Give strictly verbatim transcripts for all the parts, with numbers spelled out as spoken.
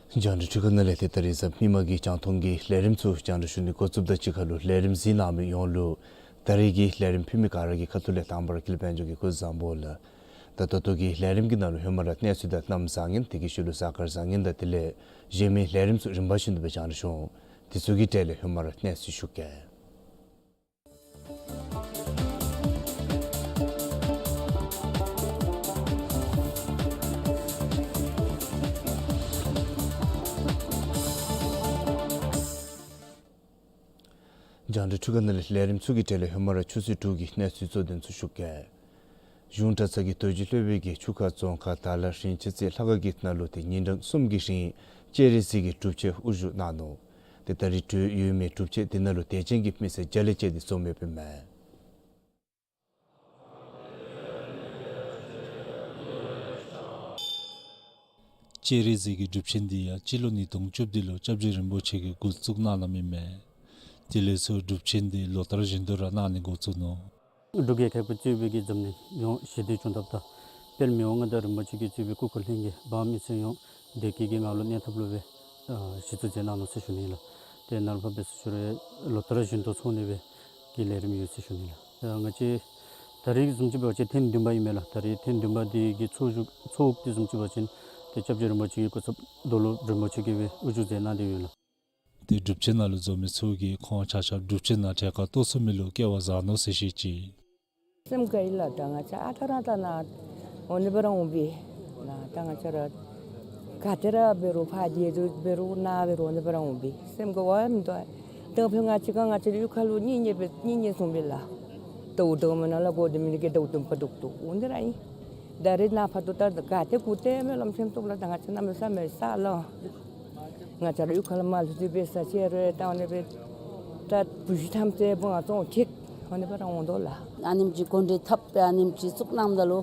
རྒྱང་བསྒྲགས་འཕྲུལ་ཁང་ནང་ལས་ཏེ་ད་རིས་གཟའ་མིག་དམར་གྱི་རྒྱང་མཐོང་གི་ལས་རིམ་ཚུ་རྒྱང་བསྒྲགས་ཞུ་ནི་འགོ་བཙུགསཔ་དང་གཅིག་ཁར་ལུ་ལས་རིམ་གཟིགས་གནང་མི་ཡོངས་ལུ་ད་རིས་ཀྱི་ལས་རིམ་ཕུལ་མི་ག་ར་གི་ཁ་ཐུག་ལས་དང་པ་ར་ཀུན་ལེགས་དཔལ་འབྱོར་གྱིས་སྐུ་གཟུགས་བཟང་པོ་ལགས། ད་ད་ལྟོ་གི་ལས་རིམ་གྱི་ནང་ལུ་ཧེ་མ་ར་གནས་ཚུལ་དང་གནམ་བཟང་ངན་དེ་གི་ཤུལ་ལུ་གཟའ་སྐར་བཟང་ངན་དང་དེ་ལས་གཞན་མི་ལས་རིམ་ཚུ་རིམ་པ་བཞིན་དུ་སྦེ་རྒྱང་བསྒྲགས་ཞུ་འོང་། དེ་ཚུ་གི་གྲས་ལས་ཧེ་མ་ར་གནས་ཚུལ་ཞུ་གེ། རྒྱང་བསྒྲགས་འཕྲུལ་ཁང་ནང་ལས་ལས་རིམ་ཚུ་གི་གྲས་ལས་ཧེ་མ་ར་ཆུ་ཚོད་དྲུག་གི་གནས་ཚུལ་གཙོ་དོན་ཚུ་ཞུ་གེ། གཞུང་གྲྭ་ཚང་གི་རྡོ་རྗེ་སློབ་དཔོན་གྱིས་ཆུ་ཁ་རྫོང་ཁག་དར་ལ་རིན་ཆེན་རྩེ་ལྷ་ཁང་གི་ནང་ལུ་ཏེ་ཉིན་གྲངས་གསུམ་གྱི་རིང་སྤྱན་རས་གཟིགས་ཀྱི་སྒྲུབ་ཆེན་དབུ་བཞུགས་གནང་ནུག། ཏེ་ད་རིས་གྲོལ་ཡོད་མི་སྒྲུབ་ཆེན་དེ་ནང་ལུ་དད་ཅན་གྱི་མི་སེར་བརྒྱ་ལས་བཅད་དེ་འཛོམས་ཡོདཔ་ཨིན་མས། སྤྱན་རས་གཟིགས་ཀྱི་སྒྲུབ་ཆེན་འདི་ཡང་སྤྱི་ལོ་ཉིས་སྟོང་བཅུ་བདུན་ལུ་སྐྱབས་རྗེ་རིན་པོ་ཆེ་གིས་འགོ་བཙུགས་གནང་གནངམ་ཨིན་མས། དེ་ལས་ཚུར་སྒྲུབ་ཆེན་འདི་ལོ་ལྟར་བཞིན་དུ་ར་གནང་ནི་འགོ་བཙུགས་ནུག། འབྲུག་རྒྱལ་ཁབ་ཀྱིས་གཙོས་པའི་གི་འཛམ་གླིང་ཡོངས་ཞི་བདེ་བྱུང་ཐབས་དང་དཔལ་མི་དབང་མངའ་བདག་རིན་པོ་ཆེ་གིས་གཙོས་པའི་སྐུ་འཁོར་ལྷན་རྒྱས་འབངས་མི་སེར་ཡོངས་བདེ་སྐྱིད་ཀྱི་ངང་ལུ་གནས་ཐབས་ལུ་སྦེ་ཨ་གཞི་བཙུགས་མཛད་གནང་ནུག་ཟེར་ཞུ་ནི་ལགས། ཏེ་ནཱ་ལུ་ཕར་འབད་ཟེར་ཞུ་རུང་ལོ་ལྟར་བཞིན་དུ་ཚོགས་ནི་སྦེ་གི་ལས་རིམ་ཡོད་ཟེར་ཞུ་ནི་ལགས། ཨ་ང་བཅས་ད་རིས་བཟུམ་ཅིག་འབད་བ་ཅིན་ཐེངས་བདུན་པ་ཨིན་མས་ལགས། ད་རིས་ཐེངས་བདུན་པ་འདི་གི་ཚོགས་བཞུགས་ཚོགས་དབུ་འདི་བཟུམ་ཅིག་འབད་བ་ཅིན་ཏེ་སྐྱབས་རྗེ་རིན་པོ་ཆེ་གི་སྐུ་ཚབ་རྡོར་སློབ་རིན་པོ་ཆེ་གིས་སྦེ་དབུ་བཞུགས་མཛད་གནང་སྟེ་ཡོད་ལགས། ཏེ་སྒྲུབ་ཆེན་ནང་ལུ་འཛོམས་མི་ཚུ་གིས་ཁོང་ཆ་ཁྱབ་སྒྲུབ་ཆེན་ནང་གྲལ་ཁར་གཏོགས་ཚུགས་མི་ལུ་སྐལ་བ་བཟང་ནུག་ཟེར་བཤད་ཅི། སེམས་དགའ་ཡི་ལགས། ད་ང་བཅས་ཨ་རྟག་ར་ད་ནཱ་འོང་ནི་སྦེ་ར་འོང་པས། ད་ང་བཅས་ར་ག་ཏེ་ར་འབད་རུང་ཕར་འདི་འབད་རུང་ནཱ་འབད་རུང་འོང་ནི་སྦེ་ར་འོང་པས། སེམས་དགའ་བ་མིན་འདུག། ད་ཕར་ང་བཅས་ག་ང་བཅས་རའི་གཡུས་ཁ་ལུ་གཉེན་ཉེ་སྦེ་གཉེན་ཉེ་བཟུམ་སྦེ་ལགས། ད་འོ་ད་མེན་ན་ལགས་གོ་ད་མེན་ན་གི་ད་འོ་ད་ཕར་འདུག་འདུག་འོང་ནི་ར་ཨིན། ད་རེས་ནཱ་ཕར་འདུག། ད་ག་ཏེ་གུ་ཏེ་སྨོན་ལམ་སེམས་སྟོབས་ལགས། ད་ང་བཅས་གནམ་མེད་ས་མེད་ས་ལོ། ང་བཅས་རའི་གཡུས་ཁ་ལུ་མར་ལུ་ཏེ་སྦེ་ས་ཆ་རེ་ད་འོ་ནི་སྦེ་ད་བུ་གཞི་ཐམས་ཅད་བུ་ང་བཙོང་ཁེགས་འོ་ནི་སྦེ་ར་འོང་དོ་ལགས། ཨ་ནེམ་ཅིག་གོ་འདྲེ་འཐབ་སྦེ་ཨ་ནེམ་ཅིག་བཙུགས་གནངམ་ད་ལུ་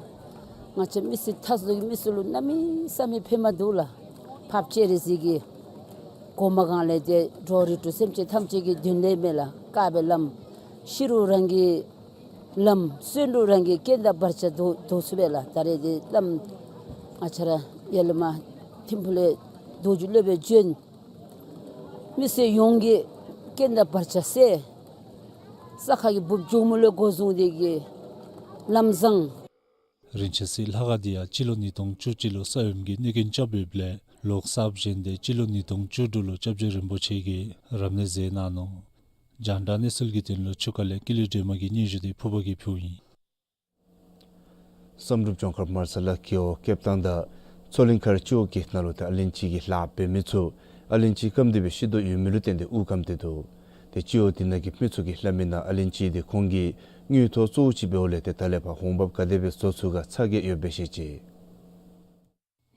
ང་བཅས་མི་སེར་ཐ་ཚུ་གི་མི་སེར་ལུ་གནམ་མེད་ས་མེད་ཕན་མ་འདུག་ལགས། འཕགས་པ་སྤྱན་རས་གཟིགས་ཀྱི་གོ་མ་གང་ལས་ཏེ་འགྲོ་བ་རིགས་དྲུག་སེམས་ཅན་ཐམས་ཅད་ཀྱི་དོན་ལས་མེན་ལགས། དཀའ་བའི་ལམ་ཤི་རུང་རང་གི་ལམ་གསོན་རུང་རང་གི་རྐྱེན་དང་བར་ཆད་བཟློག་བཟློག་ཚུགས་པས་ལགས། ད་རེས་འདི་བླམ་ང་བཅས་ར་ཡར་ལས་མར་ཐིམ་ཕུག་ལས་རྡོ་རྗེ་སློབ་དཔོན་བྱོན། མི་སེར་ཡོངས་ཀྱི་རྐྱེན་དང་བར་ཆད་སེལ། ས་ཁ་གི་འབུཔ་མགྱོགས་མོ་ལས་འགོ་བཟུང་སྟེ་གིས་ལམ་བཟང་། རིན་ཆེན་རྩེ་ལྷ་ཁང་འདི་ཡང་སྤྱི་ལོ་ཉིས་སྟོང་བཅུ་གཅིག་ལུ་ས་ཡོམ་གྱིས་གནོད་སྐྱོན་རྐྱབ་ཡོདཔ་ལས་ལོག་གསརཔ་བཞེངས་ཏེ་སྤྱི་ལོ་ཉིས་སྟོང་བཅུ་དྲུག་ལུ་སྐྱབས་རྗེ་རིན་པོ་ཆེ་གིས་རབ་གནས་མཛད་གནང་ནུག། རྒྱང་བསྒྲགས་གནས་ཚུལ་གྱི་དོན་ལུ་ཆུ་ཁ་ལས་ཀུན་ལེགས་སྒྲོལ་མ་གི་སྙན་ཞུ་འདི་ཕུར་པ་གིས་ཕུལཝ་ཨིན། བསམ་གྲུབ་ལྗོངས་མཁར་མར་ཚ་ལ་རྒེད་འོག་སྐྱེལ་བཏང་དང་མཚོ་གླིང་མཁར་སྤྱི་འོག་གི་ནང་ལུ་ཏེ་ཨ་ལན་ཅི་གི་ལཱ་འབད་མི་ཚུ་ཨ་ལན་ཅི་སྐམ་སྟེ་སྦེ་ཤི་དོ་ཡོད་མི་ལུ་བརྟེན་ཏེ་དབུགས་སྐམ་སྟེ་འདུག། ཏེ་སྤྱི་འོག་དེ་ནང་གི་མི་ཚུ་གིས་སླབ་མི་ནང་ཨ་ལན་ཅི་འདི་ཁོང་གི་དངུལ་ཐོག་གཙོ་བོ་ཅིག་འབདཝ་ལས་ཏེ་ད་ལས་ཕར་འོང་འབབ་ག་དེ་སྦེ་བཟོ་ཚུགས་ག་ཚ་གྱང་ཡོདཔ་སྦེ་བཤད་ཅི།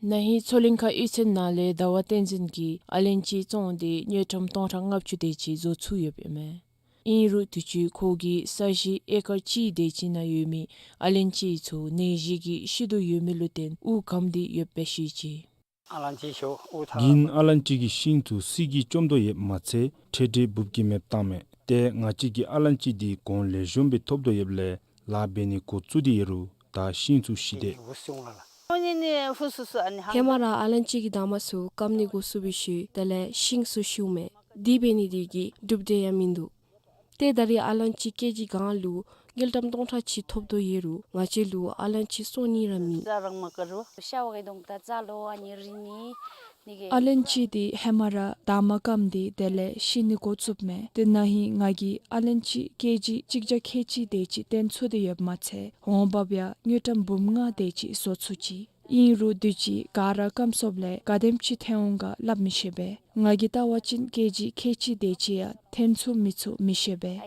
ན་ཧིང་མཚོ་གླིང་མཁར་གཡུས་ཚན་ནང་ལས་ཟླ་བ་བསྟན་འཛིན་གྱིས་ཨ་ལན་ཅི་བཙོངས་ཏེ་དངུལ་ཀྲམ་སྟོང་ཕྲག་ལྔ་བཅུ་དེ་ཅིག་བཟོ་ཚུགས་ཡོདཔ་ཨིན་མས། ཨིན་རུང་དུས་ཅི་ཁོ་གི་ས་གཞི་ཨེ་ཀར་གཅིག་དེ་ཅིག་ནང་ཡོད་མི་ཨ་ལན་ཅི་ཚུ་ནད་གཞི་གིས་ཤི་དོ་ཡོད་མི་ལུ་བརྟེན་དབུགས་སྐམ་སྟེ་ཡོདཔ་སྦེ་བཤད་ཅི། གིན་ཨ་ལན་ཅི་གི་ཤིང་ཚུ་སིལ་གྱིས་བཅོམ་དོ་ཡོདཔ་མ་ཚད་ཁྲལ་ཁྲལ་འབུཔ་གིས་མེདཔ་བཏངམ་མས། ཏེ་ང་བཅས་ཀྱིས་ཨ་ལན་ཅི་འདི་གོང་ལེགས་ཤོམ་སྦེ་ཐོབ་དོ་ཡོདཔ་ལས་ལཱ་འབད་ནི་འགོ་བཙུགས་ཏེ་ཡོད་རུང་ད་ཤིང་ཚུ་ཤི་སྟེ། ཧེ་མ་ར་ཨ་ལན་ཅི་གི་འདབ་མ་ཚུ་སྐམ་ནི་འགོ་བཙུགས་པའི་ཤུལ་དེ་ལས་ཤིང་ཚུ་ཤིཝ་མས། དེ་འབད་ནི་དེ་གིས་གྲུབ་སྟེ་ཡང་མིན་འདུག། ཏེ་ད་རིས་ཨ་ལན་ཅི་ཀེ་ཇི་གང་ལུ་དངུལ་ཀྲམ་སྟོང་ཕྲག་གཅིག་ཐོབ་དོ་ཡོད་རུང་ང་བཅས་ལུ་ཨ་ལན་ཅི་བཙོང་ནི་ར་མེད། ཨ་ལན་ཅི་འདི་ཧེ་མ་ར་འདབ་མ་སྐམ་སྟེ་དེ་ལས་ཤི་ནི་འགོ་བཙུགསཔ་མས། ཏེ་ན་ཧིང་ང་གིས་ཨ་ལན་ཅི་ཀེ་ཇི་གཅིག་བརྒྱ་ཁལ་གཅིག་དེ་ཅིག་བཏོན་ཚུགས་ཏེ་ཡོདཔ་མ་ཚད་འོང་འབབ་ཡང་དངུལ་ཀྲམ་འབུམ་ལྔ་དེ་ཅིག་བཟོ་ཚུགས་ཅི། ཨིན་རུང་དུས་ཅི་ག་ར་སྐམ་སོངམ་ལས་ག་དེམ་ཅིག་ཐོན་འོང་ག་སླབ་མི་ཤེས་པས། ང་གིས་བལྟ་བ་ཅིན་ཀེ་ཇི་ཁལ་གཅིག་དེ་ཅིག་ཡང་ཐོན་ཚུགས་མི་ཚུགས་མི་ཤེས་པས།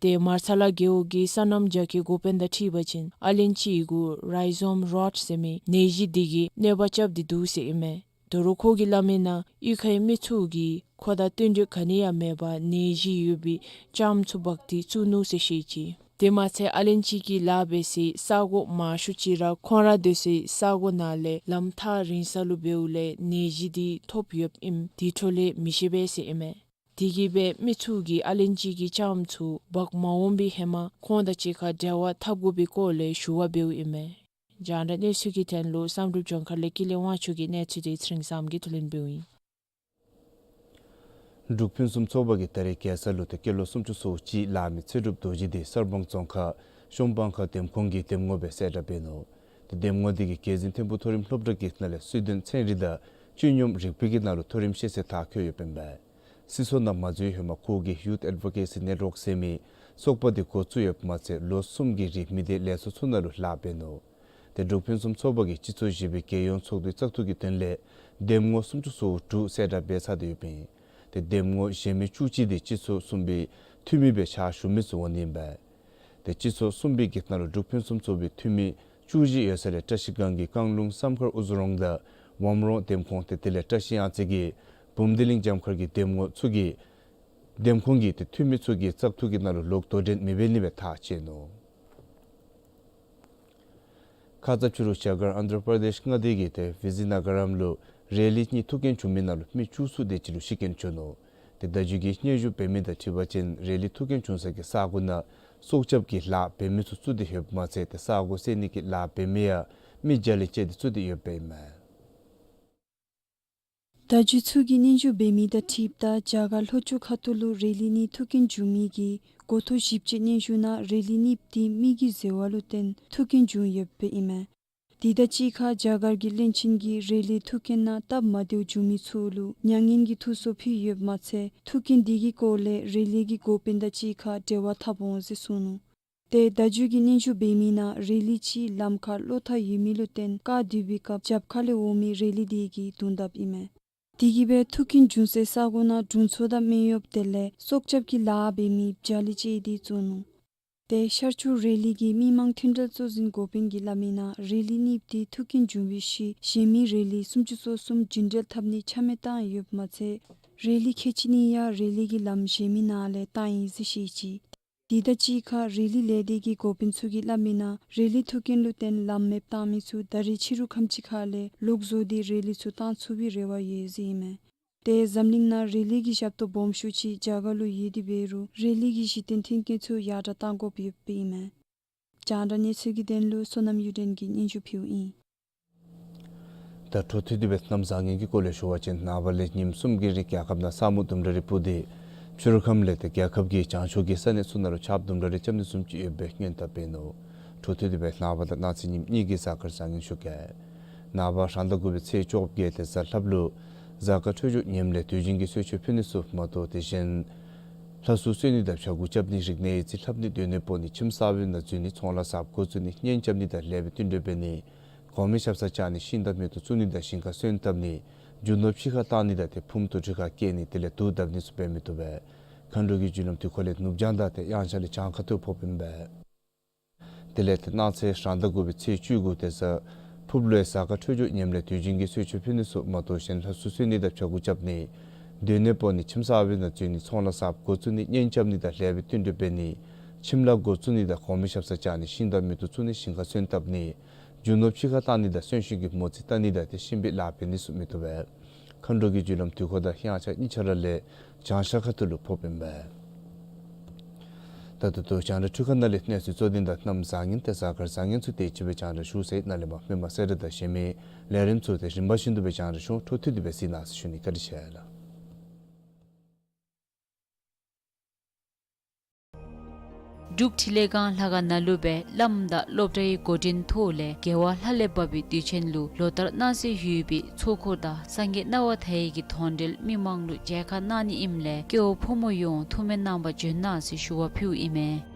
ཏེ་མར་ཚ་ལ་རྒེད་འོག་གི་སོ་ནམ་རྒྱ་སྐྱེད་འགོ་དཔོན་དང་འཁྲིལ་བ་ཅིན་ཨ་ལན་ཅི་གུ་རའི་ཟོམ་རོཊ་ཟེར་མི་ནད་གཞི་དེ་གིས་གནོད་པ་རྐྱབ་སྟེ་འདུག་ཟེར་ཨིན་མས། དོ་རུང་ཁོ་གིས་སླབ་མི་ནང་གཡུས་ཁའི་མི་ཚུ་གིས་ཁོ་དང་བསྟུན་གྲོས་ག་ནི་ཡང་མེད་པར་ནད་གཞི་ཡོད་པའི་ལྕངམ་ཚུ་འབག་སྟེ་བཙུགས་ནུག་ཟེར་བཤད་ཅི། དེ་མ་ཚད་ཨ་ལན་ཅི་གི་ལཱ་འབད་སའི་ས་གོ་མང་ཤོས་ཅིག་ར་ཁོང་ར་སྡོད་སའི་ས་གོ་ནང་ལས་ལམ་ཐག་རིང་ས་ལུ་འབདཝ་ལས་ནད་གཞི་འདི་ཐོབ་ཡོདཔ་ཨིནམ་དེ་འཕྲོ་ལས་མི་ཤེས་པས་ཟེར་ཨིན་མས། དེ་གིས་སྦེ་མི་ཚུ་གིས་ཨ་ལན་ཅི་གི་ལྕངམ་ཚུ་འབག་མ་འོང་པའི་ཧེ་མ་ཁོང་དང་གཅིག་ཁར་འབྲེལ་བ་འཐབ་དགོ་པའི་སྐོར་ལས་ཞུ་བ་འབདཝ་ཨིན་མས། རྒྱང་བསྒྲགས་གནས་ཚུལ་གྱི་དོན་ལུ་བསམ་གྲུབ་ལྗོངས་མཁར་ལས་ཀུན་ལེགས་དབང་ཕྱུག་གི་གནས་ཚུལ་དེ་ཚེ་རིང་བསམ་གྱིས་བསྡུ་ལེན་འབདཝ་ཨིན། འབྲུག་ཕུན་སུམ་ཚོགས་པ་གིས་ད་རེས་རྒྱལ་ས་ལུ་ཏེ་སྐྱེས་ལོ་སུམ་ཅུ་སོ་གཅིག་ལང་མི་ཚེ་སྒྲུབ་རྡོ་རྗེ་འདི་གསར་སྤང་རྫོང་ཁག་གཤོང་སྤང་ཁ་འདེམས་ཁོངས་ཀྱི་འདེམས་ངོ་སྦེ་གསལ་བསྒྲགས་འབད་ནུག། ཏེ་འདེམས་ངོ་འདི་གིས་རྒྱལ་འཛིན་ཐིམ་ཕུག་མཐོ་རིམ་སློབ་གྲྭ་གི་ནང་ལས་སྲིད་དོན་ཚན་རིག་དང་སྤྱི་སྙོམས་རིག་པའི་གི་ནང་ལུ་མཐོ་རིམ་ཤེས་ཚད་མཐར་འཁྱོལ་ཡོདཔ་ཨིན་པས། སྲིད་ཚོགས་ནང་མ་འཛུལ་བའི་ཧེ་མ་ཁོ་གིས་Youth Advocacy Network ཟེར་མི་ཚོགས་པ་འདི་འགོ་བཙུགས་ཡོདཔ་མ་ཚད་ལོ་གསུམ་གྱི་རིང་མི་སྡེ་ལས་ཚོགས་ཚུ་ནང་ལུ་ལཱ་འབད་ནུག། ཏེ་འབྲུག་ཕུན་སུམ་ཚོགས་པ་གིས་སྤྱི་ཚོགས་བཞི་པའི་རྒྱལ་ཡོངས་ཚོགས་འདུའི་བཙག་འཐུ་གི་དོན་ལས་འདེམས་ངོ་སུམ་ཅུ་སོ་དྲུག་གསལ་བསྒྲགས་འབད་ཚར་ཏེ་ཡོདཔ་ཨིན། ཏེ་འདེམས་ངོ་གཞན་མི་བཅུ་གཅིག་འདི་སྤྱི་ཚོགས་གསུམ་པའི་འཐུས་མི་སྦེ་ཕྱག་ཞུ་མི་ཚུ་འོང་ནི་ཨིན་པས། ཏེ་སྤྱི་ཚོགས་གསུམ་པའི་གི་ནང་ལུ་འབྲུག་ཕུན་སུམ་ཚོགས་པའི་འཐུས་མི་བཅུ་བཞི་ཡོད་ས་ལས་བཀྲ་ཤིས་སྒང་གི་བཀང་ལུང་བསམ་མཁར་ཨུ་ཛོ་རོང་དང་ཝམ་རོང་འདེམས་ཁོངས་ཏེ་དེ་ལས་བཀྲ་ཤིས་གཡང་རྩེ་གི་བུམ་སྡེ་གླིང་རྒྱབ་མཁར་གྱི་འདེམས་ངོ་ཚུ་གི་འདེམས་ཁོངས་ཀྱི་ཏེ་འཐུས་མི་ཚུ་གིས་བཙག་འཐུ་གི་ནང་ལུ་ལོག་དོ་འགྲན་མི་འབད་ནི་སྦེ་ཐག་བཅད་ནུག། ཁ་ཙ་ཕྱི་རུ་རྒྱ་གར་ཨན་དྷྲ་པར་དེཤ་མངའ་སྡེ་གི་ཏེ་བི་ཛི་ན་ག་རམ་ལུ་རེ་ལི་གཉིས་ཐུག་རྐྱེན་བྱུང་མི་ནང་ལུ་མི་བཅུ་གསུམ་དེ་ཅིག་ལུ་ཤི་རྐྱེན་བྱུང་ནུག། ཏེ་བརྡ་བརྒྱུད་ཀྱི་སྙན་ཞུ་འབད་མི་དང་འཁྲིལ་བ་ཅིན་རེ་ལི་ཐུག་རྐྱེན་བྱུང་ས་གི་ས་གོ་ནང་སྲོག་སྐྱབས་ཀྱི་ལཱ་འབད་མི་ཚུ་བཙུགས་ཏེ་ཡོདཔ་མ་ཚད་ཏེ་ས་གོ་བསལ་ནི་གི་ལཱ་འབད་མི་ཡང་མི་བརྒྱ་ལས་བཅད་དེ་བཙུགས་ཏེ་ཡོདཔ་ཨིན་མས། བརྡ་བརྒྱུད་ཚུ་གིས་སྙན་ཞུ་འབད་མི་དང་འཁྲིལཝ་ད་རྒྱ་གར་ལྷོ་ཕྱོགས་ཁ་ཐུག་ལུ་རེ་ལི་གཉིས་ཐུག་རྐྱེན་བྱུང་མི་གི་འགོ་ཐོག་ཞིབ་དཔྱད་སྙན་ཞུ་ནང་རེ་ལི་གཉིས་འདི་མི་གི་བཟོ་བ་ལུ་བརྟེན་ཐུག་རྐྱེན་བྱུང་ཡོདཔ་ཨིན་མས། དེ་དང་གཅིག་ཁར་རྒྱ་གར་གྱི་བློན་ཆེན་གྱིས་རེ་ལིའི་ཐུག་རྐྱེན་ནང་སྟབས་མ་བདེཝ་བྱུང་མི་ཚུ་ལུ་མྱ་ངན་གྱི་ཐུགས་གསོ་ཕུལ་ཡོདཔ་མ་ཚད་ཐུག་རྐྱེན་དེ་གི་སྐོར་ལས་རེ་ལི་གི་འགོ་དཔོན་དང་གཅིག་ཁར་འབྲེལ་བ་འཐབ་འོང་ཟེར་གསུངས་ནུག། ཏེ་བརྡ་བརྒྱུད་ཀྱིས་སྙན་ཞུ་འབད་མི་ནང་རེ་ལི་གཅིག་ལམ་ཁར་གློག་ཐག་ཡོད་མི་ལུ་བརྟེན་བཀག་སྡོད་པའི་སྐབས་རྒྱབ་ཁ་ལས་འོང་མི་རེ་ལི་དེ་གིས་བརྡུང་དཔ་ཨིན་མས། དེ་གིས་སྦེ་ཐུག་རྐྱེན་བྱུང་སའི་ས་གོ་ནང་དྲུང་འཚོ་དང་སྨན་གཡོགཔ་དེ་ལས་སྲོག་སྐྱབས་ཀྱི་ལཱ་འབད་མི་བརྒྱ་ལས་བཅད་དེ་བཙུགས་ནུག། ཏེ་ཤར་ཕྱོགས་རེ་ལི་གི་མི་མང་མཐུན་འབྲེལ་གཙོ་འཛིན་འགོ་དཔོན་གྱིས་སླབ་མི་ནང་རེ་ལི་གཉིས་དེ་ཐུག་རྐྱེན་བྱུང་བའི་ཤུལ་གཞན་མི་རེ་ལི་སུམ་ཅུ་སོ་གསུམ་རྒྱུན་འགྲུལ་འཐབ་ནི་ཆ་མེད་བཏང་ཡོདཔ་མ་ཚད་རེ་ལི་ཁལ་གཅིག་གཉིས་ཡང་རེ་ལི་གི་ལམ་གཞན་མི་ནང་ལས་བཏང་ཡི་ཟེར་བཤད་ཅི། དེ་དང་གཅིག་ཁར་རེ་ལི་ལས་སྡེ་གི་འགོ་དཔོན་ཚུ་གིས་སླབ་མི་ནང་རེ་ལི་ཐུག་རྐྱེན་ལུ་བརྟེན་ལམ་མེདཔ་བཏང་མི་ཚུ་ད་རེས་ཕྱི་རུ་ཁམས་ཅིག་ཁ་ལས་ལོག་བཟོ་སྟེ་རེ་ལི་ཚུ་བཏང་ཚུགས་པའི་རེ་བ་ཡོད་ཟེར་ཨིན་མས། ཏེ་འཛམ་གླིང་ནང་རེ་ལི་གི་ཞབས་ཏོག་སྦོམ་ཤོས་ཅིག་རྒྱ་གར་ལུ་ཡོད་དེ་འབད་རུང་རེ་ལི་གི་གཞི་རྟེན་མཐུན་རྐྱེན་ཚུ་ཡར་དྲག་གཏང་དགོཔ་ཡོདཔ་ཨིན་མས། རྒྱང་བསྒྲགས་གནས་ཚུལ་གྱི་དོན་ལུ་བསོད་ནམས་གཡུ་སྒྲོན་གྱིས་སྙན་ཞུ་ཕུལཝ་ཨིན། ད་འཕྲོ་མཐུད་དེ་སྦེ་གནམ་བཟང་ངན་གྱི་སྐོར་ལས་ཞུ་བ་ཅིན་ནངས་པ་ལས་ཉིནམ་གསུམ་གྱི་རིང་རྒྱལ་ཁབ་ནང་ས་སྨུག་ལྡུམ་ར་རེ་སྤུབས་ཏེ་ཕྱི་རུ་ཁམས་ལས་ཏེ་རྒྱལ་ཁབ་ཀྱི་བྱང་ཕྱོགས་ཀྱི་ས་གནས་ཚུ་ནང་ལུ་ཆརཔ་ལྡུམ་ར་རེ་རྐྱབ་ནི་བཟུམ་ཅིག་ཡོད་པའི་སྔོན་བརྡ་འབད་ནུག། འཕྲོ་མཐུད་དེ་སྦེ་ནངས་པ་དང་གནངས་ཚེ་ཉིནམ་གཉིས་ཀྱི་གཟའ་སྐར་བཟང་ངན་ཞུ་གེ། ནངས་པ་རང་ཟླ་དགུ་པའི་ཚེས་བཅོ་བརྒྱད་ཏེ་གཟའ་ལྷགཔ་ལུ་གཟའ་སྐར་འཕྲོད་སྦྱོར་ངནམ་ལས་དུས་རྒྱུན་གྱི་གསོལ་མཆོད་ཕུལ་ནི་ཚུ་མ་གཏོགས་ཏེ་གཞན་ལྷ་གསོལ་གསོལ་ནི་དང་ཕྱྭ་འགུགས་རྐྱབ་ནི་རིག་གནས་ཡིག་རྩིས་ལྷབ་ནི་སྡོད་གནས་སྤོ་ནི་ཁྱིམ་གསར་པའི་ནང་འཛུལ་ནི་ཚོང་ལཱ་གསརཔ་འགོ་བཙུགས་ནི་གཉེན་རྐྱབ་ནི་དང་ལེགས་པའི་བསྟུན་གྲོས་འབད་ནི་གོང་མའི་ཞབས་སར་བཅར་ནི་ཤིང་དང་མེ་ཏོག་བཙུགས་ནི་དང་ཞིང་ཁར་སོན་བཏབ་ནི་རྒྱུ་ནོར་ཕྱི་ཁར་བཏང་ནི་དང་ཏེ་ཕུངམ་དུར་ཁྲོད་ཁར་བསྐྱལ་ནི་དེ་ལས་དུག་བརྡབ་ནི་ཚུ་འབད་མི་བཏུབ་པས། མཁའ་འགྲོ་གི་རྒྱུ་ལམ་དུས་འཁོར་ལས་ནུབ་བྱང་དང་ཏེ་དབྱངས་འཆར་ལས་བྱང་ཁ་ཐུག་ཕོགཔ་ཨིན་པས། དེ་ལས་ཏེ་གནངས་ཚེ་རང་ཟླ་དགུ་པའི་ཚེས་བཅུ་དགུ་ཏེ་གཟའ་ཕུརཔ་ལུ་ཡང་གཟའ་སྐར་འཕྲོད་སྦྱོར་ངནམ་ལས་དུས་རྒྱུན་གྱི་གསོལ་མཆོད་ཕུལ་ནི་ཚུ་མ་གཏོགས་གཞན་ལྷ་གསོལ་གསོལ་ནི་དང་ཕྱྭ་འགུགས་རྐྱབ་ནི་སྡོད་གནས་སྤོ་ནི་ཁྱིམ་གསར་པའི་ནང་འཛུལ་ནི་ཚོང་ལཱ་གསརཔ་འགོ་བཙུགས་ནི་གཉེན་རྐྱབ་ནི་དང་ལེགས་པའི་བསྟུན་གྲོས་འབད་ནི་ཁྱིམ་ལཱ་འགོ་བཙུགས་ནི་དང་གོང་མའི་ཞབས་སར་བཅར་ནི་ཤིང་དང་མེ་ཏོག་བཙུགས་ནི་ཞིང་ཁར་སོན་བཏབ་ནི་རྒྱུ་ནོར་ཕྱི་ཁར་བཏང་ནི་དང་གསོན་གཤིན་གྱི་མོ་རྩིས་བལྟ་ནི་དང་ཏེ་གཤིན་པོའི་ལཱ་འབད་ནི་ཚུ་མི་བཏུབ་པས། མཁའ་འགྲོ་གི་རྒྱུ་ལམ་དུས་འཁོར་དང་དབྱངས་འཆར་གཉིས་ཆ་ར་ལས་བྱང་ཤར་ཁ་ཐུག་ལུ་ཕོགཔ་ཨིན་པས། ད་ད་ལྟོ་རྒྱང་བསྒྲགས་འཕྲུལ་ཁང་ནང་ལས་གནས་ཚུལ་གཙོ་དོན་དང་གནམ་བཟང་ངན་ཏེ་གཟའ་སྐར་བཟང་ངན་ཚུ་དེ་ཅིག་སྦེ་རྒྱང་བསྒྲགས་ཞུ་ཚར་ཡི། ནཱ་ལས་མར་མི་མང་གསལ་བསྒྲགས་དང་གཞན་མི་ལས་རིམ་ཚུ་ཏེ་རིམ་པ་བཞིན་དུ་སྦེ་རྒྱང་བསྒྲགས་ཞུ། འཕྲོ་མཐུད་དེ་སྦེ་གཟིགས་གནང་ཟེར་ཞུ་ནི། བཀའ་དྲིན་ཆེ་ལགས། འབྲུག་འཕྲིན་ལས་ཁང་ལྷ་ཁང་ནང་ལུ་སྦེ་བླམ་དང་སློབ་གྲྭའི་འགོ་འདྲེན་ཐོག་ལས་རྒྱལ་བ་ལྷ་ལས་བབས་པའི་དུས་ཆེན་ལུ་ལོ་ལྟར་གནང་སྲོལ་ཡོད་པའི་ཚོགས་འཁོར་དང་སངས་རྒྱས་སྣང་བ་མཐའ་ཡས་ཀྱི་དོན་འགྲེལ་མི་མང་ལུ་མཇལ་ཁ་གནང་ནི་ཨིནམ་ལས་སྐྱེ་བོ་ཕོ་མོ་ཡོངས་ཐུགས་སྨོན་གནང་བར་བྱོན་གནང་ཟེར་ཞུ་བ་ཕུལཝ་ཨིན་མས།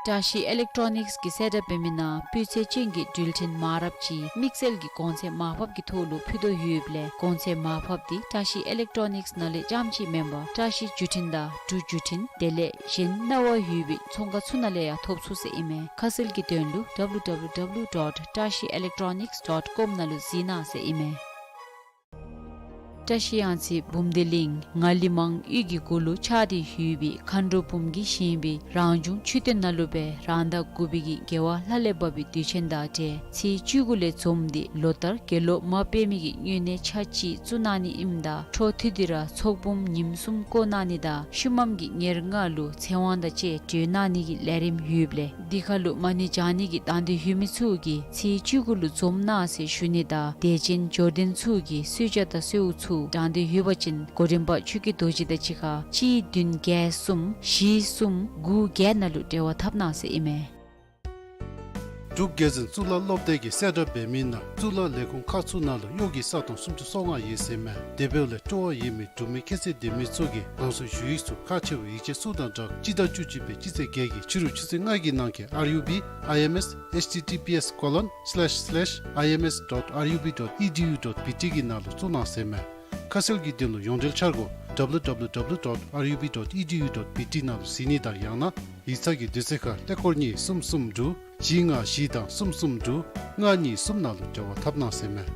བཀྲ་ཤིས་ཨི་ལེག་ཊོ་ནིགསི་གིས་གསལ་བསྒྲགས་འབད་མི་ནང་སྤུས་ཚད་ཅན་གྱི་འགྲུལ་འཕྲིན་མ་འདྲཝ་ཅིག་དམིགས་བསལ་གྱི་གོང་ཚད་མར་ཕབ་ཀྱི་ཐོག་ལུ་ཕུལ་དོ་ཡོདཔ་ལས་གོང་ཚད་མར་ཕབ་འདི་བཀྲ་ཤིས་ཨི་ལེག་ཊོ་ནིགསི་ནང་ལས་རྐྱངམ་ཅིག་མེན་པར་བཀྲ་ཤིས་བརྒྱུད་འཕྲིན་དང་འབྲུག་བརྒྱུད་འཕྲིན་དེ་ལས་གཞན་གནང་བ་ཡོད་པའི་ཚོང་ཁང་ཚུ་ནང་ལས་ཡང་ཐོབ་ཚུགས་ཟེར་ཨིན་མས། ཁ་གསལ་གྱི་དོན་ལུ་ཌབ་ལུ་ཌབ་ལུ་ཌོཊ་བཀྲ་ཤིས་ཨི་ལེག་ཊོ་ནིགསི་ཌོཊ་ཀོམ་ནང་ལུ་གཟིགས་གནང་ཟེར་ཨིན་མས། བཀྲ་ཤིས་གཡང་རྩེ་བུམ་སྡེ་གླིང་ངང་ལི་མང་གཡུས་ཀྱི་གུ་ལུ་ཆགས་ཏེ་ཡོད་པའི་མཁའ་འགྲོ་འབུམ་གྱིས་བཞེངས་པའི་རང་བྱུང་མཆོད་རྟེན་ནང་ལུ་སྦེ་རང་ཟླ་དགུ་པའི་གི་རྒྱལ་བ་ལྷ་ལས་བབས་པའི་དུས་ཆེན་དང་འབྲེལ་ཚེས་བཅུ་དགུ་ལས་འཛོམས་ཏེ་ལོ་ལྟར་དགེ་སློབ་མ་དཔེ་མེད་ཀྱི་སྨྱུང་གནས་ཆ་གཅིག་བཙུགས་གནང་ནི་ཨིནམ་ད་འཕྲོ་མཐུད་དེ་ར་ཚོགས་འབུམ་ཉིནམ་གསུམ་བསྐོར་གནང་ནི་དང་ཤུལ་མམ་གྱི་ཉེར་ལྔ་ལུ་ཚེ་དབང་དང་བཅས་གྲོལ་གནང་ནི་གི་ལས་རིམ་ཡོདཔ་ལས་འདི་ཁར་ལུ་མ་ཎི་བགྱང་ནི་གི་དང་འདོད་ཡོད་མི་ཚུ་གིས་ཚེས་བཅུ་དགུ་ལུ་འཛོམས་གནང་ཟེར་ཞུ་ནི་དང་དད་ཅན་འབྱོར་ལྡན་ཚུ་གིས་གསོལ་ཇ་དང་གསོལཝ་ཚུ་དང་འདོད་ཡོད་པ་ཅིན་གོ་རིམ་པ་ཆོས་ཀྱི་རྡོ་རྗེ་དང་གཅིག་ཁར་གཅིག་བདུན་བརྒྱད་གསུམ་བཞི་གསུམ་དགུ་བརྒྱད་ནང་ལུ་འབྲེལ་བ་འཐབ་གནང་ཟེར་ཨིན་མས། འབྲུག་རྒྱལ་འཛིན་གཙུག་ལག་སློབ་སྡེ་གིས་གསལ་བསྒྲགས་འབད་མི་ནང་གཙུག་ལག་ལས་ཁུངས་ཁག་ཚུ་ནང་ལུ་གཡོག་གི་ས་སྟོང་སུམ་ཅུ་སོ་ལྔ་ཡོད་ཟེར་མས། དེ་འབདཝ་ལས་སྤྲོ་བ་ཡོད་མི་འབྲུག་མི་ཁྱད་ཚད་ལྡན་མི་ཚུ་གིས་རང་སོའི་ཞུ་ཡིག་ཚུ་ཁག་ཆེ་བའི་ཡིག་ཆ་ཚུ་དང་སྦྲགས་སྤྱི་ཟླ་བཅུ་གཅིག་པའི་སྤྱི་ཚེས་བརྒྱད་ཀྱི་ཕྱི་རུ་ཆུ་ཚོད་ལྔ་གི་ནང་འཁོད་R U B I M S H T T P S colon slash slash I M S dot R U B dot E D U dot B T གི་ནང་ལུ་བཙུགས་གནང་ཟེར་མས། ཁ་གསལ་གྱི་དོན་ལུ་ཡོངས་འབྲེལ་འཆར་སྒོ་W W W dot R U B dot E D U dot B T ནང་ལུ་གཟིགས་ནི་དང་ཡང་ན་ཡིག་ཚང་གི་དུས་ཚོད་ཁར་ཀླད་ཀོར་གཉིས་གསུམ་གསུམ་དྲུག་བཞི་ལྔ་བཞི་དང་གསུམ་གསུམ་དྲུག་ལྔ་གཉིས་གསུམ་ནང་ལུ་འབྲེལ་བ་འཐབ་གནང་ཟེར་མས།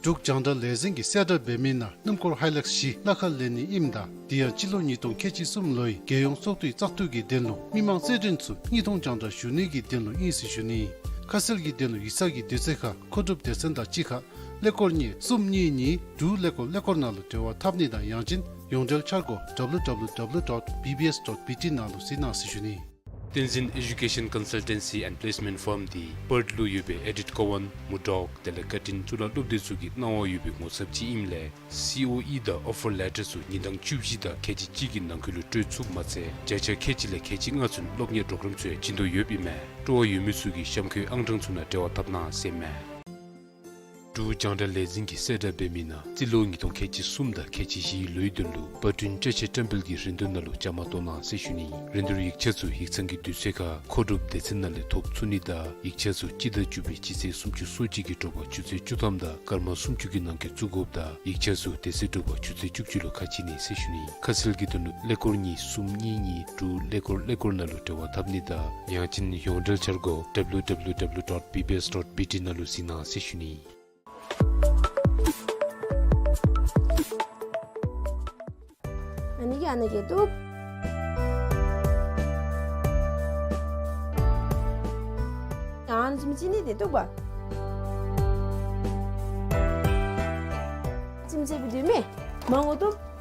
འབྲུག་རྒྱང་བསྒྲགས་ལས་འཛིན་གྱིས་གསལ་བསྒྲགས་འབད་མི་ནང་སྣུམ་འཁོར་ཧའི་ལེགས་བཞི་གླ་ཁར་ལེན་ནི་ཨིནམ་ད་དེ་ཡང་སྤྱི་ལོ་ཉིས་སྟོང་ཁལ་གཅིག་གསུམ་ལོའི་རྒྱལ་ཡོངས་ཚོགས་འདུའི་བཙག་འཐུ་གི་དོན་ལུ་མི་མང་རྩེད་འགྲན་ཚུ་གཉིས་སྟོང་རྒྱང་བསྒྲགས་ཞུ་ནི་གི་དོན་ལུ་ཨིན་ཟེར་ཞུ་ནི། ཁ་གསལ་གྱི་དོན་ལུ་ཡིག་ཚང་གི་དུས་ཚོད་ཁར་མཁོ་སྒྲུབ་སྡེ་ཚན་དང་གཅིག་ཁར་ཀླད་ཀོར་གཉིས་གསུམ་གཉིས་གཉིས་དྲུག་ཀླད་ཀོར་ཀླད་ཀོར་ནང་ལུ་འབྲེལ་བ་འཐབ་ནི་དང་ཡང་ཅིན་ཡོངས་འབྲེལ་འཆར་སྒོ་W W W dot B B S dot B T ནང་ལུ་གཟིགས་གནང་ཟེར་ཞུ་ནི། བསྟན་འཛིན་Education Consultancy and Placement Firm འདི་པརཐ་ལུ་ཡོད་པའི་ཨེ་ཌིཐ་ཀོ་ཝན་མུར་ཌོག་དེ་ལས་ཀར་ཊིན་གཙུག་ལག་སློབ་སྡེ་ཚུ་གིས་གནང་བ་ཡོད་པའི་ངོ་ཚབ་ཅིག་ཨིནམ་ལས་སི་ཨོ་ཨི་དང་ཨོ་ཕར་ལེ་ཊར་ཚུ་ཉིན་གྲངས་བཅུ་བཞི་དང་ཁལ་གཅིག་གཅིག་གི་ནང་འཁོད་ལུ་སྤྲོད་ཚུགསཔ་མ་ཚད་བརྒྱ་ཆ་ཁལ་གཅིག་ལས་ཁལ་གཅིག་ལྔ་ཚུན་སློབ་གཉེར་པོརོ་གརམ་ཚུ་ཡང་བྱིན་དོ་ཡོདཔ་ཨིན་མས། སྤྲོ་བ་ཡོད་མི་ཚུ་གིས་གཤམ་འཁོད་ཨང་གྲངས་ཚུ་ནང་འབྲེལ་བ་འཐབ་གནང་ཟེར་མས། འབྲུག་རྒྱང་བསྒྲགས་ལས་འཛིན་གྱིས་གསལ་བསྒྲགས་འབད་མི་ནང་རྩིས་ལོ་ཉིས་སྟོང་ཁལ་གཅིག་གསུམ་དང་ཁལ་གཅིག་བཞིའི་ལོའི་དོན་ལུ་པར་སྐྲུན་བཅའ་ཆས་བཀྲམ་སྤེལ་གྱི་རིན་བསྡུར་ནང་ལུ་བཅའ་མར་གཏོགས་གནང་ཟེར་ཞུ་ནི། རིན་བསྡུར་ཡིག་ཆ་ཚུ་ཡིག་ཚང་གི་དུས་ཚོད་ཁར་མཁོ་སྒྲུབ་སྡེ་ཚན་ནང་ལས་ཐོབ་ཚུགས་ནི་དང་ཡིག་ཆ་ཚུ་སྤྱི་ཟླ་བཅུ་པའི་སྤྱི་ཚེས་སུམ་ཅུ་སོ་གཅིག་གི་དྲོ་པ་ཆུ་ཚོད་བཅུ་ཐམ་དང་སྐར་མ་སུམ་ཅུ་གི་ནང་འཁོད་བཙུགས་དགོཔ་དང་ཡིག་ཆ་ཚུ་དེ་ཚེ་དྲོ་པ་ཆུ་ཚོད་བཅུ་གཅིག་ལུ་ཁ་ཕྱེ་ནི་ཟེར་ཞུ་ནི། ཁ་གསལ་གྱི་དོན་ལུ་ཀླད་ཀོར་གཉིས་གསུམ་གཉིས་གཉིས་དྲུག་ཀླད་ཀོར་ཀླད་ཀོར་ནང་ལུ་འབྲེལ་བ་འཐབ་ནི་དང་ཡང་ཅིན་ཡོངས་འབྲེལ་འཆར་སྒོ་W W W dot B B S dot B T ནང་ལུ་གཟིགས་གནང་ཟེར་ཞུ་ནི། ཨ་ནི་གིས་ཨ་ནི་གིས་བཏུབ། ཨ་ནི་ཙམ་ཅིག་ནི་དེ་བཏུབ་པ། ཙིམ་ཙེ་བི་དུས་མེ་མང་པོ་བཏུབ།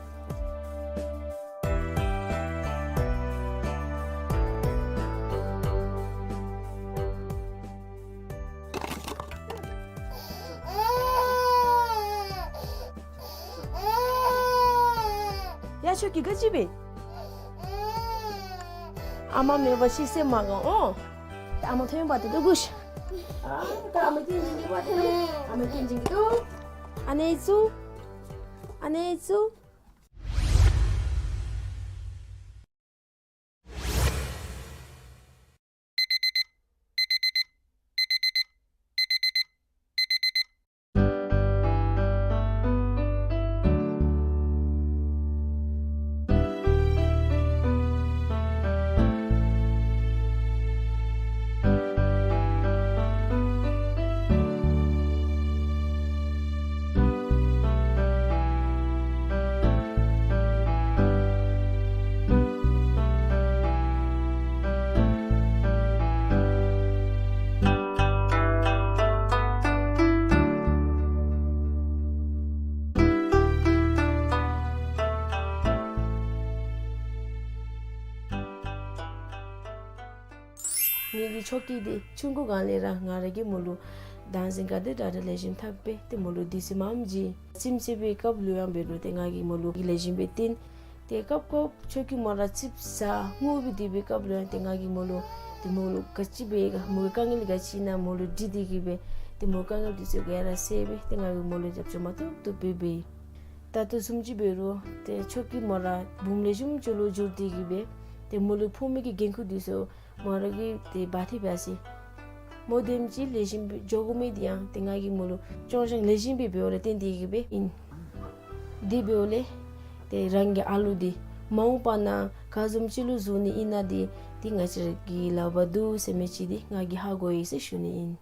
ཡ་ཁྱོད་ཀྱིས་ག་ཅི་འབད། ཨ་མ་མེད་པར་ཤི་སེམས་མ་དགའ་འོང་། ཨ་མ་ཐོན་པ་དེ་ལྟོ་གུ་ཤ། ཨ་ད་ཨ་མ་སྐྱིད་འཇིགས་ཀྱི་པ་དེ་ལོ། ཨ་མ་སྐྱིད་འཇིགས་ཀྱི་འདུག། ཨ་ནེ་ཙུ། ཨ་ནེ་ཙུ། ངེ་གི་ཆོ་གི་འདི་ཆུང་ཀུ་གང་ལས་ར་ང་ར་གིས་མོ་ལུ་དང་ཟིང་ག་དེ་དྲག་དྲག་ལེགས་ཤོམ་ཐབས་སྦེ་ཏེ་མོ་ལུ་དུས་ཚོད་མངམ་ཅིག་ཙིམ་ཙེ་བི་སྐབས་ལུ་ཡང་འབད་རུང་ཏེ་ང་གིས་མོ་ལུ་ལེགས་ཤོམ་སྦེ་སྟོན། ཏེ་སྐབས་སྐབས་ཆོ་གི་མོ་ར་ཙིགཔ་ཟ་ངུ་སྦེ་སྡོད་པའི་སྐབས་ལུ་ཡང་ཏེ་ང་གིས་མོ་ལུ་ཏེ་མོ་ལུ་ག་ཅི་འབད་ག་མོ་གི་དཀའ་ངལ་ག་ཅི་ཨིན་ན་མོ་ལུ་དྲི་སྟེ་གི་སྦེ་ཏེ་མོ་དཀའ་ངལ་དེ་ཚུ་ག་ར་སེལ་སྦེ་ཏེ་ང་གིས་མོ་ལུ་རྒྱབ་སྐྱོར་མ་བཏུབ་བཏུབ་སྦེ་འབད། ད་ལྟོ་བཟུམ་ཅིག་འབད་རུང་ཏེ་ཆོ་གི་མོ་ར་འབུམ་ལེགས་ཤོམ་ཅིག་ལུ་འགྱུར་ཏེ་གི་སྦེ་ཏེ་མོ་ལུ་ཕོག་མི་གི་འགན་ཁུར་དེ་ཚུ་མོ་ར་གིས་ཏེ་འབག་སྟེ་འབག་ཅི། མོ་དེམ་ཅིག་ལེགས་ཤོམ་སྦེ་འགྱོ་དགོ་མི་དེ་ཡང་ཏེ་ང་གིས་མོ་ལུ་སྐྱོང་བཞག་ལེགས་ཤོམ་སྦེ་འབདཝ་ལས་བརྟེན་ཏེ་གི་སྦེ་ཨིན། དེ་འབདཝ་ལས་ཏེ་རང་གི་ཨ་ལུ་དེ་མ་འོངས་པ་ནང་ག་བཟུམ་ཅིག་ལུ་བཟོ་ནི་ཨིན་ན་དེ་ཏེ་ང་བཅས་ར་གི་ལག་པར་འདུག་ཟེར་མི་ཅིག་དེ་ང་གིས་ཧ་གོ་ཡི་ཟེར་ཞུ་ནི་ཨིན།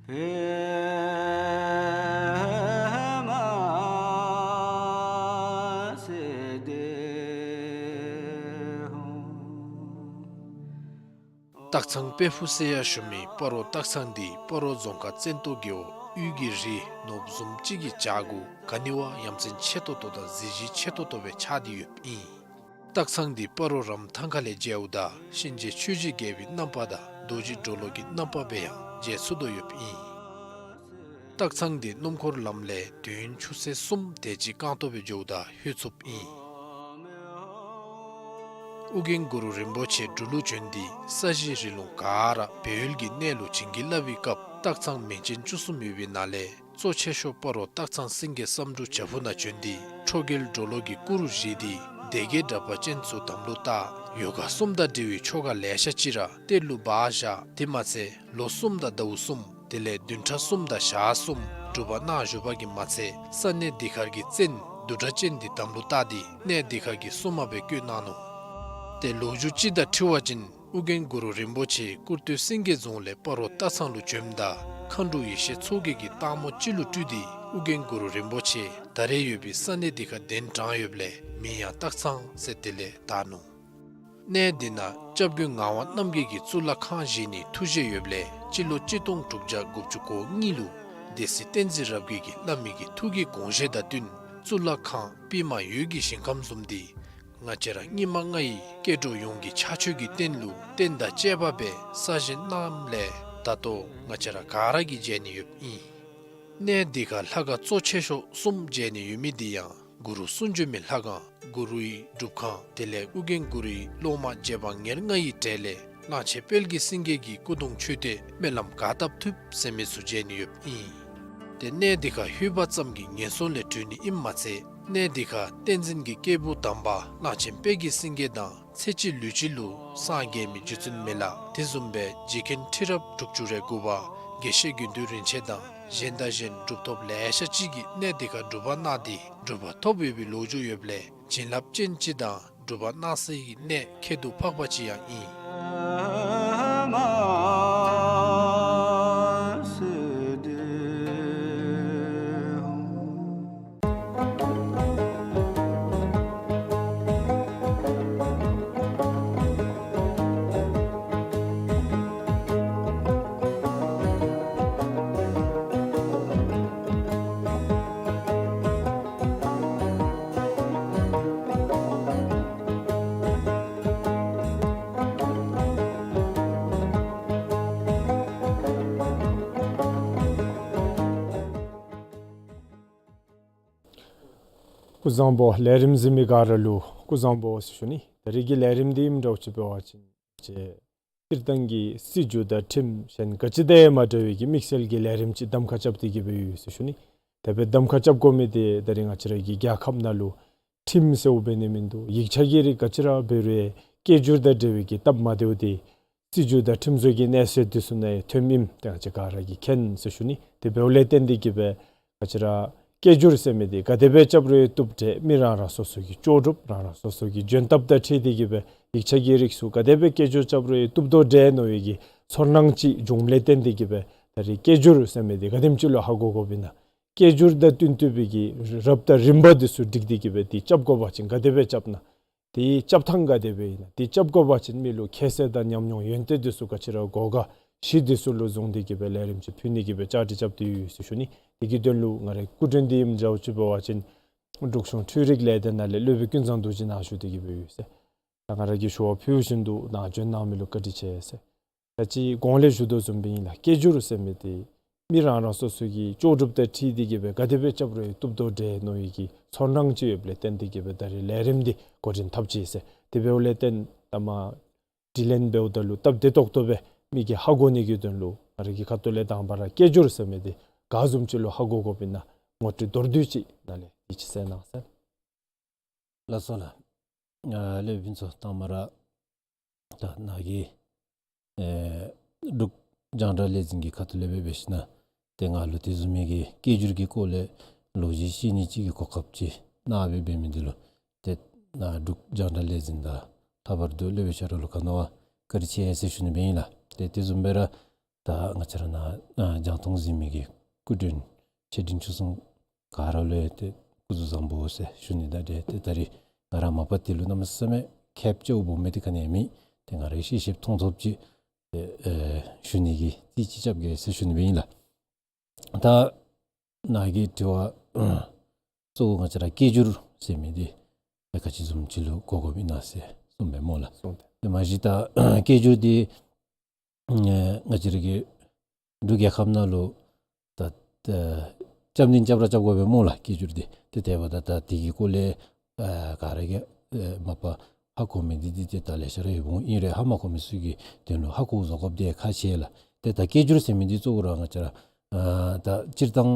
སྟག་ཚང་དཔལ་ཕུག་ཟེར་ཡང་ཞུ་མི་སྤ་རོ་སྟག་ཚང་འདི་སྤ་རོ་རྫོང་ཁག་བཙན་ཏོ་རྒེད་འོག་དབུས་ཀྱི་རི་ནོར་བུ་བཟུམ་ཅིག་གི་བྱག་གུ་ག་ནི་བ་ཡ་མཚན་ཆེ་ཏོག་ཏོ་དང་གཟི་བརྗིད་ཆེ་ཏོག་ཏོ་སྦེ་ཆགས་ཏེ་ཡོདཔ་ཨིན། སྟག་ཚང་འདི་སྤ་རོ་རམ་ཐང་ཁ་ལས་མཇལཝ་ད་གཤིན་རྗེ་ཆོས་ཀྱི་རྒྱལ་པོའི་རྣམ་པ་དང་རྡོ་རྗེ་གྲོ་ལོད་ཀྱི་རྣམ་པ་སྦེ་ཡང་མཇལ་ཚུགས་དོ་ཡོདཔ་ཨིན། སྟག་ཚང་འདི་སྣུམ་འཁོར་ལམ་ལས་དུས་ཡུན་ཆུ་ཚོད་གསུམ་དེ་ཅིག་རྐང་ཐང་སྦེ་འགྱོཝ་ད་ལྷོད་ཚུགསཔ་ཨིན། ཨོ་རྒྱན་གུ་རུ་རིན་པོ་ཆེ་འབྲུག་ལུ་བྱོན་ཏེ་ས་གཞི་རི་ལུང་ག་ར་སྦས་ཡུལ་གྱི་གནས་ལུ་བྱིན་གྱིས་བརླབས་པའི་སྐབས་སྟག་ཚང་མིང་ཅན་བཅུ་གསུམ་ཡོད་པའི་ནང་ལས་གཙོ་ཆེ་ཤོས་སྤ་རོ་སྟག་ཚང་སེང་གེ་བསམ་འགྲུབ་བྱག་ཕུག་ནང་བྱོན་ཏེ་ཁྲོ་རྒྱལ་གྲོ་ལོད་ཀྱི་སྐུ་རུ་བཞེངས་ཏེ་སྡེ་བརྒྱད་དྲེགས་པ་ཅན་ཚུ་དམ་ལུ་བཏགས། ཡོ་ག་གསུམ་དང་འབྲེལ་བའི་ཆོ་ག་ལེ་ཤ་ཅིག་ར་གཏེར་ལུ་སྦ་བཞག། དེ་མ་ཚད་ལོ་གསུམ་དང་ཟླཝ་གསུམ་དེ་ལས་བདུན་ཕྲག་གསུམ་དང་ཞག་གསུམ་སྒྲུབ་པ་གནང་བཞུགས་པ་གིས་མ་ཚད་ས་གནས་འདི་ཁར་གྱི་བཙན་བདུད་དྲེགས་ཅན་འདི་དམ་ལུ་བཏགས་ཏེ་གནས་འདི་ཁར་གྱི་སྲུང་མ་སྦེ་བསྐོས་གནང་ནུག། ཏེ་ལོ་རྒྱུས་ཅིག་དང་འཁྲིལ་བ་ཅིན་ཨོ་རྒྱན་གུ་རུ་རིན་པོ་ཆེ་ཀུར་སྟོད་སེང་གེ་རྫོང་ལས་སྤ་རོ་སྟག་ཚང་ལུ་བྱོནམ་ད་མཁའ་འགྲོ་ཡེ་ཤེས་མཚོ་རྒྱལ་གྱིས་སྟག་མོ་ཅིག་ལུ་སྤྲུལ་ཏེ་ཨོ་རྒྱན་གུ་རུ་རིན་པོ་ཆེ་ད་རེས་ཡོད་པའི་ས་གནས་འདི་ཁར་གདན་དྲངས་ཡོདཔ་ལས་མིང་ཡང་སྟག་ཚང་ཟེར་དེ་ལས་བཏགས་ནུག། གནས་འདི་ནང་སྐྱབས་མགོན་ངག་དབང་རྣམ་རྒྱལ་གྱིས་གཙུག་ལག་ཁང་བཞེངས་ནིའི་ཐུགས་བཞེད་ཡོདཔ་ལས་སྤྱི་ལོ་གཅིག་སྟོང་དྲུག་བརྒྱ་དགུ་བཅུ་གོ་གཉིས་ལུ་སྡེ་སྲིད་བསྟན་འཛིན་རབ་རྒྱས་ཀྱིས་བླ་མའི་གི་ཐུགས་ཀྱི་དགོངས་བཞེད་དང་བསྟུན་གཙུག་ལག་ཁང་པདྨ་འོད་ཀྱི་ཞིང་ཁམས་བཟུམ་འདི་ང་བཅས་ར་སྙིགས་མ་ལྔ་ཡི་སྐྱེ་འགྲོ་ཡོངས་ཀྱི་ཕྱག་མཆོད་ཀྱི་རྟེན་ལུ་རྟེན་དང་བཅས་པ་སྦེ་གསར་བཞེངས་གནངམ་ལས་ད་ལྟོ་ང་བཅས་ར་ག་ར་གིས་མཇལ་ནི་ཡོདཔ་ཨིན། གནས་འདི་ཁར་ལྷ་ཁང་གཙོ་ཆེ་ཤོས་གསུམ་མཇལ་ནི་ཡོད་མི་འདི་ཡང་གུ་རུ་གསུང་བྱོན་མའི་ལྷ་ཁང་གུ་རུའི་སྒྲུབ་ཁང་དེ་ལས་ཨོ་རྒྱན་གུ་རུའི་སློབ་མ་རྗེ་འབངས་ཉེར་ལྔ་ཡི་གྲས་ལས་གླང་ཆེན་དཔལ་གྱི་སེང་གེ་གི་སྐུ་གདུང་མཆོད་རྟེན་སྨོན་ལམ་ག་བཏབ་ཐུབ་ཟེར་མི་ཚུ་མཇལ་ནི་ཡོདཔ་ཨིན། ཏེ་གནས་འདི་ཁར་ལྷོད་པ་ཙམ་གྱིས་ངན་སོང་ལས་གྲོལ་ནི་ཨིནམ་མ་ཚད་གནས་འདི་ཁར་བསྟན་འཛིན་གྱི་སྐྱེས་བུ་དམ་པ་གླང་ཆེན་དཔལ་གྱི་སེང་གེ་དང་ཚེ་གཅིག་ལུས་གཅིག་ལུ་སངས་རྒྱས་མི་རྗེ་བཙུན་མི་ལ་དེ་བཟུམ་སྦེ་རྗེ་མཁན་ཁྲི་རབས་དྲུག་ཅུ་རེ་དགུ་པ་དགེ་བཤེས་དགེ་འདུན་རིན་ཆེན་དང་གཞན་དང་གཞན་གྲུབ་ཐོབ་ལེ་ཤ་ཅིག་གིས་གནས་འདི་ཁར་སྒྲུབ་པ་གནང་སྟེ་གྲུབ་པ་ཐོབ་ཡོད་པའི་ལོ་རྒྱུས་ཡོདཔ་ལས་བྱིན་རླབས་ཅན་ཅིག་དང་སྒྲུབ་པ་གནང་སའི་གནས་ཁྱད་དུ་འཕགས་པ་ཅིག་ཡང་ཨིན། སྐུ་གཟུགས་བཟང་པོ། ལས་རིམ་གཟིགས་མི་ག་ར་ལུ་སྐུ་གཟུགས་བཟང་པོ་ཟེར་ཞུ་ནི། ད་རིས་ཀྱི་ལས་རིམ་འདི་ཨིནམ་འདྲཝ་ཅིག་འབད་བ་ཅིན་ཏེ་སྤྱིར་བཏང་གི་སྲིད་བྱུས་དང་ཁྲིམས་གཞན་ག་ཅི་དང་ཡང་མ་འདྲ་བའི་གི་དམིགས་བསལ་གྱི་ལས་རིམ་ཅིག་གདམ་ཁ་རྐྱབ་སྟེ་གི་སྦེ་ཡོད་ཟེར་ཞུ་ནི། དེ་སྦེ་གདམ་ཁ་རྐྱབ་དགོ་མི་འདི་ད་རིས་ང་བཅས་ར་གི་རྒྱལ་ཁབ་ནང་ལུ་ཁྲིམས་ཟེརཝ་འབད་ནི་མིན་འདུག། ཡིག་ཆ་གི་རིགས་ག་ཅི་ར་འབད་རུང་སྐད་སྒྱུར་དང་འབྲེལ་བའི་གི་སྟབས་མ་བདེཝ་འདི་སྲིད་བྱུས་དང་ཁྲིམས་བཟོ་གི་གནས་ཚད་འདི་ཚུ་ནང་ཡང་ཐོནམ་ཨིནམ་ཏེ་ང་བཅས་ག་ར་གིས་མཁྱེན་ཟེར་ཞུ་ནི། དེ་འབདཝ་ལས་བརྟེན་ཏེ་གི་སྦེ་ང་བཅས་ར་སྐད་སྒྱུར་ཟེར་མི་འདི་ག་དེ་སྦེ་རྐྱབ་རུང་བཏུབ་འདྲས། མི་རང་རང་སོ་སོ་གི་ལྕོགས་གྲུབ་རང་རང་སོ་སོ་གི་འཇོན་ཐབས་དང་འཁྲིལ་ཏེ་གི་སྦེ་ཡིག་ཆ་གི་རིགས་ཚུ་ག་དེ་སྦེ་སྐད་སྒྱུར་རྐྱབ་རུང་བཏུབ་དོ་འདྲས་མནོ་བའི་གི་ཚོར་སྣང་ཅིག་འབྱུངམ་ལས་བརྟེན་ཏེ་གི་སྦེ་ད་རིས་སྐད་སྒྱུར་ཟེར་མི་འདི་ག་དེམ་ཅིག་ལུ་ཧ་གོ་དགོཔ་ཨིན་ན། སྐད་སྒྱུར་དང་བསྟུན་བསྟུན་པའི་གི་རབ་དང་རིམ་པ་འདི་ཚུ་སྒྲིག་སྟེ་གི་སྦེ་འདི་རྐྱབ་དགོ་པ་ཅིན་ག་དེ་སྦེ་རྐྱབ་ན། དེའི་རྐྱབ་ཐངས་ག་དེ་སྦེ་ཨིན་ན། དེ་རྐྱབ་དགོ་པ་ཅིན་མི་ལུ་ཁྱད་བསད་དང་ཉམས་མྱོང་ཡོན་ཏན་འདི་ཚུ་ག་ཅི་ར་དགོ་ག་གཞི་འདི་ཚུ་ལུ་བཟུང་སྟེ་གི་སྦེ་ལས་རིམ་ཅིག་ཕུལ་ནི་གི་སྦེ་བཅའ་སྒྲིག་རྐྱབ་སྟེ་ཡོད་ཟེར་ཞུ་ནི། དེ་གི་དོན་ལུ་ང་རའི་སྐུ་མགྲོན་འདི་ཨིནམ་འདྲཝ་ཅིག་འབད་བ་ཅིན་འབྲུག་གཞུང་འཕྲུལ་རིག་ལས་སྡེ་ནང་ལས་སློབ་དཔོན་ཀུན་བཟང་རྡོ་རྗེ་ནཱ་བཞུགས་ཏེ་གི་སྦེ་ཡོད་ཟེར། ད་ང་ར་གིས་ཞུ་བ་ཕུལ་བཞིན་དུ་ནཱ་བྱོན་གནང་མི་ལུ་བཀའ་དྲིན་ཆེ་ཟེར། ད་ཅི་གོང་ལས་ཞུ་དོ་བཟུམ་སྦེ་ཨིན་ལགས། སྐད་སྒྱུར་ཟེར་མི་འདི་མི་རང་རང་སོ་སོ་གི་ལྕོགས་གྲུབ་དང་འཁྲིལ་ཏེ་གི་སྦེ་ག་དེ་སྦེ་རྐྱབ་རུང་བཏུབ་དོ་འདྲས་མནོ་བའི་གི་ཚོར་སྣང་ཅིག་ཡོདཔ་ལས་བརྟེན་ཏེ་གི་སྦེ་ད་རིས་ལས་རིམ་འདི་འགོ་འདྲེན་འཐབ་ཅི་ཟེར། དེ་འབདཝ་ལས་བརྟེན་ད་མ་དྲི་ལན་འབདཝ་ད་ལུ་སྟབས་བདེ་ཏོག་ཏོ་སྦེ་མི་གིས་ཧ་གོ་ནི་གི་དོན་ལུ་ང་ར་གི་ཁ་ཐུག་ལས་དང་པ་ར་སྐད་སྒྱུར་ཟེར་མི་འདི་ག་བཟུམ་ཅིག་ལུ་ཧ་གོ་དགོཔ་ཨིན་ན་ངོ་སྤྲོད་མདོར་བསྡུས་ཅིག་ནཱ་ལས་ཡིད་ཆེས་གནང་ཟེར། ལགས་སོ་ལགས། ཨ་སློབ་དཔོན་ཚུ་དང་པ་ར་ད་ནཱ་གི་ཨེ་འབྲུག་རྒྱང་བསྒྲགས་ལས་འཛིན་གྱི་ཁ་ཐུག་ལས་སྦེ་འབད་ཞིན་ན་ཏེ་ང་ལུ་དེ་བཟུམ་མའི་གི་སྐད་སྒྱུར་གྱི་སྐོར་ལས་ལོ་རྒྱུས་བཤད་ནི་ཅིག་གི་གོ་སྐབས་ཅིག་གནང་སྦེ་འབད་མི་འདི་ལུ་ཏེ་ནཱ་འབྲུག་རྒྱང་བསྒྲགས་ལས་འཛིན་དང་ལྷག་པར་དུ་སློབ་དཔོན་ཤ་རུ་ལུ་ག་ནི་བ་བཀའ་དྲིན་ཆེ་ཟེར་ཞུ་ནི་སྦེ་ཨིན་ལགས། ཏེ་དེ་བཟུམ་སྦེ་ར་ ད་ང་བཅས་ར་ནཱ་ཨ་རྒྱང་མཐོང་གཟིགས་མི་གི་སྐུ་མགྲོན་ཆེ་འབྲིང་ཆུང་གསུམ་ག་ར་ལུ་ཡང་ཏེ་སྐུ་གཟུགས་བཟང་པོ་ཟེར་ཞུ་ནི་དང་འབྲེལ་ཏེ་ད་རིས་ང་ར་མ་པ་དེ་ལུ་གནམ་མེད་ས་མེད་ཁེ་ཕྱོགས་སྦོམ་མི་འདི་ག་ནི་ཡང་མེད། ཏེ་ང་རའི་ཤེས་ཤེསཔ་མཐོང་ཐོབ་ཅིག་ཏེ་ཨེ་ཞུ་ནི་གི་རྩིས་ཅིག་རྐྱབ་གེ་ཟེར་ཞུ་ནི་སྦེ་ཨིན་ལགས། ད་ནཱ་གི་དྲི་བ་གཙོ་བོ་ང་བཅས་ར་སྐད་སྒྱུར་ཟེར་མི་འདི་ད་ག་ཅི་བཟུམ་ཅིག་ལུ་གོ་དགོཔ་ཨིན་ན་ཟེར་གསུངས་པས་སྨོ་ལགས། གསུངས་ཏེ། ཏེ་མ་གཞི་ད་སྐད་སྒྱུར་འདི་ཨེ་ང་བཅས་ར་གི་འབྲུག་རྒྱལ་ཁབ་ནང་ལུ་ད་ད་རྐྱབ་ནི་རྐྱབ་ར་རྐྱབ་དགོ་པས་སྨོ་ལགས། སྐད་སྒྱུར་འདི་ཏེ་དེ་འབདཝ་ད་ད་དེ་གི་སྐོར་ལས་ཨ་ག་ར་གིས་ཨེ་མ་པ་ཧ་གོ་མི་འདི་འདི་ཏེ་ད་ལེ་ཤ་ར་ཡོདཔ་འོང་། ཨིན་རུང་ཧ་མ་གོ་མི་ཚུ་གི་དོན་ལུ་ཧ་གོ་བཟོ་དགོཔ་འདི་ཁག་ཆེ་ལགས། ཏེ་ད་སྐད་སྒྱུར་ཟེར་མི་འདི་གཙོ་བོ་ར་ང་བཅས་ར་ཨ་ད་སྤྱིར་བཏང་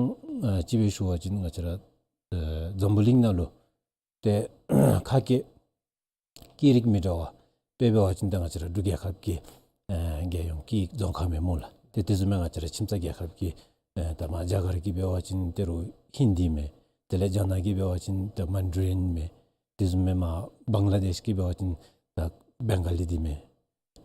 ཨ་ཅིག་སྦེ་ཞུ་བ་ཅིན་ང་བཅས་ར་ཨ་འཛམ་བུ་གླིང་ནང་ལུ་ཏེ་ཁ་སྐད་སྐད་རིགས་མི་འདྲ་བ་དཔེ་འབད་བ་ཅིན་ད་ང་བཅས་ར་འབྲུག་རྒྱལ་ཁབ་ཀྱི་ཨ་རྒྱལ་ཡོངས་སྐད་ཡིག་རྫོང་ཁ་མས་སྨོ་ལགས། ཏེ་དེ་བཟུམ་མའི་ང་བཅས་ར་ཁྱིམ་ཚང་རྒྱལ་ཁབ་ཀྱི་ཨ་ད་མར་རྒྱ་གར་གྱི་འབད་བ་ཅིན་ད་རུང་ཧིན་དི་མས། དེ་ལས་རྒྱ་ནག་གི་འབད་བ་ཅིན་ད་མན་ཌ་རིན་མས། དེ་བཟུམ་མའི་མར་བང་ལ་དེཤ་གི་འབད་བ་ཅིན་ད་བེང་ག་ལི་འདི་མས།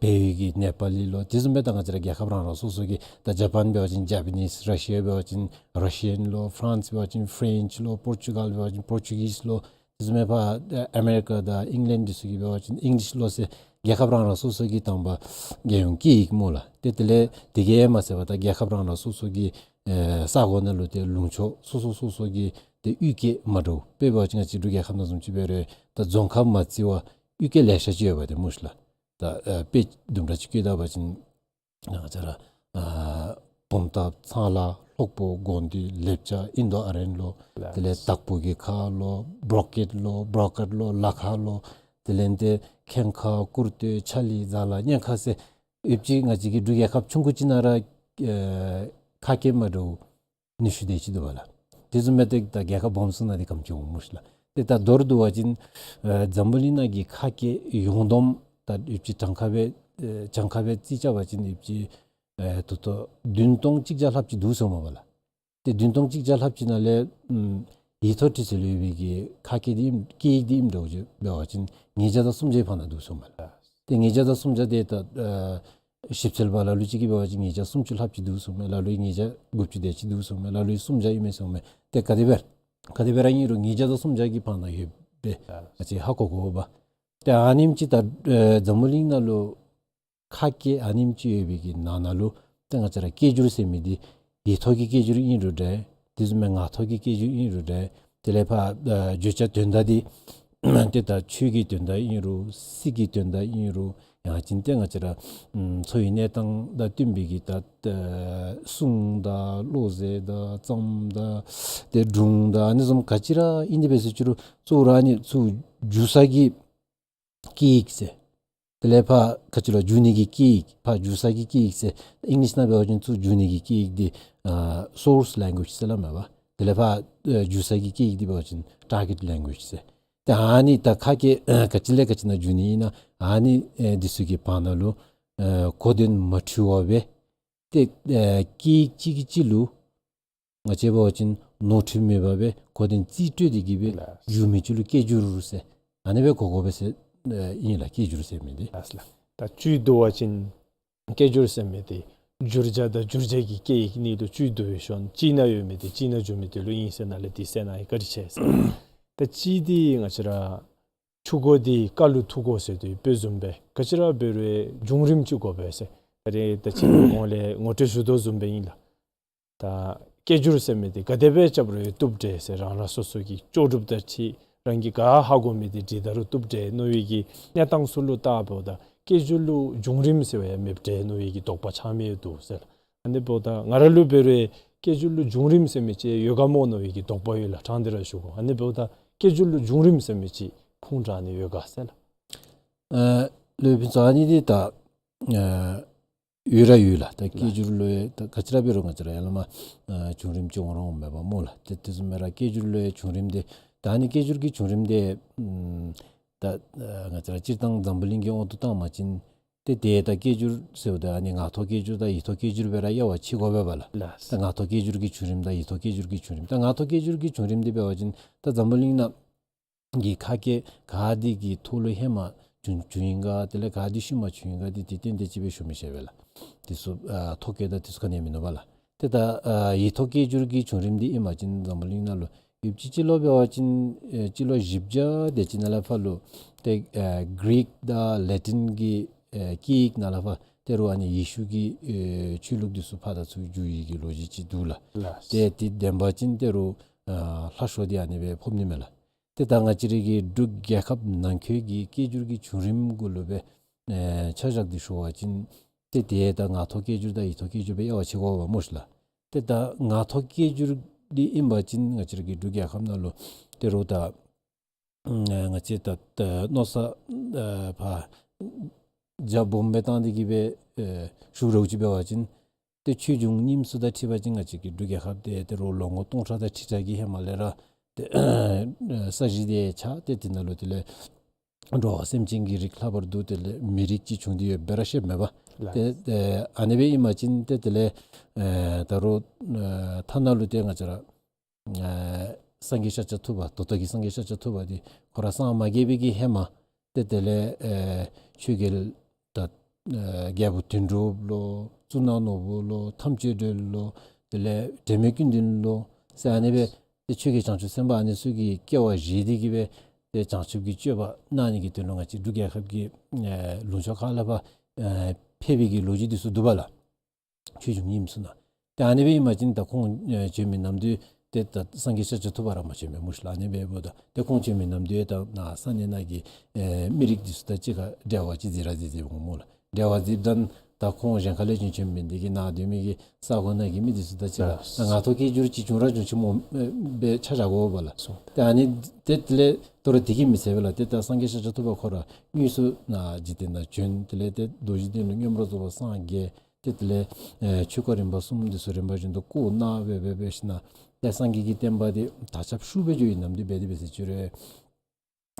བལ་ཡུལ་གྱི་ནེ་པ་ལི་ལོ། དེ་བཟུམ་སྦེ་ད་ང་བཅས་ར་རྒྱལ་ཁབ་རང་རང་སོ་སོ་གི་ད་ཇ་པཱན་འབད་བ་ཅིན་ཇ་པ་ནིས། ར་ཤི་ཡ་འབད་བ་ཅིན་ར་ཤི་ཡན་ལོ། ཕ་རན་སི་འབད་བ་ཅིན་ཕ་རེནཅ་ལོ། པོར་ཅུ་གཱལ་འབད་བ་ཅིན་པོར་ཅུ་གིས་ལོ། དེ་བཟུམ་སྦེ་ཕར་ཨ་མེ་རི་ཀ་དང་ཨིང་ལེནཌ་འདི་ཚུ་གི་འབད་བ་ཅིན་ཨིང་ལིཤ་ལོ་ཟེར་རྒྱལ་ཁབ་རང་རང་སོ་སོ་གི་དང་པ་རྒྱལ་ཡོངས་སྐད་ཡིག་སྨོ་ལགས། ཏེ་དེ་ལས་དེ་གིས་མ་ཚད་པར་ད་རྒྱལ་ཁབ་རང་རང་སོ་སོ་གི་ཨེ་ས་གོ་ནང་ལུ་ཏེ་ལུང་ཕྱོགས་སོ་སོ་སོ་སོ་གི་ཏེ་གཡུས་སྐད་མ་འདྲཝ། དཔེ་འབད་བ་ཅིན་ང་བཅས་འབྲུག་རྒྱལ་ཁབ་ནང་བཟུམ་ཅིག་འབད་རུང་ད་རྫོང་ཁ་མ་བརྩི་བར་གཡུས་སྐད་ལེ་ཤ་ཅིག་ཡོད་པ་ཏེ་སྨོ་ཤིག་ལགས། ད་ཨ་དཔེ་དུམ་གྲ་ཅིག་བཀོད་ད་པ་ཅིན་ང་བཅས་ར་ཨ་བུམ་ཐང་ཚང་ལ་ལྷོག་པོ་དགོན་སྡེ་ལེབ་ཅ་ཨིན་དོ་ཨ་རན་ལོ། དེ་ལས་དྭགས་པོ་གི་ཁ་ལོ། བྲོ་ཀེཊ་ལོ། བྲོ་ཀེཊ་ལོ། ལ་ཁ་ལོ། དེ་ལས་ཏེ་ཁེངས་ཁ། ཀུར་སྟོད། ཆ་ལི། ཛ་ལ། གཉན་ཁ་ཟེར་ཡོདཔ་ཅིག་ང་བཅས་ཀྱི་འབྲུག་རྒྱལ་ཁབ་ཆུང་ཀུ་ཅིག་ནང་ར་ཨེ་ཁ་སྐད་མ་འདྲཝ་ཉི་ཤུ་དེ་ཅིག་འདུག་པ་ལགས། དེ་བཟུམ་སྦེ་ཏེ་ད་རྒྱལ་ཁབ་སྦོམ་ཚུ་ནང་འདི་གམ་ཅིག་འོང་སྨོ་ཤིག་ལགས། ཏེ་ད་མདོར་བསྡུ་བ་ཅིན་ཨེ་འཛམ་བུ་གླིང་ནང་གི་ཁ་སྐད་ཡོངས་བསྡོམས་ད་ཡོདཔ་ཅིག་གྲངས་ཀ་སྦེ་ཨེ་གྲངས་ཀ་སྦེ་རྩིས་རྐྱབ་པ་ཅིན་ཡོདཔ་ཅིག་ཨེ་ད་ལྟོ་བདུན་སྟོང་གཅིག་བརྒྱ་ལྷགཔ་ཅིག་འདུག་ཟེར་མས་པ་ལགས། ཏེ་བདུན་སྟོང་གཅིག་བརྒྱ་ལྷགཔ་ཅིག་ནང་ལས་ཨམ་ཡིག་ཐོག་བྲིས་ཚད་ལུ་ཡོད་པའི་གི་ཁ་སྐད་འདི་ཨིནམ་སྐད་ཡིག་འདི་ཨིནམ་འདྲཝ་ཅིག་འབད་བ་ཅིན་ཉིས་བརྒྱ་དང་སུམ་བརྒྱའི་བར་ན་འདུག་ཟེར་མས་ལགས། ཏེ་ཉིས་བརྒྱ་དང་སུམ་བརྒྱ་འདི་ད་ཨེ་ཞིབ་འཚོལ་པ་ལ་ལུ་ཅིག་གིས་འབད་བ་ཅིན་ཉིས་བརྒྱ་སུམ་ཅུ་ལྷགཔ་ཅིག་འདུག་ཟེར་མས། ལ་ལུ་ཉིས་བརྒྱ་དགུ་བཅུ་དེ་ཅིག་འདུག་ཟེར་མས། ལ་ལུ་སུམ་བརྒྱ་ཨིན་མས་ཟེར་མས། ཏེ་ག་དེ་སྦེ་ག་དེ་སྦེ་ར་ཨིན་རུང་ཉིས་བརྒྱ་དང་སུམ་བརྒྱ་གི་བར་ན་ཡོདཔ་སྦེ་ང་བཅས་ཧ་གོ་དགོ་པས། ཏེ་ཨ་ནེམ་ཅིག་ད་ཨེ་འཛམ་བུ་གླིང་ནང་ལུ་ཁ་སྐད་ཨ་ནེམ་ཅིག་ཡོད་པའི་གི་ནང་ན་ལུ་ཏེ་ང་བཅས་ར་སྐད་སྒྱུར་ཟེར་མི་འདི་ཡིག་ཐོག་གི་སྐད་སྒྱུར་ཨིན་རུང་འདྲ། དེ་བཟུམ་མའི་ངག་ཐོག་གི་སྐད་སྒྱུར་ཨིན་རུང་འདྲ། དེ་ལས་ཕར་ཨ་བརྗོད་བྱ་དོན་དག་འདི་ཏེ་ད་ཆོས་ཀྱི་དོན་དག་ཨིན་རུང་སྲིད་ཀྱི་དོན་དག་ཨིན་རུང་ཡང་ཅིན་ཏེ་ང་བཅས་ར་ཨམ་འཚོ་བའི་གནས་སྟངས་དང་བསྟུན་པའི་གི་ད་ཨ་གསུང་དང་བློ་ཟེར་དང་རྩོམ་དང་ཏེ་སྒྲུང་དང་ཨ་ནི་བཟུམ་ག་ཅི་ར་ཨིན་ཏེ་འབད་ཟེར་ཅི་རུང་གཙོ་བོ་ར་ཨ་ནི་ཚུ་བསྒྱུར་ས་གི་སྐད་ཡིག་ཟེར། དེ་ལས་ཕར་ག་ཅི་ལོ་བསྒྱུར་ནི་གི་སྐད་ཡིག་ཕར་བསྒྱུར་ས་གི་སྐད་ཡིག་ཟེར། ཨིང་ལིཤ་ནང་འབད་བ་ཅིན་ཚུར་བསྒྱུར་ནི་གི་སྐད་ཡིག་འདི་ཨ་སོརསི་ལེང་གུ་ཨེཇ་ཟེར་སླབ་མས་པ། དེ་ལས་ཕར་ཨ་བསྒྱུར་ས་གི་སྐད་ཡིག་འདི་འབད་བ་ཅིན་ཊར་གེཊ་ལེང་གུ་ཨེཇ་ཟེར། ཏེ་ཨ་ནི་ད་ཁ་སྐད་ཨ་ག་ཅི་ལས་ག་ཅི་ནང་བསྒྱུར་ནི་ཨིན་ན་ཨ་ནི་ཨེ་འདི་ཚུ་གི་བར་ན་ལུ་ཨ་གོ་དོན་མ་འཁྲུལ་བ་སྦེ་ཏེ་ཨ་སྐད་ཡིག་གཅིག་གིས་གཅིག་ལུ་ང་བཅས་འབད་བ་ཅིན་ནོར་འཁྲུལ་མེད་པ་སྦེ་གོ་དོན་རྩིས་སྤྲོད་དེ་གི་སྦེ་ལགས། བསྒྱུར་མི་ཅིག་ལུ་སྐད་སྒྱུར་ཟེར། ཨ་ནི་སྦེ་གོ་དགོ་པས་ཟེར་ཨེ་ཨིན་ལགས། སྐད་སྒྱུར་ཟེར་མི་འདི། ལགས་ལགས། ད་བཅུད་བསྡུ་བ་ཅིན་སྐད་སྒྱུར་ཟེར་མི་འདི་བསྒྱུར་བྱ་དང་བསྒྱུར་བྱེད་ཀྱི་སྐད་ཡིག་གཉིས་ལུ་བཅུད་བསྡུ་བའི་ཤུལ་གཅིག་ནང་ཡོད་མི་འདི་གཅིག་ནང་བསྒྱུར་མི་འདི་ལུ་ཨིན་ཟེར་ནཱ་ལས་འདི་གསན་གནང་ཡི། བཀའ་དྲིན་ཆེ་ཟེར། ད་གཅིག་འདི་ང་བཅས་ར་ཆུ་མགོ་འདི་རྐ་ལུ་ཐུག་དགོ་ཟེར་དོ་ཡོདཔ་བཟུམ་སྦེ་ག་ཅི་ར་འབད་རུང་བསྒྱུར་རིམ་ཅིག་དགོ་པས་ཟེར། ད་རེས་ད་ཅི་གོང་ལས་ངོ་སྤྲོད་ཞུ་དོ་བཟུམ་སྦེ་ཨིན་ལགས། ད་སྐད་སྒྱུར་ཟེར་མི་འདི་ག་དེ་སྦེ་རྐྱབ་རུང་བཏུབ་འདྲས་ཟེར། རང་རང་སོ་སོ་གི་ལྕོགས་གྲུབ་དང་འཁྲིལ་རང་གིས་ག་ཧ་གོ་མི་འདི་འབྲི་ད་རུང་བཏུབ་འདྲས་མནོ་བའི་གི་གནས་སྟངས་ཚུ་ལུ་བལྟཝ་ད་སྐད་སྒྱུར་ལུ་བསྒྱུར་རིམ་ཟེར་བ་ཡང་མེདཔ་འདྲས་མནོ་བའི་གི་དོགས་པ་ཆགས་མི་འདུག་ཟེར། ཨ་ནི་འབདཝ་ད་ང་ར་ལུ་འབད་རུང་སྐད་སྒྱུར་ལུ་བསྒྱུར་རིམ་ཟེར་མི་ཅིག་ཡོད་ག་སྨོ་མནོ་བའི་གི་དོགས་པ་ཡོད་ལགས། དྲང་སྟེ་ར་ཞུ་དགོ། ཨ་ནི་འབདཝ་ད་སྐད་སྒྱུར་ལུ་བསྒྱུར་རིམ་ཟེར་མི་ཅིག་ཁུངས་དྲངས་ནི་ཡོད་ག་ཟེར་ལགས། ཨ་ལགས་ཕུན་ཚོགས། ཨ་ནི་འདི་ད་ཨ་ཡོད་ར་ཡོད་ལགས། ད་སྐད་སྒྱུར་ལུ་ཡང་ད་ག་ཅི་ར་འབད་རུང་ང་བཅས་ར་ཡར་ལས་མར་ཨ་བྱུང་རིམ་ཅིག་འོང་ར་འོངམ་མས་པ་སྨོ་ལགས། ཏེ་དེ་བཟུམ་སྦེ་ར་སྐད་སྒྱུར་ལུ་ཡང་བྱུང་རིམ་འདི་ད་ཨ་ནི་སྐད་སྒྱུར་གྱི་བྱུང་རིམ་འདི་ཨམ་ད་ཨ་ང་བཅས་ར་སྤྱིར་བཏང་འཛམ་བུ་གླིང་གི་དབང་དུ་བཏང་བ་ཅིན་ཏེ་ད་སྐད་སྒྱུར་ཟེརཝ་ད་ཨ་ནི་ངག་ཐོག་སྐད་སྒྱུར་དང་ཡིག་ཐོག་སྐད་སྒྱུར་སྦེ་ར་དབྱེ་བ་ཕྱེ་དགོ་པས་པ་ལགས། ལགས། ད་ངག་ཐོག་སྐད་སྒྱུར་གྱི་བྱུང་རིམ་དང་ཡིག་ཐོག་སྐད་སྒྱུར་གྱི་བྱུང་རིམ། ད་ངག་ཐོག་སྐད་སྒྱུར་གྱི་བྱུང་རིམ་འདི་འབད་བ་ཅིན་ད་འཛམ་བུ་གླིང་ནང་གི་ཁ་སྐད་ག་དེ་གི་ཐོག་ལུ་ཧེ་མ་བྱུང་བྱུང་ཡི་ག་དེ་ལས་ག་དེ་ཤུལ་མ་བྱུང་ཡི་ག་འདི་ཏེ་ཏན་ཏན་ཅིག་སྦེ་ཞུ་མི་ཤེས་པས་ལགས། དེ་ཚུ་ཨ་ཐོ་བཀོད་དང་དེ་ཚུ་ག་ནི་ཡང་མིན་ནུག་པ་ལགས། ཏེ་ད་ཨ་ཡིག་ཐོག་སྐད་སྒྱུར་གྱི་བྱུང་རིམ་འདི་ཨིན་པ་ཅིན་འཛམ་བུ་གླིང་ནང་ལུ་ཡོདཔ་ཅིག་སྤྱི་ལོ་འབད་བ་ཅིན་ཨེ་སྤྱི་ལོ་བཞི་བརྒྱ་དེ་ཅིག་ནང་ལས་ཕར་ལུ་ཏེ་ཨེ་གི་རིག་དང་ལེ་ཊིན་གྱི་ཨེ་སྐད་ཡིག་ནང་ལས་ཕར་ད་རུང་ཨ་ནི་ཡེ་ཤུ་གི་ཨེ་ཆོས་ལུགས་འདི་ཚུ་ཕར་དང་ཚུར་བསྒྱུར་ཡི་གི་ལོ་རྒྱུས་ཅིག་འདུག་ལགས། ལགས། ཏེ་དེ་བདེན་པ་ཅིན་ད་རུང་ཨ་ལྷག་ཤོས་འདི་ཨ་ནི་སྦེ་ཕོག་ནི་མས་ལགས། ཏེ་ད་ང་བཅས་རའི་གི་འབྲུག་རྒྱལ་ཁབ་ནང་འཁོད་ཀྱི་སྐད་སྒྱུར་གྱི་བྱུང་རིམ་གུ་ལུ་སྦེ་ཨེ་ཆ་བཞག་སྟེ་ཞུ་བ་ཅིན་ཏེ་དེ་ད་ངག་ཐོག་སྐད་སྒྱུར་དང་ཡིག་ཐོག་སྐད་སྒྱུར་སྦེ་དབྱེ་བ་ཕྱེ་དགོ་པས་སྨོ་ཤི་ལགས། ཏེ་ད་ངག་ཐོག་སྐད་སྒྱུར་འདི་ཨིན་པ་ཅིན་ང་བཅས་རའི་གི་འབྲུག་རྒྱལ་ཁབ་ནང་ལུ་ད་རུང་ད་ཨ་ང་བཅས་ད་ད་མནོ་བསམ་ཨ་ཕར་རྒྱ་སྦོམ་སྦེ་བཏང་སྟེ་གི་སྦེ་ཨེ་ཞུ་རོགས་ཅིག་འབད་བ་ཅིན་ཏེ་ཆོས་འབྱུང་རྙིངམ་ཚུ་དང་འཁྲིལ་བ་ཅིན་ང་བཅས་ཀྱི་འབྲུག་རྒྱལ་ཁབ་འདི་ད་རུང་ལོ་ངོ་སྟོང་ཕྲག་དང་ཁྲི་ཕྲག་གི་ཧེ་མ་ལས་ར་ཏེ་ས་གཞི་འདི་ཆགས་ཏེ་དེ་ནང་ལུ་དེ་ལས་འགྲོ་བ་སེམས་ཅན་གྱི་རིགས་ལྷག་པར་དུ་དེ་ལས་མི་རིགས་ཅིག་བྱུང་སྟེ་ཡོདཔ་སྦེ་ར་བཤདཔ་མས་པ། ལགས། ཏེ་ཏེ་ཨ་ནི་སྦེ་ཨིན་པ་ཅིན་ཏེ་དེ་ལས་ཨེ་ད་རུང་ཨེ་ཐ་ན་ལུ་ཏེ་ང་བཅས་ར་ཨེ་སངས་རྒྱས་ཤཱཀྱ་ཐུབ་པ་ད་ལྟོ་གི་སངས་རྒྱས་ཤཱཀྱ་ཐུབ་པ་འདི་ཁོ་ར་སངས་མ་རྒྱས་པའི་གི་ཧེ་མ་ཏེ་དེ་ལས་ཨེ་ཆོས་རྒྱལ་ད་ཨེ་རྒྱལ་པོ་དོན་གྲུབ་ལོ་གཙུག་ན་ནོར་བུ་ལོ་ཐམས་ཅད་སྒྲོལ་ལོ་དེ་ལས་དྲན་མེད་ཀུན་ལྡན་ལོ་ཟེར་ཨ་ནི་སྦེ་ཏེ་ཆོས་རྒྱལ་བྱང་ཆུབ་སེམས་དཔའ་ཨ་ནི་ཚུ་གི་སྐྱེ་བ་བཞེས་ཏེ་གི་སྦེ་ཏེ་བྱང་ཆུབ་ཀྱི་སྤྱོད་པ་གནང་ནི་གི་དོན་ལུ་ང་བཅས་འབྲུག་རྒྱལ་ཁབ་ཀྱི་ཨེ་ལུང་ཕྱོགས་ཁག་ལས་ཕར་ཨེ་ཕེབས་པའི་གི་ལོ་རྒྱུས་འདི་ཚུ་འདུག་པ་ལགས། ཆོས་འབྱུང་རྙིངམ་ཚུ་ནང་། ཏེ་ཨ་ནི་སྦེ་ཨིན་པ་ཅིན་ད་ཁོང་ཨེ་བྱོན་མི་ནམ་དུས་ཏེ་ད་སངས་རྒྱས་ཤཱཀྱ་ཐུབ་པ་ར་མ་བྱོན་པས་སྨོ་ཤི་ལགས། ཨ་ནི་སྦེ་འབདཝ་ད་ཏེ་ཁོང་བྱོན་མི་ནམ་དུས་ད་ནཱ་ས་གནས་ནང་གི་ཨེ་མི་རིགས་འདི་ཚུ་དང་གཅིག་ཁར་འབྲེལ་བ་ཅིག་འཛིང་ར་འཛིང་འཛིང་འོང་སྨོ་ལགས། འབྲེལ་བ་འཛིངམ་ད་ད་ཁོང་གཞན་ཁ་ལས་བྱོན་བྱོནམ་མེན། དེ་གིས་ནཱ་སྡོད་མི་གི་ས་གོ་ནང་གི་མི་འདི་ཚུ་དང་གཅིག་ཁར་ད་ངག་ཐོག་སྐད་སྒྱུར་ཅིག་བྱུང་ར་བྱུང་ཅི་སྨོ་ཨེ་སྦེ་ཆ་བཞག་དགོ་པས་ལགས། སོ། ཏེ་ཨ་ནི་ཏེ་དེ་ལས་ད་རུང་དེ་གིས་མི་ཚད་པས་ལགས། ཏེ་ད་སངས་རྒྱས་ཤཱཀྱ་ཐུབ་པ་ཁོ་ར་དངོས་སུ་ནཱ་འཇིག་རྟེན་ནང་བྱོན། དེ་ལས་ཏེ་མདོ་རྒྱུད་དོན་ལུ་མངོན་པར་རྫོགས་པར་སངས་རྒྱས། ཏེ་དེ་ལས་ཨེ་ཆོས་སྐོར་རིམ་པ་གསུམ་འདི་ཚུ་རིམ་པ་བཞིན་དུ་བསྐོར་གནང་སྦེ་སྦེ་སྦེ་ཞིནམ་ལས་ཏེ་སངས་རྒྱས་ཀྱི་བསྟན་པ་འདི་དར་ཁྱབ་ཤུགས་སྦེ་འགྱོ་བའི་ནམ་དུས་འབད་དེ་འབད་ཟེར་ཅི་རུང་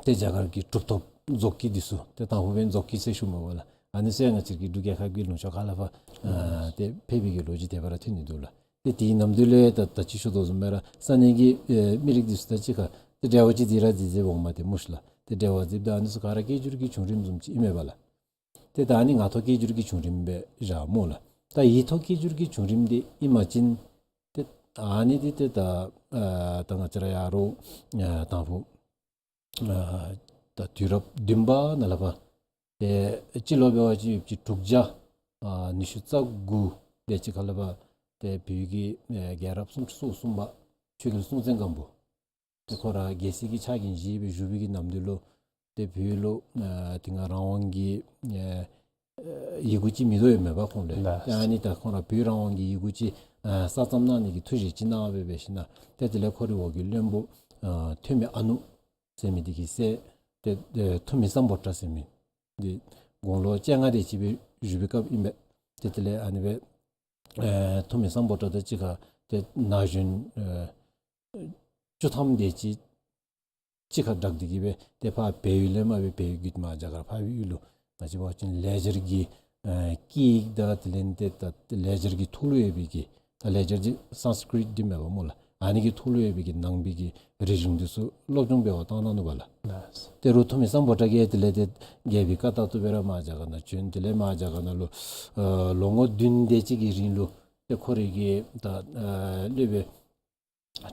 ཏེ་རྒྱ་གར་གྱི་གྲུབ་ཐོབ་རྫོགས་སྐྱེས་འདི་ཚུ་ཏེ་དང་ཕུ་འབདན་རྫོགས་སྐྱེས་ཟེར་ཞུཝ་མས་པ་ལགས། ཨ་ནི་ཚུ་ཡང་ང་བཅས་ཀྱི་འབྲུག་རྒྱལ་ཁབ་ཀྱི་ལུང་ཕྱོགས་ཁག་ལས་ཕར་ཨ་ཏེ་ཕེབས་པའི་གི་ལོ་རྒྱུས་དེ་སྦེ་ར་ཐོན་ནི་འདུག་ལགས། ཏེ་དེའི་ནམ་དུས་ལས་ད་ད་ཅི་ཞུ་དོ་བཟུམ་སྦེ་ར་ས་གནས་ཀྱི་ཨེ་མི་རིགས་འདི་ཚུ་དང་གཅིག་ཁར་ཏེ་འབྲེལ་བ་ཅིག་འཛིང་ར་འཛིང་འཛིང་འོངམ་ཏེ་སྨོ་ཤི་ལགས། ཏེ་འབྲེལ་བ་འཛིངམ་ད་ཨ་ནི་ཚུ་ག་ར་སྐད་སྒྱུར་གྱི་བྱུང་རིམ་བཟུམ་ཅིག་ཨིན་མས་པ་ལགས། ཏེ་ད་ཨ་ནི་ངག་ཐོག་སྐད་སྒྱུར་གྱི་བྱུང་རིམ་སྦེ་བཞག་སྨོ་ལགས། ད་ཡིག་ཐོག་སྐད་སྒྱུར་གྱི་བྱུང་རིམ་འདི་ཨིན་པ་ཅིན་ཏེ་ཨ་ནི་འདི་ཏེ་ད་ཨ་ད་ང་བཅས་ར་ཡ་རོགས་ཨ་དང་ཕུ་ཨ་ད་དུས་རབས་བདུན་པ་ནང་ལས་ཕར་ཏེ་སྤྱི་ལོ་འབད་བ་ཅིན་ཡོདཔ་ཅིག་དྲུག་བརྒྱ་ཨ་ཉི་ཤུ་རྩ་དགུ་དེ་ཅིག་ཁར་ལས་ཕར་ཏེ་བོད་ཀྱི་ཨེ་རྒྱལ་རབས་སུམ་ཅུ་སོ་གསུམ་པ་ཆོས་རྒྱལ་སྲོང་བཙན་སྒམ་པོ་ཏེ་ཁོ་ར་རྒྱལ་སྲིད་ཀྱི་ཕྱག་འགན་བཞེས་སྦེ་བཞུགས་པའི་གི་ནམ་དུས་ལུ་ཏེ་བོད་ལུ་ཨ་དེ་སྔ་རང་དབང་གི་ཨ་ཡི་གུ་ཅིག་མིན་འདུག་ཡོད་མས་པ་ཁོང་ལུ། ལགས། ཏེ་ཨ་ནི་ད་ཁོང་ར་བོད་རང་དབང་གི་ཡི་གུ་ཅིག་ཨ་གསར་རྩོམ་གནང་ནི་གི་ཐུགས་བཞེད་ཅིག་གནང་སྦེ་སྦེ་ཞིནམ་ལས་ཏེ་དེ་ལས་ཁོ་རའི་འོག་གི་བློན་པོ་ཨ་ཐོན་མི་ཨ་ནུ་ཟེར་མི་འདི་གི་སྲས་ཏེ་ཨེ་ཐུ་མི་སམ་བྷོ་ཊ་ཟེར་མི་འདི་དགུང་ལོ་བཅོ་ལྔ་དེ་ཅིག་སྦེ་བཞུགས་པའི་སྐབས་ཨིན་པས། ཏེ་དེ་ལས་ཨ་ནི་སྦེ་ཨེ་ཐུ་མི་སམ་བྷོ་ཊ་དང་གཅིག་ཁར་ཏེ་ན་གཞོན་ཨེ་བཅུ་ཐམ་དེ་ཅིག་གཅིག་ཁར་སྦྲགས་ཏེ་གི་སྦེ་ཏེ་ཕར་བལ་ཡུལ་ལས་མར་སྦེ་བལ་ཡུལ་བརྒྱུད་མར་རྒྱ་གར་འཕགས་པའི་ཡུལ་ལུ་ང་བཅས་འབད་བ་ཅིན་ལེ་སྦྱར་གྱི་ཨེ་སྐད་ཡིག་དང་དེ་ལས་ཏེ་ད་ལེ་སྦྱར་གྱི་ཐོག་ལུ་ཡོད་པའི་གི་ད་ལེ་སྦྱར་གྱི་སཾ་སྐྲྀཏ་འདི་མེན་པ་སྨོ་ལགས། ཨ་ནི་གི་ཐོག་ལུ་ཡོད་པའི་གི་ནང་པའི་གི་རིག་གཞུང་འདི་ཚུ་སློབ་སྦྱོང་འབད་བར་བཏང་གནང་ནུག་པ་ལགས། ལགས། ཏེ་རུང་ཐུ་མི་སམ་བྷོ་ཊ་གིས་དེ་ལས་ཏེ་རྒྱལ་པོའི་བཀའ་ལྟར་དུ་སྦེ་ར་མར་རྒྱ་གར་ནང་བྱོན། དེ་ལས་མར་རྒྱ་གར་ནང་ལུ་ཨ་ལོ་ངོ་བདུན་དེ་ཅིག་གི་རིང་ལུ་ཏེ་ཁོ་རའི་གི་ད་ཨ་སློབ་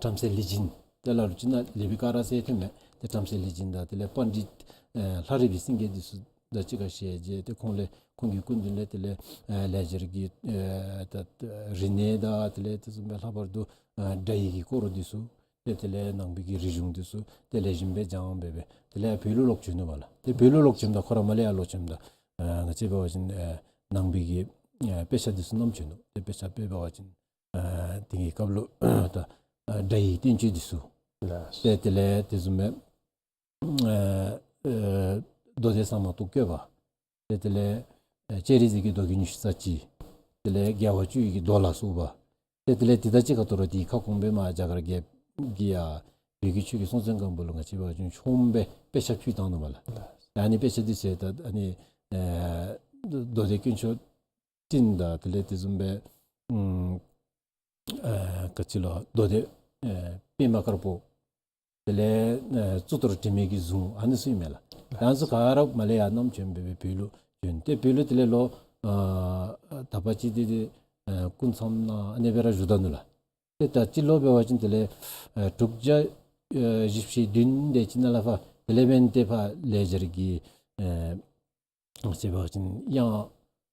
དཔོན་བྲམ་ཟེ་ལེགས་སྦྱིན་དེ་ལ་ལུ་ཅིག་ནང་ལེགས་པའི་སྐོར་ཟེར་ཐོན་མས། ཏེ་བྲམ་ཟེ་ལེགས་སྦྱིན་དང་དེ་ལས་པཎྜི་ཏ་ཨེ་ལྷ་རིས་པའི་སེང་གེ་འདི་ཚུ་དང་གཅིག་ཁར་ཞལ་མཇལ། ཏེ་ཁོང་ལས་ཁོང་གི་སྐུ་མདུན་ལས་དེ་ལས་ཨེ་ལེགས་སྦྱར་གྱི་ཨེ་ད་རིག་གནས་དང་དེ་ལས་དེ་བཟུམ་སྦེ་ལྷག་པར་དུ་ཨེ་སྒྲ་ཡིག་གི་སྐོར་འདི་ཚུ་ཏེ་དེ་ལས་ནང་པའི་གི་རིག་གཞུང་འདི་ཚུ་ཏེ་ལེགས་ཤོམ་སྦེ་སྦྱངས་སྦེ་སྦེ་དེ་ལས་བོད་ལུ་ལོག་བྱོན་ནུག་པ་ལགས། ཏེ་བོད་ལུ་ལོག་བྱོནམ་ད་ཁོ་ར་མར་ལས་ཡར་ལོག་བྱོནམ་ད་ཨེ་ང་བཅས་འབད་བ་ཅིན་ཨེ་ནང་པའི་གི་ཨེ་དཔེ་ཆ་འདི་ཚུ་བསྣམས་བྱོན་ནུག། ཏེ་དཔེ་ཆ་དཔེ་འབད་བ་ཅིན་ཨ་དེ་གི་སྐབས་ལུ་ད་ཨ་སྒྲ་ཡིག་བསྟན་བཅོས་འདི་ཚུ། ལགས། ཏེ་དེ་ལས་དེ་བཟུམ་སྦེ་ཨ་ཨ་མདོ་སྡེ་ཟ་མ་ཏོག་བཀོད་པ། ཏེ་དེ་ལས་ཨ་སྤྱན་རས་གཟིགས་ཀྱི་མདོ་རྒྱུད་ཉི་ཤུ་རྩ་གཅིག། དེ་ལས་དགེ་བ་བཅུ་ཡི་གི་མདོ་ལ་སོགས་པ། ཏེ་དེ་ལས་དེ་དང་གཅིག་ཁར་ད་རུང་དེའི་ཁ་སྐོང་སྦེ་མར་རྒྱ་གར་རྒྱལཔོ་གིས་ཡར་བོད་ཀྱི་ཆོས་རྒྱལ་སྲོང་བཙན་སྒམ་པོ་ལུ་ང་བཅས་འབད་བ་ཅིན་ཆོངམ་སྦེ་དཔེ་ཆ་ཕུལ་བཏང་ནུག་པ་ལགས། ལགས། ཨ་ནི་དཔེ་ཆ་འདི་ཚུ་ད་ཨ་ནི་ཨ་མདོ་སྡེ་དཀོན་མཆོག་སྤྲིན་དང་དེ་ལས་དེ་བཟུམ་སྦེ་ཨམ་ཨ་ག་ཅི་ལོ་མདོ་སྡེ་ཨ་པདྨ་དཀར་པོ། དེ་ལས་ཨ་གཙུག་ཏོར་དྲི་མེད་ཀྱི་གཟུངས། ཨ་ནི་ཚུ་ཨིན་མས་ལགས། ཨ་ནི་ཚུ་ག་ར་མར་ལས་ཡར་བསྣམས་བྱོན་སྦེ་སྦེ་བོད་ལུ་བྱོན། ཏེ་བོད་ལུ་དེ་ལས་ལོ་ ཨ་དག་པ་ཅིག་འདི་འདི་ཨ་སྐུ་མཚམས་ནང་ཨ་ནི་སྦེ་ར་བཞུགས་ད་ནུག་ལགས། ཏེ་ད་སྤྱི་ལོ་འབད་བ་ཅིན་དེ་ལས་ཨ་དྲུག་བརྒྱ་ཨ་བཞི་བཅུ་ཞེ་བདུན་དེ་ཅིག་ནང་ལས་ཕར་དེ་ལས་འབདན་ཏེ་ཕར་ལེགས་སྦྱར་གྱི་ཨ་ཟེར་བ་ཅིན་དབྱངས་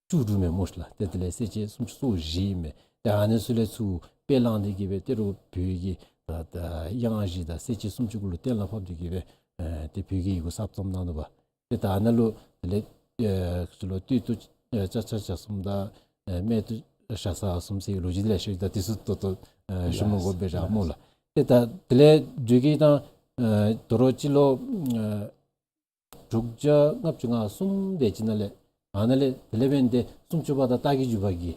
བཅུ་དྲུག་མས་སྨོ་ལགས། ཏེ་དེ་ལས་གསལ་བྱེད་སུམ་ཅུ་སོ་བཞི་མས། ཏེ་ཨ་ནི་ཚུ་ལས་ཚུར་དཔེ་བླངས་ཏེ་གིས་སྦེ་ཏེ་རུང་བོད་ཀྱི་ད་ད་དབྱངས་བཞི་དང་གསལ་བྱེད་སུམ་ཅུ་གུ་ལུ་གཏན་ལ་ཕབ་སྟེ་གིས་སྦེ་ཨ་ཏེ་བོད་ཀྱི་ཡི་གུ་གསར་བརྩམས་གནང་ནུག་པ། ཏེ་ད་ཨ་ནཱ་ལུ་དེ་ལས་ཨ་ཚུ་ལུ་སྟོད་དུ་ཨ་ཅ་ཆས་གསུམ་དང་ཨ་སྨད་དུ་ཤ་ཟ་གསུམ་ཟེར་ལོ་རྒྱུས་ལེ་ཤ་ཡོད། ད་དེ་ཚུ་ད་ལྟོ་ཨ་ཞུ་མི་དགོ་པས་ར་སྨོ་ལགས། ཏེ་ད་དེ་ལས་འགྲོ་གི་ད་ཨ་དོ་རུང་སྤྱི་ལོ་ཨ་དྲུག་བརྒྱ་ལྔ་བཅུ་ང་གསུམ་དེ་ཅིག་ནང་ལས་ཨ་ནཱ་ལས་དེ་ལས་འབདན་ཏེ་སུམ་ཅུ་པ་དང་རྟགས་ཀྱི་འཇུག་པ་གི་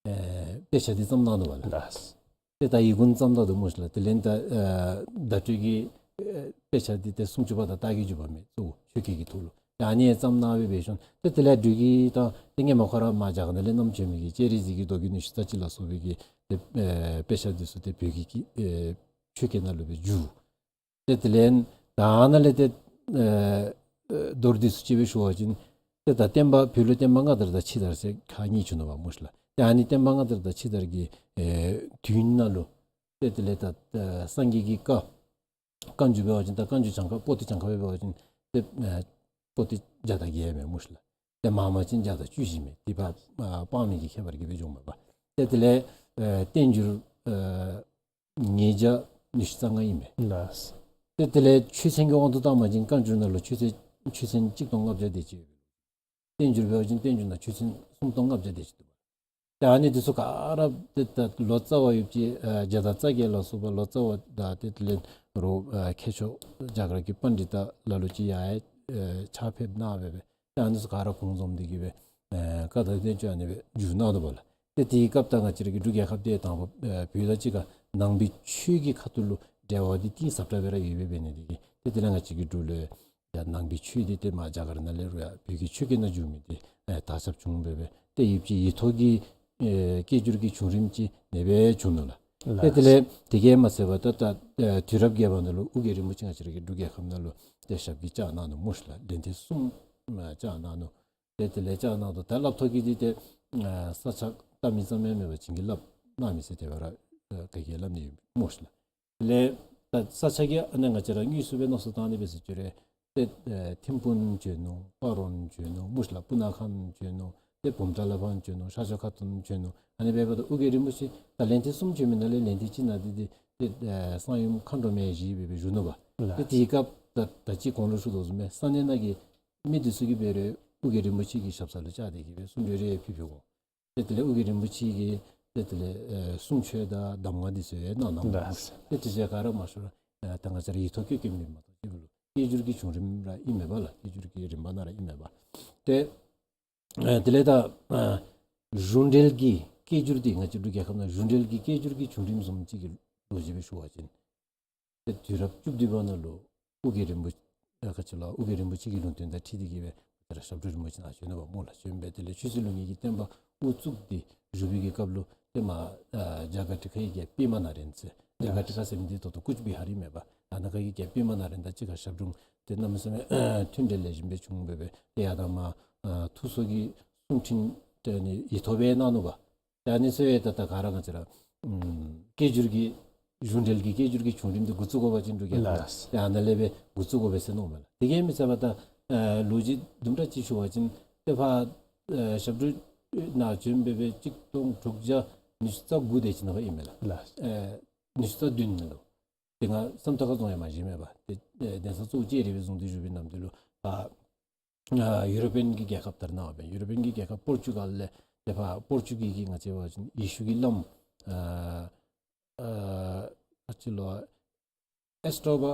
ཨེ་དཔེ་ཆ་འདི་བརྩམས་གནང་ནུག་པ་ལགས། ལགས། ཏེ་ད་ཡི་གུ་བརྩམས་ད་ནུག་སྨོ་ལགས། དེ་ལས་ད་ཨེ་བརྡ་སྤྲོད་ཀྱི་ཨེ་དཔེ་ཆ་འདི་ཏེ་སུམ་ཅུ་པ་དང་རྟགས་ཀྱི་འཇུག་པ་མས། གཙོ་བོ་ཆོས་སྐད་ཀྱི་ཐོག་ལུ་ད་ཨ་ནི་བརྩམས་གནང་སྦེ་འབད་ཞིནམ་ཏེ་དེ་ལས་འགྲོ་གི་ད་ཏེ་ཧེ་མ་ཁོ་ར་མར་རྒྱ་གར་ནང་ལས་བསྣམས་བྱོན་མི་གི་སྤྱན་རས་གཟིགས་ཀྱི་མདོ་རྒྱུད་ནུས་ཤུགས་རྩ་གཅིག་ལ་སོགས་པའི་གི་ཏེ་ཨེ་དཔེ་ཆ་འདི་ཚུ་ཏེ་བོད་ཀྱི་ཨེ་ཆོས་སྐད་ནང་ལུ་སྦེ་བསྒྱུར། ཏེ་དེ་ལས་ད་ཨ་ནཱ་ལས་ཏེ་ཨེ་ཨེ་མདོར་བསྡུས་སུ་ཅིག་སྦེ་ཞུ་བ་ཅིན་ཏེ་ད་བསྟན་པ་བོད་ལུ་བསྟན་པ་སྔ་དར་དང་ཕྱི་དར་ཟེར་ཁག་གཉིས་བྱུང་ནུག་པ་སྨོ་ལགས། ཏེ་ཨ་ནི་བསྟན་པ་སྔ་དར་དང་ཕྱི་དར་གྱི་ཨེ་དུས་ནང་ལུ་ཏེ་དེ་ལས་ད་ཨེ་སངས་རྒྱས་ཀྱི་བཀའ་བཀའ་འགྱུར་འབད་བ་ཅིན་ད་བཀའ་འགྱུར་གྱངས་ཁ་པོ་ཏི་གྱངས་ཁ་འབད་བ་ཅིན་ཏེ་ཨེ་པོ་ཏི་བརྒྱ་དང་བརྒྱད་མས་སྨོ་ལགས། ཏེ་མང་མང་ཅིན་བརྒྱ་དང་བཅུ་བཞི་མས། ཏེ་ཕར་ཨ་དཔང་མི་གི་ཁྱད་པར་གྱིས་སྦེ་འགྱོཝ་མས་པ། ཏེ་དེ་ལས་ཨེ་བསྟན་འགྱུར་ཨེ་ཉིས་བརྒྱ་ཉི་ཤུ་རྩ་ལྔ་ཨིན་མས། ལགས། ཏེ་དེ་ལས་ཆོས་ཚན་གྱི་དབང་དུ་བཏང་བ་ཅིན་བཀའ་འགྱུར་ནང་ལུ་ཆོས་ཚན་ཆོས་ཚན་གཅིག་སྟོང་ལྔ་བརྒྱ་དེ་ཅིག་ཡོད། བསྟན་འགྱུར་འབད་བ་ཅིན་བསྟན་འགྱུར་ནང་ཆོས་ཚན་སུམ་སྟོང་ལྔ་བརྒྱ་དེ་ཅིག་འདུག་པ། ཏེ་ཨ་ནི་འདི་ཚུ་ག་ར་ཏེ་ད་ལོ་ཙཱ་བ་ཡོདཔ་ཅིག་ཨ་རྒྱ་དང་རྩ་རྒྱན་ལ་སོགས་པ་ལོ་ཙཱ་བ་དང་ཏེ་དེ་ལས་རོགས་ཨ་མཁས་མཆོག་རྒྱ་གར་གྱི་པཎྜི་ཏ་ལ་ལུ་ཅིག་ཡར་ཨེ་ཕྱག་ཕེབས་གནང་སྦེ་སྦེ་ཏེ་ཨ་ནི་ཚུ་ག་ར་གུང་འཛོམས་ཏེ་གིས་སྦེ་ཨེ་བཀའ་དང་བསྟན་བཅོས་ཨ་ནི་སྦེ་བསྒྱུར་གནང་ནུག་པ་ལགས། ཏེ་དེའི་སྐབས་ད་ང་བཅས་ར་གི་འབྲུག་རྒྱལ་ཁབ་འདི་དང་པ་ཨེ་བོད་དང་གཅིག་ཁར་ནང་པའི་ཆོས་ཀྱི་ཁ་ཐུག་ལུ་འབྲེལ་བ་འདི་གཏིང་ཟབ་དྲགས་སྦེ་ར་ཡོད་པའི་འབད་ནི་འདི་གིས་ཏེ་དེ་ལས་ང་བཅས་ཀྱི་འབྲུག་ལུ་ཡང་ནང་པའི་ཆོས་འདི་ཏེ་མར་རྒྱ་གར་ནང་ལས་རུང་ཡང་བོད་ཀྱི་ཆོས་སྐད་ནང་བསྒྱུར་མི་འདི་ཨེ་དར་ཁྱབ་བྱུང་སྦེ་སྦེ་ཏེ་ཡུདཔ་ཅིག་ཡིག་ཐོག་གི་ཨེ་སྐད་སྒྱུར་གྱི་བྱུང་རིམ་ཅིག་ཨ་ནེ་སྦེ་བྱུང་ནུག་ལགས། ལགས། ཏེ་དེ་ལས་དེ་གིས་མ་ཚད་པར་ད་ད་ཨེ་དུས་རབས་བརྒྱད་པ་ནང་ལུ་ཨོ་རྒྱན་རིན་པོ་ཆེ་ང་བཅས་ར་གི་འབྲུག་རྒྱལ་ཁབ་ནང་ལུ་ཏེ་ཞབས་ཀྱིས་བཅགས་གནང་ནུག་སྨོ་ལགས། ལན་ཐེངས་གསུམ་ཨེ་བཅགས་གནང་ནུག། ཏེ་དེ་ལས་བཅགས་གནང་དོ་ད་སླབ་ཐོག་གི་འདི་ཏེ་ཨ་ས་ཆ་བལྟ་མི་ཙམ་ཡང་མེད་པར་བྱིན་གྱིས་བརླབས་གནང་མི་ཟེར་དེ་སྦེ་ར་ཨ་ག་གིས་སླབ་ནི་ཡོད་སྨོ་ལགས། དེ་ལས་ད་ས་ཆ་གི་ཨ་ནཱ་ང་བཅས་ར་དངོས་སུ་སྦེ་མནོ་བསམ་བཏང་ནི་འབད་ཟེར་བཅུག་རུང་ཏེ་ཨེ་ཐིམ་ཕུག་བྱོན་ནུག། སྤ་རོ་བྱོན་ནུག་སྨོ་ལགས། སྤུ་ན་ཁ་བྱོན་ནུག། ཏེ་བུམ་ཐང་ལས་ཕར་བྱོན་ནུག། ཤར་ཕྱོགས་ཁ་ཐུག་བྱོན་ནུག། ཨ་ནི་འབདཝ་ད་ཨོ་རྒྱན་རིན་པོ་ཆེ་ད་ལན་ཐེངས་གསུམ་བྱོན་མི་ནང་ལས་ལན་ཐེངས་གཅིག་ནང་འདི་འདི་ཏེ་ཨེ་གསང་ཡུམ་མཁའ་འགྲོ་མའི་ཞལ་སྦེ་སྦེ་བཞུགས་ནུག་པ། ལགས། ཏེ་དེའི་སྐབས་ད་ད་ཅི་གོང་ལུ་ཞུ་དོ་བཟུམ་སྦེ་ས་གནས་ནང་གི་མི་འདི་ཚུ་གིས་འབད་རུང་ཨོ་རྒྱན་རིན་པོ་ཆེ་གི་ཞབས་ས་ལུ་བཅར་ཏེ་གིས་སྦེ་གསུང་གྲོས་རེ་ཕུལ་ཕུལཝ་འོང་། ཏེ་དེ་ལས་ཨོ་རྒྱན་རིན་པོ་ཆེ་གིས་ཏེ་དེ་ལས་ཨེ་གསུང་ཆོས་དང་གདམས་ངག་འདི་ཚུ་ཡང་གནང་གནངམ་ཨིན། ལགས། ཏེ་དེ་ཚུ་ག་ར་མ་ཤེས་རུང་ཨེ་ད་ང་བཅས་ར་ཡིག་ཐོག་བཀོད་བཀོདཔ་མེན་མ་གཏོགས་ཅིག་ལུ་སྐད་སྒྱུར་གྱི་བྱུང་རིམ་ར་ཨིན་མས་པ་ལགས། སྐད་སྒྱུར་གྱི་རིམ་པ་ནང་ར་ཨིན་མས་པ། ཏེ་ཨེ་དེ་ལས་ད་ཨེ་གཞུང་འབྲེལ་གྱི་སྐད་སྒྱུར་འདི་ང་བཅས་འབྲུག་རྒྱལ་ཁབ་ནང་གཞུང་འབྲེལ་གྱི་སྐད་སྒྱུར་གྱི་བྱུང་རིམ་བཟུམ་ཅིག་གི་ལོ་རྒྱུས་སྦེ་ཞུ་བ་ཅིན་ཏེ་དུས་རབས་བཅུ་བདུན་པ་ནང་ལུ་ཨོ་རྒྱན་རིན་པོ་ཨ་ག་ཅི་ལོ་ཨོ་རྒྱན་རིན་པོ་ཆེ་གི་ལུང་བསྟན་དང་འཁྲིལ་ཏེ་གིས་སྦེ་ཏེ་ར་ཞབས་དྲུང་རིན་པོ་ཆེ་ནཱ་བྱོན་ནུག་པ་སྨོ་ལགས། བྱོན་སྦེ་དེ་ལས་ཆོས་སྲིད་ལུགས་གཉིས་ཀྱི་བསྟན་པ་དབུ་བཙུགས་ཏེ་བཞུགས་པའི་གི་སྐབས་ལུ་ཏེ་མར་ཨ་རྒྱ་གར་ཊི་ཀ་ཡི་གི་པདྨ་ནཱ་རོན་ཟེར་རྒྱ་གར་ཊི་ཀ་ཟེར་མི་འདི་ད་ལྟོ་ཀུཆ་བི་ཧར་ཨིན་མས་པ། ཨ་ནཱ་གི་གི་པདྨ་ནཱ་རོན་དང་གཅིག་ཁར་ཞབས་དྲུང་ཏེ་གནམ་མེད་ས་མེད་མཐུན་འབྲེལ་ལེགས་ཤོམ་སྦེ་བྱུང་སྦེ་སྦེ་ཏེ་ཡར་དང་མར་ཨ་ཐུགས་གསོ་གི་གསུང་འཕྲིན་ཏེ་ཨ་ནི་ཡིག་ཐོག་སྦེ་གནང་ནུག་པ། ཏེ་ཨ་ནི་ཚུ་ཡང་ད་ད་ག་ར་ང་བཅས་ར་ཨམ་སྐད་སྒྱུར་གྱི་གཞུང་འབྲེལ་གྱི་སྐད་སྒྱུར་གྱི་བྱུང་རིམ་འདི་འགོ་བཙུགས་དགོ་པ་ཅིན་འབྲུག་རྒྱལ་ཁབ་ལགས། ཏེ་ཨ་ནཱ་ལས་སྦེ་འགོ་བཙུགས་དགོ་པས་ཟེར་མནོཝ་མས་ལགས། དེ་གིས་མ་ཚད་པར་ད་ཨ་ལོ་རྒྱུས་དུམ་གྲ་ཅིག་ཞུ་བ་ཅིན་ཏེ་ཕར་ཨ་ཞབས་དྲུང་ནཱ་བྱོན་སྦེ་སྦེ་གཅིག་སྟོང་དྲུག་བརྒྱ་ཉི་ཤུ་རྩ་དགུ་དེ་ཅིག་ནང་ཨིན་མས་ལགས། ལགས། ཨ་ཉི་ཤུ་རྩ་བདུན་ནང་ལུ། ཏེ་ང་བསམ་ཐག་ཁ་རྫོང་ཡང་མ་བཞེངས་མས་པ། ཏེ་ཨེ་གདན་ས་གཙོ་བོ་ལྕགས་རི་སྦེ་བཟུང་སྟེ་བཞུགས་པའི་ནམ་དུས་ལུ་ཕར་ཨ་ཡུ་རོ་པིའན་གྱི་རྒྱལ་ཁབ་དར་གནང་བ་སྦེ་ཡུ་རོ་པིའན་གྱི་རྒྱལ་ཁབ་པོར་ཅུ་གཱལ་ལས་ཏེ་ཕར་པོར་ཅུ་གཱལ་གྱི་ང་བཅས་འབད་བ་ཅིན་ཡེ་ཤུ་གི་བླམ་ཨ་ཨ་ག་ཅི་ལོ་ཨེས་ཊོ་བ་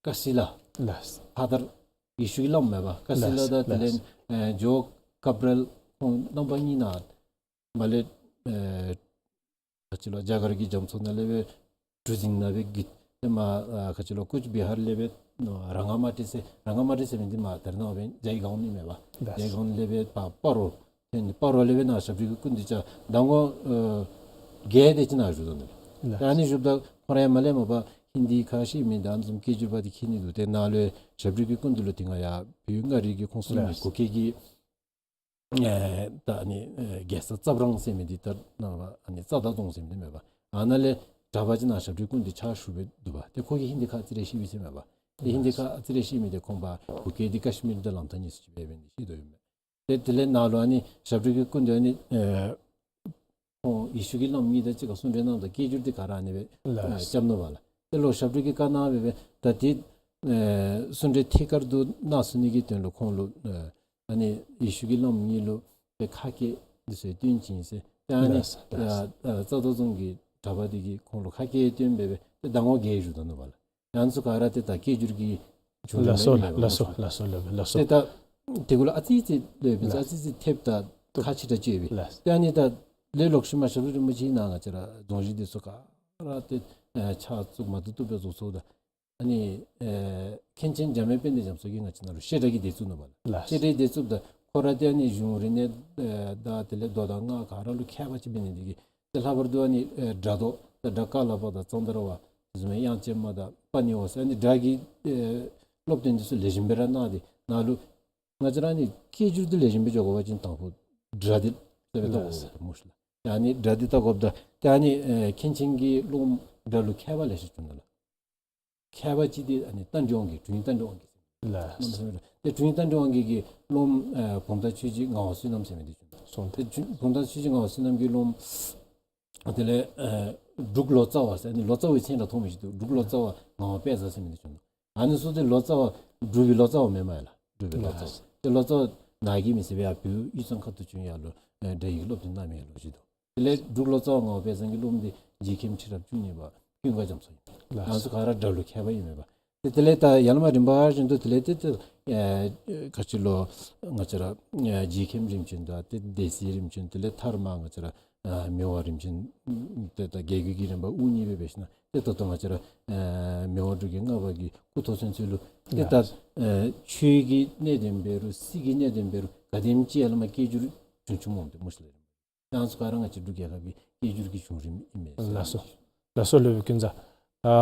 ཀ་སི་ལ། ལགས། ཕ་དར་ཡེ་ཤུ་གི་བླམ་མས་པ། ཀ་སི་ལ། ལགས། དང་དེ་ལས་ལགས། ཨེ་ཇོ་ཀབ་རེལ་ཁོང་རྣམ་པ་གཉིས་ནཱ་མར་ལས་ཨེ་ག་ཅི་ལོ་རྒྱ་གར་གྱི་རྒྱ་མཚོ་ནང་ལས་སྦེ་གྲུ་གཟིངས་ནང་སྦེ་བརྒྱུད་དེ་མར་ཨ་ག་ཅི་ལོ་ཀུཆ་བི་ཧར་ལས་སྦེ་ར་ངཱ་མ་ཊི་ཟེར་ར་ངཱ་མ་ཊི་ཟེར་མི་འདི་མར་དར་གནང་བ་སྦེ་ཇའི་གཱའོན་ཨིན་མས་པ། ལགས། ཇའི་གཱའོན་ལས་སྦེ་ཕར་སྤ་རོ་ཏེ་ནི་སྤ་རོ་ལས་སྦེ་ནཱ་ཞབས་དྲུང་གི་སྐུ་མདུན་ཅིག་ཟླ་ངོ་ཨེ་བརྒྱད་དེ་ཅིག་ནཱ་བཞུགས་དོ་ནི། ལགས། ད་ཨ་ནི་བཞུགསཔ་ད་ཁོ་ར་ཡང་མར་ལས་མར་ཕར་ཧིན་དི་ཁ་ཤེས་མི་དང་ཨ་ནི་བཟུམ་སྐད་སྒྱུར་པ་འདི་མཁྱེན་ནི་འདུག། ཏེ་ནཱ་ལུ་ཞབས་དྲུང་གི་སྐུ་མདུན་ལུ་ཏེ་ང་ཡར་བོད་མངའ་རིས་ཀྱི་ཁོངས་སུ་ལུ་མི་ལགས། གུ་གེ་གི་ ཨེ་ད་ཨ་ནི་ཨེ་རྒྱལ་ས་ཙབ་རང་ཟེར་མི་འདི་ད་ནཱ་ལུ་ཨ་ནི་རྩ་བདག་རྫོང་ཟེར་མི་འདི་མེན་པ། ཨ་ནཱ་ལས་གྲྭ་པ་ཅིག་ནཱ་ཞབས་དྲུང་སྐུ་མདུན་ཕྱག་ཞུ་སྦེ་འདུག་པ། ཏེ་ཁོ་གིས་ཧིན་དི་ཁ་ཨ་ཙི་རེ་ཤེས་པས་ཟེར་མེན་པ། ཏེ་ཧིན་དི་ཁ་ཨ་ཙི་རེ་ཤེས་མི་འདི་ཁོང་པ་བོད་སྐད་འདི་ཀ་ཤི་མིར་དང་ལམ་ཐག་གཉིས་སུ་ཅིག་འབད་འབད་ནི་ཤེས་དོ་ཡོད་མས། ཏེ་དེ་ལས་ནཱ་ལུ་ཨ་ནི་ཞབས་དྲུང་གི་སྐུ་མདུན་ཨ་ནི་ཨེ་ཁོང་ཡེ་ཤུ་གི་བླམ་གཉིས་དང་གཅིག་ཁར་གསུང་གྲོས་གནངམ་ད་སྐད་སྒྱུར་འདི་ག་ར་ཨ་ནི་སྦེ་ལགས། ཨེ་རྐྱབ་ནུག་པ་ལགས། ཏེ་ལོག་ཞབས་དྲུང་གིས་བཀའ་གནང་སྦེ་སྦེ་ད་འདི་ཨེ་གསུང་གྲོས་ཐད་ཀར་དུ་གནང་ཚུགས་ནི་གི་དོན་ལུ་ཁོང་ལུ་ཨེ་ཨ་ནི་ཡེ་ཤུ་གི་བླམ་གཉིས་ལུ་སྦེ་ཁ་སྐད་འདི་ཚུ་སྟོན་བྱིན་ཟེར། ཏེ་ཨ་ནི་ལགས་ལགས། ཨ་ཨ་རྩ་བདག་རྫོང་གི་གྲྭ་པ་འདི་གིས་ཁོང་ལུ་ཁ་སྐད་སྟོན་སྦེ་སྦེ་ཏེ་ཟླ་ངོ་བརྒྱད་བཞུགས་ད་ནུག་པ་ལགས། ཨ་ནི་ཚུ་ག་ར་ཏེ་ད་སྐད་སྒྱུར་གྱི་བྱུང་ལགས་སོ་རིམ་ལགས་ལགས་སོ་ལགས་སོ་ལགས་སོ་ལགས་སོ། ཏེ་ད་དེ་གུ་ལུ་ཨ་ཙི་ཙི་ལོ་སྦེ་ལགས། ཨ་ཙི་ཙི་ཐེབས་ད་ཁག་ཆེ་དྲགས་ཅིག་ཡོད་པས། ལགས། ཏེ་ཨ་ནི་ད་ལས་ལོག་ཤུལ་མ་ཞབས་དྲུང་རིན་པོ་ཆེ་ནཱ་ང་བཅས་ར་རྫོང་གཞི་འདི་ཚུ་ག་ར་ཏེ་ཨེ་ཕྱག་བཙུགས་མ་བཏུབ་བཏུབ་སྦེ་བཙུགས་སོ་ད། ཨ་ནི་ཨེ་མཁན་ཆེན་འཇམ་དབྱངས་དཔལ་ལྡན་རྒྱ་མཚོ་གིས་ང་བཅས་ནཱ་ལུ་བཤད་གྲྭ་གི་སྡེ་བཙུགས་ནུག་པ་ལགས། ལགས། བཤད་གྲྭའི་སྡེ་བཙུགསཔ་ད་ཁོ་ར་ཏེ་ཨ་ནི་གཞུང་རིག་གནས་ཨེ་དང་དེ་ལས་མདོ་དང་སྔགས་ག་ར་ལུ་མཁས་པ་ཅིག་འབད་ནི་འདི་གིས་ཏེ་ལྷག་པར་དུ་ཨ་ནི་ཨེ་སྒྲ་མདོ་ད་སྒྲ་ཀ་ལ་པ་དང་ཙནྡྲ་པ་དེ་བཟུམ་མའི་དབྱངས་ཅན་མ་དང་པ་ཎི་བ་ཟེར་ཨ་ནི་སྒྲ་གི་ཨེ་སློབ་སྟོན་འདི་ཚུ་ལེགས་ཤོམ་སྦེ་ར་གནང་སྟེ་ནཱ་ལུ་ང་བཅས་ར་ཨ་ནི་སྐད་སྒྱུར་འདི་ལེགས་ཤོམ་སྦེ་འགྱོ་དགོ་པ་ཅིན་དང་ཕུ་སྒྲ་འདི་རྩ་བའི་བལྟ་དགོ་ལགས། སྨོ་ཤེ་ལགས། ཨ་ནི་སྒྲ་འདི་བལྟ་དགོཔ་ད་ཏེ་ཨ་ནི་ཨེ་མཁན་ཆེན་གྱི་སློབ་མ་སྒྲ་ལུ་མཁས་པ་ལེ་ཤ་བྱུང་ནུག་ལགས། མཁས་པ་ཅིག་འདི་ཨ་ནི་རྟ་མགྲིན་དབང་རྒྱལ་དྲུང་ཡིག་རྟ་མགྲིན་དབང་རྒྱལ་ཟེར། ལགས། ཏེ་དྲུང་ཡིག་རྟ་མགྲིན་དབང་རྒྱལ་གྱི་སློབ་མ་ཨེ་བུམ་ཐང་ཆོས་རྗེ་ངག་དབང་བསོད་ནམས་ཟེར་མི་འདི་བྱུང་ནུག། སོང་། ཏེ་བུམ་ཐང་ཆོས་རྗེ་ངག་དབང་བསོད་ནམས་ཀྱི་སློབ་མ་དེ་ལས་ཨེ་འབྲུག་ལོ་ཙཱ་བ་ཟེར་ཨ་ནི་ལོ་ཙཱ་བའི་མཚན་ར་མཐོང་མི་ཅིག་འདུག། འབྲུག་ལོ་ཙཱ་བ་ངག་དབང་དཔལ་བཟང་ཟེར་མི་འདི་བྱུང་ནུག། ཨ་ནི་ཚུ་ཏེ་ལོ་ཙཱ་བ་འབྲུག་པའི་ལོ་ཙཱ་བ་མེན་མས་ལགས། འབྲུག་པའི་ལོ་ཙཱ་བ། ལགས། ཏེ་ལོ་ཙཱ་བ་ནཱ་གི་མི་ཟེར་བའི་ཡར་བོད་དབུས་གཙང་ཁ་ཐུག་བྱོན་ཡར་ལུ་ཨེ་སྒྲ་ཡི་གི་སློབ་སྟོན་གནང་མི་ལོ་རྒྱུས་འདུག། དེ་ལས་འབྲུག་ལོ་ཙཱ་བ་ངག་དབང་དཔལ་བཟང་གི་སློབ་མ་འདི་རྗེ་མཁན་ཁྲི་རབས་བཅུ་གཉིས་པ་ཀུན་དགའ་རྒྱ་མཚོ་ཨིན། ལགས། ཨ་ནི་ཚུ་ག་ར་སྒྲ་ལུ་མཁས་པ་ཨིན་མས་པ། ཏེ་དེ་ལས་ད་ཡར་ལས་མར་རིམ་པ་བཞིན་དུ་དེ་ལས་ཏེ་ཏེ་ཨེ་ག་ཅི་ལོ་ང་བཅས་ར་ཨེ་རྗེ་མཁན་རིམ་བྱོན་དང་ཏེ་སྡེ་སྲིད་རིམ་བྱོན་དེ་ལས་མཐར་མ་ང་བཅས་ར་ཨ་མི་དབང་རིམ་བྱོན་ཏེ་ད་རྒྱལ་བརྒྱུད་ཀྱི་རིམ་པ་དབུ་བརྙེས་སྦེ་འབད་ཞིནམ་ཏེ་ད་ལྟོ་ང་བཅས་ར་ཨ་མི་དབང་འབྲུག་རྒྱལ་ལྔ་པ་གི་སྐུ་ཐོག་ཚུན་ཚོད་ལུ་ཏེ་ད་ལགས། ཨ་ཆོས་ཀྱི་གནད་དོན་འབད་རུང་སྲིད་ཀྱི་གནད་དོན་འབད་རུང་ག་དེམ་ཅིག་ཡར་ལས་མར་སྐད་སྒྱུར་བྱུང་བྱུངམ་འོང་སྟེ་སྨོ་ཤེ་ལགས། ཨ་ནི་ཚུ་ག་ར་ང་བཅས་འབྲུག་རྒྱལ་ཁབ་ཀྱི་སྐད་སྒྱུར་གྱི་བྱུང་རིམ་ཨིན་མས། ལགས་སོ། ལགས་སོ་སློབ་དཔོན་ཀུན་བཟང་། ཨ་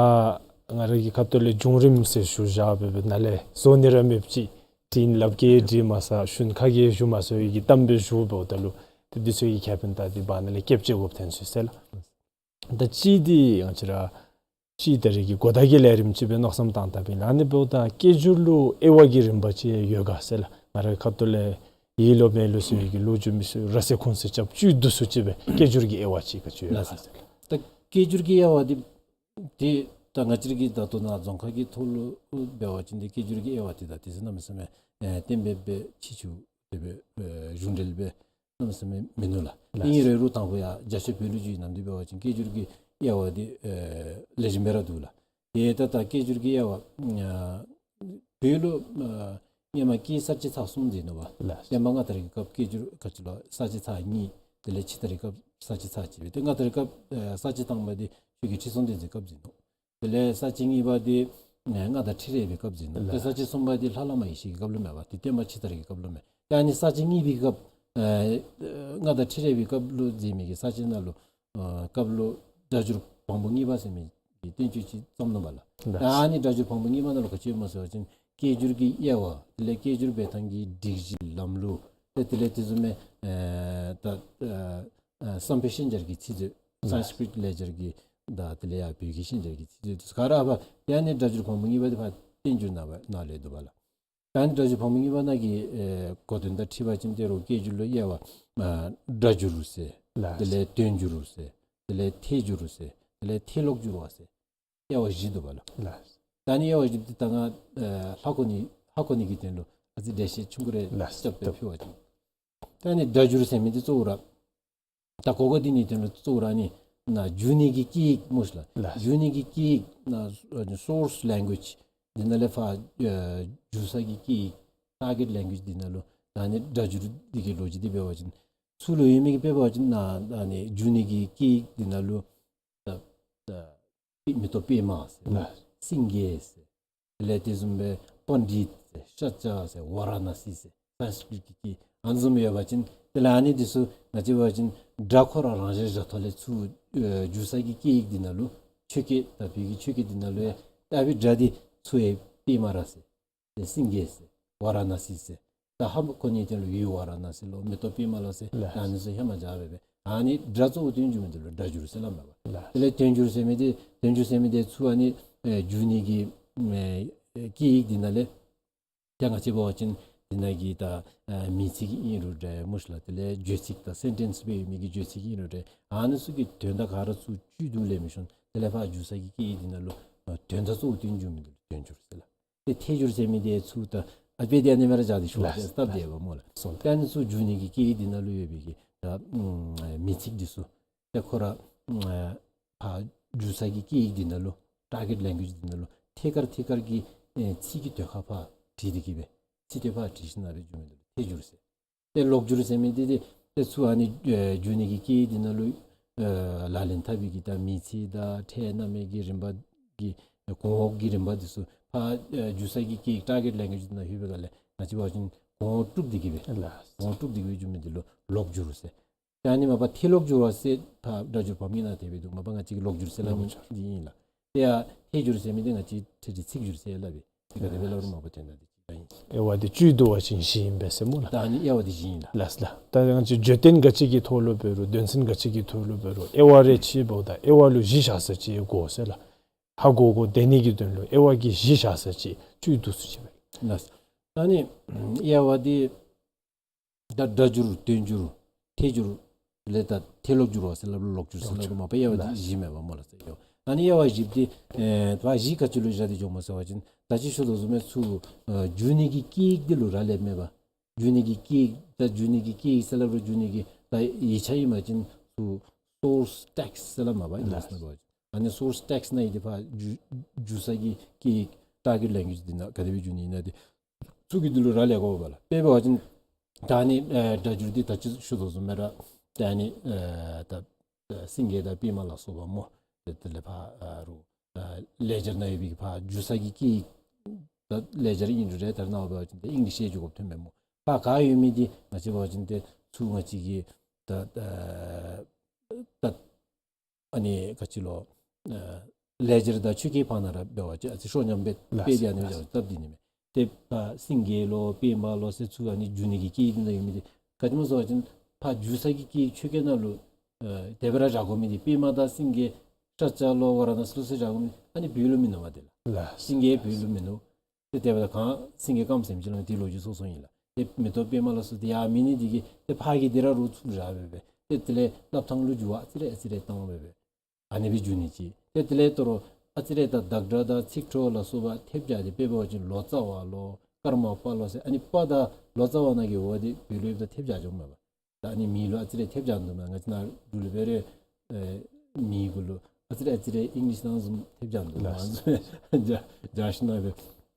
ང་ར་གི་ཁ་ཐུག་ལས་བྱུང་རིམ་ཟེར་ཞུ་བཞག་སྦེ་སྦེ་ནཱ་ལས་བཟོ་ནི་ར་མེདཔ་ཅིག་དྲིན་ལབ་ཀྱི་དྲི་མ་ཟ་ཞུན་ཁ་གི་ཞུ་མ་ཟོ་ཡི་གི་གཏམ་སྦེ་ཞུ་འབདཝ་ད་ལུ་ཏེ་འདི་ཚུ་གི་ཁེ་ཕན་ད་འདི་བར་ན་ལས་སྐྱབས་བཅོལ་དགོཔ་ཐོན་སོ་ཡི་ཟེར་ལགས། ད་ཅི་འདི་ང་བཅས་ར་ཅི་ད་རེས་ཀྱི་གོ་བརྡ་གི་ལས་རིམ་ཅིག་སྦེ་མནོ་བསམ་བཏང་བཏངམ་ཨིན་ལགས། ཨ་ནི་འབདཝ་ད་སྐད་སྒྱུར་ལུ་དབྱེ་བ་གི་རིམ་པ་ཅིག་ཡོད་ག་ཟེར་ལགས། ང་རའི་ཁ་ཐུག་ལས་ཡིད་ལུ་མེད་ལུ་ཟེར་གི་ལོ་རྒྱུས་མི་ཟེར་ར་ཟེར་ཁུངས་ཟེར་རྐྱབ་བཅུད་བསྡུ་སུ་ཅིག་སྦེ་སྐད་སྒྱུར་གྱི་དབྱེ་བ་ཅིག་ག་ཅི་ཡོད་ག་ཟེར་ལགས། ད་སྐད་སྒྱུར་གྱི་དབྱེ་བ་འདི་ཏེ་ད་ང་བཅས་ར་གི་ད་ལྟོ་ནཱ་རྫོང་ཁ་གི་ཐོག་ལུ་འབད་བ་ཅིན་ཏེ་སྐད་སྒྱུར་གྱི་དབྱེ་བ་འདི་ད་ཏེ་ཟེར་གནམ་མེད་ས་མེད་ཨེ་གཏན་འབེབས་འབད་ཕྱི་ཆུ་དེ་སྦེ་ཨེ་གཞུང་འབྲེལ་སྦེ་གནམ་མེད་ས་མེད་མིན་ནུག་ལགས། ལགས། ཨིན་རུང་རུང་དང་ཕུ་ཡར་རྒྱ་ཆེ་བོད་ལུ་བརྒྱུད་ནམ་འདི་འབད་བ་ཅིན་སྐད་སྒྱུར་གྱི་དབྱེ་བ་འདི་ཨེ་ལེགས་ཤོམ་སྦེ་ར་འདུག་ལགས། ཏེ་ད་ད་སྐད་སྒྱུར་གྱི་དབྱེ་བ་ཨ་བོད་ལུ་ཨ་སྔོན་མ་སྐད་གསར་བཅད་ཚར་གསུམ་ཟེར་ནུག་པ། ལགས། སྔོན་མ་སྔ་དར་གྱི་སྐབས་སྐད་སྒྱུར་ག་ཅི་ལོ་གསར་བཅད་ཚར་གཉིས། དེ་ལས་ཕྱི་དར་གྱི་སྐབས་གསར་བཅད་ཚར་གཅིག་སྦེ་ཏེ་སྔ་དར་གྱི་སྐབས་ཨ་གསར་བཅད་དང་པ་འདི་ཆོས་རྒྱལ་ཁྲི་སྲོང་ལྡེ་བཙན་གྱི་སྐབས་ཟེར་ནུག། དེ་ལས་གསར་བཅད་གཉིས་པ་འདི་ཨེ་མངའ་བདག་ཁྲི་རལ་པའི་སྐབས་ཟེར་ནུག། ཏེ་ལགས། གསར་བཅད་གསུམ་པ་འདི་ལྷ་བླ་མ་ཡེ་ཤེས་ཀྱི་སྐབས་ལུ་མས་པ། ཏེ་བསྟན་པ་ཕྱི་དར་གྱི་སྐབས་ལུ་མས། ཏེ་ཨ་ནི་གསར་བཅད་གཉིས་པའི་སྐབས་ཨེ་མངའ་བདག་ཁྲི་རལ་པའི་སྐབས་ལུ་མཛད་མི་གི་གསར་བཅད་ནང་ལུ་ཨ་སྐབས་ལུ་སྒྲ་སྒྱུར་བམ་པོ་གཉིས་པ་ཟེར་མི་གི་བསྟན་བཅོས་ཅིག་བརྩམས་ནུག་པ་ལགས། ལགས། ད་ཨ་ནི་སྒྲ་སྒྱུར་བམ་པོ་གཉིས་པ་ནང་ལུ་ག་ཅི་ཡོདཔ་སྨོ་ཟེར་བ་ཅིན་སྐད་སྒྱུར་གྱི་དབྱེ་བ་དེ་ལས་སྐད་སྒྱུར་འབད་ཐངས་ཀྱི་སྒྲིག་གཞི་ལམ་ལུགས་ཏེ་དེ་ལས་དེ་བཟུམ་མའི་ཨེ་ད་ཨ་བསམ་འཕེལ་ཤན་སྦྱར་གྱི་ཚིག་མཛོད། ལགས། སཾསྐྲྀཏ་ལེགས་སྦྱར་གྱི་དང་དེ་ལས་ཡར་བོད་ཀྱི་ཤན་སྦྱར་གྱི་ཚིག་མཛོད་དེ་ཚུ་ག་ར་ཨ་ཕར་ཏེ་ཨ་ནི་སྒྲ་སྒྱུར་བམ་པོ་གཉིས་པ་འདི་ཕར་བསྟན་འགྱུར་ནང་ནང་ལས་འདུག་པ་ལགས། ད་ཨ་ནི་སྒྲ་སྒྱུར་བམ་པོ་གཉིས་པ་ནང་གི་ཨེ་གོ་དོན་དང་འཁྲིལ་བ་ཅིན་ཏེ་རོགས་སྐད་སྒྱུར་ལུ་དབྱེ་བ་ཨ་སྒྲ་སྒྱུར་ཟེར། ལགས། དེ་ལས་དོན་སྒྱུར་ཟེར། དེ་ལས་ཐད་སྒྱུར་ཟེར། དེ་ལས་ཐད་ཀློག་སྒྱུར་བ་ཟེར། དབྱེ་བ་བཞི་འདུག་པ་ལགས། ལགས། ད་ཨ་ནི་དབྱེ་བ་བཞི་འདི་ད་ང་ཨེ་ཧ་གོ་ནི་ཧ་གོ་ནི་གི་དོན་ལུ་ཨ་ཙི་འགྲེལ་བཤད་ཆུང་ཀུ་རེ་ལགས། རྐྱབ་སྦེ་ཕུལ་བ་ཅིན། ད་ཨ་ནི་སྒྲ་སྒྱུར་ཟེར་མི་འདི་གཙོ་བོ་ར་ད་གོ་གོ་འདི་ནི་དོན་ལུ་གཙོ་བོ་ར་ཨ་ནི་ནཱ་བསྒྱུར་ནི་གི་སྐད་ཡིག་སྨོ་ཤེ་ལགས། ལགས། བསྒྱུར་ནི་གི་སྐད་ཡིག་ནཱ་ཨ་ནི་སོརསི་ལེང་གུ་ཨེཇ་འདི་ནང་ལས་ཕར་ཨེ་བསྒྱུར་ས་གི་སྐད་ཡིག་ཊར་གེཊ་ལེང་གུ་ཨེཇ་འདི་ནང་ལུ་ད་ཨ་ནི་སྒྲ་སྒྱུར་འདི་གི་ལོ་རྒྱུས་འདི་འབད་བ་ཅིན་ཚུར་ལུ་ཡོད་མི་གི་དཔེ་འབད་བ་ཅིན་ནཱ་ཨ་ནི་བསྒྱུར་ནི་གི་སྐད་ཡིག་འདི་ནང་ལུ་ད་ད་མེ་ཏོག་པདྨ་ཟེར། ལགས། སེང་གེ་ཟེར། དེ་ལས་དེ་བཟུམ་སྦེ་པཎྜི་ཏ་ཟེར་ཤཱཀྱ་ཟེར་ཝཱ་ར་ཎ་སི་ཟེར་སཾསྐྲྀཏ་གི་སྐད་ཨ་ནི་བཟུམ་ཡོད་པ་ཅིན་དེ་ལས་ཨ་ནི་འདི་ཚུ་ང་བཅས་འབད་བ་ཅིན་སྒྲ་ཁོ་ར་རང་བཞིན་བཞག་ཐོག་ལས་ཚུར་ཨེ་བསྒྱུར་ས་གི་སྐད་ཡིག་འདི་ནང་ལུ་ཆོས་སྐད་ད་བོད་ཀྱི་ཆོས་སྐད་འདི་ནང་ལུ་ཡང་ད་ཨ་ཕི་སྒྲ་འདི་ཚུར་ཡང་པདྨ་ར་ཟེར། ཏེ་སེང་གེ་ཟེར། ཝཱ་ར་ཎ་སི་ཟེར། ད་ཧ་མ་ཁོ་ནི་དེ་ལུ་ཡུ་ཝ་ར་ན་ཟེར་ལོ་མེ་ཏོག་པདྨ་ལོ་ཟེར་ལགས། ད་ཨ་ནི་ཚུ་ཧེ་མ་བཞག་སྦེ་སྦེ་ཨ་ནི་སྒྲ་གཙོ་བོ་བཏོན་བཅུག་མི་འདི་ལུ་སྒྲ་སྒྱུར་ཟེར་སླབ་མས་པ། ལགས། དེ་ལས་བཏོན་སྒྱུར་ཟེར་མི་འདི་བཏོན་སྒྱུར་ཟེར་མི་འདི་ཚུ་ཨ་ནི་ཨེ་འགྱུར་ནི་གི་ཨེ་སྐད་ཡིག་འདི་ནང་ལས་ཏེ་ང་བཅས་འབད་བ་ཅིན་འདི་ནང་གི་ད་ཨེ་མིང་ཚིག་ཨིན་རུང་འདྲ་སྨོ་ཤ་ལགས། དེ་ལས་བརྗོད་ཚིག་དང་སེན་ཊེནསི་སྦེ་ཡོད་མི་གི་བརྗོད་ཚིག་ཨིན་རུང་འདྲ་ཨ་ནི་ཚུ་གི་དོན་དག་ག་ར་ཚུ་བཅུད་དུ་ལེན་མི་ཤོང་། དེ་ལས་ཕར་འགྱུར་ས་གི་སྐད་ཡིག་འདི་ནང་ལུ་ཨེ་དོན་དག་གཙོ་བོ་བཏོན་བཅུག་མི་འདི་ལུ་བཏོན་སྒྱུར་ཟེར་ལགས། ཏེ་ཐད་སྒྱུར་ཟེར་མི་འདི་ཚུ་ད་ཨ་དཔེ་འདི་ཨ་ནི་སྦེ་ར་བཞག་སྟེ་ཞུ་བ་ལགས། ཅིག་སྟབས་བདེ་བ་སྨོ་ལགས། སོ་ཏེ་ཨ་ནི་ཚུ་འགྱུར་ནི་གི་སྐད་ཡིག་འདི་ནང་ལུ་ཡོད་པའི་གི་ད་ཨམ་མིང་ཚིག་འདི་ཚུ་ཏེ་ཁོ་ར་ཨ་ཕར་འགྱུར་ས་གི་སྐད་ཡིག་འདི་ནང་ལུ་ཊར་གེཊ་ལེང་གུ་ཡེཇ་འདི་ནང་ལུ་ཐད་ཀར་ཐད་ཀར་གྱི་ཨེ་ཚིག་གི་ཟློས་གར་ཕར་བྲིས་ཏེ་གི་སྦེ་ཚིག་དེ་ཕར་བྲིས་ཞིནམ་སྦེ་འགྱུར་མི་འདི་ལུ་ཐད་སྒྱུར་ཟེར། ཏེ་ལོག་སྒྱུར་ཟེར་མི་འདི་འདི་ཏེ་ཚུ་ཨ་ནི་ཨེ་འགྱུར་ནི་གི་སྐད་ཡིག་འདི་ནང་ལུ་ཨེ་ལག་ལེན་འཐབ་པའི་གི་ད་མིང་ཚིག་དང་ཕྲད་རྣམ་དབྱེ་གི་རིམ་པ་གི་གོང་འོག་གི་རིམ་པ་འདི་ཚུ་ཕར་ཨེ་འགྱུར་ས་གི་སྐད་ཡིག་ཊར་གེཊ་ལེང་གུ་ཡེཇ་འདི་ནང་ལྷོད་པའི་སྒང་ལས་ང་བཅས་འབད་བ་ཅིན་གོང་འོག་དཀྲུགས་ཏེ་གི་སྦེ་ལགས། གོང་འོག་དཀྲུགས་ཏེ་གི་སྦེ་འགྱུར་མི་འདི་ལུ་ལོག་སྒྱུར་ཟེར། ཏེ་ཨ་ནི་མ་པ་ཐད་ལོག་སྒྱུར་བ་ཟེར་ཕར་སྒྲ་སྒྱུར་བམ་གྱི་ནང་དེ་སྦེ་འདུག། མ་པ་ང་བཅས་ཀྱིས་ལོག་སྒྱུར་ཟེར་སླབ་མི་འདི་ཨིན་ལགས། ཏེ་ཡང་ཐད་སྒྱུར་ཟེར་མི་འདི་ང་བཅས་ཐད་རི་ཚིག་སྒྱུར་ཟེར་སླབ་པས། ཏེ་ག་དེ་སྦེ་སླབ་རུང་མ་པ་དོན་དག་འདི་གཅིག་ར་ཨིན། དབྱེ་བ་འདི་བཅུད་བསྡུ་བ་ཅིན་བཞི་ཨིན་པས་ཟེར་སྨོ་ལགས། ད་ཨ་ནི་དབྱེ་བ་འདི་བཞི་ཨིན་ལགས། ལགས་ལགས། ད་ང་བཅས་བརྗོད་དོན་ག་ཅི་གི་ཐོག་ལུ་འབད་རུང་དོན་ཚན་ག་ཅི་གི་ཐོག་ལུ་འབད་རུང་དབྱེ་བ་རེ་ཕྱེ་འབདཝ་ད་དབྱེ་བ་ལུ་གཞི་བཞག་ས་ཅིག་དགོ་ཟེར་ལགས། ཧ་གོ་དགོ། དེ་ནི་གི་དོན་ལུ་དབྱེ་བ་གི་གཞི་བཞག་ས་ཅིག་བཅུད་བསྡུ་ས་ཅིག་འབད། ལགས། ད་ཨ་ནི་དབྱེ་བ་འདི་ད་སྒྲ་སྒྱུར་དོན་སྒྱུར་ཐད་སྒྱུར་ལས་ད་ཐད་ལོག་སྒྱུར་བ་ཟེར་སླབ་རུང་ལོག་སྒྱུར་ཟེར་སླབ་རུང་མ་པ་དབྱེ་བ་འདི་བཞི་མས་པ་སྨོ་ལགས་ཟེར་ཡོད། ཨ་ནི་དབྱེ་བ་བཞི་འདི་ཨེ་ད་བཞི་ག་ཅི་ལུ་བཞག་སྟེ་འགྱོཝ་སྨོ་ཟེར་བ་ཅིན་ད་ཅི་ཞུ་དོ་བཟུམ་སྦེ་ཚུ་ཨེ་འགྱུར་ནི་གི་སྐད་ཡིག་འདི་ལུ་རག་ལས་མས་པ། འགྱུར་ནི་གི་སྐད་ཡིག་ད་འགྱུར་ནི་གི་སྐད་ཡིག་ཟེར་སླབ་རུང་འགྱུར་ནི་གི་ད་ཡིག་ཆ་ཨིན་པ་ཅིན་ཚུ་སོརསི་ཊེགསི་ཟེར་སླབ་མས་པ་ཨིང་ལིཤ་ནང་འབད་བ་ཅིན། ཨ་ནི་སོརསི་ཊེགསི་ནང་ཡོད་དེ་ཕར་འགྱུར་འགྱུར་ས་གི་སྐད་ཡིག་ཊར་གེཊ་ལེང་གུ་ཡེཇ་འདི་ནང་ག་དེ་སྦེ་འགྱུར་ནི་ཨིན་ན་འདི་ཚུ་གི་འདི་ལུ་རག་ལས་དགོ་པས་ལགས། དཔེ་འབད་བ་ཅིན་ད་ཨ་ནི་ཨེ་སྒྲ་སྒྱུར་འདི་ད་ཅི་ཞུ་དོ་བཟུམ་སྦེ་ར་ད་ཨ་ནི་ཨེ་ད་ཨེ་སེང་གེ་དང་པདྨ་ལ་སོགས་པ་སྨོ། དེ་དེ་ལས་ཕར་ཨ་རུང་ཨེ་ལེ་ཇར་ནང་ཡོད་པའི་གི་ཕར་འགྱུར་ས་གི་སྐད་ཡིག་ད་ལེ་ཇར་ཨིན་རུང་ར་ད་ནཱ་འབད་བ་ཅིན་ད་ཨིང་ལིཤ་ཡང་འགྱོ་དགོཔ་ཐོནམ་མས་སྨོ། ཕར་ག་ཡོད་མི་འདི་ང་བཅས་འབད་བ་ཅིན་ཏེ་ཚུ་ང་བཅས་ཀྱིས་ད་ཨེ་ད་ཨ་ནི་ག་ཅི་ལོ་ཨེ་ལེ་ཇར་དང་ཆོས་སྐད་བར་ན་ར་འབད་བ་ཅིན་ཨ་ཙི་ཤོ་ཉམས་སྦེ་ལགས་དཔེ་འདི་ཨ་ནི་ལགས་སྦེ་སྟབས་བདེ་ནི་མས། ཏེ་ཕར་སེང་གེ་ལོ་པདྨ་ལོ་ཟེར་ཚུ་ཨ་ནི་འགྱུར་ནི་གི་སྐད་ཡིག་འདི་ནང་ཡོད་མི་འདི་ག་ཅི་སྨོ་ཟེར་བ་ཅིན་ཕར་འགྱུར་ས་གི་སྐད་ཡིག་ཆོས་སྐད་ནང་ལུ་ཨེ་དེ་སྦེ་ར་བཞག་དགོ་མི་འདི་པདྨ་དང་སེང་གེ་ཤཱཀྱ་ལོ་ཝ་ར་ན་སི་ལོ་ཟེར་བཞག་དགོ་མི་ཨ་ནི་བོད་ལུ་མིན་ནུག་པ། དེ་ལགས་ལགས་སེང་གེ་བོད་ལུ་མིན་ནུག། ཏེ་དེ་འབདཝ་ད་གང་སེང་གེ་སྐརམ་ཟེར་མི་ཅིག་ལུ་དེ་ལོ་རྒྱུས་སོ་སོ་ཨིན་ལགས། ཏེ་མེ་ཏོག་པདྨ་ལ་སོགས་ཏེ་ཡང་མེད་ནི་འདི་གིས་ཏེ་ཕར་གྱི་འདི་ར་རོགས་ཚུར་བཞག་སྦེ་སྦེ་ཏེ་དེ་ལས་སླབ་ཐངས་ལུ་འགྱུར་བ་ཨ་ཙི་རེ་ཨ་ཙི་རེ་བཏང་སྦེ་སྦེ་ཨ་ནི་སྦེ་འགྱུར་ནི་ཅིག། ཏེ་དེ་ལས་དོ་རུང་ཨ་ཙི་རེ་ད་བདག་སྒྲ་དང་ཚིག་གྲོགས་ལ་སོགས་པ་ཐེབས་རྒྱག་སྟེ་དཔེ་འབད་བ་ཅིན་ལོ་ཙཱ་བ་ལོ་ཀརྨ་པ་ལོ་ཟེར་ཨ་ནི་པ་དང་ལོ་ཙཱ་བ་ནང་གི་འོ་དེ་བོད་ལུ་ཡོདཔ་ད་ཐེབས་རྒྱག་འགྱོཝ་མས་པ། ད་ཨ་ནི་མིང་ལུ་ཨ་ཙི་རེ་ཐེབས་རྒྱག་འདུག་མས། ང་བཅས་ནཱ་འབྲུག་ལུ་འབད་རུང་ཨེ་མིང་གུ་ལུ་ཨ་ཙི་རེ་ཨ་ཙི་རེ་ཨིང་ལིཤ་ནང་བཟུམ་ཐེབས་རྒྱག་འདུག་མས། ལགས། ཨ་ནི་སྦེ་རྒྱག་རྒྱག་ཞིནམ་སྦེ་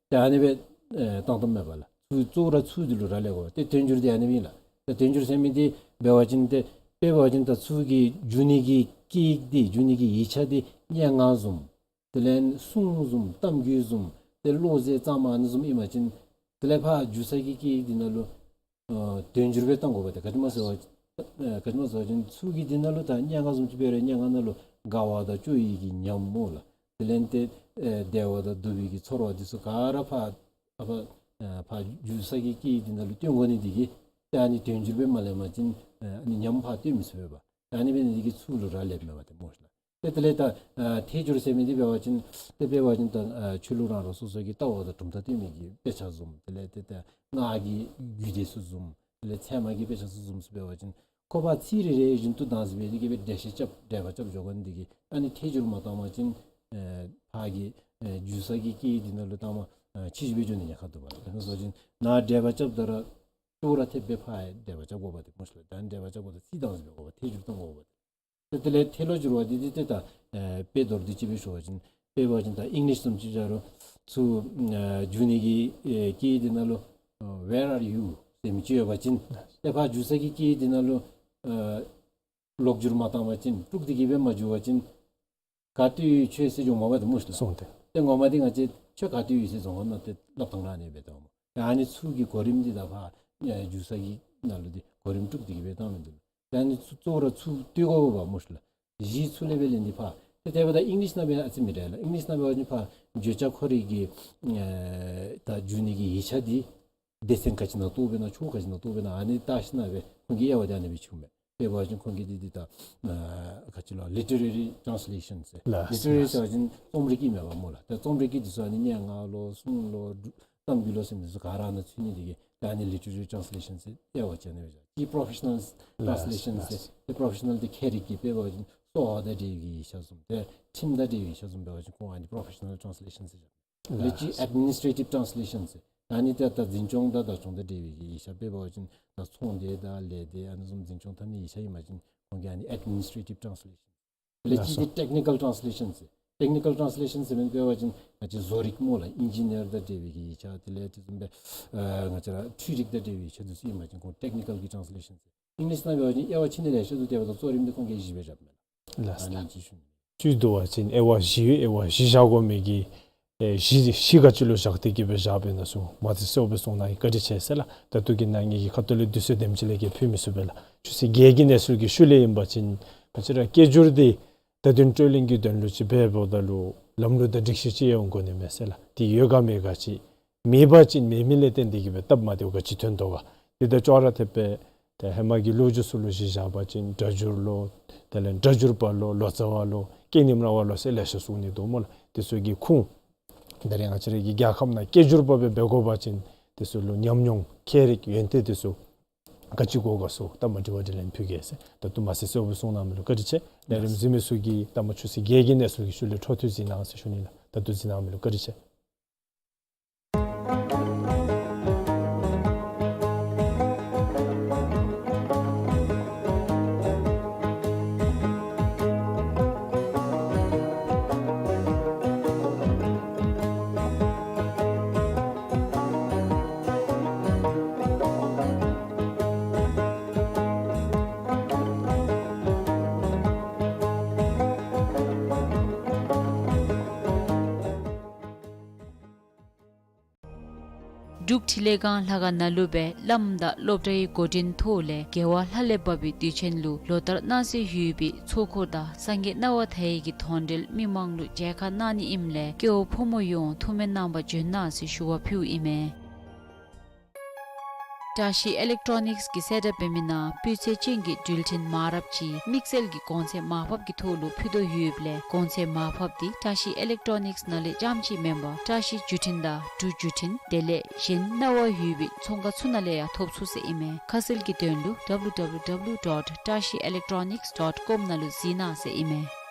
ཏེ་ཨ་ནི་སྦེ་ཨེ་བཏང་བཏངམ་མས་པ་ལགས། ཚུ་གཙོ་བོ་ར་ཚུ་འདི་ལུ་རག་ལས་དགོ་པས། ཏེ་དོན་སྒྱུར་འདི་ཨ་ནི་སྦེ་ཨིན་ལགས། ཏེ་དོན་སྒྱུར་ཟེར་མི་འདི་འབད་བ་ཅིན་ཏེ་དཔེ་འབད་བ་ཅིན་ད་ཚུ་གི་འགྱུར་ནི་གི་སྐད་ཡིག་འདི་འགྱུར་ནི་གི་ཡིག་ཆ་འདི་སྙན་ངག་བཟུམ་དེ་ལས་སྲུང་བཟུམ་གཏམ་རྒྱུད་བཟུམ་ཏེ་བློ་རྩེ་གཙང་མ་ཨ་ནི་བཟུམ་ཨིན་པ་ཅིན་དེ་ལས་ཕར་འགྱུར་ས་གི་སྐད་ཡིག་འདི་ནང་ལུ་ཨ་དོན་སྒྱུར་སྦེ་བཏང་དགོ་པས། ཏེ་ག་ཅི་སྨོ་ཟེར་བ་ཨ་ག་ཅི་སྨོ་ཟེར་བ་ཅིན་ཚུ་གི་འདི་ནང་ལུ་ད་སྙན་ངག་བཟུམ་ཅིག་འབད་རུང་སྙན་ངག་ནང་ལུ་དགའ་བ་དང་སྐྱོ་བའི་གི་ཉམས་སྨོ་ལགས། དེ་ལས་ཏེ་ཨེ་བདེ་བ་དང་སྡུག་པའི་གི་ཚོར་བ་འདི་ཚུ་ག་ར་ཕར་ཨ་ཕར་ཨ་ཕར་འགྱུར་ས་གི་སྐད་ཡིག་འདི་ནང་ལུ་སྟོན་དགོ་ནི་འདི་གིས་ཏེ་ཨ་ནི་དོན་སྒྱུར་སྦེ་མ་ལེན་པ་ཅིན་ཨ་ནི་ཉམས་ཕར་སྟོན་མི་ཚུགས་པས་པ། ཨ་ནི་འབད་ནི་འདི་གིས་ཚུ་ལུ་རག་ལསཔ་མས་པ་ཏེ་སྨོ་ཤ་ལགས། ཏེ་དེ་ལས་ད་ཨ་ཐད་སྒྱུར་ཟེར་མི་འདི་འབད་བ་ཅིན་ཏེ་འབད་བ་ཅིན་ད་ཨ་ཆོས་ལུགས་རང་རང་སོ་སོ་གི་ལྟ་བ་དང་གྲུབ་མཐའ་སྟོན་མི་གི་དཔེ་ཆ་བཟུམ་དེ་ལས་ཏེ་ད་སྔགས་ཀྱི་རྒྱུད་སྡེ་ཚུ་བཟུམ་དེ་ལས་ཚད་མ་གི་དཔེ་ཆ་ཚུ་བཟུམ་ཚུ་འབད་བ་ཅིན་ཁོ་པ་ཚིག་རེ་རེ་བཞིན་དུ་བདག་འཛིན་འབད་དེ་གི་སྦེ་འགྲེལ་བཤད་རྐྱབ་འགྲེལ་པ་རྐྱབ་འགྱོ་དགོ་ནི་འདི་གིས་ཨ་ནི་ཐད་སྒྱུར་མ་བཏང་པ་ཅིན་ཨེ་ཕར་གྱི་ཨེ་འགྱུར་ས་གི་སྐད་ཡིག་འདི་ནང་ལུ་ད་མ་ཨེ་ཕྱི་འགྱུར་སྦེ་འགྱོ་ནི་ཉེན་ཁ་འདུག་པ་ལགས། དེ་ནང་བཟུམ་ཅིག་ནཱ་འགྲེལ་པ་རྐྱབ་ད་ར་ཏོག་ར་ཐེབས་སྦེ་ཕར་ཡང་འགྲེལ་པ་རྐྱབ་དགོ་པ་ཏེ་སྨོ་ཤ་ལགས། ད་འགྲེལ་པ་རྐྱབ་དགོ་ད་ཚིག་བདག་འཛིན་འབད་དགོ་པ་ཐད་སྒྱུར་བཏང་དགོ་པ་ཏེ། ཏེ་དེ་ལས་ཐད་ལོག་སྒྱུར་བ་འདི་ཏེ་ཏེ་ད་ཨེ་དཔེ་མདོར་བསྡུས་ཅིག་སྦེ་ཞུ་བ་ཅིན་དཔེ་འབད་བ་ཅིན་ད་ཨིང་ལིཤ་བཟུམ་ཅིག་བཞག་རུང་ཚུ་ཨེ་འགྱུར་ནི་གི་ཨེ་སྐད་ཡིག་འདི་ནང་ལུ་ཨེ་Where are you ཟེར་མི་ཅིག་ཡོད་པ་ཅིན་ཏེ་ཕར་འགྱུར་ས་གི་སྐད་ཡིག་འདི་ནང་ལུ་ཨེ་ལོག་སྒྱུར་མ་བཏང་པ་ཅིན་དཀྲུགས་ཏེ་གི་སྦེ་མ་འགྱུར་བ་ཅིན་ག་ཏེ་ཡོད་ཁྱོད་ཟེར་འགྱོཝ་མས་པ་ཏེ་སྨོ་ཤ་ལགས། སོང་སྟེ། ཏེ་ངོ་མ་འདི་ང་བཅས་ཁྱོད་ག་ཏེ་ཡོད་ཟེར་རྫོང་ཁ་ནང་ཏེ་སླབ་ཐངས་ར་ཨ་ནི་སྦེ་འདུག་སྨོ། ད་ཨ་ནི་ཚུ་གི་གོ་རིམ་འདི་ད་ཕར་ཨེ་འགྱུར་ས་གི་ནང་ལུ་འདི་གོ་རིམ་དཀྲུགས་ཏེ་གི་སྦེ་བཏང་མི་འདུག། ད་ཨ་ནི་ཚུ་གཙོ་བོ་ར་ཚུ་ལྟོས་དགོ་པས་སྨོ་ཤ་ལགས། གཞི་ཚུ་ལས་སྦེ་ལེན་ཏེ་ཕར་ཏེ་དེ་འབདཝ་ད་ཨིང་ལིཤ་ནང་འབད་ན་ཨ་ཙི་མི་འདྲ་ལགས། ཨིང་ལིཤ་ནང་འབད་བ་ཅིན་ཕར་བརྗོད་བྱ་ཁོ་རའི་གི་ཨེ་ད་འགྱུར་ནི་གི་ཡིག་ཆ་འདི་ སྡེ་ཚན་ག་ཅི་ནང་གཏོགས་པས་ན་ཆོག་ག་ཅི་ནང་གཏོགས་པས་ན་ཨ་ནི་བལྟ་ཞིནམ་སྦེ་ཁོང་གིས་དབྱེ་བ་དེ་ཨ་ནི་སྦེ་ཕྱེཝ་མས། དཔེ་འབད་བ་ཅིན་ཁོང་གིས་འདི་འདི་ད་ཨ་ག་ཅི་ལོ་ལི་ཊེ་རེ་རི་ཊཱནསི་ལེ་ཤཱནསི་ཟེར། ལགས། ལི་ཊེ་རེ་རི་ཟེར་བ་ཅིན་རྩོམ་རིག་གི་མེན་པ་སྨོ་ལགས། ད་རྩོམ་རིག་གི་འདི་ཚུ་ཨ་ནི་སྙན་ངག་ལོ་གསུང་ལོ་རྩོམ་རིག་ལོ་ཟེར་མི་འདི་ཚུ་ག་ར་ནང་ཚུད་ནི་འདི་གིས་ད་ཨ་ནི་ལི་ཊེ་རེ་རི་ཊཱནསི་ལེ་ཤཱནསི་ཟེར་དབྱེ་བ་ཕྱེ་ནི་སྦེ་བཞག། གཅིག་པོ་རོ་ཕེ་ཤ་ནཱལ་ཊཱནསི་ལེ་ཤཱནསི་ཟེར། ཏེ་པོ་རོ་ཕེ་ཤ་ནཱལ་འདི་ཁྱད་རིག་གི་དཔེ་འབད་བ་ཅིན་གསོ་བ་དང་འབྲེལ་བའི་ཡིག་ཆ་བཟུམ་ཏེ་ཁྲིམས་དང་འབྲེལ་བའི་ཡིག་ཆ་བཟུམ་འབད་བ་ཅིན་ཁོང་ཨ་ནི་པོ་རོ་ཕེ་ཤ་ནཱལ་ཊཱནསི་ལེ་ཤཱནསི་ཟེར་བཞག། ལེགས་ཀྱི་ཨེཌ་མི་ནིས་ཊེ་རེ་ཊིབ་ཊཱནསི་ལེ་ཤཱནསི་ཟེར། ད་ཨ་ནི་ཏེ་ད་འཛིན་སྐྱོང་དང་བདག་སྐྱོང་དང་འབྲེལ་བའི་ཡིག་ཆ་དཔེ་འབད་བ་ཅིན་ད་ཚོང་སྡེ་དང་ལས་སྡེ་ཨ་ནི་བཟུམ་འཛིན་སྐྱོང་འཐབ་ནི་ཡིག་ཆ་ཨིན་པ་ཅིན་ཁོང་གིས་ཨ་ནི་ཨེཌ་མི་ནིས་ཊེ་རེ་ཊིབ་ཊཱནསི་ལེ་ཤཱནསི་ཟེར། ལེགས་ཀྱི་ཏེ་ཊེག་ནི་ཀཱལ་ཊཱནསི་ལེ་ཤཱནསི་ཟེར། ཊེག་ནི་ཀཱལ་ཊཱནསི་ལེ་ཤཱནསི་ཟེར་མི་འདི་འབད་བ་ཅིན་ང་བཅས་བཟོ་རིག་སྨོ་ལགས། ཨིན་ཇི་ནི་ཡར་དང་འབྲེལ་བའི་གི་ཡིག་ཆ་དེ་ལས་དེ་བཟུམ་སྦེ་ཨ་ང་བཅས་ར་འཕྲུལ་རིག་དང་འབྲེལ་བའི་ཡིག་ཆ་འདི་ཚུ་ཨིན་པ་ཅིན་ཁོང་ཊེག་ནི་ཀཱལ་གྱི་ཊཱནསི་ལེ་ཤཱནསི་ཟེར། ཨིང་ལིཤ་ནང་འབད་བ་ཅིན་དབྱེ་བ་ཕྱེ་ནི་ལེ་ཤ་འདུག། དེ་འབདཝ་ད་གཙོ་རིམ་འདི་ཁོང་གིས་བཞི་སྦེ་བཞགཔ་མས་ལགས། ལགས། ཨ་ནི་ཅིག་ཞུ་ནི། ཅིག་འབད་བ་ཅིན་དབྱེ་བ་བཞི་ཡོད། དབྱེ་བ་བཞི་བཞག་དགོ་མི་གི་ཨེ་གཞི་གཞི་ག་ཅི་ལུ་བཞག་སྟེ་གི་སྦེ་བཞགཔ་ཨིན་ན་ཟེར་མ་ཚད་གསལ་སྦེ་གསུངས་གནང་ཡི། བཀའ་དྲིན་ཆེ་ཟེར་ལགས། ད་ལྟོ་གི་ནང་ངེ་གི་ཁ་ཐུག་ལས་དུས་ཚོད་དེམ་ཅིག་ལས་བརྒལ་ཕུལ་མི་ཚུགས་པས་ལགས། ཆུ་ཚོད་བརྒྱད་ཀྱི་གནས་ཚུལ་གྱི་ཤུལ་ལས་ཨིན་པ་ཅིན་ང་བཅས་ར་སྐད་སྒྱུར་འདི་བརྡ་དོན་སྤྲོད་ལེན་གྱི་དོན་ལུ་ཅིག་འབདཝ་ད་ལུ་ལམ་ལུགས་དང་སྒྲིག་གཞི་ཅིག་ཡོད་དགོ་ནི་མས་ཟེར་ལགས། དེ་ཡོད་ག་མེད་ག་ཅིག་མེད་པ་ཅིན་མེད་མི་ལས་བརྟེན་ཏེ་གི་སྦེ་སྟབས་མ་བདེཝ་ག་ཅི་ཐོན་དོ་ག། དེ་དང་ཅོག་ར་འཐདཔ་སྦེ་ཏེ་ཧེ་མ་གི་ལོ་རྒྱུས་ཚུ་ལུ་གཞི་བཞག་པ་ཅིན་སྒྲ་སྒྱུར་ལོ་དེ་ལས་སྒྲ་སྒྱུར་པ་ལོ་ལོ་ཙཱ་བ་ལོ་སྐྱེ་རྣམས་ར་བ་ལོ་ཟེར་ལེ་ཤ་གསུང་ནི་འདུག་སྨོ་ལགས། དེ་ཚུ་གི་ཁུངས་ད་རེས་ང་བཅས་རའི་གི་རྒྱལ་ཁབ་ནང་སྐད་སྒྱུར་པ་སྦེ་འབད་དགོ་པ་ཅིན་དེ་ཚུ་ལུ་ཉམས་མྱོང་ཁྱད་རིག་ཡོན་ཏན་དེ་ཚུ་ག་ཅི་དགོ་ག་ཚུ་ད་མ་དྲི་བ་དྲིས་ལན་ཕུལ་གེ་ཟེར། ད་ལྟོ་མ་ཚད་གསལ་སྦེ་གསུངས་གནང་མི་ལུ་བཀའ་དྲིན་ཆེ། ལས་རིམ་གཟིགས་མི་ཚུ་གིས་ད་མ་ཆུ་ཚོད་བརྒྱད་ཀྱི་གནས་ཚུལ་གྱི་ཤུལ་ལས་འཕྲོ་མཐུད་གཟིགས་གནང་ཟེར་ཞུ་ནི་ལགས། ད་ལྟོ་གཟིགས་གནང་མི་ལུ་བཀའ་དྲིན་ཆེ། འབྲུག་འཕྲིན་ལས་ཁང་ལྷ་ཁང་ནང་ལུ་སྦེ་བླམ་དང་སློབ་གྲྭའི་འགོ་འདྲེན་ཐོག་ལས་རྒྱལ་བ་ལྷ་ལས་བབས་པའི་དུས་ཆེན་ལུ་ལོ་ལྟར་གནང་སྲོལ་ཡོད་པའི་ཚོགས་འཁོར་དང་སངས་རྒྱས་སྣང་བ་མཐའ་ཡས་ཀྱི་དོན་འགྲེལ་མི་མང་ལུ་མཇལ་ཁ་གནང་ནི་ཨིནམ་ལས་སྐྱེ་བོ་ཕོ་མོ་ཡོངས་ཐུགས་སྨོན་གནང་པར་འབྱོན་གནང་ཟེར་ཞུ་བ་ཕུལཝ་ཨིན་མས། བཀྲ་ཤིས་ཨི་ལེག་ཊོ་ནིགསི་གིས་གསལ་བསྒྲགས་འབད་མི་ནང་སྤུས་ཚད་ཅན་གྱི་འགྲུལ་འཕྲིན་མ་འདྲཝ་ཅིག་དམིགས་བསལ་གྱི་གོང་ཚད་མར་ཕབ་ཀྱི་ཐོག་ལུ་ཕུལ་དོ་ཡོདཔ་ལས་གོང་ཚད་མར་ཕབ་འདི་བཀྲ་ཤིས་ཨི་ལེག་ཊོ་ནིགསི་ནང་ལས་རྐྱངམ་ཅིག་མེན་པར་བཀྲ་ཤིས་བརྒྱུད་འཕྲིན་དང་འབྲུག་བརྒྱུད་འཕྲིན་དེ་ལས་གཞན་གནང་བ་ཡོད་པའི་ཚོང་ཁང་ཚུ་ནང་ལས་ཡང་ཐོབ་ཚུགས་ཟེར་ཨིན་མས། ཁ་གསལ་གྱི་དོན་ལུ་ཌབ་ལུ་ཌབ་ལུ་ཌབ་ལུ་ཌོཊ་བཀྲ་ཤིས་ཨི་ལེག་ཊོ་ནིགསི་ཌོཊ་ཀོམ་ནང་ལུ་གཟིགས་གནང་ཟེར་ཨིན་མས།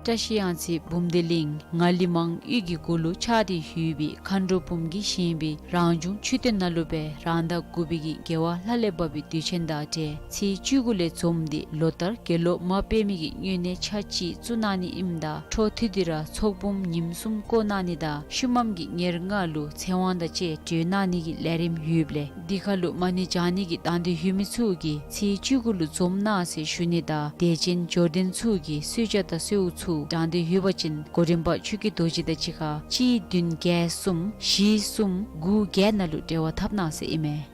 བཀྲ་ཤིས་གཡང་རྩེ་འབུམ་སྡེ་གླིང་ངང་གླིང་མང་ཡུལ་གྱི་གུ་ལུ་ཆགས་ཏེ་ཡོད་པའི་མཁའ་འགྲོ་འབུམ་གྱིས་བཞེངས་པའི་རང་བྱུང་མཆོད་རྟེན་ནང་ལུ་སྦེ་རང་ཟླ་དགུ་པའི་གི་རྒྱལ་བ་ལྷ་ལས་བབས་པའི་དུས་ཆེན་དང་འབྲེལ་ཚེས་བཅུ་དགུ་ལས་འཛོམས་ཏེ་ལོ་ལྟར་དགེ་སློབ་མ་དཔེ་མེད་ཀྱི་སྨྱུང་གནས་ཆ་གཅིག་བཙུགས་གནང་ནི་ཨིནམ་ད་འཕྲོ་མཐུད་དེ་ར་ཚོགས་འབུམ་ཉིནམ་གསུམ་བསྐོར་གནང་ནི་དང་ཤུལ་མམ་གྱི་ཉེར་ལྔ་ལུ་ཚེ་དབང་དང་བཅས་གྲོལ་གནང་ནི་གི་ལས་རིམ་ཡོདཔ་ལས་འདི་ཁར་ལུ་མ་ཎི་བགྱང་ནི་གི་དང་འདོད་ཡོད་མི་ཚུ་གིས་ཚེས་བཅུ་དགུ་ལུ་འཛོམས་གནང་ཟེར་ཞུ་ནི་དང་དད་ཅན་འབྱོར་ལྡན་ཚུ་གིས་གསོལ་ཇ་དང་གསོལཝ་ཚུ་དྲང་འདོད་ཡོད་པ་ཅིན་འགོ་འདྲེན་པ་ཆོས་ཀྱི་རྡོ་རྗེ་དང་གཅིག་ཁར་གཅིག་བདུན་བརྒྱད་གསུམ་བཞི་གསུམ་དགུ་བརྒྱད་ནང་ལུ་འབྲེལ་བ་འཐབ་གནང་ཟེར་ཨིན་མས།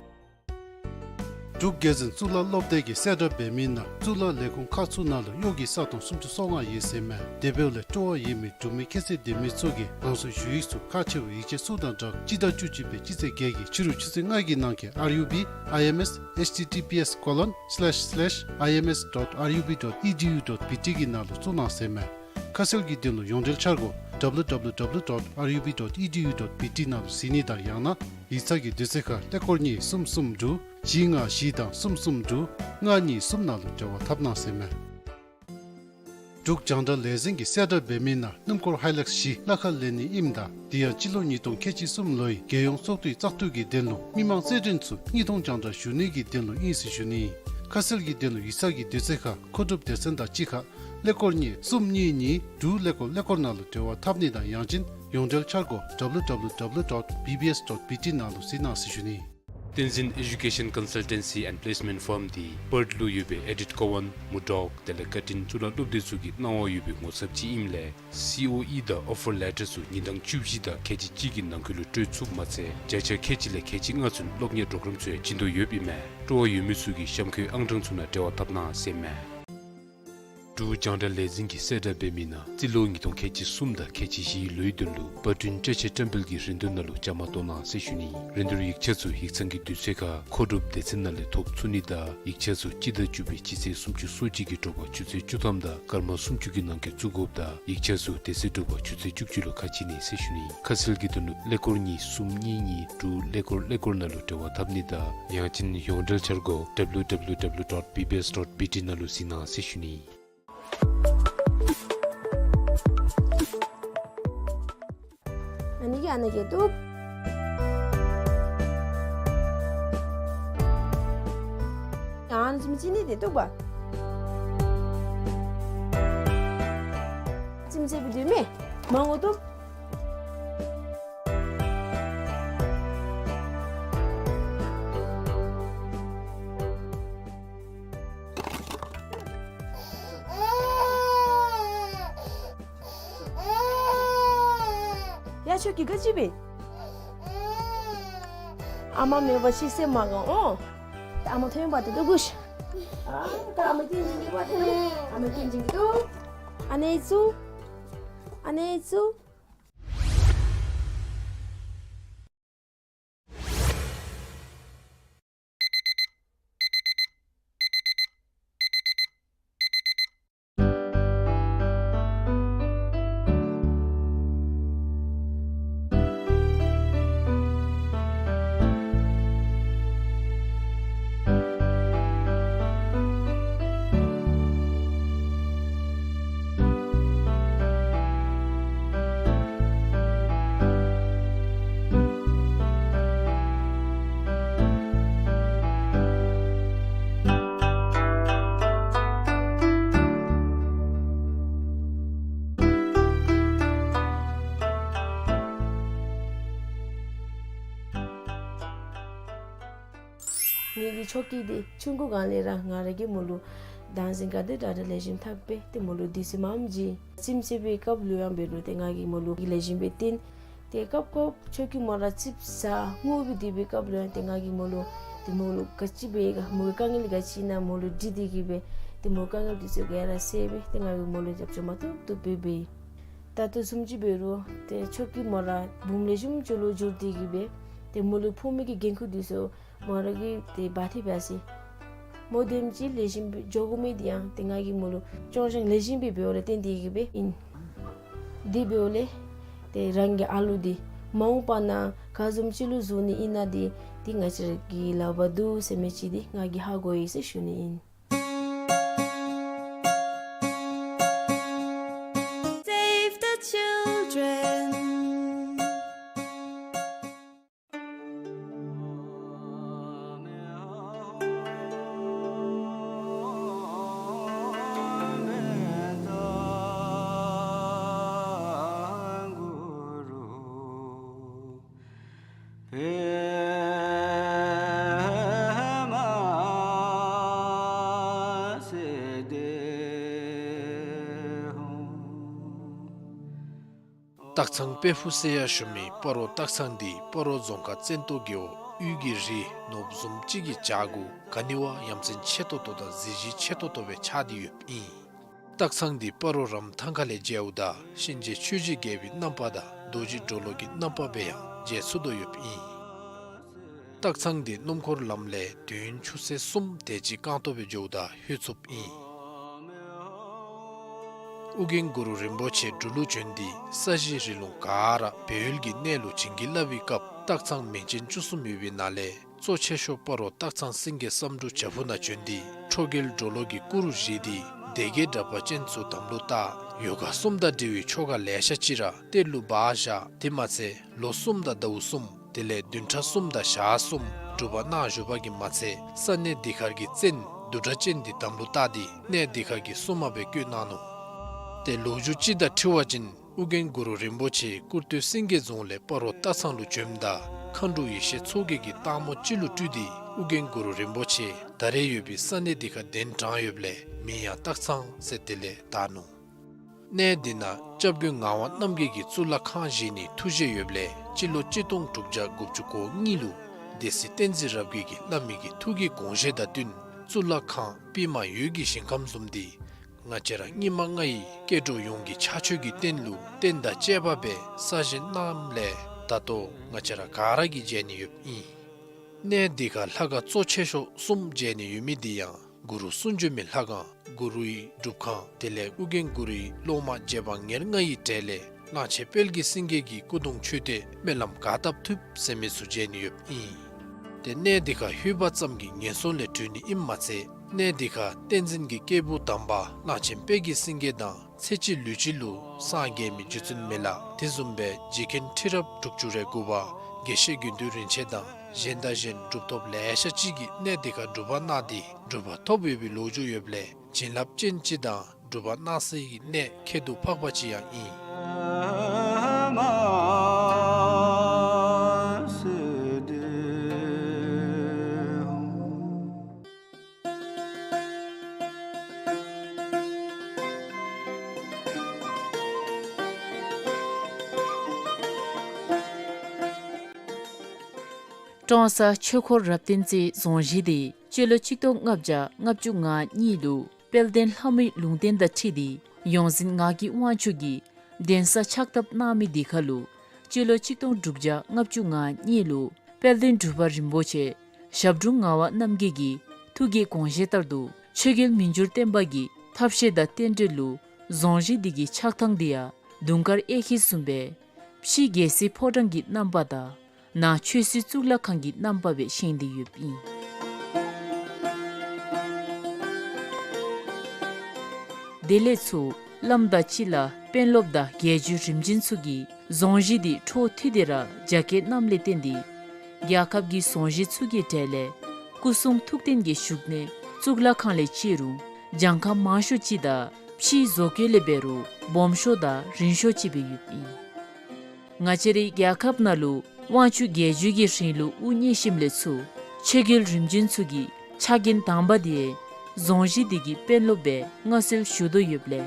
འབྲུག་རྒྱལ་བཙུན་གཙུག་ལག་སློབ་སྡེ་གིས་གསལ་བསྒྲགས་འབད་མི་ནང་གཙུག་ལག་ལས་ཁུངས་ཁག་ཚུ་ནང་ལུ་གཡོག་གི་ས་སྟོང་སུམ་ཅུ་སོ་ལྔ་ཡོད་ཟེར་མས། དེ་འབདཝ་ལས་སྤྲོ་བ་ཡོད་མི་འབྲུག་མི་ཁྱད་ཚད་ལྡན་མི་ཚུ་གིས་རང་སོའི་ཞུ་ཡིག་ཚུ་ཁག་ཆེ་བའི་ཡིག་ཆ་ཚུ་དང་སྦྲགས་སྤྱི་ཟླ་བཅུ་གཅིག་པའི་སྤྱི་ཚེས་བརྒྱད་ཀྱི་ཕྱི་རུ་ཆུ་ཚོད་ལྔ་གི་ནང་འཁོད་R U B I M S H T T P S colon slash slash I M S dot R U B dot E D U dot B T གི་ནང་ལུ་བཙུགས་གནང་ཟེར་མས། ཁ་གསལ་གྱི་དོན་ལུ་ཡོངས་འབྲེལ་འཆར་སྒོ་W W W dot R U B dot E D U dot B T ནང་ལུ་གཟིགས་ནི་དང་ཡང་ན་ཡིག་ཚང་གི་དུས་ཚོད་ཁར་ཀླད་ཀོར་གཉིས་གསུམ་གསུམ་དྲུག་བཞི་ལྔ་བཞི་དང་གསུམ་གསུམ་དྲུག་ལྔ་གཉིས་གསུམ་ནང་ལུ་འབྲེལ་བ་འཐབ་གནང་ཟེར་མས། འབྲུག་རྒྱང་བསྒྲགས་ལས་འཛིན་གྱིས་གསལ་བསྒྲགས་འབད་མི་ནང་སྣུམ་འཁོར་ཧའི་ལེགས་བཞི་གླ་ཁར་ལེན་ནི་ཨིནམ་ད་དེ་ཡང་སྤྱི་ལོ་ཉིས་སྟོང་ཁལ་གཅིག་གསུམ་ལོའི་རྒྱལ་ཡོངས་ཚོགས་འདུའི་བཙག་འཐུ་གི་དོན་ལུ་མི་མང་རྩེད་འགྲན་ཚུ་དངོས་མཐོང་རྒྱང་བསྒྲགས་ཞུ་ནི་གི་དོན་ལུ་ཨིན་ཟེར་ཞུ་ནི། ཁ་གསལ་གྱི་དོན་ལུ་ཡིག་ཚང་གི་དུས་ཚོད་ཁར་མཁོ་སྒྲུབ་སྡེ་ཚན་དང་གཅིག་ཁར་ཀླད་ཀོར་གཉིས་གསུམ་གཉིས་གཉིས་དྲུག་ཀླད་ཀོར་ཀླད་ཀོར་ནང་ལུ་འབྲེལ་བ་འཐབ་ནི་དང་ཡང་ཅིན་ཡོངས་འབྲེལ་འཆར་སྒོ་W W W dot B B S dot B T ནང་ལུ་གཟིགས་གནང་ཟེར་ཞུ་ནི། བསྟན་འཛིན་Education Consultancy and Placement Firm འདི་པརཐ་ལུ་ཡོད་པའི་ཨེ་ཌིཐ་ཀོ་ཝན་མུར་ཌོག་དེ་ལས་ཀར་ཊིན་གཙུག་ལག་སློབ་སྡེ་ཚུ་གི་གནང་བ་ཡོད་པའི་ངོ་ཚབ་ཅིག་ཨིནམ་ལས་སི་ཨོ་ཨི་དང་ཨོ་ཕར་ལེ་ཊར་ཚུ་ཉིན་གྲངས་བཅུ་བཞི་དང་ཁལ་གཅིག་གཅིག་གི་ནང་འཁོད་ལུ་སྤྲོད་ཚུགསཔ་མ་ཚད་བརྒྱ་ཆ་ཁལ་གཅིག་ལས་ཁལ་གཅིག་ལྔ་ཚུན་སློབ་གཉེར་པོརོ་གརམ་ཚུ་ཡང་བྱིན་དོ་ཡོདཔ་ཨིན་མས། སྤྲོ་བ་ཡོད་མི་ཚུ་གིས་གཤམ་འཁོད་ཨང་གྲངས་ཚུ་ནང་འབྲེལ་བ་འཐབ་གནང་ཟེར་མས། འབྲུག་རྒྱང་བསྒྲགས་ལས་འཛིན་གྱིས་གསལ་བསྒྲགས་འབད་མི་ནང་རྩིས་ལོ་ཉིས་སྟོང་ཁལ་གཅིག་གསུམ་དང་ཁལ་གཅིག་བཞིའི་ལོའི་དོན་ལུ་པར་སྐྲུན་བཀྲ་ཤིས་བཀྲམ་སྤེལ་གྱི་རིན་བསྡུར་ནང་ལུ་བཅའ་མར་གཏོགས་གནང་ཟེར་ཞུ་ནི། རིན་བསྡུར་ཡིག་ཆ་ཚུ་ཡིག་ཚང་གི་དུས་ཚོད་ཁར་མཁོ་སྒྲུབ་སྡེ་ཚན་ནང་ལས་ཐོབ་ཚུགས་ནི་དང་ཡིག་ཆ་ཚུ་སྤྱི་ཟླ་བཅུ་པའི་སྤྱི་ཚེས་སུམ་ཅུ་སོ་གཅིག་གི་དྲོ་པ་ཆུ་ཚོད་བཅུ་ཐམ་དང་སྐར་མ་སུམ་ཅུ་གི་ནང་འཁོད་བཙུགས་དགོཔ་དང་ཡིག་ཆ་ཚུ་དེ་ཚེ་དྲོ་པ་ཆུ་ཚོད་བཅུ་གཅིག་ལུ་ཁ་ཕྱེ་ནི་ཟེར་ཞུ་ནི། ཁ་གསལ་གྱི་དོན་ལུ་ཀླད་ཀོར་གཉིས་གསུམ་གཉིས་གཉིས་དྲུག་ཀླད་ཀོར་ཀླད་ཀོར་ནང་ལུ་འབྲེལ་བ་འཐབ་ནི་དང་ཡང་ཅིན་ཡོངས་འབྲེལ་འཆར་སྒོ་W W W dot B B S dot B T ནང་ལུ་གཟིགས་གནང་ཟེར་ཞུ་ནི། ཨ་ནི་གིས་ཨ་ནི་གིས་བཏུབ། ཨ་ནི་ཙིམ་ཅིག་ནི་དེ་བཏུབ་པ། ཙིམ་ཅིག་སྦེ་བཏུབ་མས། མང་པོ་བཏུབ། ཡ་ཁྱོད་ཀྱིས་ག་ཅི་འབད། ཨ་མ་མེད་པར་ཤི་སེམས་མ་དགའ་འོང་། ད་ཨ་མ་ཐོན་པ་དེ་ལུ་གུ་ཤ། ཨ་ད་ཨ་མ་སྐྱིད་སྦྱིན་གྱི་བ་དེ་ལུ། ཨ་མ་སྐྱིད་སྦྱིན་གྱི་འདུག། ཨ་ནེ་ཙུ། ཨ་ནེ་ཙུ། ངེ་གི་ཆོ་གི་འདི་ཆུང་ཀུ་སྒང་ལས་ར་ང་ར་གིས་མོ་ལུ་བདག་འཛིན་ག་དེ་དྲག་དྲག་ལེགས་ཤོམ་འཐབ་སྦེ་ཏེ་མོ་ལུ་དུས་ཚོད་མངམ་བྱིན། ཙིམ་ཅིག་སྦེ་སྐབས་ལུ་ཡང་འབད་རུང་ཏེ་ང་གིས་མོ་ལུ་ལེགས་ཤོམ་སྦེ་བསྟེན། ཏེ་སྐབས་སྐབས་ཆོ་གི་མོ་ར་ཙིགཔ་ཟ་ངུ་སྦེ་སྡོད་པའི་སྐབས་ལུ་ཡང་ཏེ་ང་གིས་མོ་ལུ་ཏེ་མོ་ལུ་ག་ཅི་འབད་ག་མོ་གི་དཀའ་ངལ་ག་ཅི་ཨིན་ན་མོ་ལུ་དྲི་སྟེ་གི་སྦེ་ཏེ་མོ་དཀའ་ངལ་འདི་ཚུ་ག་ར་བསལ་སྦེ་ཏེ་ང་གིས་མོ་ལུ་རྒྱབ་སྐྱོར་མ་བཏུབ་བཏུབ་སྦེ་འབད། ད་ལྟོ་བཟུམ་ཅིག་འབད་རུང་ཏེ་ཆོ་གི་མོ་ར་བུམོ་ལེགས་ཤོམ་ཅིག་ལུ་འགྱུར་ཏེ་གི་སྦེ་ཏེ་མོ་ལུ་ཕོག་མི་གི་འགན་ཁུར་འདི་ཚུ་མོ་ར་གིས་ཏེ་འབག་སྟེ་འབད་ཟེར། མོ་དེམ་ཅིག་ལེགས་ཤོམ་སྦེ་འགྱོ་དགོ་མི་འདི་ཡང་ཏེ་ང་གིས་མོ་ལུ་སྐྱོང་བཞག་ལེགས་ཤོམ་སྦེ་འབདཝ་ལས་བརྟེན་ཏེ་གི་སྦེ་ཨིན། དེ་འབདཝ་ལས་ཏེ་རང་གི་ཨ་ལུ་འདི་མ་འོངས་པ་ནང་ག་བཟུམ་ཅིག་ལུ་བཟོ་ནི་ཨིན་ན་འདི་ཏེ་ང་བཅས་ར་གི་ལག་པར་འདུག་ཟེར་མི་ཅིག་འདི་ང་གིས་ཧ་གོ་ཡི་ཟེར་ཞུ་ནི་ཨིན། Save the children. སྟག་ཚང་དཔལ་ཕུག་ཟེར་ཡང་ཞུ་མི་སྤ་རོ་སྟག་ཚང་འདི་སྤ་རོ་རྫོང་ཁག་བཙན་ཏོ་རྒེད་འོག་དབུས་ཀྱི་རི་ནོར་བུ་བཟུམ་ཅིག་གི་བྱག་གུ་ག་ནི་བ་ཡ་མཚན་ཆེ་ཏོག་ཏོ་དང་གཟི་བརྗིད་ཆེ་ཏོག་ཏོ་སྦེ་ཆགས་ཏེ་ཡོདཔ་ཨིན། སྟག་ཚང་འདི་སྤ་རོ་རམ་ཐང་ཁ་ལས་མཇལཝ་ད་གཤིན་རྗེ་ཆོས་ཀྱི་རྒྱལ་པོའི་རྣམ་པ་དང་རྡོ་རྗེ་གྲོ་ལོད་ཀྱི་རྣམ་པ་སྦེ་ཡང་མཇལ་ཚུགས་དོ་ཡོདཔ་ཨིན། སྟག་ཚང་འདི་སྣུམ་འཁོར་ལམ་ལས་དུས་ཡུན་ཆུ་ཚོད་གསུམ་དེ་ཅིག་རྐང་སྟོང་སྦེ་འགྱོཝ་ད་ལྷོད་ཚུགསཔ་ཨིན། ཨོ་རྒྱན་གུ་རུ་རིན་པོ་ཆེ་འབྲུག་ལུ་བྱོན་ཏེ་ས་གཞི་རི་ལུང་ག་ར་སྦས་ཡུལ་གྱི་གནས་ལུ་བྱིན་གྱིས་བརླབས་པའི་སྐབས་སྟག་ཚང་མིང་ཅན་བཅུ་གསུམ་ཡོད་པའི་ནང་ལས་གཙོ་ཆེ་ཤོས་སྤ་རོ་སྟག་ཚང་སེང་གེ་བསམ་འགྲུབ་བྱག་ཕུག་ནང་བྱོན་ཏེ་ཁྲོ་རྒྱལ་གྲོ་ལོད་ཀྱི་སྐུ་རུ་བཞེངས་ཏེ་སྡེ་བརྒྱད་དྲེགས་པ་ཅན་ཚུ་དམ་ལུ་བཏགས། ཡོ་ག་གསུམ་དང་འབྲེལ་བའི་ཆོ་ག་ལེ་ཤ་ཅིག་ར་གཏེར་ལུ་སྦ་བཞག། དེ་མ་ཚད་ལོ་གསུམ་དང་ཟླཝ་གསུམ་དེ་ལས་བདུན་ཕྲག་གསུམ་དང་ཞག་གསུམ་སྒྲུབ་པ་གནང་བཞུགས་པ་གིས་མ་ཚད་ས་གནས་འདི་ཁར་གྱི་བཙན་བདུད་དྲེགས་ཅན་འདི་དམ་ལུ་བཏགས་ཏེ་གནས་འདི་ཁར་གྱི་སྲུང་མ་སྦེ་བསྐོས་གནང་ནུག། ཏེ་ལོ་རྒྱུས་ཅིག་དང་འཁྲིལ་བ་ཅིན་ཨོ་རྒྱན་གུ་རུ་རིན་པོ་ཆེ་ཀུར་སྟོད་སེང་གེ་རྫོང་ལས་སྤ་རོ་སྟག་ཚང་ལུ་བྱོནམ་ད་མཁའ་འགྲོ་ཡེ་ཤེས་མཚོ་རྒྱལ་གྱིས་སྟག་མོ་ཅིག་ལུ་སྤྲུལ་ཏེ་ཨོ་རྒྱན་གུ་རུ་རིན་པོ་ཆེ་ད་རེས་ཡོད་པའི་ས་གནས་འདི་ཁར་གདན་དྲངས་ཡོདཔ་ལས་མིང་ཡང་སྟག་ཚང་ཟེར་དེ་ལས་བཏགས་ནུག། གནས་འདི་ནང་སྐྱབས་མགོན་ངག་དབང་རྣམ་རྒྱལ་གྱིས་གཙུག་ལག་ཁང་བཞེངས་ནིའི་ཐུགས་བཞེད་ཡོདཔ་ལས་སྤྱི་ལོ་གཅིག་སྟོང་དྲུག་བརྒྱ་དགུ་བཅུ་གོ་གཉིས་ལུ་སྡེ་སྲིད་བསྟན་འཛིན་རབ་རྒྱས་ཀྱིས་བླ་མའི་གི་ཐུགས་ཀྱི་དགོངས་བཞེད་དང་བསྟུན་གཙུག་ལག་ཁང་པདྨ་འོད་ཀྱི་ཞིང་ཁམས་བཟུམ་འདི་ངག་ ང་བཅས་ར་སྙིགས་མ་ལྔ་ཡི་སྐྱེ་འགྲོ་ཡོངས་ཀྱི་ཕྱག་མཆོད་ཀྱི་རྟེན་ལུ་རྟེན་དང་བཅས་པ་སྦེ་གསར་བཞེངས་གནངམ་ལས་ད་ལྟོ་ང་བཅས་ར་ག་ར་གིས་མཇལ་ནི་ཡོདཔ་ཨིན། གནས་འདི་ཁར་ལྷ་ཁང་གཙོ་ཆེ་ཤོས་གསུམ་མཇལ་ནི་ཡོད་མི་འདི་ཡང་གུ་རུ་གསུང་བྱོན་མའི་ལྷ་ཁང་གུ་རུའི་སྒྲུབ་ཁང་དེ་ལས་ཨོ་རྒྱན་གུ་རུའི་སློབ་མ་རྗེ་འབངས་ཉེར་ལྔ་ཡི་གྲས་ལས་གླང་ཆེན་དཔལ་གྱི་སེང་གེ་གི་སྐུ་གདུང་མཆོད་རྟེན་སྨོན་ལམ་ག་བཏབ་ཐུབ་ཟེར་མི་ཚུ་མཇལ་ནི་ཡོདཔ་ཨིན། ཏེ་གནས་འདི་ཁར་ལྷོད་པ་ཙམ་གྱིས་ངན་སོང་ལས་གྲོལ་ནི་ཨིནམ་མ་ཚད་གནས་འདི་ཁར་བསྟན་འཛིན་གྱི་སྐྱེས་བུ་དམ་པ་གླང་ཆེན་དཔལ་གྱི་སེང་གེ་དང་ཚེ་གཅིག་ལུས་གཅིག་ལུ་སངས་རྒྱས་མི་རྗེ་བཙུན་མི་ལ་དེ་བཟུམ་སྦེ་རྗེ་མཁན་ཁྲི་རབས་དྲུག་ཅུ་རེ་དགུ་པ་དགེ་བཤེས་དགེ་འདུན་རིན་ཆེན་དང་གཞན་དང་གཞན་གྲུབ་ཐོབ་ལེ་ཤ་ཅིག་གིས་གནས་འདི་ཁར་སྒྲུབ་པ་གནང་སྟེ་གྲུབ་པ་ཐོབ་ཡོད་པའི་ལོ་རྒྱུས་ཡོདཔ་ལས་བྱིན་རླབས་ཅན་ཅིག་དང་སྒྲུབ་པ་གནང་སའི་གནས་ཁྱད་དུ་འཕགས་པ་ཅིག་ཡང་ཨིན། ཀྲོང་གསར་ཆོས་འཁོར་རབ་བརྟན་རྩེའི་རྫོང་གཞིས་དེ་སྤྱི་ལོ་ཆིག་སྟོང་ལྔ་བརྒྱ་ལྔ་བཅུ་ང་གཉིས་ལུ་དཔལ་ལྡན་ལྷ་མོའི་ལུང་བསྟན་དང་འཁྲིལ་ཏེ་ཡོངས་འཛིན་ངག་གི་དབང་ཕྱུག་གིས་གདན་ས་ཕྱག་བཏབ་གནང་མི་འདི་ཁར་ལུ་སྤྱི་ལོ་ཆིག་སྟོང་དྲུག་བརྒྱ་ལྔ་བཅུ་ང་གཉིས་ལུ་དཔལ་ལྡན་འབྲུག་པ་རིན་པོ་ཆེ་ཞབས་དྲུང་ངག་དབང་རྣམ་རྒྱལ་གྱི་ཐུགས་ཀྱི་དགོངས་བཞེད་ལྟར་དུ་ཆོས་རྒྱལ་མི་འགྱུར་བརྟན་པ་གི་ཐབས་ཤེས་དང་རྟེན་འབྲེལ་ལུ་རྫོང་གཞིས་འདི་གི་ཆགས་ཐངས་འདི་ཡང་དུང་དཀར་གཡས་འཁྱིལ་བཟུམ་སྦེ་ཕྱི་རྒྱལ་སྲིད་ཕོ་བྲང་གི་རྣམ་པ་དང་ནང་ཆོས་སྲིད་གཙུག་ལག་ཁང་གི་རྣམ་པ་སྦེ་བཞེངས་ཏེ་ཡོདཔ་ཨིན། དེ་ལས་ཚུར་བླམ་དང་སྤྱི་བླ་དཔོན་སློབ་དང་རྒྱལ་བརྒྱུད་རིམ་བྱོན་ཚུ་གིས་རྫོང་གཞིས་འདི་འཕྲོ་མཐུད་དེ་ར་རྒྱ་བསྐྱེད་གནངམ་ལས་བརྟེན་ཏེ་རྒྱལ་ཁབ་ཀྱི་རྫོང་གཞིས་ཚུ་གི་གྲས་ལས་སྐུ་གསུང་ཐུགས་རྟེན་གྱི་བཞུགས་གནས་གཙུག་ལག་ཁང་ལས་བཅད་རུང་གྱངས་ཁ་མང་ཤོས་ཅིག་དང་ཕྱིའི་བཟོ་བཀོད་ལས་འབད་རུང་སྦོམ་ཤོས་དང་རིང་ཤོས་ཅིག་སྦེ་ཡོདཔ་ཨིན། ང་བཅས་རའི་རྒྱལ་ཁབ་ནང་ལུ་དབང་ཕྱུག་རྒྱལ་བརྒྱུད་ཀྱི་རིང་ལུགས་དབུ་བརྙེས་ཞིནམ་ལས་ཚུར་ཆོས་རྒྱལ་རིམ་བྱོན་ཚུ་གི་ཕྱག་འགན་དང་པ་དེ་རྫོང་གཞིས་འདི་གི་དཔོན་སློབ་སྦེ་མངའ་གསོལ་ཞུ་དོ་ཡོདཔ་ལས་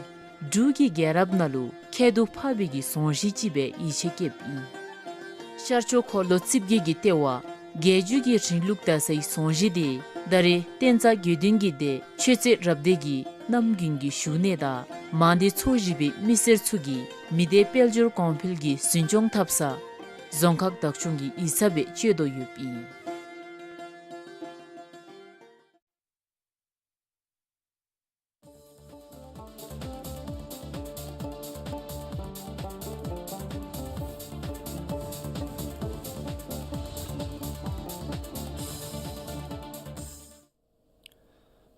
འབྲུག་གི་རྒྱལ་རབས་ནང་ལུ་ཁྱད་དུ་འཕགས་པའི་གི་རྫོང་གཞིས་ཅིག་སྦེ་ཡིད་ཆེས་བསྐྱེདཔ་ཨིན། ཤར་ཕྱོགས་འཁོར་ལོ་རྩིབས་བརྒྱད་ཀྱི་ལྟེ་བ་རྒྱལ་བརྒྱུད་ཀྱི་རིང་ལུགས་དར་སའི་རྫོང་གཞིས་དེ་ད་རེས་བསྟན་རྩ་དགེ་འདུན་གྱི་སྡེ་ཆོས་རྩེ་རབ་སྡེ་གི་གནམ་དགུན་གྱི་བཞུགས་གནས་དང་མང་སྡེ་ཚོ་བཞི་པའི་མི་སེར་ཚུ་གིས་མི་སྡེ་དཔལ་འབྱོར་གོང་འཕེལ་གྱི་འཛིན་སྐྱོང་འཐབ་ས་རྫོང་ཁག་བདག་སྐྱོང་གི་ཡིག་ཚང་སྦེ་སྤྱོད་དོ་ཡོདཔ་ཨིན།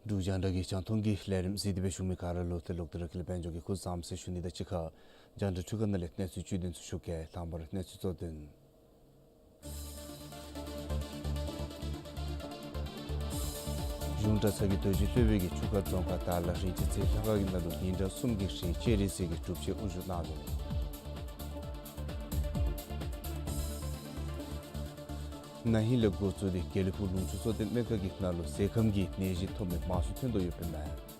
འབྲུག་རྒྱང་བསྒྲགས་ཀྱི་རྒྱང་མཐོང་གི་ལས་རིམ་གཟིགས་ཏེ་སྦེ་བཞུགས་མི་ག་ར་ལུ་ཏེ་ལོག་སྟེ་ར་ཀུན་ལེགས་དཔལ་འབྱོར་གྱིས་སྐུ་བཟང་ཟེར་ཞུ་ནི་དང་གཅིག་ཁར་རྒྱང་བསྒྲགས་འཕྲུལ་ཁང་ནང་ལས་གནས་ཚུལ་བཅུད་དོན་ཚུ་ཞུ་གེ། དང་པ་ར་གནས་ཚུལ་གཙོ་དོན། གཞུང་གྲྭ་ཚང་གི་རྡོ་རྗེ་སློབ་དཔོན་གྱིས་ཆུ་ཁ་རྫོང་ཁག་དར་ལ་རིན་ཆེན་རྩེ་ལྷ་ཁང་གི་ནང་ལུ་ཉིན་གྲངས་གསུམ་གྱི་རིང་སྤྱན་རས་གཟིགས་ཀྱི་སྒྲུབ་ཆེན་དབུ་བཞུགས་གནང་ནུག། ན་ཧིང་ལས་འགོ་བཙུགས་ཏེ་དགེ་ལེགས་ཕུག་ལུང་ཕྱོགས་གཙོ་བསྟེན་སྨན་ཁང་གི་ནང་ལུ་ཟས་ཁམ་གྱི་ནད་གཞི་ཐོབ་མི་མང་སུ་ཐོན་དོ་ཡོདཔ་ཨིན་མས།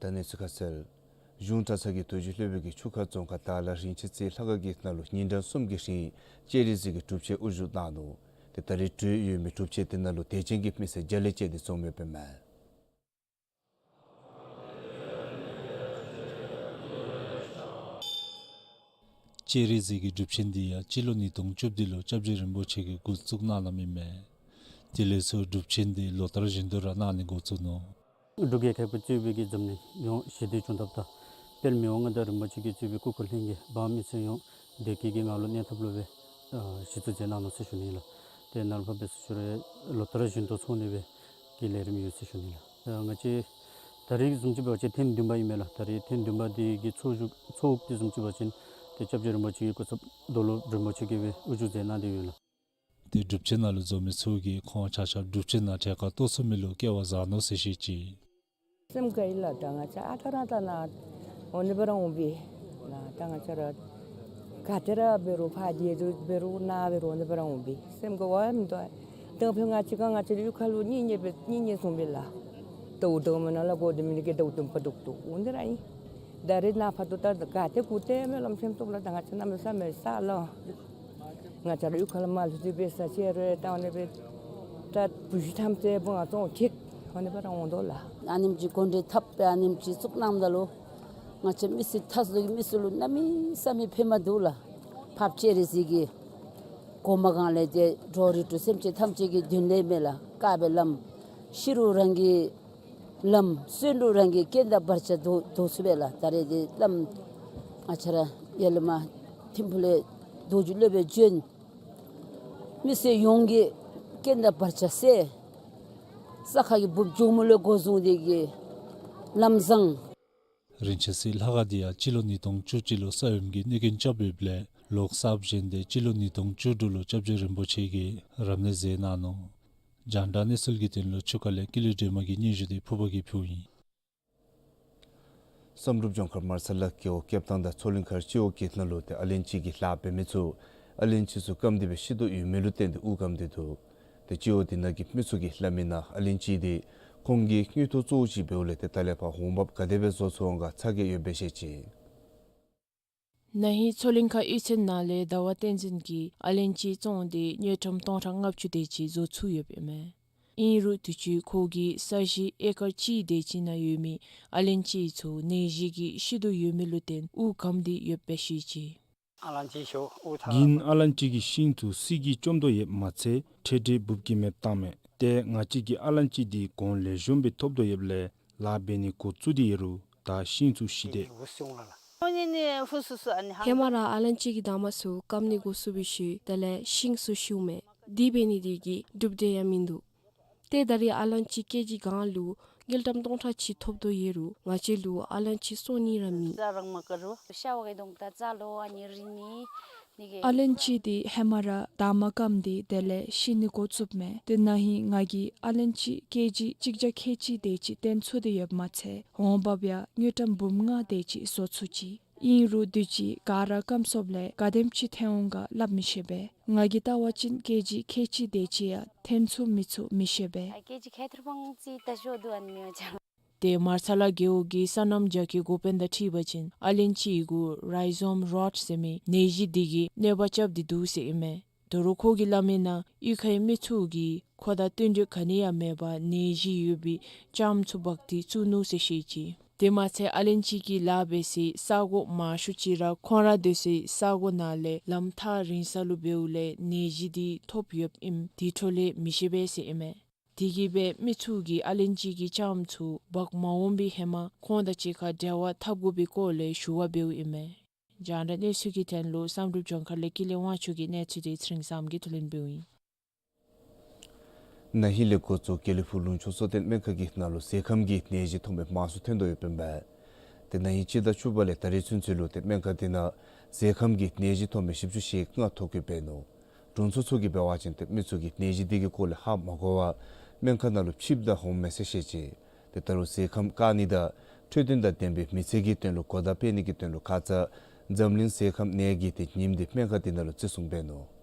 ད་གནས་ཚུལ་ཁ་གསལ། གཞུང་གྲྭ་ཚང་གི་རྡོ་རྗེ་སློབ་དཔོན་གྱིས་ཆུ་ཁ་རྫོང་ཁག་དར་ལ་རིན་ཆེན་རྩེ་ལྷ་ཁང་གི་ནང་ལུ་ཉིན་གྲངས་གསུམ་གྱི་རིང་སྤྱན་རས་གཟིགས་ཀྱི་སྒྲུབ་ཆེན་དབུ་བཞུགས་གནང་ནུག། ཏེ་ད་རེས་གྲོལ་ཡོད་མི་སྒྲུབ་ཆེན་དེ་ནང་ལུ་དད་ཅན་གྱི་མི་སེར་བརྒྱ་ལས་བཅད་དེ་འཛོམས་ཡོདཔ་ཨིན་མས། སྤྱན་རས་གཟིགས་ཀྱི་སྒྲུབ་ཆེན་འདི་ཡང་སྤྱི་ལོ་ཉིས་སྟོང་བཅུ་བདུན་ལུ་སྐྱབས་རྗེ་རིན་པོ་ཆེ་གིས་འགོ་བཙུགས་གནང་གནངམ་ཨིན་མས། དེ་ལས་ཚུར་སྒྲུབ་ཆེན་འདི་ལོ་ལྟར་བཞིན་དུ་ར་གནང་ནི་འགོ་བཙུགས་ནུག། འབྲུག་རྒྱལ་ཁབ་ཀྱིས་གཙོས་པའི་གི་འཛམ་གླིང་ཡོངས་ཞི་བདེ་བྱུང་ཐབས་དང་དཔལ་མི་དབང་མངའ་བདག་རིན་པོ་ཆེ་གིས་གཙོས་པའི་སྐུ་འཁོར་ལྷན་རྒྱས་འབངས་མི་སེར་ཡོངས་བདེ་སྐྱིད་ཀྱི་ངང་ལུ་གནས་ཐབས་ལུ་སྦེ་ཨ་གཞི་བཙུགས་མཛད་གནང་ནུག་ཟེར་ཞུ་ནི་ལགས། ཏེ་ནཱ་ལུ་ཕར་འབད་ཟེར་ཞུ་རུང་ལོ་ལྟར་བཞིན་དུ་ཚོགས་ནི་སྦེ་གི་ལས་རིམ་ཡོད་ཟེར་ཞུ་ནི་ལགས། ཨ་ང་བཅས་ད་རེས་བཟུམ་ཅིག་འབད་བ་ཅིན་ཐེངས་བདུན་པ་ཨིན་མས་ལགས། ད་རེས་ཐེངས་བདུན་པ་འདི་གི་ཚོགས་བཞུགས་ཚོགས་དབུ་འདི་བཟུམ་ཅིག་འབད་བ་ཅིན་ཏེ་སྐྱབས་རྗེ་རིན་པོ་ཆེ་གི་སྐུ་ཚབ་རྡོར་སློབ་རིན་པོ་ཆེ་གིས་སྦེ་དབུ་བཞུགས་མཛད་གནང་སྟེ་ཡོད་ལགས། ཏེ་སྒྲུབ་ཆེན་ནང་ལུ་འཛོམས་མི་ཚུ་གིས་ཁོང་ཆ་ཁྱབ་སྒྲུབ་ཆེན་ནང་ཐད་ཀར་གཏོགས་ཚུགས་མི་ལུ་སྐལ་བ་བཟང་ནུག་ཟེར་བཤད་ཅི། སེམས་དགའ་ཡི་ལགས། ད་ང་བཅས་ཨ་རྟག་ར་ད་ནཱ་འོང་ནི་སྦེ་ར་འོང་པས། ནཱ་ད་ང་བཅས་ར་ག་ཏེ་ར་འབད་རུང་ཕར་འདི་འབད་རུང་ནཱ་འབད་རུང་འོང་ནི་སྦེ་ར་འོང་པས། སེམས་དགའ་བ་མིན་འདུག། ད་ཕར་ང་བཅས་ག་ང་བཅས་གཡུས་ཁ་ལུ་གཉེན་ཉེ་སྦེ་གཉེན་ཉེ་བཟུམ་སྦེ་ལགས། ད་འོ་ད་མ་ན་ལགས་གོ་དེ་མི་ནི་གི་ད་འོ་དུམ་པ་འདུག་འདུག་འོང་ནི་ར་ཨིན། ད་རེས་ནཱ་ཕར་འདུག་ད་ག་ཏེ་གུ་ཏེ་སྨོན་ལམ་སེམས་རྟོགས་ལགས། ད་ང་བཅས་གནམ་མེད་ས་མེད་ས་ལགས། ང་བཅས་ར་གཡུས་ཁ་ལས་མར་ལྷོད་དེ་སྦེ་ས་ཆ་རེ་བལྟ་འོང་ནི་སྦེ་ད་བུ་གཞི་ཐམས་ཅད་སྦོམ་ང་བཙོང་ཐིག་འོང་ནི་སྦེ་ར་འོང་དོ་ལགས། ཨ་ནེམ་ཅིག་གོ་འདྲེ་འཐབ་སྦེ་ཨ་ནེམ་ཅིག་བཙུགས་གནངམ་ད་ལུ་ང་བཅས་མི་སེར་ཐ་ཚུ་གི་མི་ཚུ་ལུ་གནམ་མེད་ས་མེད་ཕན་མ་འདུག་ལགས། ཕབ་ཅེ་རེ་ཟེར་གི་གོ་མ་གང་ལས་ཏེ་འགྲོ་རིགས་དྲུག་སེམས་ཅན་ཐམས་ཅད་ཀྱི་མདུན་ལས་མེན་ལགས། དཀར་པའི་ལམ་ཤི་རུང་རང་གི་ལམ་གསོན་རུང་རང་གི་རྐྱེན་དང་བར་ཆད་བཟློག་བཟློག་ཚུགས་པས་ལགས། ད་རེས་འདི་བླམ་ང་བཅས་ར་ཡར་ལས་མར་ཐིམ་ཕུག་ལས་རྡོ་རྗེ་སློབ་དཔོན་བྱོན། མི་སེར་ཡོངས་ཀྱི་རྐྱེན་དང་བར་ཆད་སེལ། ས་ཁ་གི་འབུབ་ཇོ་མོ་ལས་འགོ་བཟུང་སྟེ་གི་ལམ་བཟང་། རིན་ཆེན་གཟི་ལྷ་ཁང་འདི་ཡང་སྤྱི་ལོ་ཉིས་སྟོང་བཅུ་གཅིག་ལུ་ས་ཡོམ་གྱིས་གནོད་སྐྱོན་རྐྱབ་ཡོདཔ་ལས་ལོག་གསརཔ་བཞེངས་ཏེ་སྤྱི་ལོ་ཉིས་སྟོང་བཅུ་དྲུག་ལུ་སྐྱབས་རྗེ་རིན་པོ་ཆེ་གིས་རབ་གནས་མཛད་གནང་ནུག། རྒྱང་བསྒྲགས་གནས་ཚུལ་གྱི་དོན་ལུ་ཆུ་ཁ་ལས་ཀུན་ལེགས་སྒྲོལ་མ་གི་སྙན་ཞུ་དེ་ཕུརཔ་གིས་ཕུལཝ་ཨིན། བསམ་གྲུབ་ལྗོངས་མཁར་མར་ཚ་ལ་རྒེད་འོག་སྐྱབས་ཐང་དང་མཚོ་གླིང་མཁར་སྤྱི་འོག་གི་ནང་ལུ་ཏེ་ཨ་ལན་ཅི་གི་ལཱ་འབད་མི་ཚུ་ཨ་ལན་ཅི་ཚུ་སྐམ་སྟེ་སྦེ་ཤི་དོ་ཡོད་མི་ལུ་བརྟེན་ཏེ་དབུགས་སྐམ་སྟེ་འདུག། ཏེ་སྤྱི་འོག་འདི་ནང་གི་མི་ཚུ་གིས་སླབ་མི་ནང་ཨ་ལན་ཅི་འདི་ཁོང་གི་དངུལ་ཐོག་གཙོ་བོ་ཅིག་འབདཝ་ལས་ཏེ་ད་ལས་ཕར་འོང་འབབ་ག་དེ་སྦེ་བཟོ་ཚུགས་འོང་ག་ཚ་གྱང་ཡོདཔ་སྦེ་བཤད་ཅི། ན་ཧིང་མཚོ་གླིང་ཁ་གཡུས་ཚན་ནང་ལས་ཟླ་བ་བསྟན་འཛིན་གྱིས་ཨ་ལན་ཅི་བཙོངས་ཏེ་དངུལ་ཀྲམ་སྟོང་ཕྲག་ལྔ་བཅུ་དེ་ཅིག་བཟོ་ཚུགས་ཡོདཔ་ཨིན་མས། ཨིན་རུང་དུས་ཅི་ཁོ་གི་ས་གཞི་ཨེ་ཀར་གཅིག་དེ་ཅིག་ནང་ཡོད་མི་ཨ་ལན་ཅི་ཚུ་ནད་གཞི་གིས་ཤི་དོ་ཡོད་མི་ལུ་བརྟེན་དབུགས་སྐམ་སྟེ་ཡོདཔ་སྦེ་བཤད་ཅི། ཨ་ལན་ཅི་ཤོ་ཨུ་ཐ་གིན་ཨ་ལན་ཅི་གི་ཤིང་ཚུ་སིལ་གྱིས་བཅོམ་དོ་ཡོདཔ་མ་ཚད་ཁྲལ་ཁྲལ་འབུབ་ཀྱིས་མེདཔ་བཏངམ་མས། ཏེ་ང་བཅས་ཀྱིས་ཨ་ལན་ཅི་འདི་གོང་ལེགས་ཤོམ་སྦེ་ཐོབ་དོ་ཡོདཔ་ལས་ལཱ་འབད་ནི་འགོ་བཙུགས་ཏེ་ཡོད་རུང་ད་ཤིང་ཚུ་ཤི་སྟེ། ཧེ་མ་ར་ཨ་ལན་ཅི་གི་འདབ་མ་ཚུ་སྐམ་ནི་འགོ་བཙུགས་པའི་ཤུལ་དེ་ལས་ཤིང་ཚུ་ཤིཝ་མས། དེ་འབད་ནི་དེ་གིས་གྲུབ་འབྲས་ཡང་མིན་འདུག། ཏེ་ད་རེས་ཨ་ལན་ཅི་ཀེ་ཇི་གང་ལུ་དངུལ་ཀྲམ་སྟོང་ཕྲག་གཅིག་ཐོབ་དོ་ཡོད་རུང་ང་བཅས་ལུ་ཨ་ལན་ཅི་བཙོང་ནི་ར་མེད། ཨ་ལན་ཅི་འདི་ཧེ་མ་ར་འདབ་མ་སྐམ་སྟེ་དེ་ལས་ཤི་ནི་འགོ་བཙུགསཔ་མས། ཏེ་ན་ཧིང་ང་གིས་ཨ་ལན་ཅི་ཀེ་ཇི་གཅིག་བརྒྱ་ཁལ་གཅིག་དེ་ཅིག་བཏོན་ཚུགས་ཏེ་ཡོདཔ་མ་ཚད་འོང་འབབ་ཡང་དངུལ་ཀྲམ་འབུམ་ལྔ་དེ་ཅིག་བཟོ་ཚུགས་ཅི། ཨིན་རུང་དུས་ཅི་ག་ར་སྐམ་སོངམ་ལས་ག་དེམ་ཅིག་ཐོན་འོང་ག་སླབ་མི་ཤེས་པས། ང་གིས་བལྟ་བ་ཅིན་ཀེ་ཇི་ཁལ་གཅིག་དེ་ཅིག་ཡང་ཐོན་ཚུགས་མི་ཚུགས་མི་ཤེས་པས། ཏེ་མར་ཚ་ལ་རྒེད་འོག་གི་སོ་ནམ་རྒྱ་སྐྱེད་འགོ་དཔོན་དང་འཁྲིལ་བ་ཅིན་ཨ་ལན་ཅི་གུ་རའི་ཛོམ་རོཊ་ཟེར་མི་ནད་གཞི་འདི་གིས་གནོད་པ་རྐྱབ་སྟེ་འདུག་ཟེར་ཨིན་མས། ད་རུང་ཁོ་གིས་སླབ་མི་ནང་གཡུས་ཁའི་མི་ཚུ་གིས་ཁོ་དང་བསྟུན་གྲོས་ག་ནི་ཡང་མེད་པར་ནད་གཞི་ཡོད་པའི་ལྕངམ་ཚུ་འབག་སྟེ་བཙུགས་ནུག་ཟེར་བཤད་ཅི། དེ་མ་ཚད་ཨ་ལན་ཅི་གི་ལཱ་འབད་སའི་ས་གོ་མང་ཤོས་ཅིག་ར་ཁོང་ར་སྡོད་སའི་ས་གོ་ནང་ལས་ལམ་ཐག་རིང་ས་ལུ་འབདཝ་ལས་ནད་གཞི་འདི་ཐོབ་ཡོདཔ་ཨིནམ་དེ་འཕྲོ་ལས་མི་ཤེས་པས་ཟེར་ཨིན་མས། དེ་གིས་སྦེ་མི་ཚུ་གིས་ཨ་ལན་ཅི་གི་ལྕངམ་ཚུ་འབག་མ་འོང་པའི་ཧེ་མ་ཁོང་དང་གཅིག་ཁར་འབྲེལ་བ་འཐབ་དགོ་པའི་སྐོར་ལས་ཞུ་བ་འབདཝ་ཨིན་མས། རྒྱང་བསྒྲགས་གནས་ཚུལ་གྱི་དོན་ལུ་བསམ་གྲུབ་ལྗོངས་མཁར་ལས་ཀུན་ལེགས་དབང་ཕྱུག་གི་གནས་ཚུལ་དེ་ཚེ་རིང་བསམ་གྱིས་བསྡུ་ལེན་འབདཝ་ཨིན། ན་ཧིང་ལས་འགོ་བཙུགས་དགེ་ལེགས་ཕུག་ལུང་ཕྱོགས་གཙོ་བསྟེན་སྨན་ཁང་གི་ནང་ལུ་ཟས་ཁམ་གྱི་ནད་གཞི་ཐོབ་མི་མང་སུ་ཐོན་དོ་ཡོདཔ་ཨིན་པས། ཏེ་ན་ཧིང་སྤྱི་ཟླ་བཅུ་པ་ལས་ད་རེས་ཚུན་ཚོད་ལུ་ཏེ་སྨན་ཁང་འདི་ནང་ཟས་ཁམ་གྱི་ནད་གཞི་ཐོབ་མི་བཞི་བཅུ་ཞེ་ལྔ་ཐོ་བཀོད་འབད་ནུག། དྲུང་འཚོ་ཚུ་གིས་འབད་བ་ཅིན་ཏེ་མི་ཚུ་གིས་ནད་གཞི་འདི་གི་སྐོར་ལས་ཧ་མ་གོ་བར་སྨན་ཁང་ནང་ལུ་ཕྱིསཔ་ད་འོང་མས་ཟེར་བཤད་ཅི། ཏེ་ད་རུང་ཟས་ཁམ་བཀག་ནི་དང་འཕྲོད་བསྟེན་དང་ལྡན་པའི་མི་ཚེ་གི་དོན་ལུ་གོ་བརྡ་སྤེལ་ནི་གི་དོན་ལུ་ཁ་ཙ་འཛམ་གླིང་ཟས་ཁམ་ནད་ཀྱི་ཏེ་ཉིནམ་འདི་སྨན་ཁང་འདི་ནང་ལུ་བརྩི་སྲུང་འབད་ནུག།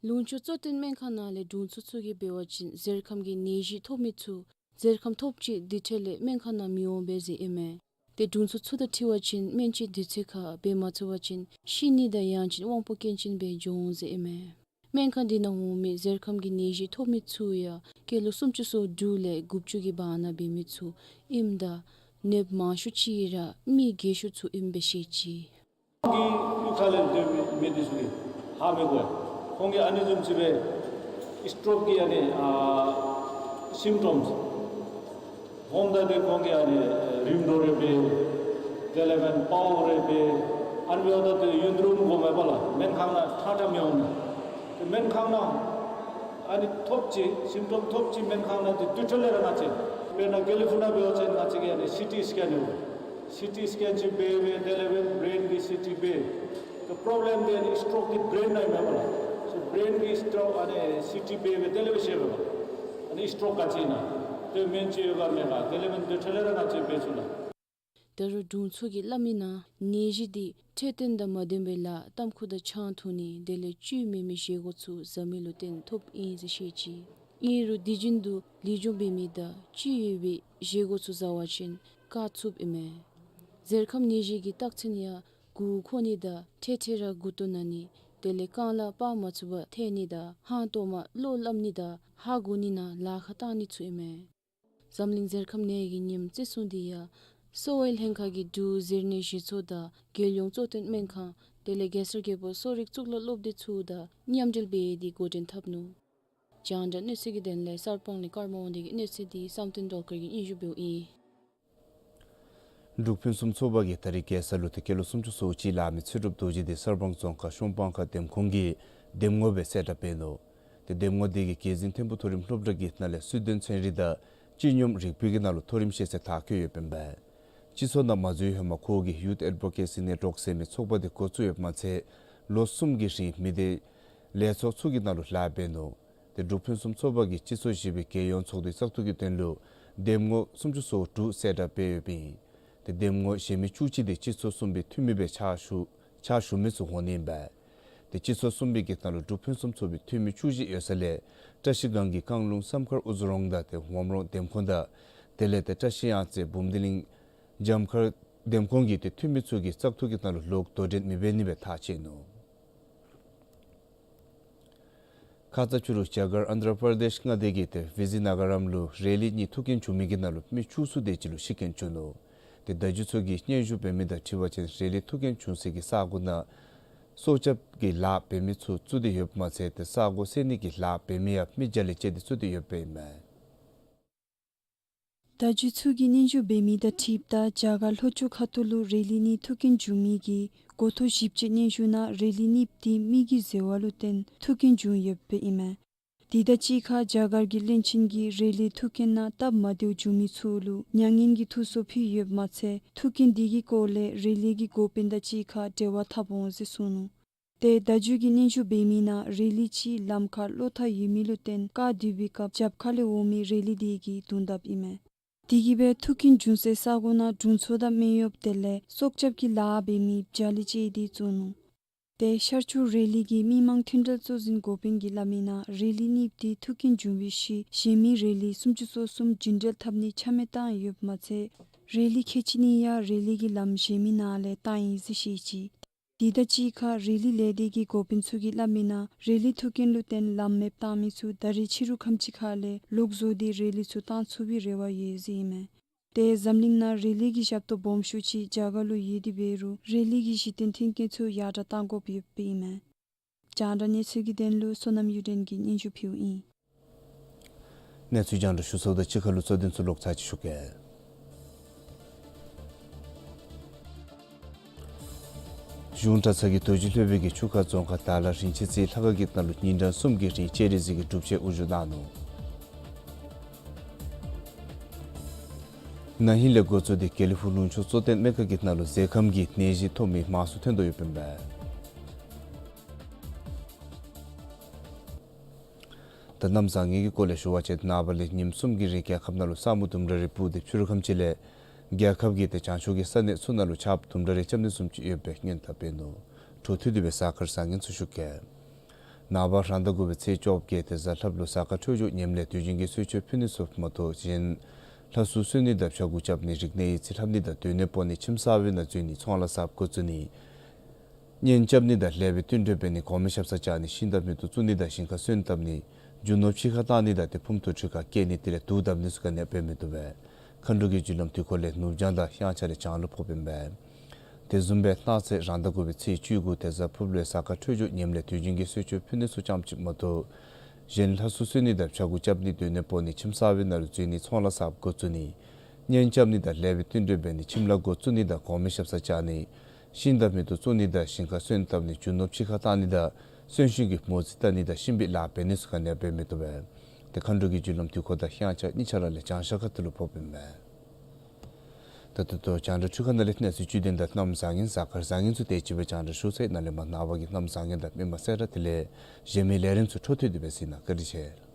ལུང་ཕྱོགས་གཙོ་བསྟེན་སྨན་ཁང་ནང་ལས་དྲུང་འཚོ་ཚུ་གིས་འབད་བ་ཅིན་ཟས་ཁམ་གྱི་ནད་གཞི་ཐོབ་མི་ཚུ་ཟས་ཁམ་ཐོབ་ཅི་དེ་འཕྲོ་ལས་སྨན་ཁང་ནང་མི་འོང་པས་ཟེར་ཨིན་མས། ཏེ་དྲུང་འཚོ་ཚུ་དང་འཁྲིལ་བ་ཅིན་སྨན་བཅོས་དུས་ཚོད་ཁར་འབད་མ་ཚུགས་པ་ཅིན་ཤི་ནི་དང་ཡང་ཅིན་དབང་པོ་སྐྱོན་ཅན་སྦེ་འགྱོ་འོང་ཟེར་ཨིན་མས། སྨན་ཁང་འདི་ནང་འོང་མི་ཟས་ཁམ་གྱི་ནད་གཞི་ཐོབ་མི་ཚུ་ཡང་སྐྱེས་ལོ་སུམ་ཅུ་སོ་དྲུག་ལས་དགུ་བཅུ་གི་བར་ན་འབད་མི་ཚུ་ཨིནམ་ད་ནདཔ་མང་ཤོས་ཅིག་ར་མི་རྒས་ཤོས་ཚུ་ཨིནམ་སྦེ་བཤད་ཅི། གི་གཡུས་ཁ་ལས་སྡོད་མི་མི་འདི་ཚུ་གིས་ཧ་མི་གོ་ཡ། ཁོང་གིས་ཨ་ནི་བཟུམ་ཅིག་སྦེ་སི་ཊོཀ་གི་ཨ་ནི་ཨ་སིམ་ཊོམས་ཧོམ་ད་ཏེ་ཁོང་གིས་ཨ་ནི་རིམ་གྲོ་རེ་འབད་དེ་ལས་མེན་པའོ་རེ་འབད་ཨ་ནི་འབདཝ་ད་ཏེ་ཡུན་རིངམོ་འགོརཝ་མས་པ་ལགས། སྨན་ཁང་ནང་ཁྲ་ཁྲ་མི་འོང་ནི། ཏེ་སྨན་ཁང་ནང་ཨ་ནི་ཐོབ་ཅི་སིམ་ཊོམ་ཐོབ་ཅི་སྨན་ཁང་ནང་ཏེ་དེ་འཕྲོ་ལས་ར་ང་བཅས་དཔེར་ན་དགེ་ལེགས་ཕུག་ནང་འབད་བ་ཅིན་ང་བཅས་ཀྱིས་ཨ་ནི་སི་ཊི་སི་ཀེན་ཡོད། སི་ཊི་སི་ཀེན་ཅིག་འབད་འབད་དེ་ལས་འབད་བྲེན་གྱི་སི་ཊི་འབད། ཏེ་པོརོབ་ལེམ་འདི་ཨ་ནི་སི་ཊོཀ་འདི་བྲེན་ནང་ཨིན་མས་པ་ལགས། སོ་བྲེན་གྱི་སི་ཊོཀ་ཨ་ནི་སི་ཊི་འབད་འབད་དེ་ལས་འབད་ཤེས་པས་པ། ཨ་ནི་སི་ཊོཀ་ག་ཅི་ཨིན་ན་ཏེ་སྨན་བཅོས་ཡོད་ག་མེད་ག་དེ་ལས་འབད་དེ་འཕྲོ་ལས་ར་ང་བཅས་འབད་ཚུགས་ལགས། ད་རུང་དྲུང་འཚོ་གིས་སླབ་མི་ནང་ནད་གཞི་འདི་འཕྲོད་བསྟེན་དང་མ་ལྡན་པའི་ལཱ་གཏམ་ཁུག་དང་ཆང་འཐུང་ནི་དེ་ལས་བཅུད་མེད་མི་བཞེས་སྒོ་ཚུ་བཟའ་མི་ལུ་བརྟེན་ཐོབ་ཨིན་ཟེར་བཤད་ཅི། ཨིན་རུང་དུས་རྒྱུན་དུ་ལེགས་སྦྱོང་འབད་མི་དང་བཅུད་ཡོད་པའི་བཞེས་སྒོ་ཚུ་བཟའ་བ་ཅིན་བཀག་ཚུགསཔ་ཨིན་མས། ཟས་ཁམ་ནད་གཞི་གི་རྟགས་མཚན་ཡང་མགུ་འཁོར་ནི་དང་འཕྲལ་འཕྲལ་ར་མགུ་ཏོ་ན་ནི་ དེ་ལས་རྐང་ལག་སྤར་མ་ཚུགས་པར་ཐལ་ནི་དང་ཧང་སྟོང་མར་བློ་སླབ་ནི་དང་ཧ་གོ་ནི་ནང་ལཱ་ཁག་བཏང་ནི་ཚུ་ཨིན་མས། འཛམ་གླིང་གཟེར་ཁམས་ནད་ཀྱི་ཉིནམ་བརྩི་སྲུང་འདི་ཡང་གསོ་བའི་ལྷན་ཁག་གིས་འབྲུག་གཟེར་ནད་གཞི་ཚོགས་དང་རྒྱལ་ཡོངས་གཙོ་བསྟེན་སྨན་ཁང་དེ་ལས་གེ་སར་རྒྱལ་པོ་གསོ་རིག་གཙུག་ལག་སློབ་སྡེ་ཚུ་དང་མཉམ་འབྲེལ་འབད་དེ་འགོ་འདྲེན་འཐབ་ནུག། རྒྱང་བསྒྲགས་གནས་ཚུལ་གྱི་དོན་ལས་གསར་སྤང་ལས་ཀརྨ་དབང་འདུས་ཀྱི་གནས་ཚུལ་འདི་བསམ་གཏན་སྒྲོལ་དཀར་གྱིས་སྙན་ཞུ་འབདཝ་ཨིན། འབྲུག་ཕུན་སུམ་ཚོགས་པ་གིས་ད་རིས་རྒྱལ་ས་ལུ་ཏེ་སྐྱེས་ལོ་སུམ་ཅུ་སོ་གཅིག་ལང་མི་ཚེ་སྒྲུབ་རྡོ་རྗེ་འདི་གསར་སྤང་རྫོང་ཁག་གཤོང་སྤང་ཁ་འདེམས་ཁོངས་ཀྱི་འདེམས་ངོ་སྦེ་གསལ་བསྒྲགས་འབད་ནུག། ཏེ་འདེམས་ངོ་འདི་གིས་རྒྱལ་འཛིན་ཐིམ་ཕུག་མཐོ་རིམ་སློབ་གྲྭ་གི་ནང་ལས་སུས་འདོན་ཚན་རིག་དང་སྤྱི་སྙོམས་རིག་པའི་གི་ནང་ལུ་མཐོ་རིམ་ཤེས་ཚད་མཐར་འཁྱོལ་ཡོདཔ་ཨིན་པས། སྤྱི་ཚོགས་ནང་མ་འཛུལ་ཧེ་མ་ཁོ་གིས་Youth Advocacy Network ཟེར་མི་ཚོགས་པ་འདི་འགོ་བཙུགས་ཡོདཔ་མ་ཚད་ལོ་གསུམ་གྱི་རིང་མི་སྡེ་ལས་ཚོགས་ཚུ་གི་ནང་ལུ་ལཱ་འབད་ནུག། ཏེ་འབྲུག་ཕུན་སུམ་ཚོགས་པ་གིས་སྤྱི་ཚོགས་བཞི་པའི་རྒྱལ་ཡོངས་ཚོགས་འདུའི་བཙག་འཐུ་གི་དོན་ལུ་འདེམས་ངོ་སུམ་ཅུ་སོ་དྲུག་གསལ་བསྒྲགས་འབད་ཡོདཔ་ཨིན། ཏེ་འདེམས་ངོ་གཞན་མི་བཅུ་གཅིག་འདི་སྤྱི་ཚོགས་གསུམ་པའི་འཐུས་མི་སྦེ་ཕྱག་ཞུ་ཕྱག་ཞུ་མི་ཚུ་འོང་ནི་ཨིན་པས། ཏེ་སྤྱི་ཚོགས་གསུམ་པའི་གི་ནང་ལུ་འབྲུག་ཕུན་སུམ་ཚོགས་པའི་འཐུས་མི་བཅུ་བཞི་ཡོད་ས་ལས་བཀྲ་ཤིས་སྒང་གི་བཀང་ལུང་བསམ་མཁར་ཨུ་ཛོ་རོང་དང་ཏེ་ཝམ་རོང་འདེམས་ཁོངས་དང་དེ་ལས་ཏེ་བཀྲ་ཤིས་གཡང་རྩེ་འབུམ་སྡེ་གླིང་འཇམ་མཁར་འདེམས་ཁོངས་ཀྱི་ཏེ་འཐུས་མི་ཚུ་གིས་བཙག་འཐུ་གི་ནང་ལུ་ལོག་དོ་འགྲན་མི་འབད་ནི་སྦེ་ཐག་བཅད་ནུག། ཁ་ཙ་ཕྱི་རུ་རྒྱ་གར་ཨན་དྷྲ་པར་དེཤ་མངའ་སྡེ་གི་ཏེ་བི་ཛི་ན་ག་རམ་ལུ་རེ་ལི་གཉིས་ཐུག་རྐྱེན་བྱུང་མི་གི་ནང་ལུ་མི་བཅུ་གསུམ་དེ་ཅིག་ལུ་ཤི་རྐྱེན་བྱུང་ནུག། ཏེ་བརྡ་བརྒྱུད་ཚུ་གིས་སྙན་ཞུ་འབད་མི་དང་འཁྲིལ་བ་ཅིན་རེ་ལི་ཐུག་རྐྱེན་བྱུང་སའི་གི་ས་གོ་ནང་སྲོག་སྐྱབས་ཀྱི་ལཱ་འབད་མི་ཚུ་བཙུགས་ཏེ་ཡོདཔ་མ་ཚད་ཏེ་ས་གོ་སེལ་ནི་གི་ལཱ་འབད་མི་ཡང་མི་བརྒྱ་ལས་བཅད་དེ་བཙུགས་ཏེ་ཡོདཔ་ཨིན་མས། བརྡ་བརྒྱུད་ཚུ་གིས་སྙན་ཞུ་འབད་མི་དང་འཁྲིལཝ་ད་རྒྱ་གར་ལྷོ་ཕྱོགས་ཁ་ཐུག་ལུ་རེ་ལི་གཉིས་ཐུག་རྐྱེན་བྱུང་མི་གི་འགོ་ཐོག་ཞིབ་དཔྱད་སྙན་ཞུ་ནང་རེ་ལི་གཉིས་འདི་མི་གི་བཟེ་བ་ལུ་བརྟེན་ཐུག་རྐྱེན་བྱུང་ཡོདཔ་ཨིན་མས། དེ་དང་གཅིག་ཁར་རྒྱ་གར་གྱི་བློན་ཆེན་གྱིས་རེ་ལིའི་ཐུག་རྐྱེན་ནང་སྟབས་མ་བདེཝ་བྱུང་མི་ཚུ་ལུ་མྱ་ངན་གྱི་ཐུགས་གསོ་ཕུལ་ཡོདཔ་མ་ཚད་ཐུག་རྐྱེན་འདི་གི་སྐོར་ལས་རེ་ལི་གི་འགོ་དཔོན་དང་གཅིག་ཁར་འབྲེལ་བ་འཐབ་འོང་ཟེར་གསུངས་ནུག། ཏེ་བརྡ་བརྒྱུད་ཀྱིས་སྙན་ཞུ་འབད་མི་ནང་རེ་ལི་ཅིག་ལམ་ཁར་གློད་ཐག་ཡོད་མི་ལུ་བརྟེན་ཀ་སྡོད་པའི་སྐབས་རྒྱབ་ཁ་ལས་འོང་མི་རེ་ལི་དེ་གིས་བརྡུང་དཔ་ཨིན་མས། དེ་གིས་སྦེ་ཐུག་རྐྱེན་བྱུང་སའི་ས་གོ་ནང་དྲུང་འཚོ་དང་སྨན་གཡོགཔ་དེ་ལས་སྲོག་སྐྱབས་ཀྱི་ལཱ་འབད་མི་བརྒྱ་ལས་བཅད་དེ་བཙུགས་ནུག། ཏེ་ཤར་ཕྱོགས་རེ་ལི་གི་མི་མང་མཐུན་འབྲེལ་གཙོ་འཛིན་འགོ་དཔོན་གྱིས་སླབ་མི་ནང་རེ་ལི་གཉིས་འདི་ཐུག་རྐྱེན་བྱུང་བའི་ཤུལ་གཞན་མི་རེ་ལི་སུམ་ཅུ་སོ་གསུམ་རྒྱུན་འགྲུལ་འཐབ་ནི་ཆ་མེད་བཏང་ཡོདཔ་མ་ཚད་རེ་ལི་ཁལ་གཅིག་གཉིས་ཡང་རེ་ལི་གི་ལམ་གཞན་མི་ནང་ལས་བཏང་ཡི་ཟེར་བཤད་ཅི། དེ་དང་གཅིག་ཁར་རེ་ལི་ལས་སྡེ་གི་འགོ་དཔོན་ཚུ་གིས་སླབ་མི་ནང་རེ་ལི་ཐུག་རྐྱེན་ལུ་བརྟེན་ལམ་མེདཔ་བཏང་མི་ཚུ་ད་རིས་ཕྱི་རུ་ཁམས་ཅིག་ཁ་ལས་ལོག་བཟོ་སྟེ་རེ་ལི་ཚུ་བཏང་ཚུགས་པའི་རེ་བ་ཡོད་ཟེར་ཨིན་མས། ཏེ་འཛམ་གླིང་ནང་རེ་ལི་གི་ཞབས་ཏོག་སྦོམ་ཤོས་ཅིག་རྒྱ་གར་ལུ་ཡོད་དེ་འབད་རུང་རེ་ལི་གི་གཞི་རྟེན་མཐུན་རྐྱེན་ཚུ་ཡར་དྲག་གཏང་དགོཔ་ཡོདཔ་ཨིན་མས། རྒྱང་བསྒྲགས་གནས་ཚུལ་གྱི་དོན་ལུ་བསོད་ནམས་གཡུ་སྒྲོན་གྱིས་སྙན་ཞུ་ཕུལཝ་ཨིན། གནས་ཚུལ་རྒྱང་བསྒྲགས་ཞུ་ཚརཝ་ད་གཅིག་ཁར་ལུ་གཙོ་དོན་ཚུ་ལོག་ཚར་ཅིག་ཞུ་གེ། གཞུང་གྲྭ་ཚང་གི་རྡོ་རྗེ་སློབ་དཔོན་གྱིས་ཆུ་ཁ་རྫོང་ཁག་དར་ལ་རིན་ཆེན་རྩེའི་ལྷ་ཁང་གི་ནང་ལུ་ཉིན་གྲངས་གསུམ་གྱི་རིང་སྤྱན་རས་གཟིགས་ཀྱི་སྒྲུབ་མཆོད་དབུ་བཞུགས་གནང་ནུག། ན་ཧིང་ལས་འགོ་བཙུགས་ཏེ་དགེ་ལེགས་ཕུག་ལུང་ཕྱོགས་གཙོ་བསྟེན་སྨན་ཁང་གི་ནང་ལུ་མཛེ་ཁམས་ཀྱི་ནད་གཞི་ཐོབ་མི་མང་སུ་ཐོན་དོ་ཡོདཔ་ཨིན་པས། ད་གནམ་བཟང་ངན་གྱི་སྐོར་ལས་ཞུ་བ་ཅིན་ནངས་པ་ལས་ཉིནམ་གསུམ་གྱི་རིང་རྒྱལ་ཁབ་ནང་ལུ་ས་སྨུག་དུམ་གྲ་རེ་སྤུབས་ཏེ་ཕྱི་རུ་ཁམས་ཅིག་ལས་རྒྱལ་ཁབ་ཀྱི་ཏེ་བྱང་ཕྱོགས་ཀྱི་ས་གནས་ཚུ་ནང་ལུ་ཆརཔ་དུམ་གྲ་རེ་རྐྱབ་ནི་བཟུམ་ཅིག་ཡོདཔ་སྦེ་སྔོན་དཔག་འབད་ནུག། འཕྲོ་མཐུད་དེ་སྦེ་གཟའ་སྐར་བཟང་ངན་ཚུ་ཞུ་གེ། ནངས་པ་རང་ཟླ་དགུ་པའི་ཚེས་བཅོ་བརྒྱད་ཏེ་གཟའ་ལྷགཔ་ལུ་གཟའ་སྐར་འཕྲོད་སྦྱོར་ངནམ་ལས་དུས་རྒྱུན་གྱི་གསོལ་མཆོད་ཕུལ་ནི་ཚུ་མ་གཏོགས་གཞན་ལྷ་གསོལ་གསོལ་ནི་དང་ཕྱྭ་འགུགས་རྐྱབ་ནི་རིག་གནས་ཡིག་རྩིས་ལྷབ་ནི་དང་སྡོད་གནས་སྤོ་ནི་ཁྱིམ་གསར་པའི་ནང་འཛུལ་ནི་ཚོང་ལཱ་གསརཔ་འགོ་བཙུགས་ནི་གཉེན་རྐྱབ་ནི་དང་ལེགས་པའི་བསྟུན་གྲོས་འབད་ནི་གོང་མའི་ཞབས་སར་བཅར་ནི་ཤིང་དང་མེ་ཏོག་བཙུགས་ནི་དང་ཞིང་ཁར་སོན་བཏབ་ནི་རྒྱུ་ནོར་ཕྱི་ཁར་བཏང་ནི་དང་ཏེ་ཕུངམ་ཐོག་ཁྲི་ཁར་བསྐྱལ་ནི་དེ་ལས་དུག་བརྡབ་ནི་ཚུ་ག་ནི་ཡང་འབད་མི་བཏུབ་པས། མཁའ་འགྲོ་གི་རྒྱུ་ལམ་དུས་འཁོར་ལས་ནུབ་བྱང་དང་དབྱངས་འཆར་ལས་བྱང་ལུ་ཕོགཔ་ཨིན་པས། དེ་བཟུམ་སྦེ་གནངས་ཚེ་རང་ཟླ་དགུ་པའི་ཚེས་བཅུ་དགུ་ཏེ་གཟའ་ཕུརཔ་ལུ་གཟའ་སྐར་འཕྲོད་སྦྱོར་ངནམ་ལས་དུས་རྒྱུན་གྱི་གསོལ་མཆོད་ཕུལ་ནི་ཚུ་ཙམ་ཅིག་མ་གཏོགས་གཞན་ལྷ་གསོལ་གསོལ་ནི་དང་ཕྱྭ་འགུགས་རྐྱབ་ནི་སྡོད་གནས་སྤོ་ནི་ཁྱིམ་གསར་པའི་ནང་ལུ་འཛུལ་ནི་ཚོང་ལཱ་གསརཔ་འགོ་བཙུགས་ནི་གཉེན་རྐྱབ་ནི་དང་ལེགས་པའི་བསྟུན་གྲོས་འབད་ནི་ཁྱིམ་ལཱ་འགོ་བཙུགས་ནི་དང་གོང་མའི་ཞབས་སར་བཅར་ནི་ཤིང་དང་མེ་ཏོག་བཙུགས་ནི་དང་ཞིང་ཁར་སོན་བཏབ་ནི་རྒྱུ་ནོར་ཕྱི་ཁར་བཏང་ནི་དང་གསོན་གཤིན་གྱི་མོ་རྩིས་བལྟ་ནི་དང་གཤིན་པའི་ལཱ་འབད་ནི་ཚུ་ག་ནི་ཡང་འབད་མི་བཏུབ་པས། ཏེ་མཁའ་འགྲོ་གི་རྒྱུ་ལམ་དུས་འཁོར་དང་དབྱངས་འཆར་གཉིས་ཆ་ར་ལས་བྱང་ཤར་ཁ་ཐུག་ལུ་ཕོགཔ་ཨིན་པས། ད་ལྟོ་རྒྱང་བསྒྲགས་འཕྲུལ་ཁང་ནང་ལས་གནས་ཚུལ་བཅུད་དོན་དང་གནམ་བཟང་ངན་གཟའ་སྐར་བཟང་ངན་ཚུ་དེ་ཅིག་སྦེ་རྒྱང་བསྒྲགས་ཞུ་ཚར་ཡི། ནཱ་ལས་མར་ནངས་པ་གི་གནམ་བཟང་ངན་དང་མི་མང་གསལ་བསྒྲགས་དེ་ལས་གཞན་མི་ལས་རིམ་ཚུ་འཕྲོ་མཐུད་དེ་སྦེ་གཟིགས་གནང་། བཀའ་དྲིན་ཆེ།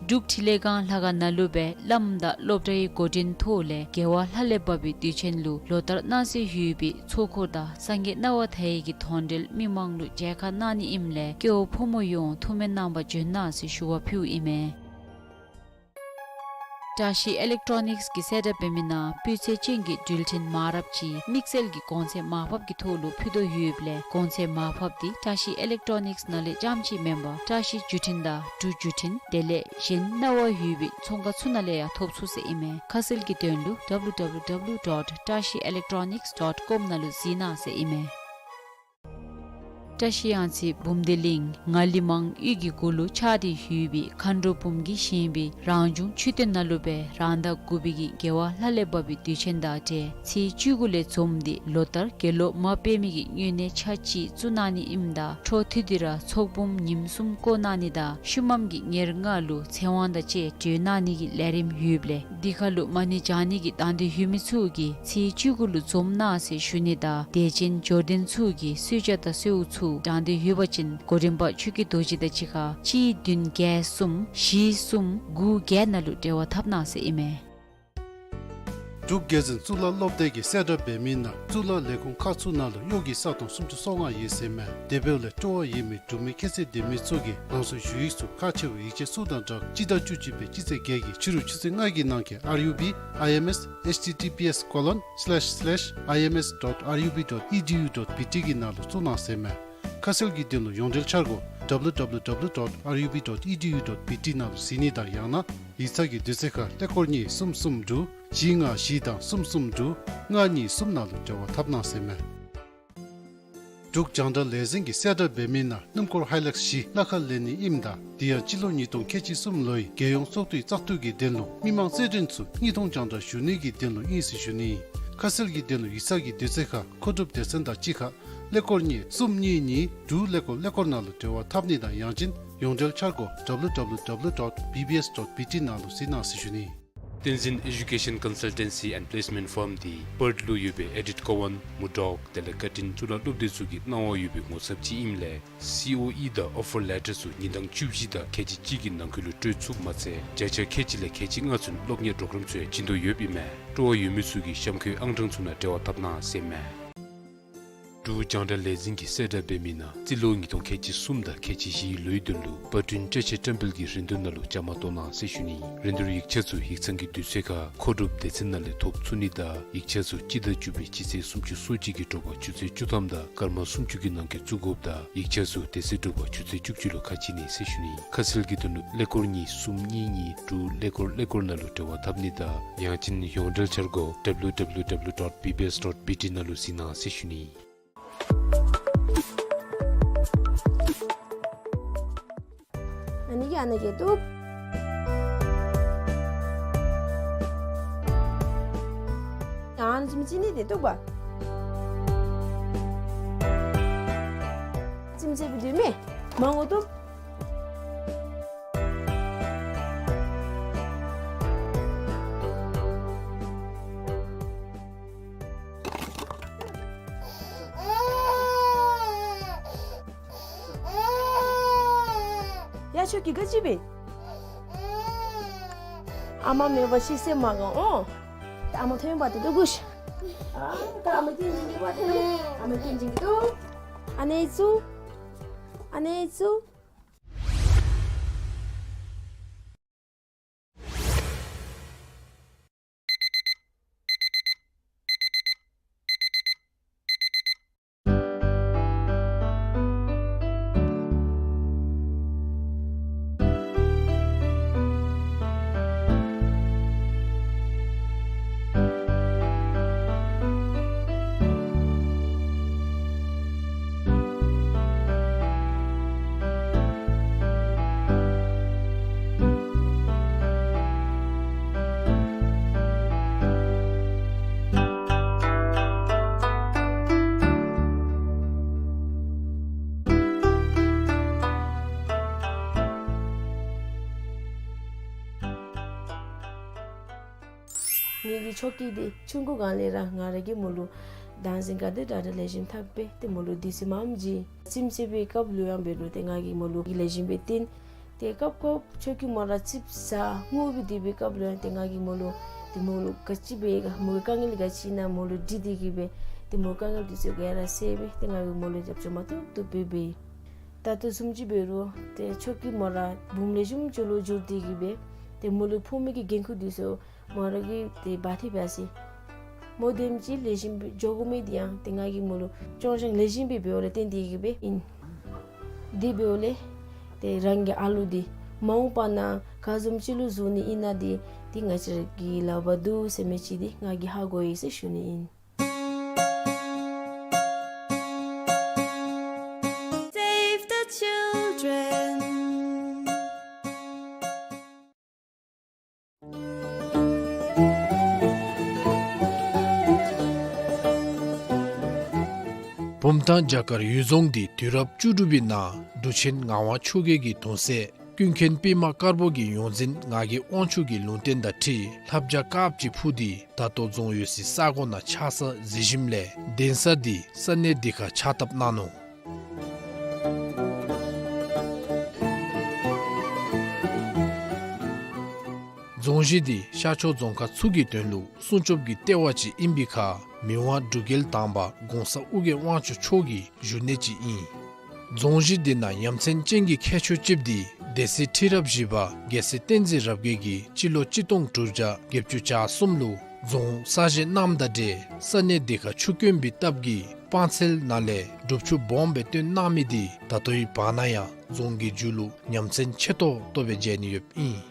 འབྲུག་འཕྲིན་ལས་ཁང་ལྷ་ཁང་ནང་ལུ་སྦེ་བླམ་དང་སློབ་གྲྭའི་འགོ་འདྲེན་ཐོག་ལས་རྒྱལ་བ་ལྷ་ལས་བབས་པའི་དུས་ཆེན་ལུ་ལོ་ལྟར་གནང་སྲོལ་ཡོད་པའི་ཚོགས་འཁོར་དང་སངས་རྒྱས་སྣང་བ་མཐའ་ཡས་ཀྱི་དོན་འགྲེལ་མི་མང་ལུ་མཇལ་ཁ་གནང་ནི་ཨིནམ་ལས་སྐྱེ་བོ་ཕོ་མོ་ཡོངས་ཐུགས་སྨོན་གནང་བར་འབྱོན་གནང་ཟེར་ཞུ་བ་ཕུལཝ་ཨིན་མས། བཀྲ་ཤིས་ཨི་ལེག་ཊོ་ནིགསི་གིས་གསལ་བསྒྲགས་འབད་མི་ནང་སྤུས་ཚད་ཅན་གྱི་འགྲུལ་འཕྲིན་མང་རབས་ཅིག་དམིགས་བསལ་གྱི་གོང་ཚད་མར་ཕབ་ཀྱི་ཐོག་ལུ་ཕུལ་དོ་ཡོདཔ་ལས་གོང་ཚད་མར་ཕབ་འདི་བཀྲ་ཤིས་ཨི་ལེག་ཊོ་ནིགསི་ནང་ལས་རྐྱངམ་ཅིག་མེན་པར་བཀྲ་ཤིས་བརྒྱུད་འཕྲིན་དང་འབྲུག་བརྒྱུད་འཕྲིན་དེ་ལས་གཞན་གནང་བ་ཡོད་པའི་ཚོང་ཁང་ཚུ་ནང་ལས་ཡང་ཐོབ་ཚུགས་ཟེར་ཨིན་མས། ཁ་གསལ་གྱི་དོན་ལུ་W W W dot trashiyelectronics dot com ནང་ལུ་གཟིགས་གནང་ཟེར་ཨིན་མས། བཀྲ་ཤིས་གཡང་རྩེ་བུམ་སྡེ་གླིང་ངང་ལི་མང་གཡུས་ཀྱི་གུ་ལུ་ཆགས་ཏེ་ཡོད་པའི་མཁའ་འགྲོ་འབུམ་གྱིས་བཞེངས་པའི་རང་བྱུང་མཆོད་རྟེན་ནང་ལུ་སྦེ་རང་ཟླ་དགུ་པའི་གི་རྒྱལ་བ་ལྷ་ལས་བབས་པའི་དུས་ཆེན་དང་འབྲེལ་ཚེས་བཅུ་དགུ་ལས་འཛོམས་ཏེ་ལོ་ལྟར་དགེ་སློབ་མ་དཔེ་མེད་ཀྱི་སྨྱུང་གནས་ཆ་གཅིག་བཙུགས་གནང་ནི་ཨིནམ་ད་འཕྲོ་མཐུད་དེ་ར་ཚོགས་འབུམ་ཉིནམ་གསུམ་བསྐོར་གནང་ནི་དང་ཤུལ་མམ་གྱི་ཉེར་ལྔ་ལུ་ཚེ་དབང་དང་བཅས་གྲོལ་གནང་ནི་གི་ལས་རིམ་ཡོདཔ་ལས་འདི་ཁར་ལུ་མ་ཎི་བགྱང་ནི་གི་དང་འདོད་ཡོད་མི་ཚུ་གིས་ཚེས་བཅུ་དགུ་ལུ་འཛོམས་གནང་ཟེར་ཞུ་ནི་དང་དད་ཅན་འབྱོར་ལྡན་ཚུ་གིས་གསོལ་ཇ་དང་གསོལཝ་ཚུ་དྲང་སྟེ་ཡོད་པ་ཅིན་གོ་རིམ་པ་ཆོས་ཀྱི་རྡོ་རྗེ་དང་གཅིག་ཁར་གཅིག་བདུན་བརྒྱད་གསུམ་བཞི་གསུམ་དགུ་བརྒྱད་ནང་ལུ་འབྲེལ་བ་འཐབ་གནང་ཟེར་ཨིན་མས། འབྲུག་རྒྱལ་འཛིན་གཙུག་ལག་སློབ་སྡེ་གིས་གསལ་བསྒྲགས་འབད་མི་ནང་གཙུག་ལག་ལས་ཁུངས་ཁག་ཚུ་ནང་ལུ་གཡོག་གི་ས་སྟོང་སུམ་ཅུ་སོ་ལྔ་ཡོད་ཟེར་མས། དེ་འབདཝ་ལས་སྤྲོ་བ་ཡོད་མི་འབྲུག་མི་ཁྱད་ཚད་ལྡན་མི་ཚུ་གིས་རང་སོའི་ཞུ་ཡིག་ཚུ་ཁག་ཆེ་བའི་ཡིག་ཆ་ཚུ་དང་སྦྲགས་སྤྱི་ཟླ་བཅུ་གཅིག་པའི་སྤྱི་ཚེས་བརྒྱད་ཀྱི་ཕྱི་རུ་ཆུ་ཚོད་ལྔ་གི་ནང་འཁོད་R U B I M S H T T P S colon slash slash I M S dot R U B dot E D U dot B T གི་ནང་ལུ་བཙུགས་གནང་ཟེར་མས། ཁ་གསལ་གྱི་དོན་ལུ་ཡོངས་འབྲེལ་འཆར་སྒོ་W W W dot R U B dot E D U dot B T ནང་ལུ་གཟིགས་ནི་དང་ཡང་ན་ཡིག་ཚང་གི་དུས་ཚོད་ཁར་ཀླད་ཀོར་གཉིས་གསུམ་གསུམ་དྲུག་བཞི་ལྔ་བཞི་དང་གསུམ་གསུམ་དྲུག་ལྔ་གཉིས་གསུམ་ནང་ལུ་འབྲེལ་བ་འཐབ་གནང་ཟེར་མས། འབྲུག་རྒྱང་བསྒྲགས་ལས་འཛིན་གྱིས་གསལ་བསྒྲགས་འབད་མི་ནང་སྣུམ་འཁོར་ཧའི་ལེགས་བཞི་གླ་ཁར་ལེན་ནི་ཨིནམ་ད་དེ་ཡང་སྤྱི་ལོ་ཉིས་སྟོང་ཁལ་གཅིག་གསུམ་ལོའི་རྒྱལ་ཡོངས་ཚོགས་འདུའི་བཙག་འཐུ་གི་དོན་ལུ་མི་མང་རྩེད་འགྲན་ཚུ་དངུལ་མཐོང་རྒྱང་བསྒྲགས་ཞུ་ནི་གི་དོན་ལུ་ཨིན་ཟེར་ཞུ་ནི། ཁ་གསལ་གྱི་དོན་ལུ་ཡིག་ཚང་གི་དུས་ཚོད་ཁར་མཁོ་སྒྲུབ་སྡེ་ཚན་དང་གཅིག་ཁར་ཀླད་ཀོར་གཉིས་གསུམ་གཉིས་གཉིས་དྲུག་ཀླད་ཀོར་ཀླད་ཀོར་ནང་ལུ་འབྲེལ་བ་འཐབ་ནི་དང་ཡང་ཅིན་ཡོངས་འབྲེལ་འཆར་སྒོ་W W W dot B B S dot B T ནང་ལུ་གཟིགས་གནང་ཟེར་ཞུ་ནི། བསྟན་འཛིན་Education Consultancy and Placement Firm འདི་པརཐ་ལུ་ཡོད་པའི་ཨེ་ཌིཊ་ཀོ་ཝཱན་མུར་ཌོག་དེ་ལས་ཀར་ཊིན་གཙུག་ལག་སློབ་སྡེ་ཚུ་གི་གནང་བ་ཡོད་པའི་ངོ་ཚབ་ཅིག་ཨིནམ་ལས་སི་ཨོ་ཨི་དང་ཨོ་ཕར་ལེ་ཊར་ཚུ་ཉིན་གྲངས་བཅུ་བཞི་དང་ཁལ་གཅིག་གཅིག་གི་ནང་འཁོད་ལུ་སྤྲོད་ཚུགསཔ་མ་ཚད་བརྒྱ་ཆ་ཁལ་གཅིག་ལས་ཁལ་གཅིག་ལྔ་ཚུན་སློབ་གཉེར་པོ་རོ་གརམ་ཚུ་ཡང་བྱིན་དོ་ཡོདཔ་ཨིན་མས། སྤྲོ་བ་ཡོད་མི་ཚུ་གིས་གཤམ་འཁོད་ཨང་གྲངས་ཚུ་ནང་འབྲེལ་བ་འཐབ་གནང་ཟེར་མས། འབྲུག་རྒྱང་བསྒྲགས་ལས་འཛིན་གྱིས་གསལ་བསྒྲགས་འབད་མི་ནང་རྩིས་ལོ་ཉིས་སྟོང་ཁལ་གཅིག་གསུམ་དང་ཁལ་གཅིག་བཞིའི་ལོའི་དོན་ལུ་པར་སྐྲུན་བཀྲ་ཤིས་བཀྲམ་སྤེལ་གྱི་རིན་བསྡུར་ནང་ལུ་བཅའ་མར་གཏོགས་གནང་ཟེར་ཞུ་ནི། རིན་བསྡུར་ཡིག་ཆ་ཚུ་ཡིག་ཚང་གི་དུས་ཚོད་ཁར་མཁོ་སྒྲུབ་སྡེ་ཚན་ནང་ལས་ཐོབ་ཚུགས་ནི་དང་ཡིག་ཆ་ཚུ་སྤྱི་ཟླ་བཅུ་པའི་སྤྱི་ཚེས་སུམ་ཅུ་སོ་གཅིག་གི་དྲོ་པ་ཆུ་ཚོད་བཅུ་ཐམ་དང་སྐར་མ་སུམ་ཅུ་གི་ནང་འཁོད་བཙུགས་དགོཔ་དང་ཡིག་ཆ་ཚུ་དེ་ཚེ་དྲོ་པ་ཆུ་ཚོད་བཅུ་གཅིག་ལུ་ཁ་ཕྱེ་ནི་ཟེར་ཞུ་ནི། ཁ་གསལ་གྱི་དོན་ལུ་ཀླད་ཀོར་གཉིས་གསུམ་གཉིས་གཉིས་དྲུག་ཀླད་ཀོར་ཀླད་ཀོར་ནང་ལུ་འབྲེལ་བ་འཐབ་ནི་དང་ཡང་ཅིན་ཡོངས་འབྲེལ་འཆར་སྒོ་W W W dot B B S dot B T ནང་ལུ་གཟིགས་གནང་ཟེར་ཞུ་ནི། ཨ་ནི་གི་ཨ་ནི་གི་འདུག། ཡང་ཅིམ་ཅི་ནི་དེ་འདུག་པ། ཅིམ་ཅི་བི་འདུག་མེ། མང་པོ་འདུག། ཡ་ཁྱོད་ཀྱིས་ག་ཅི་འབད། ཨ་མ་མེད་པར་ཤི་སེམས་མ་དགའ་འོང་། ཨ་མ་ཐོན་པ་དེ་འདུག་གུ་ཤ། ཨ་ད་ཨ་མ་སྐྱིད་འཇིག་གི་པ་དེ་འདུག། ཨ་མ་སྐྱིད་འཇིག་གི་འདུག། ཨ་ནེ་ཚུ། ཨ་ནེ་ཚུ། ངེ་གི་ཆོ་གི་དེ་ཆུང་ཀུ་གང་ལས་ར་ང་ར་གི་མོ་ལུ་དང་ཟིན་ག་དེ་དྲག་དྲག་ལེགས་ཤོམ་ཐབས་པེ་དེ་མོ་ལུ་དུས་སུ་མམ་ཇི་སིམ་སི་བི་ཀབ་ལུ་ཡང་འབད་རུང་དེ་ང་གི་མོ་ལུ་གི་ལེགས་ཤོམ་སྦེ་བསྟེན། ཏེ་སྐབས་སྐབས་ཆོས་སྐྱོང་མོ་ར་ཙིགཔ་ཟ་དངུལ་སྦེ་སྡོད་པའི་སྐབས་ལུ་ཡང་ཏེ་ང་གིས་མོ་ལུ་ཏེ་མོ་ལུ་ག་ཅི་འབད་ག་མོ་གི་དཀའ་ངལ་ག་ཅི་ཨིན་ན་མོ་ལུ་དྲི་སྟེ་གིས་སྦེ་ཏེ་མོ་དཀའ་ངལ་འདི་ཚུ་ག་ར་སེལ་སྦེ་ཏེ་ང་གིས་མོ་ལུ་རྒྱབ་སྐྱོར་མ་ཐུབ་ཐུབ་སྦེ་འབད་ཡི། ད་ལྟོ་བཟུམ་ཅིག་འབད་རུང་ཏེ་ཆོས་སྐྱོང་མོ་ར་བུམོ་ལེགས་ཤོམ་ཅིག་ལུ་འགྱུར་ཏེ་གིས་སྦེ་ཏེ་མོ་ལུ་ཕོག་མི་གི་འགན་ཁུར་འདི་ཚུ་མོ་ར་གིས་ཏེ་འབག་སྟེ་འབག་ཅི། མོ་དེམ་ཅིག་ལེགས་ཤོམ་སྦེ་འགྱོ་དགོ་མི་འདི་ཡང་ཏེ་ང་གིས་མོ་ལུ་སྐྱོང་བཞག་ལེགས་ཤོམ་སྦེ་འབདཝ་ལས་བརྟེན་ཏེ་གིས་སྦེ་ཨིན། དེ་འབདཝ་ལས་ཏེ་རང་གི་ཨ་ལུ་འདི་མ་འོངས་པ་ནང་ག་བཟུམ་ཅིག་ལུ་བཟོ་ནི་ཨིན་ན་འདི་ཏེ་ང་བཅས་ར་གི་ལག་པར་འདུག་ཟེར་མི་ཅིག་འདི་ང་གིས་ཧ་གོ་ཡི་ཟེར་ཞུ་ནི་ཨིན། Save the children. བུམ་ཐང་བྱ་དཀར་གཡུལ་རྫོང་འདི་དུས་རབས་བཅུ་དྲུག་པའི་ནང་འབྲུག་ཆེན་ངག་དབང་ཆོས་རྒྱལ་གྱི་གདུང་སྲས་ཀུན་མཁྱེན་པདྨ་དཀར་པོ་གི་ཡོངས་འཛིན་ངག་གི་དབང་ཕྱུག་གི་ལུང་བསྟན་དང་འཁྲིལ་ལྷ་བྱ་དཀརཔོ་ཅིག་འཕུར་ཏེ་ད་ལྟོ་རྫོང་ཡོད་སའི་ས་གོ་ནང་ཆགས་ས་མཛད་ཞིནམ་ལས་གདན་ས་འདི་ས་གནས་འདི་ཁར་ཕྱག་བཏབ་གནང་ནུག། རྫོང་གཞི་འདི་ཤར་ཕྱོགས་རྫོང་ཁག་ཚུ་གི་དོན་ལུ་སྲུང་སྐྱོབ་ཀྱི་ལྟེ་བ་ཅིག་ཨིན་པའི་ཁར་མི་དབང་འབྲུག་རྒྱལ་དང་པ་གོང་ས་ཨོ་རྒྱན་དབང་ཕྱུག་མཆོག་གི་བཞུགས་གནས་ཅིག་ཨིན། རྫོང་གཞི་འདི་ནང་ཡ་མཚན་ཅན་གྱི་ཁྱད་ཆོས་ཅིག་འདི་སྡེ་སྲིད་ཁྲི་རབས་བཞི་པ་རྒྱལ་སྲས་བསྟན་འཛིན་རབ་རྒྱས་ཀྱིས་སྤྱི་ལོ་གཅིག་སྟོང་དྲུག་བརྒྱ་བརྒྱད་ཅུ་གྱ་གསུམ་ལུ་རྫོང་གསར་བཞེངས་གནངམ་དང་འབྲེལ་ས་གནས་འདི་ཁར་ཆུ་དཀོན་པའི་སྟབས་ཀྱིས་སྤང་ཚལ་ནང་ལས་སྒྲུབ་ཆུ་སྦོམ་སྦེ་བཏོན་གནང་མི་འདི་ད་ལྟོའི་བར་ན་ཡང་རྫོང་གི་མཇུག་ལུ་ཡ་མཚན་ཆེ་ཏོག་ཏོ་སྦེ་མཇལ་ནི་ཡོདཔ་ཨིན།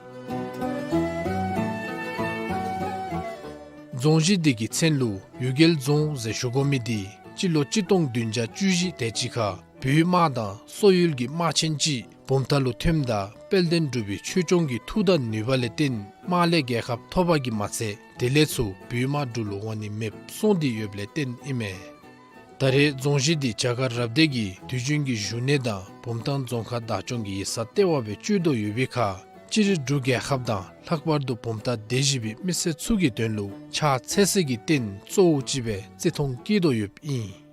རྫོང་གཞི་འདི་གི་མཚན་ལུ་གཡུལ་རྒྱལ་རྫོང་ཟེར་ཞུ་དགོ་མི་འདི་སྤྱི་ལོ་གཅིག་སྟོང་བདུན་བརྒྱ་བཅུ་བཞི་དེ་ཅིག་ཁར་བོད་དམག་དང་སོག་ཡུལ་གྱི་དམག་ཆེན་ཅིག་བུམ་ཐང་ལུ་ཐོནམ་ད་དཔལ་ལྡན་འབྲུག་པའི་ཆོས་སྐྱོང་གི་མཐུ་དང་ནུས་པ་ལས་བརྟེན་དམག་ལས་རྒྱལ་ཁ་ཐོབ་པ་གིས་མ་ཚད་དེ་ལས་ཚུར་བོད་དམག་འབྲུག་ལུ་འོང་ནི་མེདཔ་སོང་སྟེ་ཡོདཔ་ལས་བརྟེན་ཨིན་མས། ད་རེས་རྫོང་གཞི་འདི་བྱ་དཀར་རབ་སྡེ་གི་དུས་རྒྱུན་གྱི་བཞུགས་གནས་དང་བུམ་ཐང་རྫོང་ཁག་བདག་སྐྱོང་གི་ཡིག་ཚང་ལྟེ་བ་སྦེ་སྤྱོད་དོ་ཡོད་པའི་ཁར་སྤྱིར་འབྲུག་རྒྱལ་ཁབ་དང་ལྷག་པར་དུ་བུམ་ཐང་སྡེ་བཞི་པའི་མི་སེར་ཚུ་གི་དོན་ལུ་ཕྱག་འཚལ་སའི་རྟེན་གཙོ་བོ་ཅིག་སྦེ་བརྩི་མཐོང་བསྐྱེད་དོ་ཡོདཔ་ཨིན།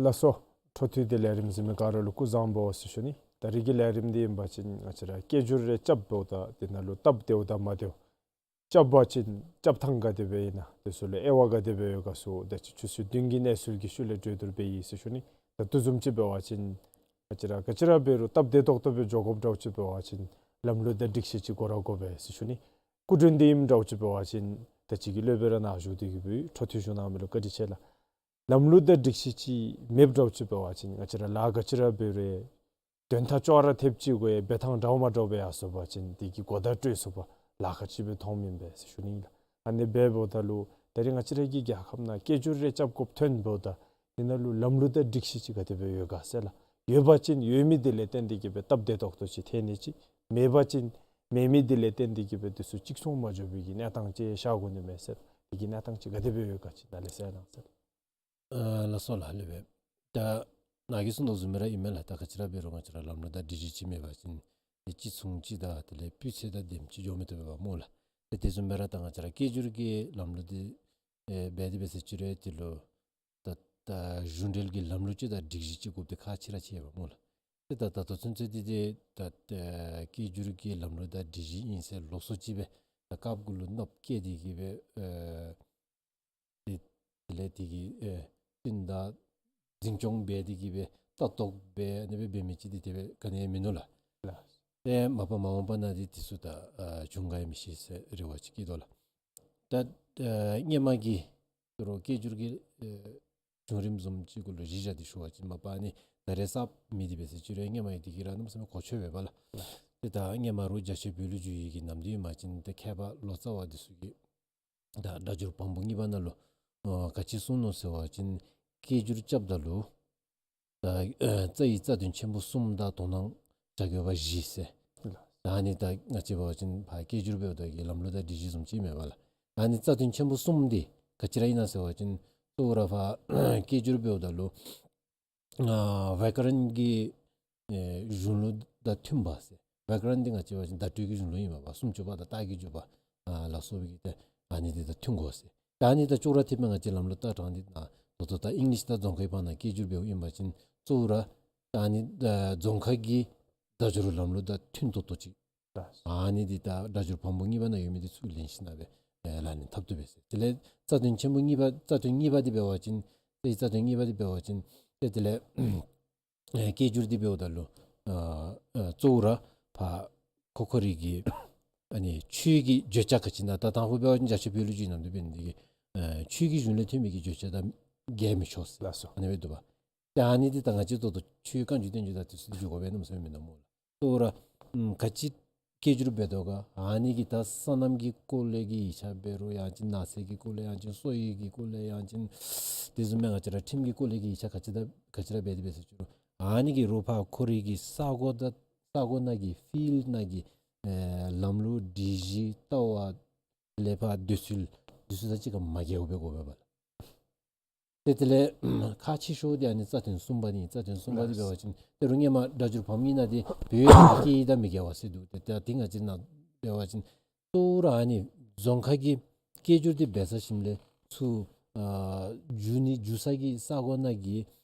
ལགས་སོ། འཕྲོ་མཐུད་དེ་ལས་རིམ་གཟིགས་མི་ག་ར་ལུ་སྐུ་གཟུགས་བཟང་པོ་ཟེར་ཞུ་ནི། ད་རིས་ཀྱི་ལས་རིམ་འདི་ཨིན་པ་ཅིན་ང་བཅས་ར་སྐྱེ་སྦྱོར་རེ་རྐྱབ་འབདཝ་ད་དེ་ནང་ལུ་སྟབས་བདེཝ་དང་མ་བདེཝ་རྐྱབ་པ་ཅིན་རྐྱབ་ཐངས་ག་དེ་སྦེ་ཨིན་ན་དེ་ཚུ་ལུ་དབྱེ་བ་ག་དེ་སྦེ་ཡོད་ག་ཚུ་ད་ཅི་ཆུ་ཚོད་བདུན་གྱི་གནས་ཚུལ་གྱི་ཤུལ་ལས་གྲོས་བསྡུར་འབད་ཡི་ཟེར་ཞུ་ནི། ད་ལྟོ་བཟུམ་ཅིག་འབད་བ་ཅིན་ང་བཅས་ར་ག་ཅི་ར་འབད་རུང་སྟབས་བདེ་ཏོག་ཏོ་སྦེ་འགྱོ་དགོཔ་འདྲཝ་ཅིག་འབད་བ་ཅིན་ལམ་ལུགས་དང་སྒྲིག་གཞི་ཅིག་དགོ་ར་དགོ་པས་ཟེར་ཞུ་ནི། སྐུ་མགྲོན་འདི་ཨིནམ་འདྲཝ་ཅིག་འབད་བ་ཅིན་ད་ཅི་གི་སློབ་དཔོན་ར་ནཱ་བཞུགས་ཏེ་གི་འབད་འཕྲོ་མཐུད་ཞུ་གནང་མི་ལུ་བཀའ་དྲིན་ཆེ་ལགས། ལམ་ལུགས་དང་སྒྲིག་གཞི་ཅིག་མེདཔ་འདྲཝ་ཅིག་འབད་བ་ཅིན་ང་བཅས་ར་ལཱ་ག་ཅི་ར་འབད་རུང་དོན་དག་ཅོག་ར་འཐདཔ་ཅིག་གུ་འབད་ཐངས་འདྲཝ་མ་འདྲཝ་སྦེ་ཡར་སོང་པ་ཅིན་དེ་གིས་གོ་བརྡ་སྤྲོད་ཚུགས་པ་ལཱ་ཁག་ཅིག་སྦེ་མཐོངམ་ཨིན་པས་ཟེར་ཞུ་ནི་ཨིན་ལགས། ཨ་ནི་འབདཝ་ད་ལུ་ད་རེས་ང་བཅས་ར་གི་རྒྱལ་ཁབ་ནང་སྐྱེ་སྦྱོར་རེ་རྐྱབ་དགོཔ་ཐོན་འབདཝ་ད་དེ་ནང་ལུ་ལམ་ལུགས་དང་སྒྲིག་གཞི་ཅིག་ག་དེ་སྦེ་ཡོད་ག་ཟེར་ལགས། ཡོད་པ་ཅིན་ཡོད་མི་དེ་ལས་བརྟེན་ཏེ་གི་སྦེ་སྟབས་བདེ་ཏོག་ཏོ་ཅིག་ཐོན་ནི་ཅིག། མེད་པ་ཅིན་མེད་མི་དེ་ལས་བརྟེན་ཏེ་གི་སྦེ་དེ་ཚུ་གཅིག་མཚུངས་མ་འགྱོ་བའི་གི་གནས་སྟངས་ཅིག་ཤར་དགོ་ནི་མས་ཟེར། དེ་གི་གནས་སྟངས་ཅིག་ག་དེ་སྦེ་ཡོད་ག་ཅིག་ནཱ་ལས་གསལ་གནང་ཟེར། ཨ་ལགས་སོ་ལགས། ལེགས་པས། ད་ནཱ་གིས་གསུངས་དོ་བཟུམ་སྦེ་ར་ཨིན་མས་ལགས། ད་ག་ཅི་ར་འབད་རུང་ང་བཅས་ར་ལམ་ལུགས་དང་སྒྲིག་གཞི་ཅིག་མེད་པ་ཅིན་དེ་གཅིག་མཚུངས་ཅིག་དང་དེ་ལས་སྤུས་ཚད་དང་དེམ་ཅིག་འགྱོ་མི་བཏུབ་པས་སྨོ་ལགས། ཏེ་དེ་བཟུམ་སྦེ་ར་ད་ང་བཅས་ར་སྐྱེ་སྦྱོར་གྱི་ལམ་ལུགས་འདི་ཨེ་འབད་དེ་འབད་ཟེར་ཅི་རུང་དེ་ལུ་ད་ད་གཞུང་འབྲེལ་གྱི་ལམ་ལུགས་ཅིག་དང་སྒྲིག་གཞི་ཅིག་དགོཔ་འདི་ཁག་ཆེ་ར་ཆེ་བས་སྨོ་ལགས། ཏེ་ད་ད་ལྟོ་ཚུན་ཚོད་འདི་ཏེ་ད་ཨེ་སྐྱེ་སྦྱོར་གྱི་ལམ་ལུགས་དང་སྒྲིག་གཞི་ཨིན་ཟེར་ལོགས་སུ་ཅིག་སྦེ་ད་རྐངམ་གུ་ལུ་གནགཔོ་བཀལ་ཏེ་གི་སྦེ་ཨེ་དེ་དེ་ལས་དེ་གི་ཨེ་བསྟུན་དང་འཛིན་སྐྱོང་འབད་དེ་གི་སྦེ་ལྟ་རྟོག་འབད་ཨ་ནི་སྦེ་འབད་མི་ཅིག་འདི་དེ་སྦེ་ག་ནི་ཡང་མིན་ནུག་ལགས། ལགས། ཏེ་མ་པ་མ་འོངས་པ་ནང་འདི་དེ་ཚུ་ད་ཨ་བྱུང་ག་ཡང་མི་ཤེས་ཟེར་རེ་བ་ཅིག་བསྐྱེད་དོ་ལགས། ད་ཨ་སྔོན་མ་གི་དོ་རུང་སྐྱེ་སྦྱོར་གྱི་ཨེ་བྱུང་རིམ་བཟུམ་ཅིག་གུ་ལུ་གཞི་བཞག་སྟེ་ཞུ་བ་ཅིན་མ་པ་ཨ་ནི་ད་རེས་གསརཔ་མེད་དེ་འབད་ཟེར་ཅི་རུང་སྔོན་མ་ཡང་དེ་གི་ར་གནམ་མེད་ས་མེད་གོ་ཆོད་པས་པ་ལགས། ཏེ་ད་སྔོན་མ་རུང་རྒྱ་ཆེ་བོད་ལུ་བསྒྱུར་ཡི་གི་ནམ་དུས་མ་ཅིན་ཏེ་མཁས་པ་ལོ་ཙཱ་བ་འདི་ཚུ་གིས་ད་སྒྲ་སྒྱུར་བམ་པོ་གཉིས་པ་ནང་ལུ་ཨ་ག་ཅི་གསུངས་ནུག་ཟེར་བ་ཅིན་སྐྱེ་སྦྱོར་རྐྱབ་ད་ལུ་ ད་ཨ་རྩ་བའི་རྩ་དོན་ཆེན་པོ་གསུམ་དང་དོ་སྣང་བྱ་དགོས་པ་བཞི་ཟེར། ད་ཨ་ནི་ད་ང་བཅས་འབད་བ་ཅིན་ཕར་སྐད་སྒྱུར་འབདཝ་ད་གི་ལམ་ལུགས་དང་སྒྲིག་གཞི་བཟུམ་ཅིག་མེན་པ་ལགས། ཨ་ནི་རྩ་དོན་ཆེན་པོ་གསུམ་འདི་ག་ཅི་ར་ཨིན་ན་ཟེར་བ་ཅིན་གཙོ་བོ་ར་ཕར་སྐད་སྒྱུར་འབདཝ་ད་ལུ་ཨ་བྱཱ་ཀ་རན་གྱི་ཨེ་གཞུང་ལུགས་དང་མཐུན་པ་ཟེར། བྱཱ་ཀ་རན་འདི་ང་བཅས་འབད་བ་ཅིན་བརྡ་སྤྲོད་ཀྱི་གཞུང་ལུགས་ཨིན་པས། སུམ་ཅུ་པ་དང་རྟགས་ཀྱི་འཇུག་པ་ཨ་ལ་སོགས་པའི་གི་ཏེ་ཨ་ནི་འདི་དང་མཐུན་དགོ་ཟེར། ད་ཨ་ནི་དང་ཅོག་ར་འཐདཔ་སྦེ་ང་བཅས་ལམ་ལུགས་ལྟ་སྟངས་འདི་ནཱ་ད་ལྟོ་ད་ཨིང་ལིཤ་དང་རྫོང་ཁའི་བར་ན་སྐད་སྒྱུར་འབདཝ་ཨིན་པ་ཅིན་གཙོ་བོ་ར་ད་ཨ་ནི་ཨ་རྫོང་ཁ་གི་སྒྲ་སྒྱུར་ལམ་ལུགས་དང་མཐུན་ཏོག་ཏོ་ཅིག། ཨ་ནི་འདི་ད་སྒྲ་སྒྱུར་བམ་པོ་གཉིས་པ་ནང་ཡོད་མི་འདི་ཚུར་ལེན་ཞིནམ་ལས་ཨེ་ལག་ལེན་འཐབ་བཏུབ་པས་ཟེར། དེ་ལས་རྩ་དོན་ཆེན་པོ་གཉིས་པ་རྩ་དོན་གཉིས་པ་འདི་འབད་བ་ཅིན་ཏེ་རྩ་དོན་གཉིས་པ་འདི་འབད་བ་ཅིན་ཏེ་དེ་ལས་ཨེ་སྐད་སྒྱུར་འདི་འབདཝ་ད་ལུ་ཨ་ཨ་གཙོ་བོ་ར་ཕར་ཁོ་ཁོ་རའི་གི་ཨ་ནི་ཆོས་ཀྱི་བརྗོད་བྱ་ག་ཅི་ཨིན་ན། ད་དང་ཕུ་འབད་བ་ཅིན་བྱ་སྤྱོད་བོད་ལུགས་ཀྱི་ནང་དུ་འབད་ནི་འདི་གིས་ཨ་ཆོས་ཀྱི་གཞུང་ལས་ཐོན་མི་གི་བརྗོད་བྱ་དང་འགལ་མི་ཆོག་ཟེར། ལགས་སོ། ཨ་ནི་སྦེ་འདུག་པ། ཏེ་ཨ་ནི་འདི་ད་ང་བཅས་ད་ལྟོ་ཆོས་བཀའ་འགྱུར་བསྟན་འགྱུར་དང་དེ་ཚུ་འདི་འགྱོ་དགོ་པས་ནམ་ཟེར་མི་ནང་སྨོ་ལགས། གཙོ་བོ་ར་ཨམ་ག་ཅི་སྐད་སྒྱུར་འབད་དོ་ག་ཨ་ནི་གི་ད་སོ་ནམ་གྱི་སྐོར་ལས་ཀྱི་ཡིག་ཆ་འབད་རུང་ཡང་ཅིན་ནགས་ཚལ་གྱི་སྐོར་ལས་ཡང་ཅིན་སོ་ཡི་གི་སྐོར་ལས་ཡང་ཅིན་དེ་བཟུམ་མའི་ང་བཅས་ར་ཁྲིམས་ཀྱི་སྐོར་ལས་ཀྱི་ཡིག་ཆ་ག་ཅི་ད་ག་ཅི་ར་འབད་དེ་འབད་ཟེར་ཅི་རུང་ཨ་ནི་གི་རོགས་ཕར་ཁོ་རའི་གི་ས་གོ་ད་ས་གོ་ནང་གི་ཕིལཌ་ནང་གི་ཨེ་ལམ་ལུགས་སྒྲིག་གཞི་ལྟ་བ་ལས་ཕར་འདོད་ཚུལ་འདི་ཚུ་དང་གཅིག་ཁར་མ་འགལཝ་སྦེ་དགོ་པས་པ་ལགས། ཏེ་དེ་ལས་ཁག་ཆེ་ཤོས་འདི་ཨ་ནི་རྩ་དོན་གསུམ་པ་འདི་ཨིན། རྩ་དོན་གསུམ་པ་འདི་འབད་བ་ཅིན་ཏེ་རུང་སྔོན་མ་སྒྲ་སྒྱུར་བམ་གཉིས་ནང་འདི་བོད་ཀྱི་སྐད་ཡིག་དང་མི་འགལ་བ་ཟེར་འདུག། ཏེ་ད་འདི་ང་བཅས་ནཱ་འབད་བ་ཅིན་གཙོ་བོ་ར་ཨ་ནི་རྫོང་ཁ་གི་སྐད་སྒྱུར་འདི་འབད་ཚར་ཞིནམ་ལས་ཚུར་ཨ་བསྒྱུར་ནི་བསྒྱུར་ས་གི་ས་གོ་ནང་གི་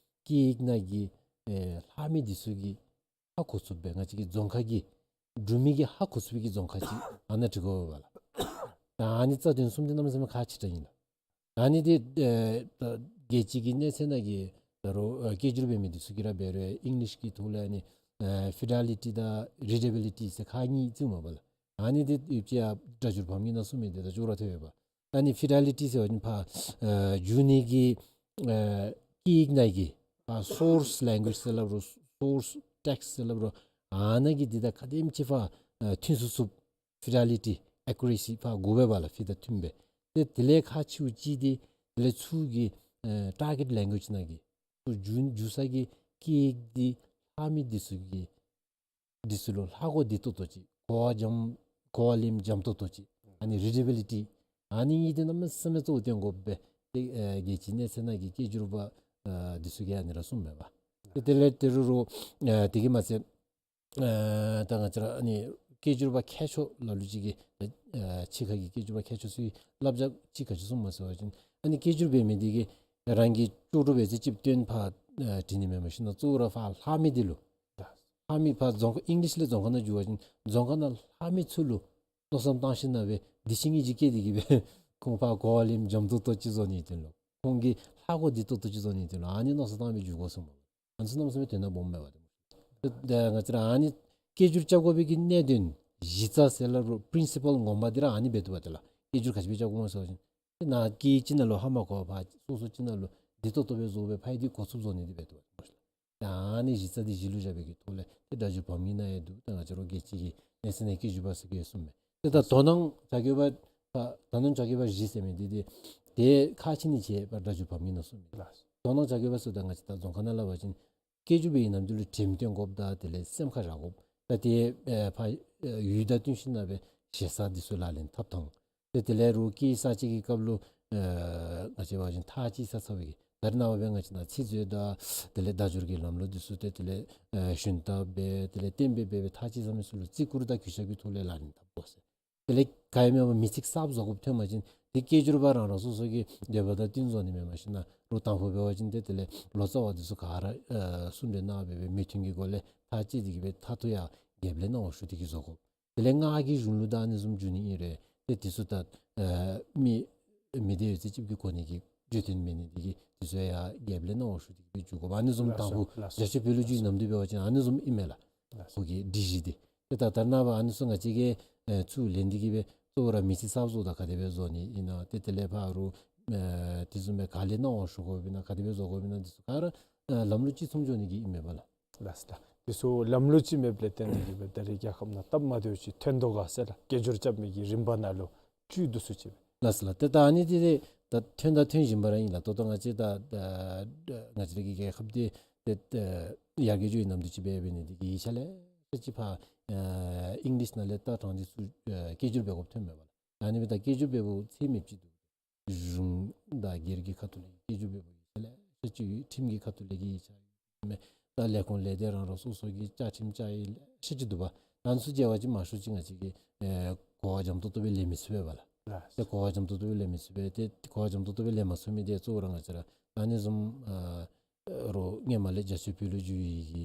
སྐད་ཡིག་ནང་གི་ཨེ་ལྷག་མི་འདི་ཚུ་གི་ཧ་གོ་ཚུགསཔ་སྦེ་ང་བཅས་ཀྱི་རྫོང་ཁ་གི་འབྲུག་མི་གིས་ཧ་གོ་ཚུགས་པའི་གི་རྫོང་ཁ་ཅིག་ཨ་ནཱ་འབྲི་དགོ་པས་ལགས། ད་ཨ་ནི་རྩ་དོན་གསུམ་འདི་གནམ་མེད་ས་མེད་ཁག་ཆེ་དྲགས་ཨིན་ལགས། ཨ་ནི་འདི་ཨེ་ད་རྒྱལ་སྤྱི་གི་གནས་ཚད་ནང་གི་ད་རུང་ཨེ་སྐད་སྒྱུར་འབད་མི་འདི་ཚུ་གིས་ར་འབད་རུང་ཨིང་ལིཤ་གི་ཐོག་ལས་ཨ་ནི་ཨེ་ཕི་ཌེ་ལི་ཊི་དང་རི་ཌེ་བི་ལི་ཊི་ཟེར་ཁག་གཉིས་བརྩིཝ་མས་པ་ལགས། ཨ་ནི་འདི་ཡོདཔ་ཅིག་ཡང་སྒྲ་སྒྱུར་བམ་གཉིས་ནང་གསུངས་མི་འདི་དང་ཅོག་ར་འཐདཔ་ཨིན་པས། ཨ་ནི་ཕི་ཌེ་ལི་ཊི་ཟེར་བ་ཅིན་ཕར་ཨེ་བསྒྱུར་ནི་གི་ཨེ་སྐད་ཡིག་ནང་གི་ཕར་སོརསི་ལེང་གུ་ཨེཇ་ཟེར་སླབ་རུང་སོརསི་ཊེགསིཊ་ཟེར་སླབ་རུང་ཨ་ནཱ་གི་འདི་དང་ག་དེམ་ཅིག་ཕར་ཨེ་མཐུན་ཚུགས་ཚུགསཔ་ཕི་ཌེ་ལི་ཊི་ཨེ་ཀུ་རེ་སི་ཕར་དགོ་པས་པ་ལགས། ཕི་དང་མཐུནམ་སྦེ། ཏེ་དེ་ལས་ཁག་ཆེཝ་ཅིག་འདི་དེ་ལས་ཚུར་གྱི་ཨེ་ཊར་གེཊ་ལེང་གུ་ཨེཇ་ནང་གི་ཚུར་བསྒྱུར་བསྒྱུར་ས་གི་སྐད་ཡིག་འདི་ལྷག་མི་འདི་ཚུ་གི་འདི་ཚུ་ལུ་ཧ་གོ་བདེ་ཏོག་ཏོ་ཅིག། གོ་བ་འཇམ་གོ་བ་ལེན་འཇམ་ཏོག་ཏོ་ཅིག། ཨ་ནི་རི་ཌེ་བི་ལི་ཊི་ཨ་ནི་གཉིས་འདི་གནམ་མེད་ས་མེད་གཙོ་བོ་བཏོན་དགོ་པས། ཏེ་ཨེ་རྒྱལ་སྤྱིའི་གནས་ཚད་ནང་གི་སྐད་སྒྱུར་པ་ཨེ་འདི་ཚུ་གིས་ཨ་ནི་ར་གསུངམ་མས་པ། ཏེ་དེ་ལས་ཏེ་རུང་རུང་ཨེ་དེ་གིས་མ་ཚད་ཨེ་ད་ང་བཅས་ར་ཨ་ནི་སྐད་སྒྱུར་པ་མཁས་མཆོག་ལ་ལུ་ཅིག་གིས་ཨེ་ཕྱི་ཁ་གི་སྐད་སྒྱུར་པ་མཁས་མཆོག་ཚུ་གིས་བསླབ་བྱ་ཅིག་ག་ཅི་གསུངམ་མས་ཟེར་བ་ཅིན་ཨ་ནི་སྐད་སྒྱུར་འབད་མི་འདི་གིས་རང་གི་ལྕོགས་གྲུབ་འབད་ཚེ་ཅིག་བཏོན་ཕར་ཨེ་བྲི་ནི་མེན། མ་གཞི་ནཱ་གཙོ་བོ་ར་ཕར་ལྷག་མི་འདི་ལུ་ལྷག་མི་ཕར་རྫོང་ཁ་ཨིང་ལིཤ་ལས་རྫོང་ཁ་ནང་བསྒྱུར་བ་ཅིན་རྫོང་ཁ་ནང་ལྷག་མི་ཚུ་ལུ་མནོ་བསམ་བཏང་ཞིནམ་ལས་འདི་ཅིག་ངེ་གི་སྐད་འདི་གིས་སྦེ་ཁོང་ཕར་གོ་བ་ལེན་འཇམ་ཏོག་ཏོ་ཅིག་བཟོ་ནིའི་དོན་ལུ་ཁོང་གིས་ཧ་གོ་བདེ་ཏོག་ཏོ་ཅིག་བཟོ་ནིའི་དོན་ལུ་ཨ་ནི་མནོ་བསམ་བཏང་སྦེ་བསྒྱུར་དགོ་གསུངམ་མས། ཨ་ནི་ཚུ་གནམ་མེད་ས་མེད་དོན་དག་སྦོམ་མས་པ་ཏེ། ཏེ་ང་བཅས་ར་ཨ་ནི་སྐད་སྒྱུར་རྐྱབ་དགོ་པའི་གི་གནད་དོན་གཞི་རྩ་ཟེར་སླབ་རུང་པི་རིན་སི་པཱལ་ངོ་མ་འདི་ར་ཨ་ནི་འབད་དོ་བ་ཏེ་ལགས། སྐད་སྒྱུར་ག་ཅི་སྦེ་རྐྱབ་དགོཔ་སྨོ་ཟེར་བ་ཅིན་ཏེ་ནཱ་སྐད་ཅིག་ནང་ལུ་ཧ་མ་གོ་བར་སོ་སོ་ཅིག་ནང་ལུ་བདེ་ཏོག་ཏོ་སྦེ་བཟོ་སྦེ་ཕར་འདི་གོ་ཚུགསཔ་བཟོ་ནི་འདི་འབད་དོ་བ་ཏེ། ཨ་ནི་གཞི་རྩ་འདི་གཞི་ལུ་བཞག་པའི་གི་ཐོག་ལས་ཏེ་སྒྲ་སྒྱུར་བམ་གཉིས་ནང་ཡང་འདུག། ད་ང་བཅས་ར་རྒྱལ་སྤྱི་གི་གནས་ཚད་ནང་སྐད་སྒྱུར་པ་ཟེར་གྱི་ཡོད་གསུངམ་མས། ཏེ་ད་དོ་སྣང་བྱ་དགོས་པ་ད་དོ་སྣང་བྱ་དགོས་པ་བཞི་ཟེར་མི་འདི་ཏེ་ཏེ་ཁག་ཆེ་ནི་ཅིག་སྦེ་སྒྲ་སྒྱུར་བམ་གཉིས་ནང་གསུངམ་མས། དོ་སྣང་བྱ་དགོས་པ་ཟེརཝ་ད་ང་བཅས་ད་རྫོང་ཁ་ནང་སླབ་པ་ཅིན་སྐད་སྒྱུར་འབད་བའི་ནམ་དུས་ལུ་དྲནམ་བཏོན་དགོཔ་དང་དེ་ལས་སེམས་ཁར་བཞག་དགོཔ་དང་ཏེ་ཨེ་ཕར་ཨེ་ཡུལ་དང་བསྟུན་ཞིནམ་ལས་ཞེ་ས་འདི་ཚུ་ལག་ལེན་འཐབ་ཐངས། ཏེ་དེ་ལས་རུང་སྐད་གསར་བཅད་ཀྱི་སྐབས་ལུ་ཨེ་ང་བཅས་འབད་བ་ཅིན་ཐག་བཅད་ས་ཚར་བའི་གི་ད་རེས་ནངས་པ་སྦེ་ང་བཅས་ནཱ་ཚིག་མཛོད་དང་དེ་ལས་སྒྲ་སྒྱུར་གྱི་ལམ་ལུགས་འདི་ཚུ་ཏེ་དེ་ལས་ཨེ་ཞུན་དག་འབད་དེ་ལས་གཏན་འབེབས་འབད་བའི་ཐག་བཅད་ས་མི་ཚུ་ལུ་བརྩི་བཀུར་དང་གུས་ཞབས་ཀྱི་ཐོག་ལས་ལག་ལེན་འཐབ་དགོ་ཟེར། དེ་ལས་ག་ཡང་མེད་པར་མི་ཚིག་གསརཔ་བཟོ་དགོཔ་ཐོན་པ་ཅིན་ཏེ་སྐད་སྒྱུར་པ་རང་རང་སོ་སོ་གི་འདོད་པ་དང་བསྟུན་བཟོ་ནི་མེན། མ་གཞི་ནཱ་རུང་དང་ཕུ་འབད་བ་ཅིན་ཏེ་དེ་ལས་ལོ་ཙཱ་བ་འདི་ཚུ་ག་ར་ཨེ་གསུང་གྲོས་གནང་འབད་བའི་མོས་མཐུན་གྱི་སྒོ་ལས་ཐག་བཅད་དེ་གིས་སྦེ་མཐར་ཐུག་ཡང་རྒྱལཔོ་ལས་གནང་བ་ཞུ་སྟེ་གིས་བཟོ་དགོ། དེ་ལས་སྔགས་ཀྱི་གཞུང་ལུགས་དང་ཨ་ནི་བཟུམ་བསྒྱུར་ནི་ཨིན་རུང་ཏེ་འདི་ཚུ་ད་ཨེ་མི་མི་སྡེ་ཡོད་ཚད་ཅིག་གིས་གོ་ནི་གི་བརྗོད་དོན་མེད་ནི་འདི་གིས་འདི་ཚུ་ཡང་རྒྱལཔོ་ལས་གནང་བ་ཞུ་སྟེ་གིས་སྦེ་བསྒྱུར་དགོ་པས། ཨ་ནི་བཟུམ་དང་ཕུ་རྒྱ་ཆེ་བོད་ལུགས་ཀྱི་ནམ་དུས་འབད་བ་ཅིན་ཨ་ནི་བཟུམ་ཨིན་མས་ལགས། ཁོ་གི་སྒྲིག་གཞི་འདི། ཏེ་ད་ད་རེས་ནངས་པ་ཨ་ནི་ཚུ་ང་བཅས་ཀྱིས་ཨེ་ཚུར་ལེན་ཏེ་གིས་སྦེ་གཙོ་བོ་ར་མི་ཚིག་གསརཔ་བཟོཝ་ད་ག་དེ་སྦེ་བཟོ་ནི་ཨིན་ན། ཏེ་དེ་ལས་ཕར་རུང་ཨེ་དེ་བཟུམ་སྦེ་ག་ལས་གནང་བ་ཞུ་དགོཔ་ཨིན་ན་ག་དེ་སྦེ་བཟོ་དགོཔ་ཨིན་ན་འདི་ཚུ་ག་ར་ཨེ་ལམ་ལུགས་གཅིག་མཚུངས་འགྱོ་ནི་གི་ཨིན་མས་པ་ལགས། ལགས་སོ་ལགས། འདི་ཚུ་ལམ་ལུགས་གཅིག་མེདཔ་ལས་བརྟེན་ཏེ་གིས་སྦེ་ད་རེས་རྒྱལ་ཁབ་ནང་སྟབས་མ་བདེཝ་ཅིག་ཐོན་དོ་ག་ཟེར་ལགས། སྐད་སྒྱུར་རྐྱབ་མི་གི་རིམ་པ་ནང་ལུ་བཅུད་འདི་ཚུ་ཅིག་སྦེ། ལགས་སོ་ལགས། ཏེ་ད་ཨ་ནི་འདི་ཏེ་ད་ཐོན་དང་ཐོན་བཞིན་པ་ར་ཨིན་ལགས། ད་ལྟོ་ང་བཅས་ད་ད་ང་བཅས་ར་གི་རྒྱལ་ཁབ་འདི་ ཏེ་ཨེ་ཡར་རྒྱས་འགྱོ་བའི་ནམ་དུས་ཅིག་འབད་འབད་ནི་འདི་གིས་ཡིག་ཆ་ལེ་ཤ་ཅིག་ཕར་ཨེ་ཨིང་ལིཤ་ནང་ལས་བལྟ་དྲངས་ཏེ་ཚུར་ཨེ་སྐད་སྒྱུར་འབད་དགོཔ་ཐོནམ་མས་པ་ལགས། ཨ་ནི་འབདཝ་ད་སྐད་སྒྱུར་འབདཝ་ཚད་མེདཔ་ཅིག་འདུག། གཞུང་དང་སྒེར་གྱི་ཁ་ཐུག་ལས་སྐད་སྒྱུར་འབདཝ་ཡིག་ཆ་ལེ་ཤ་ཅིག་ཡོད། ཁྲིམས་ཀྱི་ཁ་ཐུག་ལས་ཀྱི་ཡིག་ཆ་ཡོད་མས། ད་ལས་ཁུངས་ལས་སྡེ་རང་རང་སོ་སོ་གི་བཅའ་ཁྲིམས་བཅའ་ཡིག་ལེ་ཤ་ཅིག་འདུག་པ། ཨ་ནི་ཚུ་མཇལ་བ་ཅིན་མང་ཤོས་ཅིག་ང་བཅས་ཀྱིས་ཨེ་གོ་བ་འཇམ་ཏོག་ཏོ་སྦེ་ལེན་མི་ཚུགས་པས་པ་ལགས། ལགས། ཏེ་གོ་བ་འཇམ་ཏོག་ཏོ་སྦེ་ལེན་མི་ཚུགས་པས། ཏེ་གོ་བ་འཇམ་ཏོག་ཏོ་སྦེ་ལེན་མ་ཚུགས་མི་འདི་གཙོ་བོ་ར་ང་བཅས་ར་ཨ་ནི་བཟུམ་ཨ་རོགས་སྔོན་མ་ལས་རྒྱ་ཆེ་བོད་ལུ་བསྒྱུར་བའི་གི་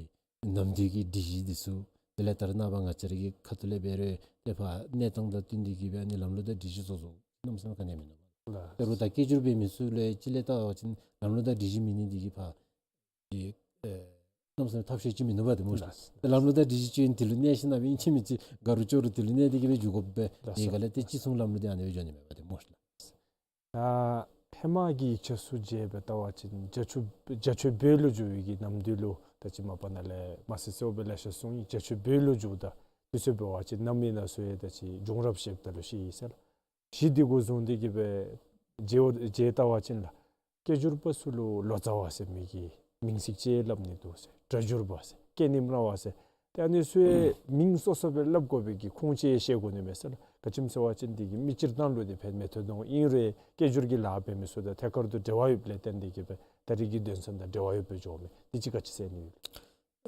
ནམ་དུས་ཀྱི་སྒྲིག་གཞི་འདི་ཚུ་དེ་ལས་ད་རེས་ནངས་པ་ང་བཅས་ར་གི་ཁ་ཐུག་ལས་འབད་རུང་ཏེ་ཕར་གནས་སྟངས་དང་བསྟུན་ཏེ་གིས་སྦེ་ཨ་ནི་ལམ་ལུགས་དང་སྒྲིག་གཞི་བཟོ་བཟོཝ་གནམ་མེད་ས་མེད་ག་ནི་ཡང་མིན་ནུག་པ། ལགས། ད་རུང་ད་སྐད་སྒྱུར་འབད་མི་ཚུ་ལུ་ཡང་ཅིག་ལས་བལྟ་བ་ཅིན་ལམ་ལུགས་དང་སྒྲིག་གཞི་མེད་ནི་འདི་གིས་ཕར་ཅིག་ཨེ་གནམ་མེད་ས་མེད་ཐབས་ཤེས་ཅིག་མིན་ནུག་པ་ཏེ་སྨོ་ཤ་ལགས། ལགས། ཏེ་ལམ་ལུགས་དང་སྒྲིག་གཞི་ཅིག་ཡོད་ནི་དེ་ལུ་གནས་ཞིན་ན་སྦེ་ཨིན་ཅི་མིན་ཅི་དགའ་རུང་སྐྱོ་རུང་དེ་ལུ་གནས་ཏེ་གིས་སྦེ་འགྱོ་དགོ་པས། ལགས་སོ། དེ་ག་ལས་ཏེ་ཅིག་གསུང་ལམ་ལུགས་འདི་ཨ་ནི་སྦེ་འགྱོ་ནི་མས་པ་ཏེ་སྨོ་ཤ་ལགས། ད་ཧེ་མ་གི་ཡིག་ཆ་ཚུ་མཇལ་སྦེ་བལྟ་བ་ཅིན་རྒྱ་ཆེ་རྒྱ་ཆེ་བོད་ལུ་བསྒྱུར་བའི་གི་ནམ་དུས་ལུ་ད་ཅི་མ་པ་ནཱ་ལས་མ་གསལ་གསལཝ་སྦེ་ལེ་ཤ་གསུངས་ཡི། རྒྱ་ཆེ་བོད་ལུ་བསྒྱུརཝ་ད་དུས་ཚོད་འབད་བ་ཅིན་ནམ་ཨིན་ན་ཚུ་ཡང་ད་ཅི་བྱུང་རབས་བཤདཔ་ད་ལུ་ཤེས་ཡི་ཟེར་ལགས། གཞི་འདི་གུ་བཟུང་སྟེ་གིས་སྦེ་མཇལ་མཇལ་བལྟ་བ་ཅིན་ལགས། སྐད་སྒྱུར་པ་ཚུ་ལུ་ལོ་ཙཱ་བ་ཟེར་མི་གི་མིང་ཚིག་ཅིག་སླབ་ནི་འདུག་ཟེར། སྒྲ་སྒྱུར་པ་ཟེར། སྐད་རྙིང་སྨྲ་བ་ཟེར། ཏེ་ཨ་ནི་ཚུ་ཡང་མིང་སོ་སོ་སྦེ་སླབ་དགོ་པའི་གི་ཁུངས་ཅིག་ཤེས་དགོ་ནི་མས་ཟེར་ལགས། ག་ཅི་སྨོ་ཟེར་བ་ཅིན་འདི་གིས་མི་སྤྱིར་བཏང་ལུ་འདི་ཕན་མི་ཐོགས་དོ། ཨིན་རུང་སྐད་སྒྱུར་གྱི་ལཱ་འབད་མི་ཚུ་དང་ཐད་ཀར་དུ་འབྲེལ་བ་ཡོདཔ་ལས་བརྟེན་ཏེ་གིས་སྦེ་ད་རིས་ཀྱི་དོན་ཚན་དང་འབྲེལ་བ་ཡོདཔ་སྦེ་འགྱོཝ་མས། འདི་ཅིག་ག་ཅི་ཟེར་ནི་ཡོད།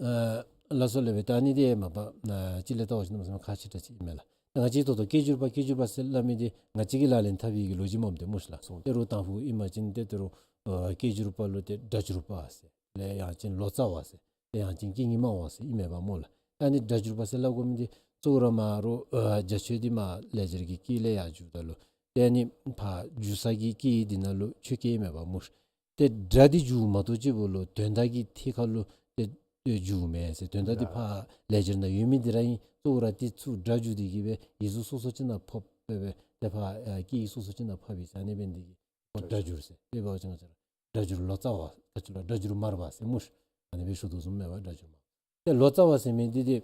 ཨ་ལགས་སོ་ལགས། ད་ཨ་ནི་འདི་མ་པ་ཨ་ཅིག་ལས་བལྟ་བ་ཅིན་གནམ་མེད་ས་མེད་ཁག་ཆེ་དྲགས་ཅིག་ཨིན་མས་ལགས། ད་ང་བཅས་ད་ལྟོ་སྐད་སྒྱུར་པ་སྐད་སྒྱུར་པ་ཟེར་སླབ་མི་འདི་ང་བཅས་ཀྱིས་ལག་ལེན་འཐབ་པའི་གི་ལོ་རྒྱུས་མས་ཏེ་སྨོ་ཤ་ལགས། སོང་། ཏེ་རུང་དང་ཕུ་ཨིན་པ་ཅིན་ཏེ་ཏེ་རུང་ཨ་སྐད་སྒྱུར་པ་ལུ་ཏེ་སྒྲ་སྒྱུར་པ་ཟེར་ལས་ཡང་ཅིན་ལོ་ཙཱ་བ་ཟེར་ལས་ཡང་ཅིན་སྐད་རྙིང་སྨྲ་བ་ཟེར་ཨིན་མས་པ་སྨོ་ལགས། ཨ་ནི་སྒྲ་སྒྱུར་པ་ཟེར་སླབ་དགོ་མི་འདི་གཙོ་བོ་ར་མ་རོགས་ཨ་རྒྱ་ཆེ་འདི་མར་ལེགས་སྦྱར་གྱི་སྐད་ལས་ཡར་བསྒྱུརཝ་ད་ལུ་ཏེ་ཨ་ནི་ཕར་བསྒྱུར་ས་གི་སྐད་འདི་ནང་ལུ་ཆོས་སྐད་ཨིན་མས་པ་སྨོ་ཤ། ཏེ་སྒྲ་འདི་བསྒྱུར་མ་གཏོགས་ཅིག་པོ་ལུ་དོན་དག་གི་ཐད་ཁར་ལུ་ཏེ་བསྒྱུར་མེན་ཟེར། དོན་དག་འདི་ཕར་ལེགས་སྦྱར་ནང་ཡོད་མི་འདི་ར་ཨིན། གཙོ་བོ་ར་འདི་ཚུ་སྒྲ་བསྒྱུར་ཏེ་གིས་སྦེ་ཡིག་གཟུགས་སོ་སོ་ཅིག་ནང་ཕབ་སྦེ་སྦེ་ཏེ་ཕར་ཨ་སྐད་ཡིག་སོ་སོ་ཅིག་ནང་ཕབ་ཡི་ཟེར་ཨ་ནི་འབད་ནི་འདི་གིས་སྒྲ་སྒྱུར་ཟེར། དཔེ་འབད་བ་ཅིན་ང་བཅས་ར་སྒྲ་སྒྱུར་ལོ་ཙཱ་བ་ག་ཅི་ལོ་སྒྲ་སྒྱུར་མར་པ་ཟེར་སྨོ་ཤ། ཨ་ནི་སྦེ་ཞུ་དོ་བཟུམ་མས་པ་སྒྲ་སྒྱུར་མར་པ། ཏེ་ལོ་ཙཱ་བ་ཟེར་མི་འདི་འདི་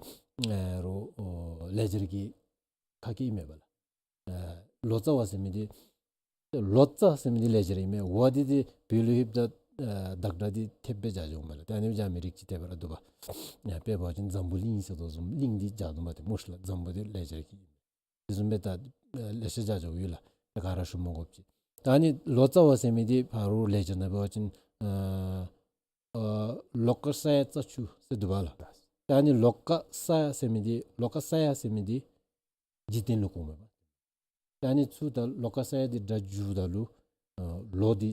ཨེ་རོགས་ཨོ་ལེགས་སྦྱར་གྱི་ཁ་སྐད་ཨིན་མས་པ་ལགས། ཨེ་ལོ་ཙཱ་བ་ཟེར་མི་འདི་ལོ་ཙཱ་ཟེར་མི་འདི་ལེགས་སྦྱར་ཨིན་མས། བ་འདི་འདི་བོད་ལུ་ལྷོདཔ་ད་ཨེ་བདག་སྒྲ་འདི་ཐེབས་སྦེ་བྱ་བྱ་འོང་མས་ལགས། ཏེ་ཨ་ནི་སྦེ་བྱ་མི་རིགས་ཅིག་ཏེ་འབད་ར་འདུག་པ། ཨེ་དཔེ་འབད་བ་ཅིན་འཛམ་བུ་གླིང་ཟེར་དོ་བཟུམ་གླིང་འདི་བྱ་དོ་མས་ཏེ་སྨོ་ཤ་ལགས། འཛམ་བུ་འདི་ལེགས་སྦྱར་གྱི་ཨིན་མས། དེ་བཟུམ་སྦེ་ད་ཨེ་ལེ་ཤ་བྱ་བྱ་ཡོད་ལགས། ཏེ་ག་ར་ཞུ་མ་དགོཔ་ཅིག། ད་ཨ་ནི་ལོ་ཙཱ་བ་ཟེར་མི་འདི་ཕར་རོགས་ལེགས་སྦྱར་ནང་འབད་བ་ཅིན་ཨ་ཨ་ལོ་ཀ་ས་ཡ་ཙ་ཆུ་ཟེར་འདུག་པ་ལགས། ད་ཨ་ནི་ལོ་ཀ་ས་ཡ་ཟེར་མི་འདི་ལོ་ཀ་ས་ཡ་ཟེར་མི་འདི་འཇིག་རྟེན་ལུ་གོཝ་མས་པ། ད་ཨ་ནི་ཚུར་ད་ལོ་ཀ་ས་ཡ་འདི་སྒྲ་བསྒྱུརཝ་ད་ལུ་ཨ་ལོ་འདི་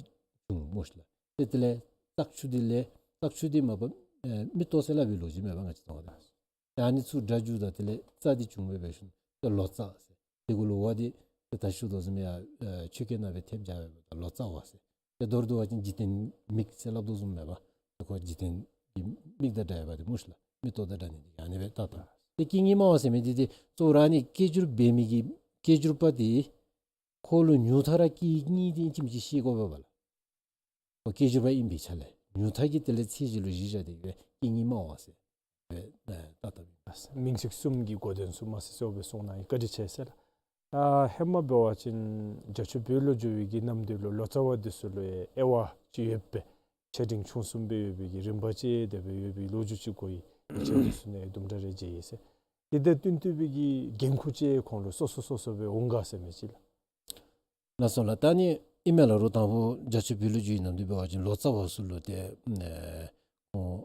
བྱུང་སྨོ་ཤ་ལགས། ཏེ་དེ་ལས་ཙག་ཆུ་འདི་ལས་ཙག་ཆུ་འདི་མ་པ་ཨེ་མིག་ཏོ་ཟེར་སླབ་པའི་ལོ་རྒྱུས་མས་པ་ང་བཅས་ཚུ་ནང་ད། ད་ཨ་ནི་ཚུར་སྒྲ་བསྒྱུརཝ་ད་དེ་ལས་ཙ་འདི་བྱུང་སྦེ་འབད་ཞིནམ་ཏེ་ལོ་ཙཱ་ཟེར། དེ་གུ་ལུ་བ་འདི་ཏེ་ད་ཞུ་དོ་བཟུམ་ཡར་ཨེ་ཆོས་སྐད་ནང་སྦེ་ཐེབས་བྱ་བས་པ་ད་ལོ་ཙཱ་བ་ཟེར། ཏེ་མདོར་བསྡུ་བ་ཅིན་འཇིག་རྟེན་མིག་ཟེར་སླབ་དོ་བཟུམ་མས་པ། ཏེ་ཁོ་འཇིག་རྟེན་གྱི་མིག་དང་འདྲ་བས་པ་ཏེ་སྨོ་ཤ་ལགས། མིག་ཏོ་དང་འདྲ་ནི་འདི་ཨ་ནི་སྦེ་བལྟ་དོ། ཏེ་སྐད་རྙིང་སྨྲ་བ་ཟེར་མི་འདི་འདི་གཙོ་བོ་ར་ཨ་ནི་སྐད་སྒྱུར་འབད་མི་གི་སྐད་སྒྱུར་པ་འདི་ཁོ་ལུ་ཉུང་མཐའ་ར་སྐད་རྙིང་འདི་ཨིན་ཅི་མིན་ཅི་ཤེས་དགོ་པས་པ་ལགས། ཁོ་སྐད་སྒྱུར་པ་ཨིན་པའི་ཆ་ལས་ཉུང་མཐའ་གི་དེ་ལས་ཚད་གཞི་ལུ་གཞི་བཞག་སྟེ་གིས་སྦེ་སྐད་རྙིང་སྨྲ་བ་ཟེར་སྦེ་ཨེ་བཏགས་བཏགསཔ་ཨིན། མིང་ཚིག་གསུམ་གྱི་གོ་དོན་ཚུ་མ་གསལ་གསལཝ་སྦེ་གསུངས་གནང་ཡི། བཀའ་དྲིན་ཆེ་ཟེར་ལགས། ཨ་ཧེ་མ་འབད་བ་ཅིན་རྒྱ་ཆེ་བོད་ལུ་བསྒྱུར་བའི་གི་ནམ་དུས་ལུ་ལོ་ཙཱ་བ་འདི་ཚུ་ལུ་ཡང་དབྱེ་བ་ཅིག་ཡོད་པས། ཆེ་འབྲིང་ཆུང་གསུམ་སྦེ་ཡོད་པའི་གི་རིམ་པ་ཅིག་དེ་སྦེ་ཡོད་པའི་ལོ་རྒྱུས་ཅིག་གོ་ཡི། ཡིག་ཆ་འདི་ཚུ་ནང་དུམ་གྲ་རེ་མཇལ་ཡི་ཟེར། དེ་དང་བསྟུན་ཏེ་སྦེ་གི་འགན་ཁུར་ཅིག་ཁོང་ལུ་སོ་སོ་སོ་སོ་སྦེ་འོང་ག་ཟེར་མི་ཅིག་ལགས། ལགས་སོ་ལགས། ད་ཨ་ནི་ཨིན་མས་ལགས། རོགས་དང་ཕུ་རྒྱ་ཆེ་བོད་ལུ་བསྒྱུར་བའི་ནམ་དུས་འབད་བ་ཅིན་ལོ་ཙཱ་བ་ཚུ་ལུ་ཏེ་ཨེ་ཁོང་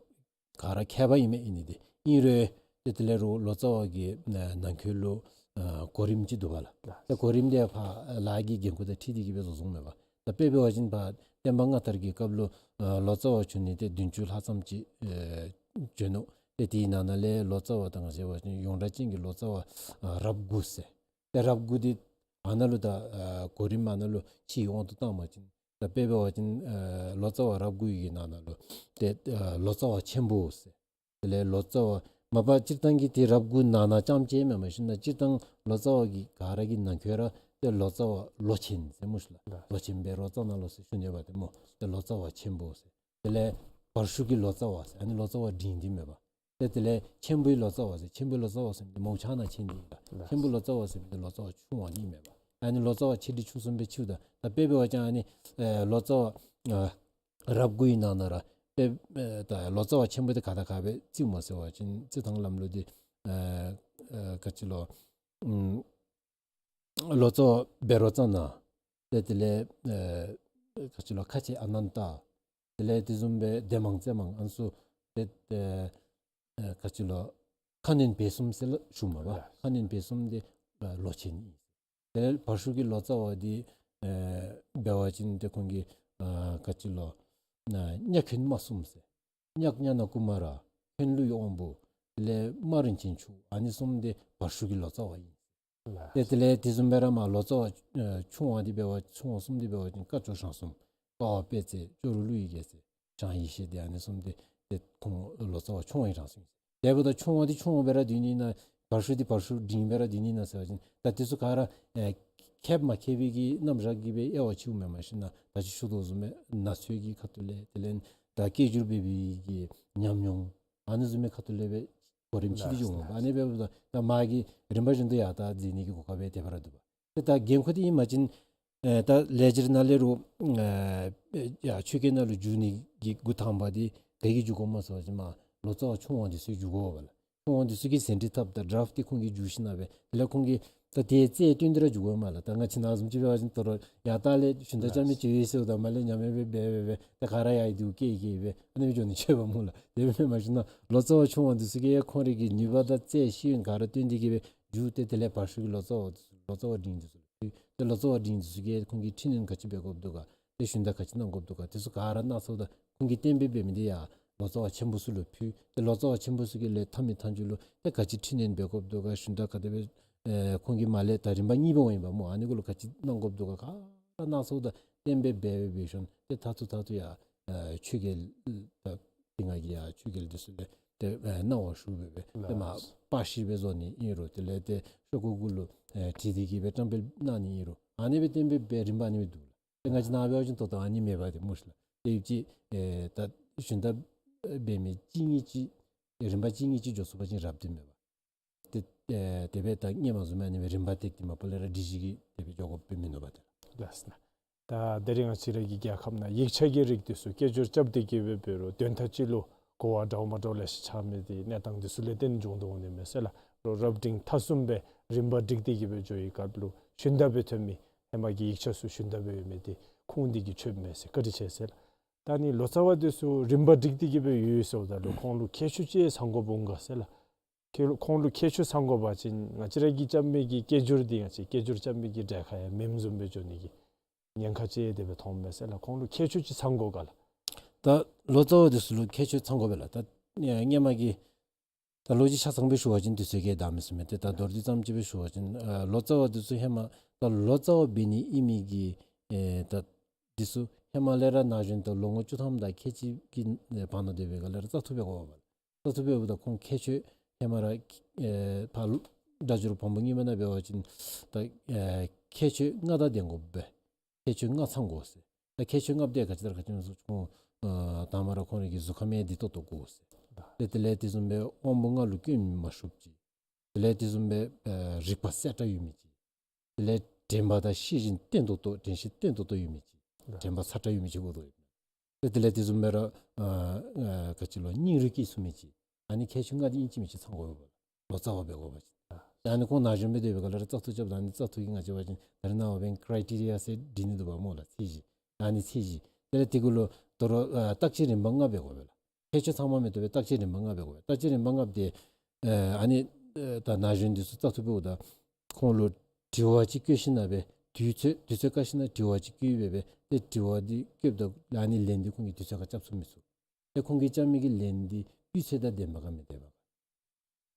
ག་ར་མཁས་པ་ཨིན་མས། ཨིན་ནི་འདི་ཨིན་རུང་ཏེ་དེ་ལས་རོགས་ལོ་ཙཱ་བ་གི་ཨེ་ནང་འཁོད་ལུ་ཨ་གོ་རིམ་ཅིག་འདུག་པ་ལགས། ཏེ་གོ་རིམ་འདི་ཕར་ལཱ་གི་འགན་ཁུར་དང་འཁྲིལ་ཏེ་གིས་སྦེ་བཟོ་བཟོཝ་མས་པ། ད་དཔེ་འབད་བ་ཅིན་ཕར་བསྟན་པ་སྔ་དར་གྱི་སྐབས་ལུ་ཨ་ལོ་ཙཱ་བ་བྱོན་ནི་ཏེ་བདུན་ཅུ་ལྷག་ཙམ་ཅིག་ཨེ་བྱོན་ནུག། ཏེ་དེའི་ནང་ན་ལས་ལོ་ཙཱ་བ་ད་ང་བཅས་འབད་བ་ཅིན་ཡོངས་གྲགས་ཅན་གྱི་ལོ་ཙཱ་བ་ཨ་རབས་དགུ་ཟེར། ཏེ་རབས་དགུ་འདི་ཨ་ནཱ་ལུ་ད་ཨ་གོ་རིམ་ཨ་ནཱ་ལུ་ཕྱིའི་དབང་དུ་བཏང་བ་ཅིན་ད་དཔེ་འབད་བ་ཅིན་ཨ་ལོ་ཙཱ་བ་རབས་དགུ་ཡི་ནང་ན་ལུ་ཏེ་ཨ་ལོ་ཙཱ་བ་ཆེན་པོ་ཟེར། དེ་ལས་ལོ་ཙཱ་བ་མ་པ་སྤྱིར་བཏང་གི་ཏེ་རབས་དགུ་ནང་ན་རྐྱངམ་ཅིག་མེན་མས། ཤིན་ན་སྤྱིར་བཏང་ལོ་ཙཱ་བ་གི་ག་ར་གི་ནང་འཁོད་ར་ཏེ་ལོ་ཙཱ་བ་ལོ་ཆེན་ཟེར་སྨོ་ཤ་ལགས། ལགས། ལོ་ཆེན་སྦེ་རོགས་ཙ་ན་ལོ་ཟེར་ཞུ་ནི་པ་ཏེ་སྨོ། ཏེ་ལོ་ཙཱ་བ་ཆེན་པོ་ཟེར། དེ་ལས་བར་ཤུགས་ཀྱི་ལོ་ཙཱ་བ་ཟེར། ཨ་ནི་ལོ་ཙཱ་བ་འབྲིང་འདི་མེན་པ། ཏེ་དེ་ལས་ཆེན་པོའི་ལོ་ཙཱ་བ་ཟེར། ཆེན་པོའི་ལོ་ཙཱ་བ་ཟེར་མི་འདི་མོ་ཆ་ན་ཆེན་འདི་ཨིན་ལགས། ལགས། ཆེན་པོའི་ལོ་ཙཱ་བ་ཟེར་མི་འདི་ལོ་ཙཱ་བ་ཆུང་བ་འདི་མེན་པ། ཨ་ནི་ལོ་ཙཱ་བ་ཆེ་འབྲིང་ཆུང་གསུམ་སྦེ་ཕྱེཝ་ད་ད་དཔེ་འབད་བ་ཅིན་ཨ་ནི་ཨེ་ལོ་ཙཱ་བ་ཨ་རབས་དགུའི་ནང་ན་ར་ ཏེ་ཨེ་ད་ལོ་ཙཱ་བ་ཆེན་པོ་འདི་ག་དང་ག་སྦེ་རྩིཝ་སྨོ་ཟེར་བ་ཅིན་རྩི་ཐངས་ལམ་ལུགས་འདི་ཨེ་ཨེ་ག་ཅི་ལོ། ཨུམ་ལོ་ཙཱ་བ་བཻ་རོ་ཙ་ན། ཏེ་དེ་ལས་ཨེ་ག་ཅི་ལོ་ཁ་ཆེ་ཨ་ནན་ཏ། དེ་ལས་དེ་བཟུམ་སྦེ་སྡེ་མང་རྩེ་མང་ཨ་ནི་ཚུ་ཏེ་ཨེ་ཨེ་ག་ཅི་ལོ་ཁ་གནོན་བེ་གསུམ་ཟེར་ལ་ཞུཝ་མས་པ། ལགས། ཁ་གནོན་བེ་གསུམ་འདི་ཨེ་ལོ་ཆེན་ཨིན། དེ་ལས་བར་ཤུགས་ཀྱི་ལོ་ཙཱ་བ་འདི་ཨེ་འབད་བ་ཅིན་ཏེ་ཁོང་གིས་ཨེ་ག་ཅི་ལོ་ཨེ་གཉགས་འཁོན་མ་གསུམ་ཟེར། གཉགས་ཛྙཱ་ན་ཀུ་མ་ར། འཁོན་ཀླུའི་དབང་པོ། དེ་ལས་རྨ་རིན་ཆེན་མཆོག། ཨ་ནི་གསུམ་འདི་བར་ཤུགས་ཀྱི་ལོ་ཙཱ་བ་ཨིན། ལགས། ཏེ་དེ་ལས་དེ་བཟུམ་སྦེ་ར་མར་ལོ་ཙཱ་བ་ཨེ་ཆུང་བ་འདི་འབད་བ་ཆུང་བ་གསུམ་འདི་འབད་བ་ཅིན་སྐ་ཅོག་ཞང་གསུམ། སྤ་བ་དཔལ་བརྩེགས། ཅོག་རོ་ཀླུ་ཡི་རྒྱལ་མཚན། ཞང་ཡེ་ཤེས་འདི་ཨ་ནི་གསུམ་འདི་ཏེ་ཁོང་ལོ་ཙཱ་བ་ཆུང་བ་ཨིན་རང་སོང་ཡི། དེ་འབདཝ་ད་ཆུང་བ་འདི་ཆུང་བ་སྦེ་ར་སྡོད་ནི་ཨིན་ན་བར་ཤུགས་འདི་བར་ཤུགས་འབྲིང་སྦེ་ར་སྡོད་ནི་ཨིན་ན་ཟེར་བ་ཅིན་ད་དེ་ཚུ་ག་ར་ཨེ་ཁེབ་མ་ཁེབ་པའི་གི་རྣམ་གཞག་གིས་སྦེ་དབྱེ་བ་ཕྱེཝ་མེན། མ་གཞི་ན་ད་ཅི་ཞུ་དོ་བཟུམ་སྦེ་ན་ཚོད་ཀྱི་ཁ་ཐུག་ལས་དེ་ལས་ད་སྐད་སྒྱུར་འབད་བའི་གི་ཉམས་མྱོང་ཨ་ནི་བཟུམ་མའི་ཁ་ཐུག་ལས་སྦེ་གོ་རིམ་ཕྱེ་སྟེ་འགྱོཝ་མས། ཨ་ནི་འབདཝ་ད་ད་མ་གི་རིམ་པ་བཞིན་དུ་ཡར་ད་འཛིན་ནི་གི་གོ་སྐབས་སྦེ་དེ་སྦེ་ར་འདུག་པ། ཏེ་ད་འགན་ཁུར་འདི་ཨིན་པ་ཅིན་ཨེ་ད་ལས་སྦྱོར་ནང་ལས་རུང་ཨེ་ཡར་ཆོས་སྐད་ནང་ལུ་བསྒྱུར་ནི་གི་འགོ་དང་པ་འདི་ག་གིས་བསྒྱུར་དགོཔ་སྨོ་ཟེར་བ་ཅིན་མར་ལོ་ཙཱ་བ་ཆུང་བ་འདི་ཚུ་བསྒྱུར་དགོ་པས་ལགས། ཆུང་བ་འདི་ཚུ་གིས་ཟིན་བྲིས་བཏབ་ད་ཌ་རཱཕཊ་འདི་ཁོང་གིས་བསྒྱུར་ཞིནམ་ལས་སྦེ་དེ་ལས་ཁོང་གིས་ད་དེ་རྩལ་བཏོན་ཏེ་ར་བསྒྱུར་དགོ་མས་ལགས། ད་ང་བཅས་ནཱ་བཟུམ་ཅིག་འབད་བ་ཅིན་ད་རུང་ཡར་ད་ལས་ཞུན་དག་རྐྱབ་མི་ཅིག་ཡོད་ཟེརཝ་ད་མར་ལས་ཉམས་མེད་སྦེ་འབད་འབད་འབད་ད་ག་ར་ཡར་འདི་བཀལ་བཀལ་སྦེ་ཨ་ནི་སྦེ་འགྱོ་ནི་ཅིག་འབད་སྨོ་ལགས། དེ་སྦེ་མ་གཞི་ན་ལོ་ཙཱ་བ་ཆུང་བ་འདི་ཚུ་གིས་ཁོང་རའི་གི་ནུས་པ་དང་རྩལ་ཤེས་ཡོན་ག་ར་བཏོན་ཏེ་གིས་སྦེ་བསྒྱུར་ཏེ་དེ་ལས་བར་ཤུགས་ཀྱི་ལོ་ཙཱ་བ་ལོ་ཙཱ་བ་འབྲིང་འདི་ཚུ་ལུ་ཕུལ། ཏེ་ལོ་ཙཱ་བ་འབྲིང་འདི་ཚུ་གིས་ཁོང་གིས་ཁྲིད་ནི་ག་ཅི་འབད་དགོཔ་འདུག་ག། ཏེ་ཞུན་དག་ག་ཅི་གནང་དགོཔ་འདུག་ག། དེ་ཚུ་ག་ར་སྣ་ཚོགས་དང་ཁོང་གིས་གཏན་འབེབས་འབད་མི་འདི་ཡར་ལོ་ཙཱ་བ་ཆེན་པོ་ཚུ་ལུ་ཕུལ། ཏེ་ལོ་ཙཱ་བ་ཆེན་པོ་ཚུ་གིས་ལས་མཐའ་མའི་མཐའ་མཇུག་ལུ་ཏེ་ག་ཅི་ཁྲིད་ནི་འབད་དགོཔ་འདུག་ག། ཞུན་དག་ག་དེ་སྦེ་ཨེ་ཁོང་གིས་མར་ལས་ད་རིམ་པ་གཉིས་པ་འོང་ཡི་པ་སྨོ། ཨ་ནི་གུ་ལུ་ག་ཅི་གནང་དགོཔ་འདུག་ག། ག་ར་སྣ་ཚོགས་དང་གཏན་འབེབས་འབད་འབད་འབད་ཞིནམ་ཏེ་མཐར་ཐུག་མཐར་ཐུག་ཡར་ཨེ་ཆོས་རྒྱལ་ད་དེ་སྔ་གི་ཡར་ཆོས་རྒྱལ་འདི་ཚུ་ལས་ཏེ་ཨེ་གནང་བ་ཞུ་སྦེ་སྦེ་ཏེ་མར་པར་ཤིང་སྦེ་བཟོ་ནི་ཨིན་རུང་དེ་ལས་ཏེ་ཤོག་གུ་གུ་ལུ་ཨེ་བྲིས་ཏེ་གིས་སྦེ་བཀྲམ་སྤེལ་གནང་ནི་ཨིན་རུང་ཨ་ནི་སྦེ་གཏན་འབེབས་འབད་རིམ་པ་ཨ་ནི་སྦེ་འདུག་ལགས། ཏེ་ང་བཅས་ནཱ་འབད་བ་ཅིན་ད་ལྟོ་ཨ་ནི་མེད་པ་ཏེ་སྨོ་ཤི་ལགས། ཏེ་ཡུདཔ་ཅིག་ཨེ་ད་ཞུན་དག་འབད་མི་གཅིག་གཉིས་ཅིག་རིམ་པ་གཅིག་གཉིས་ཅིག་འགྱོ་ཚུགས་པ་ཅིན་རབ་ཏུ་མེད་པ། ཏེ་ཨེ་དེ་སྦེ་ད་སྔོན་མ་བཟུམ་ཨ་ནི་སྦེ་རིམ་པ་ཏེ་ཏེ་མ་པ་ལས་ར་སྒྲིག་གཞི་གིས་དེ་སྦེ་འགྱོ་དགོཔ་སྦེ་མིན་ནུག་པ་ཏེ། ལགས་སོ། ད་དེ་རིང་ང་བཅས་ར་གི་རྒྱལ་ཁབ་ནང་ཡིག་ཆ་གི་རིགས་འདི་ཚུ་སྐད་སྒྱུར་རྐྱབ་སྟེ་གིས་སྦེ་འབད་རུང་དོན་དག་ཅིག་ལུ་གོ་བ་འདྲཝ་མ་འདྲཝ་ལེ་ཤ་ཆགས་མི་འདི་གནས་སྟངས་འདི་ཚུ་ལས་བརྟེན་འབྱུང་དོ་འོང་ནི་མས་ཟེར་ལགས། རོགས་རབ་འབྲིང་ཐ་གསུམ་སྦེ་རིམ་པ་སྒྲིག་སྟེ་གིས་སྦེ་འགྱོ་བའི་སྐབས་ལུ་ཞུན་དག་སྦེ་ཐོན་མི་ཧེ་མ་གི་ཡིག་ཆ་ཚུ་ཞུན་དག་སྦེ་ཡོད་མི་འདི་ཁུངས་འདི་གིས་ཆོད་མས་ཟེར། བཀའ་དྲིན་ཆེ་ཟེར་ལགས། ད་ནི་ལོ་ཙཱ་བ་འདི་ཚུ་རིམ་པ་སྒྲིག་སྟེ་གིས་སྦེ་ཡོད་ཟེརཝ་ད་ལུ་ཁོང་ལུ་ཁྱད་ཆོས་ཅིག་ཚང་དགོཔ་འོང་ག་ཟེར་ལགས། ཁྱད་ཁོང་ལུ་ཁྱད་ཆོས་ཚང་དགོ་པ་ཅིན་ང་བཅས་ར་གིས་རྐྱབ་མི་གི་སྐད་སྒྱུར་འདི་ང་བཅས་སྐད་སྒྱུར་རྐྱབ་མི་གི་གྲལ་ཁར་ཡང་མེནམ་བཟུམ་སྦེ་འགྱོ་ནི་གི་ཉེན་ཁ་ཅིག་དེ་སྦེ་མཐོངམ་མས་ཟེར་ལགས། ཁོང་ལུ་ཁྱད་ཆོས་ཅིག་ཚང་དགོ་ག་ལགས། ད་ལོ་ཙཱ་བ་འདི་ཚུ་ལུ་ཁྱད་ཆོས་ཚང་དགོ་པས་ལགས། ད་ཨེ་སྔོན་མ་གི་ད་ལོ་རྒྱུས་ཆ་ཚང་སྦེ་ཞུ་བ་ཅིན་དུས་ཚོད་ཀྱིས་བདའ་མི་ཚུགས་མས། ཏེ་ད་མདོར་བསྡུས་ཙམ་ཅིག་སྦེ་ཞུ་བ་ཅིན་ཨ་ལོ་ཙཱ་བ་འདི་ཚུ་ཧེ་མ་ད་ལོ་ཙཱ་བ་འབད་ནི་ཨིན་མི་གི་ཨེ་ད་འདི་ཚུ་ཧེ་མ་ལས་ར་ན་གཞོན་དང་ལོ་ངོ་བཅུ་ཐམ་དང་ཁལ་གཅིག་གི་ཨེ་བར་ན་སྡོད་པའི་སྒང་ལས་ར་བཙག་འཐུ་འབད་དགོ་པས། བཙག་འཐུ་འབདཝ་ད་ཁོང་ཁྱད་ཆོས་ཧེ་མ་ར་ཨེ་ཕར་སྒྲ་སྒྱུར་བམ་པོ་གཉིས་པ་ནང་འབད་བ་ཅིན་ད་ཨེ་ཁྱད་ཆོས་ལྔ་དང་ལྡན་དགོ་པས། ཁྱད་ཆོས་ལྔ་ཚང་དགོ་ཟེར། ད་ཁྱད་ཆོས་ལྔ་པོ་འདི་ག་ཅི་དང་ག་ཅི་སྨོ་ཟེར་ཁོང་ཨ་དང་པ་ར་ཁོང་རའི་གི་གཟུགས་ཁམས་ཡང་བདེ་ཏོག་ཏོ་དགོ་ཟེར། ཏེ་དེ་ལས་དེ་བཟུམ་སྦེ་དབང་པོ་ལྔ་ལུ་སྐྱོན་མ་ཤོརཝ་ཅིག། དེ་ལས་དེ་བཟུམ་སྦེ་ཨ་རིག་པ་གསལ་དྲགས་ཡོད་མི་ཅིག། དེ་ལས་དྲན་པ་དང་ཤེས་བཞིན་བརྟན་ཏོག་ཏོ་དྲན་ཤེས་བརྟན་ཏོག་ཏོ་ཡོད་མི་ཅིག། དྲན་པ་ཚ་དྲགས་ཡོད་མི་ཅིག་དགོ་དོ་ཡོད། ཏེ་དེ་ལས་དེ་བཟུམ་སྦེ་ར་ཨ་ཨ་ག་ཅི་ལོ་སྙིང་རུས་སྐྱེ་ཚུགས་མི་ཅིག། ཨ་ནི་ཁྱད་ཆོས་ལྔ་འདི་ཨིན་ཅི་མིན་ཅི་ཚང་དགོ་པས། ལོ་ཙཱ་བ་འབད་དགོ་པ་ཅིན། ཨ་ནི་ཁོང་ན་གཞོན་སྦེ་སྡོད་པའི་སྒང་ལས་ར་བཙག་འཐུ་རྐྱབ་ད་ཨ་ནི་བཙག་འཐུ་གི་ང་བཅས་འབད་བ་ཅིན་ད་རེས་ནངས་པ་འབདན་ཀ་རའི་ཊི་རི་ཡ་ཟེར་སྒྲིག་ནི་འདུག་པ་སྨོ་ལགས། ཚད་གཞི། ཨ་ནི་ཚད་གཞི། དེ་ལས་དེ་གུ་ལུ་དོ་རུང་ཨ་བརྟག་དཔྱད་རིམ་པ་ལྔ་འབད་དགོ་པས་ལགས། ཁྱད་ཆོས་ཚང་མ་མེན་ཏེ་བརྟག་དཔྱད་རིམ་པ་ལྔ་འབད་དགོ་པས། བརྟག་དཔྱད་རིམ་པ་ལྔ་འདི་ཨ་ཨ་ནི་ཨ་ད་ན་གཞོན་འདི་ཚུ་བཙག་འཐུ་འབདཝ་ད་ཁོང་ལུ་དྲི་བ་ཅིག་བཀོད་ཞིནམ་ལས་སྦེ་དུས་ཚོད་དུས་ཚོད་བཀག་ཞིནམ་ལས་དྲི་བ་ཅིག་བཀོད་སྦེ་སྦེ་ཏེ་དྲི་བ་འདི་བཀོདཔ་ད་ཨ་ནི་ལན་འདི་ཁོང་གིས་དུས་ཚོད་ཁར་རྐྱབ་ཚུགས་མི་ཚུགས། ཏེ་ཁོང་གིས་རྐྱབ་མི་གི་ལན་འདི་སྤུས་ཚད་དང་ལྡནམ་ག་མི་ལྡནམ་ག།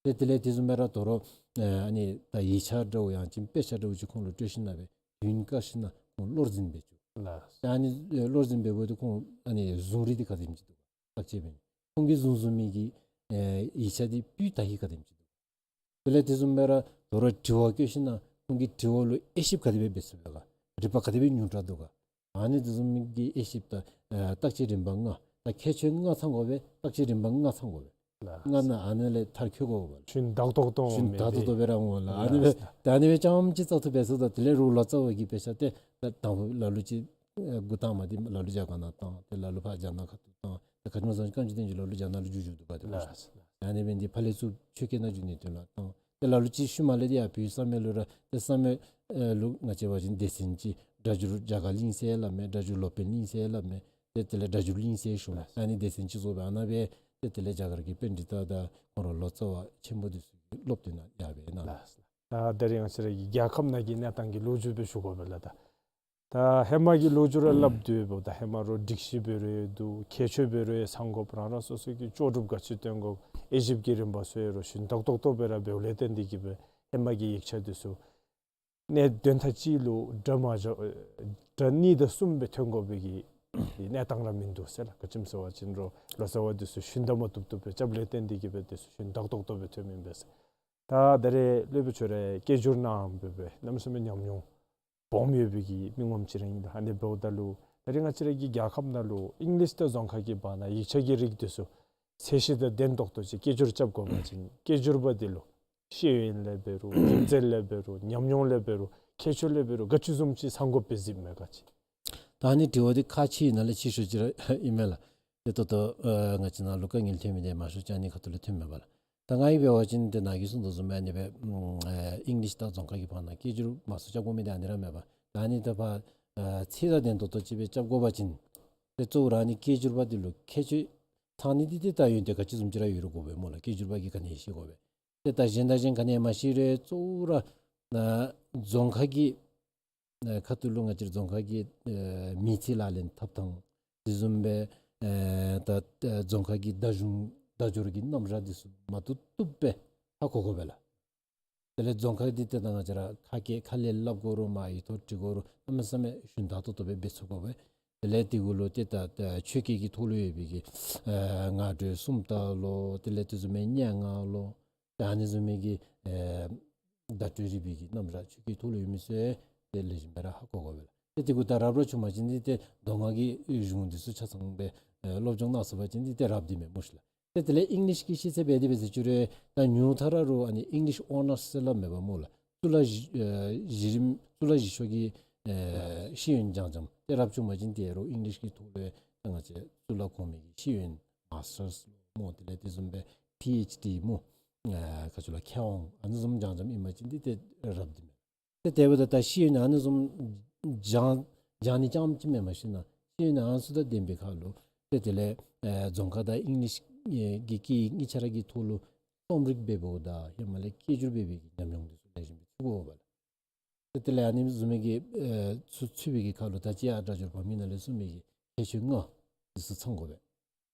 ཏེ་དེ་ལས་དེ་བཟུམ་སྦེ་ར་དོ་རུང་ཨ་ཨ་ནི་ད་ཡིག་ཆ་འདྲཝ་ཡང་ཅིན་དཔེ་ཆ་འདྲཝ་ཅིག་ཁོང་ལུ་སྤྲོད་ཞིནམ་ལས་སྦེ་དུས་བཀག་ཞིནམ་ལས་ཁོང་བློར་འཛིན་འབད་བཅུག། ལགས། ཏེ་ཨ་ནི་ཨེ་བློར་འཛིན་འབད་བའི་དུས་ཁོང་ཨ་ནི་གཟུང་རིམ་འདི་ག་དེམ་ཅིག་འདུག་ག་བརྟག་དཔྱད་འབད་ནི། ཁོང་གིས་བཟུང་བཟུང་མི་གི་ཨེ་ཡིག་ཆ་འདི་སྤུས་དག་ཧིང་ག་དེམ་ཅིག་འདུག། དེ་ལས་དེ་བཟུམ་སྦེ་ར་དོ་རུང་དྲི་བ་བཀོད་ཞིནམ་ལས་ཁོང་གིས་དྲི་བ་ལུ་དབྱེ་ཞིབ་ག་དེ་སྦེ་འབད་ཚུགས་པས་ག། རིག་པ་ག་དེ་སྦེ་ཉུང་དྲགས་འདུག་ག། ཨ་ནི་དེ་བཟུམ་མའི་གི་དབྱེ་ཞིབ་དང་ཨ་བརྟག་དཔྱད་རིམ་པ་ལྔ། ད་ཁྱད་ཆོས་ལྔ་ཚང་དགོ་པས། བརྟག་དཔྱད་རིམ་པ་ལྔ་ཚང་དགོ་པས། ལགས། ལྔ་ནང་ཨ་ནི་ལས་མཐར་འཁྱོལ་དགོ་པས། ཞུན་དག་ཏོག་ཏོ་ཞུན་དག་ཏོག་ཏོ་སྦེ་ར་འོང་ལགས། ཨ་ནི་སྦེ་ལགས། ད་ཨ་ནི་སྦེ་རྐྱངམ་ཅིག་བཙག་འཐུ་འབད་ཚུགས་ད་དེ་ལས་རུང་ལོ་ཙཱ་བ་གི་དཔེ་ཆ་འདི་ད་དང་ཕུ་ལ་ལུ་ཅིག་ཨ་འགོ་དང་པ་འདི་ལ་ལུ་རྒྱ་གར་ནང་བཏང་། ཏེ་ལ་ལུ་ཕར་རྒྱ་ནག་ཁ་ཐུག་བཏང་། ད་ག་ཅི་སྨོ་ཟེར་བ་ཅིན་བཀའ་འགྱུར་བསྟན་འགྱུར་ལ་ལུ་རྒྱ་ནག་ལུ་བསྒྱུར་བསྒྱུར་འདུག་པ། དེ་ལགས་སོ། ཨ་ནི་འབད་ནི་འདི་ཕར་ལས་ཚུར་ཆོས་སྐད་ནང་བསྒྱུར་ནི་དོན་ལུ་བཏང་། ཏེ་ལ་ལུ་ཅིག་ཤུལ་མ་ལས་འདི་ཡར་བོད་ཡིག་གསར་མའི་ལུ་ར་ཏེ་གསར་མའི་ཨེ་ལུ་ང་བཅས་འབད་བ་ཅིན་སྡེ་ཚན་ཅིག་སྒྲ་སྒྱུར་རྒྱ་གར་གླིང་ཟེར་སླབ་མས། སྒྲ་སྒྱུར་སློབ་དཔོན་གླིང་ཟེར་སླབ་མས། ཏེ་དེ་ལས་སྒྲ་སྒྱུར་གླིང་ཟེར་ཞུ་མས། ཨ་ནི་སྡེ་ཚན་ཅིག་བཟོ་སྦེ་ཨ་ནཱ་སྦེ་ཏེ་དེ་ལས་རྒྱ་གར་གྱི་པཎྜི་ཏ་དང་ཁོང་ར་ལོ་ཙཱ་བ་ཆེན་པོ་འདི་ཚུ་གིས་སློབ་སྟོན་ཡར་སྦེ་གནང་། ལགས། ད་ད་རེས་ང་བཅས་ར་གི་རྒྱལ་ཁབ་ནང་གི་གནས་སྟངས་ཀྱི་ལོ་རྒྱུས་སྦེ་ཞུ་དགོ་པས་ལགས། ད་ད་ཧེ་མ་གི་ལོ་རྒྱུས་ར་སླབ་དོ་བ་ད་ཧེ་མ་རོགས་སྒྲིག་གཞི་འབད་རུང་འདུག། ཁྱད་ཆོས་འབད་རུང་ཚང་དགོཔ་རང་རང་སོ་སོ་གི་ལྕོགས་གྲུབ་ག་ཅི་སྟོན་དགོཔ་དབྱེ་ཞིབ་ཀྱི་རིམ་པ་ཚུ་ཡང་རོགས་ཞུན་དག་ཏོག་ཏོ་སྦེ་ར་འབདཝ་ལས་བརྟེན་ཏེ་གིས་སྦེ་ཧེ་མ་གི་ཡིག་ཆ་འདི་ཚུ་གནས་དོན་ཐག་གཅིག་ལུ་སྒྲ་མ་བཞག་སྒྲ་གཉིས་དང་གསུམ་སྦེ་ཐོན་དགོ་པའི་གི་གནས་སྟངས་ར་མིན་འདུག་ཟེར་ལགས། ག་ཅི་སྨོ་ཟེར་བ་ཅིན་རོགས་ལོ་ཙཱ་བ་འདི་ཚུ་ཞུན་དག་མ་བཏུབ་བཏུབ་སྦེ་རྐྱབ་ལས་བརྟེན་ཏེ་གིས་སྦེ་འདི་ཚུ་ཞུན་དག་ཏོག་ཏོ་སྦེ་ཐོནམ་ཨིན་པས་ཟེར། ད་ད་རེས་སློབ་དཔོན་ཁྱོད་ར་སྐད་སྒྱུར་གནངམ་འབད་བའི་གནམ་མེད་ས་མེད་ཉམས་མྱོང་སྦོམ་ཡོད་པའི་གི་མི་ངོམ་ཅིག་ར་ཨིན་ལགས། ཨ་ནི་འབདཝ་ད་ལུ་ད་རེས་ང་བཅས་ར་གི་རྒྱལ་ཁབ་ནང་ལུ་ཨིང་ལིཤ་དང་རྫོང་ཁ་གི་བར་ན་ཡིག་ཆ་གི་རིགས་འདི་ཚུ་ཚད་གཞི་དང་ལྡན་ཏོག་ཏོ་ཅིག་སྐད་སྒྱུར་རྐྱབ་དགོ་པ་ཅིན་སྐད་སྒྱུར་པ་འདི་ལུ་ཤེས་ཡོན་ལས་འབད་རུང་རྒྱུ་མཚན་ལས་འབད་རུང་ཉམས་མྱོང་ལས་འབད་རུང་ཁྱད་ཆོས་ལས་འབད་རུང་ག་ཅི་བཟུམ་ཅིག་ཚང་དགོཔ་སྦེ་གཟིགསཔ་མས་ག་ཅི། ད་ཨ་ནི་དྲི་བ་འདི་ཁག་ཆེ་ནང་ལས་ཆེ་ཤོས་ཅིག་ར་ཨིན་མས་ལགས། ཏེ་ད་ལྟོ་ཨ་ང་བཅས་ནང་ལུ་དཀའ་ངལ་ཐོན་མི་འདི་མང་ཤོས་ཅིག་ཨ་ནི་ཁ་ཐུག་ལས་ཐོནམ་མས་པ་ལགས། ད་ང་གིས་འབད་བ་ཅིན་ཏེ་ནཱ་གིས་གསུངས་དོ་བཟུམ་ཨ་ནི་སྦེ་ཨམ་ཨེ་ཨིང་ལིཤ་དང་རྫོང་ཁ་གི་བར་ན་སྐད་སྒྱུར་མང་སུ་རྐྱབ་དགོ་མི་འདི་ཨ་ནི་ར་མས་པ། ད་ཨ་ནི་ད་ཕར་ཨ་ཚད་དང་ལྡན་ཏོག་ཏོ་ཅིག་སྦེ་རྐྱབ་དགོ་པ་ཅིན་ཏེ་གཙོ་བོ་ར་ཨ་ནི་སྐད་སྒྱུར་པ་འདི་ལུ་ཁྱད་ཆོས་ཚང་ནི་འདི་ཏེ་ད་ཡོན་ཏན་ག་ཅི་བཟུམ་ཅིག་ར་ཡོད་རུང་དགོ་པས་སྨོ་ལགས། སྐད་སྒྱུར་པ་གིས་ག་ནི་ཤེས་དགོ་པས། ཏེ་ད་གཞན་དང་གཞན་ག་ནི་མ་ཤེས་རུང་གཙོ་བོ་ར་ཨ་རྫོང་ཁ་གི་ཨ་ཁ་ཐུག་ལུ་ང་བཅས་རྫོང་ཁ་གི་ཨ་མི་ཚེ་ལག་ལེན་འཐབ་ཐངས་དེ་བཟུམ་སྦེ་ཨ་ད་ཨ་རྫོང་ཁ་གི་བརྡ་གཞུང་བརྡ་སྦྱོར་གྱི་རྣམ་གཞག་འདི་ཚུ་མ་བཏུབ་བཏུབ་སྦེ་ཧ་གོ་དགོ་པས་ལགས། དེ་ལས་རྫོང་ཁ་འདི་ཏེ་ད་ང་བཅས་ར་ཁ་སྐད་ཁ་ལས་སླབ་དགོ་རུང་མར་ཡིག་ཐོག་བྲི་དགོ་རུང་གནམ་མེད་ས་མེད་ཞུན་དག་ཏོག་ཏོ་སྦེ་འབད་ཚུགས་དགོ་པས། དེ་ལས་དེ་གུ་ལུ་ཏེ་ད་ད་ཆོས་སྐད་ཀྱི་ཐོག་ལུ་ཡོད་པའི་གི་ཨ་ངག་སྒྲོས་སུམ་རྟགས་ལོ། དེ་ལས་དེ་བཟུམ་མའི་སྙན་ངག་ལོ། ད་ཨ་ནི་བཟུམ་མའི་གི་ཨེ་བརྡ་སྤྲོད་རིག་པའི་གི་རྣམ་གཞག་ཆོས་སྐད་ཐོག་ལུ་ཡོད་མི་ཚུ་ཏེ་ལེགས་ཤོམ་སྦེ་ར་ཧ་གོ་དགོ་པས་ལགས། ཏེ་དེ་གུ་ད་རབ་ར་བྱུང་པ་ཅིན་འདི་ཏེ་མདོ་སྔགས་ཀྱི་གཞུང་འདི་ཚུ་ཆ་ཚང་སྦེ་ཨེ་སློབ་སྦྱོང་གནང་ཚུགས་པ་ཅིན་འདི་ཏེ་རབ་འདི་མས་སྨོ་ཤི་ལགས། ཏེ་དེ་ལས་ཨིང་ལིཤ་གི་ཤེས་ཚད་འབད་དེ་འབད་ཟེར་ཅི་རུང་ད་ཉུང་མཐའ་ར་རོགས་ཨ་ནི་ཨིང་ལིཤ་ཨོ་ནརསི་ཟེར་སླབ་མས་པ་སྨོ་ལགས། གཙུག་ལག་གཞི་ཨེ་གཞི་རིམ་གཙུག་ལག་གཞི་ཆོག་གི་ཨེ་ཤེས་ཡོན་སྦྱང་སྦྱངམ། ཏེ་རབ་བྱུང་པ་ཅིན་ཏེ་རོགས་ཨིང་ལིཤ་གི་ཐོག་ལུ་ད་ང་བཅས་གཙུག་ལག་གོང་མའི་གི་ཤེས་ཡོན་མཱས་ཊརསི་སྨོ། དེ་ལས་དེ་བཟུམ་སྦེ་པི་ཨེཆ་ཌི་སྨོ། ཨ་ག་ཅི་ལོ་མཁས་དབང་ཨ་ནི་བཟུམ་སྦྱང་སྦྱངམ་ཨིན་པ་ཅིན་འདི་ཏེ་རབ་འདི་མས། ཏེ་དེ་འབདཝ་ད་ད་ཤེས་ཡོན་ཨ་ནི་བཟུམ་སྦྱང་སྦྱང་ནི་རྐྱངམ་ཅིག་མེན་པར་ཤེས་ན་ཤེས་ཡོན་ཨ་ནི་ཚུ་དང་ལྡན་པའི་ཁར་ལུ་ཏེ་དེ་ལས་ཨེ་རྫོང་ཁ་དང་ཨིང་ལིཤ་ཨེ་གི་སྐད་ཡིག་གཉིས་ཆ་ར་གི་ཐོག་ལུ་རྩོམ་རིག་འབདཝ་ད་ཧེ་མ་ལས་སྐད་སྒྱུར་འབད་བའི་གི་ཉམས་མྱོང་འདི་ཚུ་ལེགས་ཤོམ་སྦེ་ཚུད་དགོ་པས་ལགས། ཏེ་དེ་ལས་ཨ་ནི་བཟུམ་མའི་གི་ཨེ་ཚུ་ཚུད་པའི་གི་ཁར་ལུ་ད་ཅི་ཡར་སྒྲ་སྒྱུར་བར་མའི་ནང་ལས་གསུངས་མི་གི་ཁྱད་ཆོས་ལྔ་འདི་ཚུ་ཚང་དགོ་པས་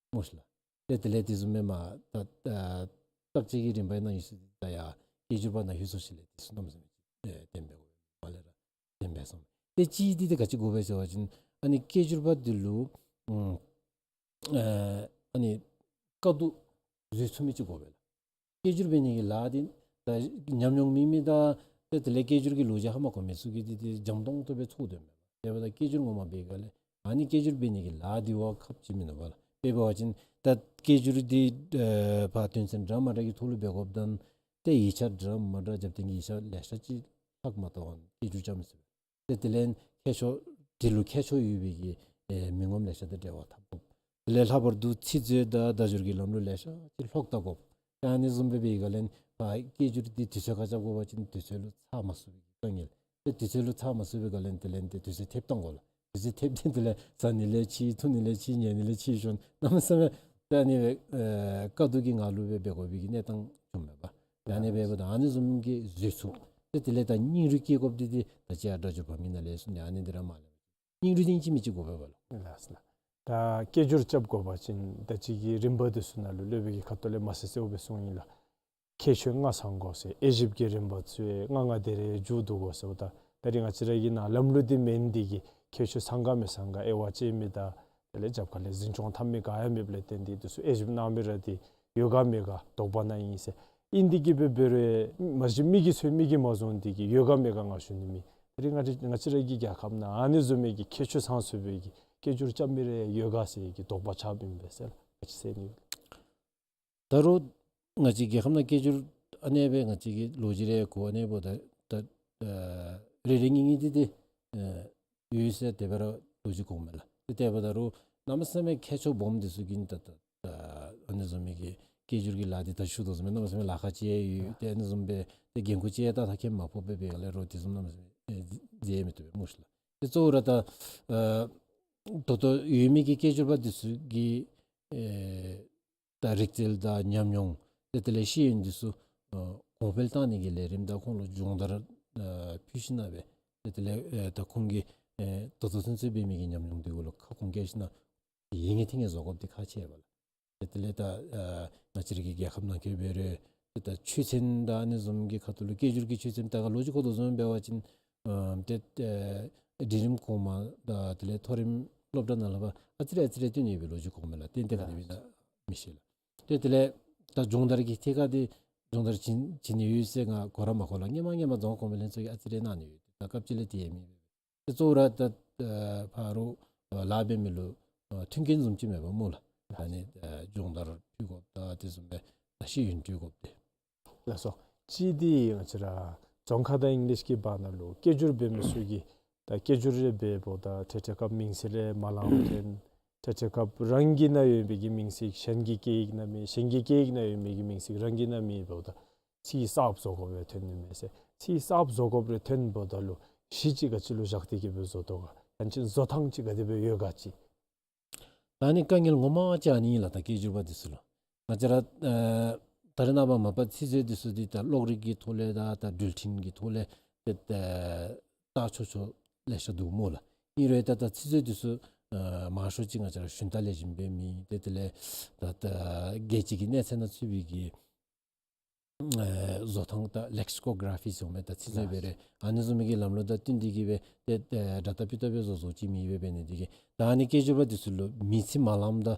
སྨོ་ཤི་ལགས། ཏེ་དེ་ལས་དེ་བཟུམ་མའི་མར་ད་ཨ་བརྟག་དཔྱད་ཀྱི་རིམ་པའི་ནང་ཡོད་ས་ད་ཡར་སྐད་སྒྱུར་པ་ནང་ལྷོད་སོ་ཅི་ལས་དེ་ཚུ་གནམ་མེད་ས་མེད་ཅིག་ཨེ་ལྡན་པས་གོ། མར་ལས་ར་ལྡན་པས་སོང་། ཏེ་གཅིག་འདི་ཏེ་ག་ཅི་དགོ་པས་ཟེར་བ་ཅིན་ཨ་ནི་སྐད་སྒྱུར་པ་འདི་ལུ་ཨུམ་ཨེ་ཨ་ནི་དཀའ་སྡུག་བཟོད་ཚུགས་མི་ཅིག་དགོ་པས་ལགས། སྐད་སྒྱུར་འབད་ནི་གི་ལཱ་འདི་ད་ཉམས་མྱོང་མེད་མི་དང་ཏེ་དེ་ལས་སྐད་སྒྱུར་གྱི་ལོ་རྒྱུས་ཧ་མ་གོ་མི་ཚུ་གིས་འདི་འདི་འཇམ་ཏོང་ཏོ་སྦེ་ཚོར་དོ་མས། དེ་འབདཝ་ད་སྐད་སྒྱུར་ངོ་མ་འབད་ག་ལས་ཨ་ནི་སྐད་སྒྱུར་འབད་ནི་གི་ལཱ་འདི་བ་ཁག་ཆེ་མིན་འདུག་པ་ལགས། དཔེ་འབད་བ་ཅིན་ད་སྐད་སྒྱུར་འདི་ཨེ་ཕར་དོན་ཚན་འདྲ་མ་འདྲ་གི་ཐོག་ལུ་འབད་དགོཔ་དང་ཏེ་ཡིག་ཆ་འདྲ་མ་འདྲ་རྒྱབ་རྟེན་གྱི་ཡིག་ཆ་ལེ་ཤ་ཅིག་ལྷག་མ་གཏོགས་སྐད་སྒྱུར་རྐྱབ་མི་ཚུགས་པས། ཏེ་དེ་ལས་མཁས་མཆོག་དེ་ལུ་མཁས་མཆོག་ཡོད་པའི་གི་ཨེ་མི་ངོམ་ལེ་ཤ་དང་འབྲེལ་བ་འཐབ་དགོ། དེ་ལས་ལྷག་པར་དུ་ཚིག་མཛོད་དང་བརྡ་སྦྱོར་གྱི་ལམ་ལུགས་ལེ་ཤ་ཅིག་ལྷོག་བལྟ་དགོ། ཏེ་ཨ་ནི་བཟུམ་སྦེ་འབད་ག་ལས་ཕར་སྐད་སྒྱུར་འདི་དུས་ཚོད་ཁར་རྐྱབ་དགོ་པ་ཅིན་དུས་ཚོད་ལུ་ཚར་མ་ཚུགས་པའི་གི་དཀའ་ངལ། ཏེ་དུས་ཚོད་ལུ་ཚར་མ་ཚུགས་པའི་ག་ལས་དེ་ལས་ཏེ་དུས་ཚོད་ཐེབས་བཏང་དགོ་ལགས། དུས་ཚོད་ཐེབས་ཏེ་དེ་ལས་ཟ་ནི་ལས་ཕྱི་འཐུང་ནི་ལས་ཕྱི་ཉལ་ནི་ལས་ཕྱི་ཤོར་གནམ་མེད་ས་མེད་ད་ཨ་ནི་སྦེ་ཨེ་དཀའ་སྡུག་གི་ངང་ལུ་སྦེ་འབད་དགོ་པའི་གི་གནས་སྟངས་བྱུངམ་མས་པ། ད་ཨ་ནི་སྦེ་འབདཝ་ད་ཨ་ནི་བཟུམ་གྱི་བཟོད་ཚུགས། ཏེ་དེ་ལས་ད་སྙིང་རུས་བསྐྱེད་དགོཔ་འདི་འདི་ད་ཅི་ཡར་སྒྲ་སྒྱུར་བར་མའི་ནང་ལས་གསུངས་ནི་ཨ་ནི་འདི་ར་མ་ལས་སྙིང་རུས་ལྡན་ཅིག་མི་ཅིག་དགོ་པས་པ་ལགས། ལགས་སོ་ལགས། ད་སྐད་སྒྱུར་རྐྱབ་དགོ་པ་ཅིན་ད་ཅི་གི་རིམ་པ་འདི་ཚུ་ནང་ལུ་སློབ་དཔོན་གྱིས་ཁ་ཐུག་ལས་མ་གསལ་གསལཝ་སྦེ་གསུངས་ཡི་ལགས། ཁྱད་ཆོས་ལྔ་ཚང་དགོ་ཟེར། དབྱེ་ཞིབ་ཀྱི་རིམ་པ་ཚུ་ཡང་ལྔ་ལྔ་དེ་རེ་མཇུག་བསྡུ་དགོ་ཟེརཝ་ད་ད་རེས་ང་བཅས་ར་གི་ནང་ལམ་ལུགས་འདི་མེན། འདི་གིས་ཁྱད་ཆོས་ཚང་ག་མི་ཚང་ག་དབྱེ་བ་དཔྱད་མི་དང་དེ་ལས་རྒྱབ་ཁ་ལས་འཛིན་སྐྱོང་འཐབ་མི་ག་ཡང་མེདཔ་ལས་བརྟེན་ཏེ་འདི་ཚུ་དབྱེ་ཞིབ་གནང་མི་ར་འདི་ཡོད་ག་མེད་ག་དོགས་པ་ནང་ཨིན་ཟེར། ཨིན་འདི་གིས་སྦེ་འབད་རུང་མ་གཞི་མི་གིས་ཚུ་མིག་གིས་མ་བཟུང་འདི་གིས་ཡོད་ག་མེད་ག་ང་ཞུ་ནི་མེད། ད་རེས་ང་བཅས་ང་བཅས་ར་གི་རྒྱལ་ཁབ་ནང་ཨ་ནི་བཟུམ་མའི་གི་ཁྱད་ཆོས་ཚང་ཚུགས་པའི་གི་སྐད་སྒྱུར་རྐྱབ་མི་རེ་ཡོད་ག་ཟེར་གི་དོགས་པ་ཆགསཔ་ཨིན་པས་ཟེར་ང་བཅས་ཟེར་ནི་ཡོད། ད་རུང་ང་བཅས་རྒྱལ་ཁབ་ནང་སྐད་སྒྱུར་ཨ་ནི་སྦེ་ང་བཅས་ཀྱི་ལོ་རྒྱུས་རེ་གོ་ཨ་ནི་འབདཝ་ད་ད་ཨ་རེ་རེ་གཉིས་གཉིས་འདི་འདི་ཨ་ཡོད་ཟེར་དེ་སྦེ་ར་ལོ་རྒྱུས་གོཝ་མས་ལགས། ཏེ་དེ་འབདཝ་ད་རུང་ གནམ་མེད་ས་མེད་མཁས་མཆོག་སྦོམ་འདི་ཚུ་གིས་ད་ད་ཨ་ཨ་ནི་བཟུམ་མའི་གི་སྐད་སྒྱུར་གྱི་ལཱ་འདི་ད་ཞུ་དོ་བཟུམ་སྦེ་གནམ་མེད་ས་མེད་ལཱ་ཁག་ཅིག་ཡོད། ཏེ་ཨ་ནི་བཟུམ་སྦེ་ཏེ་འགན་ཁུར་ཅིག་ད་ད་ཁེ་མ་ཕོག་པའི་སྦེ་ལས་རོགས་དེ་བཟུམ་གནམ་མེད་ས་མེད་ཨེ་མཛད་མི་བཏུབ་པས་སྨོ་ཤིག་ལགས། ཏེ་གཙོ་བོ་ར་ད་ཨ་ད་ལྟོ་ཡོད་མི་གི་སྐད་སྒྱུར་པ་འདི་ཚུ་གི་ཨེ་ད་རིག་རྩལ་དང་ཉམས་མྱོང་ཏེ་དེ་ལས་ཤེས་ཡོན་འདི་ཚུ་ཨ་གོང་འཕེལ་བཏང་ནི་གི་ལས་རིམ་དང་ཁོང་ལུ་སྦྱོང་བརྡར་ཨ་ཕུལ་ཞིན་ན་སྦེ་ཏེ་དེ་ལས་ཨེ་ད་ཁོང་གིས་ཨེ་ད་ལྟོ་ཚུན་ཚོད་འབད་མི་གི་ཉམས་མྱོང་འདི་གུ་ལུ་ཁ་སྐོང་བཀལ་ཞིན་ན་ཡིད་ངེས་ཐིང་ངེས་བཟོ་དགོཔ་འདི་ཁག་ཆེ་བས་ལགས། ཏེ་དེ་ལས་ད་ཨ་ང་བཅས་ར་གི་རྒྱལ་ཁབ་ནང་འཁོད་འབད་རུང་ཏེ་ད་ཆོས་ཚན་དང་ཨ་ནི་བཟུམ་གྱི་ཁ་ཐུག་ལུ་སྐད་སྒྱུར་གྱི་ཆོས་ཚན་ད་ག་ལོ་རྒྱུས་གོ་དོ་བཟུམ་འབད་བ་ཅིན་ཨ་ཏེ་ཨེ་འབྲིང་རིམ་གོང་མ་དང་དེ་ལས་མཐོ་རིམ་སློབ་གྲྭ་ནང་ལུ་ཕར་ཨ་ཙི་རེ་ཨ་ཙི་རེ་བཏོན་ནི་ཡོད་པའི་ལོ་རྒྱུས་གོ་མས་ལགས། ཏན་ཏན་ག་དེ་སྦེ་ཨིན་ན་མི་ཤེས་ལགས། ཏེ་དེ་ལས་ད་སྦྱོང་བརྡར་གྱི་ཐད་ཁར་འདི་སྦྱོང་བརྡར་བྱིན་བྱིན་ནི་ཡོད་ཟེར་ང་གོ་ར་མ་གོ་ལགས། སྔོན་མ་སྔོན་མ་རྫོང་ཁ་གོང་འཕེལ་ལྷན་ཚོགས་ཀྱིས་ཨ་ཙི་རེ་གནང་ནི་ཡོད། ད་སྐབས་ཅིག་ལས་དེ་ཡང་མེད་པས། ཏེ་གཙོ་བོ་ར་ད་ཨ་ཕར་རོགས་ཨ་ལཱ་འབད་མི་ལུ་ཨ་མཐུན་རྐྱེན་བཟུམ་ཅིག་མེད་པས་སྨོ་ལགས། ད་ཨ་ནི་ཨ་སྦྱོང་བརྡར་ཕུལ་དགོཔ་དང་དེ་བཟུམ་སྦེ་ད་ཤེས་ཡོན་སྤྲོད་དགོཔ་འདི། ལགས་སོ། གཅིག་འདི་ང་བཅས་ར་རྫོང་ཁ་དང་ཨིང་ལིཤ་གི་བར་ན་ལུ་སྐད་སྒྱུར་འབད་མི་ཚུ་གིས་ད་སྐད་སྒྱུར་རེ་འབདཝ་ད་ཐད་ཐད་སྐབས་མིང་ཚིག་རེ་མ་ལངམ་ཐོན། ཐད་ཐད་སྐབས་རང་གི་ནང་ཡོད་པའི་གི་མིང་ཚིག་གཞན་གྱི་སྐད་ཡིག་ནང་མེད། གཞན་གྱི་སྐད་ཡིག་ནང་ཡོད་པའི་གི་མིང་ཚིག་རང་གི་ནང་མེད་འབདཝ་ད་ཚིག་གསརཔ་བཟོ་དགོཔ་རེ་ཐོན་ནི་མས་ཟེར། ཚིག་གསརཔ་བཟོ་དགོཔ་རེ་ཐོན་འབདཝ་ད་ལུ་གཞི་ཅིག་ག་ཅི་ལུ་བཞག་སྟེ་གི་སྦེ་བཟོ་དོ་ག། ཡང་ཅིན་བཟོ་ཐངས་ཅིག་ག་དེ་སྦེ་ཡོད་ག་ཅིག། ད་ཨ་ནི་དཀའ་ངལ་ངོ་མ་ཅིག་ཨ་ནི་ཨིན་ལགས། ད་སྐད་སྒྱུར་པ་འདི་ཚུ་ལུ་ང་བཅས་ར་ཨ་ད་རེས་ནངས་པ་མ་པ་ཚིག་མཛོད་འདི་ཚུ་འདི་ད་གློག་རིག་གི་ཐོག་ལས་དང་ད་འགྲུལ་འཕྲིན་གྱི་ཐོག་ལས་ཏེ་ཨ་བལྟ་ཆོག་ཆོག་ལེ་ཤ་འདུག་སྨོ་ལགས། ཨིན་རུང་ད་ད་ཚིག་མཛོད་འདི་ཚུ་ཨ་མང་ཤོས་ཅིག་ང་བཅས་ར་ཞུན་དག་ལེགས་ཤོམ་སྦེ་མེད། ཏེ་དེ་ལས་ད་ད་རྒྱལ་སྤྱི་གི་གནས་ཚད་ནང་ཚུད་པའི་གི་ཨེ་བཟོ་ཐངས་ད་ལེག་སི་ཀོ་ག་ར་ཕི་ཟེར་མི་ད་ཚིག་མཛོད་སྦེ་རེ་ཨ་ནི་བཟུམ་མའི་གི་ལམ་ལུགས་དང་བསྟུན་ཏེ་གི་སྦེ་ཏེ་ཨེ་དྲ་ལྟ་པི་ལྟ་སྦེ་བཟོ་བཟོཝ་ཅིག་མེད་པས། འབད་ནི་འདི་གིས་ད་ཨ་ནི་སྐད་སྒྱུར་པ་འདི་ཚུ་ལུ་མིང་ཚིག་མ་ལངམ་ད་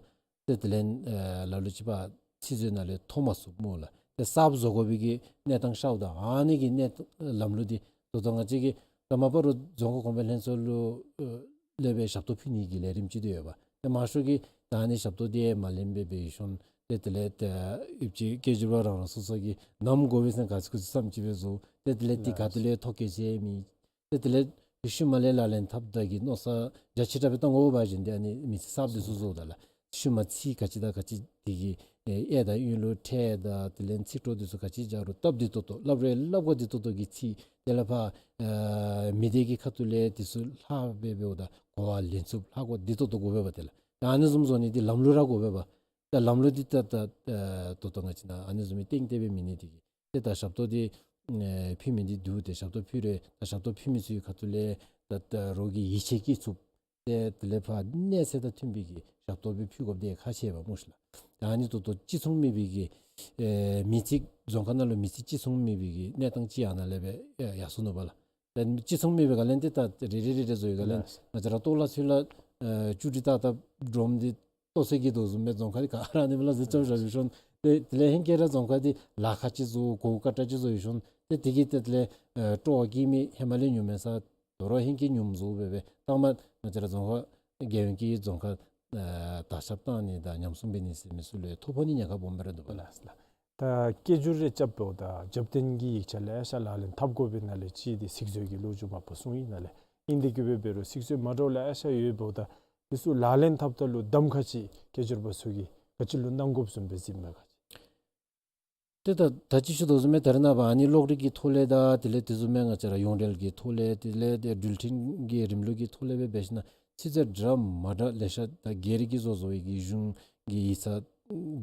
ཏེ་དེ་ལས་ཨེ་ལ་ལུ་ཅིག་ཕར་ཚིག་མཛོད་ནང་ལས་ཐོབ་མ་ཚུགས་སྨོ་ལགས། ཏེ་གསརཔ་བཟོ་དགོ་པའི་གི་གནས་སྟངས་ཤརཝ་ད་ཨ་ནི་གི་གནས་ལམ་ལུགས་འདི་ད་ལྟོ་ང་བཅས་ཀྱིས་ད་མ་པ་རོགས་རྫོང་ཁ་གོང་འཕེལ་ལྷན་ཚོགས་ལུ་ཨེ་ལས་སྦེ་ཞབས་ཏོག་ཕུལ་ནི་གི་ལས་རིམ་ཅིག་འདི་ཡོདཔ། ཏེ་མང་ཤོས་ཀྱིས་ད་ཨ་ནི་ཞབས་ཏོག་འདི་མ་ལེན་པར་སྦེ་ཡོད་ཤོང་། ཏེ་དེ་ལས་ཏེ་ཨ་ཡོད་ཅིག་སྐད་སྒྱུར་པ་རང་རང་སོ་སོ་གིས་ནམ་དགོ་པས་ཟེར་ག་ཚོད་ག་ཚོད་ཙམ་ཅིག་སྦེ་བཟོ། ཏེ་དེ་ལས་འདི་ག་ཏེ་ལས་ཐོ་བཀོད་ཅིག་མེད། ཏེ་དེ་ལས་ཤུལ་མ་ལས་ལག་ལེན་འཐབ་ད་གི་མནོ་བསམ་རྒྱ་ཆེ་དྲགས་སྦེ་བཏང་དགོ་པ་ཅིན་ཏེ་ཨ་ནི་མིང་ཚིག་གསརཔ་འདི་ཚུ་བཟོཝ་ད་ལགས། ཤུལ་མ་ཚིག་ག་ཅི་དང་ག་ཅི་འདི་གི་ཨེ་དབྱེ་དང་གཡོན་ལུ་ཕྲད་དང་དེ་ལས་ཚིག་གྲོགས་འདི་ཚུ་ག་ཅི་སྦྱར་རུང་སྟབས་བདེ་ཏོག་ཏོ་སླབ་རུང་སླབ་གོ་བདེ་ཏོག་ཏོ་གི་ཚིག། དེ་ལས་ཕར་ཨེ་མི་སྡེ་གི་ཁ་ཐུག་ལས་འདི་ཚུ་ལྷག་སྦེ་འབདཝ་ད་གོ་བ་ལེན་ཚུགསཔ་ལྷག་གོ་བདེ་ཏོག་ཏོ་དགོ་པས་པ། དེ་ལགས་ད་ཨ་ནི་བཟུམ་བཟོ་ནི་འདི་ལམ་ལུགས་ར་དགོ་པས་པ། ད་ལམ་ལུགས་འདི་ད་ད་ཨེ་ད་ལྟོ་ང་བཅས་ནང་ཨ་ནི་བཟུམ་མའི་སྟེང་སྟེ་སྦེ་མེད་ནི་འདི་གིས་ཏེ་ད་ཞབས་ཏོག་འདི་ཨེ་ཕུལ་མི་འདི་འདུག། ཏེ་ཞབས་ཏོག་ཕུལ་རུང་ད་ཞབས་ཏོག་ཕུལ་མི་ཚུ་གི་ཁ་ཐུག་ལས་ད་ད་རོགས་ཀྱིས་ཡིད་ཆེས་བསྐྱེད་ཚུགསཔ། ཏེ་དེ་ལས་ཕར་གནས་ཚད་དང་མཐུན་པའི་གི་ཞབས་ཏོག་སྦེ་ཕུལ་དགོཔ་འདི་ཁག་ཆེ་བས་སྨོ་ཤིག་ལགས། ད་ཨ་ནི་ད་ལྟོ་གཅིག་མཚུངས་མེད་པའི་གི་ཨེ་མིང་ཚིག་རྫོང་ཁ་ནང་ལུ་མིང་ཚིག་གཅིག་མཚུངས་མེད་པའི་གི་གནས་སྟངས་ཅིག་ཨ་ནཱ་ལས་སྦེ་ཨེ་ཡར་སོ་ནུག་པ་ལགས། ད་གཅིག་མཚུངས་མེད་པའི་སྒང་ལས་ཏེ་ད་རེ་རེ་རེ་རེ་བཟོ་བའི་སྒང་ལས་ལགས། ང་བཅས་ར་ལྟོ་ལ་ཚུ་ལགས་ཨེ་ཅུ་ཏི་ཏག་ཏག་སྒྲོམ་འདི་ལྟོ་ཚོད་ཀྱི་དོ་བཟུམ་སྦེ་རྫོང་ཁ་འདི་ག་ར་ཨ་ནི་སྦེ་ལགས་བཟོ་བཅོས་བཞག་ཡོད་ཤོང་། ཏེ་དེ་ལས་ཧེང་སྐལ་ར་རྫོང་ཁ་འདི་ལཱ་ཁག་ཅིག་བཟོ་གོ་དཀའ་དྲགས་ཅིག་བཟོ་ཡོད་ཤོང་། ཏེ་དེ་གིས་ཏེ་དེ་ལས་ཨེ་སྤྲོ་བ་སྐྱེ་མི་ཧེ་མ་ལས་ཉུང་མས་ས། དོ་རུང་ཧེང་སྐལ་ཉུངམ་བཟོ་སྦེ་སྦེ་ད་མ་ང་བཅས་ར་རྫོང་ཁ་རྒྱལ་ཡོངས་ཀྱི་རྫོང་ཁ་ཨེ་དར་ཁྱབ་བཏང་ནི་དང་ཉམས་སྲུང་འབད་ནི་ཟེར་མི་ཚུ་ལུ་ཐོ་ཕོག་ནི་ཉེན་ཁ་སྦོམ་སྦེ་ར་འདུག་པ་ལགས། ལགས་ལགས། ད་སྐད་སྒྱུར་རེ་རྐྱབ་འབདཝ་ད་རྒྱབ་རྟེན་གྱི་ཡིག་ཆ་ལེ་ཤ་ལག་ལེན་འཐབ་དགོ་པའི་ནང་ལས་གཅིག་འདི་ཚིག་མཛོད་ཀྱི་ལོ་རྒྱུས་མ་པ་གསུངས་ཡི་ནང་ལས། ཨིན་དེ་གིས་སྦེ་འབད་རུང་ཚིག་མཛོད་མ་འདྲཝ་ལེ་ཤ་ཡོདཔ་ད་འདི་ཚུ་ལག་ལེན་འཐབ་ད་ལུ་གདམ་ཁ་ཅིག་སྐད་སྒྱུར་པ་ཚུ་གིས་ག་ཅི་ལུ་གནང་དགོཔ་བཟུམ་སྦེ་གཟིགས་མས་ག་ཅི། ཏེ་ད་ད་ཅི་ཞུ་དོ་བཟུམ་སྦེ་ད་རེས་ནངས་པ་ཨ་ནི་གློག་རིག་གི་ཐོག་ལས་དང་དེ་ལས་དེ་བཟུམ་སྦེ་ང་བཅས་ར་ཡོངས་འབྲེལ་གྱི་ཐོག་ལས་དེ་ལས་ཏེ་འགྲུལ་འཕྲིན་གྱི་རིམ་ལུགས་ཀྱི་ཐོག་ལས་སྦེ་འབད་ཞིན་ན་ཚིག་མཛོད་འདྲ་མ་འདྲ་ལེ་ཤ་ད་སྒེར་གྱིས་བཟོ་བཟོ་བའི་གི་གཞུང་གི་ཡིག་ཚང་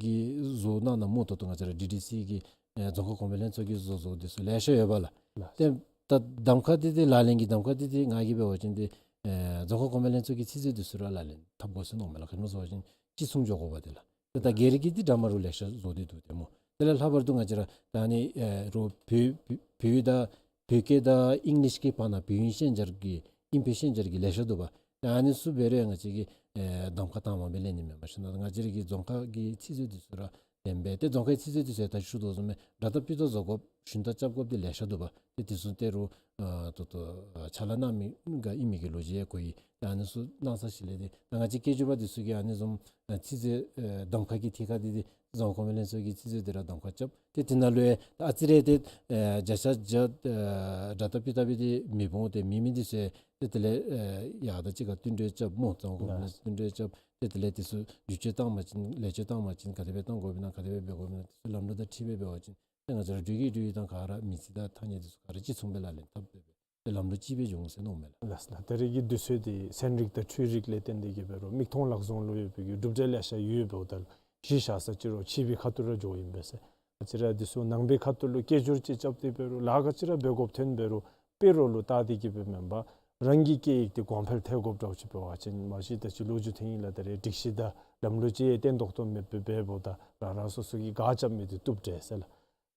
གིས་བཟོ་གནང་གནངམ་ད་ལྟོ་ང་བཅས་ར་ཌི་ཌི་སི་གི་ཨེ་རྫོང་ཁ་གོང་འཕེལ་ལྷན་ཚོགས་ཀྱིས་བཟོ་བཟོཝ་འདི་ཚུ་ལེ་ཤ་ཡོད་པ་ལགས། ལགས། ཏེ་ད་གདམ་ཁ་འདི་འདི་ལག་ལེན་གྱི་གདམ་ཁ་འདི་འདི་ང་གིས་འབད་བ་ཅིན་འདི་ཨེ་རྫོང་ཁ་གོང་འཕེལ་ལྷན་ཚོགས་ཀྱི་ཚིག་མཛོད་འདི་ཚུ་ར་ལག་ལེན་འཐབ་དགོ་ཟེར་མནོཝ་མས་ལགས། ག་ཅི་སྨོ་ཟེར་བ་ཅིན་གཅིག་མཚུངས་འགྱོ་དགོ་པ་འདི་ལགས། ཏེ་ད་སྒེར་གྱི་འདི་འདྲ་མ་འདྲཝ་ལེ་ཤ་བཟོ་སྟེ་འདུག་ཏེ་སྨོ། དེ་ལས་ལྷག་པར་དུ་ང་བཅས་ར་ད་ཨ་ནི་ཨེ་རོགས་བོད་བོད་བོད་དང་བོད་སྐད་དང་ཨིང་ལིཤ་གི་བར་ན་བོད་དབྱིན་ཤན་སྦྱར་གྱི་ཨིན་བོད་ཤན་སྦྱར་གྱི་ལེ་ཤ་འདུག་པ། ད་ཨ་ནི་ཚུ་འབད་རུང་ང་བཅས་ཀྱིས་ཨེ་གདམ་ཁ་དང་པ་སྦེ་ལེན་ནི་མེན་པར་ཞིན་ན་ང་བཅས་ར་གི་རྫོང་ཁ་གི་ཚིག་མཛོད་འདི་ཚུ་ར་ལེན་སྦེ་ཏེ་རྫོང་ཁའི་ཚིག་མཛོད་འདི་ཚུ་ད་ཞུ་དོ་བཟུམ་སྦེ་དྲ་ལྟ་པི་ལྟ་བཟོ་དགོཔ་ཞུན་དག་རྐྱབ་དགོཔ་འདི་ལེ་ཤ་འདུག་པ། ཏེ་དེ་ཚུ་ཏེ་རོགས་ཨ་ད་ལྟོ་ཨ་ཕྱག་ལཱ་གནང་མི་ག་ཨིན་མི་གི་ལོ་རྒྱུས་ཡང་གོ་ཡི། ཏེ་ཨ་ནི་ཚུ་གནང་ས་ཞིནམ་ལས་ཏེ་ད་ང་བཅས་སྐད་སྒྱུར་པ་འདི་ཚུ་གིས་ཨ་ནི་བཟུམ་ཨ་ཚིག་མཛོད་ཨ་གདམ་ཁ་གི་ཐད་ཁར་འདི་ཏེ་ རྫོང་ཁོངས་མི་ལྷན་ཚོགས་ཀྱི་རྩིས་རྫོགས་འདི་ར་གདམ་ཁ་རྐྱབ། ཏེ་དེ་ནང་ལུ་ཡང་ཨ་ཙི་རེ་ཏེ་ཨེ་བརྒྱ་ཆ་བརྒྱ་ཨེ་དྲག་ཏ་སྤུས་དག་སྦེ་ཏེ་མི་འོང་། ཏེ་མེད་མི་འདི་ཚུ་ཏེ་དེ་ལས་ཨེ་ཡར་དང་གཅིག་ཁར་བསྟུན་གྲོས་རྐྱབ་སྨོ། རྫོང་ཁོངས་མི་ལྷན་ཚོགས་བསྟུན་གྲོས་རྐྱབ། ཏེ་དེ་ལས་དེ་ཚུ་བསྒྱུར་བཅོས་བཏང་པ་ཅིན་ལེགས་བཅོས་བཏང་པ་ཅིན་ག་དེ་སྦེ་གཏང་དགོཔ་ཨིན་ན་ག་དེ་སྦེ་འབད་དགོཔ་ཨིན་ན་དེ་ཚུ་ལམ་ལུགས་དང་འཁྲིལ་སྦེ་འབད་བ་ཅིན་ཏེ་ང་བཅས་ར་འགྲུལ་སྐྱེལ་འགྲུལ་ཡིག་དང་ག་ར་མི་རྩིས་དང་ཐ་སྙད་དེ་ཚུ་ག་ར་གཅིག་མཚུངས་སྦེ་ལག་ལེན་འཐབ་སྦེ་སྦེ་ཏེ་ལམ་ལུགས་གཅིག་སྦེ་འགྱོ་འོང་ཟེར་མནོཝ་མས་ལགས། ལགས་ལགས། ད་རེས་ཀྱི་དུས་ཚོད་འདི་ཚན་རིག་དང་འཕྲུལ་རིག་ལས་བརྟེན་ཏེ་གིས་འབད་རུང་མིག་མཐོང་ལག་བཟུང་ལུ་ཡོད་པའི་གི་གྲུབ་འབྲས་ལེ་ཤ་ཡོདཔ་འབདཝ་ད་ལུ་གཞི་བཞག་ས་ཅིག་རུང་ཕྱི་པའི་ཁ་ཐུག་ར་འགྱོཝ་ཨིན་པས་ཟེར། ཨ་ཙི་ར་དེ་ཚུ་ནང་པའི་ཁ་ཐུག་ལུ་སྐད་སྒྱུར་ཅིག་རྐྱབ་སྟེ་འབད་རུང་ལཱ་ག་ཅི་ར་འབད་དགོཔ་ཐོན་འབད་རུང་དཔེ་རོལ་ལུ་བལྟ་སྟེ་གིས་སྦེ་མེན་པར་རང་གི་སྐད་ཡིག་འདི་གོང་འཕེལ་ཐལ་དགོཔ་འདྲཝ་ཅིག་འབད་བ་ཅིན་མ་གཞི་ད་ཅི་ལོ་རྒྱུས་ཐོན་ཡི་ལགས། ད་རེས་སྒྲིག་གཞི་དང་ལམ་ལུགས་ཅིག་བརྟན་ཏོག་ཏོ་མེདཔ་སྦེ་འབདཝ་ད་རང་རང་སོ་སོ་གིས་ག་རྐྱབ་མི་འདི་བཏུབ་འདྲས་ཟེར་ལགས།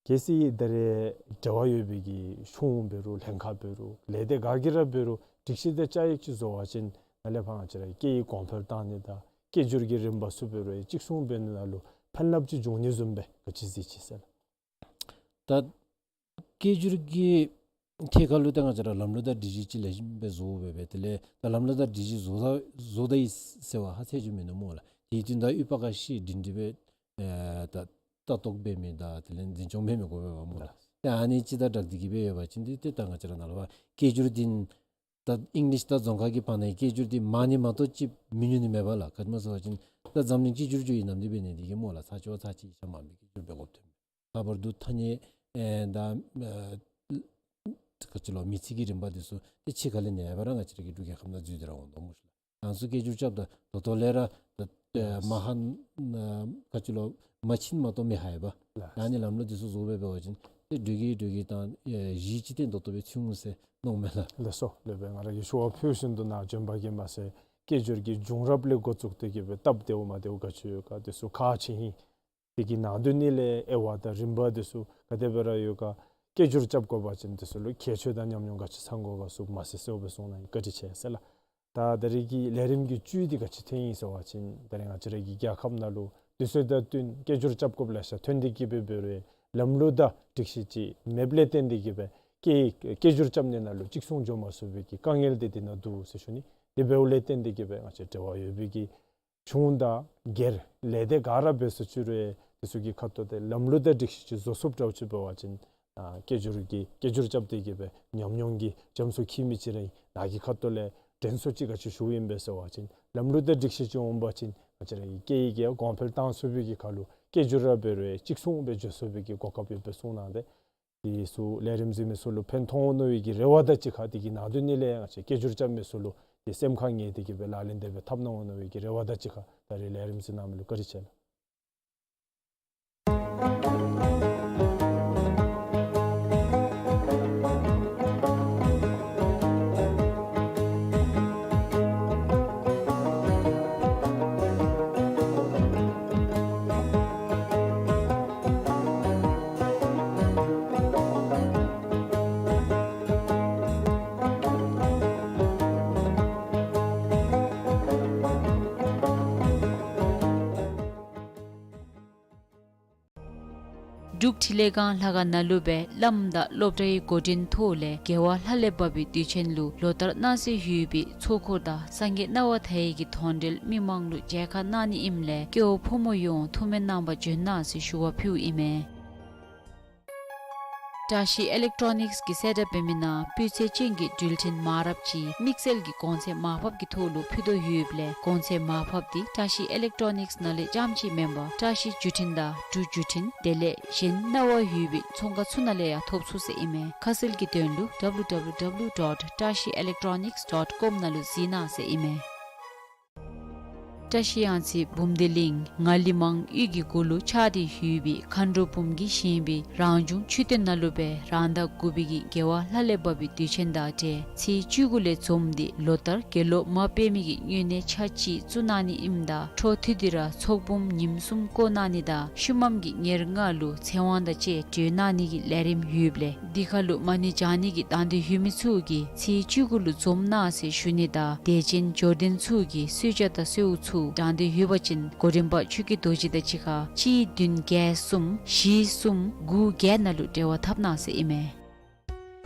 གལ་སྲིད་ད་རེས་འབྲེལ་བ་ཡོད་པའི་གི་གཞུང་འབད་རུང་ལྷན་ཁག་འབད་རུང་ལས་སྡེ་ག་གིས་ར་འབད་རུང་སྒྲིག་གཞི་དང་བཅའ་ཡིག་ཅིག་བཟོ་བ་ཅིན་ནཱ་ལས་ཕར་ང་བཅས་ར་སྐད་ཡིག་གོང་འཕེལ་བཏང་ནི་དང་སྐད་སྒྱུར་གྱི་རིམ་པ་ཚུ་འབད་རུང་གཅིག་མཚུངས་འབད་ནི་ནང་ལུ་ཕན་རླབས་ཅིག་འབྱུང་ནི་བཟུམ་སྦེ་ག་ཅི་གཟིགས་ཅི་ཟེར་ལགས། ད་སྐད་སྒྱུར་གྱི་ཐད་ཁར་ལུ་ཏེ་ང་བཅས་ར་ལམ་ལུགས་དང་སྒྲིག་གཞི་ཅིག་ལེགས་ཤོམ་སྦེ་བཟོ་སྦེ་སྦེ་དེ་ལས་ད་ལམ་ལུགས་དང་སྒྲིག་གཞི་བཟོ་ད་བཟོ་ད་ཡི་ཟེར་བ་ཧ་ཚད་ཅིག་མིན་འདུག་སྨོ་ལགས། དེ་དོན་དག་ཡོད་པ་ག་ཤེས་སྒྲིང་སྒྲི་སྦེ་ཨེ་ད་ལྟ་རྟོག་འབད་མི་དང་དེ་ལས་འཛིན་སྐྱོང་འབད་མི་དགོ་པས་པ་སྨོ་ལགས། ཏེ་ཨ་ནི་ཅིག་དང་སྦྲགས་ཏེ་གིས་འབད་ཡོད་པ་ཅིན་འདི་ཏེ་ད་ང་བཅས་ར་ནཱ་ལས་ཕར་སྐད་སྒྱུར་འདི་ད་ཨིང་ལིཤ་དང་རྫོང་ཁ་གི་བར་ན་སྐད་སྒྱུར་འདི་མང་ནི་མ་གཏོགས་ཅིག་མི་ཉུང་ནི་མེད་པས་ལགས། ག་ཅི་སྨོ་ཟེར་བ་ཅིན་ད་འཛམ་གླིང་སྤྱི་འགྱུར་བརྗོད་ཡི་ནམ་འདི་འབད་ནི་འདི་གིས་སྨོ་ལགས། ཚར་གཅིག་བ་ཚར་གཅིག་ཡིག་ཆ་མང་པོའི་སྐད་སྒྱུར་འབད་དགོཔ་ཐོན། ལྷག་པར་དུ་ཐ་སྙད་ཨེ་ད་ཨེ་ག་ཅི་ལོ་མི་ཚིག་གི་རིམ་པ་འདི་ཚུ་ཏེ་ཕྱི་ཁ་ལས་ནེ་བ་ར་ང་བཅས་ར་གི་འབྲུག་རྒྱལ་ཁབ་ནང་འཛུལ་ཏེ་ར་འོང་དོ་སྨོ་ཤ་ལགས། ང་ཚུ་སྐད་སྒྱུར་རྐྱབ་ད་ད་ལྟོ་ལས་ར་ད་ཨེ་མ་ཧ་ན་ག་ཅི་ལོ་མ་ཕྱིན་མ་གཏོགས་མི་ཧ་ཡ་པ། ལགས། ཨ་ནི་ལམ་ལུགས་འདི་ཚུ་བཟོ་སྦེ་འབད་བ་ཅིན་ཏེ་འགྲུལ་སྐྱེལ་འགྲུལ་ཡིག་དང་ཨེ་གཞི་ཅིག་ཏེ་ད་ལྟོ་སྦེ་ཚུད་འོང་ཟེར་མནོཝ་མས་ལགས། ལགས་སོ། ལེགས་པས། ང་ར་གིས་ཞུ་བ་ཕུལ་བཞིན་དུ་ནཱ་བྱོན་པ་གིས་མ་ཚད་སྐད་སྒྱུར་གྱི་བྱུང་རབས་ལས་འགོ་བཙུགས་ཏེ་གིས་སྦེ་སྟབས་བདེཝ་མ་བདེཝ་ག་ཅི་ཡོད་ག་འདི་ཚུ་ཁག་ཆེ་ཨིན། དེ་གི་ནང་དོན་ནི་ལས་དབྱེ་བ་དང་རིམ་པ་འདི་ཚུ་ག་དེ་སྦེ་ར་ཡོད་ག། སྐད་སྒྱུར་རྐྱབ་དགོ་པ་ཅིན་འདི་ཚུ་ལུ་ཁྱད་ཆོས་དང་ཉམས་མྱོང་ག་ཅི་ཚང་དགོ་ག་ཚུ་མ་ཚད་གསལཝ་སྦེ་གསུངས་གནང་ཡི། བཀའ་དྲིན་ཆེ་ཟེར་ལགས། ད་ད་རེས་ཀྱི་ལས་རིམ་གྱི་བཅུད་འདི་ག་ཅི་ཐོན་ཡི་ཟེར་བ་ཅིན་ད་རེས་ང་བཅས་ར་གི་རྒྱལ་ཁབ་ནང་ལུ་དུས་ཚོད་དང་བསྟུན་སྐད་སྒྱུར་རྐྱབ་དགོཔ་ལེ་ཤ་ཐོན་ཏེ་གིས་སྦེ་འབད་རུང་ལམ་ལུགས་དང་སྒྲིག་གཞི་ཅིག་མེདཔ་ལས་བརྟེན་ཏེ་གིས་སྦེ་སྐད་སྐད་སྒྱུར་རྐྱབ་ནི་ནང་ལུ་གཅིག་མཚུངས་འགྱོ་མ་ཚུགས་པའི་གི་དཀའ་ངལ་འདི་འདི་ནང་འདུག་ཟེར་ཞུ་ནི། དེ་འབདཝ་ལས་བརྟེན་ཏེ་གིས་སྦེ་ང་བཅས་འབྲེལ་བ་ཡོད་པའི་གི་གཞུང་དང་སྒེར་ལས་སྡེ་ག་ར་འབད་སོ་ཅི་རུང་དེ་ཚུ་གི་ཁ་ཐུག་ཏེ་ལམ་ལུགས་དང་སྒྲིག་གཞི་ཅིག་བཟོ་ཚུགསཔ་འདྲཝ་ཅིག་འབད་བ་ཅིན་ཨ་སྐད་སྒྱུར་གྱི་སྐད་སྒྱུར་རྐྱབ་སྟེ་གིས་སྦེ་ཉམས་མྱོང་གི་རྒྱ་མཚོ་འཁྱིལ་མི་ཅིག་ར་ཨིན། ནཱ་གི་ཁ་ཐུག་ལས་དྲན་གསོ་ཅིག་ག་ཅི་ཞུཝ་ཨིན་པས་ཟེར་བ་ཅིན་ལམ་ལུགས་དང་སྒྲིག་གཞི་ཅིག་འོང་པ་ཅིན་ང་བཅས་ར་གི་སྐད་ཡིག་གི་གོང་འཕེལ་བཏང་ཚུགས་པའི་གི་ཁར་ལུ་སྐད་སྒྱུར་ར་འབད་རུང་གཅིག་མཚུངས་སྦེ་འགྱོ་ཚུགས་པའི་གི་གོ་སྐབས་ཡོདཔ་སྦེ་གསུངས་གནང་སྟེ། དེ་ཚུ་ལས་རིམ་གཟིགས་མི་ཚུ་ལུ་ཕན་ཐོགས་འོང་མནོ་བའི་གི་རེ་བ་དང་གཅིག་ཁར་དེ་གི་ནང་དོན་ནི་ལས་ང་བཅས་སྐད་སྒྱུར་རྐྱབ་མི་ཚུ་ལུ་དེ་སེམས་ཁར་ངེས་ཏེ་གིས་སྦེ་ལག་ལེན་དེ་སྦེ་འཐབ་གནང་འོང་མནོ་བའི་གི་རེ་བ་དང་གཅིག་ཁར་ད་རེས་ལས་རིམ་གཟིགས་གནང་མི་ལུ་བཀའ་དྲིན་ཆེ་ལགས། འབྲུག་འཕྲིན་ལས་ཁང་ལྷ་ཁང་ནང་ལུ་སྦེ་བླམ་དང་སློབ་གྲྭའི་འགོ་འདྲེན་ཐོག་ལས་རྒྱལ་བ་ལྷ་ལས་བབས་པའི་དུས་ཆེན་ལུ་ལོ་ལྟར་གནང་སྲོལ་ཡོད་པའི་ཚོགས་འཁོར་དང་སངས་རྒྱས་སྣང་བ་མཐའ་ཡས་ཀྱི་དོན་འགྲེལ་མི་མང་ལུ་མཇལ་ཁ་གནང་ནི་ཨིནམ་ལས་སྐྱེ་བོ་ཕོ་མོ་ཡོངས་ཐུགས་སྨོན་གནང་བར་བྱོན་གནང་ཟེར་ཞུ་བ་ཕུལཝ་ཨིན་མས། བཀྲ་ཤིས་ཨི་ལེག་ཊོ་ནིགསི་གི་གསལ་བསྒྲགས་འབད་མི་ནང་སྤུས་ཚད་ཅན་གྱི་འགྲུལ་འཕྲིན་མ་འདྲཝ་ཅིག་དམིགས་བསལ་གྱི་གོང་ཚད་མར་ཕབ་ཀྱི་ཐོག་ལུ་ཕུལ་དོ་ཡོདཔ་ལས་གོང་ཚད་མར་ཕབ་འདི་བཀྲ་ཤིས་ཨི་ལེག་ཊོ་ནིགསི་ནང་ལས་རྐྱངམ་གཅིག་མེན་པར་བཀྲ་ཤིས་བརྒྱུད་འཕྲིན་དང་འབྲུག་བརྒྱུད་འཕྲིན་དེ་ལས་གཞན་གནང་བ་ཡོད་པའི་ཚོང་ཁང་ཚུ་ནང་ལས་ཡང་ཐོབ་ཚུགས་ཟེར་ཨིན་མས། ཁ་གསལ་གྱི་དོན་ལུ་ཌབ་ལུ་ཌབ་ལུ་ཌབ་ལུ་ཌོཊ་བཀྲ་ཤིས་ཨི་ལེག་ཊོ་ནིགསི་ཌོཊ་ཀོམ་ནང་ལུ་གཟིགས་གནང་ཟེར་ཨིན་མས། བཀྲ་ཤིས་གཡང་རྩེ་འབུམ་སྡེ་གླིང་ངང་གླིང་མང་གཡུས་ཀྱི་གུ་ལུ་ཆགས་ཏེ་ཡོད་པའི་མཁའ་འགྲོ་འབུམ་གྱིས་བཞེངས་པའི་རང་བྱུང་མཆོད་རྟེན་ནང་ལུ་སྦེ་རང་ཟླ་དགུ་པའི་གི་རྒྱལ་བ་ལྷ་ལས་བབས་པའི་དུས་ཆེན་དང་འབྲེལ་ཚེས་བཅུ་དགུ་ལས་འཛོམས་ཏེ་ལོ་ལྟར་དགེ་སློང་མ་དཔེ་མེད་ཀྱི་སྨྱུང་གནས་ཆ་གཅིག་བཙུགས་གནང་ནི་ཨིནམ་ད་འཕྲོ་མཐུད་དེ་ར་ཚོགས་འབུམ་ཉིནམ་གསུམ་བསྐོར་གནང་ནི་དང་ཤུལ་མམ་གྱི་ཉེར་ལྔ་ལུ་ཚེ་དབང་དང་བཅས་གྲོལ་གནང་ནི་གི་ལས་རིམ་ཡོདཔ་ལས་འདི་ཁར་ལུ་མ་ཎི་བགྱང་ནི་གི་དང་འདོད་ཡོད་མི་ཚུ་གིས་ཚེས་བཅུ་དགུ་ལུ་འཛོམས་གནང་ཟེར་ཞུ་ནི་དང་དད་ཅན་འབྱོར་ལྡན་ཚུ་གིས་གསོལ་ཇ་དང་གསོལཝ་ཚུ་དྲང་སྟེ་ཡོད་པ་ཅིན་གོ་རིམ་པ་ཆོས་ཀྱི་རྡོ་རྗེ་དང་གཅིག་ཁར་གཅིག་བདུན་བརྒྱད་གསུམ་བཞི་གསུམ་དགུ་བརྒྱད་ནང་ལུ་འབྲེལ་བ་འཐབ་གནང་ཟེར་ཨིན་མས།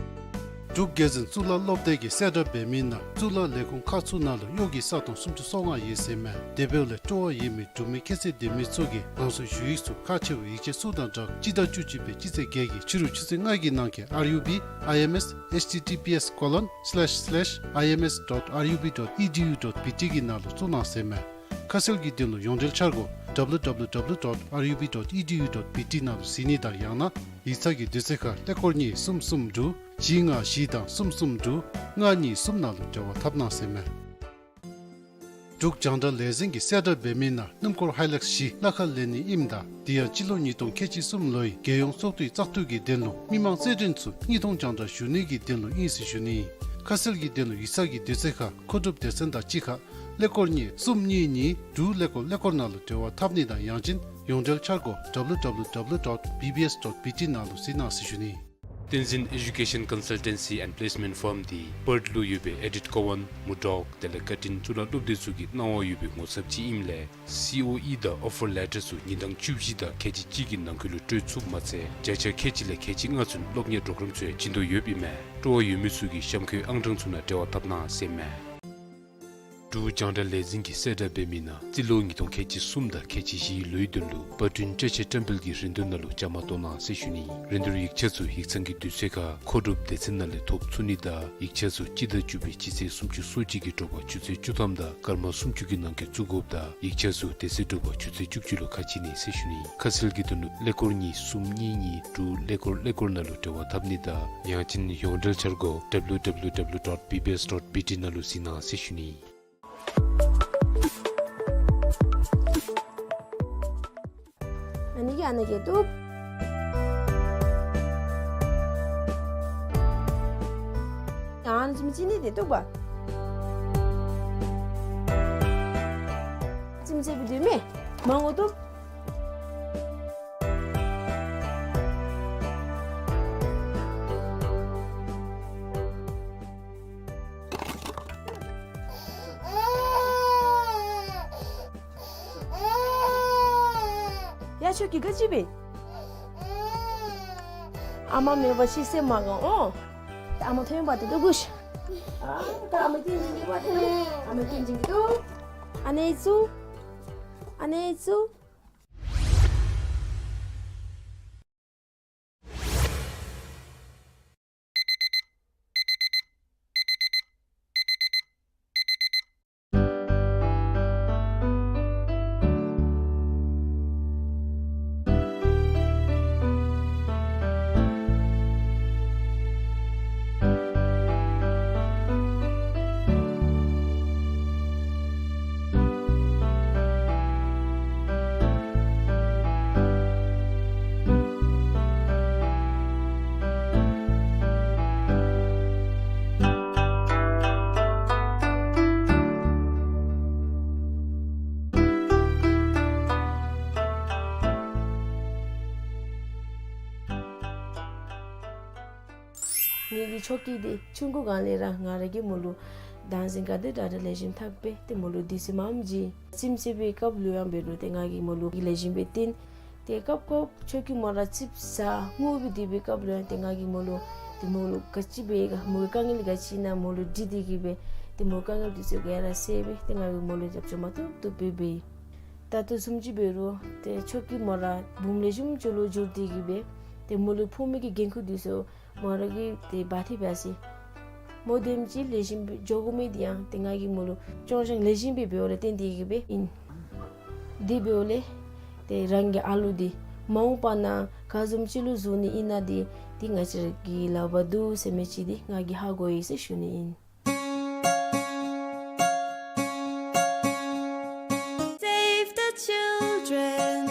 འབྲུག་རྒྱལ་འཛིན་གཙུག་ལག་སློབ་སྡེ་གིས་གསལ་བསྒྲགས་འབད་མི་ནང་གཙུག་ལག་ལས་ཁུངས་ཁག་ཚུ་ནང་ལུ་གཡོག་གི་ས་སྟོང་སུམ་ཅུ་སོ་ལྔ་ཡོད་ཟེར་མས། དེ་འབདཝ་ལས་སྤྲོ་བ་ཡོད་མི་འབྲུག་མི་ཁྱད་ཚད་ལྡན་མི་ཚུ་གིས་རང་སོའི་ཞུ་ཡིག་ཚུ་ཁག་ཆེ་བའི་ཡིག་ཆ་ཚུ་དང་སྦྲགས་སྤྱི་ཟླ་བཅུ་གཅིག་པའི་སྤྱི་ཚེས་བརྒྱད་ཀྱི་ཕྱི་རུ་ཆུ་ཚོད་ལྔ་གི་ནང་འཁོད་R U B I M S H T T P S colon slash slash I M S dot R U B dot E D U dot B T གི་ནང་ལུ་བཙུགས་གནང་ཟེར་མས། ཁ་གསལ་གྱི་དོན་ལུ་ཡོངས་འབྲེལ་འཆར་སྒོ་W W W dot R U B dot E D U dot B T ནང་ལུ་གཟིགས་ནི་དང་ཡང་ན་ཡིག་ཚང་གི་དུས་ཚོད་ཁར་ཀླད་ཀོར་གཉིས་གསུམ་གསུམ་དྲུག་བཞི་ལྔ་བཞི་དང་གསུམ་གསུམ་དྲུག་ལྔ་གཉིས་གསུམ་ནང་ལུ་འབྲེལ་བ་འཐབ་གནང་ཟེར་མས། འབྲུག་རྒྱང་བསྒྲགས་ལས་འཛིན་གྱིས་གསལ་བསྒྲགས་འབད་མི་ནང་སྣུམ་འཁོར་ཧའི་ལེགས་བཞི་གླ་ཁར་ལེན་ནི་ཨིནམ་ད་དེ་ཡང་སྤྱི་ལོ་ཉིས་སྟོང་ཁལ་གཅིག་གསུམ་ལོའི་རྒྱལ་ཡོངས་ཚོགས་འདུའི་བཙག་འཐུ་གི་དོན་ལུ་མི་མང་རྩེད་འགྲན་ཚུ་དངུལ་ཐོག་རྒྱང་བསྒྲགས་ཞུ་ནི་གི་དོན་ལུ་ཨིན་ཟེར་ཞུ་ནི། ཁ་གསལ་གྱི་དོན་ལུ་ཡིག་ཚང་གི་དུས་ཚོད་ཁར་མཁོ་སྒྲུབ་སྡེ་ཚན་དང་གཅིག་ཁར་ཀླད་ཀོར་གཉིས་གསུམ་གཉིས་གཉིས་དྲུག་ཀླད་ཀོར་ཀླད་ཀོར་ནང་ལུ་འབྲེལ་བ་འཐབ་ནི་དང་ཡང་ཅིན་ཡོངས་འབྲེལ་འཆར་སྒོ་W W W dot B B S dot B T ནང་ལུ་གཟིགས་གནང་ཟེར་ཞུ་ནི། བསྟན་འཛིན་Education Consultancy and Placement Firm འདི་པརཐ་ལུ་ཡོད་པའི་ཨེ་ཌིཊ་ཀོ་ཝཱན་མུར་ཌོག་དེ་ལས་ཀར་ཊིན་གཙུག་ལག་སློབ་སྡེ་ཚུ་གི་གནང་བ་ཡོད་པའི་ངོ་ཚབ་ཅིག་ཨིནམ་ལས་སི་ཨོ་ཨི་དང་ཨོ་ཕར་ལེ་ཊར་ཚུ་ཉིན་གྲངས་བཅུ་བཞི་དང་ཁལ་གཅིག་གཅིག་གི་ནང་འཁོད་ལུ་སྤྲོད་ཚུགསཔ་མ་ཚད་བརྒྱ་ཆ་ཁལ་གཅིག་ལས་ཁལ་གཅིག་ལྔ་ཚུན་སློབ་གཉེར་པོརོ་གརམ་ཚུ་ཡང་བྱིན་དོ་ཡོདཔ་ཨིན་མས། སྤྲོ་བ་ཡོད་མི་ཚུ་གིས་གཤམ་འཁོད་ཨང་གྲངས་ཚུ་ནང་འབྲེལ་བ་འཐབ་གནང་ཟེར་མས། འབྲུག་རྒྱང་བསྒྲགས་ལས་འཛིན་གྱིས་གསལ་བསྒྲགས་འབད་མི་ནང་རྩིས་ལོ་ཉིས་སྟོང་ཁལ་གཅིག་གསུམ་དང་ཁལ་གཅིག་བཞིའི་ལོའི་དོན་ལུ་པར་སྐྲུན་བཅའ་ཆས་བཀྲམ་སྤེལ་གྱི་རིན་བསྡུར་ནང་ལུ་བཅའ་མར་གཏོགས་གནང་ཟེར་ཞུ་ནི། རིན་བསྡུར་ཡིག་ཆ་ཚུ་ཡིག་ཚང་གི་དུས་ཚོད་ཁར་མཁོ་སྒྲུབ་སྡེ་ཚན་ནང་ལས་ཐོབ་ཚུགས་ནི་དང་ཡིག་ཆ་ཚུ་སྤྱི་ཟླ་བཅུ་པའི་སྤྱི་ཚེས་སུམ་ཅུ་སོ་གཅིག་གི་དྲོ་པ་ཆུ་ཚོད་བཅུ་ཐམ་དང་སྐར་མ་སུམ་ཅུ་གི་ནང་འཁོད་བཙུགས་དགོཔ་དང་ཡིག་ཆ་ཚུ་དེ་ཚེ་དྲོ་པ་ཆུ་ཚོད་བཅུ་གཅིག་ལུ་ཁ་ཕྱེ་ནི་ཟེར་ཞུ་ནི། ཁ་གསལ་གྱི་དོན་ལུ་ཀླད་ཀོར་གཉིས་གསུམ་གཉིས་གཉིས་དྲུག་ཀླད་ཀོར་ཀླད་ཀོར་ནང་ལུ་འབྲེལ་བ་འཐབ་ནི་དང་ཡང་ཅིན་ཡོངས་འབྲེལ་འཆར་སྒོ་W W W dot B B S dot B T ནང་ལུ་གཟིགས་གནང་ཟེར་ཞུ་ནི། ཨ་ནི་གི་ཨ་ནི་གི་ཏུ། ཨ་ནི་ཅི་མི་ཅི་ནི་དེ་ཏུ་བ། ཅི་མི་ཅི་བི་དུ་མེ། མང་ངོ་ཏུ། ཡ་ཁྱོད་ཀྱིས་ག་ཅི་འབད། ཨ་མ་མེད་པ་ཅིན་སེམས་མ་དགའ་འོང་། ཨ་མ་ཐོན་པ་དེ་ཏུ་གུ་ཤ། ཨ་ད་ཨ་མ་ཏིང་ཅིང་གི་བ་དེ། ཨ་མ་ཏིང་ཅིང་གི་ཏུ། ཨ་ནེ་ཙུ། ཨ་ནེ་ཙུ། ངེ་གི་ཆོ་གི་འདི་ཆུང་ཀུ་སྒང་ལས་ར་ང་ར་གིས་མོ་ལུ་བདག་འཛིན་ག་དེ་དྲག་དྲག་ལེགས་ཤོམ་འཐབ་སྦེ་ཏེ་མོ་ལུ་དུས་ཚོད་མངམ་ཅིག་རྩེདམོ་རྩེ་བའི་སྐབས་ལུ་ཡང་འབད་རུང་ཏེ་ང་གིས་མོ་ལུ་ལེགས་ཤོམ་སྦེ་སྟོན། ཏེ་སྐབས་སྐབས་ཆོ་གི་མོ་ར་རྩེདམོ་ཟ་ངུ་སྦེ་སྡོད་པའི་སྐབས་ལུ་ཡང་ཏེ་ང་གིས་མོ་ལུ་ཏེ་མོ་ལུ་ག་ཅི་འབད་ག་མོ་གི་དཀའ་ངལ་ག་ཅི་ཨིན་ན་མོ་ལུ་དྲི་སྟེ་གི་སྦེ་ཏེ་མོ་དཀའ་ངལ་དེ་ཚུ་ག་ར་སེལ་སྦེ་ཏེ་ང་གིས་མོ་ལུ་རྒྱབ་སྐྱོར་མ་བཏུབ་བཏུབ་སྦེ་འབད། ད་ལྟོ་བཟུམ་ཅིག་འབད་རུང་ཏེ་ཆོ་གི་མོ་ར་འབུམ་ལེགས་ཤོམ་ཅིག་ལུ་འགྱུར་ཏེ་གི་སྦེ་ཏེ་མོ་ལུ་ཕོག་མི་གི་འགན་ཁུར་དེ་ཚུ་མོ་ར་གིས་ཏེ་འབག་སྟེ་འབད་ཟེར། མོ་དེམ་ཅིག་ལེགས་ཤོམ་སྦེ་འགྱོ་དགོ་མི་དེ་ཡང་ཏེ་ང་གིས་མོ་ལུ་སྐྱོང་བཞག་ལེགས་ཤོམ་སྦེ་འབདཝ་ལས་བརྟེན་ཏེ་གི་སྦེ་ཨིན། དེ་འབདཝ་ལས་ཏེ་རང་གི་ཨ་ལུ་འདི་མ་འོངས་པ་ནང་ག་བཟུམ་ཅིག་ལུ་བཟོ་ནི་ཨིན་ན་འདི་ཏེ་ང་བཅས་ར་གི་ལག་པར་འདུག་ཟེར་མི་ཅིག་འདི་ང་གིས་ཧ་གོ་ཡི་ཟེར་ཞུ་ནི་ཨིན། Save the children.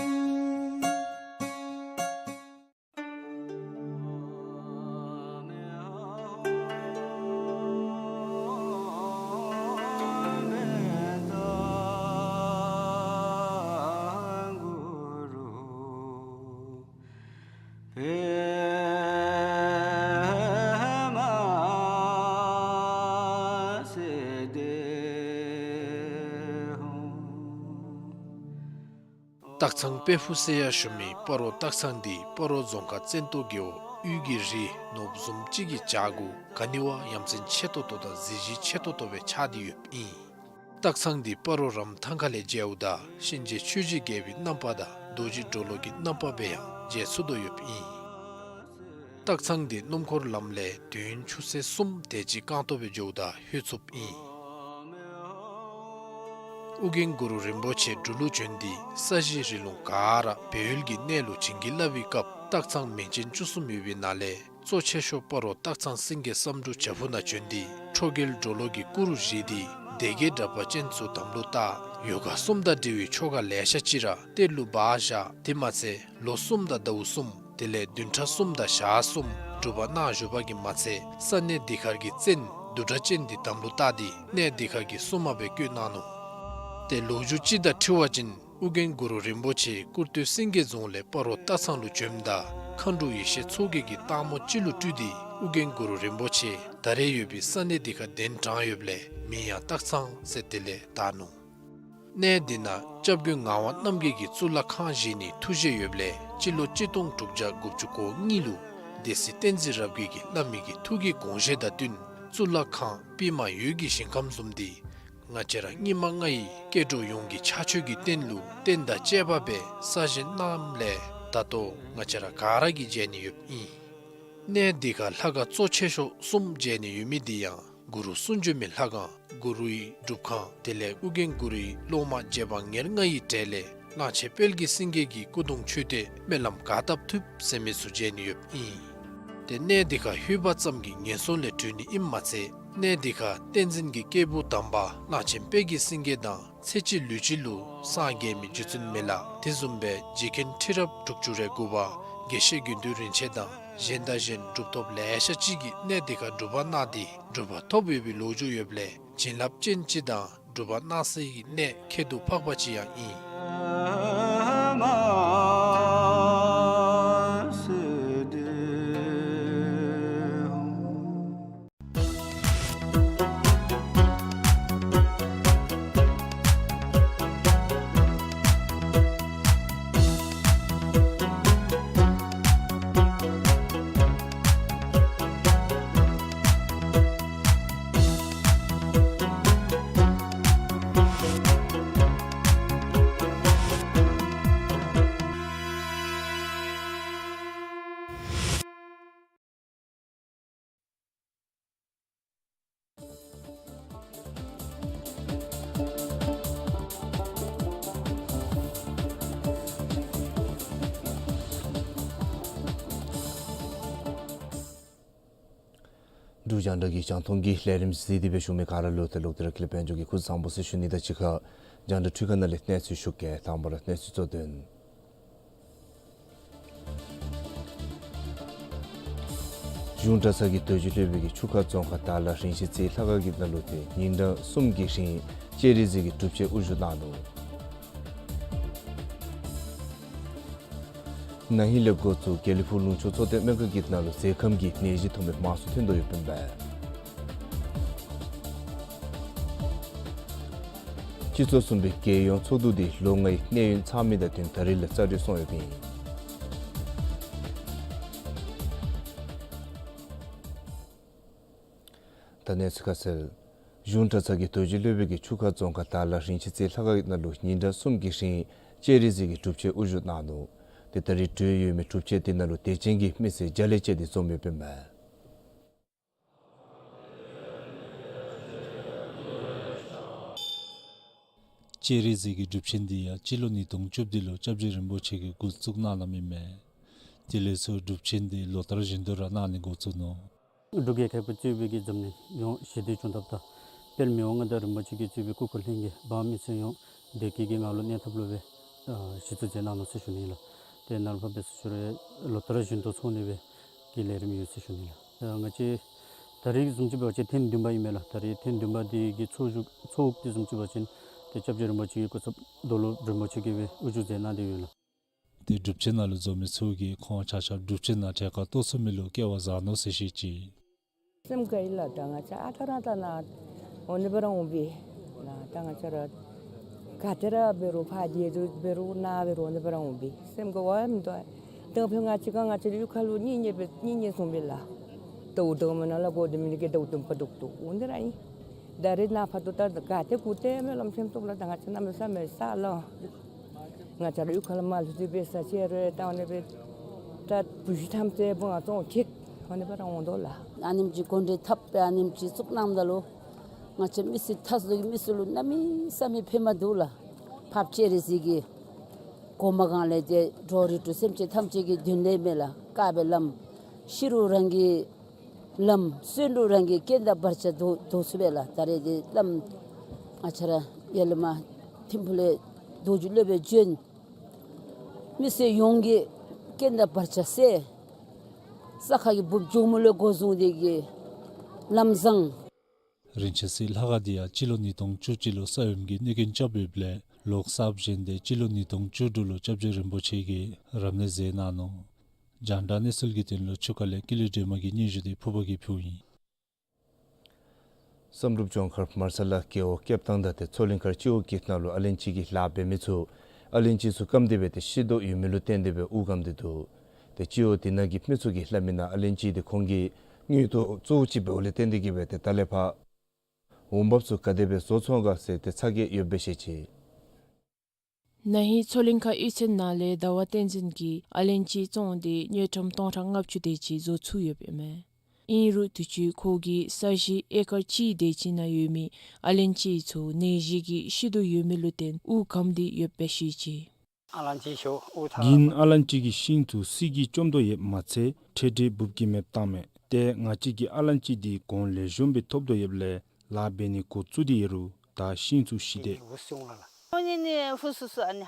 སྟག་ཚང་དཔལ་ཕུག་ཟེར་ཡང་ཞུ་མི་སྤ་རོ་སྟག་ཚང་འདི་སྤ་རོ་རྫོང་ཁག་བཙན་ཏོ་རྒེད་འོག་ དབུས་ཀྱི་རི་ནོར་བུ་བཟུམ་ཅིག་གི་བྱག་གུ་ག་ནི་བ་ཡ་མཚན་ཆེ་ཏོག་ཏོ་དང་གཟི་བརྗིད་ཆེ་ཏོག་ཏོ་སྦེ་ཆགས་ཏེ་ཡོདཔ་ཨིན། སྟག་ཚང་འདི་སྤ་རོ་རམ་ཐང་ཁ་ལས་མཇལཝ་ད་གཤིན་རྗེ་ཆོས་ཀྱི་རྒྱལ་པོའི་རྣམ་པ་དང་རྡོ་རྗེ་གྲོ་ལོད་ཀྱི་རྣམ་པ་སྦེ་ཡང་མཇལ་ཚུགས་དོ་ཡོདཔ་ཨིན། སྟག་ཚང་འདི་སྣུམ་འཁོར་ལམ་ལས་དུས་ཡུན་ཆུ་ཚོད་གསུམ་དེ་ཅིག་རྐང་ཐང་སྦེ་འགྱོཝ་ད་ལྷོད་ཚུགསཔ་ཨིན། ཨོ་རྒྱན་གུ་རུ་རིན་པོ་ཆེ་འབྲུག་ལུ་བྱོན་ཏེ་ས་གཞི་རི་ལུང་ག་ར་སྦས་ཡུལ་གྱི་གནས་ལུ་བྱིན་གྱིས་བརླབས་པའི་སྐབས་སྟག་ཚང་མིང་ཅན་བཅུ་གསུམ་ཡོད་པའི་ནང་ལས་གཙོ་ཆེ་ཤོས་སྤ་རོ་སྟག་ཚང་སེང་གེ་བསམ་འགྲུབ་བྱག་ཕུག་ནང་བྱོན་ཏེ་ཁྲོ་རྒྱལ་གྲོ་ལོད་ཀྱི་སྐུ་རུ་བཞེངས་ཏེ་སྡེ་བརྒྱད་དྲེགས་པ་ཅན་ཚུ་དམ་ལུ་བཏགས། ཡོ་ག་གསུམ་དང་འབྲེལ་བའི་ཆོ་ག་ལེ་ཤ་ཅིག་ར་གཏེར་ལུ་སྦ་བཞག། དེ་མ་ཚད་ལོ་གསུམ་དང་ཟླཝ་གསུམ་དེ་ལས་བདུན་ཕྲག་གསུམ་དང་ཞག་གསུམ་སྒྲུབ་པ་གནང་བཞུགས་པ་གིས་མ་ཚད་ས་གནས་འདི་ཁར་གྱི་བཙན་བདུད་དྲེགས་ཅན་འདི་དམ་ལུ་བཏགས་ཏེ་གནས་འདི་ཁར་གྱི་སྲུང་མ་སྦེ་བསྐོས་གནང་ནུག། ཏེ་ལོ་རྒྱུས་ཅིག་དང་འཁྲིལ་བ་ཅིན་ཨོ་རྒྱན་གུ་རུ་རིན་པོ་ཆེ་ཀུར་སྟོད་སེང་གེ་རྫོང་ལས་སྤ་རོ་སྟག་ཚང་ལུ་བྱོནམ་ད་མཁའ་འགྲོ་ཡེ་ཤེས་མཚོ་རྒྱལ་གྱིས་སྟག་མོ་ཅིག་ལུ་སྤྲུལ་ཏེ་ཨོ་རྒྱན་གུ་རུ་རིན་པོ་ཆེ་ད་རེས་ཡོད་པའི་ས་གནས་འདི་ཁར་གདན་དྲངས་ཡོདཔ་ལས་མིང་ཡང་སྟག་ཚང་ཟེར་དེ་ལས་བཏགས་ནུག། གནས་འདི་ནང་སྐྱབས་མགོན་ངག་དབང་རྣམ་རྒྱལ་གྱིས་གཙུག་ལག་ཁང་བཞེངས་ནིའི་ཐུགས་བཞེད་ཡོདཔ་ལས་སྤྱི་ལོ་གཅིག་སྟོང་དྲུག་བརྒྱ་དགུ་བཅུ་གོ་གཉིས་ལུ་སྡེ་སྲིད་བསྟན་འཛིན་རབ་རྒྱས་ཀྱིས་བླ་མའི་གི་ཐུགས་ཀྱི་དགོངས་བཞེད་དང་བསྟུན་གཙུག་ལག་ཁང་པདྨ་འོད་ཀྱི་ཞིང་ཁམས་བཟུམ་འདི་ང་བཅས་ར་སྙིགས་མ་ལྔ་ཡི་སྐྱེ་འགྲོ་ཡོངས་ཀྱི་ཕྱག་མཆོད་ཀྱི་རྟེན་ལུ་རྟེན་དང་བཅས་པ་སྦེ་གསར་བཞེངས་གནངམ་ལས་ད་ལྟོ་ང་བཅས་ར་ག་ར་གིས་མཇལ་ནི་ཡོདཔ་ཨིན། གནས་འདི་ཁར་ལྷ་ཁང་གཙོ་ཆེ་ཤོས་གསུམ་མཇལ་ནི་ཡོད་མི་འདི་ཡང་གུ་རུ་གསུང་བྱོན་མའི་ལྷ་ཁང་གུ་རུའི་སྒྲུབ་ཁང་དེ་ལས་ཨོ་རྒྱན་གུ་རུའི་སློབ་མ་རྗེ་འབངས་ཉེར་ལྔ་ཡི་གྲས་ལས་གླང་ཆེན་དཔལ་གྱི་སེང་གེ་གི་སྐུ་གདུང་མཆོད་རྟེན་སྨོན་ལམ་ག་བཏབ་ཐུབ་ཟེར་མི་ཚུ་མཇལ་ནི་ཡོདཔ་ཨིན། ཏེ་གནས་འདི་ཁར་ལྷོད་པ་ཙམ་གྱིས་ངན་སོང་ལས་གྲོལ་ནི་ཨིནམ་མ་ཚད་གནས་འདི་ཁར་བསྟན་འཛིན་གྱི་སྐྱེས་བུ་དམ་པ་གླང་ཆེན་དཔལ་གྱི་སེང་གེ་དང་ཚེ་གཅིག་ལུས་གཅིག་ལུ་སངས་རྒྱས་མི་རྗེ་བཙུན་མི་ལ་དེ་བཟུམ་སྦེ་རྗེ་མཁན་ཁྲི་རབས་དྲུག་ཅུ་རེ་དགུ་པ་དགེ་བཤེས་དགེ་འདུན་རིན་ཆེན་དང་གཞན་དང་གཞན་གྲུབ་ཐོབ་ལེ་ཤ་ཅིག་གིས་གནས་འདི་ཁར་སྒྲུབ་པ་གནང་སྟེ་གྲུབ་པ་ཐོབ་ཡོད་པའི་ལོ་རྒྱུས་ཡོདཔ་ལས་བྱིན་རླབས་ཅན་ཅིག་དང་སྒྲུབ་པ་གནང་སའི་གནས་ཁྱད་དུ་འཕགས་པ་ཅིག་ཡང་ཨིན། འབྲུག་རྒྱང་བསྒྲགས་ཀྱི་རྒྱང་མཐོང་གི་ལས་རིམ་གཟིགས་ཏེ་སྦེ་བཞུགས་མི་ག་ར་ལུ་ཏེ་ལོག་སྟེ་ར་ཀུན་ལེགས་དཔལ་འབྱོར་གྱིས་སྐུ་གཟུགས་བཟང་པོ་ཟེར་ཞུ་ནི་དང་གཅིག་ཁར་རྒྱང་བསྒྲགས་འཕྲུལ་ཁང་ནང་ལས་གནས་ཚུལ་ཞུ་གེ། དང་པ་ར་གནས་ཚུལ་གཙོ་དོན། གཞུང་གྲྭ་ཚང་གི་རྡོ་རྗེ་སློབ་དཔོན་གྱིས་ཆུ་ཁ་རྫོང་ཁག་དར་ལ་རིན་ཆེན་རྩེའི་ལྷ་ཁང་གི་ནང་ལུ་ཏེ་ཉིན་གྲངས་གསུམ་གྱི་རིང་སྤྱན་རས་གཟིགས་ཀྱི་སྒྲུབ་ཆེན་དབུ་བཞུགས་གནང་ནུག། ན་ཧིང་ལས་འགོ་བཙུགས་དགེ་ལེགས་ཕུག་ལུང་ཕྱོགས་ཚོགས་སྡེ་སྨན་ཁང་གི་ནང་ལུ་མཛེས་ཁམས་ཀྱི་ནད་གཞི་ཐོན་པའི་མང་སུ་ཐོན་དོ་ཡོདཔ་ཨིན་པས། སྤྱི་ཚོགས་གསུམ་པའི་རྒྱལ་ཡོངས་ཚོགས་འདུ་འདི་ལོ་ལྔའི་གནས་ཡུན་ཚང་མི་དང་བསྟུན་ད་རིས་ལས་རྩ་འགྲོས་སོང་ཡོདཔ་ཨིན། ད་གནས་ཚུལ་ཁ་གསལ། གཞུང་གྲྭ་ཚང་གི་རྡོ་རྗེ་སློབ་དཔོན་གྱིས་ཆུ་ཁ་རྫོང་ཁག་དར་ལ་རིན་ཆེན་རྩེའི་ལྷ་ཁང་གི་ནང་ལུ་ཉིན་གྲངས་གསུམ་གྱི་རིང་སྤྱན་རས་གཟིགས་ཀྱི་སྒྲུབ་ཆེན་དབུ་བཞུགས་གནང་ནུག། ཏེ་ད་རིས་གྲོལ་ཡོད་མི་སྒྲུབ་ཆེན་འདི་ནང་ལུ་དད་ཅན་གྱི་མི་སེར་བརྒྱ་ལས་བཅད་དེ་འཛོམས་ཡོདཔ་ཨིན་པས། སྤྱན་རས་གཟིགས་ཀྱི་སྒྲུབ་ཆེན་འདི་ཡང་སྤྱི་ལོ་ཉིས་སྟོང་བཅུ་བདུན་ལུ་སྐྱབས་རྗེ་རིན་པོ་ཆེ་གིས་འགོ་བཙུགས་གནང་གནངམ་ཨིན་མས། དེ་ལས་ཚུར་སྒྲུབ་ཆེན་འདི་ལོ་ལྟར་བཞིན་དུ་ར་གནང་ནི་འགོ་བཙུགས་ནུག། འབྲུག་རྒྱལ་ཁབ་ཀྱིས་གཙོས་པའི་གི་འཛམ་གླིང་ཡོངས་ཞི་བདེ་བྱུང་ཐབས་དང་དཔལ་མི་དབང་མངའ་བདག་རིན་པོ་ཆེ་གིས་གཙོས་པའི་སྐུ་འཁོར་ལྷན་རྒྱས་འབངས་མི་སེར་ཡོངས་བདེ་སྐྱིད་ཀྱི་ངང་ལུ་གནས་ཐབས་ལུ་སྦེ་ཨ་གཞི་བཙུགས་མཛད་གནང་ནུག་ཟེར་ཞུ་ནི་ལགས། ཏེ་ནཱ་ལུ་ཕར་འབད་ཟེར་ཞུ་རུང་ལོ་ལྟར་བཞིན་དུ་ཚོགས་ནི་སྦེ་གི་ལས་རིམ་ཡོད་ཟེར་ཞུ་ནི་ལགས། ཨ་ང་བཅས་ད་རིས་བཟུམ་ཅིག་འབད་བ་ཅིན་ཐེངས་བདུན་པ་ཨིན་མས་ལགས། ད་རིས་ཐེངས་བདུན་པ་འདི་གི་ཚོགས་བཞུགས་ཚོགས་དབུ་འདི་བཟུམ་ཅིག་འབད་བ་ཅིན་ཏེ་སྐྱབས་རྗེ་རིན་པོ་ཆེ་གི་སྐུ་ཚབ་རྡོར་སློབ་རིན་པོ་ཆེ་གིས་སྦེ་དབུ་བཞུགས་མཛད་གནང་སྟེ་ཡོད་ལགས། ཏེ་སྒྲུབ་ཆེན་ནང་ལུ་འཛོམས་མི་ཚུ་གིས་ཁོང་ཆ་ཁྱབ་སྒྲུབ་ཆེན་ནང་གྲལ་ཁར་གཏོགས་ཚུགས་མི་ལུ་སྐལ་བ་བཟང་ནུག་ཟེར་བཤད་ཅི། སེམས་དགའ་ཡི་ལགས། ད་ང་བཅས་ཨ་རྟག་ར་ད་ནཱ་འོང་ནི་སྦེ་ར་འོང་པས། ནཱ་ད་ང་བཅས་ར་ག་ཏེ་ར་འབད་རུང་ཕར་རྒྱལ་རུ་འབད་རུང་ནཱ་འབད་རུང་འོང་ནི་སྦེ་ར་འོང་པས། སེམས་དགའ་བ་མིན་འདུག། ད་ཕར་ང་བཅས་ཁར་ང་བཅས་རའི་གཡུས་ཁ་ལུ་གཉེན་ཉེ་སྦེ་གཉེན་ཉེ་བཟུམ་སྦེ་ལགས། ད་འུ་དུམ་མེན་ན་ལགས། གོ་དེ་མི་ནི་གི་ད་འུ་དུམ་ཕར་འདུག་འདུག་འོང་དེ་ར་ཨིན། ད་རེས་ནངས་པ་ད་ད་ག་ཏེ་གུ་ཏེ་སྨོན་ལམ་ཆེན་ཐོབ་ལགས། ད་ང་བཅས་གནམ་མེད་ས་མེད་ས་ལགས། ང་བཅས་རའི་གཡུས་ཁ་ལུ་མ་ལུས་ཏེ་སྦེ་ས་ཆ་རེ་ད་འོ་ནི་སྦེ་ད་བུ་གཞི་ཐམས་ཅད་བུ་ང་བཙོང་ཁེག་འོ་ནི་སྦེ་ར་འོང་དོ་ལགས། ཨ་ནེམ་ཅིག་གོ་འདྲེ་འཐབ་སྦེ་ཨ་ནེམ་ཅིག་བཙུགས་གནངམ་ད་ལུ་ང་བཅས་མི་སེར་ཐ་ཚུ་གི་མི་ཚུ་ལུ་གནམ་མེད་ས་མེད་ཕན་མ་འདུག་ལགས། ཕབ་ཅེ་རེ་ཟེར་གི་གོ་མ་གང་ལས་ཏེ་འགྲོ་རིགས་དྲུག་སེམས་ཅན་ཐམས་ཅད་ཀྱི་དོན་ལས་མེད་ལགས། དཀའ་བའི་ལམ། ཤི་རུང་རང་གི་ལམ། གསོན་རུང་རང་གི་རྐྱེན་དང་བར་ཆད་དོ་དོ་ཚུགས་པས་ལགས། ད་རེས་ཏེ་ལམ་ང་བཅས་ར་ཡར་ལས་མར་ཐིམ་ཕུག་ལས་རྡོ་རྗེ་སློབ་དཔོན་བྱོན། མི་སེར་ཡོངས་ཀྱི་རྐྱེན་དང་བར་ཆད་སེལ། ས་ཁ་གི་འབུཔ་མགྱོགས་མོ་ལས་འགོ་བཟུང་སྟེ་གི་ལམ་བཟང་། རིན་ཆེན་གཟི་ལྷ་ཁང་འདི་ཡང་སྤྱི་ལོ་ཉིས་སྟོང་བཅུ་གཅིག་ལུ་ས་ཡོམ་གྱིས་གནོད་སྐྱོན་རྐྱབ་ཡོདཔ་ལས་ལོག་གསརཔ་བཞེངས་ཏེ་སྤྱི་ལོ་ཉིས་སྟོང་བཅུ་དྲུག་ལུ་སྐྱབས་རྗེ་རིན་པོ་ཆེ་གིས་རབ་གནས་མཛད་གནང་ནུག། རྒྱང་བསྒྲགས་གནས་ཚུལ་གྱི་དོན་ལུ་ཆུ་ཁ་ལས་ཀུན་ལེགས་སྒྲོལ་མ་གི་སྙན་ཞུ་འདི་ཕུར་པ་གིས་ཕུལཝ་ཨིན། བསམ་གྲུབ་ལྗོངས་མཁར་མར་ས་ལ་རྒེད་འོག་སྐྱབས་ཐང་དང་ཏེ་མཚོ་གླིང་མཁར་སྤྱི་འོག་གི་ནང་ལུ་ཨ་ལན་ཅི་གི་ལཱ་འབད་མི་ཚུ་ཨ་ལན་ཅི་ཚུ་སྐམ་སྟེ་སྦེ་ཏེ་ཤི་དོ་ཡོད་མི་ལུ་བརྟེན་ཏེ་སྦེ་དབུགས་སྐམ་སྟེ་འདུག། ཏེ་སྤྱི་འོག་འདི་ནང་གི་མི་ཚུ་གིས་སླབ་མི་ནང་ཨ་ལན་ཅི་འདི་ཁོང་གི་དངུལ་ཐོག་གཙོ་བོ་ཅིག་འབདཝ་ལས་བརྟེན་ཏེ་གི་སྦེ་ཏེ་ད་ལས་ཕར་འོང་འབབ་ཚུ་ག་དེ་སྦེ་བཟོ་ཚུགས་ག་ཟེར་ཏེ་ཚ་གྱང་ཡོདཔ་སྦེ་བཤད་ཅི། ན་ཧིང་མཚོ་གླིང་ཁ་གཡུས་ཚན་ནང་ལས་ཟླ་བ་བསྟན་འཛིན་གྱིས་ཨ་ལན་ཅི་བཙོངས་ཏེ་དངུལ་ཀྲམ་སྟོང་ཕྲག་ལྔ་བཅུ་དེ་ཅིག་བཟོ་ཚུགས་ཡོདཔ་ཨིན་མས། ཨིན་རུང་དུས་ཅི་ཁོ་གི་ས་གཞི་ཨེ་ཀར་གཅིག་དེ་ཅིག་ནང་ཡོད་མི་ཨ་ལན་ཅི་ཚུ་ནད་གཞི་གིས་ཤི་དོ་ཡོད་མི་ལུ་བརྟེན་དབུགས་སྐམ་སྟེ་ཡོདཔ་སྦེ་བཤད་ཅི། ཨ་ལན་ཅི་ཤོ་ཨུ་ཐ། ངེའི་ཨ་ལན་ཅི་གི་ཤིང་ཚུ་སི་གིས་བཅོམ་དོ་ཡོདཔ་མ་ཚད་འཕྲལ་འཕྲལ་འབུཔ་གིས་མེདཔ་བཏངམ་མས། ཏེ་ང་བཅས་ཀྱི་ཨ་ལན་ཅི་འདི་གོང་ལེགས་ཤོམ་སྦེ་ཐོབ་དོ་ཡོདཔ་ལས་ལཱ་འབད་ནི་འགོ་བཙུགས་ཏེ་ཡོད་རུང་ད་ཤིང་ཚུ་ཤི་སྟེ།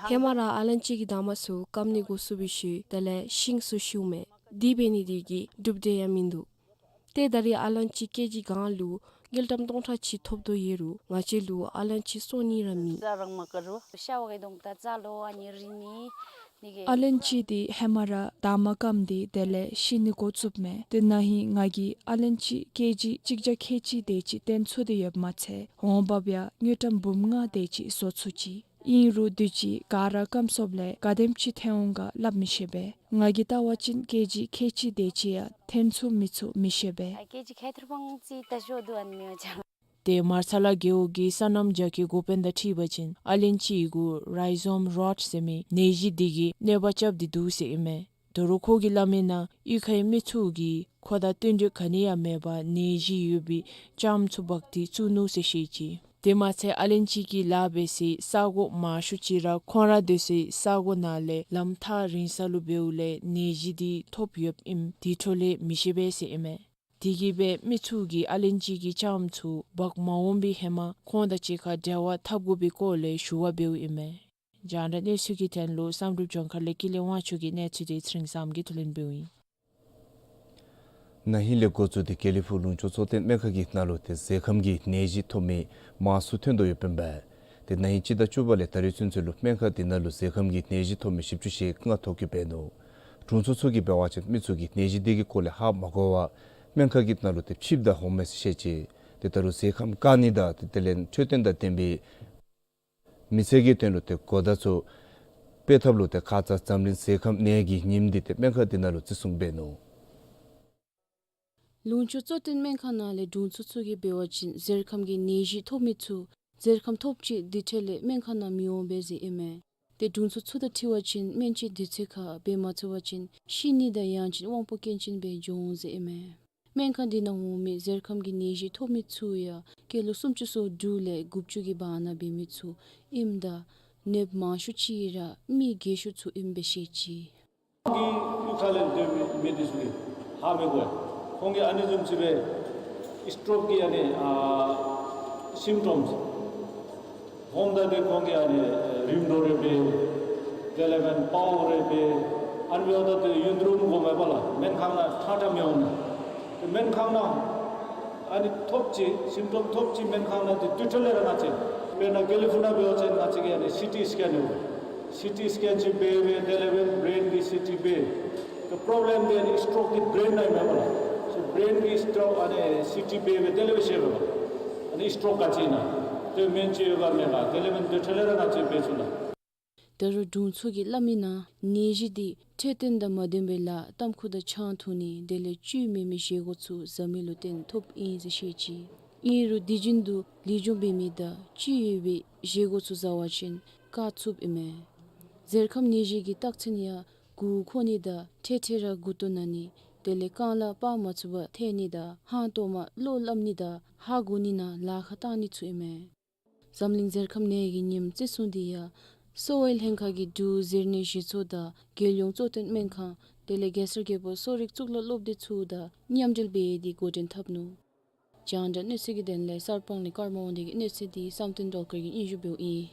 ཧེ་མ་ར་ཨ་ལན་ཅི་གི་འདབ་མ་ཚུ་སྐམ་ནི་འགོ་བཙུགས་པའི་ཤུལ་དེ་ལས་ཤིང་ཚུ་ཤིཝ་མས། དེ་འབད་ནི་དེ་གིས་གྲུབ་སྟེ་ཡང་མིན་འདུག། ཏེ་ད་རེས་ཨ་ལན་ཅི་ཀེ་ཇི་གང་ལུ་དངུལ་ཀྲམ་སྟོང་ཕྲག་གཅིག་ཐོབ་དོ་ཡོད་རུང་ང་བཅས་ལུ་ཨ་ལན་ཅི་བཙོང་ནི་ར་མེད། ཨ་ལན་ཅི་འདི་ཧེ་མ་ར་འདབ་མ་སྐམ་སྟེ་དེ་ལས་ཤི་ནི་འགོ་བཙུགསཔ་མས། ཏེ་ན་ཧིང་ང་གིས་ཨ་ལན་ཅི་ཀེ་ཇི་གཅིག་བརྒྱ་ཁལ་གཅིག་དེ་ཅིག་བཏོན་ཚུགས་ཏེ་ཡོདཔ་མ་ཚད་འོང་འབབ་ཡང་དངུལ་ཀྲམ་འབུམ་ལྔ་དེ་ཅིག་བཟོ་ཚུགས་ཅི། ཨིན་རུང་དུས་ཅི་ག་ར་སྐམ་སོངམ་ལས་ག་དེམ་ཅིག་ཐོན་འོང་ག་སླབ་མི་ཤེས་པས། ང་གིས་བལྟ་བ་ཅིན་ཀེ་ཇི་ཁལ་གཅིག་དེ་ཅིག་ཡང་ཐོན་ཚུགས་མི་ཚུགས་མི་ཤེས་པས། ཏེ་མར་ས་ལ་རྒེད་འོག་གི་སོ་ནམ་རྒྱ་སྐྱེད་འགོ་དཔོན་དང་འཁྲིལ་བ་ཅིན་ཨ་ལན་ཅི་གུ་རའི་ཛོམ་རོཊ་ཟེར་མི་ནད་གཞི་འདི་གིས་གནོད་པ་རྐྱབ་སྟེ་འདུག་ཟེར་ཨིན་མས། ད་རུང་ཁོ་གིས་སླབ་མི་ནང་གཡུས་ཁའི་མི་ཚུ་གིས་ཁོ་དང་བསྟུན་གྲོས་ག་ནི་ཡང་མེད་པར་ནད་གཞི་ཡོད་པའི་ལྕངམ་ཚུ་འབག་སྟེ་བཙུགས་ནུག་ཟེར་བཤད་ཅི། དེ་མ་ཚད་ཨ་ལན་ཅི་གི་ལཱ་འབད་སའི་ས་གོ་མང་ཤོས་ཅིག་ར་ཁོང་ར་སྡོད་སའི་ས་གོ་ནང་ལས་ལམ་ཐག་རིང་ས་ལུ་འབདཝ་ལས་ནད་གཞི་འདི་ཐོབ་ཡོདཔ་ཨིནམ་དེ་འཕྲོ་ལས་མི་ཤེས་པས་ཟེར་ཨིན་མས། དེ་གིས་སྦེ་མི་ཚུ་གིས་ཨ་ལན་ཅི་གི་ལྕངམ་ཚུ་འབག་མ་འོང་པའི་ཧེ་མ་ཁོང་དང་གཅིག་ཁར་འབྲེལ་བ་འཐབ་དགོ་པའི་སྐོར་ལས་ཞུ་བ་འབདཝ་ཨིན་མས། རྒྱང་བསྒྲགས་གནས་ཚུལ་གྱི་དོན་ལུ་བསམ་གྲུབ་ལྗོངས་མཁར་ལས་ཀུན་ལེགས་དབང་ཕྱུག་གི་གནས་ཚུལ་དེ་ཚེ་རིང་བསམ་གྱིས་བསྡུ་ལེན་འབདཝ་ཨིན། ན་ཧིང་ལས་འགོ་བཙུགས་ཏེ་དགེ་ལེགས་ཕུག་ལུང་ཕྱོགས་གཙོ་བསྟེན་སྨན་ཁང་གི་ནང་ལུ་ཏེ་གཟེར་ཁམ་གྱི་ནད་གཞི་ཐོབ་མི་མང་སུ་ཐོན་དོ་ཡོདཔ་ཨིན་པས། ཏེ་ན་ཧིང་སྤྱི་ཟླ་བཅུ་པ་ལས་ད་རེས་ཚུན་ཚོད་ལུ་སྨན་ཁང་འདི་ནང་ལུ་གཟེར་ཁམ་གྱི་ནད་གཞི་ཐོབ་མི་བཞི་བཅུ་ཞེ་ལྔ་ཐོབ་སྟེ་འབད་ནུག། དྲུང་འཚོ་ཚུ་གིས་འབད་བ་ཅིན་མི་ཚུ་གིས་ནད་གཞི་འདི་གི་སྐོར་ལས་ཧ་མ་གོ་བར་སྨན་ཁང་གི་ནང་ལུ་ཏེ་ཕྱིསཔ་ད་འོང་མས་ཟེར་བཤད་ཅི། ཏེ་ད་རུང་གཟེར་ཁམ་བཀག་ནི་དང་ཏེ་དེ་ལས་འཕྲོད་བསྟེན་དང་ལྡན་པའི་མི་ཚེ་གི་དོན་ལུ་ཏེ་གོ་བརྡ་ཚུ་སྤེལ་ཐབས་ལུ་ཏེ་ཁ་ཙ་འཛམ་གླིང་གཟེར་ཁམ་ནད་ཀྱི་ཉིནམ་འདི་ཏེ་སྨན་ཁང་འདི་ནང་ལུ་བརྩི་སྲུང་འབད་ནུག། ལུང་ཕྱོགས་གཙོ་བསྟེན་སྨན་ཁང་ནང་ལས་དྲུང་འཚོ་ཚུ་གིས་འབད་བ་ཅིན་གཟེར་ཁམ་གྱི་ནད་གཞི་ཐོབ་མི་ཚུ་གཟེར་ཁམ་ཐོབ་ཅི་དེ་འཕྲོ་ལས་སྨན་ཁང་ནང་མི་འོང་པས་ཟེར་ཨིན་མས། ཏེ་དྲུང་འཚོ་ཚུ་དང་འཁྲིལ་བ་ཅིན་སྨན་བཅོས་དུས་ཚོད་ཁར་འབད་མ་ཚུགས་པ་ཅིན་ཤི་ནི་དང་ཡང་ཅིན་དབང་པོ་སྐྱོན་ཅན་སྦེ་འགྱོ་འོང་ཟེར་ཨིན་མས། སྨན་ཁང་འདི་ནང་འོང་མི་གཟེར་ཁམ་གྱི་ནད་གཞི་ཐོབ་མི་ཚུ་ཡང་སྐྱེས་ལོ་སུམ་ཅུ་སོ་དྲུག་ལས་དགུ་བཅུ་གི་བར་ན་འབད་མི་ཚུ་ཨིནམ་ད་ནདཔ་མང་ཤོས་ཅིག་ར་མི་རྒས་ཤོས་ཚུ་ཨིནམ་སྦེ་བཤད་ཅི། ཁོང་གི་གཡུས་ཁ་ལས་སྡོད་མི་མི་འདི་ཚུ་གིས་ཧ་མི་གོ་བས། ཁོང་གིས་ཨ་ནི་བཟུམ་ཅིག་སྦེ་སི་ཊོག་གི་ཨ་ནི་ཨ་སིམ་ཊོམས་ཧོམ་ད་ཏེ་ཁོང་གིས་ཨ་ནི་རིམ་གྲོ་རེ་འབད། དེ་ལས་མེན་དཔའ་བོ་རེ་འབད། ཨ་ནི་འབདཝ་ད་ཏེ་ཡུན་རིངམོ་འགོརཝ་མས་པ་ལགས། སྨན་ཁང་ནང་ཁྲ་ཁྲ་མི་འོང་། ཏེ་སྨན་ཁང་ནང་ཨ་ནི་ཐོབ་ཅི་སིམ་ཊོམ་ཐོབ་ཅི་སྨན་ཁང་ནང་ཏེ་དེ་འཕྲོ་ལས་ར་ང་བཅས་དཔེར་ན་དགེ་ལེགས་ཕུག་ནང་འབད་བ་ཅིན་ང་བཅས་ཀྱིས་ཨ་ནི་སི་ཊི་སི་ཀེན་ཡོད། སི་ཊི་སི་ཀེན་ཅིག་འབད་འབད་དེ་ལས་འབད་བྲེན་གྱི་སི་ཊི་འབད། ཏེ་པོརོབ་ལེམ་འདི་ཨ་ནི་སི་ཊོག་འདི་བྲེན་ནང་ཨིན་མས་པ་ལགས། སོ་བྲེན་གྱི་སི་ཊོག་ཨ་ནི་སི་ཊི་འབད་འབད་དེ་ལས་འབད་ཤེས་པས་པ། ཨ་ནི་སི་ཊོག་ག་ཅི་ཨིན་ན་ཏེ་སྨན་བཅོས་ཡོད་ག་མེད་ག་དེ་ལས་འབད་དེ་འཕྲོ་ལས་ར་ང་བཅས་འབད་ཚུགས་ལགས། ད་རུང་དྲུང་འཚོ་གིས་སླབ་མི་ནང་ནད་གཞི་འདི་འཕྲོད་བསྟེན་དང་མ་ལྡན་པའི་ལཱ་གཏམ་ཁུ་དང་ཆང་འཐུང་ནི་དེ་ལས་བཅུད་མེད་མི་བཞེས་སྒོ་ཚུ་བཟའ་མི་ལུ་བརྟེན་ཐོབ་ཨིན་ཟེར་བཤད་ཅི། ཨིན་རུང་དུས་རྒྱུན་དུ་ལེགས་ཤོམ་འབད་མི་དང་བཅུད་ཡོད་པའི་བཞེས་སྒོ་ཚུ་བཟའ་བ་ཅིན་བཀག་ཚུགསཔ་ཨིན་མས། གཟེར་ཁམས་ནད་གཞི་གི་རྟགས་མཚན་ཡང་མགུ་འཁོར་ནི་དང་འཕྲལ་འཕྲལ་ར་མགུ་ཏོ་ན་ནི་དེ་ལས་རྐང་ལག་སྤར་མ་ཚུགས་པར་ཐལ་ནི་དང་ཧང་སྟོང་མར་བློ་སླབ་ནི་དང་ཧ་གོ་ནི་ནང་ལཱ་ཁག་བཏང་ནི་ཚུ་ཨིན་མས། འཛམ་གླིང་གཟེར་ཁམས་ནད་ཀྱི་ཉིནམ་བརྩི་སྲུང་འདི་ཡང་གསོ་བའི་ལྷན་ཁག་གིས་འབྲུག་གཟེར་ནད་ཞིབ་ཚོགས་དང་རྒྱལ་ཡོངས་གཙོ་བསྟེན་སྨན་ཁང་དེ་ལས་གེ་སར་རྒྱལ་པོ་གསོ་རིག་གཙུག་ལག་སློབ་སྡེ་ཚུ་དང་མཉམ་འབྲེལ་འབད་དེ་འགོ་འདྲེན་འཐབ་ནུག། རྒྱང་བསྒྲགས་གནས་ཚུལ་གྱི་དོན་ལས་གསར་སྤང་ནས་ཀརྨ་དབང་འདུས་ཀྱི་གནས་ཚུལ་འདི་བསམ་གཏན་སྒྲོལ་དཀར་གྱིས་སྙན་ཞུ་འབདཝ་ཨིན།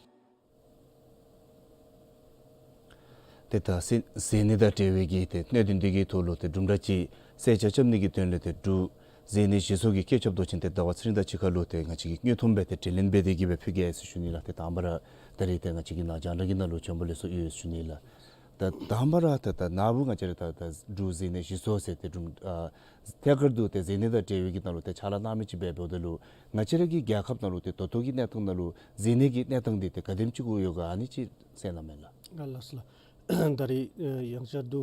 ཏེ་ད་གཟེར་གཟེར་ནད་དང་འབྲེལ་བའི་གི་ཏེ་གནད་དོན་འདི་གི་ཐོག་ལུ་ཏེ་དུམ་གྲ་ཅིག་གསལ་ཆ་རྐྱབ་ནི་གི་དོན་ལས་ཏེ་འབྲུག་གཟེར་ནད་ཞིབ་ཚོགས་ཀྱི་བཀོད་ཁྱབ་མདོ་ཆེན་ཏེ་ཟླ་བ་ཚེ་རིང་དང་གཅིག་ཁར་ལུ་ཏེ་ང་བཅས་ཀྱིས་དངོས་མཐོང་སྦེ་ཏེ་དྲི་ལན་འབད་དེ་གི་སྦེ་ཕུལ་གེ་ཟེར་ཞུ་ནི་ལགས། ཏེ་དང་པ་ར་ད་རིས་ཏེ་ང་བཅས་ཀྱི་ནཱ་རྒྱང་བསྒྲགས་ཀྱི་ནང་ལུ་བྱོན་པ་ལེགས་སོ་ཡོད་ཟེར་ཞུ་ནི་ལགས། ད་དང་པ་ར་ད་ད་ནཱ་བུ་ང་བཅས་ར་ད་ད་འབྲུག་གཟེར་ནད་ཞིབ་ཚོགས་ཟེར་ཏེ་འབྲུག་ཨ་ཐད་ཀར་དུ་ཏེ་གཟེར་ནད་དང་འབྲེལ་བའི་གི་ནང་ལུ་ཏེ་ཕྱག་ལཱ་གནང་མི་ཅིག་འབད་འབདཝ་ད་ལུ་ང་བཅས་ར་གི་རྒྱལ་ཁབ་ནང་ལུ་ཏེ་ད་ལྟོ་གི་གནས་སྟངས་ནང་ལུ་གཟེར་ནད་ཀྱི་གནས་སྟངས་འདི་ཏེ་ག་དེམ་ཅིག་གུ་ཡོད་ག་ཨ་ནི་ཅིག་གསལ་གནང་མས་ལགས། ཨ་ལགས་སོ་ལགས། ད་རིས་ཨེ་ཡང་བསྐྱར་དུ་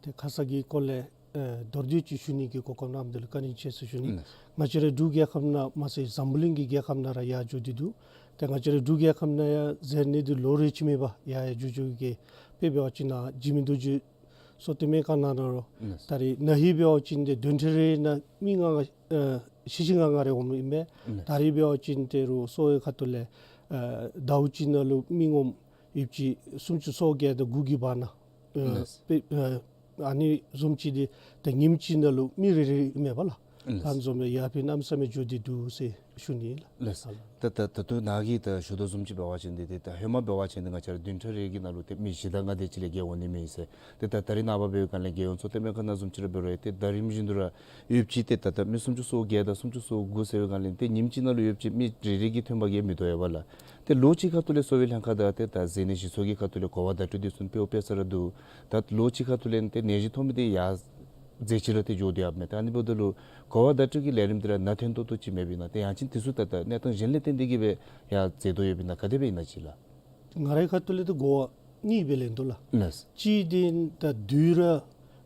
ཏེ་ཁ་ཙ་གི་སྐོར་ལས་ཨེ་མདོར་བསྡུས་ཅིག་ཞུ་ནི་གི་གོ་སྐབས་གནངམ་འདི་ལུ་བཀའ་དྲིན་ཆེ་ཟེར་ཞུ་ནི། ལགས། ང་བཅས་ར་འབྲུག་རྒྱལ་ཁབ་ནང་མ་ཚད་འཛམ་བུ་གླིང་གི་རྒྱལ་ཁབ་ནང་ར་ཡར་འགྱོ་སྟེ་འདུག། ཏེ་ང་བཅས་ར་འབྲུག་རྒྱལ་ཁབ་ནང་ཡང་གཟེར་ནད་འདི་ལོ་རེ་ཅིག་མེད་པར་ཡར་ཡར་འགྱོ་འགྱོ་གི། དཔེ་འབད་བ་ཅིན་ནཱ་འཇིགས་མེད་རྡོ་རྗེ་གསོ་བསྟེན་སྨན་ཁང་ནང་ར་ལགས། ད་རིས་ན་ཧིང་འབད་བ་ཅིན་ཏེ་བདུན་ཕྲག་རེ་ནང་མི་ལྔ་ལྔ་ཨེ་བཞི་བཞི་ལྔ་ལྔ་རེ་འོངམ་ཨིན་པས། ལགས། ད་རིས་འབད་བ་ཅིན་ཏེ་རུང་གསོ་བའི་ཁ་ཐུག་ལས་ཨེ་ཟླཝ་གཅིག་ནང་ལུ་མི་ངོམ་ཡོདཔ་ཅིག་སུམ་ཅུ་སོ་བརྒྱད་དང་དགུ་གི་བར་ན་ཨེ་ལགས། དཔེ་ཨེ་ཨ་ནི་བཟུམ་ཅིག་འདི་ཏེ་ཉིནམ་གཅིག་ནང་ལུ་མི་རེ་རེ་ཨིན་མས་པ་ལགས། ལགས། ཨ་ནི་བཟུམ་སྦེ་ཡར་འཕེལ་གནམ་མེད་ས་མེད་འགྱོ་སྟེ་འདུག་ཟེར་ཞུ་ནི་ལགས། ལགས། ཨ་ལགས། ད་ད་ད་ལྟོ་ནཱ་གིས་ད་ཞུ་དོ་བཟུམ་ཅིག་འབད་བ་ཅིན་འདི་ཏེ་ད་ཧེ་མ་འབད་བ་ཅིན་འདི་ང་བཅས་ར་བདུན་ཕྲག་རེ་གི་ནང་ལུ་ཏེ་མི་བཞི་དང་ལྔ་དེ་ཅིག་ལས་བརྒལ་འོང་ནི་མེད་ཟེར། ཏེ་ད་ད་རིས་ནངས་པ་འབད་བའི་སྒང་ལས་རྒྱལ་ཡོངས་གཙོ་བསྟེན་སྨན་ཁང་ནང་བཟུམ་ཅིག་ར་འབད་རུང་ཏེ་ད་རིམ་བཞིན་དུ་ར་ཡོདཔ་ཅིག་ཏེ་ད་ད་མི་སུམ་ཅུ་སོ་བརྒྱད་དང་སུམ་ཅུ་སོ་དགུ་ཟེར་བའི་སྒང་ལས་ཏེ་ཉིནམ་གཅིག་ནང་ལུ་ཡོདཔ་ཅིག་མི་རེ་རེ་གི་ཐོན་པ་གིས་མི་དོ་ཡོད་པ་ལགས། ཏེ་ལོ་གཅིག་ཁ་ཐུག་ལས་གསོ་བའི་ལྷན་ཁག་དང་ཏེ་ད་གཟེར་ནད་ཞིབ་ཚོགས་ཀྱི་ཁ་ཐུག་ལས་གོ་བ་བརྡ་སྤྲོད་འདི་ཚུ་ཕུལ་ཕུལ་ས་ར་འདུག། ད་ལོ་གཅིག་ཁ་ཐུག་ལས་ཏེ་ནད་གཞི་ཐོན་མི་འདི་ཡར་འཛེགས་ཅི་ར་ཏེ་འགྱོ་སྟེ་ཡོདཔ་མས། ད་ཨ་ནི་འབདཝ་ད་ལུ་གོ་བ་བརྡ་སྤྲོད་ཀྱི་ལས་རིམ་འདི་ར་ནང་ཐོན་ཏོག་ཏོ་ཅིག་མེདཔ་ཨིན་ན། ཏེ་ཡང་ཅིན་འདི་ཚུ་ད་ད་གནས་སྟངས་གཞན་ལས་བརྟེན་ཏེ་གིས་སྦེ་ཡར་འཛེགས་དོ་ཡོདཔ་ཨིན་ན་ག་དེ་སྦེ་ཨིན་ན་ཅིག་ལགས། ང་རའི་ཁ་ཐུག་ལས་ཏེ་གོ་བ་གཉིས་སྦེ་ལེན་འདུག་ལགས། ལགས། གཅིག་འདི་ད་དུས་ར་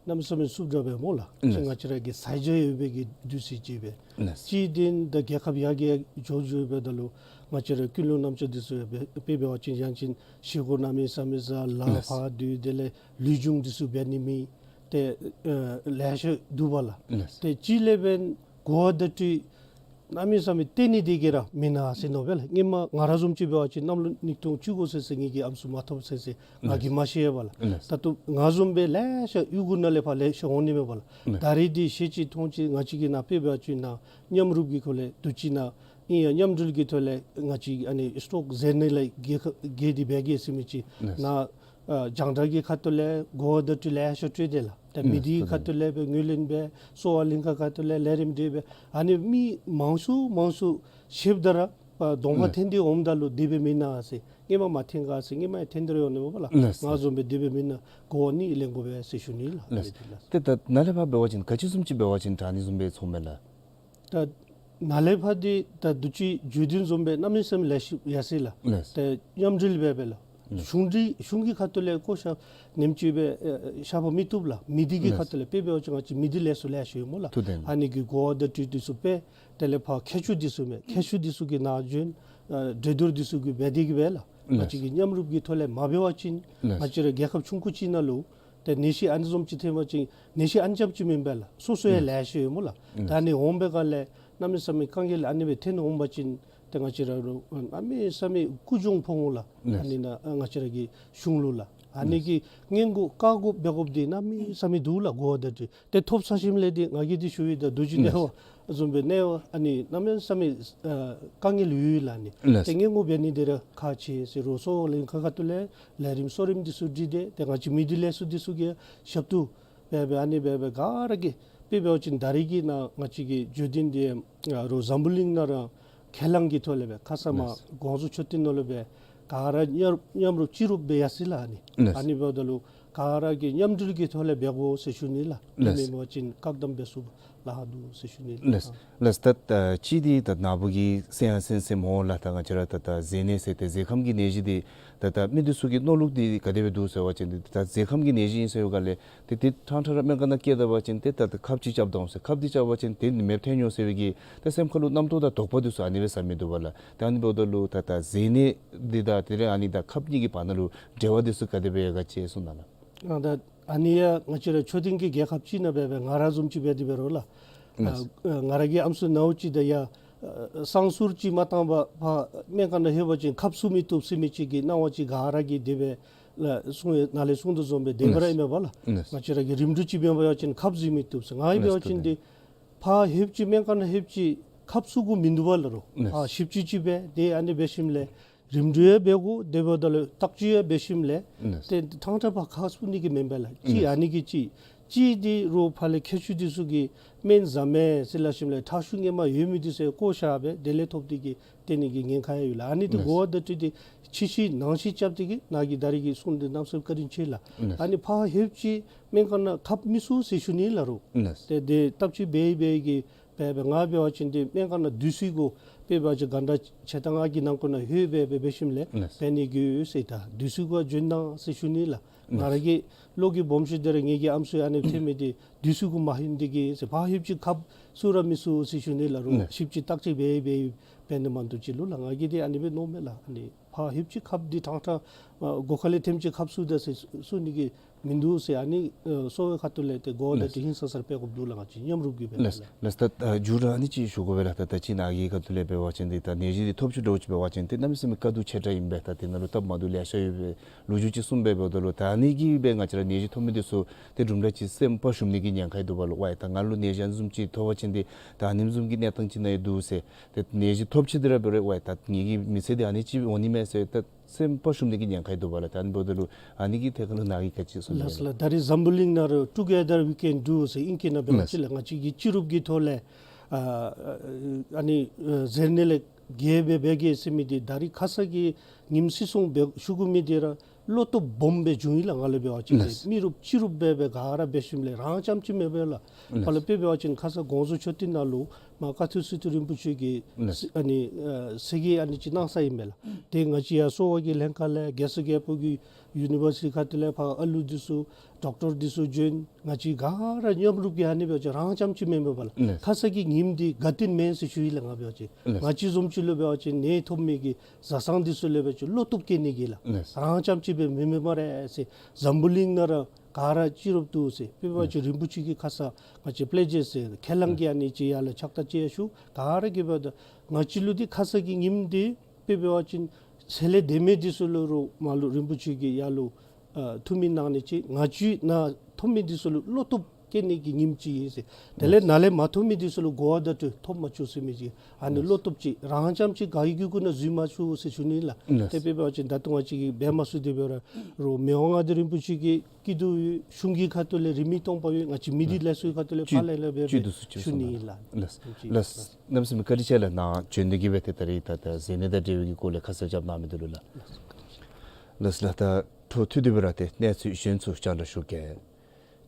གནམ་མེད་ས་མེད་སུབ་དྲགས་སྦེ་སྨོ་ལགས། ལགས། ང་བཅས་ར་གི་ས་ཆ་ཡོད་པའི་གི་དུས་ཚོད་ཅིག་སྦེ། ལགས། གཅིག་འདི་ད་རྒྱལ་ཁབ་ཡར་རྒྱས་འགྱོ་འགྱོཝ་ད་ལུ་ང་བཅས་ར་ཀུན་སློང་རྣམ་གཞག་འདི་ཚུ་ཡང་དཔེ་དཔེ་འབད་བ་ཅིན་ཡང་ཅིན་བཞེས་སྒོ་གནམ་མེད་ས་མེད་བཟའ་ལཱ་ལགས། ཕར་འདི་དེ་ལས་ལུས་སྦྱོང་འདི་ཚུ་འབད་ནི་མེད། ཏེ་ཨེ་ལེ་ཤ་འདུག་པ་ལགས། ལགས། ཏེ་གཅིག་ལས་འབདན་གོ་བ་བརྡ་སྤྲོད་གནམ་མེད་ས་མེད་སྟོན་ནི་འདི་གིས་ར་མེན་ན་ཟེར་མནོ་བས་ལགས། སྔོན་མ་ང་ར་བཟུམ་ཅིག་འབད་བ་ཅིན་གནམ་ལོ་ཉིས་སྟོང་བཅུ་དགུ་ཚུན་ཚོད་ངེ་གི་ཨམ་སྲུ་མ་ཐོབ་ཚུན་ཚོད་ང་གིས་མ་ཤེས་པས་ལགས། ལགས། ད་ལྟོ་ང་བཟུམ་སྦེ་ལེ་ཤ་གཡུས་ཁ་ནང་ལས་ཕར་ལེ་ཤ་འོང་ནི་མས་པ་ལགས། ལགས། ད་རིས་འདི་ཤེས་ཅི་མཐོང་ཅི་ང་བཅས་ཀྱི་ནཱ་དཔེ་འབད་བ་ཅིན་ནཱ་མཉམ་རུབ་ཀྱི་སྐོར་ལས་དུས་ཅི་ནཱ་ཨིན་ཡང་མཉམ་འབྲེལ་གྱི་ཐོག་ལས་ང་བཅས་ཨ་ནི་སི་ཊོག་གཟེར་ནད་ལས་རྒྱལ་ཁ་རྒྱལ་ཏེ་འབད་གེ་ཟེར་མི་ཅིག། ལགས། ནཱ་ཨ་རྒྱང་བསྒྲགས་ཀྱི་ཁ་ཐུག་ལས་གོ་བ་བརྡ་སྤྲོད་ལེ་ཤ་སྤྲོད་དེས་ལགས། ད་མི་སྡེ་གི་ཁ་ཐུག་ལས་སྦེ་ངོས་ལེན་འབད། གསོ་བ་ལྷན་ཁག་ཁ་ཐུག་ལས་ལས་རིམ་འདི་འབད། ཨ་ནི་མི་མང་སུ་མང་སུ་ཤེསཔ་ད་ར་ཨ་གདོང་ཁར་ཐོན་ཏེ་འོངམ་ད་ལུ་དེ་སྦེ་མེན་ན་ཟེར། སྔོན་མ་མ་ཐོན་ག་ཟེར། སྔོན་མ་ཡང་ཐོན་ཏེ་ར་ཡོད་ནི་མས་པ་ལགས། ལགས། ང་བཟུམ་སྦེ་དེ་སྦེ་མེན་ན་གོ་བ་གཉིས་ལེན་དགོ་པས་ཟེར་ཞུ་ནི་ལགས། ལགས། ཏེ་ད་ནཱ་ལས་ཕར་འབད་བ་ཅིན་ག་ཅི་བཟུམ་ཅིག་འབད་བ་ཅིན་དྲག་ནི་བཟུམ་སྦེ་མཚུངས་མས་ལགས། ད་ནཱ་ལས་ཕར་འདི་ད་དུས་ཅི་བརྗོད་དོན་བཟུམ་སྦེ་གནམ་མེད་ས་མེད་ལེ་ཤ་ཡར་སོ་ཡི་ལགས། ལགས། ཏེ་མཉམ་འབྲེལ་འབད་འབད་ལགས། ལགས། གཞུང་འབྲེལ་གཞུང་གི་ཁ་ཐུག་ལས་བཀོ་བཞག་ནེམ་ཅིག་སྦེ་ཨེ་བཞག་པ་མི་བཏུབ་ལགས། མི་སྡེ་གི་ཁ་ཐུག་ལས། དཔེ་འབད་བ་ཅིན་ང་བཅས་མི་སྡེ་ལས་ཚོགས་ལེ་ཤ་ཡོད་སྨོ་ལགས། ཐུགས་བདེན། ཨ་ནི་གི་གོ་བ་བརྡ་སྤྲོད་འདི་ཚུ་འབད། དེ་ལས་ཕར་མཁས་མཆོག་འདི་ཚུ་མས། མཁས་མཆོག་འདི་ཚུ་གིས་ནཱ་བྱོན་ཨེ་གྲོས་བསྡུར་འདི་ཚུ་གི་འབད་དེ་གི་འབད་ལགས། ལགས། ང་བཅས་ཀྱིས་མཉམ་རུབ་ཀྱི་ཐོག་ལས་མ་འབད་བ་ཅིན། ལགས། ང་བཅས་ར་རྒྱལ་ཁབ་ཆུང་ཀུ་ཅིག་ནང་ལུ་ཏེ་ནད་གཞི་ཨ་ནི་བཟུམ་ཅིག་ཐོན་པ་ཅིན་ནད་གཞི་ཨ་ནི་རྐྱངམ་ཅིག་མེན་པས་ལགས། སོ་སོ་ཡང་ལགས། ལེ་ཤ་ཡོད་སྨོ་ལགས། ལགས། ད་ཨ་ནི་འོང་པའི་སྒང་ལས་གནམ་མེད་ས་མེད་དཀའ་ངལ་ཨ་ནི་སྦེ་ཐོན་འོང་པ་ཅིན་ཏེ་ང་བཅས་ར་ལུ་གནམ་མེད་ས་མེད་ཀུན་སྦྱོང་ཕོག་འོང་ལགས། ལགས། ཨ་ནི་ནཱ་ང་བཅས་ར་གི་གཞུང་ལུ་ལགས། ཨ་ནི་གི་སྔོན་འགོག་བཀག་འགོག་འབད་དགོཔ་འདི་གནམ་མེད་ས་མེད་འདུག་ལགས། གོ་བ་བརྡ་སྤྲོད་དེ་ཐོབ་ཚར་ཞིནམ་ལས་འདི་ང་གིས་འདི་ཞུ་ཡི། ད་རྡོ་རྗེ་གནས་པ་བཟུམ་སྦེ་གནས་པ་ཨ་ནི་གནམ་མེད་ས་མེད་ཨ་དཀའ་ངལ་ཡོད་ལགས། ཨ་ནི་ཏེ་སྔོན་འགོག་འབད་ནི་འདི་ར་ཁག་ཆེ་ཟེར་རུང་གསོ་བ་ལྷན་ཁག་ཁ་ཐུག་ལས་ལས་རིམ་གསོ་རིམ་འདི་ཚུ་སྒྲིག་སྟེ་ཏེ་ང་བཅས་མི་སྡེ་ལས་ཚོགས་འདི་ཚུ་གིས་ཞབས་ཏོག་འབད་འབད་ཨ་ནི་འབད་འབད་ག་ར་གིས་དཔེ་འབད་བ་ཅིན་ད་རིས་ཀྱི་ནཱ་ང་བཅས་ཀྱི་བརྗོད་དོན་འདི་ཨ་རུང་འཛམ་བུ་གླིང་ནང་ར་ཁས་བླངས་ཀྱི་ཐོག་ལས་འབད་ཁ་ཙ་མར་ལགས། དགོངས་ཚུལ་མཆོད་རྟེན་ནང་ལུ་འབད་ག་ར་མཉམ་མཉམ་རུབ་ཅིག་རུབ་འབད་ཡར་སོ་ཡི་ལགས། ཨ་ནི་ལགས། ཨ་ནི་འབདཝ་ད་ལུ་ག་ར་གིས་མཉམ་འབྲེལ་གྱི་ཐོག་ལས་འབད་དགོ་ཟེར་ཞུ་ནི་ལགས། ལགས། མེན་པ་ཅིན་བཀག་དམ་འབད་ཚུགས་ ལཱ་འདུག་ཟེར་ཞུ་ནི། ལགས་ལགས། ད་ད་ཅི་འདི་ད་ནཱ་བུ་གིས་གསན་ཡང་གསན་གསནམ་འོང་ལགས། ད་ང་བཅས་ར་ད་ད་ཟས་ནད་ཟེར་ཏེ་ཟས་ཁམས་ཀྱི་ནད་གཞི་འདི་ད་ད་མི་འདི་ཚུ་གི་མནོ་ལུགས་འདི་ག་དེ་སྦེ་འདུག་ཟེར་བ་ཅིན་འདི་ད་ཟས་ཁམས་ཀྱི་ནད་གཞི་ཨིན་ཟེར་བའི་སྒང་ལས་ཏེ་ཏེ་ཕྲང་ཕྲང་ར་སྨན་ཁང་ནང་བསྐྱལ་ད་བ་ཅིན་ཏེ་ད་ད་ཁབ་ཅིག་རྐྱབ་ད་འོང་ཟེར། ཁབ་འདི་རྐྱབ་པ་ཅིན་ཏེ་མེདཔ་ཐལ་འགྱོ་ཟེར་བའི་གི་ཏེ་སེམས་ཁ་ལུ་རྣམ་རྟོག་དང་དོགས་པ་འདི་ཚུ་ཨ་ནི་སྦེ་ཟ་མི་འདུག་པ་ལགས། ཏེ་ཨ་ནི་འབདཝ་ད་ལུ་ད་ད་ཟས་ནད་འདི་དང་དེ་ལས་ཨ་ནི་ད་ཁབ་གཉིས་ཀྱི་བར་ན་ལུ་འབྲེལ་བ་འདི་ཚུ་ག་དེ་སྦེ་ཡོད་ག་ཅིག་གསུང་གནང་ལགས། ཨ་ད་ཨ་ནི་ཡང་ང་བཅས་ར་ཆོས་ལྡན་གྱི་རྒྱལ་ཁབ་ཅིག་ནང་འབད་བའི་ང་ར་བཟུམ་ཅིག་འབད་དེ་འབད་རུང་ལགས། ལགས། ཨ་ང་ར་གི་ཨམ་སྲུ་ནཝ་ཅིག་ད་ཡ་ཨ་སང་ཟུར་ཅིག་མ་བཏང་པར་ཕར་སྨན་ཁང་ནང་ལྷོད་པ་ཅིན་ཁབ་བཙུགས་མི་བཏུབ་ཟེར་མི་ཅིག་གི་སྣང་བ་ཅིག་ག་ར་གིས་དེ་སྦེ་ལགས་གསུང་ཡང་ནཱ་ལས་གསུང་དོ་བཟུམ་སྦེ་དེ་སྦེ་ར་ཨིན་མས་པ་ལགས། ལགས། ང་བཅས་ར་གི་རིམ་གྲོ་ཅིག་འབད་བ་ཅིན་ཁབ་བཙུགས་མི་བཏུབ་ཟེར། ང་ཨིན་འབད་བ་ཅིན་ཏེ་ཕར་ལྷོདཔ་ཅིག་སྨན་ཁང་ནང་ལྷོདཔ་ཅིག་ཁབ་བཙུགས་དགོཔ་མིན་འདུག་པ་ལགས། རོགས་ལགས། ཕར་ལྷོདཔ་ཅིག་ཅིག་འབད་དེ་ཨ་ནི་འབད་ཞིནམ་ལས་རིམ་གྲོ་ཡང་འབད་དགོ། དེ་འབདཝ་ད་ལུ་བརྟག་དཔྱད་ཡང་འབད་ཞིནམ་ལས་ལགས། ཏེ་ཕྲང་ཕྲང་ཕར་ཁབ་བཙུགས་ནི་གི་མེན་པས་ལགས། ཅིག་ལགས། ཨ་ནི་གི་ཅིག་ཅིག་འདི་རོགས་ཕར་ལས་མཁས་མཆོག་འདི་ཚུ་གིས་སྨན་ཟ་མས་ཟེར་སླབ་ཞིནམ་ལས་ཁྲག་ཤུགས་ངོ་མ་ཡོད་མི་འདི་ཚུ་བཀོ་བཞག་སྦེ་དེ་ལས་ཐོབ་སྟེ་གིས་སྟོན་ནི་གི་ཉེན་ཁ་ཡང་ཡོད་ལགས། ཨ་ནི་འདི་ལགས། གོ་བ་བརྡ་སྤྲོད་འདི་ཕྱི་བཤིག་ནང་བཤིག་རྐྱབ་སྟེ་གིས་ནཱ་གི་ད་རེས་ཀྱི་གསུང་འདི་གནམ་མེད་ས་མེད་བཀའ་དྲིན་ཆེ་ལགས། ལགས། ཨ་ནི་ཕར་ལྷོདཔ་ཅིག་སྨན་ཁང་ནང་ཁབ་མི་བཙུགས་ཟེར་ཞུ་ནི་ལགས། རོགས་ལགས། ཏེ་དེ་བརྟག་དཔྱད་འབད་འབད་གིས་འབད་འབད་ང་འབད་བ་ཅིན་ཏེ་སྨན་ཁང་ནང་སྡོད་ས་གུ་དཔེ་འབད་བ་ཅིན་ག་འདྲ་ཆེ་ད་ང་གི་ནང་འཁོད་ནང་ལྷོད་འབད་འབད་འབད་ཞིནམ་ལས་ལགས། འབད་ནི་གི་ཟེར་ད་སྡོད་ས་གུ་འབྱོན་གནང་ཟེར་ཞུ་ནི་ལགས། ང་ར་གི་བློ་གི་སྦོམ་ཤོས་འདི་ར་ངེ་གི་ཨམ་སྲུ་ཨ་ནི་ཐོན་མི་འདི་སྡོད་ས་གུ་མ་ལྷོད་དེ་གིས་ཟེར་ཕར་ལྷོདཔ་ཅིག་ཁབ་བཙུགས་ར་མི་བཙུགས་ཟེར་ཞུ་ནི་ལགས། རོགས་ལགས། ཞིབ་ཅིག་བརྟག་དཔྱད་འབད་འབད་འབད་ནི་མ་གཏོགས་ཅིག་ལུ་ལགས། ང་གིས་འདི་ཨ་ནི་སྦེ་མནོཝ་མས་ལགས། ཨ་ནི་ཕར་ལྷོདཔ་ཅིག་ཁབ་འདི་ཕྲང་ཕྲང་ཨ་སྒོ་ཁ་ལས་ཐོནམ་ཅིག་ཁབ་བཙུགས་ད་ཟེར་གསུང་ནི་གི་མིན་འདུག་ཟེར་ཨ་ནི་ཨ་གསོ་བའི་ཁ་ཐུག་ལས་ཏེ་གོ་བ་བརྡ་སྤྲོད་ཧིང་སངས་ས་ར་འབད་དགོཔ་འདུག་ལགས། ང་བཅས་མཉམ་རུབ་ཀྱིས་འབད་ལགས། ལགས། ལགས། ད་ཨ་མཇུག་ར་ཨ་ནི་ཅིག་ཞུ་དགོ་པས་ལགས། ད་ད་ཅི་ནཱ་གི་ཁ་ཐུག་ལས་འབད་བ་ཅིན་འདི་ད་ནད་གཞི་འདི་ཐོབ་ཅི་འདྲཝ་ཅིག་འབད་བ་ཅིན་ཏེ་གནམ་མེད་ས་མེད་དཀའ་སྡུག་ཆེ་དྲགས་ཨིན་པས། ད་དེ་ནང་ལུ་སྟབས་མ་བདེཝ་ལེ་ཤ་ཡོད་པའི་ལོ་རྒྱུས་ཅིག་གསུངས་པས། འབདཝ་ད་ལུ་ད་ཨ་ནི་གིས་འབད་ང་བཅས་ར་ནད་གཞི་ཐོབ་མི་འདི་ཚུ་ཏེ་དུམ་གྲ་ཅིག་སེམས་ཕམ་ཞུམ་ནི་གི་ཉེན་ཁ་ཡོད་འདུག་པ་ལོ། ཝའི་ད་ང་ལུ་ནད་གཞི་ཨ་ནི་བཟུམ་ཅིག་ཐོབ་པ་ཅིན་ཏེ་ད་ཨ་ནི་བཟུམ་གྱི་གནས་སྟངས་ཅིག་ནང་ཡོད་འདུག་ཟེར། ཏེ་ནད་གཞི་ཐོབ་ཅི་དེ་ར་འབད་རུང་ཝའི་ད་ངེ་གི་མི་ཚེ་འདི་ཨ་ནི་ཅིག་འོང་ནི་མས་ཟེར་ད་སེམས་ཕམ་ཞུམ་ནི་གི་ཉེན་ཁ་ཡོད་འདུག་པ་ལགས། ད་ཨ་ནི་འབདཝ་ད་ལུ་ཨ་ནི་གི་ཐད་ཁར་ལུ་ནཱ་གིས་ག་ཅི་གསུང་ནི་ལགས། ལགས། ད་རེས་འཛམ་བུ་གླིང་ནང་ར་Together We Can Do ཟེར་ཨིང་སྐད་ནང་འབད་བ་ཅིན་ལགས། ང་བཅས་ཀྱིས་སྤྱི་རུབ་ཀྱི་ཐོག་ལས་ཨ་ཨ་ནི་ཨ་ཟས་ནད་ལས་རྒྱལ་བའི་བེ་གེ་ཟེར་མི་འདི་ད་རེས་ཁ་ཙ་གི་ཉིནམ་སྲིད་སྲུང་འབད་ཞུ་དགོ་མི་འདི་ར་བློ་སྟོབས་སྦོམ་སྦེ་བྱུང་ཡི་ལགས། ང་ལུ་འབད་བ་ཅིན་ལགས། མི་རུབ་སྤྱི་རུབ་འབད་འབད་ག་ར་འབད་ཞིནམ་ལས་རང་རྐྱངམ་ཅིག་མེན་པས་ལགས། ལགས། ཕར་ལས་དཔེ་འབད་བ་ཅིན་ཁ་ཙ་དགོངས་རྫོགས་མཆོད་རྟེན་ནང་ལུ་མ་ཀ་ཐུག་སི་ཏུ་རིན་པོ་ཆེ་གིས་ལགས། ཨ་ནི་ཨ་ཚེས་བརྒྱད་ཨ་ནི་ཅིག་གནང་ས་ཨིན་པས་ལགས། ཏེ་ང་བཅས་ཡར་གསོ་བ་གི་ལྷན་ཁག་ལས་རྒྱལ་སྲས་རྒྱལ་པོ་གི་ཡུ་ནི་བར་སི་ཊི་ཁ་ཐུག་ལས་ཕར་ཨ་ལུ་འདི་ཚུ་ཌོག་ཊར་འདི་ཚུ་བྱོན། ང་བཅས་ག་ར་མཉམ་རུབ་ཀྱིས་ཨ་ནི་འབད་བ་ཅིན་རང་རྐྱངམ་ཅིག་མེན་པས་ལགས། ལགས། ཁ་ཙ་གི་ཉིནམ་འདི་དགའ་སྟོན་མེན་ཟེར་ཞུ་ཡི་ལགས། ང་འབད་བ་ཅིན་ལགས། ང་བཅས་བཟུམ་ཅིག་ལུ་འབད་བ་ཅིན་ནད་ཐོབ་མི་གི་བཟའ་ཚང་འདི་ཚུ་ལུ་འབད་བ་ཅིན་བློ་སྟོབས་བསྐྱེད་ནི་གི་ལགས། ལགས། རང་རྐྱངམ་ཅིག་སྦེ་མེན་མེན་སྨ་རེ་ཟེར། འཛམ་བུ་གླིང་ནང་ར་ག་ར་སྤྱི་རུབ་འདུག་ཟེར། དཔེ་འབད་བ་ཅིན་རིན་པོ་ཆེ་གིས་ཁ་ཙ་ང་བཅས་པླེ་ཇར་ཟེར་ཁས་བླངས་ཀྱི་ཨ་ནི་ཅིག་ཡར་ལས་ཕྱག་རྟགས་ཅིག་ཡང་ཞུ། ག་ར་གིས་འབདཝ་ད་ང་བཅས་ལུ་འདི་ཁ་ཙ་གི་ཉིནམ་འདི་དཔེ་འབད་བ་ཅིན་ཚེ་ལས་འདས་མི་འདི་ཚུ་ལུ་རུང་མར་ལུ་རིན་པོ་ཆེ་གིས་ཡར་ལུ་ཨ་ཐུགས་སྨོན་གནང་ནི་ཅིག། ང་བཅས་ནཱ་ཐོབ་མི་འདི་ཚུ་ལུ་བློ་སྟོབས་བསྐྱེད་ནི་གི་ཉིནམ་ཅིག་ཨིན་ཟེར། དེ་ལས་ནཱ་ལས་མ་ཐོབ་མི་འདི་ཚུ་ལུ་གོ་བ་བརྡ་སྤྲོད་ཐོབ་མ་བཅུག་ཟེར་མི་ཅིག། ཨ་ནི་བློ་སྟོབས་ཅིག་རང་རྐྱངམ་ཅིག་ག་གི་གུ་ན་འཛུལ་མ་བཅུག་ཟེར་ཞུ་ནི་ལགས། ལགས། ཏེ་དཔེ་འབད་བ་ཅིན་ད་ལྟོ་ང་བཅས་ཀྱིས་འབད་མ་ཚུགས་དེ་འབད་རུང་མི་དབང་མངའ་བདག་རིན་པོ་ཆེ་གི་སྐྱིད་སྡུག་ཡོད། གཞུང་གི་ཁ་ཐུག་ལས་རིན་མེད་སྟོང་པ་ཡོད། ང་བཅས་མི་སྡེ་ལས་ཚོགས་ཁ་ཐུག་ལས་ཕར་ལས་ལས་འབད་རུང་ཞུ་ནི་ཨིན་ལགས། ལགས། ལགས། གནམ་མེད་ས་མེད་བཀའ་དྲིན་ཆེ་ལགས། ནཱ་བྱོན་ཏེ་གིས་འབད་ཏེ་ད་རེས་ད་ད་ཟས་ནད་དང་འབྲེལ་བའི་གི་སྐོར་ལས་ཁ་གསལ་རྐྱབ་གནང་མི་འདི་ལུ་ལགས། ལགས་ལགས། ད་འཕྲོ་མཐུད་དེ་འབད་རུང་ཏེ་གནས་ཚུལ་གཞན་ཚུ་རྒྱང་བསྒྲགས་ཞུ་གེ།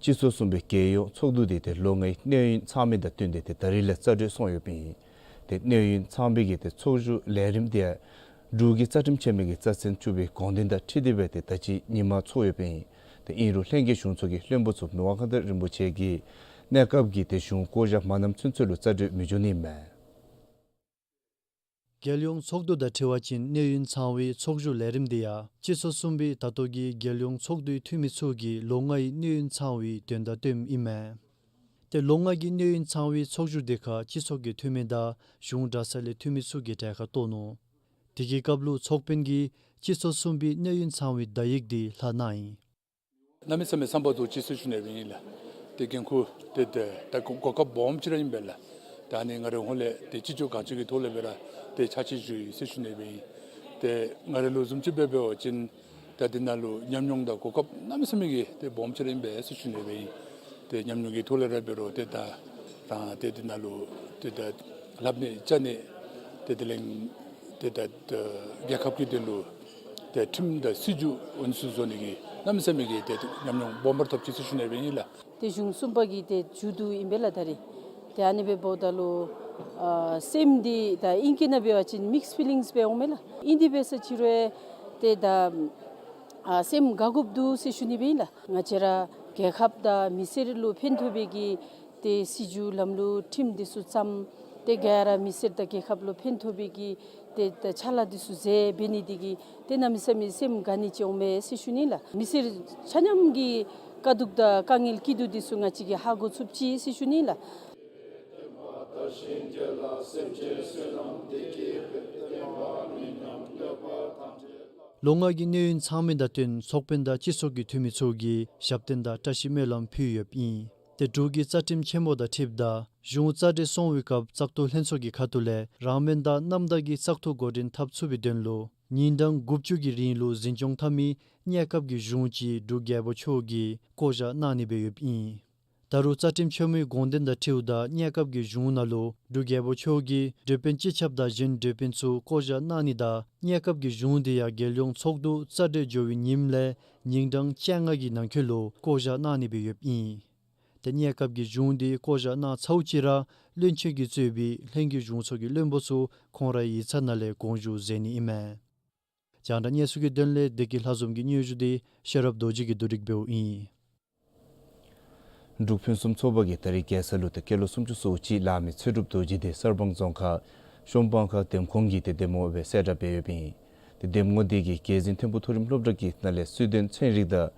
སྤྱི་ཚོགས་གསུམ་པའི་རྒྱལ་ཡོངས་ཚོགས་འདུ་འདི་ཏེ་ལོ་ལྔའི་གནས་ཡུན་ཚང་མི་དང་བསྟུན་ཏེ་ཏེ་ད་རིས་ལས་རྩ་གྲོལ་སོང་ཡོདཔ་ཨིན། ཏེ་གནས་ཡུན་ཚང་པའི་གི་ཏེ་ཚོགས་བཞུགས་ལས་རིམ་འདི་འབྲུག་གི་རྩ་ཁྲིམས་ཆེན་མོའི་གི་རྩ་ཚན་བཅུ་པའི་དགོངས་དོན་དང་འཁྲིལ་ཏེ་འབད་ཏེ་ད་ཅི་ཉིན་མ་ཚོགས་ཡོདཔ་ཨིན། ཏེ་ཨིན་རུང་ལྷན་རྒྱས་གཞུང་ཚོགས་ཀྱི་བློན་པོ་ཚུ་མི་དབང་མངའ་བདག་རིན་པོ་ཆེ་གི་གནས་སྐབས་ཀྱི་ཏེ་གཞུང་བསྐོ་བཞག་མ་གནངམ་ཚུན་ཚོད་ལུ་རྩ་གྲོལ་མི་འགྱོ་ནི་མས། རྒྱལ་ཡོངས་ཚོགས་འདུ་དང་འཁྲིལ་བ་ཅིན་གནས་ཡུན་ཚང་བའི་ཚོགས་བཞུགས་ལས་རིམ་འདི་ཡང་སྤྱི་ཚོགས་གསུམ་པའི་ད་ལྟོ་གི་རྒྱལ་ཡོངས་ཚོགས་འདུའི་འཐུས་མི་ཚུ་གིས་ལོ་ལྔའི་གནས་ཡུན་ཚང་བའི་དོན་དག་སྟོནམ་ཨིན་མས། ཏེ་ལོ་ལྔ་གི་གནས་ཡུན་ཚང་བའི་ཚོགས་བཞུགས་འདི་ཁར་སྤྱི་ཚོགས་ཀྱི་འཐུས་མི་དང་གཞུང་གྲྭ་ཚང་ལས་འཐུས་མི་ཚུ་གིས་གྲལ་ཁར་གཏོགས་ནུག། དེ་གི་སྐབས་ལུ་ཚོགས་དཔོན་གྱིས་སྤྱི་ཚོགས་གསུམ་པའི་གནས་ཡུན་ཚང་བའི་བརྡ་ཡིག་འདི་ལྷག་གནང་ཡི། གནམ་མེད་ས་མེད་བསམ་པ་རྡོག་གཅིག་ཟེར་ཞུ་ནི་སྦེ་ཨིན་ལགས། ཏེ་འགན་ཁུར་ཏེ་ཏེ་ད་གོ་གོ་སྐབས་སྦོམ་ཅིག་ར་ཨིན་པས་ལགས། ད་ཨ་ནི་ང་རའི་ཧོངས་ལས་ཏེ་ཅི་ལྕོགས་གང་ལྕོགས་ཀྱི་ཐོག་ལས་འབད་ར་ཏེ་ཕྱག་ཕྱིད་ཞུ་ཡི་ཟེར་ཞུ་ནི་སྦེ་ཨིན། ཏེ་ང་རའི་ལུ་བཟུམ་ཅིག་འབད་འབད་བ་ཅིན་ད་འདི་ནང་ལུ་ཉམས་མྱོང་དང་གོ་སྐབས་གནམ་མེད་ས་མེད་ཀྱི་ཏེ་སྦོམ་ཅིག་ར་ཨིན་པས་ཟེར་ཞུ་ནི་སྦེ་ཨིན། ཏེ་ཉམས་མྱོང་གི་ཐོག་ལས་ར་འབད་རུང་ཏེ་ད་རང་ཏེ་འདི་ནང་ལུ་ཏེ་ད་ལྷབ་ནི་བཅའ་ནི་ཏེ་དེ་ལས་ཏེ་ད་ད་རྒྱལ་ཁབ་ཀྱི་དོན་ལུ་ཏེ་ཁྲིམས་དང་སྲིད་བྱུས་འོས་སུ་བཟོ་ནི་གི་གནམ་མེད་ས་མེད་ཀྱི་ཏེ་ཉམས་མྱོང་སྦོམ་ར་ཐོབ་ཅི་ཟེར་ཞུ་ནི་སྦེ་ཨིན་ལགས། ཏེ་གཞུང་གསུམ་པ་གི་ཏེ་མཇུག་བསྡུ་ཨིན་པས་ལགས་ད་རེས། ཏེ་ཨ་ནི་སྦེ་འབདཝ་ད་ལུ་ཨ་སེམས་འདི་ད་ཨིང་སྐད་ནང་འབད་བ་ཅིན་མིགསཌ་ཕི་ལིངསི་སྦེ་འོང་མས་ལགས། ཨིན་དེ་འབད་ས་ཅིག་རུང་ཏེ་ད་ཨ་སེམས་དགའ་དགོཔ་འདུག་ཟེར་ཞུ་ནི་སྦེ་ཨིན་ལགས། ང་བཅས་ར་རྒྱལ་ཁབ་དང་མི་སེར་ལུ་ཕན་ཐོགས་པའི་གི་ཏེ་སྲིད་བྱུས་ལམ་ལུགས་ཁྲིམས་འདི་ཚུ་བརྩམས། ཏེ་ག་ར་མི་སེར་དང་རྒྱལ་ཁབ་ལུ་ཕན་ཐོགས་པའི་གི་ཏེ་ད་ཕྱག་ལཱ་འདི་ཚུ་མཛད་འབད་ནི་འདི་གིས་ཏེ་གནམ་མེད་ས་མེད་སེམས་དགའ་ནི་ཅིག་འོང་མས་ཟེར་ཞུ་ནི་ལགས། མི་སེར་ཆ་མཉམ་གྱི་དཀའ་སྡུག་དང་དཀའ་ངལ་སྐྱིད་སྡུག་འདི་ཚུ་ང་བཅས་ཀྱིས་ཧ་གོ་ཚུགསཔ་ཅིག་ཟེར་ཞུ་ནི་ལགས། ལོ་ལྔ་གི་གནས་ཡུན་ཚང་མི་དང་བསྟུན་ཚོགས་དཔོན་དང་སྤྱི་ཚོགས་ཀྱི་འཐུས་མི་ཚུ་གིས་ཞབས་བརྟན་དང་བཀྲ་ཤིས་སྨོན་ལམ་ཕུལ་ཡོདཔ་ཨིན། ཏེ་འབྲུག་གི་རྩ་ཁྲིམས་ཆེན་མོ་དང་འཁྲིལཝ་ད་གཞུང་རྩ་འགྲན་སོང་བའི་སྐབས་བཙག་འཐུ་ལྷན་ཚོགས་ཀྱི་ཁ་ཐུག་ལས་རང་མོས་དང་རྣམ་དག་གི་བཙག་འཐུ་འགོ་འདྲེན་འཐབ་ཚུགས་པའི་དོན་ལུ་ཉིན་གྲངས་དགུ་བཅུ་གི་རིང་ལུ་འཛིན་སྐྱོང་འཐབ་མི་གནས་སྐབས་ཀྱི་གཞུང་ཅིག་འབྲུག་རྒྱལ་པོ་མཆོག་གིས་བསྐོ་བཞག་གནང་ནི་སྦེ་ཡོདཔ་ཨིན། ད་རུང་རྩ་ཁྲིམས་ཆེན་མོའི་དགོངས་དོན་དང་འཁྲིལཝ་ད་གནས་སྐབས་ཀྱི་གཞུང་ནང་ལུ་འབྲུག་རྒྱལ་པོ་མཆོག་གིས་འབྲེལ་དཔོན་སྤྱི་ཁྱབ་དང་གཞན་འབྲེལ་དཔོན་ཚུ་བསྐོ་བཞག་གནང་ནི་དང་གནས་སྐབས་ཀྱི་གཞུང་དེ་ཡང་རྒྱལ་ཡོངས་ཚོགས་འདུ་རྩ་འགྲན་འགྱོ་བའི་ཉིནམ་ལས་ཉིན་གྲངས་བཅོ་ལྔ་གི་ནང་འཁོད་ལུ་བསྐོ་བཞག་གནང་ནི་སྦེ་ཡོདཔ་ཨིན། ཏེ་གནས་སྐབས་ཀྱི་གཞུང་དེ་བསྐོ་བཞག་གནང་ཚརཝ་ཅིག་ར་བློན་ཆེན་གྱིས་གཙོས་པའི་ལྷན་རྒྱས་གཞུང་ཚོགས་ཀྱི་བློན་པོ་ཚུ་ཁོང་རའི་ཡིག་ཚང་ནང་ལས་དགོངས་ཞུ་མཛད་ནི་ཨིན་མས། རྒྱང་བསྒྲགས་གནས་ཚུལ་གྱི་དོན་ལས་བདེ་སྐྱིད་ལྷ་འཛོམས་ཀྱི་སྙན་ཞུ་དེ་ཤེས་རབ་རྡོ་རྗེ་གིས་བསྡུ་སྒྲིག་འབདཝ་ཨིན། འབྲུག་ཕུན་སུམ་ཚོགས་པ་གིས་ད་རིས་རྒྱལ་ས་ལུ་ཏེ་སྐྱེས་ལོ་སུམ་ཅུ་སོ་གཅིག་ལང་མི་ཚེ་སྒྲུབ་རྡོ་རྗེ་དེ་གསར་སྤང་རྫོང་ཁག་ཤོམ་སྤང་ཁ་འདེམས་ཁོངས་ཀྱི་ཏེ་འདེམས་ངོ་སྦེ་གསལ་བསྒྲགས་འབད་ཡོདཔ་ཨིན། ཏེ་འདེམས་ངོ་དེ་གིས་རྒྱལ་འཛིན་ཐིམ་ཕུག་མཐོ་རིམ་སློབ་གྲྭ་གི་ནང་ལས་སུའེ་ཌེན་ཚན་རིག་དང་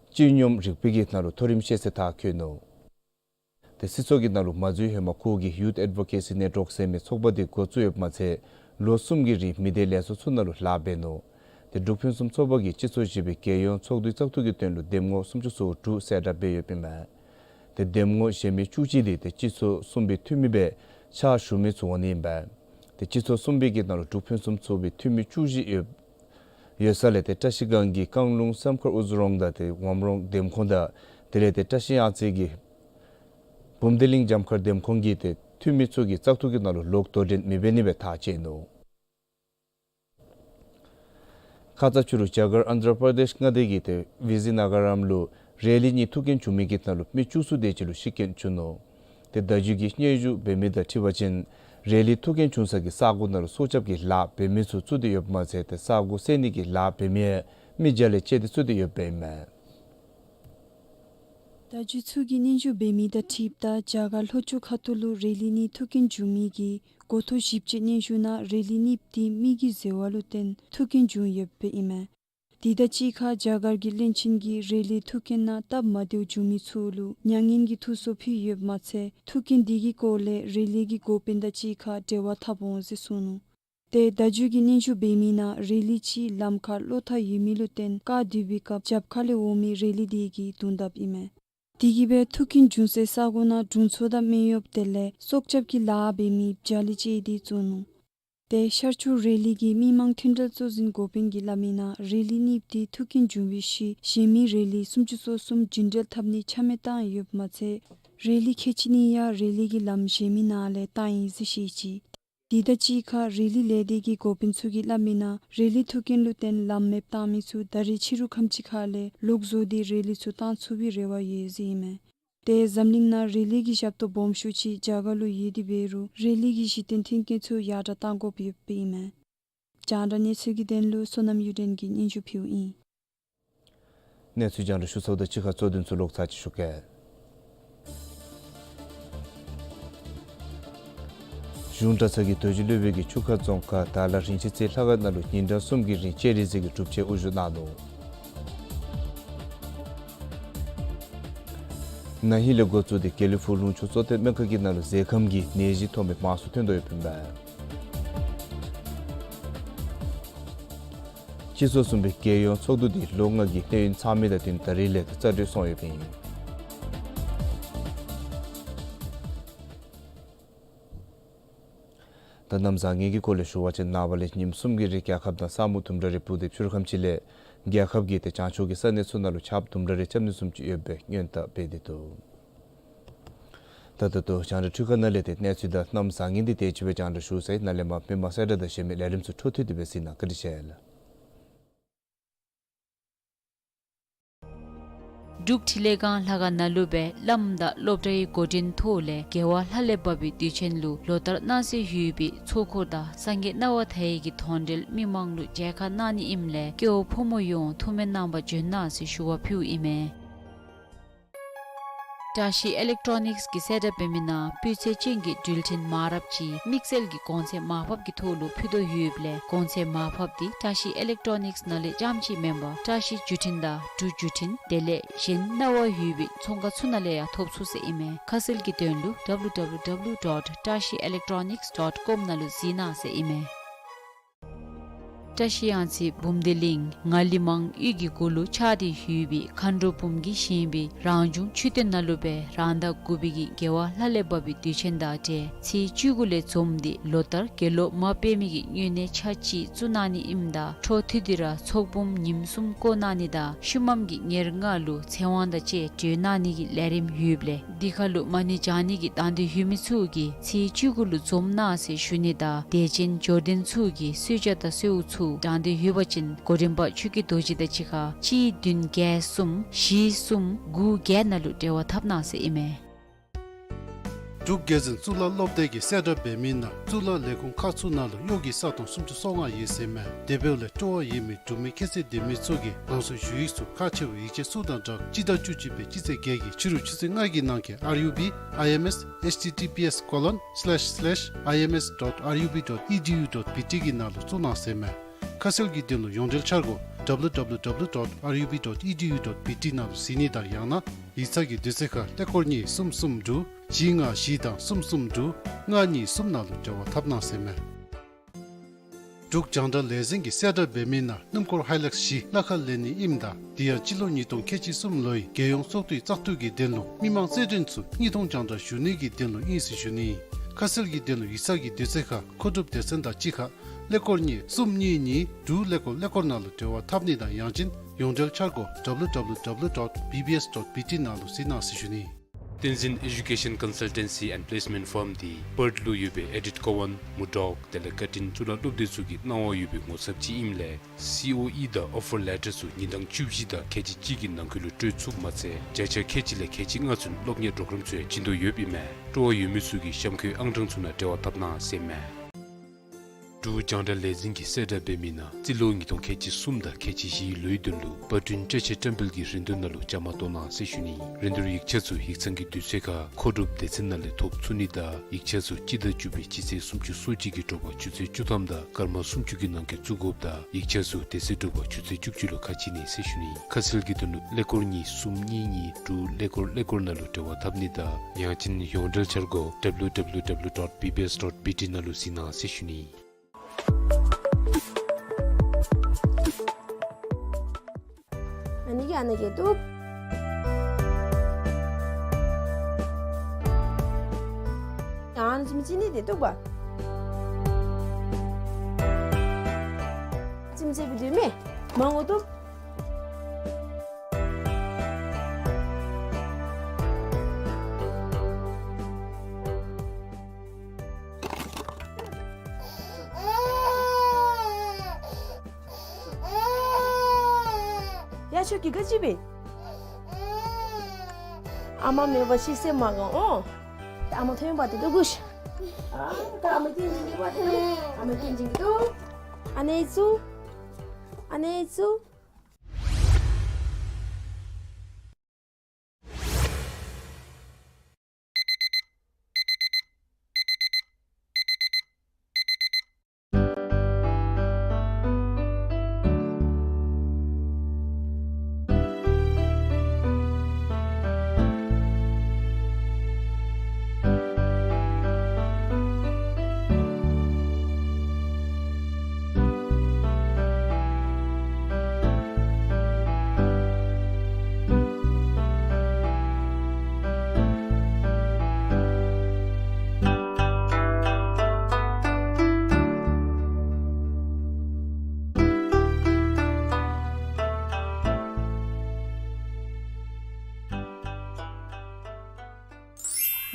སྤྱི་སྙོམས་རིག་པའི་གི་ནང་ལུ་མཐོ་རིམ་ཤེས་ཚད་མཐར་འཁྱོལ་ནུག། ཏེ་སྲིད་ཚོགས་ཀྱི་ནང་ལུ་མ་འཛུལ་ཧེ་མ་ཁོ་གིས་ཡུཐ་ཨེཌ་བོ་ཀེ་སི་ནེཊ་ཝརཀ་ཟེར་མི་ཚོགས་པ་དེ་འགོ་བཙུགས་ཡོདཔ་མ་ཚད་ལོ་གསུམ་གྱི་རིང་མི་སྡེ་ལས་ཚོགས་ཚུ་ནང་ལུ་ལཱ་འབད་ནུག། ཏེ་འབྲུག་ཕུན་སུམ་ཚོགས་པ་གིས་སྤྱི་ཚོགས་བཞི་པའི་རྒྱལ་ཡོངས་ཚོགས་འདུའི་བཙག་འཐུ་གི་དོན་ལུ་འདེམས་ངོ་སུམ་ཅུ་སོ་དྲུག་གསལ་བསྒྲགས་འབད་ཡོདཔ་ཨིན་མས། ཏེ་འདེམས་ངོ་གཞན་མི་བཅུ་གཅིག་དེ་ཏེ་སྤྱི་ཚོགས་གསུམ་པའི་འཐུས་མི་སྦེ་ཕྱག་ཞུ་མི་ཚུ་འོང་ནི་ཨིན་པས། ཏེ་སྤྱི་ཚོགས་གསུམ་པའི་གི་ནང་ལུ་འབྲུག་ཕུན་སུམ་ཚོགས་པའི་འཐུས་མི་བཅུ་བཞི་ཡོད་ཡོད་ས་ལས་ཏེ་བཀྲ་ཤིས་སྒང་གི་བཀང་ལུང་སེམས་དཀར་དབུ་རྫོང་དང་ཏེ་ཝམ་རོང་འདེམས་ཁོངས་དང་དེ་ལས་ཏེ་བཀྲ་ཤིས་གཡང་རྩེ་གི་བུམ་སྡེ་གླིང་འཇམ་དཀར་འདེམས་ཁོངས་ཀྱི་ཏེ་འཐུས་མི་ཚུ་གིས་བཙག་འཐུ་གི་ནང་ལུ་ལོག་དོ་འགྲན་མི་འབད་ནི་སྦེ་ཐག་བཅད་ནུག། ཁ་ཙ་ཕྱི་རུ་རྒྱ་གར་ཨན་དྷྲ་པར་དེཤ་མངའ་སྡེ་གི་ཏེ་བི་ཛི་ན་ག་རམ་ལུ་རེ་ལི་གཉིས་ཐུག་རྐྱེན་བྱུང་མི་གི་ནང་ལུ་མི་བཅུ་གསུམ་དེ་ཅིག་ལུ་ཤི་རྐྱེན་བྱུང་ནུག། ཏེ་ད་རྒྱུན་གྱི་སྙན་ཞུ་འབད་མི་དང་འཁྲིལ་བ་ཅིན་རེ་ལི་ཐུག་རྐྱེན་བྱུང་ས་གི་ས་གོ་ནང་ལུ་སྲོག་སྐྱབས་ཀྱི་ལཱ་འབད་མི་ཚུ་ཚུད་དེ་ཡོདཔ་མ་ཚད་ཏེ་ས་གོ་བསལ་ནི་གི་ལཱ་འབད་མི་ཡང་མི་བརྒྱ་ལས་བཅད་དེ་ཚུད་དེ་ཡོདཔ་ཨིན་མས། ད་རྒྱུན་ཚུ་གིས་སྙན་ཞུ་འབད་མི་དང་འཁྲིལཝ་ད་རྒྱ་གར་ལྷོ་ཕྱོགས་ཁ་ཐུག་ལུ་རེ་ལི་གཉིས་ཐུག་རྐྱེན་བྱུང་མི་གི་འགོ་ཐོག་ཞིབ་དཔྱད་སྙན་ཞུ་ནང་རེ་ལི་གཉིས་དེ་མི་གི་བཟོ་བ་ལུ་བརྟེན་ཐུག་རྐྱེན་བྱུང་ཡོདཔ་ཨིན་མས། དེ་དང་གཅིག་ཁར་རྒྱ་གར་གྱི་བློན་ཆེན་གྱིས་རེ་ལི་ཐུག་རྐྱེན་ནང་སྟབས་མ་བདེཝ་བྱུང་མི་ཚུ་ལུ་མྱ་ངན་གྱི་ཐུགས་གསོ་ཕུལ་ཡོདཔ་མ་ཚད་ཐུག་རྐྱེན་དེ་གི་སྐོར་ལས་རེ་ལི་གི་འགོ་དཔོན་དང་གཅིག་ཁར་འབྲེལ་བ་འཐབ་འོང་ཟེར་གསུངས་ནུག། ཏེ་ད་རྒྱུན་གྱི་སྙན་ཞུ་འབད་མི་ནང་རེ་ལི་ཅིག་ལམ་ཁར་གློག་ཐག་ཡོད་མི་ལུ་བརྟེན་བཀག་སྡོད་པའི་སྐབས་རྒྱབ་ཁ་ལས་འོང་མི་རེ་ལི་དེ་གིས་བརྡུང་དཔ་ཨིན་མས། དེ་གིས་སྦེ་ཐུག་རྐྱེན་བྱུང་སའི་ས་གོ་ནང་དྲུང་འཚོ་དང་སྨན་གཡོགཔ་དེ་ལས་སྲོག་སྐྱབས་ཀྱི་ལཱ་འབད་མི་བརྒྱ་ལས་བཅད་དེ་བཙུགས་ནུག། ཏེ་ཤར་ཕྱོགས་རེ་ལི་གི་མི་མང་མཐུན་འབྲེལ་གཙོ་འཛིན་འགོ་དཔོན་གྱིས་སླབ་མི་ནང་རེ་ལི་གཉིས་དེ་ཐུག་རྐྱེན་བྱུང་བའི་ཤུལ་གཞན་མི་རེ་ལི་སུམ་ཅུ་སོ་གསུམ་རྒྱུན་འགྲུལ་འཐབ་ནི་ཆ་མེད་བཏང་ཡོདཔ་མ་ཚད་རེ་ལི་ཁལ་གཅིག་གཉིས་ཡང་རེ་ལི་གི་ལམ་གཞན་མི་ནང་ལས་བཏང་ཡི་ཟེར་བཤད་ཅི། དེ་དང་གཅིག་ཁར་རེ་ལི་ལས་སྡེ་གི་འགོ་དཔོན་ཚུ་གིས་སླབ་མི་ནང་རེ་ལི་ཐུག་རྐྱེན་ལུ་བརྟེན་ལམ་མེདཔ་བཏང་མི་ཚུ་ད་རེས་ཕྱི་རུ་ཁམས་ཅིག་ཁར་ལས་ལོག་བཟོ་སྟེ་རེ་ལི་ཚུ་བཏང་ཚུགས་པའི་རེ་བ་ཡོད་ཟེར་ཨིན་མས། ཏེ་འཛམ་གླིང་ནང་རེ་ལི་གི་ཞབས་ཏོག་སྦོམ་ཤོས་ཅིག་རྒྱ་གར་ལུ་ཡོད་དེ་འབད་རུང་རེ་ལི་གི་གཞི་རྟེན་མཐུན་རྐྱེན་ཚུ་ཡར་དྲག་གཏང་དགོཔ་ཡོདཔ་ཨིན་མས། རྒྱང་བསྒྲགས་གནས་ཚུལ་གྱི་དོན་ལུ་བསོད་ནམས་གཡུ་སྒྲོན་གྱིས་སྙན་ཞུ་ཕུལཝ་ཨིན། གནས་ཚུལ་རྒྱང་བསྒྲགས་ཞུ་ཚརཝ་དང་གཅིག་ཁར་གཙོ་དོན་ཚུ་ལོག་ཚར་ཅིག་ཞུ་གེ། གཞུང་གྲྭ་ཚང་གིས་རྡོ་རྗེ་སློབ་དཔོན་གྱིས་ཆུ་ཁ་རྫོང་ཁག་དར་ལ་རིན་ཆེན་རྩེ་ལྷ་ཁང་ནང་ལུ་ཉིན་གྲངས་གསུམ་གྱི་རིང་སྤྱན་རས་གཟིགས་ཀྱི་སྒྲུབ་ཆེན་དབུ་བཞུགས་གནང་ནུག། ན་ཧིང་ལས་འགོ་བཙུགས་ཏེ་དགེ་ལེགས་ཕུག་ལུང་ཕྱོགས་གཙོ་བསྟེན་སྨན་ཁང་གི་ནང་ལུ་མཛེས་ཁམས་ཀྱི་ནད་གཞི་ཐོན་མི་མང་སུ་ཐོན་དོ་ཡོདཔ་ཨིན་པས། སྤྱི་ཚོགས་གསུམ་པའི་རྒྱལ་ཡོངས་ཚོགས་འདུ་དེ་ལོ་ལྔ་གི་གནས་ཡུན་ཚང་མི་དང་བསྟུན་ད་རིས་ལས་རྩ་འགྲན་སོང་ཡོདཔ་ཨིན། ད་གནམ་བཟང་ངན་གྱི་སྐོར་ལས་ཞུ་བ་ཅིན་ནངས་པ་ལས་ཉིནམ་གསུམ་གྱི་རིང་རྒྱལ་ཁབ་ནང་ས་སྨུག་དུམ་གྲ་རེ་སྤུབས་ཏེ་ཕྱི་རུ་ཁམས་ཅིག་ལས་རྒྱལ་ཁབ་ཀྱི་ཏེ་བྱང་ཕྱོགས་ཀྱི་ས་གནས་ཚུ་ནང་ལུ་ཆརཔ་དུམ་གྲ་རེ་རྐྱབ་ནི་བཟུམ་ཅིག་ཡོད་པའི་སྔོན་བརྡ་འབད་དེ་འདུག། ད་ད་ལྟོ་རྒྱང་བསྒྲགས་འཕྲུལ་ཁང་ནང་ལས་ཏེ་གནས་ཚུལ་དང་གནམ་བཟང་ངན་འདི་དེ་ཅིག་སྦེ་རྒྱང་བསྒྲགས་ཞུ་ཚར་ཡི། ནཱ་ལས་མར་མི་མང་གསལ་བསྒྲགས་དང་གཞན་མི་ལས་རིམ་ཚུ་འཕྲོ་མཐུད་དེ་སྦེ་གཟིགས་གནང་། བཀའ་དྲིན་ཆེ་ལགས། འབྲུག་འཕྲིན་ལས་ཁང་ལྷ་ཁང་ནང་ལུ་སྦེ་བླམ་དང་སློབ་གྲྭའི་འགོ་འདྲེན་ཐོག་ལས་རྒྱལ་བ་ལྷ་ལས་བབས་པའི་དུས་ཆེན་ལུ་ལོ་ལྟར་གནང་སྲོལ་ཡོད་པའི་ཚོགས་འཁོར་དང་སངས་རྒྱས་སྣང་བ་མཐའ་ཡས་ཀྱི་དོན་འགྲེལ་མི་མང་ལུ་མཇལ་ཁ་གནང་ནི་ཨིནམ་ལས་སྐྱེ་བོ་ཕོ་མོ་ཡོངས་ཐུགས་སྨོན་གནང་བར་བྱོན་གནང་ཟེར་ཞུ་བ་ཕུལཝ་ཨིན་མས། བཀྲ་ཤིས་ཨི་ལེག་ཊོ་ནིཀསི་གིས་གསལ་བསྒྲགས་འབད་མི་ནང་སྤུས་ཚད་ཅན་གྱི་འགྲུལ་འཕྲིན་མ་འདྲཝ་ཅིག་དམིགས་བསལ་གྱི་གོང་ཚད་མར་ཕབ་ཀྱི་ཐོག་ལུ་ཕུལ་དོ་ཡོདཔ་ལས་གོང་ཚད་མར་ཕབ་འདི་བཀྲ་ཤིས་ཨི་ལེག་ཊོ་ནིཀསི་ནང་ལས་རྐྱངམ་ཅིག་མེན་པར་བཀྲ་ཤིས་བརྒྱུད་འཕྲིན་དང་འབྲུག་བརྒྱུད་འཕྲིན་དེ་ལས་གཞན་གནང་བ་ཡོད་པའི་ཚོང་ཁང་ཚུ་ནང་ལས་ཡང་ཐོབ་ཚུགས་ཟེར་ཨིན་མས། ཁ་གསལ་གྱི་དོན་ལུ་W W W dot trashiyelectronics dot com ནང་ལུ་གཟིགས་གནང་ཟེར་ཨིན་མས། བཀྲ་ཤིས་གཡང་རྩེ་འབུམ་སྡེ་གླིང་ངག་གླིང་མང་ཡུལ་གྱི་གུ་ལུ་ཆགས་ཏེ་ཡོད་པའི་མཁའ་འགྲོ་འབུམ་གྱིས་བཞེངས་པའི་རང་བྱུང་མཆོད་རྟེན་ནང་ལུ་སྦེ་རང་ཟླ་དགུ་པའི་གི་རྒྱལ་བ་ལྷ་ལས་བབས་པའི་དུས་ཆེན་དང་འབྲེལ་ཚེས་བཅུ་དགུ་ལས་འཛོམས་ཏེ་ལོ་ལྟར་དགེ་སློབ་མ་དཔེ་མེད་ཀྱི་སྨྱུང་གནས་ཆ་གཅིག་བཙུགས་གནང་ནི་ཨིནམ་ད་འཕྲོ་མཐུད་དེ་ར་ཚོགས་འབུམ་ཉིནམ་གསུམ་བསྐོར་གནང་ནི་དང་ཤུལ་མམ་གྱི་ཉེར་ལྔ་ལུ་ཚེ་དབང་དང་བཅས་གྲོལ་གནང་ནི་གི་ལས་རིམ་ཡོདཔ་ལས་འདི་ཁར་ལུ་མ་ཎི་བགྱང་ནི་གི་དང་འདོད་ཡོད་མི་ཚུ་གིས་ཚེས་བཅུ་དགུ་ལུ་འཛོམས་གནང་ཟེར་ཞུ་ནི་དང་དད་ཅན་འབྱོར་ལྡན་ཚུ་གིས་གསོལ་ཇ་དང་གསོལཝ་ཚུ་དྲང་འདོད་ཡོད་པ་ཅིན་གོ་རིམ་པ་ཆོས་ཀྱི་རྡོ་རྗེ་དང་གཅིག་ཁར་གཅིག་བདུན་བརྒྱད་གསུམ་བཞི་གསུམ་དགུ་བརྒྱད་ནང་ལུ་འབྲེལ་བ་འཐབ་གནང་ཟེར་ཨིན་མས། འབྲུག་རྒྱལ་འཛིན་གཙུག་ལག་སློབ་སྡེ་གིས་གསལ་བསྒྲགས་འབད་མི་ནང་གཙུག་ལག་ལས་ཁུངས་ཁག་ཚུ་ནང་ལུ་གཡོག་གི་ས་སྟོང་སུམ་ཅུ་སོ་ལྔ་ཡོད་ཟེར་མས། དེ་འབདཝ་ལས་སྤྲོ་བ་ཡོད་མི་འབྲུག་མི་ཁྱད་ཚད་ལྡན་མི་ཚུ་གིས་རང་སོའི་ཞུ་ཡིག་ཚུ་ཁག་ཆེ་བའི་ཡིག་ཆ་ཚུ་དང་སྦྲགས་སྤྱི་ཟླ་བཅུ་གཅིག་པའི་སྤྱི་ཚེས་བརྒྱད་ཀྱི་ཕྱི་རུ་ཆུ་ཚོད་ལྔ་གི་ནང་འཁོད་R U B I M S H T T P S colon slash slash I M S dot R U B dot E D U dot B T གི་ནང་ལུ་བཙུགས་གནང་ཟེར་མས། ཁ་གསལ་གྱི་དོན་ལུ་ཡོངས་འབྲེལ་འཆར་སྒོ་W W W dot R U B dot E D U dot B T ནང་ལུ་གཟིགས་ནི་དང་ཡང་ན་ཡིག་ཚང་གི་དུས་ཚོད་ཁར་ཀླད་ཀོར་གཉིས་གསུམ་གསུམ་དྲུག་བཞི་ལྔ་བཞི་དང་གསུམ་གསུམ་དྲུག་ལྔ་གཉིས་གསུམ་ནང་ལུ་འབྲེལ་བ་འཐབ་གནང་ཟེར་མས། འབྲུག་རྒྱང་བསྒྲགས་ལས་འཛིན་གྱིས་གསལ་བསྒྲགས་འབད་མི་ནང་སྣུམ་འཁོར་ཧའི་ལེགསི་བཞི་གླ་ཁར་ལེན་ནི་ཨིནམ་ད་དེ་ཡང་སྤྱི་ལོ་ཉིས་སྟོང་ཁལ་གཅིག་གསུམ་ལོའི་རྒྱལ་ཡོངས་ཚོགས་འདུའི་བཙག་འཐུ་གི་དོན་ལུ་མི་མང་རྩེད་འགྲན་ཚུ་གཉིས་སྟོང་རྒྱང་བསྒྲགས་ཞུ་ནི་གི་དོན་ལུ་ཨིན་ཟེར་ཞུ་ནི། ཁ་གསལ་གྱི་དོན་ལུ་ཡིག་ཚང་གི་དུས་ཚོད་ཁར་མཁོ་སྒྲུབ་སྡེ་ཚན་དང་གཅིག་ཁར་ཀླད་ཀོར་གཉིས་གསུམ་གཉིས་གཉིས་དྲུག་ཀླད་ཀོར་ཀླད་ཀོར་ནང་ལུ་འབྲེལ་བ་འཐབ་ནི་དང་ཡང་ཅིན་ཡོངས་འབྲེལ་འཆར་སྒོ་W W W dot B B S dot B T ནང་ལུ་གཟིགས་གནང་ཟེར་ཞུ་ནི། བསྟན་འཛིན་Education Consultancy and Placement Firm འདི་པརཐ་ལུ་ཡོད་པའི་ཨེ་ཌིཊ་ཀོ་ཝཱན་མུར་ཌོག་དེ་ལས་ཀར་ཊིན་གཙུག་ལག་སློབ་སྡེ་ཚུ་གི་གནང་བ་ཡོད་པའི་ངོ་ཚབ་ཅིག་ཨིནམ་ལས་སི་ཨོ་ཨི་དང་ཨོ་ཕར་ལེ་ཊར་ཚུ་ཉིན་གྲངས་བཅུ་བཞི་དང་ཁལ་གཅིག་གཅིག་གི་ནང་འཁོད་ལུ་སྤྲོད་ཚུགསཔ་མ་ཚད་བརྒྱ་ཆ་ཁལ་གཅིག་ལས་ཁལ་གཅིག་ལྔ་ཚུན་སློབ་གཉེར་པོརོ་གརམ་ཚུ་ཡང་བྱིན་དོ་ཡོདཔ་ཨིན་མས། སྤྲོ་བ་ཡོད་མི་ཚུ་གིས་གཤམ་འཁོད་ཨང་གྲངས་ཚུ་ནང་འབྲེལ་བ་འཐབ་གནང་ཟེར་མས། འབྲུག་རྒྱང་བསྒྲགས་ལས་འཛིན་གྱིས་གསལ་བསྒྲགས་འབད་མི་ནང་རྩིས་ལོ་ཉིས་སྟོང་ཁལ་གཅིག་གསུམ་དང་ཁལ་གཅིག་བཞིའི་ལོའི་དོན་ལུ་པར་སྐྲུན་བཀྲ་ཤིས་བཀྲམ་སྤེལ་གྱི་རིན་བསྡུར་ནང་ལུ་བཅའ་མར་གཏོགས་གནང་ཟེར་ཞུ་ནི། རིན་བསྡུར་ཡིག་ཆ་ཚུ་ཡིག་ཚང་གི་དུས་ཚོད་ཁར་མཁོ་སྒྲུབ་སྡེ་ཚན་ནང་ལས་ཐོབ་ཚུགས་ནི་དང་ཡིག་ཆ་ཚུ་སྤྱི་ཟླ་བཅུ་པའི་སྤྱི་ཚེས་སུམ་ཅུ་སོ་གཅིག་གི་དྲོ་པ་ཆུ་ཚོད་བཅུ་ཐམ་དང་སྐར་མ་སུམ་ཅུ་གི་ནང་འཁོད་བཙུགས་དགོཔ་དང་ཡིག་ཆ་ཚུ་དེ་ཚེ་དྲོ་པ་ཆུ་ཚོད་བཅུ་གཅིག་ལུ་ཁ་ཕྱེ་ནི་ཟེར་ཞུ་ནི། ཁ་གསལ་གྱི་དོན་ལུ་ཀླད་ཀོར་གཉིས་གསུམ་གཉིས་གཉིས་དྲུག་ཀླད་ཀོར་ཀླད་ཀོར་ནང་ལུ་འབྲེལ་བ་འཐབ་ནི་དང་ཡང་ཅིན་ཡོངས་འབྲེལ་འཆར་སྒོ་W W W dot B B S dot B T ནང་ལུ་གཟིགས་གནང་ཟེར་ཞུ་ནི། ཨ་ནི་གི་ཨ་ནི་གི་ཏུ། ཡང་ཅིམ་ཅི་ནི་དེ་ཏུ་བ། ཅིམ་ཅི་བི་དུ་མེ། མང་འོ་ཏུ། ཡ་ཆོ་གི་ག་ཅི་བེ། ཨ་མ་མེད་པ་ཤི་སེ་མ་གང་འོ། ཨ་མ་ཐོན་པ་དེ་ཏུ་གུ་ཤ། ཨ་མ་ཏེན་ཅིང་གི་བ་དེ་ཏུ། ཨ་མ་ཏེན་ཅིང་གི་ཏུ། ཨ་ནེ་ཙུ། ཨ་ནེ་ཙུ།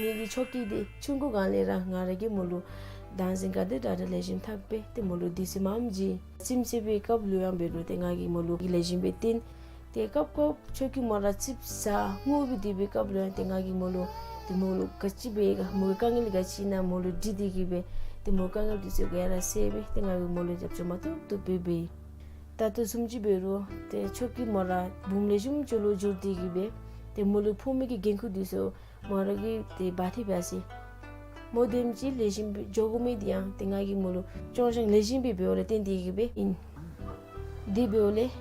ངེ་གི་ཆོ་གི་དེ་ཆུང་ཀུ་གང་ལས་ར་ང་ར་གི་མོ་ལུ་དང་ཟིན་ག་དེ་དྲག་དྲག་ལེགས་ཤོམ་ཐག་པེ་དེ་མོ་ལུ་དེ་སི་མམ་ཇི་ཅིམ་སི་བི་སྐབས་ལུ་ཡང་འབད་རུང་དེ་ང་གི་མོ་ལུ་གི་ལེགས་ཤོམ་སྦེ་བསྟེན། ཏེ་སྐབས་སྐབས་ཆོས་སྐྱིད་མོ་ར་ཙིགཔ་ཟ་དངུལ་སྦེ་སྡོད་པའི་སྐབས་ལུ་ཡང་ཏེ་ང་གིས་མོ་ལུ་ཏེ་མོ་ལུ་ག་ཅི་འབད་ག་མོ་གི་དཀའ་ངལ་ག་ཅི་ཨིན་ན་མོ་ལུ་དྲི་སྟེ་གིས་སྦེ་ཏེ་མོ་དཀའ་ངལ་འདི་ཚུ་ག་ར་སེལ་སྦེ་ཏེ་ང་གིས་མོ་ལུ་རྒྱབ་སྐྱོར་མ་ཐུབ་ཐུབ་སྦེ་འབད་ཡི། ད་ལྟོ་བཟུམ་ཅིག་འབད་རུང་ཏེ་ཆོས་སྐྱིད་མོ་ར་བུམོ་ལེགས་ཤོམ་ཅིག་ལུ་འགྱུར་ཏེ་གིས་སྦེ་ཏེ་མོ་ལུ་ཕོག་མི་གི་འགན་ཁུར་འདི་ཚུ་མོ་ར་གིས་ཏེ་འབག་སྟེ་འབད་ཡི་ཟེར། མོ་དེམ་ཅིག་ལེགས་ཤོམ་སྦེ་འགྱོ་དགོ་མི་འདི་ཡང་ཏེ་ང་གིས་མོ་ལུ་སྐྱོང་སྦྱང་ལེགས་ཤོམ་སྦེ་འབདཝ་ལས་བརྟེན་ཏེ་གིས་སྦེ་ཨིན། དེ་འབདཝ་ལས་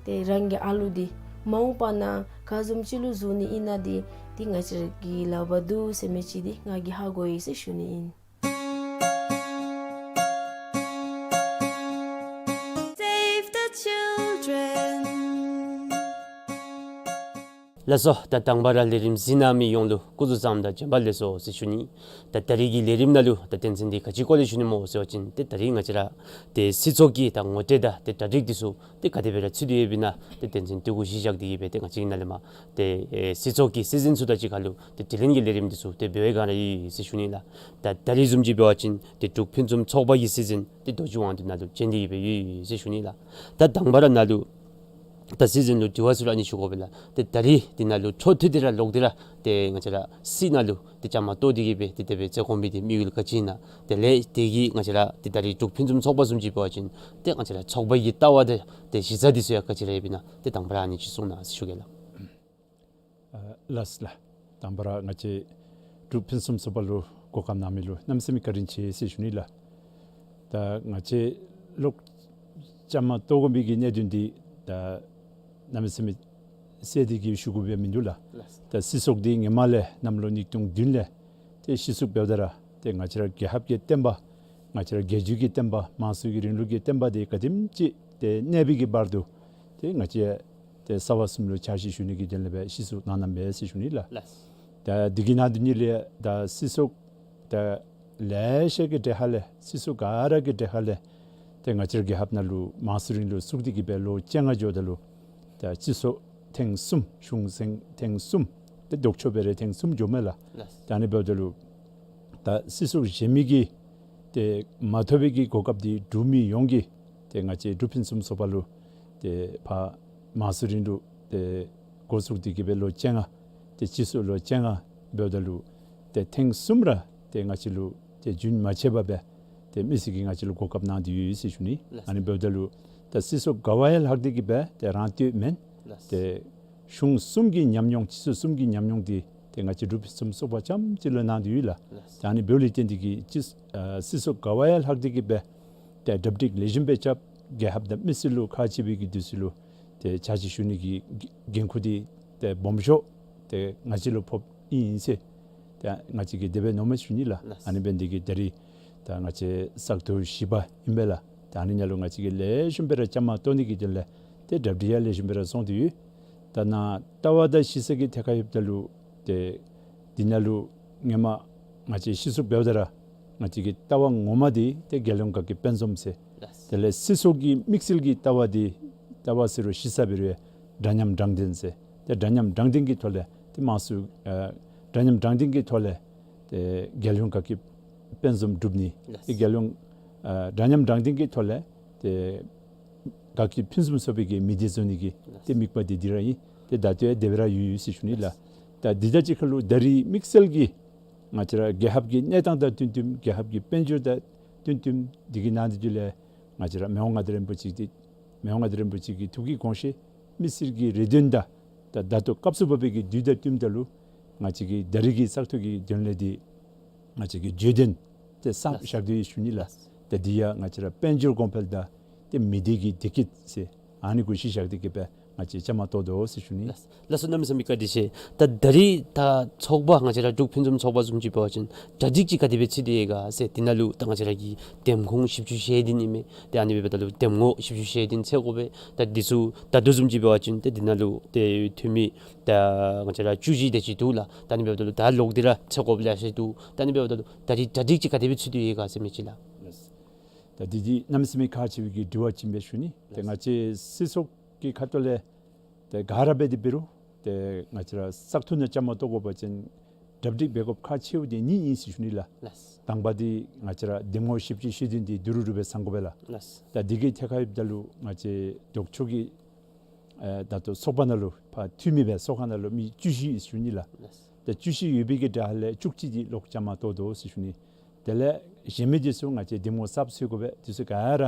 ཏེ་རང་གི་ཨ་ལུ་འདི་མ་འོངས་པ་ནང་ག་བཟུམ་ཅིག་ལུ་བཟོ་ནི་ཨིན་ན་འདི་ཏེ་ང་བཅས་ར་གི་ལག་པར་འདུག་ཟེར་མི་ཅིག་འདི་ང་གིས་ཧ་གོ་ཡི་ཟེར་ཞུ་ནི་ཨིན། Save the children. ལགས་སོ། ད་དང་པ་ར་ལས་རིམ་གཟིགས་གནང་མི་ཡོངས་ལུ་སྐུ་གཟུགས་བཟང་དང་བྱོན་པ་ལེགས་སོ་ཟེར་ཞུ་ནི། ད་ད་རིས་ཀྱི་ལས་རིམ་ནང་ལུ་ད་དོན་ཚན་འདི་ག་ཅིའི་སྐོར་ལས་ཞུ་ནི་སྨོ་ཟེར་བ་ཅིན་ཏེ་ད་རིས་ང་བཅས་ར་ཏེ་སྲིད་ཚོགས་ཀྱི་ད་ངོ་སྤྲོད་དང་ཏེ་གྲ་སྒྲིག་འདི་ཚུ་ཏེ་ག་དེ་སྦེ་ར་ཚུད་དེ་ཡོདཔ་ཨིན་ན་ཏེ་དོན་ཚན་དེ་གུ་གཞི་བཞག་སྟེ་གིས་སྦེ་ཏེ་ང་བཅས་ཀྱིས་ནཱ་ལས་མར་ཏེ་ཨེ་སྲིད་ཚོགས་ཀྱི་སྲིད་འཛིན་ཚུ་དང་གཅིག་ཁར་ལུ་ཏེ་དྲི་ལན་གྱི་ལས་རིམ་འདི་ཚུ་ཏེ་འབད་བའི་བསྒང་ར་ཡོད་ཟེར་ཞུ་ནི་ལགས། ད་ད་རིས་བཟུམ་ཅིག་འབད་བ་ཅིན་ཏེ་འབྲུག་ཕུན་སུམ་ཚོགས་པ་གི་སྲིད་འཛིན་ཏེ་རྡོ་རྗེ་དབང་འདུས་ནཱ་ལུ་བྱོན་ཏེ་གིས་སྦེ་ཡོད་ཟེར་ཞུ་ནི་ལགས། ད་དང་པ་ར་ནཱ་ལུ་ད་སྲིད་འཛིན་ལུ་དྲི་བ་ཚུ་ར་ཨ་ནི་ཞུ་དགོ་པས་ལགས། ཏེ་ད་རིས་འདི་ནང་ལུ་འཕྲོ་མཐུད་དེ་ར་ལོག་སྟེ་ར་ཏེ་ང་བཅས་ར་སྲིད་ནང་ལུ་ཏེ་བཅའ་མར་གཏོགས་ཏེ་གིས་སྦེ་ཏེ་དེ་སྦེ་བྱོན་དགོ་མི་འདི་དམིགས་ཡུལ་ག་ཅི་ཨིན་ན། དེ་ལས་དེ་གིས་ང་བཅས་ར་ཏེ་ད་རིས་འབྲུག་ཕུན་སུམ་ཚོགས་པ་བཟུམ་ཅིག་འབད་བ་ཅིན་ཏེ་ང་བཅས་ར་ཚོགས་པ་གི་ལྟ་བ་དེ་ཏེ་གཞི་རྩ་འདི་ཚུ་ཡང་ག་ཅི་ར་ཡོདཔ་ཨིན་ན། ཏེ་དང་པ་ར་ཨ་ནི་ཅིག་གསུང་གནང་ཟེར་ཞུ་གེ་ལགས། ཨ་ལགས་ལགས། དང་པ་ར་ང་བཅས་འབྲུག་ཕུན་སུམ་ཚོགས་པ་ལུ་གོ་སྐབས་གནང་མི་ལུ་གནམ་མེད་ས་མེད་བཀའ་དྲིན་ཆེ་ཟེར་ཞུ་ནི་ལགས། ད་ང་བཅས་ལོག་བཅའ་མར་གཏོགས་དགོ་མི་གི་གནད་དོན་འདི་ད་གནམ་མེད་ས་མེད་གསལ་ཏེ་གིས་ཞུ་དགོཔ་ཡང་མིན་འདུག་ལགས། ལགས། ད་སྲིད་ཚོགས་འདི་སྔོན་མ་ལས་གནམ་ལོ་ཉིས་སྟོང་བདུན་ལས་ཏེ་གཞི་བཙུགས་འབདཝ་ད་ར་ཏེ་ང་བཅས་ར་རྒྱལ་ཁབ་ཀྱི་བསྟན་པ་ང་བཅས་ར་རྒྱལ་བརྒྱུད་ཀྱི་བསྟན་པ་དམངས་གཙོའི་རིང་ལུགས་ཀྱི་བསྟན་པ་འདི་ག་དེམ་ཅིག་ཏེ་གནས་པའི་གི་བར་དུ་ཏེ་ང་བཅས་ཏེ་རྩ་བ་གསུམ་ལུ་ཕྱག་ཞུ་ཞུ་ནི་གི་དོན་ལས་སྦེ་གཞི་བཙུགས་གནང་གནངམ་མས་ཟེར་ཞུ་ནི་ལགས། ལགས། ད་འདི་གི་ནང་དོན་ཉིད་ལས་ད་སྲིད་ཚོགས་ད་ལེ་ཤ་གི་གྲལ་ཁ་ལས་སྲིད་ཚོགས་ག་ར་གི་གྲལ་ཁ་ལས་ཏེ་ང་བཅས་ར་རྒྱལ་ཁབ་ནང་ལུ་དམངས་གཙོའི་རིང་ལུགས་བཙུགས་ཏེ་གིས་སྦེ་ལོ་བཅོ་ལྔ་འགྱོཝ་ད་ལུ་ད་སྤྱི་ཚོགས་ཐེངས་གསུམ་གཞུང་ཐེངས་ཐེངས་གསུམ་ཏེ་ལྡོག་ཕྱོགས་སྦེ་ར་ཐེངས་གསུམ་འགྱོཝ་མས་ལགས། ལགས། ད་ཨ་ནི་འབདཝ་ད་ལུ་ད་སྲིད་ཚོགས་གཞན་མི་གིས་ཏེ་མ་ཐོབ་པའི་གི་གོ་སྐབས་འདི་འབྲུག་མི་ཡོངས་ཀྱིས་ཏེ་ང་བཅས་འབྲུག་ཕུན་སུམ་ཚོགས་པ་ལུ་ཏེ་ཕར་དམངས་གཙོའི་རིང་ལུགས་ཏེ་འགོ་བཙུགས་ཏེ་གིས་སྦེ་ལོ་བཅོ་ལྔ་ཏེ་སྤྱི་ཚོགས་ལོ་བཅོ་ལྔ་འབདཝ་ད་ལུ་ཏེ་ཐེངས་གསུམ་ར་ཏེ་ང་བཅས་ལུ་ཏེ་རྒྱུན་མ་ཆད་པར་སྦེ་ཏེ་མི་སེར་གྱིས་ང་བཅས་ལུ་གོ་སྐབས་གནང་སྟེ་ཡོད་ཟེར་ཞུ་ནི། ལགས། ཨ་ནི་འབདཝ་ད་ལུ་ད་སྲིད་ཚོགས་ག་བ་ཡང་ལྷག་སྟེ་གིས་སྦེ་ཏེ་རང་བཏུལ་མེན། ལགས། ཏེ་གཞུང་གསུམ་གྱི་ཉམས་མྱོང་སྤྱི་ཚོགས་གསུམ་གྱི་ཉམས་མྱོང་འདི་ཏེ་ང་བཅས་འབྲུག་ཕུན་སུམ་ཚོགས་པ་རྐྱངམ་གཅིག་ལུ་གནང་སྟེ་ཡོད་ལགས། ལགས། ད་ཨ་ནི་འབདཝ་ལས་བརྟེན་ཏེ་གིས་སྤྱི་ཨ་སྲིད་ཚོགས་ག་བ་ཡང་ལྷག་སྟེ་གིས་སྦེ་ཏེ་གྲ་སྒྲིག་ལེགས་ཤོམ་སྦེ་རྐྱབ་རྒྱལ་ཁབ་དང་མི་སེར་ལུ་ཁག་ཆེ་བའི་གི་དུས་ཚོད་ལུ་ཏེ་ཕྱག་ཕྱིད་ཞུ་ནི་གི་འགན་ཁུར་འདི་ཏེ་སྦོམ་ཤོས་ཏེ་ང་བཅས་ལུ་ཕོགཔ་ཨིན་ཟེར་ཏེ་ང་བཅས་ཀྱིས་དེ་སྦེ་མནོཝ་མས་ཞུ་ནི་ལགས། ལགས། ཨ་ནི་འབད་ནི་འདི་གིས་ད་རིས་ད་ང་བཅས་ས་སྟོང་བཞི་པ་ཨིན་པས་ལགས། ད་ཨ་ནི་ནང་ལུ་ང་བཅས་ཀྱིས་ལེགས་ཤོམ་སྦེ་ར་བཅའ་མར་གཏོགས་ནི་གི་དོན་ལས་ཏེ་གྲ་སྒྲིག་ཡང་ལེགས་ཤོམ་སྦེ་ར་སོང་སྟེ་ཡོད། ད་ནཱ་ལྟ་བ་དང་གཞི་རྩ་གི་ཐད་ཁར་ཡོདཔ་ད་ལུ་ཏེ་འདི་ནང་ལུ་སྔོན་མ་ང་བཅས་གཞི་བཙུགས་འབདཝ་ད་ར་ང་བཅས་ཀྱི་ལྟ་བ་ངོ་མ་འདི་ཏེ་རྒྱལ་ཡོངས་དགའ་སྐྱིད་དཔལ་འཛོམས་ཟེར། ལགས། དེ་ལས་སྲིད་ཚོགས་ཀྱི་དམིགས་བསལ་གྱི་ལྟ་བ་འདི་ལྟ་བ་ཟེར་རུང་གཞི་རྩ་འབད་རུང་འདྲ་མཉམ་དྲང་བདེན་ཟེར། ཏེ་འདྲ་མཉམ་དྲང་བདེན་གྱི་ཐོག་ལས་ཏེ་དམངས་གཙོ་ཨ་འདྲ་མཉམ་དྲང་བདེན་གྱི་ཐོག་ལས་ཏེ་རྒྱལ་ཡོངས་དགའ་སྐྱིད་དཔལ་འཛོམས་སྒྲུབ་ནི། ལགས། ཏེ་རྒྱལ་ཡོངས་ཨ་འདྲ་མཉམ་དྲང་བདེན་གྱི་ཐོག་ལས་ཏེ་དགའ་སྐྱིད་ཕུན་སུམ་ཚོགས་པའི་གི་མི་སྡེ་བཟོ་ནི་གི་ཏེ་དམིགས་པ་འདི་འདི་ར་ཨིན། ཏེ་ད་ལྟོ་ཡང་དེ་སྦེ་ར་ཡོད་ཡོད་ཟེར་ཞུ་ནི་ལགས། ད་འདི་དང་གཅིག་ཁར་ལུ་ད་རིས་དམིགས་བསལ་གྱི་ང་བཅས་ར་རྒྱལ་ཁབ་ཀྱི་གནས་སྟངས་དང་བསྟུན་བསྟུན་རྒྱལ་ཁབ་ཀྱི་དཔལ་འབྱོར་དང་བསྟུན་བསྟུན་འདི་གི་ནང་དེ་ཚུ་ལས་ང་བཅས་ར་མི་དབང་མངའ་བདག་རིན་པོ་ཆེ་འདི་མི་དབང་མངའ་བདག་རིན་པོ་ཆེ་གི་ཐུགས་ཀྱི་དགོངས་བཞེད་མི་སེར་གྱི་རེ་འདུན་དང་ད་ད་ལྟོ་སྐབས་སུ་བབ་པའི་གི་དུས་དང་བསྟུནམ་ད་ལུ་ང་བཅས་ཀྱི་ད་རིས་ཀྱི་བཙག་འཐུ་གི་དོན་ལས་འདི་ང་བཅས་ཀྱི་བརྗོད་དོན་ཏེ་བསམ་བཞག་སྟེ་ཡོད་ཞུ་ནི་ལགས། ད་འདི་ཡང་ང་བཅས་ར་དཔལ་འབྱོར་གོང་འཕེལ་དང་ཏེ་མི་སྡེ་གི་བདེ་སྐྱིད་ཟེར་ཨ་ནི་གུ་གཞི་བཞག་སྟེ་གིས་སྦེ་ང་བཅས་བཅའ་མར་གཏོགས་དོ་ཟེར་ཞུ་ནི། ལགས། ལགས་སོ། གནམ་མེད་ས་མེད་བཀའ་དྲིན་ཆེ། ད་ད་རིས་ད་ཚོགས་པ་ང་བཅས་ར་འབྲུག་ཕུན་སུམ་ཚོགས་པ་བཟུམ་ཅིག་འབད་བ་ཅིན་གྲ་སྒྲིག་ཅིག་ག་དེ་སྦེ་ཚུད་དེ་ཡོད་ག་ཟེར་འདི་ནང་ལུ་ད་ང་བཅས་ར་གི་འདེམས་ཁོངས་བཞི་བཅུ་ཞེ་བདུན་ཨིན་མས། ཏེ་ཨ་ནི་འབདཝ་ད་ལུ་འདེམས་ངོ་བཞི་བཅུ་ཞེ་བདུན་ཚེ་དགོ་པས། ད་འདི་ཚུ་ད་ལྟོ་བཟུམ་ཅིག་འབད་བ་ཅིན་ཏེ་འདི་ནང་ལུ་ཏེ་འཐུས་མི་ད་ང་བཅས་ར་བཅུ་བཞི་དེ་ཅིག་འདུག་ལགས། ད་ཨ་ནི་འབདཝ་ད་ལུ་ད་ལོག་སྟེ་ར་ཚེ་དགོཔ་ལེ་ཤ་འདུག། ད་ཨ་ནི་འབདཝ་ད་ལུ་ད་རིས་གྲ་སྒྲིག་ཅིག་ག་དེ་སྦེ་ཚུད་དེ་ཡོད་ག་ཟེར་མི་ཅིག་ལགས། ད་འདི་འདི་གནམ་མེད་ས་མེད་ཁག་ཆེ་བའི་གི་དྲི་བ་ཅིག་ཨིན་པས་ཞུ་ནི། ཏེ་ང་བཅས་སྲིད་ཚོགས་ཀྱི་ཁ་ཐུག་ལས་ཏེ་ག་ར་འབད་དེ་འབད་རུང་ཏེ་ང་བཅས་ར་བཙག་འཐུ་ནང་བཅའ་མར་གཏོགས་དགོ་པ་ཅིན་གྲ་སྒྲིག་འབད་དགོཔ་ཁག་ཆེཝ་འདི་གཉིས་ཨིན་ཟེར་ཞུ་ནི་ལགས། ལགས། དང་པ་འདི་ང་བཅས་ར་འདེམས་ངོ་བཞི་བཅུ་ཞེ་བདུན་འདི་བསྡུ་རུབ་རུབ་སྦེ་བཟང་དགོ་པས་ལགས། ལགས། ད་འདི་གི་ཐད་ཁར་ཡོདཔ་ད་ལུ་ང་བཅས་ལྡོག་ཕྱོགས་ཀྱི་ ཨེ་ད་ལྟོ་ཚོགས་པ་ནང་ལུ་ཕར་འཐུས་མི་སྦེ་ཚོགས་ཁང་ནང་ལུ་མི་བཅུ་བཞི་ཡོད་ཟེར་ཞུ་ནི་ལགས། ལགས། ད་བཅུ་བཞི་ཡོད་པའི་གི་གྲས་ལས་བཅུ་གཅིག་འདི་ལོག་བཅའ་མར་གཏོགས་དོ་ཟེར་ཞུ་ནི། དེ་ལས་གཞན་མི་འདི་ཚུ་ང་བཅས་འདེམས་ངོ་གསརཔ་འཚོལ་དགོ་པས། འདི་ཚུ་ག་ར་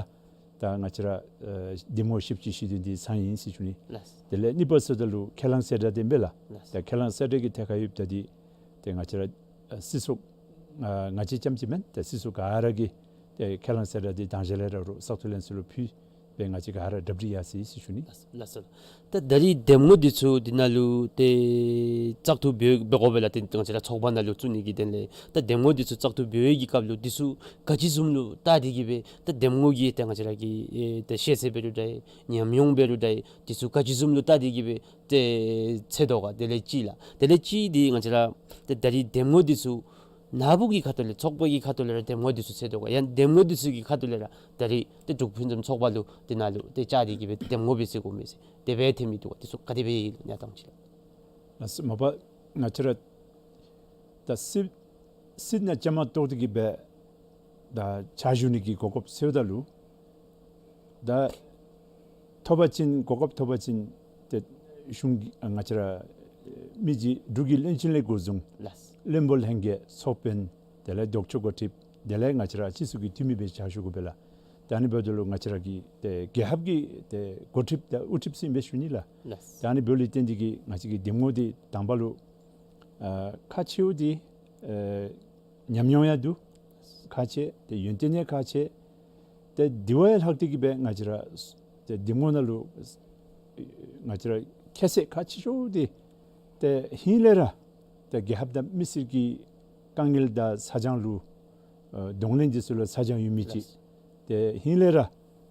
ད་ང་བཅས་ར་ཨེ་འདེམས་ངོ་ཞིབ་དཔྱད་ཞུ་དོན་འདི་ཚར་ཡི་ཟེར་ཞུ་ནི། ལགས། དེ་ལས་གཉིས་པ་ཟེརཝ་ད་ལུ་ཁས་བླངས་གསལ་བསྒྲགས་འདི་ཨིན་པས་ལགས། ལགས། ད་ཁས་བླངས་གསལ་བསྒྲགས་ཀྱི་ཐད་ཁར་ཡོདཔ་ད་འདི་ཏེ་ང་བཅས་ར་ཨེ་སྲིད་ཚོགས་ཨ་ང་བཅས་རྐྱངམ་ཅིག་མེན། ཏེ་སྲིད་ཚོགས་ག་ར་གིས་ཏེ་ཁས་བླངས་གསལ་བསྒྲགས་འདི་དང་ཞག་ལས་ར་རུང་བཙག་འཐུ་ལྷན་ཚོགས་ལུ་ཕུལ་སྦེ་ང་བཅས་ག་ར་གྲ་སྒྲིག་ཡར་སོ་ཡི་ཟེར་ཞུ་ནི། ལགས་སོ། ད་ད་རིས་འདེམས་ངོ་འདི་ཚུ་འདི་ནང་ལུ་ཏེ་བཙག་འཐུ་འབད་འབད་དགོ་པས་ལགས། ཏེ་ང་བཅས་ར་ཚོགས་པ་ནང་ལུ་བཙུགས་ནི་གི་དོན་ལས། ད་འདེམས་ངོ་འདི་ཚུ་བཙག་འཐུ་འབད་བའི་གི་སྐབས་ལུ་འདི་ཚུ་ག་ཅི་བཟུམ་ལུ་བལྟ་སྟེ་གིས་སྦེ་ད་འདེམས་ངོ་གི་ཏེ་ང་བཅས་ར་གི་ཨེ་ཏེ་ཤེས་ཚད་འབད་རུང་འདྲ་ཉམས་མྱོང་འབད་རུང་འདྲ་འདི་ཚུ་ག་ཅི་བཟུམ་ལུ་བལྟ་སྟེ་གིས་སྦེ་ཏེ་འཚོལ་དོ་ག། དེ་ལས་གཅིག་ལགས། དེ་ལས་གཅིག་འདི་ང་བཅས་ར་ཏེ་ད་རིས་འདེམས་ངོ་འདི་ཚུ་ནཱ་བུ་གི་ཁ་ཐུག་ལས་ཚོགས་པ་གི་ཁ་ཐུག་ལས་ར་འདེམས་ངོ་འདི་ཚུ་འཚོལ་དོ་ག། ཡང་འདེམས་ངོ་འདི་ཚུ་གི་ཁ་ཐུག་ལས་ར་ད་རིས་ཏེ་འབྲུག་ཕུན་སུམ་ཚོགས་པ་ལུ་འདི་ནང་ལུ་ཏེ་བཅར་ཏེ་གིས་སྦེ་འདེམས་ངོ་འབད་ཚུགས་དགོ་མི་ཟེར་དེ་སྦེ་ཐོན་མི་འདུག་ག། འདི་ཚུ་ག་དེ་སྦེ་ཡོད་གནས་སྟངས་ཅིག་ལགས། ལགས་སོ། མ་པ་ང་བཅས་ར་ད་སྲིད་སྲིད་ནང་བཅའ་མར་གཏོགས་ཏེ་གིས་སྦེ་ད་ཕྱག་ཞུ་ནི་གི་གོ་སྐབས་འཚོལཝ་ད་ལུ་ད་ཐོབ་པ་ཅིན་གོ་སྐབས་ཐོབ་པ་ཅིན་ཏེ་གཞུང་གི་ང་བཅས་ར་མི་རྗེ་འབྲུག་གི་བློན་ཆེན་ལས་འགོ་བཟུང་། ལགས། བློན་པོ་ལྷན་རྒྱས་ཚོགས་དཔོན་དེ་ལས་ལྡོག་ཕྱོགས་འགོ་ཁྲིདཔ་དེ་ལས་ང་བཅས་ར་སྤྱི་ཚོགས་ཀྱི་འཐུས་མི་སྦེ་ཕྱག་ཞུ་དགོ་པས་ལགས། ད་ཨ་ནི་འབདཝ་ད་ལུ་ང་བཅས་ར་གི་ཏེ་རྒྱལ་ཁབ་ཀྱི་ཏེ་འགོ་ཁྲིདཔ་དང་དབུ་ཁྲིདཔ་ཚུ་ཨིན་པས་ཞུ་ནི་ལགས། ལགས། ད་ཨ་ནི་འབདཝ་ལས་བརྟེན་ཏེ་གིས་ང་བཅས་ཀྱི་འདེམས་ངོ་འདི་དང་པ་ལུ་ཨ་ཁག་ཆེཝ་འདི་ཨེ་ཉམས་མྱོང་ཡང་འདུག། ཁག་ཆེ། ཏེ་ཡོན་ཏན་ཡང་ཁག་ཆེ། ཏེ་དེ་བ་ཡང་ལྷག་སྟེ་གིས་སྦེ་ང་བཅས་ར་ཏེ་འདེམས་ངོ་ནང་ལུ་ང་བཅས་ར་ཁྱད་ཚད་ཁག་ཆེ་ཤོས་འདི་ཏེ་ཧིང་ལས་ར་ཏེ་རྒྱལ་ཁབ་དང་མི་སེར་གྱི་དཀའ་ངལ་དང་ཚ་གྱང་ལུ་ཨ་གདོང་ལེན་འདི་ཚུ་ལུ་ཚ་གྱང་ཡོད་མི་ཅིག། ལགས། ཏེ་ཧིང་ལས་ར་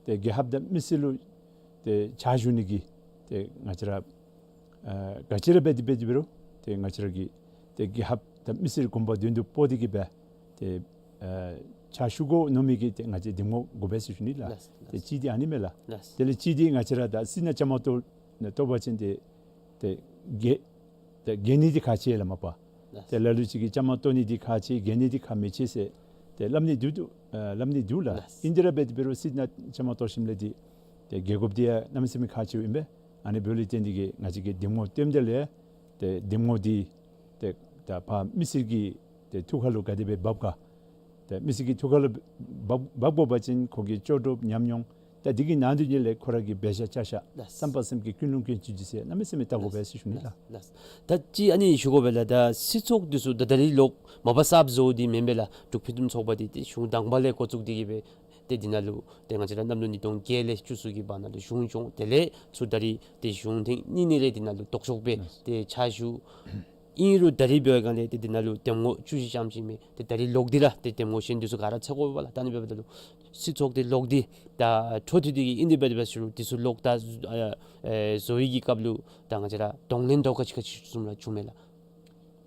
ཏེ་རྒྱལ་ཁབ་དང་མི་སེར་ལུ་ཏེ་ཕྱག་ཞུ་ནི་གི་ཏེ་ང་བཅས་ར་ཨ་ག་ཅི་ར་འབད་དེ་འབད་དེ་འབད་རུང་ཏེ་ང་བཅས་ར་གི་ཏེ་རྒྱལ་ཁབ་དང་མི་སེར་གོང་མ་དོན་དུ་སྤོ་སྟེ་གིས་སྦེ་ཏེ་ཨ་ཕྱག་ཞུ་དགོ་མནོ་མི་གིས་ཏེ་ང་བཅས་འདེམས་ངོ་དགོ་པས་ཟེར་ཞུ་ནི་ལགས། ལགས། ཏེ་གཅིག་འདི་ཨ་ནི་མས་ལགས། ལགས། དེ་ལས་གཅིག་འདི་ང་བཅས་ར་ད་སྲིད་ནང་བཅའ་མར་གཏོགས་གཏོགས་པ་ཅིན་ཏེ་ཏེ་རྒྱལ་ཏེ་རྒྱལ་ནི་འདི་ཁག་ཆེ་ལགས་མ་པ། ལགས། ཏེ་ལ་ལུ་ཅིག་གིས་བཅའ་མར་གཏོགས་ནི་འདི་ཁག་ཆེ་རྒྱལ་ནི་འདི་ཁག་མི་ཆེ་ཟེར་ཏེ་སླབ་ནི་འདུག་འདུག། ཨ་སླབ་ནི་འདུག་ལགས། ལགས། ཨིན་ཏེ་ར་འབད་དེ་འབད་རུང་སྲིད་ནང་བཅའ་མར་གཏོགས་ཞིནམ་ལས་འདི་ཏེ་རྒྱལ་ཁབ་འདི་ཡང་གནམ་མེད་ས་མེད་ཁག་ཆེཝ་ཨིན་པས། ཨ་ནི་འབདཝ་ལས་བརྟེན་ཏེ་གིས་ང་བཅས་ཀྱིས་འདེམས་ངོ་བཏོནམ་ད་ལས་ཏེ་འདེམས་ངོ་འདི་ཏེ་ད་ཕར་མི་སེར་གྱི་ཏེ་ཐུགས་ཁར་ལུ་ག་དེ་སྦེ་འབབ་ག། ཏེ་མི་སེར་གྱི་ཐུགས་ཁར་ལུ་འབབ་འབབ་དགོ་པ་ཅིན་ཁོ་གི་ལྕོགས་གྲུབ་ཉམས་མྱོང་ད་འདི་གི་ནང་དོན་ཅིག་ལས་ཁོ་ར་གི་འབད་བཞག་བྱ་བཞག། ལགས། བསམ་པ་སེམས་ཀྱི་ཀུན་སློང་ཀུན་སྤྱོད་ཅིག་ཟེར་གནམ་མེད་ས་མེད་བལྟ་དགོ་པས་ཟེར་ཞུ་ནི་ལགས། ལགས། ད་ཅི་ཨ་ནི་ཞུ་དགོ་པས་ལགས། ད་སྲིད་ཚོགས་འདི་ཚུ་ད་ད་རིས་ལོག་མ་པ་གསརཔ་བཟོ་འདི་མེན་པས་ལགས། འབྲུག་ཕུན་སུམ་ཚོགས་པ་འདི་ཏེ་གཞུང་དང་པ་ལས་འགོ་བཙུགས་ཏེ་གིས་སྦེ་ཏེ་འདི་ནང་ལུ་ཏེ་ང་བཅས་ར་གནམ་ལོ་ཉིས་སྟོང་བརྒྱད་ལས་བཅུ་ཚུ་གི་བར་ན་ལུ་གཞུང་སྐྱོང་། དེ་ལས་ཚུར་ད་རིས་ཏེ་གཞུང་ཐེངས་གཉིས་ནི་རེ་འདི་ནང་ལུ་ལྡོག་ཕྱོགས་སྦེ་ལགས། ཏེ་ཕྱག་ཞུ། ཨིན་རུང་ད་རིས་འབད་བའི་སྒང་ལས་ཏེ་འདི་ནང་ལུ་འདེམས་ངོ་བཅུ་བཞི་ཙམ་ཅིག་མས། ཏེ་ད་རིས་ལོག་སྟེ་ར་ཏེ་འདེམས་ངོ་གཞན་འདི་ཚུ་ག་ར་འཚོལ་དགོ་པས་ལགས། ད་ཨ་ནི་འབདཝ་ད་ལུ་སྲིད་ཚོགས་འདི་ལོག་སྟེ་ད་འཕྲོ་མཐུད་དེ་གིས་ཨིན་ཏེ་འབད་དེ་འབད་ཞུ་རུང་འདི་ཚུ་ལོག་ད་ཨ་ཨེ་བཟོ་བའི་གི་སྐབས་ལུ་ད་ང་བཅས་ར་གདོང་ལེན་འདྲཝ་ག་ཅི་ག་ཅི་བཟུམ་ར་བྱུངམ་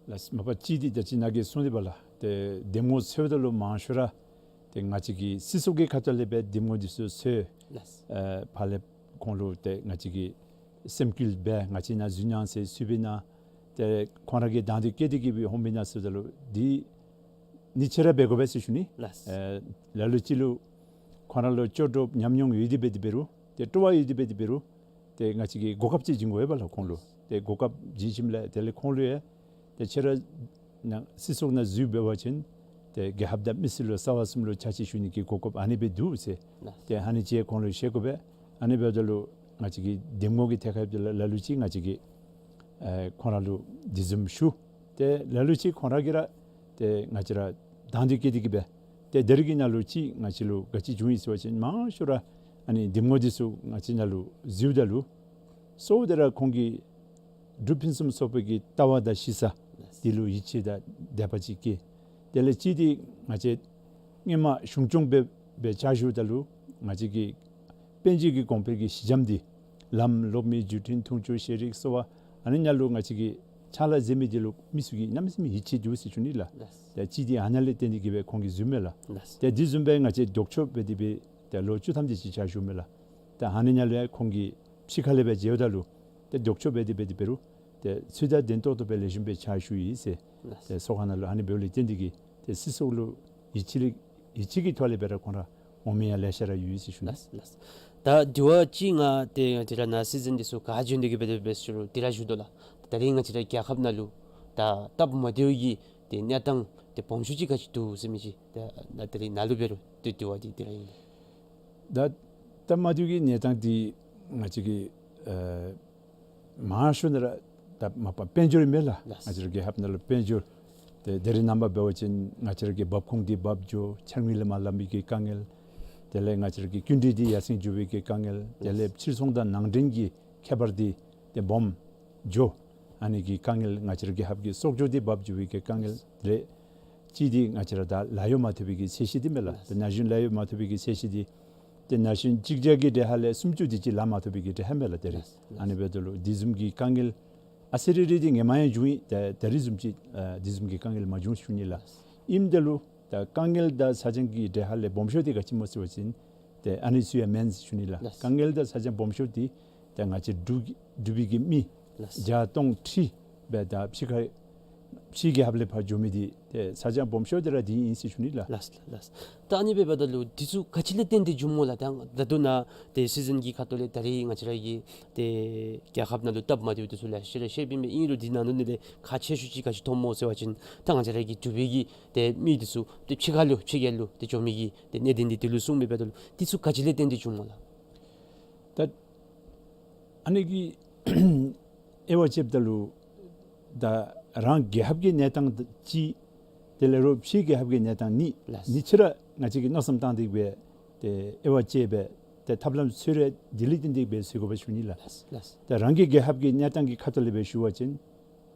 མས་ལགས། ལགས། མ་པ་གཅིག་འདི་ད་ཅི་ནཱ་གིས་གསུངས་ཏེ་འབདཝ་ལས་ཏེ་འདེམས་ངོ་འཚོལཝ་ད་ལུ་མང་ཤོས་ར་ཏེ་ང་བཅས་ཀྱི་སྲིད་ཚོགས་ཀྱི་ཁ་ཐུག་ལས་སྦེ་འདེམས་ངོ་འདི་ཚུ་འཚོལ། ལགས། ཨེ་ཕར་ལས་ཁོང་ལུ་ཏེ་ང་བཅས་ཀྱི་སེམས་བསྐུལ་འབད་ང་བཅས་ནང་འཛུལ་གནང་ཟེར་གསོལཝ་གནང་། ཏེ་ཁོང་ར་གིས་དང་འདོད་བསྐྱེད་དེ་གིས་སྦེ་ཧོངས་མི་གནང་ཟེརཝ་ད་ལུ་འདི་ནི་ཆེ་ར་འབད་དགོ་པས་ཟེར་ཞུ་ནི། ལགས། ཨེ་ལ་ལུ་ཅིག་ལུ་ཁོང་ར་ལུ་ལྕོགས་གྲུབ་ཉམས་མྱོང་ཡོད་དེ་འབད་དེ་འབད་རུང་ཏེ་སྤྲོ་བ་ཡོད་དེ་འབད་དེ་འབད་རུང་ཏེ་ང་བཅས་ཀྱིས་གོ་སྐབས་ཅིག་བྱིན་དགོ་པས་ལགས་ཁོང་ལུ། ཏེ་གོ་སྐབས་བྱིན་ཞིནམ་ལས་དེ་ལས་ཁོང་ལུ་ཡང་ཏེ་ཁྱེད་ར་ནཱ་སྲིད་ཚོགས་ནང་འཛུལ་འབད་བ་ཅིན་ཏེ་རྒྱལ་ཁབ་དང་མི་སེར་ལུ་རྩ་བ་གསུམ་ལུ་ཕྱག་ཕྱིད་ཞུ་ནི་གི་གོ་སྐབས་ཨ་ནི་སྦེ་འདུག་ཟེར། ལགས། ཏེ་ཨ་ནི་ཅིག་ཁོང་ལུ་བཤད་དགོ་པས། ཨ་ནི་འབདཝ་ད་ལུ་ང་བཅས་ཀྱི་འདེམས་ངོ་གི་ཐད་ཁར་ལ་ལ་ལུ་ཅིག་ང་བཅས་ཀྱིས་ཨེ་ཁོང་ར་ལུ་འདི་བཟུམ་ཞུ། ཏེ་ལ་ལུ་ཅིག་ཁོང་ར་གིས་ར་ཏེ་ང་བཅས་ར་དང་འདོད་བསྐྱེད་དེ་གིས་སྦེ་ཏེ་ད་རིས་ཀྱི་ནང་ལུ་ཅིག་ང་བཅས་ལུ་ག་ཅི་བྱུང་ཡི་ཟེར་བ་ཅིན་མང་ཤོས་ར་ཨ་ནི་འདེམས་ངོ་འདི་ཚུ་ང་བཅས་ནང་ལུ་འཛུལཝ་ད་ལུ་གཙོ་བོ་འདི་ར་ཁོང་གིས་འབྲུག་ཕུན་སུམ་ཚོགས་པའི་གི་ལྟ་བ་དང་གཞི་རྩ་འདི་ལུ་ཡིད་ཆེས་དང་དད་པ་ཅིག་སྐྱེས། དེ་ལས་གཅིག་འདི་ང་བཅས་སྔོན་མ་གཞུང་སྐྱོང་སྦེ་སྦེ་ཕྱག་ཞུཝ་ད་ལུ་ང་བཅས་ཀྱི་དཔལ་འབྱོར་གྱི་གོང་འཕེལ་གྱི་གཞི་འགྱམ་འདི་ལམ་གློག་མེ་བརྒྱུད་འཕྲིན་འཐུང་ཆུ་ཤེས་རིག་གསོ་བ་ཨ་ནི་ནང་ལུ་ང་བཅས་ཀྱིས་ཕྱག་ལཱ་མཛད་མི་འདི་ལུ་མི་ཚུ་གིས་གནམ་མེད་ས་མེད་ཡིད་ཆེས་འདུག་ཟེར་ཞུ་ནི་ལགས། ལགས། ཏེ་གཅིག་འདི་ཨ་ནཱ་ལས་བརྟེན་ཏེ་གིས་སྦེ་ཁོང་གིས་བཟུམ་མས་ལགས། ལགས། ཏེ་འདི་བཟུམ་སྦེ་ང་བཅས་ལྡོག་ཕྱོགས་འབད་དེ་སྦེ་ཏེ་ལོ་བཅུ་ཐམ་དེ་ཅིག་ཕྱག་ཞུཝ་མས་ལགས། ཏེ་ཨ་ནི་ནང་ལུ་ཡང་ཁོང་གི་ཕྱི་ཁ་ལས་སྦེ་མཇལཝ་ད་ལུ་ཏེ་ལྡོག་ཕྱོགས་འབད་དེ་འབད་དེ་འབད་རུང་ཏེ་ཚུལ་དང་ལྡན་ཏོག་ཏོ་སྦེ་ལེགས་ཤོམ་སྦེ་ཕྱག་ཞུ་ཡི་ཟེར། ལགས། ཏེ་ཚོགས་ཁང་ནང་ལུ་ཨ་ནི་འབདཝ་ལས་བརྟེན་ཏེ་གིས་ཏེ་སྲིད་ཚོགས་ལུ་ཡིད་ཆེས་ལས་ཡིད་ཆེས་ཀྱི་ཐོག་ལས་སྦེ་ར་ཁོང་ར་ འོང་མི་ཡང་ལེ་ཤ་ར་ཡོད་ཟེར་ཞུ་ནི། ལགས་ལགས། ད་དེ་བ་ཅིན་ང་ཏེ་ང་བཅས་ར་ནཱ་སི་ཛིན་འདི་ཚུ་ག་བྱོན་ཏེ་གི་འབད་དེ་འབད་ཟེར་རུང་དེ་ར་ཞུ་དོ་ལགས། ད་རིས་ང་བཅས་ར་རྒྱལ་ཁབ་ནང་ལུ་ད་སྟབས་མ་བདེཝ་གི་ཏེ་གནས་སྟངས་ཏེ་སྦོམ་ཤོས་ཅིག་ག་ཅི་འདུག་ཟེར་མི་ཅིག་ད་ད་རིས་ནཱ་ལུ་འབད་རུང་ཏེ་དེ་བ་འདི་དེ་ར་ཨིན། ད་སྟབས་མ་བདེཝ་གི་གནས་སྟངས་འདི་ང་བཅས་ཀྱི་ཨ་མང་ཤོས་ནི་ར་ད་མ་པ་དཔལ་འབྱོར་མས་ལགས། ལགས། ང་བཅས་ར་རྒྱལ་ཁབ་ནང་ལུ་དཔལ་འབྱོར་ཏེ་ད་རིས་ནངས་པ་འབད་བ་ཅིན་ང་བཅས་ར་གི་འབབ་ཁུངས་འདི་འབབ་འགྱོ། འཆར་དངུལ་ལས་མ་ལངམ་གི་དཀའ་ངལ། དེ་ལས་ང་བཅས་ར་གི་སྐྱིན་འགྲུལ་འདི་ཡར་སེང་འགྱོ་བའི་གི་དཀའ་ངལ། དེ་ལས་ཕྱིར་ཚོང་དང་ནང་འདྲེན་གྱི་ཁྱད་པར་འདི་ཏེ་སྦོམ་འགྱོ། ཨ་ནི་གི་དཀའ་ངལ། ང་བཅས་ར་རྒྱལ་ཁབ་ཀྱི་གསོག་འཇོག་འདི་འབབ་འགྱོ་བའི་གི་དཀའ་ངལ་རེ། གཅིག་འདི་ང་བཅས་ར་ད་ལཱ་གཡོག་མ་ཐོབ་པའི་གི་ཚད་གཞི་འདི་མས་ལགས། ལགས། ད་ན་གཞོན་ལཱ་གཡོག་མ་ཐོབ་པའི་གི་ཚད་གཞི་འདི་ཏེ་ན་གཞོན་གཅིག་བརྒྱ་གི་གྲས་ཁ་ལས་སུམ་ཅུ་དེ་ཅིག་ལཱ་མ་ཐོབ་པའི་གི་གྲས་ཁ་མས་ལགས། ད་རིས་ལགས། ཨ་ནི་འབདཝ་ད་ལུ་དེ་བཟུམ་གྱི་དཀའ་ངལ་ཨ་ཙི་རེ་རེ་འདི་སྔོན་མ་ཡང་བྱུང་ཡི། ད་ད་རིས་བཟུམ་ཅིག་ཨ་དེ་བཟུམ་གྱི་དཀའ་ངལ་མ་བྱུང་ཞུ་ནི་ལགས། ལགས། ཨིནམ་ད་ལུ་ད་དཀའ་ངལ་དང་ཚ་གྱང་གི་གྲས་ཁ་ལས་སྦོམ་ཤོས་དེ་ག་ཅི་སྨོ་ཟེར་བ་ཅིན་ཏེ་ཨ་ནི་ཚུ་ཡང་མེན་ཟེར་ཞུ་ནི་ལགས། ལགས། དཀའ་ངལ་དང་ཚ་གྱང་སྦོམ་ཤོས་འདི་ད་ང་བཅས་འབྲུག་འབྲུག་པའི་གི་མི་ལགས། བརྒྱ་སྟོང་ཁྲི་སྦེ་ད་ཕྱི་ཁ་ཕྱི་རྒྱལ་ཁབ་ལས་ཕར་འགྱོ་མི་འདི་ཏེ་ཚ་གྱང་སྦོམ་ཤོས་འདི་ར་འདི་ཨིན་ཟེར་ཞུ་ནི་ལགས། ལགས་ལགས། ད་ཨ་ནི་འབདཝ་ད་ལུ་འདི་ཚུ་ག་ཅི་ལས་བརྟེན་ཏེ་བྱུངམ་སྨོ་ལགས། ད་ད་ལྟོ་ནཱ་ཏེ་སི་ཛིན་གྱི་ཁ་ཐུག་ལས་ད་རིས་ང་བཅས་ར་གི་ཏེ་རྒྱལ་ཁབ་ནང་ལུ་སྟབས་མ་བདེཝ་འདི་ཚུ་ལེ་ཤ་ར་བཤདཔ་ཨིན་པས། ཨིན་རུང་འདི་ནང་ལུ་ནི་ཏེ་ཁག་ཆེ་ཤོས་ཅིག་ག་ཅི་མཐོངམ་སྨོ་ཟེར་བ་ཅིན་ད་ང་བཅས་ར་གི་འབྲུག་པའི་གི་ཏེ་མི་འདི་ཚུ་ཏེ་ཕྱི་ཁ་ལུ་ཕྱི་རྒྱལ་ལུ་ཏེ་འགྱོ་མི་གི་ཏེ་གནད་དོན་འདི་དེ་ལུ་གསུངས་མི་འབདཝ་ད་ལུ་འདི་ཚུ་ག་ཅི་ལས་བརྟེན་ཏེ་བྱུངམ་སྨོ་ལགས། ད་ཨ་ནི་གི་དབྱེ་བ་ཕྱེཝ་ད་ལུ་ད་རང་རྒྱལ་ཁབ་ཀྱི་གནས་སྟངས་གཅིག། དེ་ལས་རོགས་ཕྱི་རྒྱལ་ཁབ་ཀྱི་གནས་སྟངས་གཉིས། ལགས། གཉིས་ཆ་ར་ང་བཅས་ཀྱིས་མནོ་བསམ་བཏང་སྟེ་སྦེ་ཏེ་དབྱེ་བ་ཕྱེ་སྦེ་ཏེ་ཐབས་ལམ་འཚོལ་རུང་དེ་ལས་བརྟེན་ཏེ་སྦེ་འཚོལ་དགོ་པས་ཞུ་ནི་ལགས། ལགས་ལགས། ད་རང་གི་རྒྱལ་ཁབ་ཀྱི་གནས་སྟངས་ཀྱི་ཁ་ཐུག་ལས་སྦེ་ཞུ་བ་ཅིན་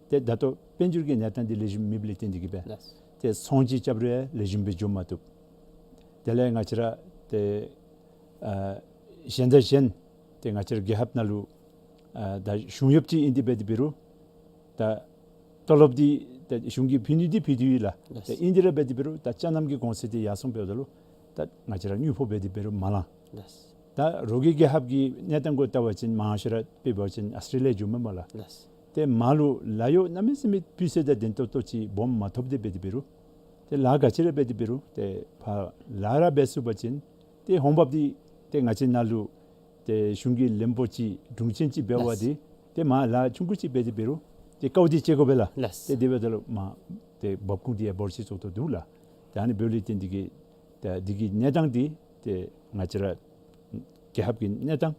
ཏེ་ད་ལྟོ་དཔལ་འབྱོར་གྱི་གནས་སྟངས་འདི་ལེགས་ཤོམ་མེདཔ་ལས་བརྟེན་ཏེ་གི་སྦེ། ལགས། ཏེ་ཚོང་ཅིག་རྐྱབ་རུང་ལེགས་ཤོམ་སྦེ་འགྱོ་མ་བཏུབ། དེ་ལས་ང་བཅས་ར་ཏེ་ཨ་གཞན་དང་གཞན་ཏེ་ང་བཅས་ར་རྒྱལ་ཁབ་ནང་ལུ་ཨ་ད་གཞུང་གཡོགཔ་ཅིག་ཨིན་ཏེ་འབད་དེ་འབད་རུང་ད་ཏོ་ལོབ་འདི་ད་གཞུང་གིས་ཕུལ་ནི་འདི་ཕུལ་དོ་ཡོད་ལགས། ལགས། ད་ཨིན་ཏེ་ར་འབད་དེ་འབད་རུང་ད་ཅ་ལམ་གྱི་གོང་ཚད་འདི་ཡར་སོངམ་འབདཝ་ད་ལུ་ད་ང་བཅས་ར་དངུལ་ཕོགས་འབད་དེ་འབད་རུང་མ་ལང་། ལགས། ད་རོགས་ཀྱི་རྒྱལ་ཁབ་ཀྱི་གནས་སྟངས་གུ་བལྟ་བ་ཅིན་མང་ཤོས་ར་དཔེ་འབད་བ་ཅིན་ཨཱོས་ཊེ་ལི་ཡ་འགྱོཝ་མས་སྨོ་ལགས། ལགས། ཏེ་མར་ལུ་ལཱ་གཡོག་གནམ་མེད་ས་མེད་སྤུས་ཚད་དང་ལྡན་ཏོག་ཏོ་ཅིག་སྦོམ་མ་ཐོབ་སྟེ་འབད་དེ་འབད་རུང་ཏེ་ལཱ་ག་ཅི་ར་འབད་དེ་འབད་རུང་ཏེ་ཕར་ལཱ་ར་འབད་ཚུགས་པ་ཅིན་ཏེ་འོང་འབབ་འདི་ཏེ་ང་བཅས་ནང་ལུ་ཏེ་གཞུང་གི་བློན་པོ་ཅིག་དྲུང་ཆེན་ཅིག་འབད་བ། ལགས། འདི་ཏེ་མར་ལཱ་ཆུང་ཀུ་ཅིག་འབད་དེ་འབད་རུང་ཏེ་དཀའཝ་འདི་སྤྱད་དགོ་པས་ལགས། ལགས། ཏེ་དེ་འབདཝ་ད་ལུ་མར་ཏེ་འབབ་ཁུངས་འདི་ཡང་འབོར་ཆེ་ཏོག་ཏོ་འདུག་ལགས། ཏེ་ཨ་ནི་འབདཝ་ལས་བརྟེན་ཏེ་གི་ཏེ་འདི་གི་གནས་སྟངས་འདི་ཏེ་ང་བཅས་ར་རྒྱལ་ཁབ་ཀྱི་གནས་སྟངས་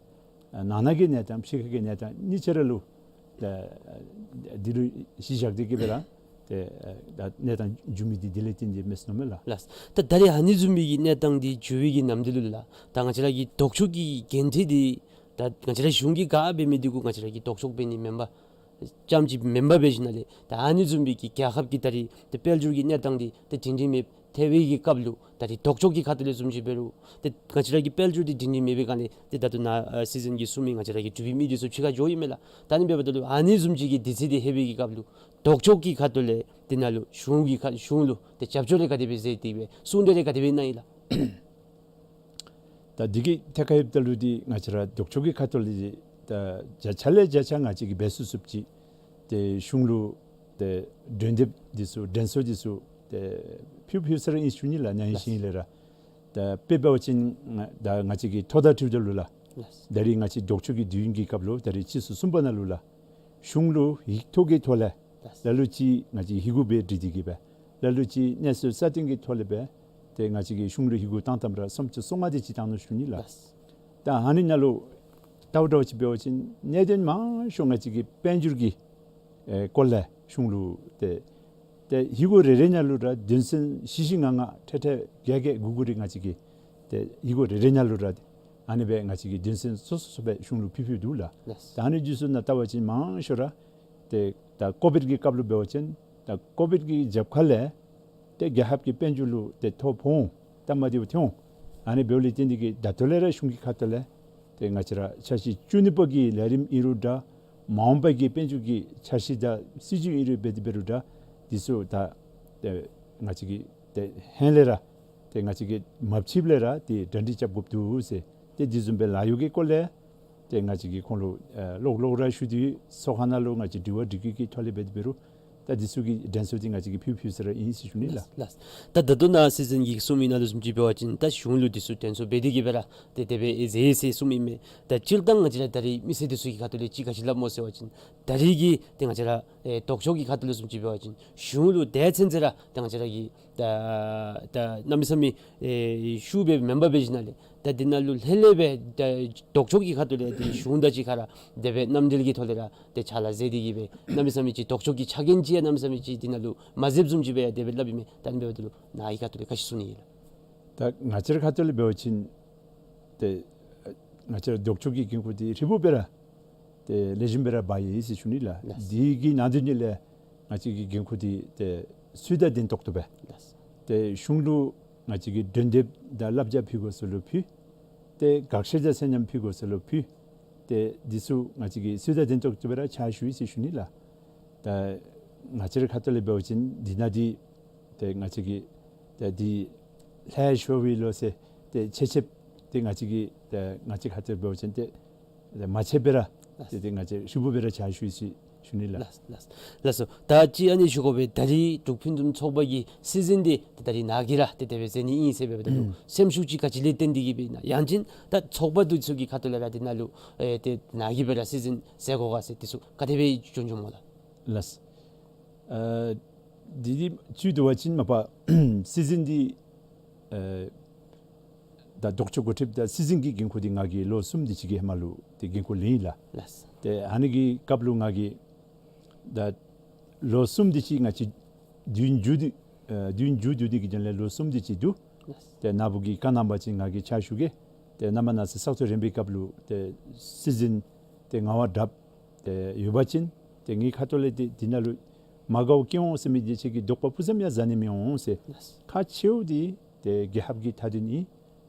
ཨ་ནང་ན་གི་གནས་སྟངས་ཕྱི་ཁ་གི་གནས་སྟངས་གཉིས་ཆ་ར་ལུ་ཏེ་འདི་ལུ་གཞི་བཞག་སྟེ་གི་སྦེ་ར་ཏེ་ད་གནས་སྟངས་འགྱུར་མི་འདི་དེ་ལས་བརྟེན་ཏེ་མས་ཟེར་མནོཝ་མས་ལགས། ལགས། ད་ད་རེས་ཨ་ནི་བཟུམ་མའི་གི་གནས་སྟངས་འདི་འགྱུར་བའི་གི་ནམ་དུས་ལུ་ལགས། ད་ང་བཅས་ར་གི་ལྡོག་ཕྱོགས་ཀྱི་འགན་འཁྲི་འདི་ད་ང་བཅས་ར་གཞུང་གིས་ག་འབད་མི་འདི་གུ་ང་བཅས་ར་གིས་ལྡོག་ཕྱོགས་འབད་ནི་མེན་པར་རྐྱངམ་ཅིག་མེན་པར་འབད་ཞིནམ་ལས་ད་ཨ་ནི་བཟུམ་མའི་གི་རྒྱལ་ཁབ་ཀྱི་ད་རེས་ཏེ་དཔལ་འབྱོར་གྱི་གནས་སྟངས་འདི་ཏེ་སྒྲིང་སྒྲིང་མེདཔ་ཐལ་བའི་གི་སྐབས་ལུ་ད་རེས་ལྡོག་ཕྱོགས་ཀྱི་ཁ་ཐུག་ལས་བཟུམ་ཅིག་འབད་རུང་ཏེ་ང་བཅས་ར་གི་དཔལ་འབྱོར་འདི་སྒྲིང་སྒྲིང་མེད་པའི་སྒང་ལས་ཏེ་ད་ལྟོ་ནཱ་ཨ་སི་ཛིན་གྱིས་གསུངས་མི་ང་བཅས་ར་གི་འབྲུག་པའི་མི་འདི་ཚུ་ཕྱི་ཁར་འགྱོཝ་ཨིན་མས་ལགས། ད་ཨ་ནི་འབདཝ་ད་ལུ་ཨ་ནི་བཟུམ་ཅིག་གི་དུས་ཚོད་འདི་ལྷོད་པའི་གི་སྐབས་ལུ་ལྡོག་ཕྱོགས་ཀྱི་ཁ་ཐུག་ལས་དེ་ནང་ལུ་གཞུང་གི་ཁ་གཞུང་ལུ་ཏེ་རྒྱབ་སྐྱོར་རེ་ག་དེ་སྦེ་མཛད་དེ་སྦེ་གསུང་གྲོས་རེ་ག་དེ་སྦེ་གནང་ཡི་ལགས། ད་འདི་གི་ཐད་ཁར་ཡོདཔ་ད་ལུ་འདི་ང་བཅས་ར་ལྡོག་ཕྱོགས་ཀྱི་ཁ་ཐུག་ལས་ད་བརྒྱ་ཆ་ལས་བརྒྱ་ཆ་ང་བཅས་ཀྱིས་འབད་ཚུགས་ཚུགསཔ་ཅིག་ཏེ་གཞུང་ལུ་ཏེ་གྲོས་འདེབས་འདི་ཚུ་དྲན་གསོ་འདི་ཚུ་ཏེ་ཕུལ་ཕུལ་ས་ར་ཨིན་ཞུ་ནི་ལགས། ཉན་ཤེས་ལགས། ལས་ར་ད་དཔེ་འབད་བ་ཅིན་ད་ང་བཅས་ཀྱིས་ཐོ་བརྡ་སྤྲོདཔ་ད་ལུ་ལགས། ལགས། ད་རེས་ང་བཅས་ལྡོག་ཕྱོགས་ཀྱི་དུས་ཡུན་གྱི་སྐབས་ལུ་ད་རེས་ཕྱིས་སུ་གསུམ་པ་ནང་ལུ་ལགས། གཞུང་ལུ་ཡིག་ཐོག་གི་ཐོག་ལས་ལགས། ལ་ལུ་ཅིག་ང་བཅས་ཧི་གུ་སྦེ་བྲིས་ཏེ་གི་སྦེ་ལ་ལུ་ཅིག་གནས་ཚུལ་གསར་བཏོན་གྱི་ཐོག་ལས་སྦེ་ཏེ་ང་བཅས་ཀྱིས་གཞུང་ལུ་ཧི་གུ་བཏང་བཏངམ་ར་སུམ་ཅུ་སོ་ལྔ་དེ་ཅིག་བཏང་ནུག་ཞུ་ནི་ལགས། ལགས། ད་ཨ་ནི་ནང་ལུ་ལྟ་བ་འདྲཝ་ཅིག་འབད་བ་ཅིན་གནད་དོན་མང་ཤོས་ང་བཅས་ཀྱི་དཔལ་འབྱོར་གྱི་ཨེ་སྐོར་ལས་གཞུང་ལུ་ཏེ་ཏེ་ཧི་གུ་རེ་རེ་ནང་ལུ་ར་དོན་ཚན་བཞི་བཞི་ལྔ་ལྔ་ཁྲི་ཁྲི་བརྒྱད་བརྒྱད་དགུ་དགུ་རེ་ང་བཅས་ཀྱིས་ཏེ་ཧི་གུ་རེ་རེ་ནང་ལུ་ར་ཨ་ནི་སྦེ་ང་བཅས་ཀྱིས་དོན་ཚན་སོ་སོ་སོ་སྦེ་གཞུང་ལུ་ཕུལ་ཕུལཝ་འདུག་ལགས། ལགས། ད་ཨ་ནི་འདི་ཚུ་ནང་ལྟ་བ་ཅིན་མང་ཤོས་ར་ཏེ་ད་ཀོ་བིཌ་ཀྱི་སྐབས་ལུ་འབད་བ་ཅིན་ད་ཀོ་བིཌ་ཀྱི་རྒྱབ་ཁ་ལས་ཏེ་རྒྱལ་ཁབ་ཀྱི་དཔལ་འབྱོར་ལུ་ཏེ་ཐོ་ཕོག་འོང་། སྟབས་མ་བདེཝ་ཐོན་འོང་། ཨ་ནི་འབདཝ་ལས་བརྟེན་ཏེ་གི་ད་ལྟོ་ལས་ར་གཞུང་གི་ཁ་ཐུག་ལས་ཏེ་ང་བཅས་ར་འཆར་གཞི་བཅུ་གཉིས་པ་གི་ལས་རིམ་ཨིན་རུང་འདྲ། མ་འོངས་པ་གི་དཔལ་འབྱོར་གྱི་འཆར་གཞི་དང་སྲིད་བྱུས་ཨིན་རུང་འབད་དེ་འབད་རུང་འདྲ། འདི་ཚུ་ད་ཏེ་ང་བཅས་ཀྱིས་ཏེ་ཧེང་ལས་ར་ཏེ་ང་བཅས་ཀྱིས་མ་ཕྱིསཔ་ལས་ར་ཏེ་གྲ་སྒྲིག་རྐྱབ་དགོཔ་འདུག་ཟེར། ཏེ་འདི་བཟུམ་སྦེ་ལཱ་གཡོག་གི་སྐོར་ལས་ཏེ་ང་བཅས་ཀྱིས་ཁོང་ལུ་ཨེ་ལོག་ལོག་ར་ཞུ་དེ་ཚོགས་ཁང་ནང་ལུ་ང་བཅས་དྲི་བ་དྲི་བཀོད་ཀྱི་ཐོག་ལས་འབད་དེ་འབད་རུང་ ད་འདི་ཚུ་གི་དྲན་གསོ་འདི་ང་བཅས་ཀྱིས་ཕུལ་ཕུལ་ས་ར་ཨིན་ཟེར་ཞུ་ནི་ལགས། ལགས། ད་ད་ལྟོ་ནཱ་སྲིད་འཛིན་གྱིས་གསུངས་མི་ནང་ལུ་བཟུམ་ཅིག་འབད་བ་ཅིན་ད་གཞུང་ལུ་འདི་ཚུ་དྲན་གསོ་འབད་དེ་གི་སྦེ་ར་ཏེ་དེ་སྦེ་མཛད་ཟེར་གསུངས་མི་མས། ད་སྤྱིར་བཏང་ང་བཅས་ར་ད་རིས་མི་སེར་འདི་ཚུ་གི་ཁ་ཐུག་ལས་ཅིག་ག་ཅི་སླབ་སྨོ་ཟེར་བ་ཅིན་ད་རིས་ཀྱི་ཏེ་ང་བཅས་ར་ཨེ་ལྡོག་ཕྱོགས་ཀྱི་ཁ་ཐུག་ལས་བཟུམ་ཅིག་འབད་བ་ཅིན་གཞུང་ལུ་དེ་ཚུན་ཚོད་ར་ཏེ་ང་བཅས་ར་གི་ད་ད་གནམ་མེད་ས་མེད་ཨེ་ཤུགས་སྦེ་མེན་པར་འབད་ཞིནམ་ལས་ད་འདི་ནང་ལུ་ལྷོད་ལྷོད་སྦེ་ད་ལྡོག་ཕྱོགས་ཀྱི་ཁ་ཐུག་ལས་ཏེ་གཞུང་དང་གཅིག་ཁར་ར་དེ་སྦེ་མཉམ་འབྲེལ་གྱི་ཐོག་ལས་ར་ཏེ་ཕྱག་ལཱ་མཛད་དེ་གི་སྦེ་གནམ་མེད་ས་མེད་ཅིག་ལྡོག་ཕྱོགས་ཀྱི་ཆ་རྐྱེན་ཅིག་ཡང་གནམ་མེད་ས་མེད་ཅིག་འདི་ནང་ལུ་མ་མཛདཔ་བཟུམ་ཅིག་སྦེ་ཡང་དེ་སྦེ་སླབ་ཨིན་མས། ད་ཨ་ནི་འབདཝ་ད་ལུ་ནཱ་གི་ཁ་ཐུག་ལས་ག་ཅི་གསུང་ནི་ཨིན་ལགས། ད་ང་བཅས་ར་ཁ་ཐུག་ལས་འབད་བ་ཅིན་ཏེ་ང་བཅས་ར་ལྡོག་ཕྱོགས་ཀྱི་འགན་ཁུར་འདི་ཧྲིལ་པོ་སྦེ་ར་ཏེ་ལེགས་ཤོམ་སྦེ་ར་འབག་ཡི་ཟེར་ཞུ་ནི་ལགས། ལགས། འདི་གི་ནང་དོན་ཉིད་ལས་ང་བཅས་ཀྱི་འགན་ཁུར་འདི་ཏེ་ཚུལ་དང་ལྡན་ཏོག་ཏོ་སྦེ་ལགས། ཏེ་གཞུང་ལུ་ང་བཅས་ཀྱིས་འདོན་འདེབས་དང་བསླབ་བྱ་ཕུལ་དགོ་ས་ལུ་ཕུལ། ཏེ་དགག་བཤེར་དང་ཚད་མཉམ་ཕུལ་དགོ་ས་ལུ་ཕུལ། ཏེ་འདི་ཚུ་ང་བཅས་ཀྱིས་ཚུལ་དང་ལྡན་ཏོག་ཏོ་སྦེ་ར་ཕྱག་ཞུ་ཡི་ཟེར་ཞུ་ནི་ལགས། ད་ང་བཅས་ར་ཁ་ཐུག་ལས་འབད་བ་ཅིན་འདི་ནང་འདི་ཏེ་ང་བཅས་ཀྱིས་ཏེ་འདི་ལྷོད་ཤོར་བའི་ལོ་ཟེར་ཏེ་ཆེ་ཆེ་ཏེ་ང་བཅས་ཀྱིས་ཏེ་ང་བཅས་ཁ་ཐུག་འབད་བ་ཅིན་ཏེ་མ་ཆད་པར་ར་ཏེ་ཏེ་ང་བཅས་ཧྲིལ་པོ་སྦེ་ར་ཕྱག་ཞུ་ཡི་ཟེར་ཞུ་ནི་ལགས། ལགས་ལགས་ལགས་སོ། ད་ཅི་ཨ་ནི་ཞུ་དགོ་པས། ད་རིས་འབྲུག་ཕུན་སུམ་ཚོགས་པ་གི་སྲིད་འཛིན་འདི་ད་རིས་ནཱ་གིས་ར་ཏེ་དེ་སྦེ་མཛད་ནི་ཨིན་ཟེར་སྦེ་འབདཝ་ད་ལུ་སེམས་ཤུགས་ཅིག་ག་ཅི་ལས་བརྟེན་ཏེ་གི་སྦེ་ཨིན་ན། ཡང་ཅིན་ད་ཚོགས་པ་འདི་ཚུ་གི་ཁ་ཐུག་ལས་ར་འདི་ནང་ལུ་ཨེ་ཏེ་ནཱ་གིས་སྦེ་ར་སྲིད་འཛིན་མཛད་དགོ་ག་ཟེར་འདི་ཚུ་ག་དེ་སྦེ་བྱུང་བྱུངམ་སྨོ་ལགས། ལགས། ཨ་འདི་འདི་བཅུད་བསྡུ་བ་ཅིན་མ་པ་སྲིད་འཛིན་འདི་ཨ་ད་ལྡོག་ཕྱོགས་འགོ་ཁྲིདཔ་དང་སྲིད་འཛིན་གྱི་འགན་ཁུར་འདི་ང་གིས་ལོ་གསུམ་དེ་ཅིག་གི་ཧེ་མ་ལུ་ཏེ་འགན་ཁུར་ལེན་ཡི་ལགས། ལགས། ཏེ་ཨ་ནི་གི་སྐབས་ལུ་ང་གིས་ད་ལོ་གསུམ་དེ་ཅིག་ང་བཅས་བདུན་མཇུག་བསྡུ་ཨ་བདུན་མཇུག་བསྡུ་ནི་གི་དོན་ལས་ལོ་གསུམ་དེ་ཅིག་འདུག། ལགས། ཏེ་ནཱ་བུ་གིས་བཀའ་གནང་བ་ཅིན་ང་གིས་ཕྱག་ཞུ་གེ། ཏེ་ནཱ་མ་ནཱ་ཚེ་བསགས་ཐོག་རན་པའི་སྐབས་ལུ་ཏེ་སྲིད་འཛིན་ཏེ་ངལ་བ་དྲགཔ་ཏེ་ཡོད་པ་ཅིན་ཏེ་ངེའི་ཁ་ཐུག་ལས་ཏེ་འདི་ནང་ལུ་མ་དགའཝ་སྐྱེ་འོང་ཟེར་མི་འདི་ཁྱེད་ཀྱིས་དོགས་པ་སྤུ་ཙམ་ཡང་ཟ་ནི་མི་འོང་ཟེར། ལགས། ཁག་ཆེཝ་འདི་ཏེ་རྒྱལ་ཁབ་ཀྱི་མཐའ་དོན་ཨིན།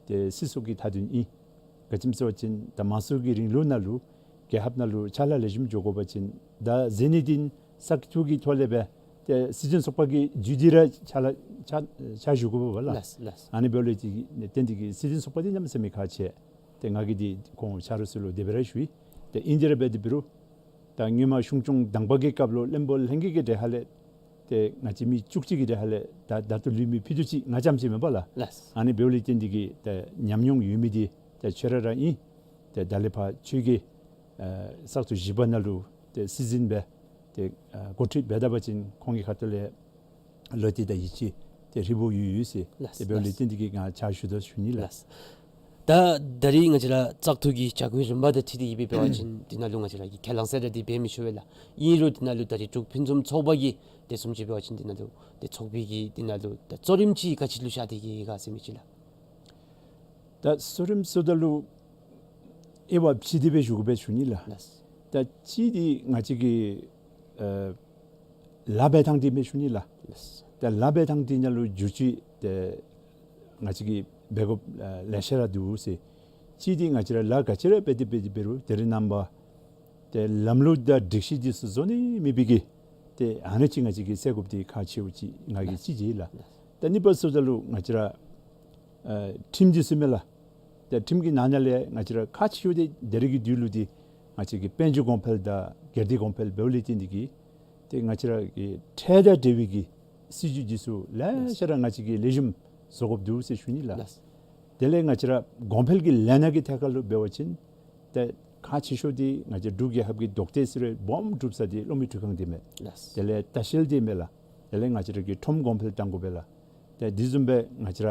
ཏེ་སྲིད་ཚོགས་ཀྱི་མཐའ་དོན་ཨིན། ག་ཅི་སྨོ་ཟེར་བ་ཅིན་ད་མང་གཙོ་གི་རིང་ལུགས་ནང་ལུ་རྒྱལ་ཁབ་ནང་ལུ་ཕྱག་ལཱ་ལེགས་ཤོམ་འགྱོ་དགོ་པ་ཅིན་ད་མཛད་ནི་འདི་བསགས་ཐོག་གི་ཐོག་ལས་སྦེ་ཏེ་སྲིད་སྐྱོང་ཚོགས་པ་གི་བརྒྱུད་དེ་ར་ཕྱག་ལཱ་ཕྱག་ཕྱག་ཞུ་དགོ་པས་ལགས། ལགས་ལགས། ཨ་ནི་འབདཝ་ལས་ཏེ་བརྟེན་ཏེ་གི་སྲིད་སྐྱོང་ཚོགས་པ་འདི་གནམ་མེད་ས་མེད་ཁག་ཆེ། ཏེ་ང་གིས་འདི་ཁོང་ཆ་རོགས་ཚུ་ལུ་དེ་སྦེ་ར་ཞུ་ཡི། ཏེ་ཨིན་དེ་ར་འབད་དེ་འབད་རུང་ད་སྔོན་མ་གཞུང་སྐྱོང་དང་པ་གི་སྐབས་ལུ་བློན་པོ་ལྷན་རྒྱས་ཀྱི་གྲས་ཁ་ལས་ཏེ་ང་བཅས་མི་བཅུ་གཅིག་གི་གྲས་ཁ་ལས་ད་ད་ལྟོ་ལུས་མི་ཕུད་རྡོག་གཅིག་ང་རྐྱངམ་ཅིག་མེན་པས་ལགས། ལགས། ཨ་ནི་འབདཝ་ལས་བརྟེན་ཏེ་གི་ཏེ་ཉམས་མྱོང་ཡོད་མི་འདི་ཏེ་ཁྱོད་ར་ར་ཨིན། ཏེ་ད་ལས་ཕར་ཁྱོད་ཀྱིས་ཨ་བསགས་ཐོག་བཞི་པ་ནང་ལུ་ཏེ་སྲིད་འཛིན་སྦེ་ཏེ་ཨ་འགོ་ཁྲིད་འབད་ད་པ་ཅིན་ཁོང་གི་ཁ་ཐུག་ལས་བློ་གཏད་དང་ཡིད་ཆེས་ཏེ་ཧྲིལ་བུ་ཡོད་ཡོད་ཟེར། ལགས། ཏེ་འབདཝ་ལས་ལགས། བརྟེན་ཏེ་གི་ང་ཕྱག་ཞུ་དོ་ཞུ་ནི་ལགས། ལགས། ད་ད་རིས་ང་བཅས་ར་བཙག་འཐུ་གི་བྱ་སྒོའི་རིམ་པ་དང་འཁྲིལ་ཏེ་གི་སྦེ་འབད་བ་ཅིན་འདི་ནང་ལུ་ང་བཅས་ར་གིས་ཁས་བླངས་ཟེར་ར་འདི་འབད་མི་ཆོག་པས་ལགས། ཨིན་རུང་འདི་ནང་ལུ་ད་རིས་འབྲུག་ཕུན་སུམ་ཚོགས་པ་གིས་དེ་བཟུམ་ཅིག་འབད་བ་ཅིན་འདི་ནང་ལུ་ཏེ་ཚོགས་པའི་གི་འདི་ནང་ལུ་ད་གཙོ་རིམ་ཅིག་ག་ཅི་ལུ་བཞག་སྟེ་གི་ཡོད་ག་ཟེར་མི་ཅིག་ལགས། ད་གཙོ་རིམ་ཟེརཝ་ད་ལུ་དབྱེ་བ་ཕྱེ་སྟེ་སྦེ་ཞུ་དགོ་པས་ཞུ་ནི་ལགས། ལགས། ད་གཅིག་འདི་ང་བཅས་ཀྱི་ཨ་ལཱ་འབད་ཐངས་འདི་མས་ཞུ་ནི་ལགས། ལགས། ད་ལཱ་འབད་ཐངས་འདི་ནང་ལུ་འགྱུར་བཅོས་ཏེ་ང་བཅས་ཀྱིས་འབད་དགོཔ་ཨ་ལེ་ཤ་ར་འདུག་ཟེར། གཅིག་འདི་ང་བཅས་ར་ལཱ་ག་ཅི་ར་འབད་དེ་འབད་དེ་འབད་རུང་དེ་རིང་ནངས་པ་ཏེ་ལམ་ལུགས་དང་སྒྲིག་གཞི་འདི་ཚུ་བཟོ་ནི་མེད་པའི་གི་ཏེ་ཨ་ནི་ཅིག་ང་བཅས་ཀྱིས་སེལ་དགོཔ་འདི་ཁག་ཆེཝ་ཅིག་ང་གིས་ལགས། གཅིག་བརྗོད་ལགས། ལགས། ད་གཉིས་པ་ཟེརཝ་ད་ལུ་ང་བཅས་ར་ཨ་ཁྲིམས་འདི་ཚུ་མས་ལགས། ཏེ་ཁྲིམས་ཀྱི་ནང་ན་ལས་ང་བཅས་ར་ཁག་ཆེ་ཤོས་འདི་ད་རེས་ཀྱི་དུས་ལུ་འདི་ང་བཅས་ཀྱི་དཔལ་འབྱོར་གོང་འཕེལ་དང་སྒེར་སྡེ་གོང་འཕེལ་འབདཝ་ལས་བརྟེན་ཏེ་གི་ཏེ་ང་བཅས་ར་གི་ཁྲལ་དང་འབྲེལ་བའི་གི་སྲིད་བྱུས་འདི་ཚུ་ལེ་ཤ་ར་ང་བཅས་ཀྱིས་ལེགས་ཤོམ་བཟོ་དགོཔ་འདུག་ཟེར་ཞུ་ནི་ལགས། ལགས། དེ་ལས་ང་བཅས་ར་གོང་འཕེལ་གྱི་ལས་སྣ་གི་ཐད་ཁར་ལུ་འབད་བ་ཅིན་ཏེ་ཁག་ཆེ་ཤོས་འདི་ང་བཅས་འབྲུག་རྒྱལ་ཁབ་ཀྱི་ལྡོག་ཐེ་ཟེར་བའི་སྦོམ་གྲུབ་ས་འདི་གློག་མེ་འཕྲུལ་ཁང་འདི་མས། ལགས། དེ་ལས་ལྟ་བཤལ་འདི་མས་ལགས། དེ་ལས་ང་བཅས་ར་གི་ཁྲོམ་གོང་འཕེལ་གཏང་དགོ་པས་ལགས། ཏེ་འདི་བཟུམ་སྦེ་ང་བཅས་ར་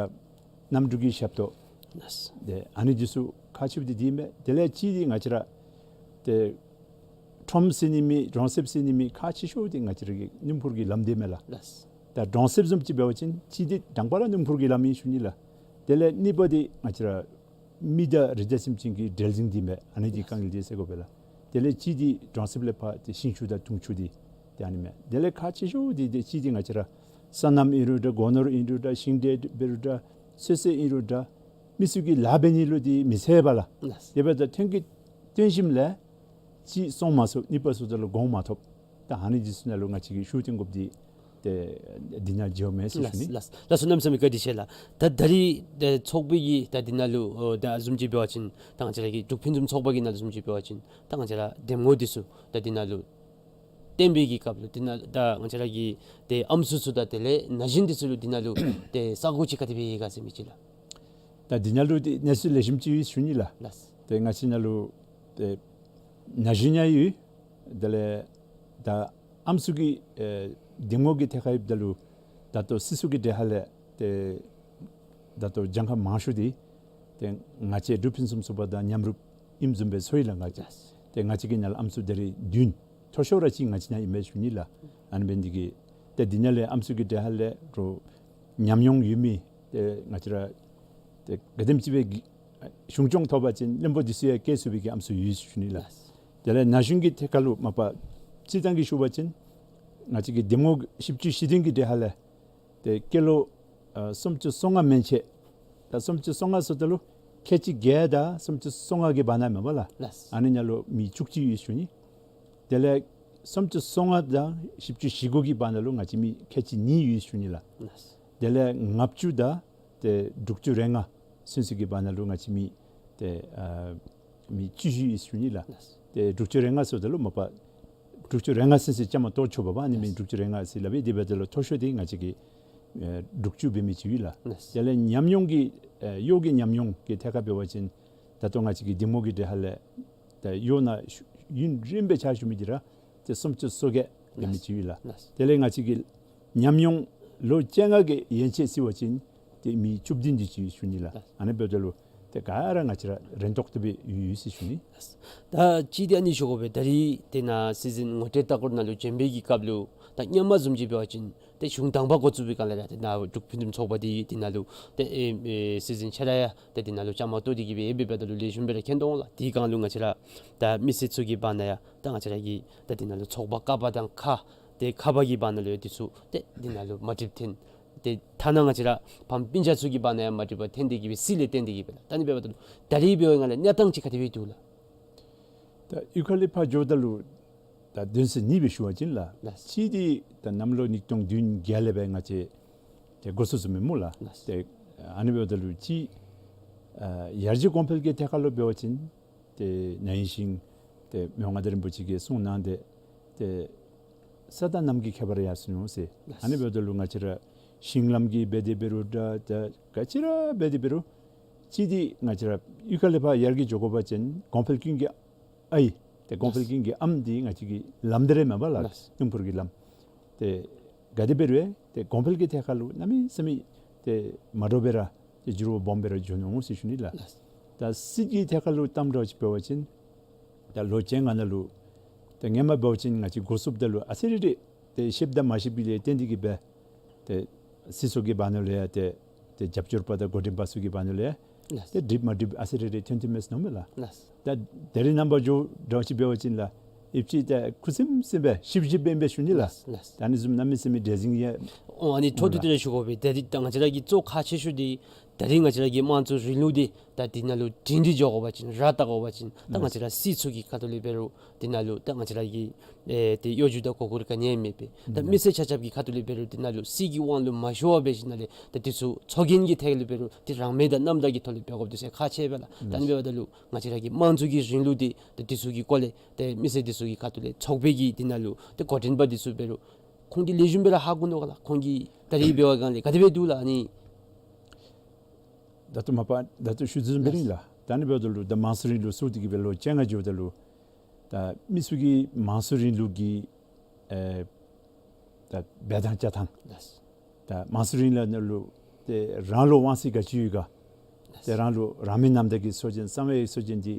གནམ་གྲུ་གི་ཞབས་ཏོག། ལགས། ཏེ་ཨ་ནི་འདི་ཚུ་ཁག་ཆེཝ་འདི་འདི་མས། དེ་ལས་གཅིག་འདི་ང་བཅས་ར་ཏེ་ཁྲོམ་ཟེར་ནི་མེད་གྲོང་གསེབ་ཟེར་ནི་མེད་ཁག་ཆེ་ཤོས་འདི་ང་བཅས་ར་གི་སྣུམ་འཁོར་གྱི་ལམ་འདི་མས་ལགས། ལགས། ད་གྲོང་གསེབ་བཟུམ་ཅིག་འབད་བ་ཅིན་གཅིག་འདི་དང་པ་ར་སྣུམ་འཁོར་གྱི་ལམ་ཨིན་ཞུ་ནི་ལགས། དེ་ལས་གཉིས་པ་འདི་ང་བཅས་ར་མི་དང་རི་དྭགས་སེམས་ཅན་གྱི་འབྲེལ་འཛིང་འདི་མས། ཨ་ནི་འདི་དཀའ་ངལ་འདི་སེལ་དགོ་པས་ལགས། དེ་ལས་གཅིག་འདི་གྲོང་གསེབ་ལས་ཕར་ཏེ་ཤིང་ཆུ་དང་དུང་ཆུ་འདི་ཏེ་ཨ་ནི་མས། དེ་ལས་ཁག་ཆེ་ཤོས་འདི་ཏེ་གཅིག་འདི་ང་བཅས་ར་སོ་ནམ་ཨིན་རུང་འདྲ་སྒོ་ནོར་ཨིན་རུང་འདྲ་ཤིང་འབྲས་འབད་རུང་འདྲ་ཚོད་བསྲེ་ཨིན་རུང་འདྲ་མི་ཚུ་གིས་ལཱ་འབད་ནི་ལུ་འདི་མི་འཚེར་བས་ལགས། ལགས། དེ་འབདཝ་ད་ཐོན་སྐྱེད་བཏོན་ཞིནམ་ལས་གཅིག་བཙོང་མ་ཚུགས། གཉིས་པ་ཟེརཝ་ད་ལུ་གོང་མ་ཐོབ། ད་ཨ་ནི་འདི་ཚུ་ནང་ལུ་ང་བཅས་ཀྱིས་ཤུགས་བཏོན་དགོཔ་འདི་ཏེ་འདི་ནང་འགྱོཝ་མས་ཟེར་ཞུ་ནི། ལགས་ལགས་ལགས་སོ། གནམ་མེད་ས་མེད་བཀའ་དྲིན་ཆེ་ལགས། ད་ད་རིས་ཏེ་ཚོགས་པའི་གི་ད་འདི་ནང་ལུ་ཨོ་ད་བཟུམ་ཅིག་འབད་བ་ཅིན་ད་ང་བཅས་ར་གི་འབྲུག་ཕུན་སུམ་ཚོགས་པ་གི་ནང་ལུ་བཟུམ་ཅིག་འབད་བ་ཅིན་ད་ང་བཅས་ར་འདེམས་ངོ་འདི་ཚུ་ད་འདི་ནང་ལུ་ བསྟན་པའི་གི་སྐབས་ལུ་འདི་ནང་ད་ང་བཅས་ར་གི་ཏེ་ཨམ་སྲུ་ཚུ་དང་དེ་ལས་ན་གཞོན་འདི་ཚུ་ལུ་འདི་ནང་ལུ་ཏེ་ས་གོ་ཅིག་ག་དེ་སྦེ་ཡོད་ག་ཟེར་མི་ཅིག་ལགས། ད་འདི་ནང་ལུ་ཏེ་གནས་ཚུལ་ལེགས་ཤོམ་ཅིག་ཡོད་ཟེར་ཞུ་ནི་ལགས། ལགས། ཏེ་ང་བཅས་ནང་ལུ་ཏེ་ན་གཞོན་ཡང་ཡོད། དེ་ལས་ད་ཨམ་སྲུ་གི་ཨེ་གདམ་ངོ་གི་ཐད་ཁར་ཡོདཔ་ད་ལུ་ད་ལྟོ་སྲིད་ཚོགས་ཀྱི་གྲལ་ཁ་ལས་ཏེ་ད་ལྟོ་གྱངས་ཁ་མང་ཤོས་འདི་ཏེ་ང་བཅས་འབྲུག་ཕུན་སུམ་ཚོགས་པ་དང་མཉམ་རུབ་ཨིནམ་བཟུམ་སྦེ་ཚོར་ཡི་ལགས། ང་བཅས་ཏེ་ང་བཅས་ཀྱི་ནང་ལུ་ཨམ་སྲུ་ད་རེས་བདུན་མཐོ་ཤོས་ར་གཅིག་ང་བཅས་ནང་ཨིན་མས་ཞུ་ནི་ལགས། ཨ་ནི་འབད་ནི་འདི་གིས་ཏེ་འདི་ནང་ལས་ཨམ་སྲུ་གི་གྲལ་ཁ་ལས་རོགས་ཉམས་མྱོང་ཡོད་མི་ཏེ་ང་བཅས་ར་ཏེ་ག་དེམ་ཅིག་སྦེ་གི་གཞུང་སྐྱོང་ཐོབ་པ་ཅིན་བློན་པོ་འདི་ཚུ་ཡང་བཀལ་ཚུགས་པའི་གི་ཨམ་སྲུ་ཡོད་ཞུ་ནི་ལགས། དེ་ལས་ན་གཞོན་གྱི་ཐད་ཁར་ལུ་མ་པ་སྤྱིར་བཏང་གི་ཞུ་བ་ཅིན་ང་བཅས་ཀྱི་གདམ་ངོ་བཞི་བཅུ་ཞེ་བདུན་གྱི་གྲལ་ཁ་ལས་ཏེ་སྐྱེས་ལོ་ཨ་སུམ་ཅུ་སོ་ལྔ་མན་ཆད་ད་སུམ་ཅུ་སོ་ལྔ་ཟེརཝ་ད་ལུ་ཁལ་གཅིག་བརྒྱད་དང་སུམ་ཅུ་སོ་ལྔ་གི་བར་ན་མས་པ་ལགས། ལགས། ཨ་ནི་ནང་ལུ་མི་བཅུ་གཅིག་ཡོད་ཞུ་ནི། དེ་ལས་སུམ་ཅུ་སོ་ལྔ་དང་བཞི་བཅུ་ཞེ་དགུ་གི་བར་ན་ལུ་ང་བཅས་མི་ཁལ་གཅིག་གཉིས་ཡོད་ཞུ་ནི་ལགས། ལགས། དེ་ལས་ལྔ་བཅུ་དང་ཏེ་དྲུག་ཅུ་རེ་ལྔ་ཚུན་ཚོད་ཀྱི་བར་ན་ལུ་ང་བཅས་མི་ཏེ་ཨ་མི་བཅུ་བཞི་ཡོད་ཞུ་ནི་ལགས། ལགས། ཏེ་དྲུག་ཅུ་རེ་ལྔ་ཟེརཝ་ད་ལུ་མ་པ་དྲུག་ཅུ་རེ་ལྔ་ཚུན་ཚོད་བཅའ་མར་གཏོགས་ཆོག་པ་པ། ཨ་ནི་མི་ལགས། དྲུག་ཅུ་རེ་ལྔ་ཟེར་སླབ་ཨིན། དེ་འབདཝ་ད་ལུ་མཐོ་ཤོས་འདི་ང་བཅས་ཀྱི་ཨེ་དྲུག་ཅུ་འབད་མི་ཅིག་ཡོད་ལགས། ལགས། དེ་ལས་ཉམས་མྱོང་གི་ཨེ་གཡོག་གི་ཉམས་མྱོང་གི་ཐད་ཁར་འབད་བ་ཅིན་ད་ལྟོ་ང་བཅས་ཀྱི་གདམ་ངོ་གི་གྲལ་ཁ་ལས་ད་གཡོག་ནང་ཡུན་རིངམོ་སྦེ་ཕྱག་ཞུ་མི་འདི་ར་ཏེ་སུམ་ཅུ་སོ་བརྒྱད་འབད་མི་ཅིག་ཡོད་ལགས། ལགས། དེ་ལས་ང་བཅས་ཀྱི་ཉམས་མྱོང་ལོ་བཅོ་ལྔ་གི་ཡན་ཆད་བརྩི་བ་ཅིན་ཏེ་མི་བཅུ་བདུན་འདི་ཅིག་ཞུ་ནི་ལགས། ལགས། ཨ་ནི་འབདཝ་ད་ལུ་ཏེ་ག་ར་ང་བཅས་ར་རན་ཏོག་ཏོ་སྦེ་ཡོད་ཡོད་ཟེར་ཞུ་ནི། ད་གཅིག་འདི་ཨ་ནི་ཞུ་དགོ་པས། ད་རིས་དེ་ནང་སྲིད་འཛིན་ངོ་སྤྲོད་ལྟ་སྐོར་ནང་ལུ་བྱོན་པའི་གི་སྐབས་ལུ་ད་སྔོན་མ་བཟུམ་ཅིག་འབད་བ་ཅིན་ཏེ་གཞུང་དང་པ་འགོ་བཙུགས་པའི་སྒང་ལས་ར་ཏེ་ནཱ་འབྲུག་ཕུན་སུམ་ཚོགས་པ་འདི་དེ་ནང་ལུ་ཏེ་ཨེ་ཨེ་སྲིད་འཛིན་ཁྱོད་ར་ཡང་ཏེ་དེ་ནང་ལུ་བཅའ་མར་གཏོགས་ཏེ་གི་སྦེ་ཨེ་འབདཝ་ད་ལུ་ལེགས་ཤོམ་སྦེ་ར་མཁྱེན་དོ་འོང་ལགས། དེའི་སྒང་ལུ་ང་བཅས་ར་ད་མི་སེར་ཚུ་གི་བར་ན་ཡང་ད་ང་བཅས་ར་གི་ད་དེ་ནང་ལུ་ཚོགས་པ་ཀ་པ་དང་ཁ་ཏེ་ཁ་པ་གི་བར་ན་ལུ་ཡང་འདི་ཚུ་ཏེ་དེ་ནང་ལུ་མ་འགྲིགཔ་ཐོན། ཏེ་ཐ་ན་ང་བཅས་ར་ཕམ་སྤུན་ཆ་ཚུ་གི་བར་ན་ཡང་མ་འགྲིགཔ་ཐོན་ཏེ་གི་སྦེ་སྲིད་ལས་བརྟེན་ཏེ་གི་སྦེ་ལགས། ད་ཨ་ནི་འབདཝ་ད་ལུ་ད་རིས་འབད་བའི་སྒང་ལས་གནས་སྟངས་ཅིག་ག་དེ་སྦེ་འདུག་ལགས། ད་གཡུས་ཁ་ལས་ཕར་འགྱོཝ་ད་ལུ་ད་དོན་ཚན་གཉིས་སྦེ་ཞུ་བ་ཅིན་ལགས། ལགས། གཅིག་འདི་ད་གནམ་ལོ་ཉིས་སྟོང་བདུན་བརྒྱད་ལས་སྦེ་ང་བཅས་ཏེ་འགོ་བཙུགས་བཙུགསཔ་མས་སྨོ་ལགས། ལགས། ཏེ་ཨ་ནི་འབདཝ་ད་ལུ་གཅིག་ཨ་ཡར་རྒྱས་གོང་འཕེལ་གྱི་ཐད་ཁར་ལུ་འབད་བ་ཅིན་ཏེ་ན་ཧིང་ཤིང་ཏེ་མི་དབང་མངའ་བདག་རིན་པོ་ཆེ་གིས་གསུངས་གནང་སྟེ་ཏེ་ས་དང་གནམ་གྱི་ཁྱད་པར་ཡར་སོ་ནུག་ཟེར། ལགས། ཨ་ནི་འབདཝ་ད་ལུ་ང་བཅས་ར་ཤིང་ལམ་གྱི་འབད་དེ་འབད་རུང་འདྲ་ད་ག་ཅི་ར་འབད་དེ་འབད་རུང་གཅིག་འདི་ང་བཅས་ར་གཡུས་ཁ་ལས་ཕར་ཡར་རྒྱས་འགྱོ་དགོ་པ་ཅིན་གོང་འཕེལ་ཀུན་གྱི་ཨའི་ཏེ་གོང་འཕེལ་ཀུན་གྱི་ཨམ་འདི་ང་བཅས་ཀྱི་ལམ་འདི་ར་མས་པ་ལགས། ལགས། སྣུམ་འཁོར་གྱི་ལམ། ཏེ་ག་དེ་འབད་རུང་ཏེ་གོང་འཕེལ་གྱི་ཐད་ཁར་ལུ་གནམ་མེད་ས་མེད་ཏེ་མ་འདྲཝ་སྦེ་ར་ཏེ་འགྱུར་བ་སྦོམ་སྦེ་ར་འགྱོ་ནུག་ཟེར་ཞུ་ནི་ལགས། ལགས། ད་སྲིད་ཀྱི་ཐད་ཁར་ལུ་གཏམ་འདྲཝ་ཅིག་འབད་བ་ཅིན་ད་ལོ་བཅོ་ལྔ་ནང་ལུ་ད་སྔོན་མ་འབད་བ་ཅིན་ང་བཅས་འགོ་བཙུགསཔ་ད་ལུ་ཨ་ཙི་རེ་རེ་ཏེ་ཤེསཔ་དང་མ་ཤེསཔ་ལས་བརྟེན་ཏེ་གི་སྦེ་ཏེ་སྲིད་ཚོགས་ཀྱི་བར་ན་ལུ་ཡང་ཏེ་ཏེ་རྒྱབ་སྐྱོར་པ་དང་འགོ་འདྲེན་པ་ཚུ་གི་བར་ན་ལུ་ཡང་ལགས། ཏེ་འགྲིག་མ་འགྲིག་ཨ་ཙི་རེ་རེ་ཐོན་ཐོནམ་མས་ཟེར་མནོཝ་མས་ལགས། ལགས། ད་ད་རིས་ནངས་པ་འགྱོ་འདྲཝ་ཅིག་འབད་བ་ཅིན་ལགས་ཨེབ་ཅིག་ད་ཁུ་སིམ་སིམ་སྦེ་ཞིབ་ཞིབ་སྦེ་ཨིན་པས་ཞུ་ནི་ལགས། ལགས། ལགས། ད་ཨ་ནི་བཟུམ་གནམ་མེད་ས་མེད་འདྲེ་འཛིང་ཡང་ཨོ་ཨ་ནི་འཕྲོ་མཐུད་དེ་ར་ཞུ་དགོ་པས། ད་རིས་ད་ང་བཅས་ར་གི་གཙོ་ཁག་ཆེ་ཤོས་འདི་ད་རིས་ང་བཅས་ར་གི་དམངས་གཙོ་རིང་ལུགས་འདི་ད་འདི་ནང་ལུ་སྒྲིང་སྒྲི་འགྱོ་དགོ་པ་ཅིན་ར་བཏགས་དགོ་པ་ཅིན་ད་ང་བཅས་ར་སྲིད་ཚོགས་ཀྱི་ཁ་ཐུག་ལས་འབད་རུང་འདི་ནང་ལུ་ད་ང་བཅས་ར་གི་ཨེ་ཏེ་གཡོ་སྒྱུ་དང་མགོ་སྐོར་ག་ནི་ཡང་མེད་པས། ད་མི་སེར་ཆ་ཁྱབ་ཀྱི་ཁ་ཐུག་ལས་འབད་རུང་འདི་ནང་ལུ་སྲིད་ཀྱི་དབང་ལུ་མ་ཤོར་བར་འབད་ཞིནམ་ལས་ད་འདི་ཚུ་ཚོགས་རྒྱན་གྱི་ཐད་ལས་འབད་རུང་འདི་རང་མོས་དང་རྣམ་དག་གི་ཐོག་ལས་འབད་དགོཔ་འདི་ཚུ་ཁག་ཆེ་བས་ལགས། ད་ཨ་ནི་འབདཝ་ད་ལུ་ང་བཅས་ར་གི་དམངས་གཙོ་གི་རིང་ལུགས་འདི་ད་འདི་ཚུ་གི་སྐོར་ལས་ཏེ་མི་སེར་འདི་ཚུ་གི་ཁ་ཐུག་ལས་ཚོགས་པའི་གི་འདི་ནང་ལུ་ཏེ་འགོ་འདྲེན་པ་འདི་ཚུ་འབད་རུང་ཁོང་གིས་ལེགས་ཤོམ་སྦེ་ར་ཧ་གོ་ནུག་ག་ལགས། ཁོང་གིས་ད་རིས་འབད་བའི་སྒང་ལས་ག་དེ་སྦེ་འདུག་ལགས། ཨ་ནི་ད་ལྟོ་མ་པ་ད་ལྟོ་ཞུ་དོ་བཟུམ་སྦེ་ར་ཨིན་ལགས། ད་ཨ་ནི་འབདཝ་ད་ལུ་ད་དམངས་གཙོ་རིང་ལུགས་ཚུགས་ཏེ་གི་སྦེ་ལོ་བཅོ་ལྔ་འགྱོཝ་ད་ལུ་ད་མི་ཚུ་གིས་དམངས་གཙོ་རིང་ལུགས་ཀྱི་ཨེ་ད་འབད་ཐངས་བྱ་ཐངས། ལགས། ད་དམངས་གཙོ་རིང་ལུགས་ནང་ལུ་ཏེ་རང་ལུ་དབང་ཚད་ག་ཅི་ཡོད་ག། ཏེ་རང་ལུ་རང་མོས་རྣམ་དག་གི་ཚོགས་རྒྱན་གསང་བའི་ཚོགས་རྒྱན་འདི་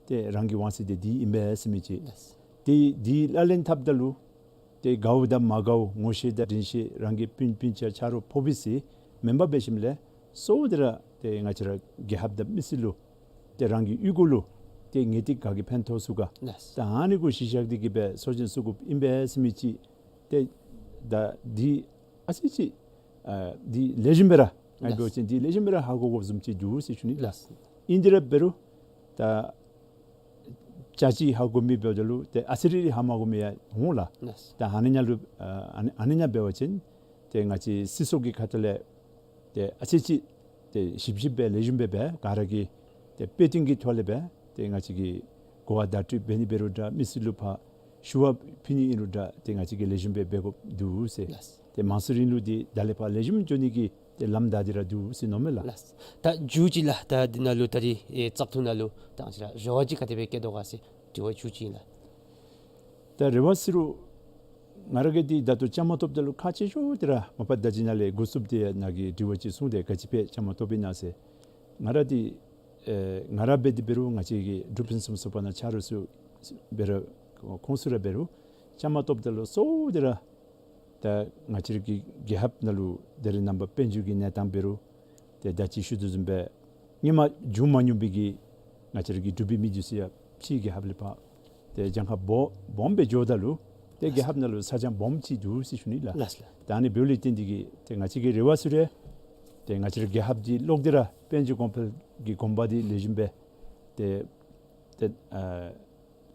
ཏེ་རང་གི་དབང་ཚད་འདི་འདི་ཨིན་པས་ཟེར་མི་ཅིག། ལགས། ཏེ་འདི་ལག་ལེན་འཐབ་ད་ལུ་ཏེ་དགའཝ་དང་མ་དགའཝ་ངོ་ཤེས་དང་འདྲིས་ཤེས་རང་གི་སྤུན་སྤུན་ཆ་ཆ་རོགས་ཕོ་བི་ཟེར་མེན་པར་འབད་ཞིནམ་ལས་གཙོ་བོ་འདི་ར་ཏེ་ང་བཅས་ར་རྒྱལ་ཁབ་དང་མི་སེར་ལུ་ཏེ་རང་གི་གཡུས་སྒོ་ལུ་ཏེ་ངེས་ཏིག་ག་གིས་ཕན་ཐོགས་ཚུགས་ག། ལགས། ད་ཨ་ནི་གུ་གཞི་བཞག་སྟེ་གི་སྦེ་ཚོགས་རྒྱན་བཙུགས་དགོཔ་ཨིན་པས་ཟེར་མི་ཅིག། ཏེ་ད་འདི་ཨ་ཙི་ཅིག་ཨ་འདི་ལེགས་ཤོམ་སྦེ་ར་ང་ལགས། འབད་བ་ཅིན་འདི་ལེགས་ཤོམ་སྦེ་ར་ཧ་གོ་དགོཔ་བཟུམ་ཅིག་འདུག་ཟེར་ཞུ་ནི་ལགས། ལགས། ཨིན་ཏེ་ར་འབད་རུང་ད་ཅ་ཅིག་ཧ་གོ་མི་འབདཝ་ད་ལུ་ཏེ་ཨ་ཙི་རེ་རེ་ཧ་མ་གོ་མི་ཡང་འོང་ལགས། ལགས། ད་ཨ་ནི་ནང་ལུ་ཨ་ཨ་ནི་ཨ་ནི་ནང་འབད་བ་ཅིན་ཏེ་ང་བཅས་སྲིད་ཚོགས་ཀྱི་ཁ་ཐུག་ལས་ཏེ་ཨ་ཙི་ཅིག་ཏེ་ཞིབ་ཞིབ་སྦེ་ལེགས་ཤོམ་སྦེ་སྦེ་ག་ར་གིས་ཏེ་དཔེ་སྟོན་གྱི་ཐོག་ལས་སྦེ་ཏེ་ང་བཅས་ཀྱིས་གོ་བ་བརྡ་སྤྲོད་འབད་ནི་འབད་རུང་འདྲ་མི་སེར་ལུ་ཕར་ ཞུ་བ་ཕུལ་ནི་ཨིན་རུང་འདྲ་ཏེ་ང་བཅས་ཀྱིས་ལེགས་ཤོམ་སྦེ་འབད་དགོཔ་འདུག་ཟེར། ལགས། ཏེ་མང་སུ་རིང་ལུགས་འདི་ད་ལས་ཕར་ལེགས་ཤོམ་འགྱོ་ནི་གི་ཏེ་ལམ་བདའ་སྟེ་ར་འདུག་ཟེར་མནོཝ་མས་ལགས། ལགས། ད་མཇུག་ཅིག་ལགས། ད་འདི་ནང་ལུ་ད་རིས་ཨེ་བཙག་འཐུ་ནང་ལུ་ད་ང་བཅས་ར་རེ་བ་ཅིག་ག་དེ་སྦེ་བསྐྱེད་དོ་ག་ཟེར་དྲི་བ་མཇུག་ཅིག་ཨིན་ལགས། ད་རེ་བ་ཟེར་རུང་ང་ར་གིས་འདི་ད་ལྟོ་བཅའ་མར་གཏོགསཔ་ད་ལུ་ཁག་ཆེ་ཤོས་འདི་ར་མ་པ་ད་ཅི་ནཱ་ལས་འགོ་བཙུགསཔ་ད་ནཱ་གིས་དྲི་བ་ཅིག་གསུངས་ཏེ་ག་ཅི་སྦེ་བཅའ་མར་གཏོགསཔ་ཨིན་ན་ཟེར། ང་ར་འདི་ཨེ་ང་ར་འབད་དེ་འབད་རུང་ང་བཅས་ཀྱི་འབྲུག་ཕུན་སུམ་ཚོགས་པ་ནང་ཆ་རོགས་ཚུ་འབད་རུང་ཁོང་ཚུ་ར་འབད་རུང་བཅའ་མར་གཏོགསཔ་ད་ལུ་གཙོ་བོ་འདི་ར་ད་ང་བཅས་ར་གི་རྒྱལ་ཁབ་ནང་ལུ་ད་རེས་ནངས་པ་དཔལ་འབྱོར་གྱི་གནས་སྟངས་འབད་རུང་ཏེ་ད་ཅི་ཞུ་དོ་བཟུམ་སྦེ་སྔོན་མ་བྱུང་མ་མྱོང་པའི་གི་ང་བཅས་ར་གི་འབྲུག་པའི་མི་འདི་ཚུ་ཡང་ཕྱིའི་རྒྱལ་ཁབ་ལས་ཕར་ཏེ་གྱངས་ཁ་སྦོམ་སྦོམ་སྦེ་འགྱོཝ་ད་ལུ་ཏེ་རྒྱལ་ཁབ་ནང་ལུ་ཚ་གྱང་སྦོམ་ཅིག་འདུག་ཟེར་ཞུ་ནི་ལགས། ལགས་ལགས། ད་ཨ་ནི་འབདཝ་ལས་བརྟེན་ཏེ་གིས་ཏེ་ང་བཅས་ཀྱི་རེ་བ་ཟེར་རུང་ཏེ་ང་བཅས་ར་རྒྱལ་ཁབ་འདི་ལོག་སྟེ་ར་དཔལ་འབྱོར་གོང་འཕེལ་གྱི་གོམ་པ་འདི་ལེགས་ཤོམ་སྦེ་ཏེ་ཏེ་ཨ་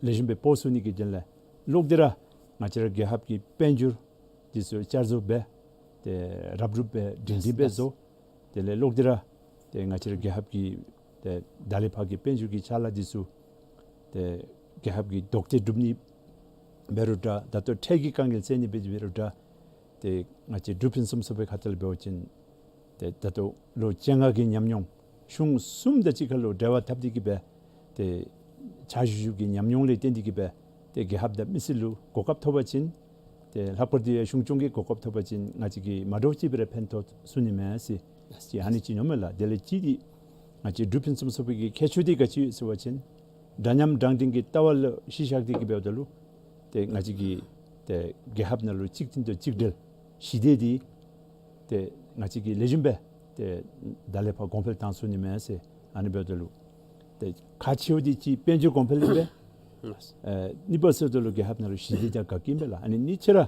ལེགས་ཤོམ་སྦེ་སྤོ་ཚུགས་ནི་གི་དོན་ལས་ལོག་སྟེ་ར་ང་བཅས་ར་རྒྱལ་ཁབ་ཀྱི་དཔལ་འབྱོར་འདི་ཚུ་བསྐྱར་བཟོ་འབད་དེ་རབ་རུབ་སྦེ་སྒྲིང་སྒྲིང་སྦེ་བཟོ། དེ་ལས་ལོག་སྟེ་ར་ཏེ་ང་བཅས་ར་རྒྱལ་ཁབ་ཀྱི་ཏེ་ད་ལས་ཕར་གྱི་དཔལ་འབྱོར་གྱི་ཅ་ལ་འདི་ཚུ་ཏེ་རྒྱལ་ཁབ་ཀྱི་ལྡོག་ཐེ་སྒྲུབ་ནི་འབད་རུང་འདྲ། ད་ལྟོ་ཁྲལ་གྱི་དཀའ་ངལ་སེལ་ནི་འབད་འབད་རུང་འདྲ། ཏེ་ང་བཅས་འབྲུག་ཕུན་སུམ་ཚོགས་པའི་ཁ་ཐུག་ལས་འབད་བ་ཅིན་ཏེ་ད་ལྟོ་ལོ་བཅོ་ལྔ་གི་ཉམས་མྱོང་གཞུང་གསུམ་དང་གཅིག་ཁར་ལུ་འབྲེལ་བ་འཐབ་སྟེ་གིས་སྦེ་ཏེ་ཕྱག་ཞུ་ཞུཝ་གི་ཉམས་མྱོང་ལས་བརྟེན་ཏེ་གིས་སྦེ་ཏེ་རྒྱལ་ཁབ་དང་མི་སེར་ལུ་གོ་སྐབས་ཐོབ་པ་ཅིན་ཏེ་ལྷག་པར་དུ་ཡང་གཞུང་སྐྱོང་གི་གོ་སྐབས་ཐོབ་པ་ཅིན་ང་བཅས་ཀྱིས་མ་འདྲཝ་ཅིག་སྦེ་ར་ཕན་ཐོགས་ཚུགས་ནི་མས་ཟེར་ཅིག་ཨ་ནི་ཅིག་མནོཝ་མས་ལགས། དེ་ལས་གཅིག་འདི་ང་བཅས་འབྲུག་ཕུན་སུམ་ཚོགས་པའི་གི་ཁྱད་ཆོས་འདི་ག་ཅི་ཡོད་ཟེར་བ་ཅིན་འདྲ་མཉམ་དྲང་བདེན་གྱི་ལྟ་བ་ལུ་གཞི་བཞག་སྟེ་གིས་འབདཝ་ད་ལུ་ཏེ་ང་བཅས་ཀྱི་ཏེ་རྒྱལ་ཁབ་ནང་ལུ་གཅིག་མཐུན་དང་གཅིག་སྒྲིལ་ཞི་བདེ་འདི་ཏེ་ང་བཅས་ཀྱིས་ལེགས་ཤོམ་སྦེ་ཏེ་ད་ལས་ཕར་གོང་འཕེལ་བཏང་ཚུགས་ནི་མས་ཟེར། ཨ་ནི་འབདཝ་ད་ལུ་ཏེ་ཁག་ཆེཝ་འདི་གཅིག་དཔལ་འབྱོར་གོང་འཕེལ་ཨིན་པས། ཨེ་གཉིས་པ་ཟེརཝ་ད་ལུ་རྒྱལ་ཁབ་ནང་ལུ་ཞི་བདེ་དང་དགའ་སྐྱིད་ཨིན་པས་ལགས། ཨ་ནི་གཉིས་ཆ་ར་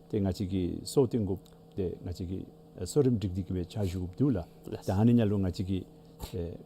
ཏེ་ང་བཅས་ཀྱིས་སྲོག་བཏོན་དགོཔ་ཏེ་ང་བཅས་ཀྱིས་ཨེ་གསོ་རིམ་སྒྲིག་སྟེ་གིས་སྦེ་ཕྱག་ཞུ་དགོཔ་འདུག་ལགས། ལགས། ད་ཨ་ནི་ནང་ལུ་ང་བཅས་ཀྱིས་ཨེ་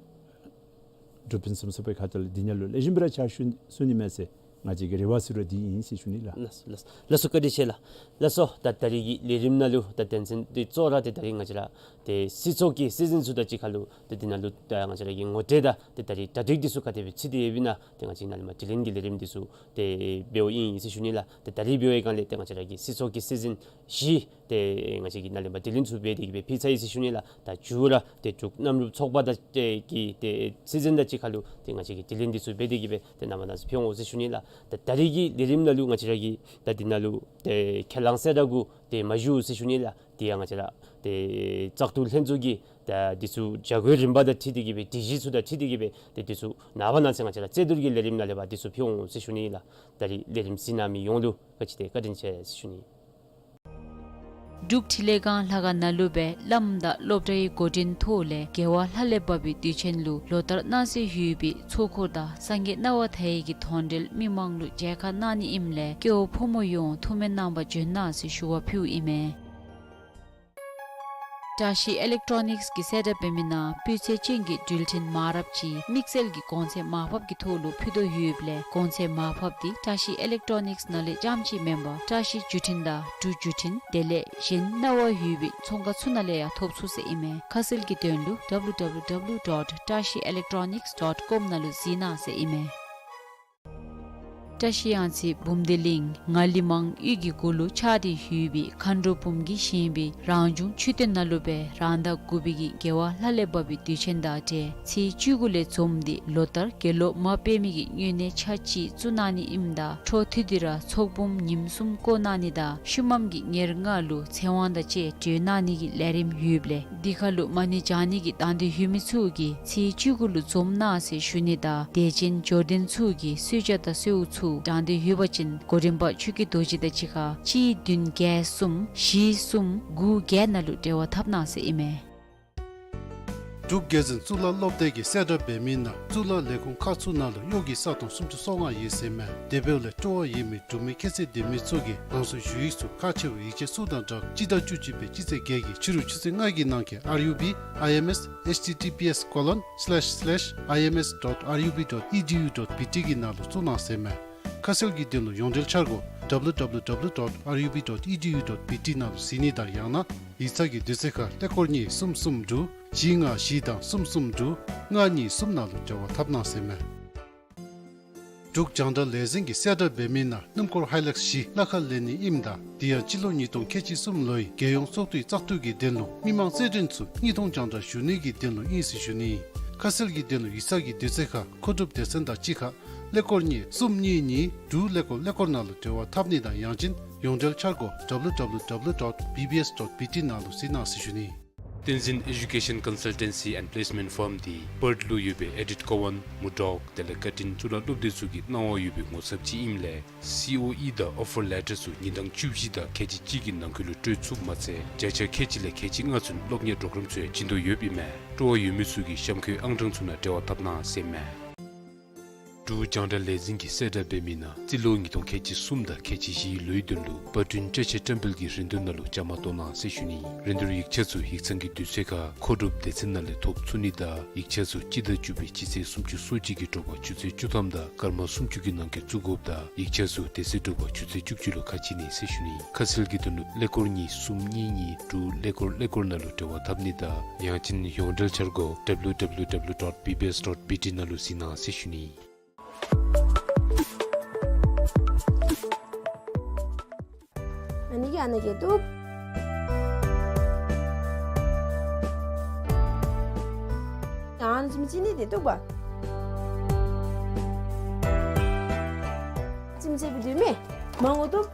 འབྲུག་ཕུན་སུམ་ཚོགས་པའི་ཁ་ཐུག་ལས་འདི་ནང་ལུ་ལེགས་ཤོམ་སྦེ་ར་ཕྱག་ཞུ་ཚུགས་ནི་མས་ཟེར་ང་བཅས་ཀྱི་རེ་བ་ཟེར་རུང་འདི་ཨིན་ཟེར་ཞུ་ནི་ལགས། ལགས་ལགས་ལགས་སོ། བཀའ་དྲིན་ཆེ་ལགས། ལགས་སོ། ད་ད་རིས་ཀྱི་ལས་རིམ་ནང་ལུ་ད་དོན་ཚན་འདི་གཙོ་བོ་ར་ཏེ་ད་རིས་ང་བཅས་ར་ཏེ་སྲིད་ཚོགས་ཀྱི་སྲིད་འཛིན་ཚུ་དང་གཅིག་ཁར་ལུ་ཏེ་འདི་ནང་ལུ་ད་ང་བཅས་ར་གི་ངོ་སྤྲོད་དང་ཏེ་ད་རིས་གྲ་སྒྲིག་འདི་ཚུ་ག་དེ་སྦེ་ཚུད་དེ་ཡོདཔ་ཨིན་ན་ཏེ་ང་བཅས་ནཱ་ལས་མར་དྲི་ལན་གྱི་ལས་རིམ་འདི་ཚུ་ཏེ་འབདཝ་ཨིན་ཟེར་ཞུ་ནི་ལགས། ཏེ་ད་རིས་འབདཝ་ཡི་ག་ལས་ཏེ་ང་བཅས་ར་གི་སྲིད་ཚོགས་ཀྱི་སྲིད་འཛིན་བཞི་ཏེ་ང་བཅས་ཀྱིས་ནཱ་ལས་མར་དྲི་ལན་ཚུ་འབད་དེ་གིས་སྦེ་ཕུལ་ཚར་ཡི་ཟེར་ཞུ་ནི་ལགས། ད་མཇུག་ར་ཏེ་འབྲུག་གནམ་རུབ་ཚོགས་པ་དང་ཏེ་གི་ཏེ་སྲིད་འཛིན་དང་གཅིག་ཁར་ལུ་ཏེ་ང་བཅས་ཀྱིས་དྲི་ལན་འདི་ཚུ་འབད་དེ་གིས་སྦེ་ཏེ་རྣམ་པ་སྣ་ཚོགས་ཕུལ་འོང་ཟེར་ཞུ་ནི་ལགས། ད་ད་རིས་ཀྱི་ལས་རིམ་ནང་ལུ་ང་བཅས་ར་གིས་ད་འདི་ནང་ལུ་ཏེ་ཁས་བླངས་གསལ་བསྒྲགས་གུ་ཏེ་མ་ཞུ་ཟེར་ཞུ་ནི་ལགས། ཏེ་ཡང་ང་བཅས་ར་ཏེ་བཙག་འཐུ་ལྷན་ཚོགས་ཀྱི་ད་འདི་ཚུ་བྱ་སྒོའི་རིམ་པ་དང་འཁྲིལ་ཏེ་གིས་སྦེ་སྒྲིག་གཞི་ཚུ་དང་འཁྲིལ་ཏེ་གིས་སྦེ་ཏེ་འདི་ཚུ་ནངས་པ་གནངས་ཚེ་ང་བཅས་ར་རྩོད་བསྡུར་གྱི་ལས་རིམ་ནང་ལས་ཕར་འདི་ཚུ་ཕུལ་འོང་ཟེར་ཞུ་ནི་ལགས། ད་རིས་ལས་རིམ་གཟིགས་གནང་མི་ཡོངས་ལུ་ག་ཅི་ཏེ་བཀའ་དྲིན་ཆེ་ཟེར་ཞུ་ནི། འབྲུག་འཕྲིན་ལས་ཁང་ལྷ་ཁང་ནང་ལུ་སྦེ་བླམ་དང་སློབ་གྲྭའི་འགོ་འདྲེན་ཐོག་ལས་རྒྱལ་བ་ལྷ་ལས་བབས་པའི་དུས་ཆེན་ལུ་ལོ་ལྟར་གནང་སྲོལ་ཡོད་པའི་ཚོགས་འཁོར་དང་སངས་རྒྱས་སྣང་བ་མཐའ་ཡས་ཀྱི་དོན་འགྲེལ་མི་མང་ལུ་མཇལ་ཁ་གནང་ནི་ཨིནམ་ལས་སྐྱེ་བོ་ཕོ་མོ་ཡོངས་ཐུགས་སྨོན་གནང་བར་བྱོན་གནང་ཟེར་ཞུ་བ་ཕུལཝ་ཨིན་མས། བཀྲ་ཤིས་ཨི་ལེག་ཊོ་ནིགསི་གི་གསལ་བསྒྲགས་འབད་མི་ནང་སྤུས་ཚད་ཅན་གྱི་འགྲུལ་འཕྲིན་མང་རབས་ཅིག་དམིགས་བསལ་གྱི་གོང་ཚད་མར་ཕབ་ཀྱི་ཐོག་ལུ་ཕུལ་དོ་ཡོདཔ་ལས་གོང་ཚད་མར་ཕབ་འདི་བཀྲ་ཤིས་ཨི་ལེག་ཊོ་ནིགསི་ནང་ལས་རྐྱངམ་གཅིག་མེན་པར་བཀྲ་ཤིས་བརྒྱུད་འཕྲིན་དང་འབྲུག་བརྒྱུད་འཕྲིན་དེ་ལས་གཞན་གནང་བ་ཡོད་པའི་ཚོང་ཁང་ཚུ་ནང་ལས་ཡང་ཐོབ་ཚུགས་ཟེར་ཨིན་མས། ཁ་གསལ་གྱི་དོན་ལུ་ཌབ་ལུ་ཌབ་ལུ་ཌབ་ལུ་ཌོཊ་བཀྲ་ཤིས་ཨི་ལེག་ཊོ་ནིགསི་ཌོཊ་ཀོམ་ནང་ལུ་གཟིགས་གནང་ཟེར་ཨིན་མས། བཀྲ་ཤིས་གཡང་རྩེ་བུམ་སྡེ་གླིང་ངང་གླིང་མང་ཡུལ་གྱི་གུ་ལུ་ཆགས་ཏེ་ཡོད་པའི་མཁའ་འགྲོ་འབུམ་གྱིས་བཞེངས་པའི་རང་བྱུང་མཆོད་རྟེན་ནང་ལུ་སྦེ་རང་ཟླ་དགུ་པའི་གི་རྒྱལ་བ་ལྷ་ལས་བབས་པའི་དུས་ཆེན་དང་འབྲེལ་ཚེས་བཅུ་དགུ་ལས་འཛོམས་ཏེ་ལོ་ལྟར་དགེ་སློབ་མ་དཔེ་མེད་ཀྱི་སྨྱུང་གནས་ཆ་གཅིག་བཙུགས་གནང་ནི་ཨིནམ་ད་འཕྲོ་མཐུད་དེ་ར་ཚོགས་འབུམ་ཉིནམ་གསུམ་བསྐོར་གནང་ནི་དང་ཤུལ་མམ་གྱི་ཉེར་ལྔ་ལུ་ཚེ་དབང་དང་བཅས་གྲོལ་གནང་ནི་གི་ལས་རིམ་ཡོདཔ་ལས་འདི་ཁར་ལུ་མ་ཎི་བགྱང་ནི་གི་དང་འདོད་ཡོད་མི་ཚུ་གིས་ཚེས་བཅུ་དགུ་ལུ་འཛོམས་གནང་ཟེར་ཞུ་ནི་དང་དད་ཅན་འབྱོར་ལྡན་ཚུ་གིས་གསོལ་ཇ་དང་གསོལཝ་ཚུ་དྲང་འདོད་ཡོད་པ་ཅིན་གོ་རིམ་པ་ཆོས་ཀྱི་རྡོ་རྗེ་དང་གཅིག་ཁར་གཅིག་བདུན་བརྒྱད་གསུམ་བཞི་གསུམ་དགུ་བརྒྱད་ནང་ལུ་འབྲེལ་བ་འཐབ་གནང་ཟེར་ཨིན་མས། འབྲུག་རྒྱལ་འཛིན་གཙུག་ལག་སློབ་སྡེ་གི་གསལ་བསྒྲགས་འབད་མི་ནང་གཙུག་ལག་ལས་ཁུངས་ཁག་ཚུ་ནང་ལུ་གཡོག་གི་ས་སྟོང་སུམ་ཅུ་སོ་ལྔ་ཡོད་ཟེར་མས། དེ་འབདཝ་ལས་སྤྲོ་བ་ཡོད་མི་འབྲུག་མི་ཁྱད་ཚད་ལྡན་མི་ཚུ་གིས་རང་སོའི་ཞུ་ཡིག་ཚུ་ཁག་ཆེ་བའི་ཡིག་ཆ་ཚུ་དང་སྦྲགས་སྤྱི་ཟླ་བཅུ་གཅིག་པའི་སྤྱི་ཚེས་བརྒྱད་ཀྱི་ཕྱི་རུ་ཆུ་ཚོད་ལྔ་གི་ནང་འཁོད་R U B I M S H T T P S colon slash slash I M S dot R U B dot E D U dot B T གི་ནང་ལུ་བཙུགས་གནང་ཟེར་མས། ཁ་གསལ་གྱི་དོན་ལུ་ཡོངས་འབྲེལ་འཆར་སྒོ་W W W dot R U B dot E D U dot B T ནང་ལུ་གཟིགས་ནི་དང་ཡང་ན་ཡིག་ཚང་གི་དུས་ཚོད་ཁར་ཀླད་ཀོར་གཉིས་གསུམ་གསུམ་དྲུག་བཞི་ལྔ་བཞི་དང་གསུམ་གསུམ་དྲུག་ལྔ་གཉིས་གསུམ་ནང་ལུ་འབྲེལ་བ་འཐབ་གནང་ཟེར་མས། འབྲུག་རྒྱང་བསྒྲགས་ལས་འཛིན་གྱིས་གསལ་བསྒྲགས་འབད་མི་ནང་སྣུམ་འཁོར་ཧའི་ལེགས་བཞི་གླ་ཁར་ལེན་ནི་ཨིནམ་ད་དེ་ཡང་སྤྱི་ལོ་ཉིས་སྟོང་ཁལ་གཅིག་གསུམ་ལོའི་རྒྱལ་ཡོངས་ཚོགས་འདུའི་བཙག་འཐུ་གི་དོན་ལུ་མི་མང་རྩེད་འགྲན་ཚུ་དངུལ་མཐོང་རྒྱང་བསྒྲགས་ཞུ་ནི་གི་དོན་ལུ་ཨིན་ཟེར་ཞུ་ནི། ཁ་གསལ་གྱི་དོན་ལུ་ཡིག་ཚང་གི་དུས་ཚོད་ཁར་མཁོ་སྒྲུབ་སྡེ་ཚན་དང་གཅིག་ཁར་ཀླད་ཀོར་གཉིས་གསུམ་གཉིས་གཉིས་དྲུག་ཀླད་ཀོར་ཀླད་ཀོར་ནང་ལུ་འབྲེལ་བ་འཐབ་ནི་དང་ཡང་ཅིན་ཡོངས་འབྲེལ་འཆར་སྒོ་W W W dot B B S dot B T ནང་ལུ་གཟིགས་གནང་ཟེར་ཞུ་ནི། བསྟན་འཛིན་Education Consultancy and Placement Firm འདི་པརཐ་ལུ་ཡོད་པའི་ཨེ་ཌིཐ་ཀོ་ཝཱན་མུར་ཌོག་དེ་ལས་ཀར་ཊིན་གཙུག་ལག་སློབ་སྡེ་ཚུ་གི་གནང་བ་ཡོད་པའི་ངོ་ཚབ་ཅིག་ཨིནམ་ལས་སི་ཨོ་ཨི་དང་ཨོ་ཕར་ལེ་ཊར་ཚུ་ཉིན་གྲངས་བཅུ་བཞི་དང་ཁལ་གཅིག་གཅིག་གི་ནང་འཁོད་ལུ་སྤྲོད་ཚུགསཔ་མ་ཚད་བརྒྱ་ཆ་ཁལ་གཅིག་ལས་ཁལ་གཅིག་ལྔ་ཚུན་གློག་བརྙན་གྲོགས་རམ་ཚུ་ཡང་བྱིན་དོ་ཡོདཔ་ཨིན་མས། སྤྲོ་བ་ཡོད་མི་ཚུ་གིས་གཤམ་འཁོད་ཨང་གྲངས་ཚུ་ནང་འབྲེལ་བ་འཐབ་གནང་ཟེར་མས། འབྲུག་རྒྱང་བསྒྲགས་ལས་འཛིན་གྱིས་གསལ་བསྒྲགས་འབད་མི་ནང་རྩིས་ལོ་ཉིས་སྟོང་ཁལ་གཅིག་གསུམ་དང་ཁལ་གཅིག་བཞིའི་ལོའི་དོན་ལུ་པར་སྐྲུན་བཀྲ་ཤིས་བཀྲམ་སྤེལ་གྱི་རིན་བསྡུར་ནང་ལུ་བཅའ་མར་གཏོགས་གནང་ཟེར་ཞུ་ནི། རིན་བསྡུར་ཡིག་ཆ་ཚུ་ཡིག་ཚང་གི་དུས་ཚོད་ཁར་མཁོ་སྒྲུབ་སྡེ་ཚན་ནང་ལས་ཐོབ་ཚུགས་ནི་དང་ཡིག་ཆ་ཚུ་སྤྱི་ཟླ་བཅུ་པའི་སྤྱི་ཚེས་སུམ་ཅུ་སོ་གཅིག་གི་དྲོ་པ་ཆུ་ཚོད་བཅུ་ཐམ་དང་སྐར་མ་སུམ་ཅུ་གི་ནང་འཁོད་བཙུགས་དགོཔ་དང་ཡིག་ཆ་ཚུ་དེ་ཚེ་དྲོ་པ་ཆུ་ཚོད་བཅུ་གཅིག་ལུ་ཁ་ཕྱེ་ནི་ཟེར་ཞུ་ནི། ཁ་གསལ་གྱི་དོན་ལུ་ཀླད་ཀོར་གཉིས་གསུམ་གཉིས་གཉིས་དྲུག་ཀླད་ཀོར་ཀླད་ཀོར་ནང་ལུ་འབྲེལ་བ་འཐབ་ནི་དང་ཡང་ཅིན་ཡོངས་འབྲེལ་འཆར་སྒོ་W W W dot B B S dot B T ནང་ལུ་གཟིགས་གནང་ཟེར་ཞུ་ནི། ཨ་ནི་གི་ཨ་ནི་གི་འདུག། ཨ་ནི་ཅིག་མི་ཅིག་ནི་དེ་འདུག་པ། ཅིག་མི་ཅིག་བི་དུས་མེ་མང་པོ་འདུག།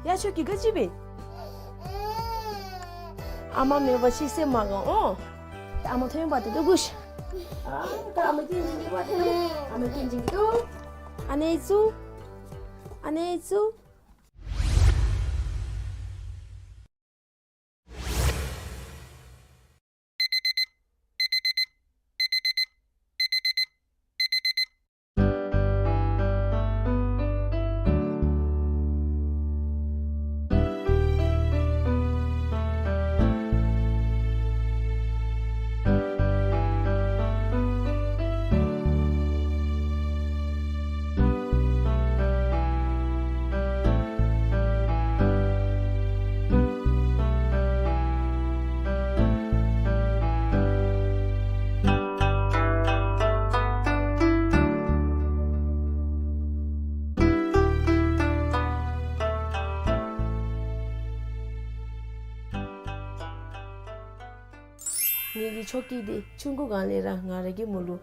ཡ་ཆོ་གི་ག་ཅི་བེ། ཨ་མ་མེད་པ་ཅིག་སེམས་མ་དགའ་འོ། ད་ཨ་མ་ཐོན་པ་དེ་འདུག་གུ་ཤ། ཨ་ད་ཨ་མ་སྐྱེངས་ཀྱིན་འདུག་པ་དེ་འདུག། ཨ་མ་སྐྱེངས་ཀྱིན་འདུག། ཨ་ནེ་ཚུ། ཨ་ནེ་ཚུ། ངེ་གི་ཆོ་གི་དེ་ཆུང་ཀུ་གང་ལས་ར་ང་ར་གི་མོ་ལུ་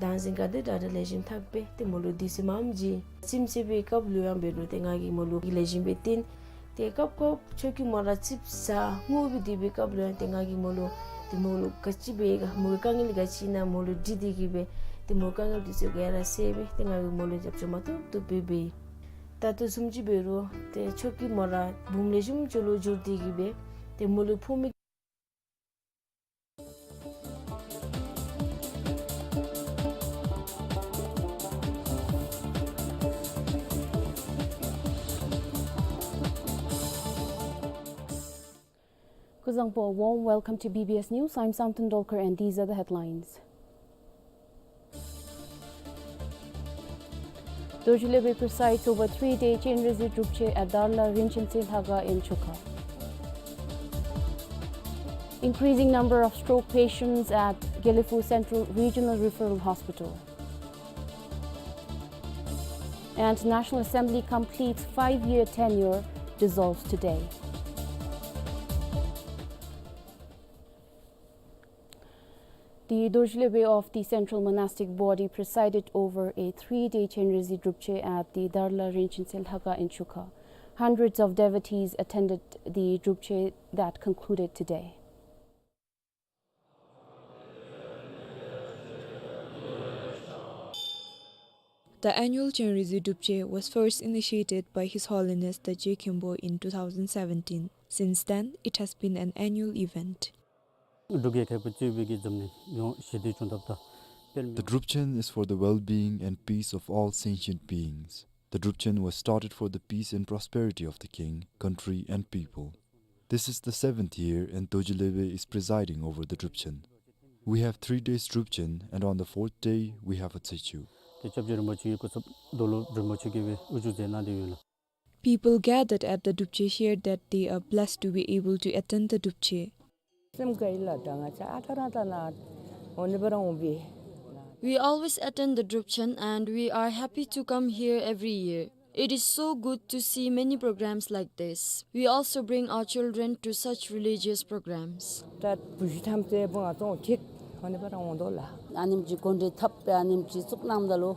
དང་ཟིན་ག་དེ་དྲག་དྲག་ལེགས་ཤོམ་ཐབས་པེ་དེ་མོ་ལུ་དེ་སི་མམ་ཇི་ཚིམ་ཚིམ་པའི་སྐབས་ལུ་ཡང་འབད་རུང་དེ་ང་གི་མོ་ལུ་གི་ལེགས་ཤོམ་སྦེ་བསྟེན། དེ་སྐབས་སྐབས་ཆོ་གི་མོ་ར་ཚིབ་ས་ངུ་བི་དེ་སྦེ་སྐབས་ལུ་ཡང་དེ་ང་གི་མོ་ལུ་དེ་མོ་ལུ་ག་ཅི་འབད་ག་མོ་གི་དཀའ་ངལ་ག་ཅི་ཨིན་ན་མོ་ལུ་དྲི་དེ་གི་སྦེ་དེ་མོ་དཀའ་ངལ་དེ་ཚུ་ག་ར་སེལ་སྦེ་དེ་ང་གི་མོ་ལུ་རྒྱབ་སྐྱོར་མ་ཐུབ་ཐུབ་སྦེ་འབད། ད་ལྟོ་བཟུམ་ཅིག་འབད་རུང་དེ་ཆོ་གི་མོ་ར་བུམོ་ལེགས་ཤོམ་ཅིག་ལུ་འགྱུར་ཏེ་གི་སྦེ་དེ་མོ་ལུ་ཕོག་མི། Kuzangpo, a warm welcome to B B S News. I'm Samten Dolkar and these are the headlines. Dorji Lebe presides over three-day Chenrezig Drupche at Darla Rinchen Tsinlhaka in Chukha. Increasing number of stroke patients at Gelephu Central Regional Referral Hospital. And National Assembly completes five-year tenure, dissolves today. The Dorji Lebe of the Central Monastic Body presided over a three-day Chenrezig Drupche at the Darla Rinchen Tsinlhaka in Chukha. Hundreds of devotees attended the Drupche that concluded today. The annual Chenrezig Drupche was first initiated by His Holiness the Je Khenpo in two thousand seventeen. Since then, it has been an annual event. འབྲུག་རྒྱལ་ཁབ་ཀྱི་གཙོས་པའི་གི་འཛམ་གླིང་ཡོངས་ཞི་བདེ་བྱུང་ཐབས་དང་དཔལ། The Drupchen is for the well-being and peace of all sentient beings. The Drupchen was started for the peace and prosperity of the king, country, and people. This is the seventh year, and Dorji Lebe is presiding over the Drupchen. We have three days Drupchen, and on the fourth day, we have a Tsechu. ཏེ་སྐྱབས་རྗེ་རིན་པོ་ཆེ་གིས་སྐུ་ཚབ་རྡོར་སློབ་རིན་པོ་ཆེ་གིས་སྦེ་དབུ་བཞུགས་མཛད་གནང་སྟེ་ཡོད་ལགས། People gathered at the Drupche shared that they are blessed to be able to attend the Drupche. སེམས་དགའ་ཡི་ལགས། ད་ང་བཅས་ཨ་རྟག་ར་ད་ནཱ་འོང་ནི་སྦེ་ར་འོང་པས། We always attend the Drupchen and we are happy to come here every year. It is so good to see many programs like this. We also bring our children to such religious programs. ད་བུ་གཞི་ཐམས་ཅད་བུ་ང་བཅས་འོང་ཁྱེད་འོང་ནི་སྦེ་ར་འོང་དོ་ལགས། ཨ་ནེམ་ཅིག་གོ་འདྲེ་འཐབ་སྦེ་ཨ་ནེམ་ཅིག་བཙུགས་གནངམ་ད་ལུ།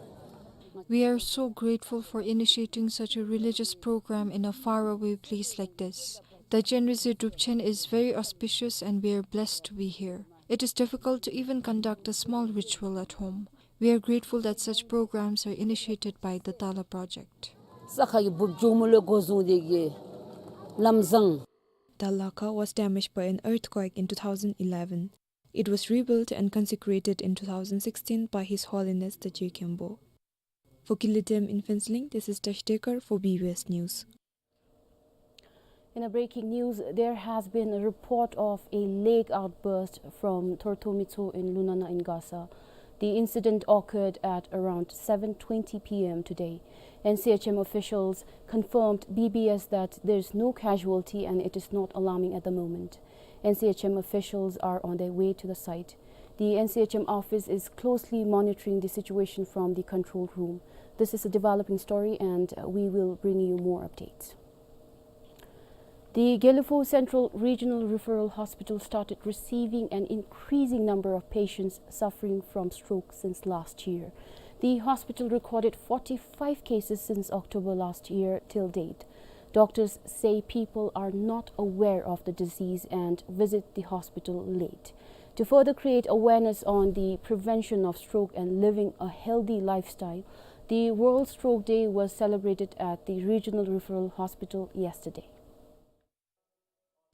We are so grateful for initiating such a religious program in a faraway place like this. The Chenrezig Drupchen is very auspicious and we are blessed to be here. It is difficult to even conduct a small ritual at home. We are grateful that such programs are initiated by the Dala Project. ས་ཁ་གི་འབུབ་ཇོ་མོ་ལས་འགོ་བཟུང་སྟེ་གི་ལམ་བཟང་། Dalakha was damaged by an earthquake in two thousand eleven. It was rebuilt and consecrated in two thousand sixteen by His Holiness the Je Khenpo. For Gilidem in Phuentsholing, this is Tash Dekar for B B S News. In a breaking news, there has been a report of a lake outburst from Thorthomitso in Lunana in Gasa. The incident occurred at around seven twenty p m today. N C H M officials confirmed B B S that there is no casualty and it is not alarming at the moment. N C H M officials are on their way to the site. The N C H M office is closely monitoring the situation from the control room. This is a developing story and, uh, we will bring you more updates. The Gelephu Central Regional Referral Hospital started receiving an increasing number of patients suffering from stroke since last year. The hospital recorded forty-five cases since October last year till date. Doctors say people are not aware of the disease and visit the hospital late. To further create awareness on the prevention of stroke and living a healthy lifestyle, the World Stroke Day was celebrated at the Regional Referral Hospital yesterday.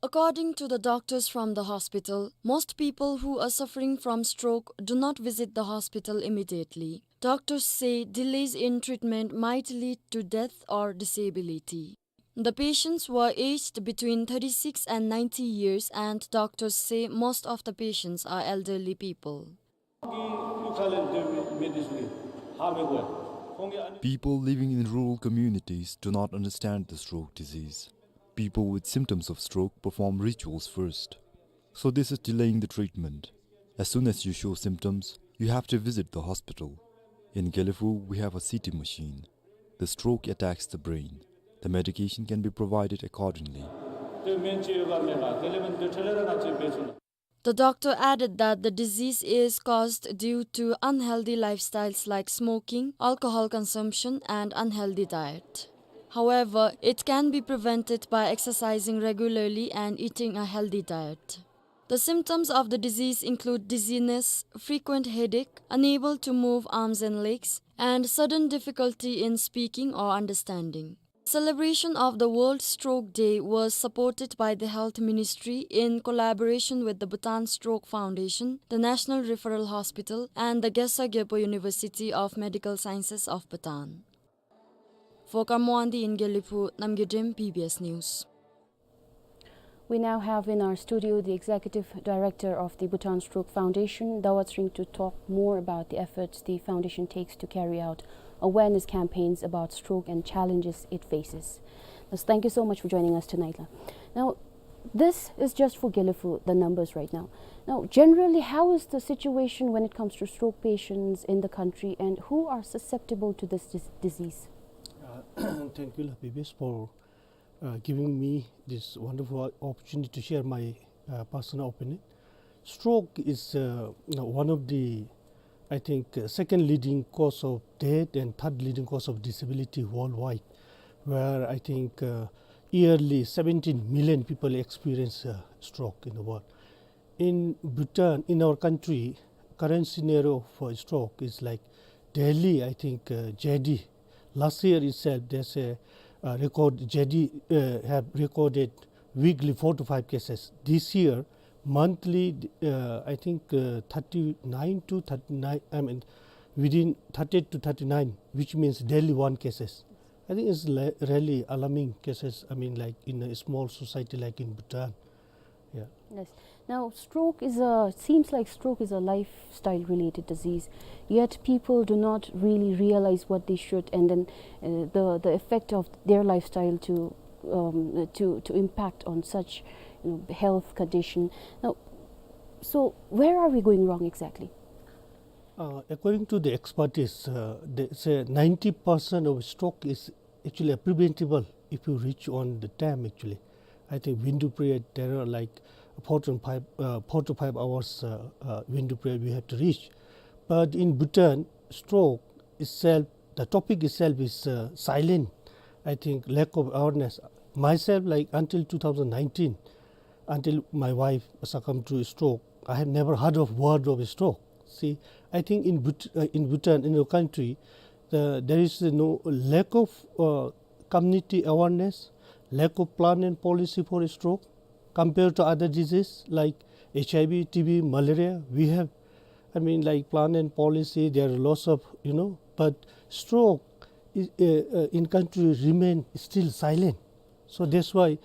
According to the doctors from the hospital, most people who are suffering from stroke do not visit the hospital immediately. Doctors say delays in treatment might lead to death or disability. The patients were aged between thirty-six and ninety years, and doctors say most of the patients are elderly people. People living in rural communities do not understand the stroke disease. People with symptoms of stroke perform rituals first. So this is delaying the treatment. As soon as you show symptoms, you have to visit the hospital. In Gelephu, we have a C T machine. The stroke attacks the brain. The medication can be provided accordingly. The doctor added that the disease is caused due to unhealthy lifestyles like smoking, alcohol consumption, and unhealthy diet. However, it can be prevented by exercising regularly and eating a healthy diet. The symptoms of the disease include dizziness, frequent headache, unable to move arms and legs, and sudden difficulty in speaking or understanding. Celebration of the World Stroke Day was supported by the Health Ministry in collaboration with the Bhutan Stroke Foundation, the National Referral Hospital, and the Gesa Gyalpo University of Medical Sciences of Bhutan. For Karmo Wangdi in Gelephu, Namgay Dem, B B S News. We now have in our studio the Executive Director of the Bhutan Stroke Foundation, Dawa Tshering, to talk more about the efforts the foundation takes to carry out awareness campaigns about stroke and challenges it faces. Thus, thank you so much for joining us tonight, la. Now, this is just for Gelephu, the numbers right now. Now, generally, how is the situation when it comes to stroke patients in the country, and who are susceptible to this dis-, disease? Uh, thank you, la, B B S, for uh, giving me this wonderful opportunity to share my, uh, personal opinion. Stroke is, uh, you know, one of the, I think, uh, second leading cause of death and third leading cause of disability worldwide, where I think, uh, yearly seventeen million people experience, uh, stroke in the world. In Bhutan, in our country, current scenario for stroke is like daily, I think, uh, J D. Last year itself, there's a, uh, record, J D, uh, have recorded weekly four to five cases. This year, monthly, uh, I think, uh, thirty-nine to thirty-nine, I mean, within thirty-eight to thirty-nine, which means daily one cases. I think it's le-, really alarming cases, I mean, like, in a small society like in Bhutan. Yeah. Yes. Now, stroke is a, seems like stroke is a lifestyle-related disease. Yet people do not really realize what they should, and then, uh, the, the effect of their lifestyle to, um, to, to impact on such, you know, health condition. Now, so where are we going wrong exactly? Uh, according to the expertise, uh, they say ninety percent of stroke is actually preventable if you reach on the time, actually. I think Windu Prayer, there are like four to five, uh, four to five hours, uh, uh, Windu Prayer we have to reach. But in Bhutan, stroke itself, the topic itself is, uh, silent. I think lack of awareness. Myself, like, until two thousand nineteen, until my wife succumbed to stroke, I have never heard of word of stroke. See, I think in Bhut-, uh, in Bhutan, in your country, the, there is no lack of, uh, community awareness, lack of plan and policy for stroke compared to other diseases like H I V, T B, malaria. We have, I mean, like, plan and policy, there are lots of, you know, but stroke is, uh, uh, in country remain still silent. So that's why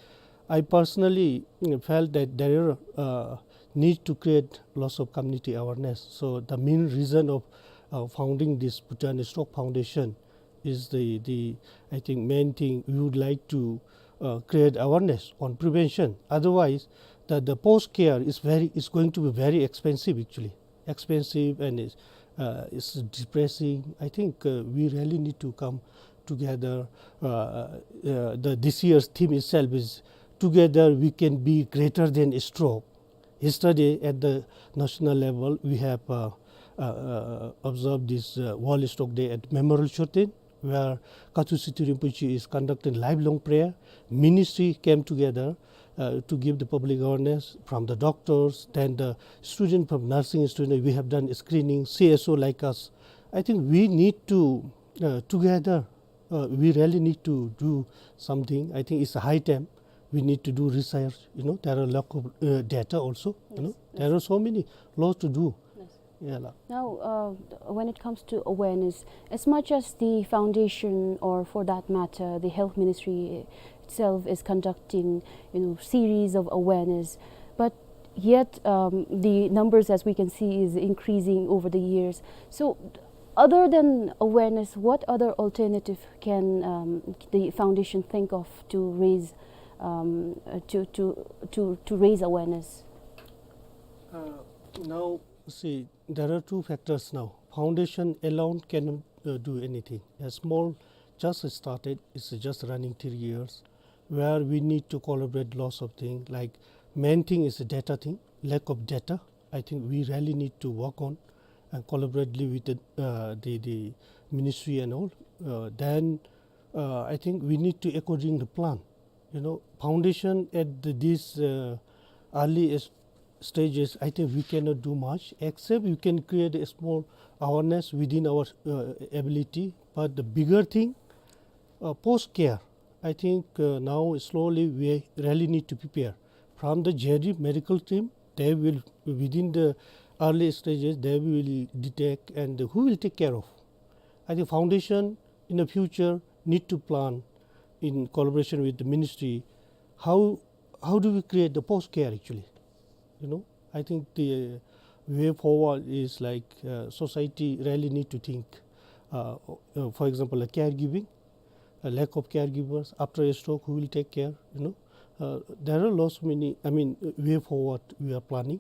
I personally, mm, felt that there are, uh, need to create lots of community awareness. So the main reason of, uh, founding this Bhutan Stroke Foundation is the, the, I think, main thing. We would like to, uh, create awareness on prevention. Otherwise, the, the post care is very, is going to be very expensive, actually. Expensive and is, uh, is depressing. I think, uh, we really need to come together. Uh, uh, the, this year's theme itself is "Together we can be greater than stroke." Yesterday at the national level, we have, uh, uh, uh, observed this, uh, World Stroke Day at Memorial Choten, where Kathoesytu Rinpoche is conducting lifelong prayer. Ministry came together, uh, to give the public awareness, from the doctors, then the student from nursing student, we have done screening, C S O like us. I think we need to, uh, together, uh, we really need to do something. I think it's a high time. We need to do research. You know, there are lack of, uh, data also. You know, there are so many laws to do. Yes. Yeah, la. Now, uh, when it comes to awareness, as much as the foundation, or for that matter, the health ministry itself is conducting, you know, series of awareness, but yet, um, the numbers, as we can see, is increasing over the years. So, other than awareness, what other alternative can, um, the foundation think of to raise, um, uh, to, to, to, to raise awareness? Uh, now, see, there are two factors now. Foundation alone cannot, uh, do anything. A small, just started, it's just running three years, where we need to collaborate lots of things. Like, main thing is the data thing, lack of data. I think we really need to work on and collaboratively with the, uh, the, the ministry and all. Uh, then, uh, I think we need to according the plan. You know, foundation at the, this, uh, early s-, stages, I think we cannot do much, except you can create a small awareness within our, uh, ability. But the bigger thing, uh, post care. I think, uh, now slowly we really need to prepare. From the J D medical team, they will, within the early stages, they will detect and who will take care of. I think foundation in the future need to plan in collaboration with the ministry. How, how do we create the post care actually? You know, I think the way forward is like, uh, society really need to think. Uh, uh, for example, like caregiving, a lack of caregivers after a stroke, who will take care? You know, uh, there are lots many, I mean, way forward we are planning.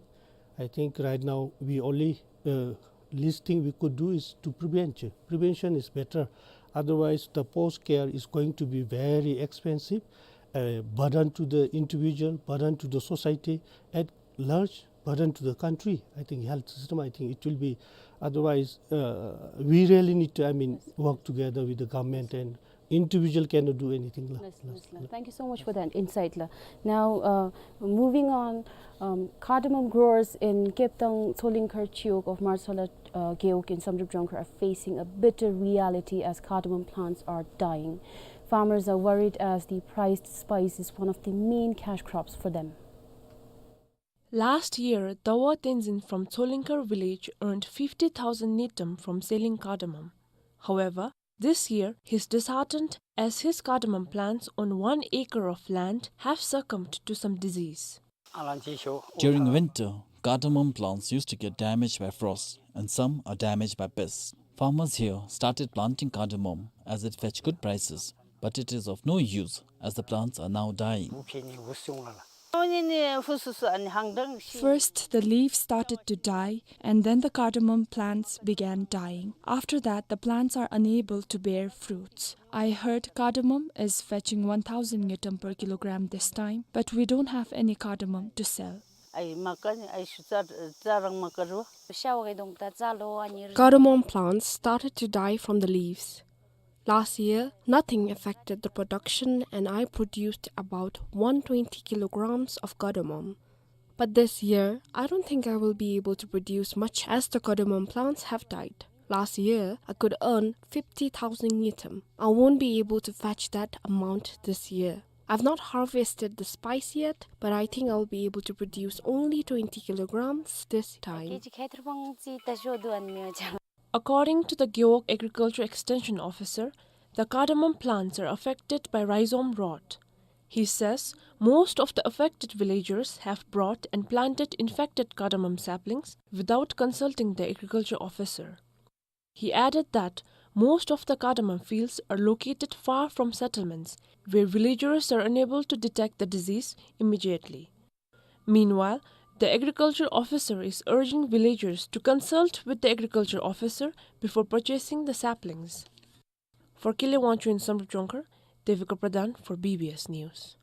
I think right now we only, uh, least thing we could do is to prevent. Prevention is better. Otherwise, the post care is going to be very expensive, a burden to the individual, burden to the society, at large, burden to the country. I think health system, I think it will be, otherwise, uh, we really need to, I mean, work together with the government, and individual cannot do anything la. Yes, yes, la. Thank you so much for that insight la. Now, uh, moving on, um, cardamom growers in Keptang Tsolingkhar Chiwog of Marsola, uh, Gewog in Samdrup Jongkhar are facing a bitter reality as cardamom plants are dying. Farmers are worried as the prized spice is one of the main cash crops for them. Last year, Dawa Tenzin from Tsolingkhar village earned fifty thousand ngultrum from selling cardamom. However, this year, he's disheartened as his cardamom plants on one acre of land have succumbed to some disease. During winter, cardamom plants used to get damaged by frost, and some are damaged by pests. Farmers here started planting cardamom as it fetched good prices, but it is of no use as the plants are now dying. First, the leaves started to die, and then the cardamom plants began dying. After that, the plants are unable to bear fruits. I heard cardamom is fetching one thousand ngultrum per kilogram this time, but we don't have any cardamom to sell. Cardamom plants started to die from the leaves. Last year, nothing affected the production, and I produced about one twenty kilograms of cardamom. But this year, I don't think I will be able to produce much as the cardamom plants have died. Last year, I could earn fifty thousand ngultrum. I won't be able to fetch that amount this year. I've not harvested the spice yet, but I think I'll be able to produce only twenty kilograms this time. According to the Gewog Agriculture Extension Officer, the cardamom plants are affected by rhizome rot. He says most of the affected villagers have brought and planted infected cardamom saplings without consulting the agriculture officer. He added that most of the cardamom fields are located far from settlements, where villagers are unable to detect the disease immediately. Meanwhile, the agriculture officer is urging villagers to consult with the agriculture officer before purchasing the saplings. For Kile Wangchuk in Samdrup Jongkhar, Devika Pradhan for B B S News.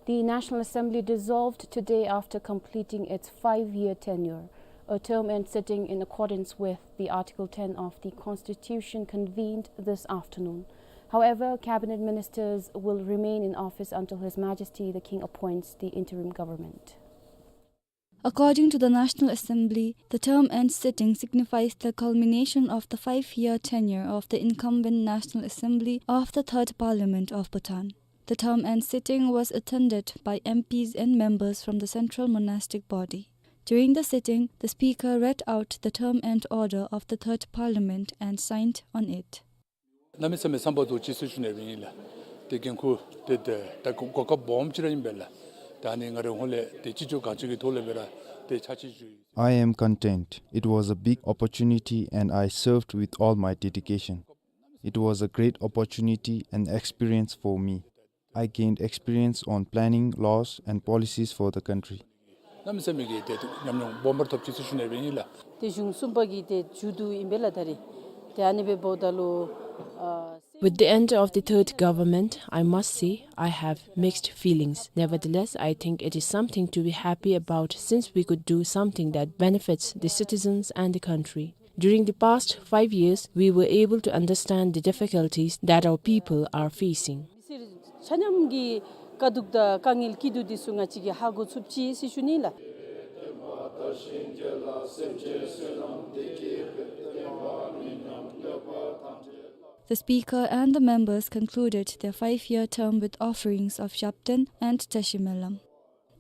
The National Assembly dissolved today after completing its five-year tenure. A term end sitting in accordance with the Article ten of the Constitution convened this afternoon. However, cabinet ministers will remain in office until His Majesty the King appoints the interim government. According to the National Assembly, the term end sitting signifies the culmination of the five-year tenure of the incumbent National Assembly of the Third Parliament of Bhutan. The term end sitting was attended by M Ps and members from the Central Monastic Body. During the sitting, the speaker read out the term end order of the Third Parliament and signed on it. གནམ་མེད་ས་མེད་བསམ་པ་རྡོ་རྗེ་ཟེར་ཞུ་ནི་ཨིན་ལགས། ཏེ་འགན་ཁུར་ཏེ་ཏེ་ད་གོ་གོ་སྐབས་སྦོམ་ཅིག་ར་ཨིན་པས་ལགས། ད་ནི་ང་རའི་ཧོངས་ལས་ཏེ་ཅི་ལྕོགས་གང་ལྕོགས་ཀྱི་ཐོག་ལས་སྦེ་ར་ཏེ་ཕྱག་ཕྱིད་ཞུ། I am content. It was a big opportunity and I served with all my dedication. It was a great opportunity and experience for me. I gained experience on planning laws and policies for the country. གནམ་མེད་ས་མེད་ཀྱི་ཏེ་ཉམས་མྱོང་སྦོམ་པར་ཐོབ་ཅི་ཟེར་ཞུ་ནི་ཨིན་ལགས། ཏེ་གཞུང་གསུམ་པ་གི་ཏེ་མཇུག་བསྡུ་ཨིན་པས་ལགས་ད་རིས། ཏེ་ཨ་ནི་སྦེ་འབདཝ་ད་ལུ་ཨ། With the end of the third government, I must say I have mixed feelings. Nevertheless, I think it is something to be happy about since we could do something that benefits the citizens and the country. During the past five years, we were able to understand the difficulties that our people are facing. མི་སེར་ཆ་མཉམ་གྱི་དཀའ་སྡུག་དང་དཀའ་ངལ་སྐྱིད་སྡུག་འདི་ཚུ་ང་བཅས་ཀྱིས་ཧ་གོ་ཚུགས་ཅི་ཟེར་ཞུ་ནི་ལགས། The speaker and the members concluded their five-year term with offerings of Japten and Tashi Melam.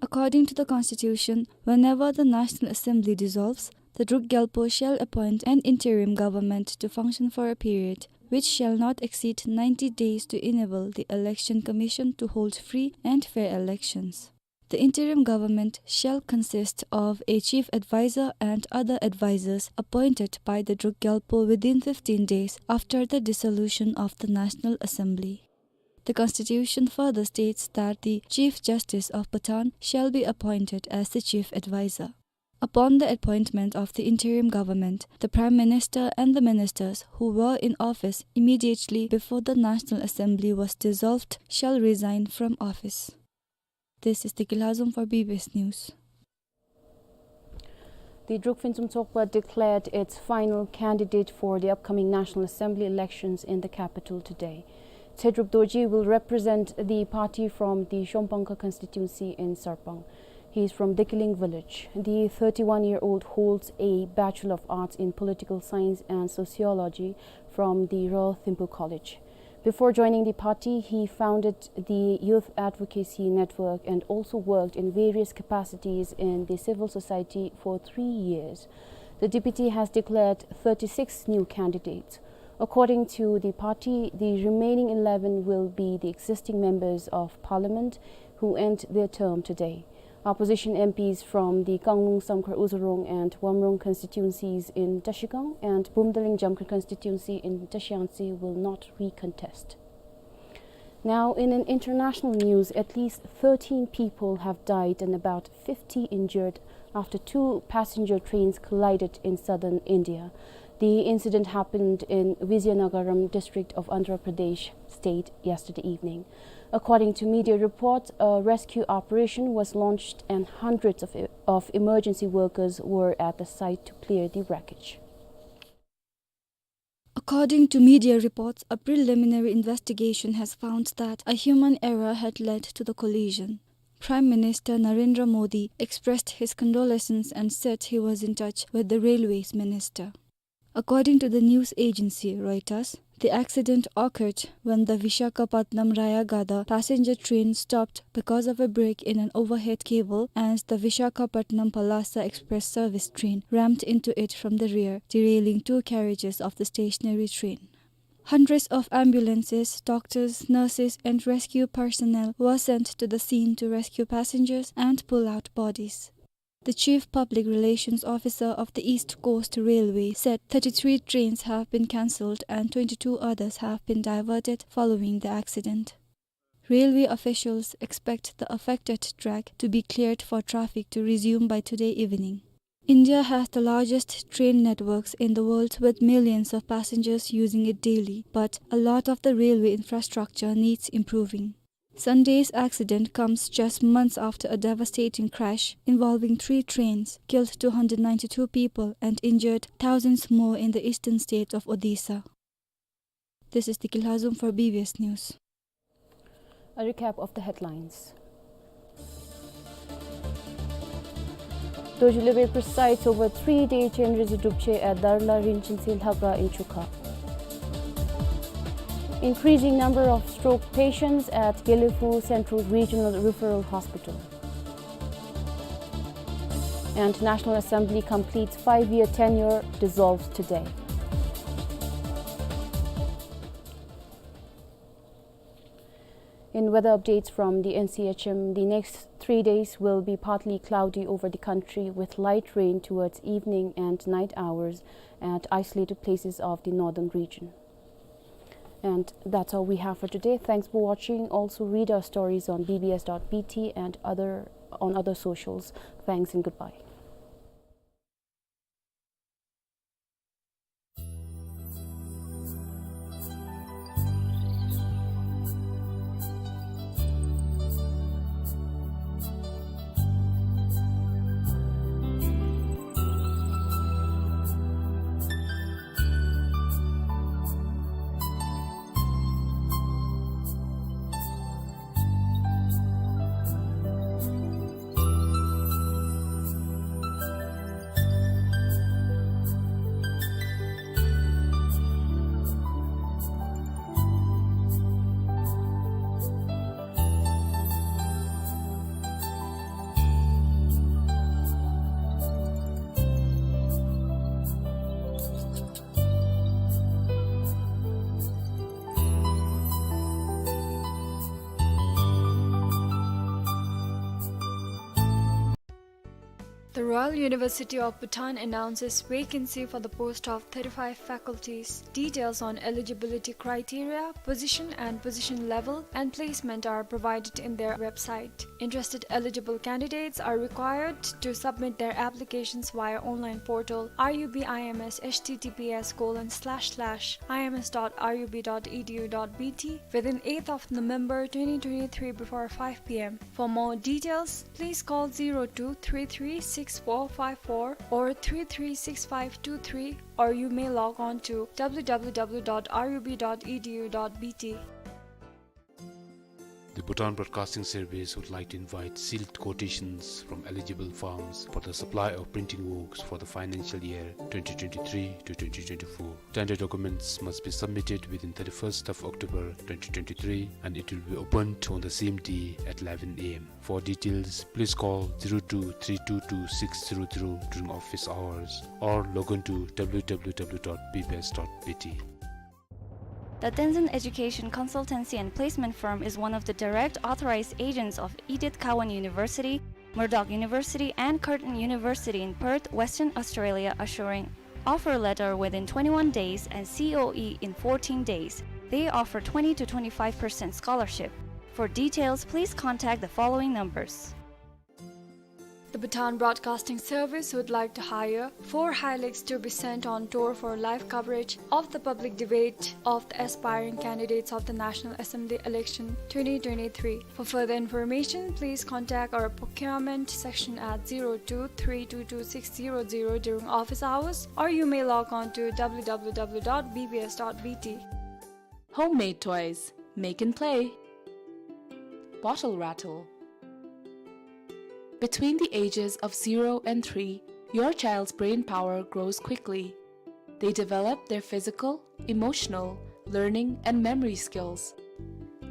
According to the Constitution, whenever the National Assembly dissolves, the Druk Gyalpo shall appoint an interim government to function for a period which shall not exceed ninety days to enable the Election Commission to hold free and fair elections. The interim government shall consist of a chief advisor and other advisors appointed by the Druk Gyalpo within fifteen days after the dissolution of the National Assembly. The Constitution further states that the Chief Justice of Bhutan shall be appointed as the chief advisor. Upon the appointment of the interim government, the Prime Minister and the ministers who were in office immediately before the National Assembly was dissolved shall resign from office. This is Deki Lhazom for B B S News. The Druk Phintsum Tsokpa declared its final candidate for the upcoming National Assembly elections in the capital today. Tshedrup Dorji will represent the party from the Shomphangkha constituency in Sarpang. He is from Dekiling village. The thirty-one-year-old holds a Bachelor of Arts in Political Science and Sociology from the Royal Thimphu College. Before joining the party, he founded the Youth Advocacy Network and also worked in various capacities in the civil society for three years. The D P T has declared thirty-six new candidates. According to the party, the remaining eleven will be the existing members of parliament who end their term today. Opposition M Ps from the Kanglung, Samkhar, Uzurong and Wamrong constituencies in Trashigang and Bumdaling, Jamkhong constituency in Trashiyangtse will not recontest. Now, in an international news, at least thirteen people have died and about fifty injured after two passenger trains collided in southern India. The incident happened in Vizianagaram district of Andhra Pradesh state yesterday evening. According to media reports, a rescue operation was launched and hundreds of, of emergency workers were at the site to clear the wreckage. According to media reports, a preliminary investigation has found that a human error had led to the collision. Prime Minister Narendra Modi expressed his condolences and said he was in touch with the railways minister. According to the news agency Reuters, the accident occurred when the Visakhapatnam Rayagada passenger train stopped because of a break in an overhead cable and the Visakhapatnam Palasa Express service train rammed into it from the rear, derailing two carriages of the stationary train. Hundreds of ambulances, doctors, nurses, and rescue personnel were sent to the scene to rescue passengers and pull out bodies. The Chief Public Relations Officer of the East Coast Railway said thirty-three trains have been cancelled and twenty-two others have been diverted following the accident. Railway officials expect the affected track to be cleared for traffic to resume by today evening. India has the largest train networks in the world, with millions of passengers using it daily, but a lot of the railway infrastructure needs improving. Sunday's accident comes just months after a devastating crash involving three trains killed two hundred ninety-two people and injured thousands more in the eastern state of Odisha. This is Diki Lhazom for B B S News. A recap of the headlines. Dorji Lhubi presides over three-day Chenrezig Drupchay at Darla Rinchen Tse Lhakha in Chukha. Increasing number of stroke patients at Gelephu Central Regional Referral Hospital. And National Assembly completes five-year tenure, dissolves today. In weather updates from the N C H M, the next three days will be partly cloudy over the country with light rain towards evening and night hours at isolated places of the northern region. And that's all we have for today. Thanks for watching. Also read our stories on B B S dot B T and other, on other socials. Thanks and goodbye. The Royal University of Bhutan announces vacancy for the post of thirty-five faculties. Details on eligibility criteria, position and position level, and placement are provided in their website. Interested eligible candidates are required to submit their applications via online portal R U B I M S, H T T P S colon slash slash I M S dot R U B dot E D U dot B T within eighth of November twenty twenty-three before five P M. For more details, please call zero two three three six four five four or three three six five two three, or you may log on to W W W dot R U B dot E D U dot B T. The Bhutan Broadcasting Service would like to invite sealed quotations from eligible firms for the supply of printing works for the financial year twenty twenty-three to twenty twenty-four. Tender documents must be submitted within thirty-first of October twenty twenty-three, and it will be opened on the same day at eleven A M. For details, please call zero two three two two six zero zero during office hours or log on to W W W dot B B S dot B T. The Tenzin Education Consultancy and Placement Firm is one of the direct authorized agents of Edith Cowan University, Murdoch University, and Curtin University in Perth, Western Australia, assuring offer letter within twenty-one days and C O E in fourteen days. They offer twenty to twenty-five percent scholarship. For details, please contact the following numbers. The Bhutan Broadcasting Service would like to hire four Hilux to be sent on tour for live coverage of the public debate of the aspiring candidates of the National Assembly election twenty twenty-three. For further information, please contact our procurement section at zero two three two two six zero zero during office hours, or you may log on to W W W dot B B S dot B T. Homemade toys. Make and play. Bottle rattle. Between the ages of zero and three, your child's brain power grows quickly. They develop their physical, emotional, learning, and memory skills.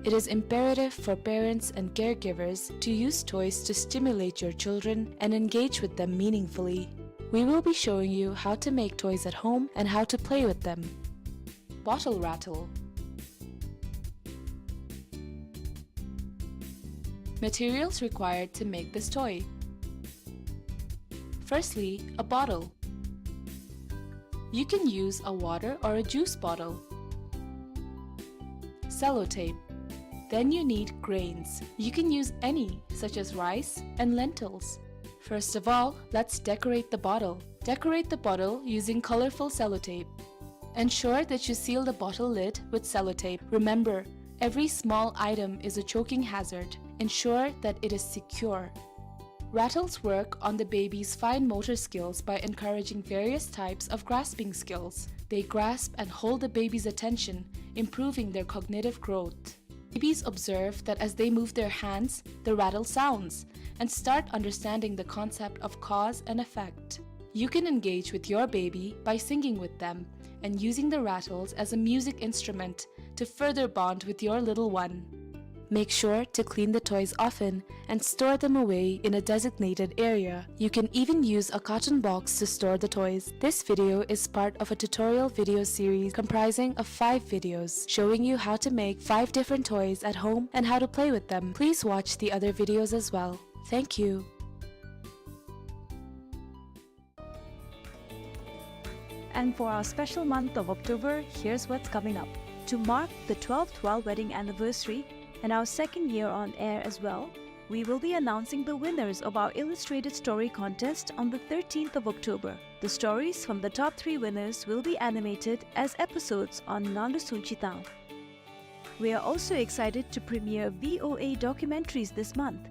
It is imperative for parents and caregivers to use toys to stimulate your children and engage with them meaningfully. We will be showing you how to make toys at home and how to play with them. Bottle rattle. Materials required to make this toy. Firstly, a bottle. You can use a water or a juice bottle. Sellotape. Then you need grains. You can use any, such as rice and lentils. First of all, let's decorate the bottle. Decorate the bottle using colorful sellotape. Ensure that you seal the bottle lid with sellotape. Remember, every small item is a choking hazard. Ensure that it is secure. Rattles work on the baby's fine motor skills by encouraging various types of grasping skills. They grasp and hold the baby's attention, improving their cognitive growth. Babies observe that as they move their hands, the rattle sounds, and start understanding the concept of cause and effect. You can engage with your baby by singing with them and using the rattles as a music instrument to further bond with your little one. Make sure to clean the toys often and store them away in a designated area. You can even use a carton box to store the toys. This video is part of a tutorial video series comprising of five videos showing you how to make five different toys at home and how to play with them. Please watch the other videos as well. Thank you. And for our special month of October, here's what's coming up. To mark the twelfth royal wedding anniversary and our second year on air as well, we will be announcing the winners of our illustrated story contest on the thirteenth of October. The stories from the top three winners will be animated as episodes on Nganlu Sunchitang. We are also excited to premiere V O A documentaries this month.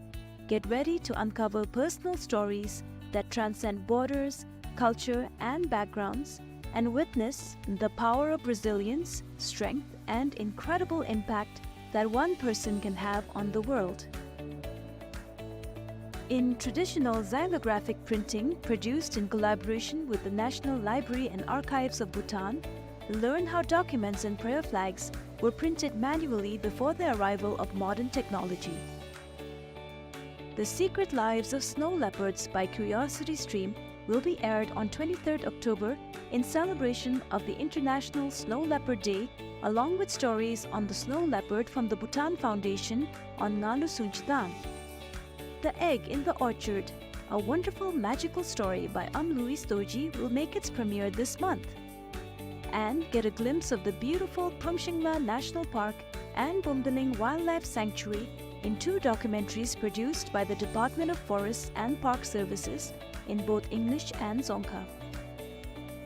Get ready to uncover personal stories that transcend borders, culture, and backgrounds, and witness the power of resilience, strength, and incredible impact that one person can have on the world. In traditional xylographic printing produced in collaboration with the National Library and Archives of Bhutan, learn how documents and prayer flags were printed manually before the arrival of modern technology. The Secret Lives of Snow Leopards by Curiosity Stream will be aired on twenty-third October in celebration of the International Snow Leopard Day, along with stories on the snow leopard from the Bhutan Foundation on Nganlu Sunchitang. The Egg in the Orchard, a wonderful magical story by Am Louis Dorji, will make its premiere this month. And get a glimpse of the beautiful Pumshingla National Park and Bumdaling Wildlife Sanctuary in two documentaries produced by the Department of Forests and Park Services in both English and Dzongkha.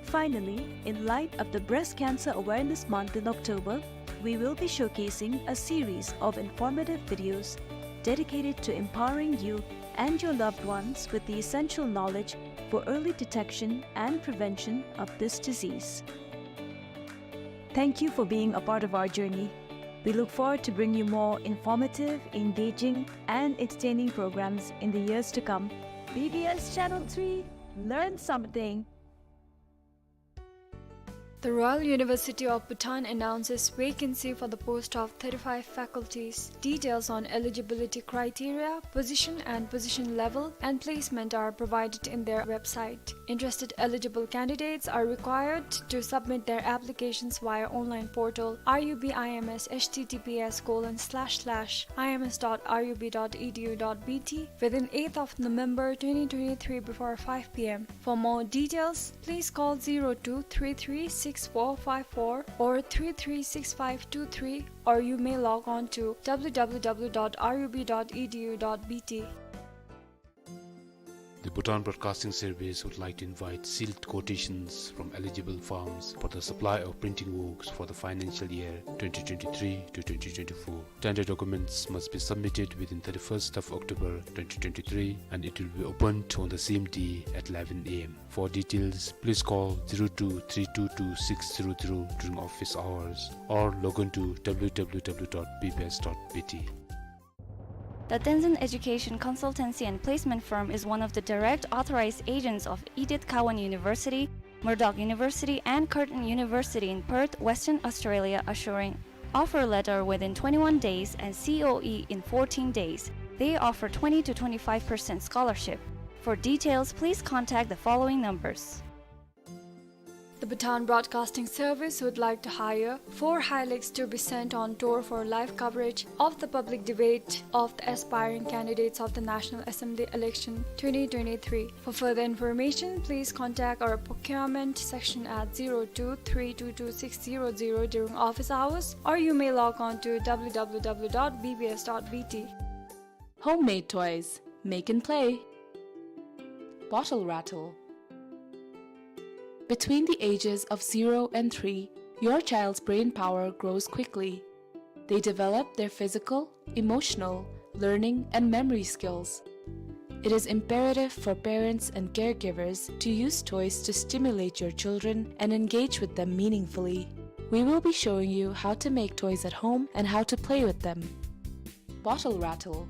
Finally, in light of the Breast Cancer Awareness Month in October, we will be showcasing a series of informative videos dedicated to empowering you and your loved ones with the essential knowledge for early detection and prevention of this disease. Thank you for being a part of our journey. We look forward to bringing you more informative, engaging, and entertaining programs in the years to come. B B S Channel three, learn something. The Royal University of Bhutan announces vacancy for the post of thirty-five faculties. Details on eligibility criteria, position and position level, and placement are provided in their website. Interested eligible candidates are required to submit their applications via online portal R U B I M S H T T P S colon slash slash I M S dot R U B dot E D U dot B T within eighth of November twenty twenty-three before five P M. For more details, please call zero two three three six four five four or three three six five two three, or you may log on to W W W dot R U B dot E D U dot B T. The Bhutan Broadcasting Service would like to invite sealed quotations from eligible firms for the supply of printing works for the financial year twenty twenty-three to twenty twenty-four. Tender documents must be submitted within thirty-first of October twenty twenty-three, and it will be opened on the same day at eleven A M. For details, please call zero two three two two six zero zero during office hours or log on to W W W dot B B S dot B T. The Tenzin Education Consultancy and Placement Firm is one of the direct authorized agents of Edith Cowan University, Murdoch University, and Curtin University in Perth, Western Australia, assuring offer letter within twenty-one days and C O E in fourteen days. They offer twenty to twenty-five percent scholarship. For details, please contact the following numbers. The Bhutan Broadcasting Service would like to hire four Hiluxe to be sent on tour for live coverage of the public debate of the aspiring candidates of the National Assembly election twenty twenty-three. For further information, please contact our procurement section at zero two three two two six zero zero during office hours, or you may log on to W W W dot B B S dot B T. Homemade toys. Make and play. Bottle rattle. Between the ages of zero and three, your child's brain power grows quickly. They develop their physical, emotional, learning, and memory skills. It is imperative for parents and caregivers to use toys to stimulate your children and engage with them meaningfully. We will be showing you how to make toys at home and how to play with them. Bottle rattle.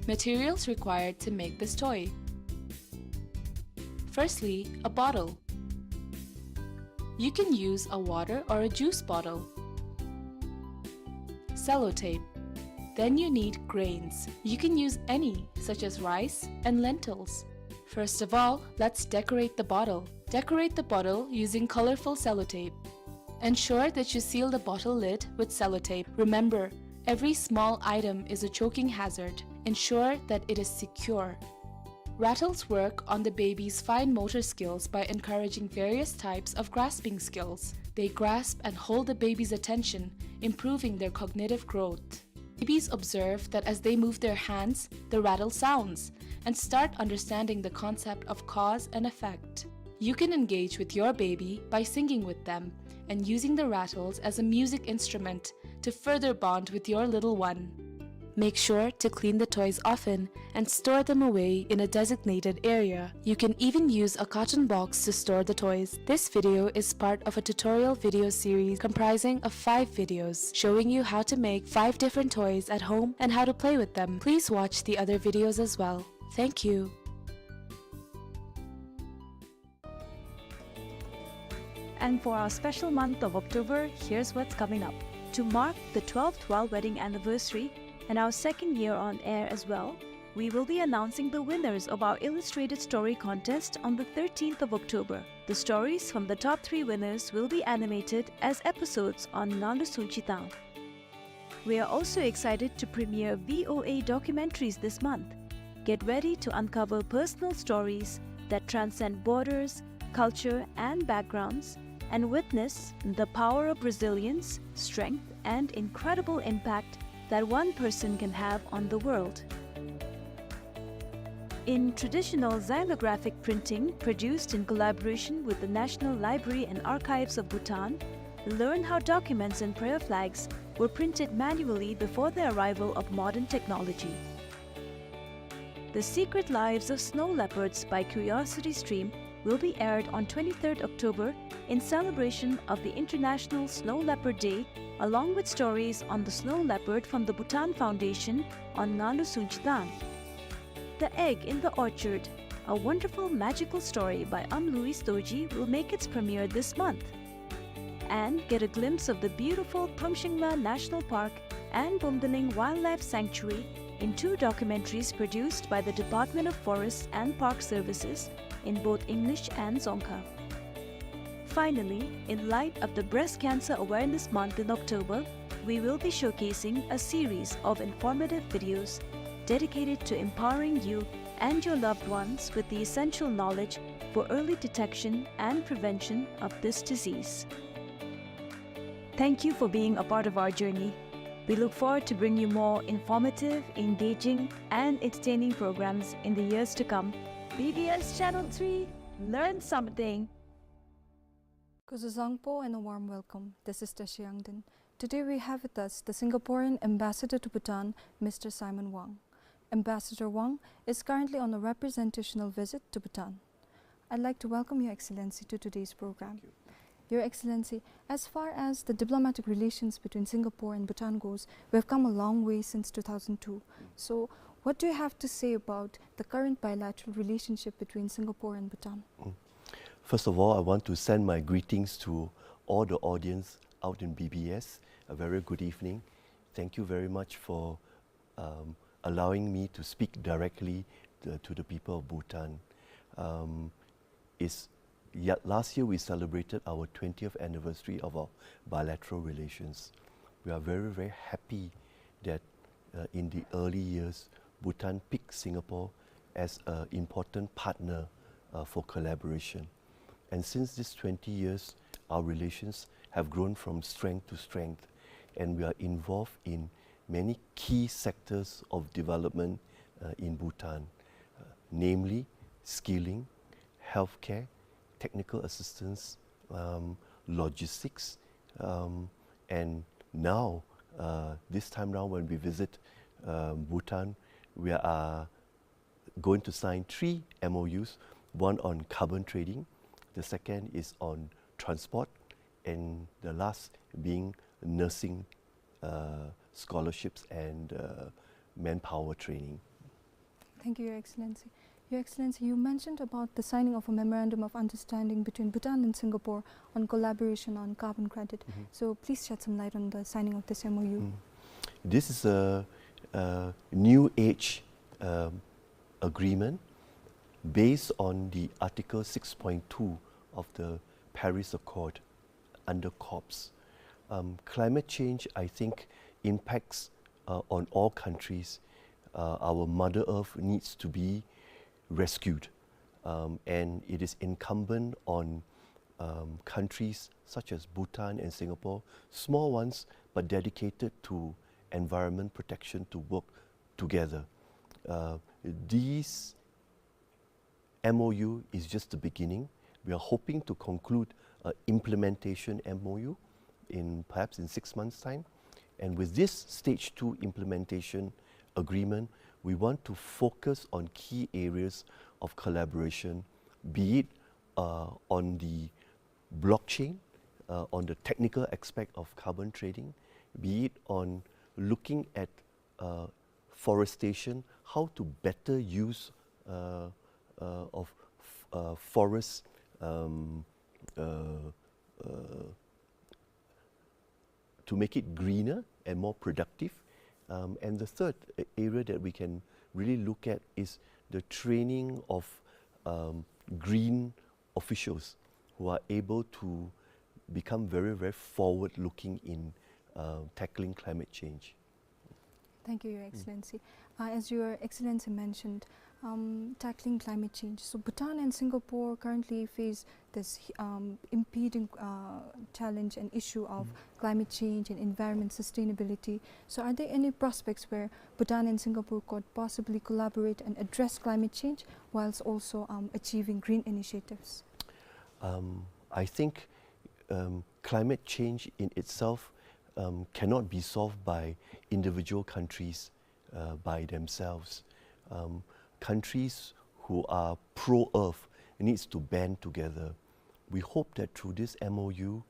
Materials required to make this toy. Firstly, a bottle. You can use a water or a juice bottle. Sellotape. Then you need grains. You can use any, such as rice and lentils. First of all, let's decorate the bottle. Decorate the bottle using colorful sellotape. Ensure that you seal the bottle lid with sellotape. Remember, every small item is a choking hazard. Ensure that it is secure. Rattles work on the baby's fine motor skills by encouraging various types of grasping skills. They grasp and hold the baby's attention, improving their cognitive growth. Babies observe that as they move their hands, the rattle sounds, and start understanding the concept of cause and effect. You can engage with your baby by singing with them and using the rattles as a music instrument to further bond with your little one. Make sure to clean the toys often and store them away in a designated area. You can even use a carton box to store the toys. This video is part of a tutorial video series comprising of five videos showing you how to make five different toys at home and how to play with them. Please watch the other videos as well. Thank you. And for our special month of October, here's what's coming up. To mark the twelfth royal wedding anniversary and our second year on air as well, we will be announcing the winners of our illustrated story contest on the thirteenth of October. The stories from the top three winners will be animated as episodes on Nganlu Sungchi Tang. We are also excited to premiere V O A documentaries this month. Get ready to uncover personal stories that transcend borders, culture, and backgrounds, and witness the power of resilience, strength, and incredible impact that one person can have on the world. In traditional xylographic printing, produced in collaboration with the National Library and Archives of Bhutan, learn how documents and prayer flags were printed manually before the arrival of modern technology. The Secret Lives of Snow Leopards by Curiosity Stream will be aired on twenty-third October in celebration of the International Snow Leopard Day, along with stories on the snow leopard from the Bhutan Foundation on Nganlu Sungchi Tang. The Egg in the Orchard, A wonderful magical story by Am Louis Dorji will make its premiere this month. And get a glimpse of the beautiful Pamshingla National Park and Bumdaling Wildlife Sanctuary in two documentaries produced by the Department of Forests and Park Services in both English and Dzongkha. Finally, in light of the Breast Cancer Awareness Month in October, we will be showcasing a series of informative videos dedicated to empowering you and your loved ones with the essential knowledge for early detection and prevention of this disease. Thank you for being a part of our journey. We look forward to bringing you more informative, engaging, and entertaining programs in the years to come. B B S Channel three, learn something. Kuzuzangpo and a warm welcome. This is Tashi Yangden. Today we have with us the Singaporean ambassador to Bhutan, Mister Simon Wang. Ambassador Wang is currently on a representational visit to Bhutan. I'd like to welcome Your Excellency to today's program. Thank you. Your Excellency, as far as the diplomatic relations between Singapore and Bhutan goes, we have come a long way since two thousand two. Mm. So, what do you have to say about the current bilateral relationship between Singapore and Bhutan? Mm. First of all, I want to send my greetings to all the audience out in B B S. A very good evening. Thank you very much for, um, allowing me to speak directly to, to the people of Bhutan. Um, is, yeah, last year we celebrated our twentieth anniversary of our bilateral relations. We are very, very happy that, uh, in the early years, Bhutan picked Singapore as an important partner, uh, for collaboration. And since these twenty years, our relations have grown from strength to strength, and we are involved in many key sectors of development, uh, in Bhutan, uh, namely skilling, healthcare, technical assistance, um, logistics, um, and now, uh, this time round when we visit, um, Bhutan, we are going to sign three M O Us, one on carbon trading, the second is on transport, and the last being nursing, uh, scholarships and, uh, manpower training. Thank you, Your Excellency. Your Excellency, you mentioned about the signing of a memorandum of understanding between Bhutan and Singapore on collaboration on carbon credit. Mm-hmm. So please shed some light on the signing of this M O U. Mm. This is a, a new age, um, agreement based on the Article six point two of the Paris Accord under COPs. Um, climate change, I think, impacts, uh, on all countries. Uh, our Mother Earth needs to be rescued. Um, and it is incumbent on, um, countries such as Bhutan and Singapore, small ones, but dedicated to environment protection, to work together. Uh, these M O U is just the beginning. We are hoping to conclude a implementation M O U in, perhaps in six months' time. And with this stage two implementation agreement, we want to focus on key areas of collaboration, be it, uh, on the blockchain, uh, on the technical aspect of carbon trading, be it on looking at, uh, forestation, how to better use, uh, uh, of f-, uh, forest, um, uh, uh, to make it greener and more productive. Um, and the third a-, area that we can really look at is the training of, um, green officials who are able to become very, very forward-looking in, uh, tackling climate change. Thank you, Your Excellency. Uh, as Your Excellency mentioned, um, tackling climate change. So Bhutan and Singapore currently face this, um, impeding, uh, challenge and issue of climate change and environment sustainability. So are there any prospects where Bhutan and Singapore could possibly collaborate and address climate change whilst also, um, achieving green initiatives? Um, I think, um, climate change in itself, um, cannot be solved by individual countries, uh, by themselves. Um, countries who are pro-earth needs to band together. We hope that through this M O U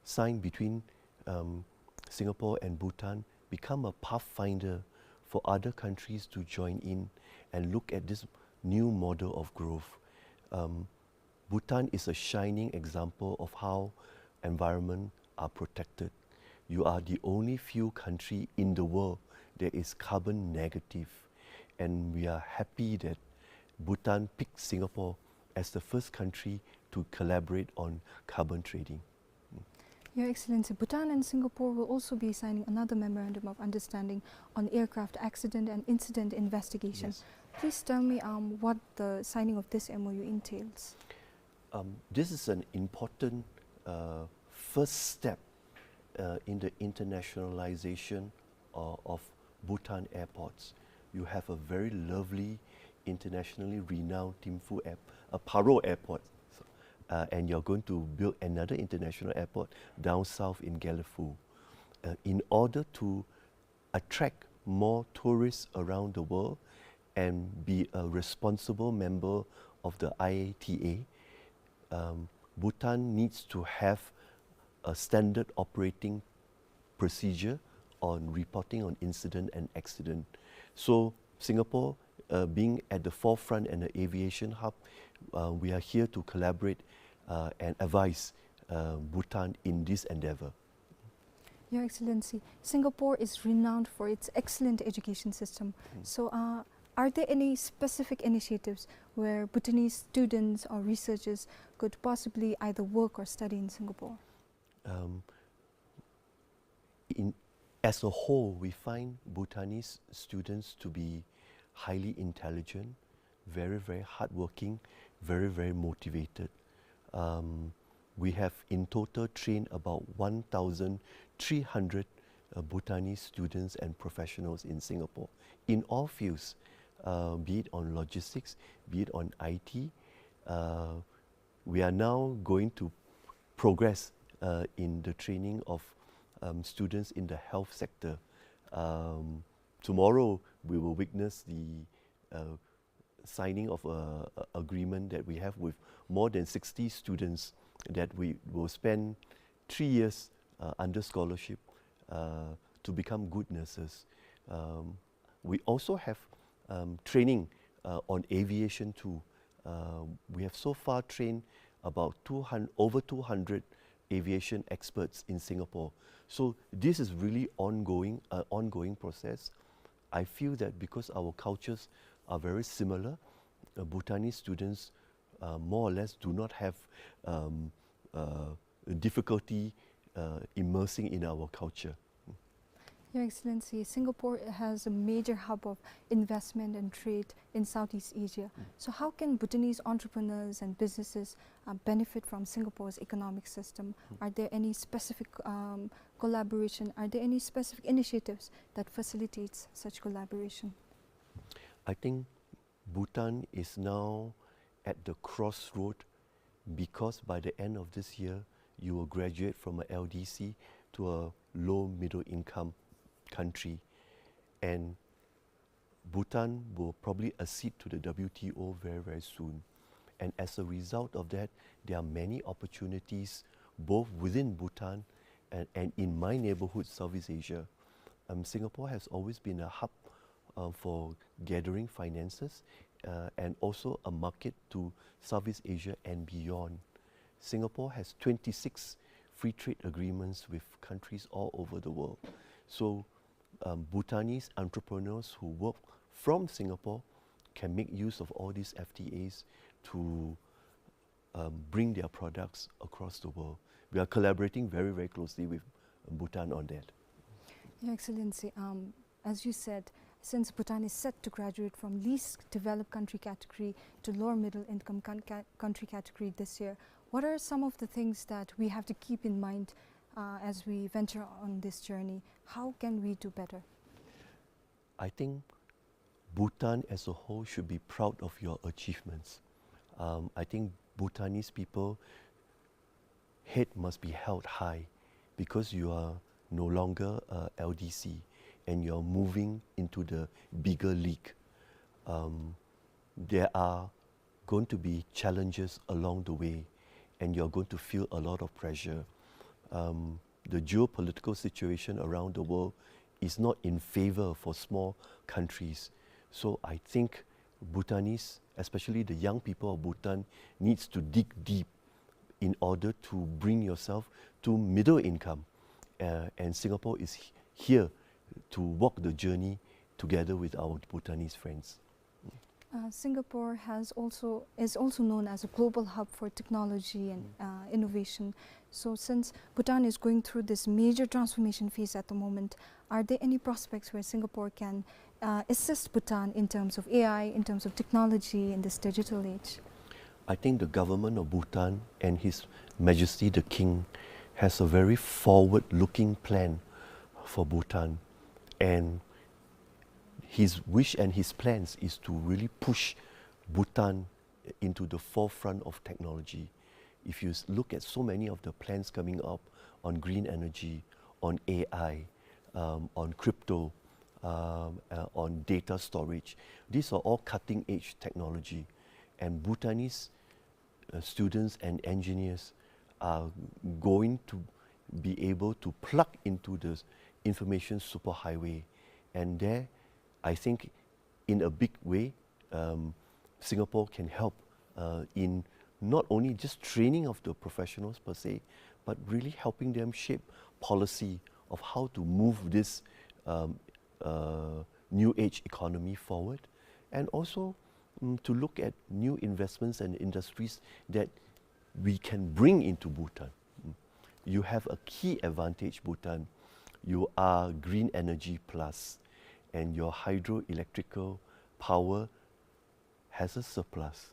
signed between, um, Singapore and Bhutan, become a pathfinder for other countries to join in and look at this new model of growth. Um, Bhutan is a shining example of how environment are protected. You are the only few country in the world that is carbon negative, and we are happy that Bhutan picked Singapore as the first country to collaborate on carbon trading. Your Excellency, Bhutan and Singapore will also be signing another memorandum of understanding on aircraft accident and incident investigation. Yes. Please tell me, um, what the signing of this M O U entails. Um, this is an important, uh, first step, uh, in the internationalization, uh, of Bhutan airports. You have a very lovely, internationally renowned Thimphu air-, uh, Paro Airport, so, uh, and you're going to build another international airport down south in Gelephu. Uh, in order to attract more tourists around the world and be a responsible member of the I A T A, um, Bhutan needs to have a standard operating procedure on reporting on incident and accident. So Singapore, uh, being at the forefront and the aviation hub, uh, we are here to collaborate, uh, and advise, uh, Bhutan in this endeavor. Your Excellency, Singapore is renowned for its excellent education system. Mm. So, uh, are there any specific initiatives where Bhutanese students or researchers could possibly either work or study in Singapore? Um, in, as a whole, we find Bhutanese students to be highly intelligent, very, very hardworking, very, very motivated. Um, we have in total trained about one thousand three hundred, uh, Bhutanese students and professionals in Singapore in all fields, uh, be it on logistics, be it on I T. Uh, we are now going to progress, uh, in the training of, um, students in the health sector. Um, tomorrow, we will witness the, uh, signing of a, a agreement that we have with more than sixty students that we will spend three years, uh, under scholarship, uh, to become good nurses. Um, we also have, um, training, uh, on aviation too. Uh, we have so far trained about two hundred, over two hundred aviation experts in Singapore. So this is really ongoing, uh, ongoing process. I feel that because our cultures are very similar, uh, Bhutanese students, uh, more or less do not have, um, uh, difficulty, uh, immersing in our culture. Your Excellency, Singapore has a major hub of investment and trade in Southeast Asia. Mm. So how can Bhutanese entrepreneurs and businesses, uh, benefit from Singapore's economic system? Mm. Are there any specific, um, collaboration? Are there any specific initiatives that facilitates such collaboration? I think Bhutan is now at the crossroad, because by the end of this year, you will graduate from a L D C to a low middle income country. And Bhutan will probably accede to the W T O very, very soon. And as a result of that, there are many opportunities both within Bhutan and, and in my neighborhood, Southeast Asia. Um, Singapore has always been a hub, uh, for gathering finances, uh, and also a market to Southeast Asia and beyond. Singapore has twenty-six free trade agreements with countries all over the world. So, um, Bhutanese entrepreneurs who work from Singapore can make use of all these F T As to, um, bring their products across the world. We are collaborating very, very closely with Bhutan on that. Your Excellency, um, as you said, since Bhutan is set to graduate from least developed country category to lower middle income con-, ca-, country category this year, what are some of the things that we have to keep in mind, uh, as we venture on this journey? How can we do better? I think Bhutan as a whole should be proud of your achievements. Um, I think Bhutanese people head must be held high because you are no longer a L D C and you're moving into the bigger league. Um, there are going to be challenges along the way, and you're going to feel a lot of pressure. Um, the geopolitical situation around the world is not in favor for small countries. So I think Bhutanese especially the young people of Bhutan, needs to dig deep in order to bring yourself to middle income. Uh, and Singapore is h- here to walk the journey together with our Bhutanese friends. Uh, Singapore has also, is also known as a global hub for technology and, uh, innovation. So since Bhutan is going through this major transformation phase at the moment, are there any prospects where Singapore can, uh, assist Bhutan in terms of A I, in terms of technology in this digital age? I think the government of Bhutan and His Majesty the King has a very forward-looking plan for Bhutan. And his wish and his plans is to really push Bhutan into the forefront of technology. If you s- look at so many of the plans coming up on green energy, on A I, um, on crypto, um, uh, on data storage, these are all cutting edge technology. And Bhutanese uh, students and engineers are going to be able to plug into the information superhighway. And there, I think, in a big way, um, Singapore can help uh, in not only just training of the professionals per se, but really helping them shape policy of how to move this um, uh, new age economy forward, and also mm, to look at new investments and industries that we can bring into Bhutan. Mm. You have a key advantage, Bhutan. You are green energy plus, and your hydroelectrical power has a surplus.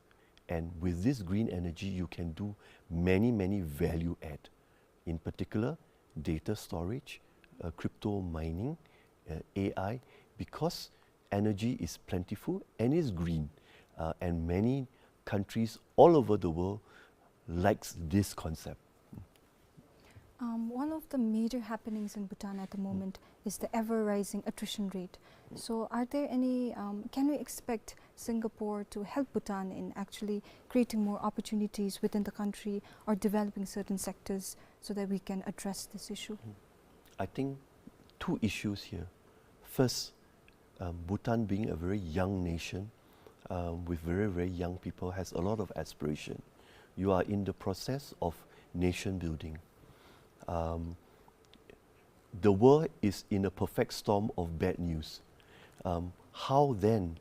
And with this green energy, you can do many, many value add. In particular, data storage, uh, crypto mining, uh, A I, because energy is plentiful and is green. Uh, and many countries all over the world likes this concept. Um, one of the major happenings in Bhutan at the moment is the ever-rising attrition rate. So are there any, um, can we expect Singapore to help Bhutan in actually creating more opportunities within the country or developing certain sectors so that we can address this issue? I think two issues here. First, um, Bhutan being a very young nation, um, with very, very young people, has a lot of aspiration. You are in the process of nation building. Um, the world is in a perfect storm of bad news. Um, how then,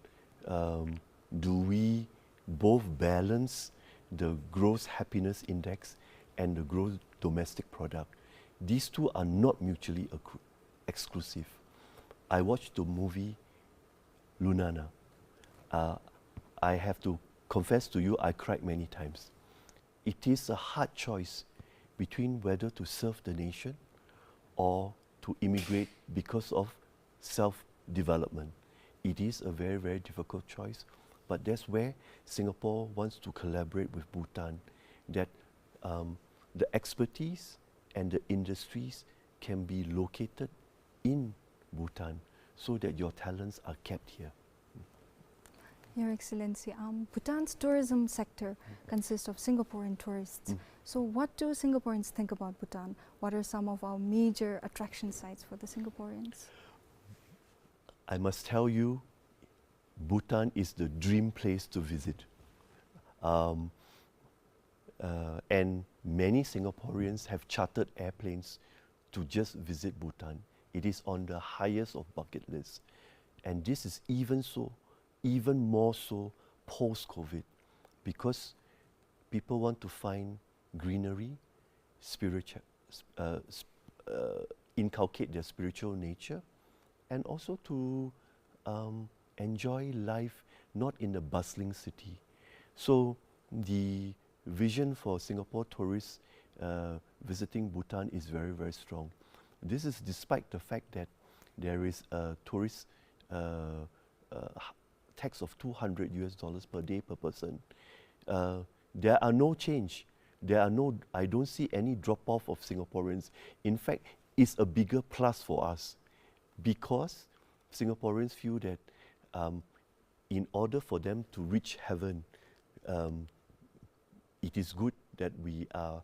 um, do we both balance the gross happiness index and the gross domestic product? These two are not mutually accru- exclusive. I watched the movie Lunana. Uh, I have to confess to you, I cried many times. It is a hard choice between whether to serve the nation or to immigrate because of self-development. It is a very, very difficult choice, but that's where Singapore wants to collaborate with Bhutan, that um, the expertise and the industries can be located in Bhutan so that your talents are kept here. Your Excellency, um, Bhutan's tourism sector consists of Singaporean tourists. Mm. So what do Singaporeans think about Bhutan? What are some of our major attraction sites for the Singaporeans? I must tell you, Bhutan is the dream place to visit. Um, uh, and many Singaporeans have chartered airplanes to just visit Bhutan. It is on the highest of bucket lists. And this is even so, even more so post-COVID, because people want to find greenery, spiritual, uh, sp- uh, inculcate their spiritual nature, and also to um, enjoy life not in the bustling city. So the vision for Singapore tourists uh, visiting Bhutan is very, very strong. This is despite the fact that there is a tourist uh, uh, tax of two hundred U S dollars per day per person. Uh, there are no change. There are no, I don't see any drop off of Singaporeans. In fact, it's a bigger plus for us because Singaporeans feel that um, in order for them to reach heaven, um, it is good that we are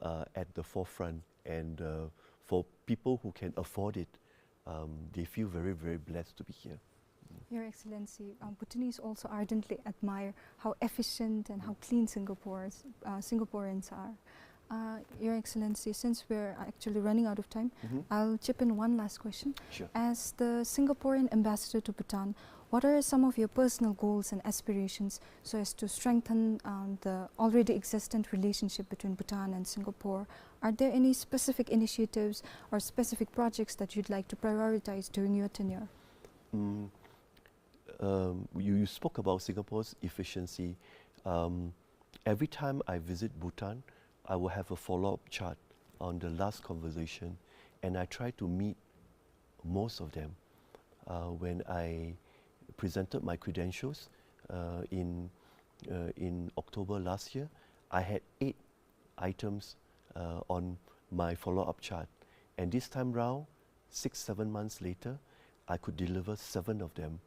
uh, at the forefront. And uh, for people who can afford it, um, they feel very, very blessed to be here. Your Excellency, um, Bhutanese also ardently admire how efficient and how clean Singapore's, uh, Singaporeans are. Uh, Your Excellency, since we're actually running out of time, Mm-hmm. I'll chip in one last question. Sure. As the Singaporean ambassador to Bhutan, what are some of your personal goals and aspirations so as to strengthen, um, the already existent relationship between Bhutan and Singapore? Are there any specific initiatives or specific projects that you'd like to prioritize during your tenure? Mm, um, you, you spoke about Singapore's efficiency. Um, every time I visit Bhutan, I will have a follow-up chat on the last conversation, and I try to meet most of them. Uh, when I presented my credentials, uh, in, uh, in October last year, I had eight items, uh, on my follow-up chart. And this time round, six, seven months later, I could deliver seven of them.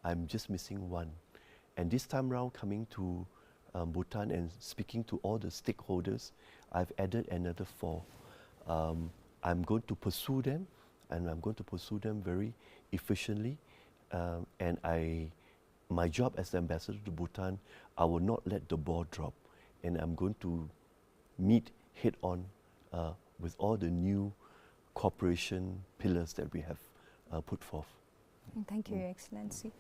I'm just missing one. And this time round, coming to, um, Bhutan and speaking to all the stakeholders, I've added another four. Um, I'm going to pursue them, and I'm going to pursue them very efficiently. Um, and I, my job as the ambassador to Bhutan, I will not let the ball drop, and I'm going to meet head-on, uh, with all the new cooperation pillars that we have, uh, put forth. Thank you, Your Excellency.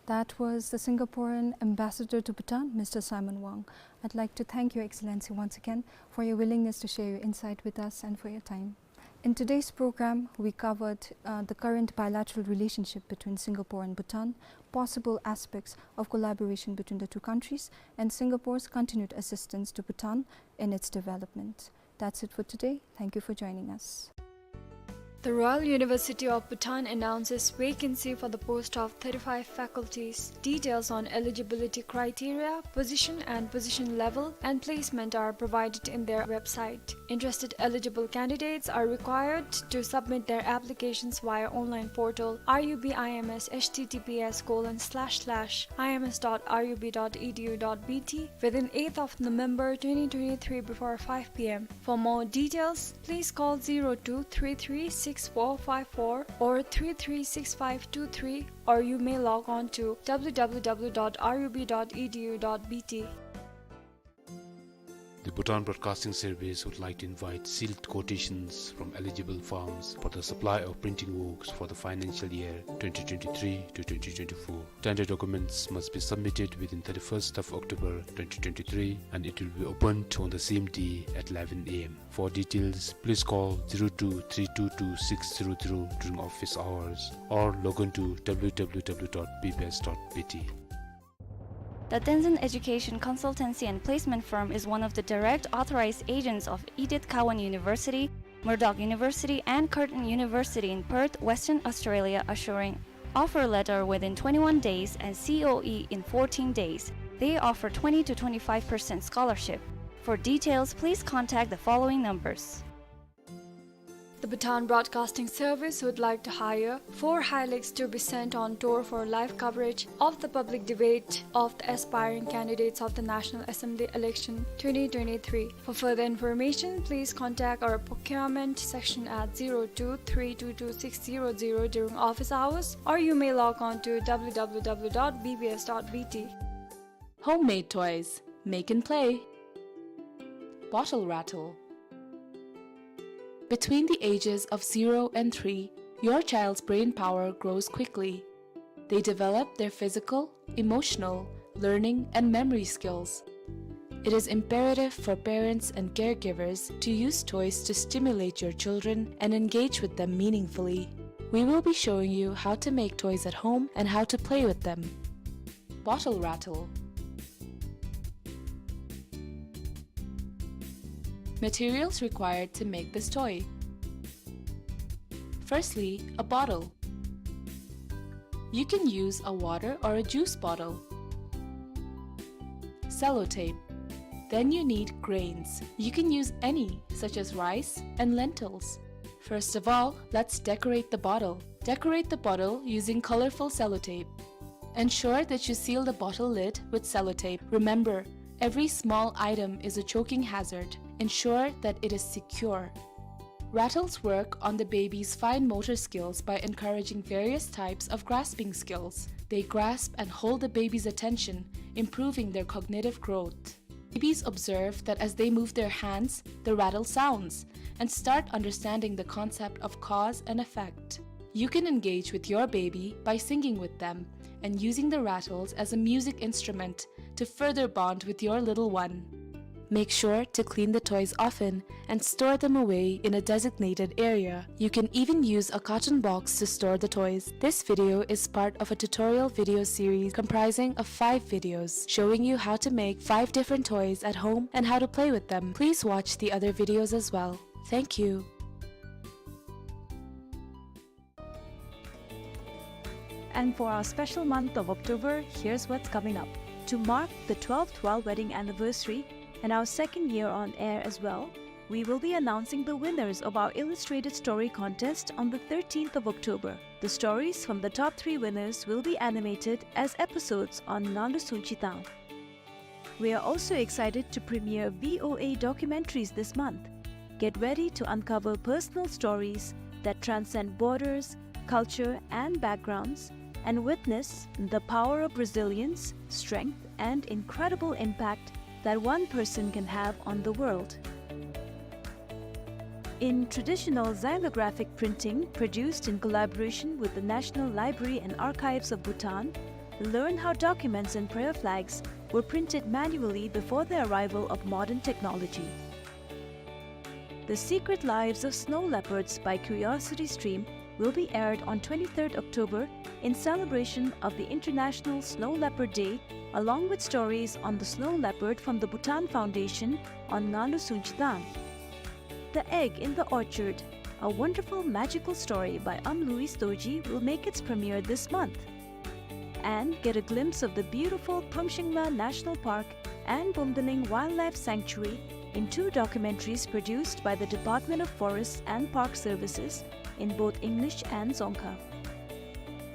That was the Singaporean ambassador to Bhutan, Mister Simon Wong. I'd like to thank Your Excellency once again for your willingness to share your insight with us and for your time. In today's program, we covered, uh, the current bilateral relationship between Singapore and Bhutan, possible aspects of collaboration between the two countries, and Singapore's continued assistance to Bhutan in its development. That's it for today. Thank you for joining us. The Royal University of Bhutan announces vacancy for the post of thirty-five faculties. Details on eligibility criteria, position and position level, and placement are provided in their website. Interested eligible candidates are required to submit their applications via online portal R U B I M S H T T P S colon slash slash I M S dot R U B dot E D U dot B T within eighth of November twenty twenty-three before five P M. For more details, please call zero two three three six four five four or three three six five two three, or you may log on to W W W dot R U B dot E D U dot B T. The Bhutan Broadcasting Service would like to invite sealed quotations from eligible firms for the supply of printing works for the financial year twenty twenty-three to twenty twenty-four. Tender documents must be submitted within thirty-first of October twenty twenty-three, and it will be opened on the same day at eleven A M. For details, please call zero two three two two six zero zero during office hours or log on to W W W dot B B S dot B T. The Tenzin Education Consultancy and Placement Firm is one of the direct authorized agents of Edith Cowan University, Murdoch University, and Curtin University in Perth, Western Australia, assuring offer letter within twenty-one days and C O E in fourteen days. They offer twenty to twenty-five percent scholarship. For details, please contact the following numbers. The Bhutan Broadcasting Service would like to hire four Hilux to be sent on tour for live coverage of the public debate of the aspiring candidates of the National Assembly election twenty twenty-three. For further information, please contact our procurement section at zero two three two two six zero zero during office hours, or you may log on to W W W dot B B S dot B T. Homemade toys. Make and play. Bottle rattle. Between the ages of zero and three, your child's brain power grows quickly. They develop their physical, emotional, learning, and memory skills. It is imperative for parents and caregivers to use toys to stimulate your children and engage with them meaningfully. We will be showing you how to make toys at home and how to play with them. Bottle rattle. Materials required to make this toy. Firstly, a bottle. You can use a water or a juice bottle. Sellotape. Then you need grains. You can use any, such as rice and lentils. First of all, let's decorate the bottle. Decorate the bottle using colorful sellotape. Ensure that you seal the bottle lid with sellotape. Remember, every small item is a choking hazard. Ensure that it is secure. Rattles work on the baby's fine motor skills by encouraging various types of grasping skills. They grasp and hold the baby's attention, improving their cognitive growth. Babies observe that as they move their hands, the rattle sounds, and start understanding the concept of cause and effect. You can engage with your baby by singing with them and using the rattles as a music instrument to further bond with your little one. Make sure to clean the toys often and store them away in a designated area. You can even use a carton box to store the toys. This video is part of a tutorial video series comprising of five videos showing you how to make five different toys at home and how to play with them. Please watch the other videos as well. Thank you. And for our special month of October, here's what's coming up. To mark the twelfth royal wedding anniversary and our second year on air as well, we will be announcing the winners of our illustrated story contest on the thirteenth of October. The stories from the top three winners will be animated as episodes on Ngaallu Sunchitang. We are also excited to premiere V O A documentaries this month. Get ready to uncover personal stories that transcend borders, culture, and backgrounds, and witness the power of resilience, strength, and incredible impact that one person can have on the world. In traditional xylographic printing produced in collaboration with the National Library and Archives of Bhutan, learn how documents and prayer flags were printed manually before the arrival of modern technology. The Secret Lives of Snow Leopards by Curiosity Stream will be aired on twenty-third October in celebration of the International Snow Leopard Day, along with stories on the snow leopard from the Bhutan Foundation on Ngaallu Sunchitang. The Egg in the Orchard, a wonderful magical story by Am Louis Dorji, will make its premiere this month. And get a glimpse of the beautiful Pumshingla National Park and Bumdaling Wildlife Sanctuary in two documentaries produced by the Department of Forests and Park Services in both English and Dzongkha.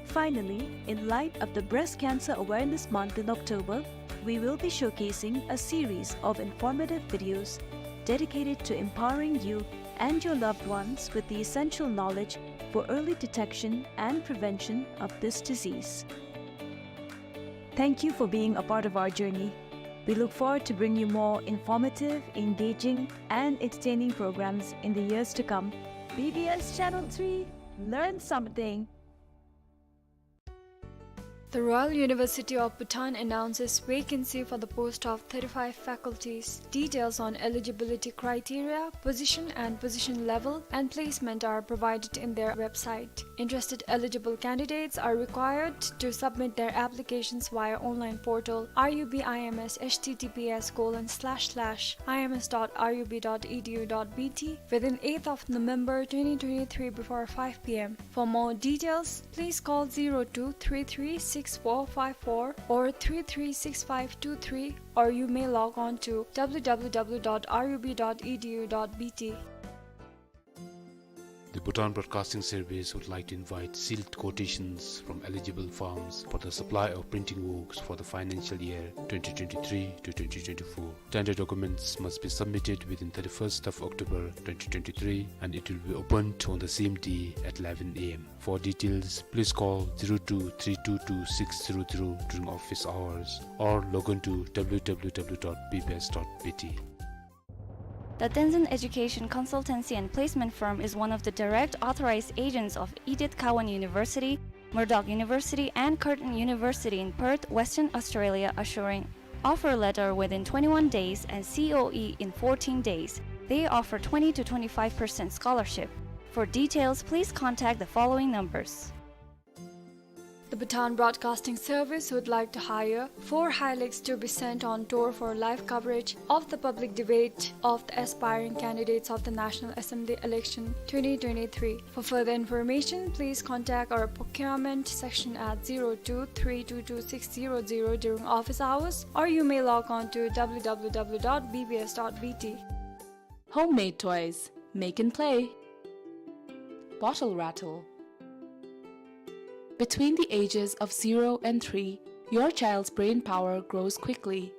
Finally, in light of the Breast Cancer Awareness Month in October, we will be showcasing a series of informative videos dedicated to empowering you and your loved ones with the essential knowledge for early detection and prevention of this disease. Thank you for being a part of our journey. We look forward to bring you more informative, engaging, and entertaining programs in the years to come. B B S Channel three, learn something. The Royal University of Bhutan announces vacancy for the post of thirty-five faculties. Details on eligibility criteria, position and position level, and placement are provided in their website. Interested eligible candidates are required to submit their applications via online portal R U B I M S H T T P S colon slash slash I M S dot R U B dot E D U dot B T within eighth of November twenty twenty-three before five P M. For more details, please call zero two three three six four five four or three three six five two three, or you may log on to W W W dot R U B dot E D U dot B T. The Bhutan Broadcasting Service would like to invite sealed quotations from eligible firms for the supply of printing works for the financial year twenty twenty-three to twenty twenty-four. Tender documents must be submitted within thirty-first of October twenty twenty-three, and it will be opened on the same day at eleven A M. For details, please call zero two three two two six zero zero during office hours or log on to W W W dot B B S dot B T. The Tenzin Education Consultancy and Placement Firm is one of the direct authorized agents of Edith Cowan University, Murdoch University, and Curtin University in Perth, Western Australia, assuring offer letter within twenty-one days and C O E in fourteen days. They offer twenty to twenty-five percent scholarship. For details, please contact the following numbers. The Bhutan Broadcasting Service would like to hire four Hiluxe to be sent on tour for live coverage of the public debate of the aspiring candidates of the National Assembly election twenty twenty-three. For further information, please contact our procurement section at zero two three two two six zero zero during office hours, or you may log on to W W W dot B B S dot B T. Homemade toys. Make and play. Bottle rattle. Between the ages of zero and three, your child's brain power grows quickly.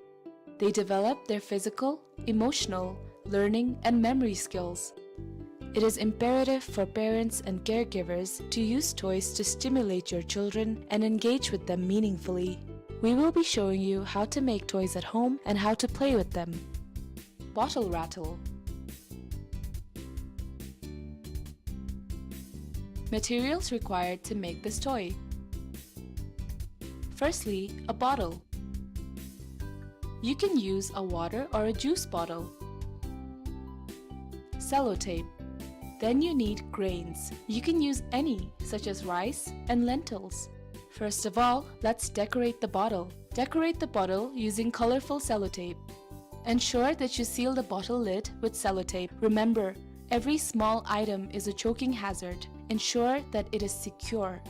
They develop their physical, emotional, learning, and memory skills. It is imperative for parents and caregivers to use toys to stimulate your children and engage with them meaningfully. We will be showing you how to make toys at home and how to play with them. Bottle rattle. Materials required to make this toy. Firstly, a bottle. You can use a water or a juice bottle. Sellotape. Then you need grains. You can use any, such as rice and lentils. First of all, let's decorate the bottle. Decorate the bottle using colorful sellotape. Ensure that you seal the bottle lid with sellotape. Remember, every small item is a choking hazard. Ensure that it is secure.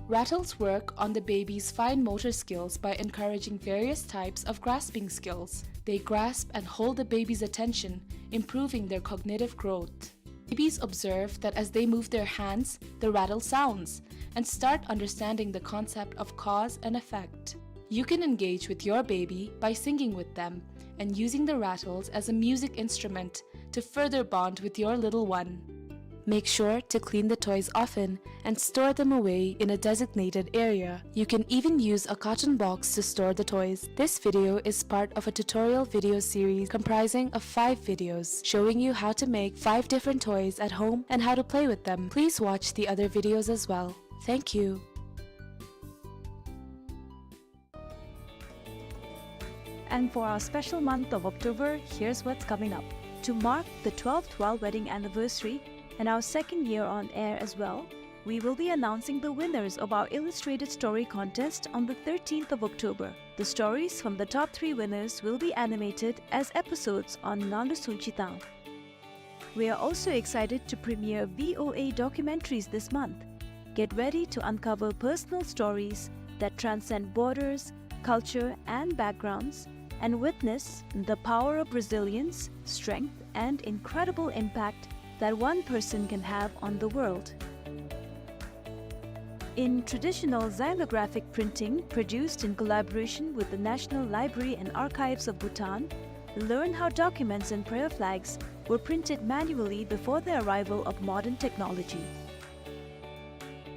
Rattles work on the baby's fine motor skills by encouraging various types of grasping skills. They grasp and hold the baby's attention, improving their cognitive growth. Babies observe that as they move their hands, the rattle sounds, and start understanding the concept of cause and effect. You can engage with your baby by singing with them and using the rattles as a music instrument to further bond with your little one. Make sure to clean the toys often and store them away in a designated area. You can even use a carton box to store the toys. This video is part of a tutorial video series comprising of five videos showing you how to make five different toys at home and how to play with them. Please watch the other videos as well. Thank you. And for our special month of October, here's what's coming up. To mark the twelfth royal wedding anniversary and our second year on air as well, we will be announcing the winners of our illustrated story contest on the thirteenth of October. The stories from the top three winners will be animated as episodes on Nganlu Sungchi Tang. We are also excited to premiere V O A documentaries this month. Get ready to uncover personal stories that transcend borders, culture, and backgrounds, and witness the power of resilience, strength, and incredible impact that one person can have on the world. In traditional xylographic printing, produced in collaboration with the National Library and Archives of Bhutan, learn how documents and prayer flags were printed manually before the arrival of modern technology.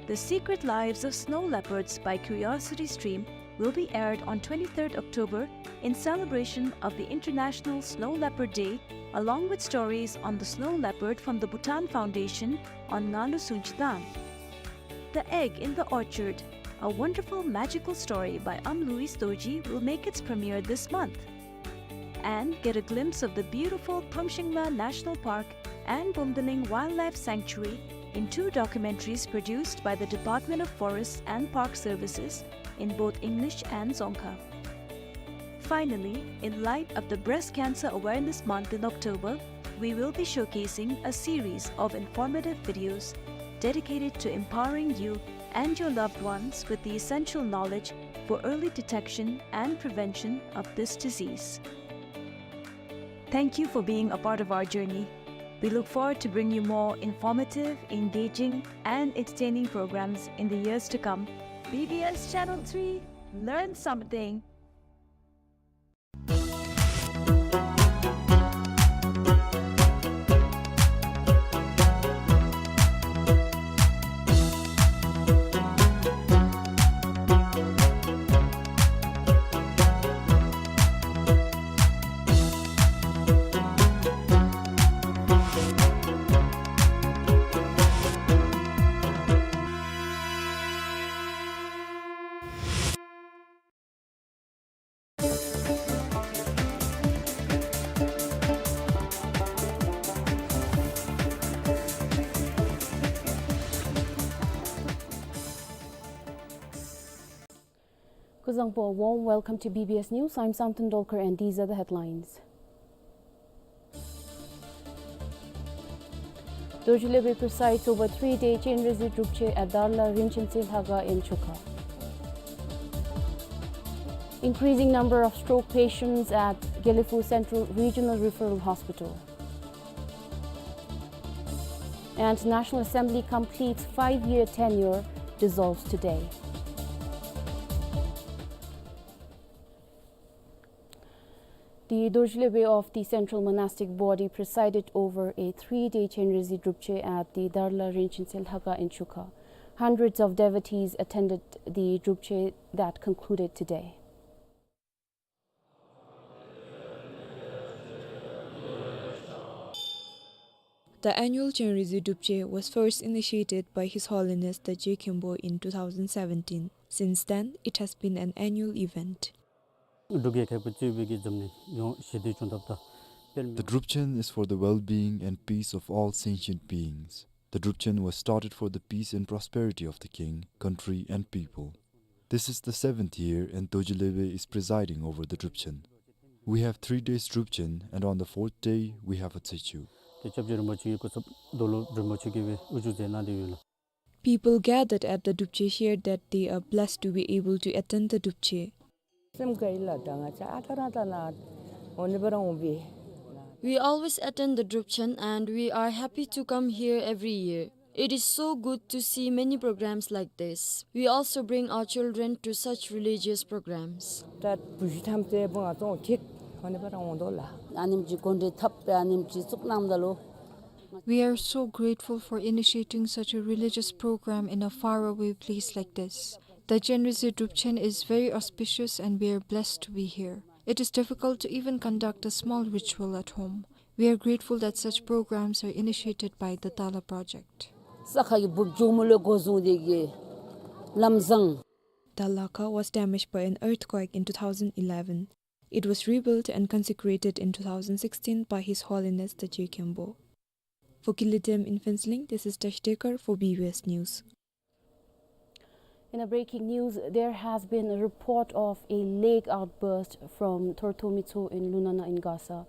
The Secret Lives of Snow Leopards by Curiosity Stream will be aired on twenty-third October in celebration of the International Snow Leopard Day, along with stories on the snow leopard from the Bhutan Foundation on Nganlu Sungchi Tang. The Egg in the Orchard, a wonderful magical story by Am Louis Dorji, will make its premiere this month. And get a glimpse of the beautiful Pumshingla National Park and Bumdaling Wildlife Sanctuary in two documentaries produced by the Department of Forests and Park Services in both English and Dzongkha. Finally, in light of the Breast Cancer Awareness Month in October, we will be showcasing a series of informative videos dedicated to empowering you and your loved ones with the essential knowledge for early detection and prevention of this disease. Thank you for being a part of our journey. We look forward to bring you more informative, engaging, and entertaining programs in the years to come. B B S Channel three, learn something. Kuzuzangpo, a warm welcome to B B S News. I'm Samten Dolkar and these are the headlines. Dorji Lhembi presides over three-day Chenrezig Drupche at Darla Rinchen Tsinlhaga in Chukha. Increasing number of stroke patients at Gelephu Central Regional Referral Hospital. And National Assembly completes five-year tenure, dissolves today. The Dorji Lebe of the Central Monastic Body presided over a three-day Chenrezig Drupchen at the Darla Rinchen Tse Lhakha in Chukha. Hundreds of devotees attended the Drupchen that concluded today. The annual Chenrezig Drupchen was first initiated by His Holiness the Je Khenpo in two thousand seventeen. Since then, it has been an annual event. འབྲུག་རྒྱལ་ཁབ་ཀྱི་གཙོས་པའི་གི་འཛམ་གླིང་ཡོངས་ཞི་བདེ་བྱུང་ཐབས་དང་དཔལ། The Drupchen is for the well-being and peace of all sentient beings. The Drupchen was started for the peace and prosperity of the king, country, and people. This is the seventh year, and Dorji Lebe is presiding over the Drupchen. We have three days Drupchen, and on the fourth day, we have a Tsechu. ཏེ་སྐྱབས་རྗེ་རིན་པོ་ཆེ་གི་སྐུ་ཚབ་རྡོར་སློབ་རིན་པོ་ཆེ་གིས་སྦེ་དབུ་བཞུགས་མཛད་གནང་སྟེ་ཡོད་ལགས། People gathered at the Drupchen shared that they are blessed to be able to attend the Drupchen. སེམས་དགའ་ཡི་ལགས། ད་ང་བཅས་ཨ་རྟག་ར་ད་ན་འོ་ནི་སྦེ་ར་འོང་པས། We always attend the Drupchen and we are happy to come here every year. It is so good to see many programs like this. We also bring our children to such religious programs. ད་བུ་གཞི་ཐམས་ཅད་བུ་ང་ཚོ་ཁྱེད་འོ་ནི་སྦེ་ར་འོང་དོ་ལགས། ཨ་ནེམ་ཅིག་གོ་འདྲེ་འཐབ་སྦེ་ཨ་ནེམ་ཅིག་བཙུགས་གནངམ་ད་ལུ། We are so grateful for initiating such a religious program in a faraway place like this. The Chenrezig Drupchen is very auspicious and we are blessed to be here. It is difficult to even conduct a small ritual at home. We are grateful that such programs are initiated by the Dala Project. ས་ཁ་གི་འབུབ་ཆུ་མུ་ལེ་སྒོ་བཟུང་སྟེ་གི་ལམ་བཟང་། The Lhakha was damaged by an earthquake in two thousand eleven. It was rebuilt and consecrated in two thousand sixteen by His Holiness the Je Khenpo. For Gilidem in Phuentsholing, this is Tash Dekar for B B S News. In a breaking news, there has been a report of a lake outburst from Thortho Mitso in Lunana in Gasa.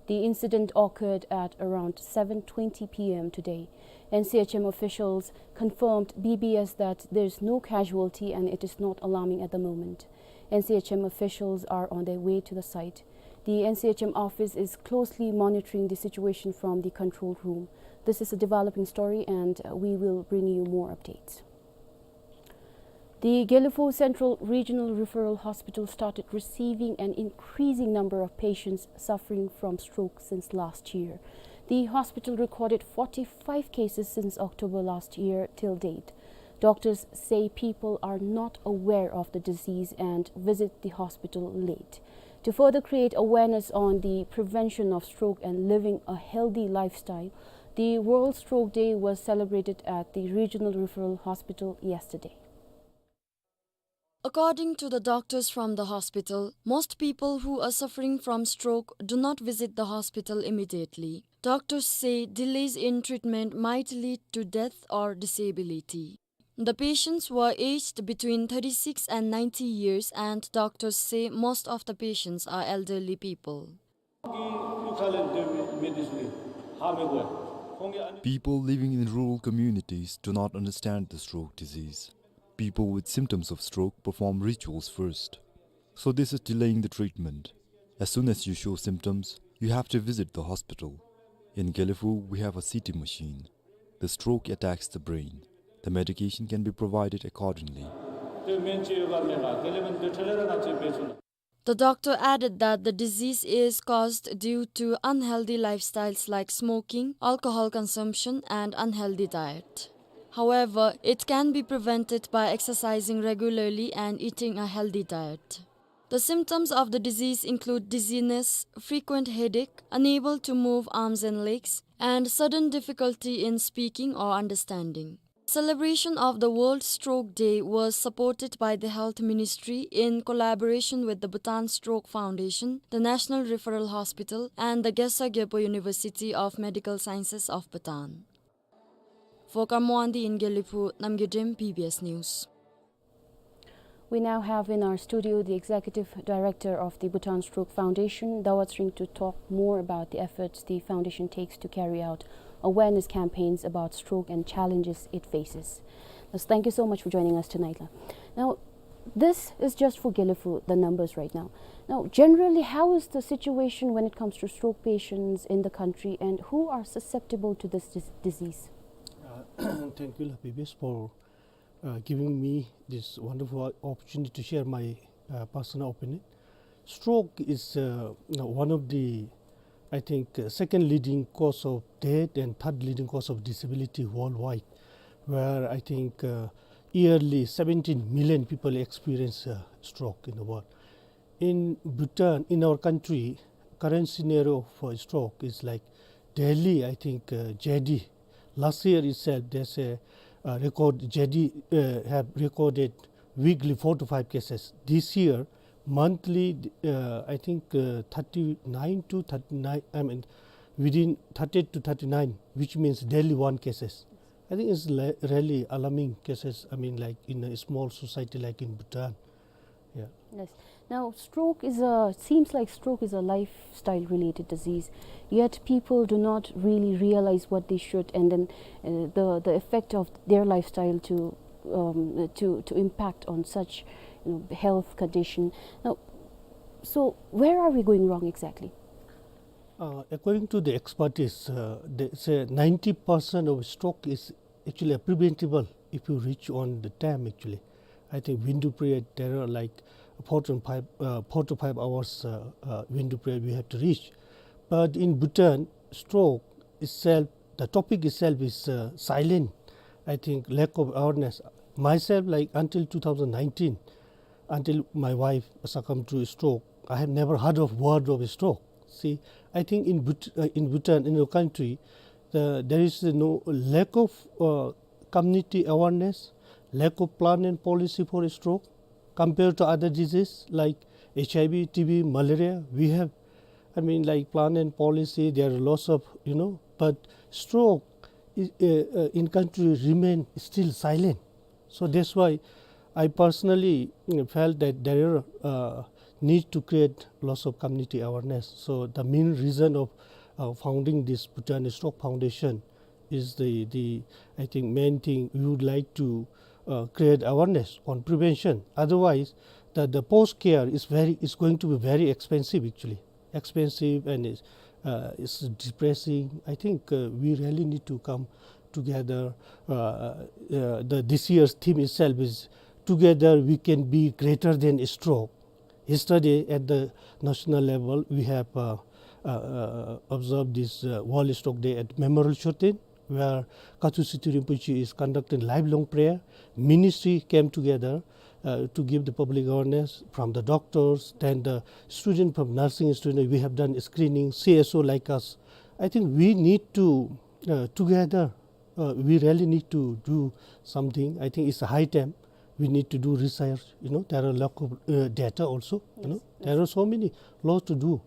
The incident occurred at around seven twenty p m today. N C H M officials confirmed B B S that there is no casualty and it is not alarming at the moment. N C H M officials are on their way to the site. The N C H M office is closely monitoring the situation from the control room. This is a developing story and we will bring you more updates. The Gelephu Central Regional Referral Hospital started receiving an increasing number of patients suffering from stroke since last year. The hospital recorded forty-five cases since October last year till date. Doctors say people are not aware of the disease and visit the hospital late. To further create awareness on the prevention of stroke and living a healthy lifestyle, the World Stroke Day was celebrated at the Regional Referral Hospital yesterday. According to the doctors from the hospital, most people who are suffering from stroke do not visit the hospital immediately. Doctors say delays in treatment might lead to death or disability. The patients were aged between thirty-six and ninety years, and doctors say most of the patients are elderly people. People living in rural communities do not understand the stroke disease. People with symptoms of stroke perform rituals first. So this is delaying the treatment. As soon as you show symptoms, you have to visit the hospital. In Gelephu, we have a C T machine. The stroke attacks the brain. The medication can be provided accordingly. The doctor added that the disease is caused due to unhealthy lifestyles like smoking, alcohol consumption, and unhealthy diet. However, it can be prevented by exercising regularly and eating a healthy diet. The symptoms of the disease include dizziness, frequent headache, unable to move arms and legs, and sudden difficulty in speaking or understanding. Celebration of the World Stroke Day was supported by the Health Ministry in collaboration with the Bhutan Stroke Foundation, the National Referral Hospital, and the Gyaltsab Gyalpo University of Medical Sciences of Bhutan. For Kharmwandi in Gelephu, Namgay Dem, B B S News. We now have in our studio the Executive Director of the Bhutan Stroke Foundation, Dawa Tshering, to talk more about the efforts the foundation takes to carry out awareness campaigns about stroke and challenges it faces. Thus, thank you so much for joining us tonight, la. Now, this is just for Gelephu, the numbers right now. Now, generally, how is the situation when it comes to stroke patients in the country, and who are susceptible to this dis-, disease? Uh, thank you, la, B B S, for uh, giving me this wonderful opportunity to share my, uh, personal opinion. Stroke is uh, one of the, I think, uh, second leading cause of death and third leading cause of disability worldwide, where I think uh, yearly seventeen million people experience uh, stroke in the world. In Bhutan, in our country, current scenario for stroke is like daily, I think, uh, J D. Last year itself, there's a uh, record, J D uh, have recorded weekly four to five cases. This year, monthly, uh, I think uh, thirty-nine to thirty-nine, I mean, within thirty-eight to thirty-nine, which means daily one cases. I think it's le- really alarming cases, I mean, like in a small society like in Bhutan. Yeah. Yes. Now, stroke is a seems like stroke is a lifestyle-related disease. Yet people do not really realize what they should, and then uh, the the effect of their lifestyle to um, to to impact on such you know, health condition. Now, so where are we going wrong exactly? Uh, according to the expertise, uh, they say ninety percent of stroke is actually preventable if you reach on the time actually. I think window period, there are like four to five, uh, four to five hours uh, uh, window period we have to reach. But in Bhutan, stroke itself, the topic itself is uh, silent. I think lack of awareness. Myself, like until two thousand nineteen, until my wife succumbed to stroke, I have never heard of word of stroke. See, I think in Bhut- uh, in Bhutan, in your country, the, there is no lack of uh, community awareness, lack of plan and policy for stroke. Compared to other diseases like H I V, T B, malaria, we have, I mean, like plan and policy. There are lots of, you know, but stroke is, uh, uh, in country remain still silent. So that's why I personally mm, felt that there are uh, need to create lots of community awareness. So the main reason of uh, founding this Bhutan Stroke Foundation is the, the I think main thing we would like to uh, create awareness on prevention. Otherwise, the, the post care is very is going to be very expensive actually, expensive and is uh, is depressing. I think uh, we really need to come together. Uh, uh, the this year's theme itself is together we can be greater than stroke. Yesterday at the national level, we have uh, uh, uh, observed this uh, World Stroke Day at Memorial Choten, where Kathoeul Situ Rinpoche is conducting lifelong prayer. Ministry came together uh, to give the public awareness from the doctors, then the student from nursing student. We have done screening, C S O like us. I think we need to uh, together uh, we really need to do something. I think it's a high time. We need to do research. You know, there are lack of uh, data also. You know, there are so many laws to do.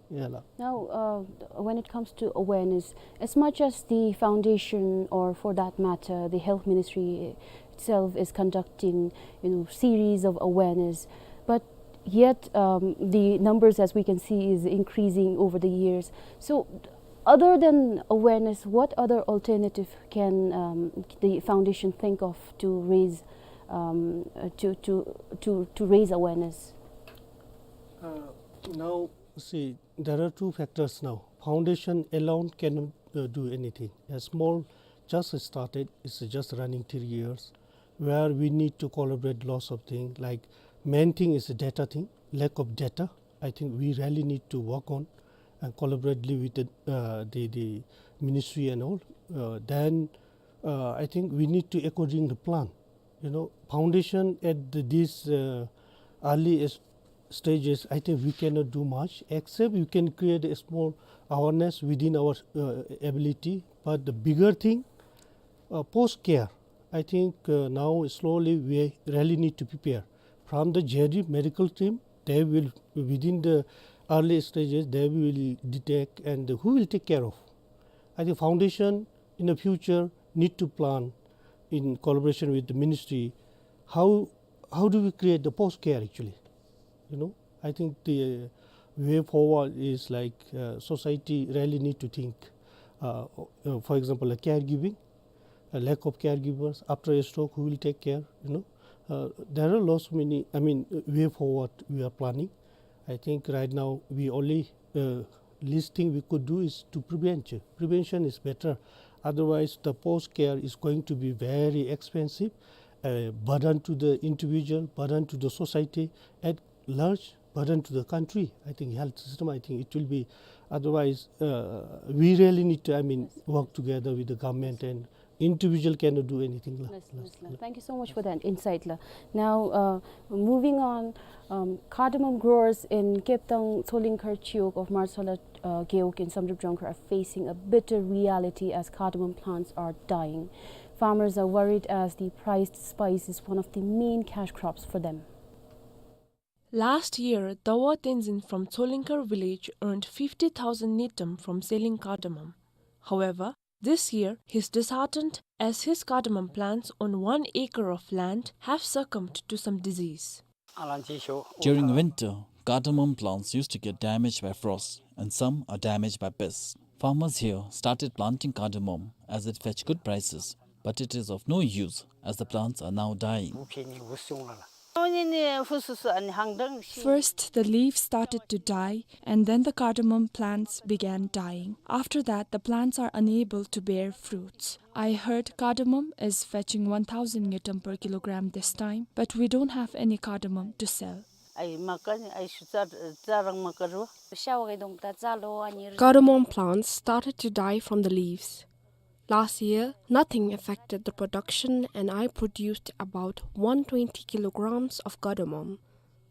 Yeah, la. Now, uh, when it comes to awareness, as much as the foundation, or for that matter, the health ministry itself, is conducting, you know, series of awareness, but yet um, the numbers, as we can see, is increasing over the years. So, other than awareness, what other alternative can um, the foundation think of to raise um, uh, to, to, to, to raise awareness? Uh, now, see, there are two factors now. Foundation alone cannot uh, do anything. A small, just started, it's just running three years, where we need to collaborate lots of things. Like, main thing is the data thing, lack of data. I think we really need to work on and collaboratively with the, uh, the, the ministry and all. Uh, then uh, I think we need to according the plan. You know, foundation at the, this uh, early s- stages, I think we cannot do much, except you can create a small awareness within our uh, ability. But the bigger thing, uh, post care. I think uh, now slowly we really need to prepare. From the J D medical team, they will, within the early stages, they will detect and who will take care of. I think foundation in the future need to plan in collaboration with the ministry. How, how do we create the post care actually? You know, I think the uh, way forward is like uh, society really need to think. Uh, uh, for example, like caregiving, a lack of caregivers after a stroke, who will take care? You know, uh, there are lots many. I mean, uh, way forward we are planning. I think right now we only uh, least thing we could do is to prevent. Prevention is better. Otherwise, the post care is going to be very expensive, a burden to the individual, burden to the society at large. burden to the country, I think, health system, I think it will be, otherwise, uh, we really need to, I mean, work together with the government, and individual cannot do anything. La. Yes, yes, la. Thank you so much for that insight, la. Now, uh, moving on, um, cardamom growers in Keptang Tsolingkhar Chiwog of Marsola, uh, Gewog in Samdrup Jongkhar are facing a bitter reality as cardamom plants are dying. Farmers are worried as the prized spice is one of the main cash crops for them. Last year, Dawa Tenzin from Tsolingkhar village earned fifty thousand ngultrum from selling cardamom. However, this year, he's disheartened as his cardamom plants on one acre of land have succumbed to some disease. During winter, cardamom plants used to get damaged by frost, and some are damaged by pests. Farmers here started planting cardamom as it fetched good prices, but it is of no use as the plants are now dying. First, the leaves started to die, and then the cardamom plants began dying. After that, the plants are unable to bear fruits. I heard cardamom is fetching one thousand ngultrum per kilogram this time, but we don't have any cardamom to sell. Cardamom plants started to die from the leaves. Last year, nothing affected the production and I produced about one twenty kilograms of cardamom.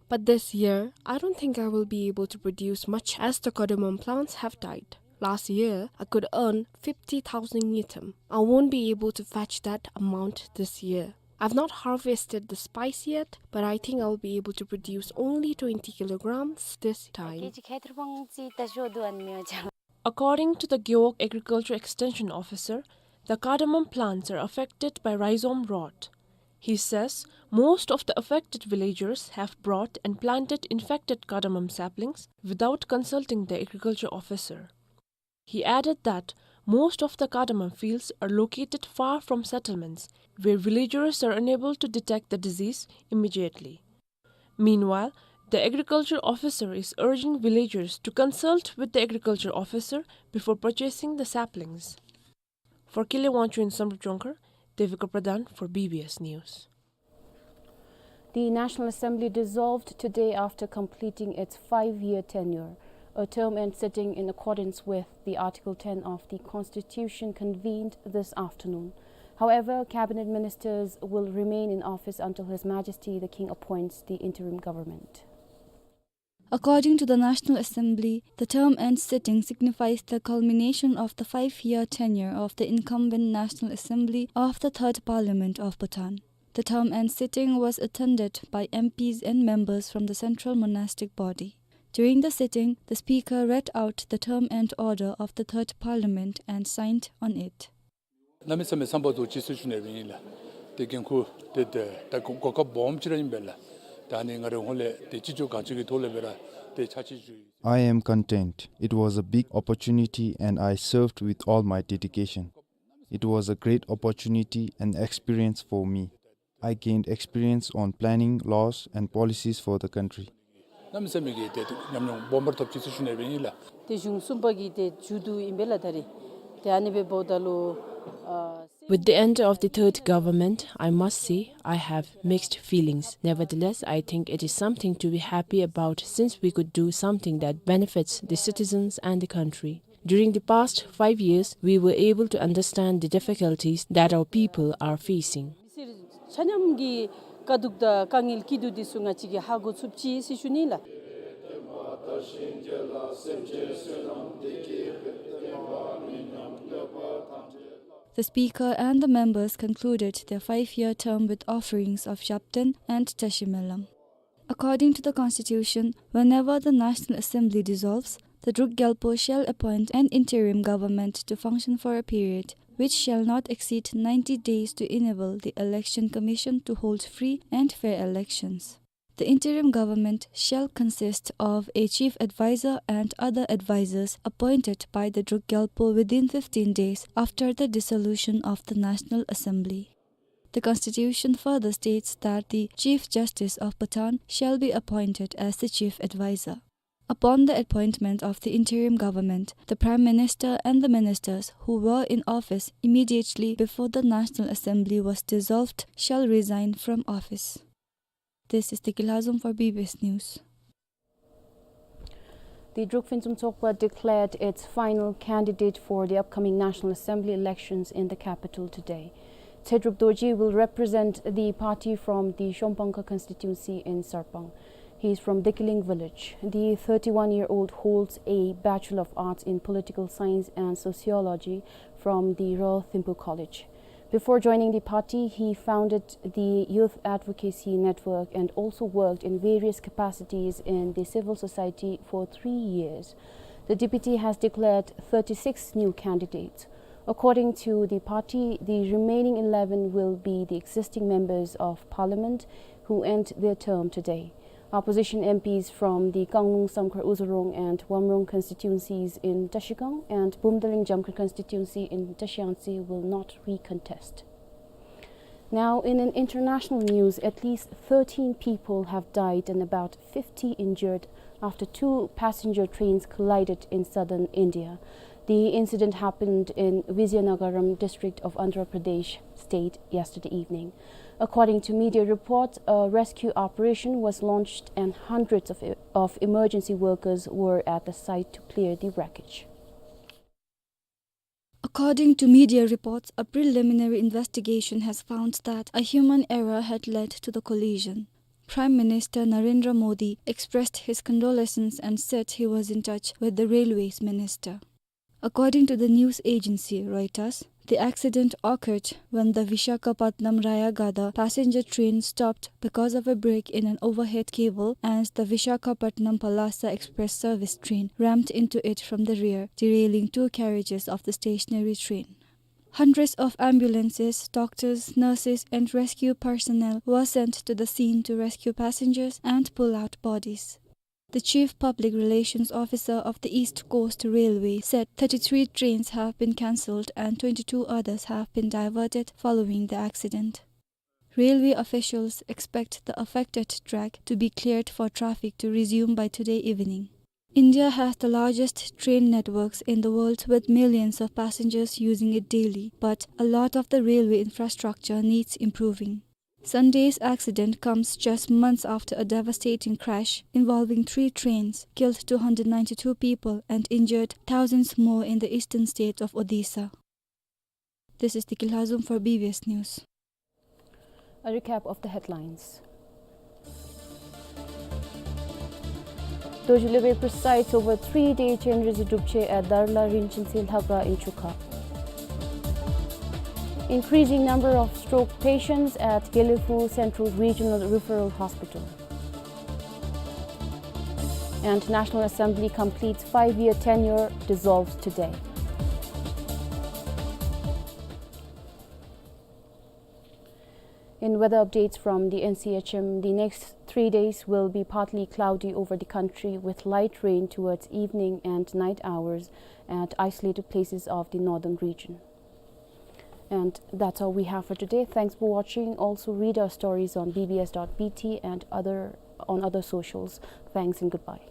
But this year, I don't think I will be able to produce much as the cardamom plants have died. Last year, I could earn fifty thousand ngultrum. I won't be able to fetch that amount this year. I've not harvested the spice yet, but I think I'll be able to produce only twenty kilograms this time. According to the Gewog Agriculture Extension Officer, the cardamom plants are affected by rhizome rot. He says most of the affected villagers have brought and planted infected cardamom saplings without consulting the agriculture officer. He added that most of the cardamom fields are located far from settlements, where villagers are unable to detect the disease immediately. Meanwhile, the agriculture officer is urging villagers to consult with the agriculture officer before purchasing the saplings. For Kile Wangchuk in Samdrup Jongkhar, Devika Pradhan for B B S News. The National Assembly dissolved today after completing its five-year tenure. A term-end sitting in accordance with the Article ten of the Constitution convened this afternoon. However, cabinet ministers will remain in office until His Majesty the King appoints the interim government. According to the National Assembly, the term-end sitting signifies the culmination of the five-year tenure of the incumbent National Assembly of the Third Parliament of Bhutan. The term-end sitting was attended by M Ps and members from the Central Monastic Body. During the sitting, the Speaker read out the term-end order of the Third Parliament and signed on it. གནམ་མེད་ས་མེད་བསམ་པ་རྫོགས་ཅི་ཟེར་ཞུ་ནི་ཨིན་ལགས། ཏེ་འགན་ཁུར་ཏེ་ཏེ་ད་གོ་གོ་སྐབས་སྦོམ་ཅིག་ར་ཨིན་པས་ལགས། ད་ནི་ང་རའི་ཧོངས་ལས་ཏེ་ཅི་ལྕོགས་གང་ལྕོགས་ཀྱི་ཐོག་ལས་སྦེ་ར་ཏེ་ཕྱག་ཕྱིད་ཞུ་ཡི། I am content. It was a big opportunity and I served with all my dedication. It was a great opportunity and experience for me. I gained experience on planning laws and policies for the country. གནམ་མེད་ས་མེད་ཀྱི་ཏེ་ཉམས་མྱོང་སྦོམ་པར་ཐོབ་ཅི་ཟེར་ཞུ་ནི་སྦེ་ཨིན་ལགས། ཏེ་གཞུང་གསུམ་པ་གི་ཏེ་མཇུག་བསྡུ་ཨིན་པས་ལགས་ད་རིས། ཏེ་ཨ་ནི་སྦེ་འབདཝ་ད་ལུ་ཨ། With the end of the third government, I must say I have mixed feelings. Nevertheless, I think it is something to be happy about since we could do something that benefits the citizens and the country. During the past five years, we were able to understand the difficulties that our people are facing. མི་སེར་ཆ་མཉམ་གྱི་དཀའ་སྡུག་དང་དཀའ་ངལ་སྐྱིད་སྡུག་འདི་ཚུ་ང་བཅས་ཀྱིས་ཧ་གོ་ཚུགས་ཅི་ཟེར་ཞུ་ནི་ལགས། The Speaker and the members concluded their five-year term with offerings of Japten and Tashi Melam. According to the Constitution, whenever the National Assembly dissolves, the Druk Gyalpo shall appoint an interim government to function for a period which shall not exceed ninety days to enable the Election Commission to hold free and fair elections. The interim government shall consist of a chief advisor and other advisors appointed by the Druk Gyalpo within fifteen days after the dissolution of the National Assembly. The Constitution further states that the Chief Justice of Bhutan shall be appointed as the chief advisor. Upon the appointment of the interim government, the Prime Minister and the ministers who were in office immediately before the National Assembly was dissolved shall resign from office. This is Tiki Lhazom for B B S News. The Drukphun Tsumtsokpa declared its final candidate for the upcoming National Assembly elections in the capital today. Tshedrup Dorji will represent the party from the Shomphangkha constituency in Sarpang. He is from Dekiling village. The thirty-one-year-old holds a Bachelor of Arts in Political Science and Sociology from the Royal Thimphu College. Before joining the party, he founded the Youth Advocacy Network and also worked in various capacities in the civil society for three years. The D P T has declared thirty-six new candidates. According to the party, the remaining eleven will be the existing members of parliament who end their term today. Opposition M Ps from the Kanglung, Samkhar, Uzurong and Wamrong constituencies in Trashigang and Bumdaling, Jamkhir constituency in Trashiyangtse will not recontest. Now, in an international news, at least thirteen people have died and about fifty injured after two passenger trains collided in southern India. The incident happened in Vizianagaram district of Andhra Pradesh state yesterday evening. According to media reports, a rescue operation was launched and hundreds of, of emergency workers were at the site to clear the wreckage. According to media reports, a preliminary investigation has found that a human error had led to the collision. Prime Minister Narendra Modi expressed his condolences and said he was in touch with the railways minister. According to the news agency Reuters, the accident occurred when the Visakhapatnam Rayagada passenger train stopped because of a break in an overhead cable and the Visakhapatnam Palasa Express service train rammed into it from the rear, derailing two carriages of the stationary train. Hundreds of ambulances, doctors, nurses, and rescue personnel were sent to the scene to rescue passengers and pull out bodies. The Chief Public Relations Officer of the East Coast Railway said thirty-three trains have been cancelled and twenty-two others have been diverted following the accident. Railway officials expect the affected track to be cleared for traffic to resume by today evening. India has the largest train networks in the world, with millions of passengers using it daily, but a lot of the railway infrastructure needs improving. Sunday's accident comes just months after a devastating crash involving three trains killed two hundred ninety-two people and injured thousands more in the eastern state of Odisha. This is Diki Lhazom for B B S News. A recap of the headlines. Dorji Lurbe presides over three-day Chenrezig Drupchay at Darla Rinchen Tse Lhakha in Chukha. Increasing number of stroke patients at Gelephu Central Regional Referral Hospital. And National Assembly completes five-year tenure, dissolves today. In weather updates from the N C H M, the next three days will be partly cloudy over the country with light rain towards evening and night hours at isolated places of the northern region. And that's all we have for today. Thanks for watching. Also read our stories on B B S dot B T and other, on other socials. Thanks and goodbye.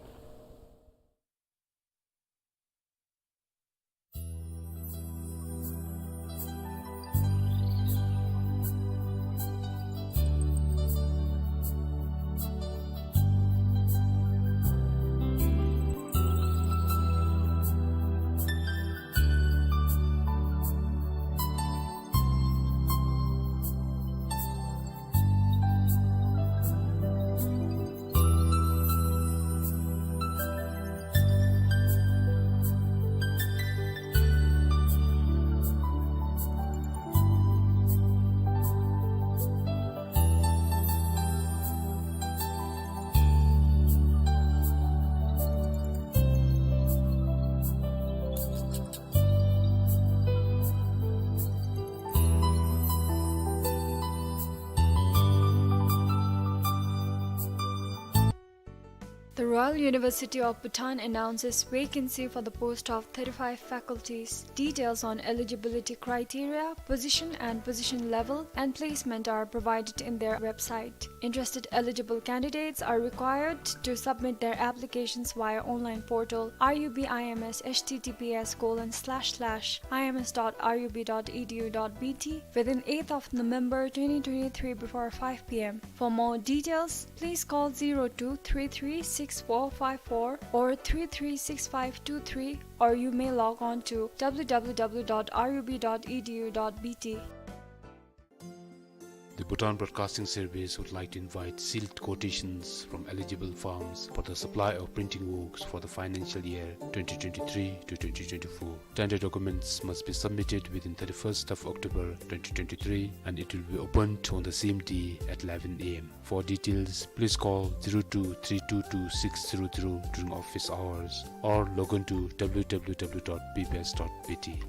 The Royal University of Bhutan announces vacancy for the post of thirty-five faculties. Details on eligibility criteria, position and position level, and placement are provided in their website. Interested eligible candidates are required to submit their applications via online portal R U B I M S H T T P S colon slash slash I M S dot R U B dot E D U dot B T within eighth of November twenty twenty-three before five P M. For more details, please call zero two three three six six four five four or three three six five two three, or you may log on to W W W dot R U B dot E D U dot B T. The Bhutan Broadcasting Service would like to invite sealed quotations from eligible firms for the supply of printing works for the financial year twenty twenty-three to twenty twenty-four. Tender documents must be submitted within thirty-first of October twenty twenty-three, and it will be opened on the same day at eleven A M. For details, please call zero two three two two six zero zero during office hours or log on to W W W dot B B S dot B T.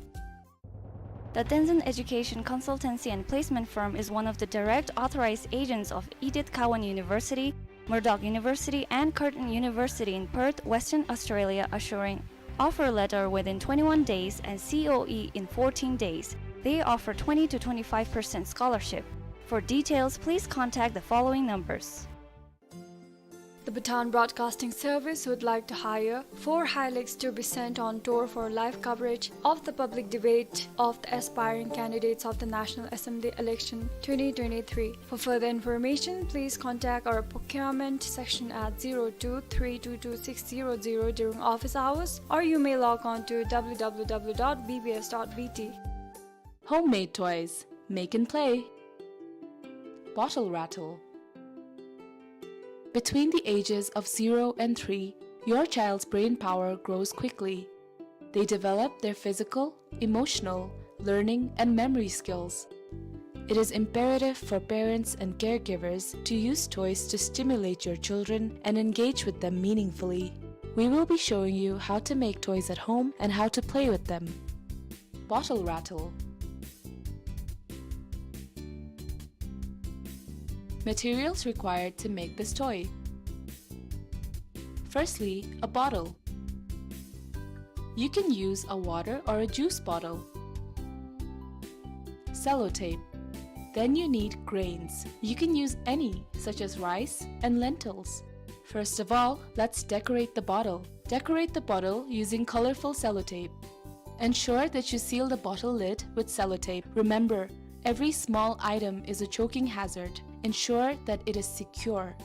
The Tenzin Education Consultancy and Placement Firm is one of the direct authorized agents of Edith Cowan University, Murdoch University, and Curtin University in Perth, Western Australia, assuring offer letter within twenty-one days and C O E in fourteen days. They offer twenty to twenty-five percent scholarship. For details, please contact the following numbers. The Bhutan Broadcasting Service would like to hire four Hilux to be sent on tour for live coverage of the public debate of the aspiring candidates of the National Assembly election twenty twenty-three. For further information, please contact our procurement section at zero two three two two six zero zero during office hours, or you may log on to W W W dot B B S dot B T. Homemade toys. Make and play. Bottle rattle. Between the ages of zero and three, your child's brain power grows quickly. They develop their physical, emotional, learning, and memory skills. It is imperative for parents and caregivers to use toys to stimulate your children and engage with them meaningfully. We will be showing you how to make toys at home and how to play with them. Bottle rattle. Materials required to make this toy. Firstly, a bottle. You can use a water or a juice bottle. Sellotape. Then you need grains. You can use any, such as rice and lentils. First of all, let's decorate the bottle. Decorate the bottle using colorful sellotape. Ensure that you seal the bottle lid with sellotape. Remember, every small item is a choking hazard. Ensure that it is secure.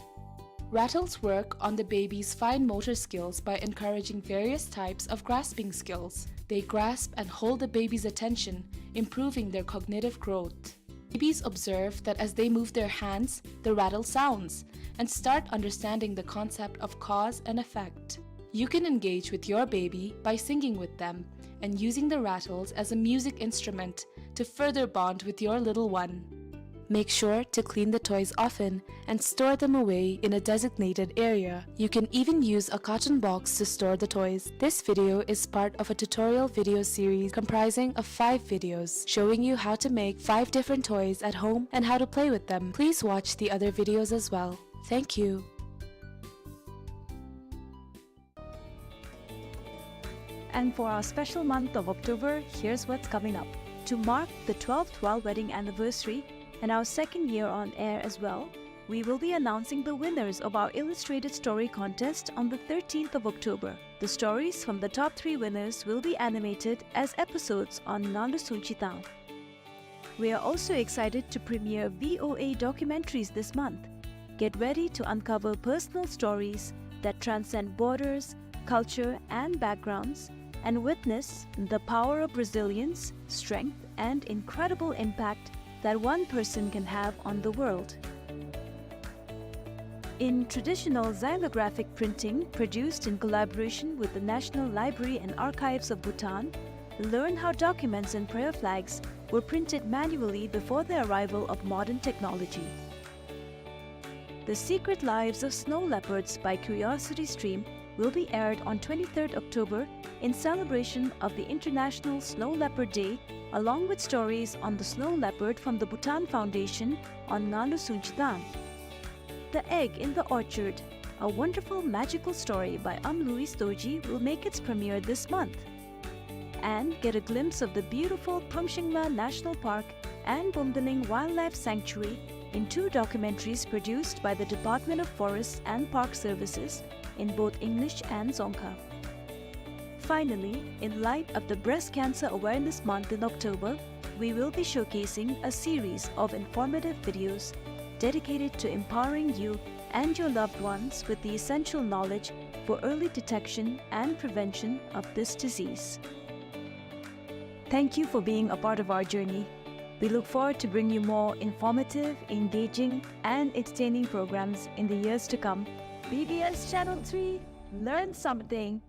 Rattles work on the baby's fine motor skills by encouraging various types of grasping skills. They grasp and hold the baby's attention, improving their cognitive growth. Babies observe that as they move their hands, the rattle sounds, and start understanding the concept of cause and effect. You can engage with your baby by singing with them and using the rattles as a music instrument to further bond with your little one. Make sure to clean the toys often and store them away in a designated area. You can even use a carton box to store the toys. This video is part of a tutorial video series comprising of five videos showing you how to make five different toys at home and how to play with them. Please watch the other videos as well. Thank you. And for our special month of October, here's what's coming up. To mark the twelfth royal wedding anniversary and our second year on air as well, we will be announcing the winners of our illustrated story contest on the thirteenth of October. The stories from the top three winners will be animated as episodes on Nganlu Sungchi Tang. We are also excited to premiere V O A documentaries this month. Get ready to uncover personal stories that transcend borders, culture, and backgrounds, and witness the power of resilience, strength, and incredible impact that one person can have on the world. In traditional xylographic printing, produced in collaboration with the National Library and Archives of Bhutan, learn how documents and prayer flags were printed manually before the arrival of modern technology. The Secret Lives of Snow Leopards by Curiosity Stream will be aired on twenty-third October in celebration of the International Snow Leopard Day, along with stories on the snow leopard from the Bhutan Foundation on Nganlu Sungchi Tang. The Egg in the Orchard, a wonderful magical story by Am Louis Dorji, will make its premiere this month. And get a glimpse of the beautiful Pumshingla National Park and Bumdaling Wildlife Sanctuary in two documentaries produced by the Department of Forests and Park Services in both English and Dzongkha. Finally, in light of the Breast Cancer Awareness Month in October, we will be showcasing a series of informative videos dedicated to empowering you and your loved ones with the essential knowledge for early detection and prevention of this disease. Thank you for being a part of our journey. We look forward to bringing you more informative, engaging, and entertaining programs in the years to come. B B S Channel three, learn something.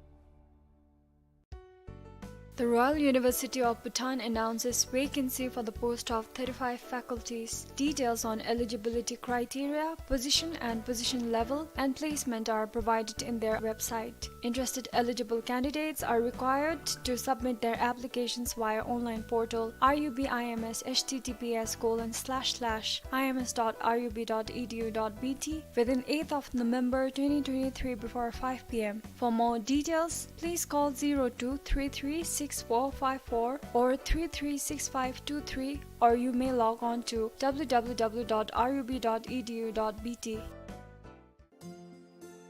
The Royal University of Bhutan announces vacancy for the post of thirty-five faculties. Details on eligibility criteria, position and position level, and placement are provided in their website. Interested eligible candidates are required to submit their applications via online portal R U B I M S H T T P S colon slash slash I M S dot R U B dot E D U dot B T within eighth of November twenty twenty-three before five P M. For more details, please call zero two three three six four five four or three three six five two three, or you may log on to W W W dot R U B dot E D U dot B T.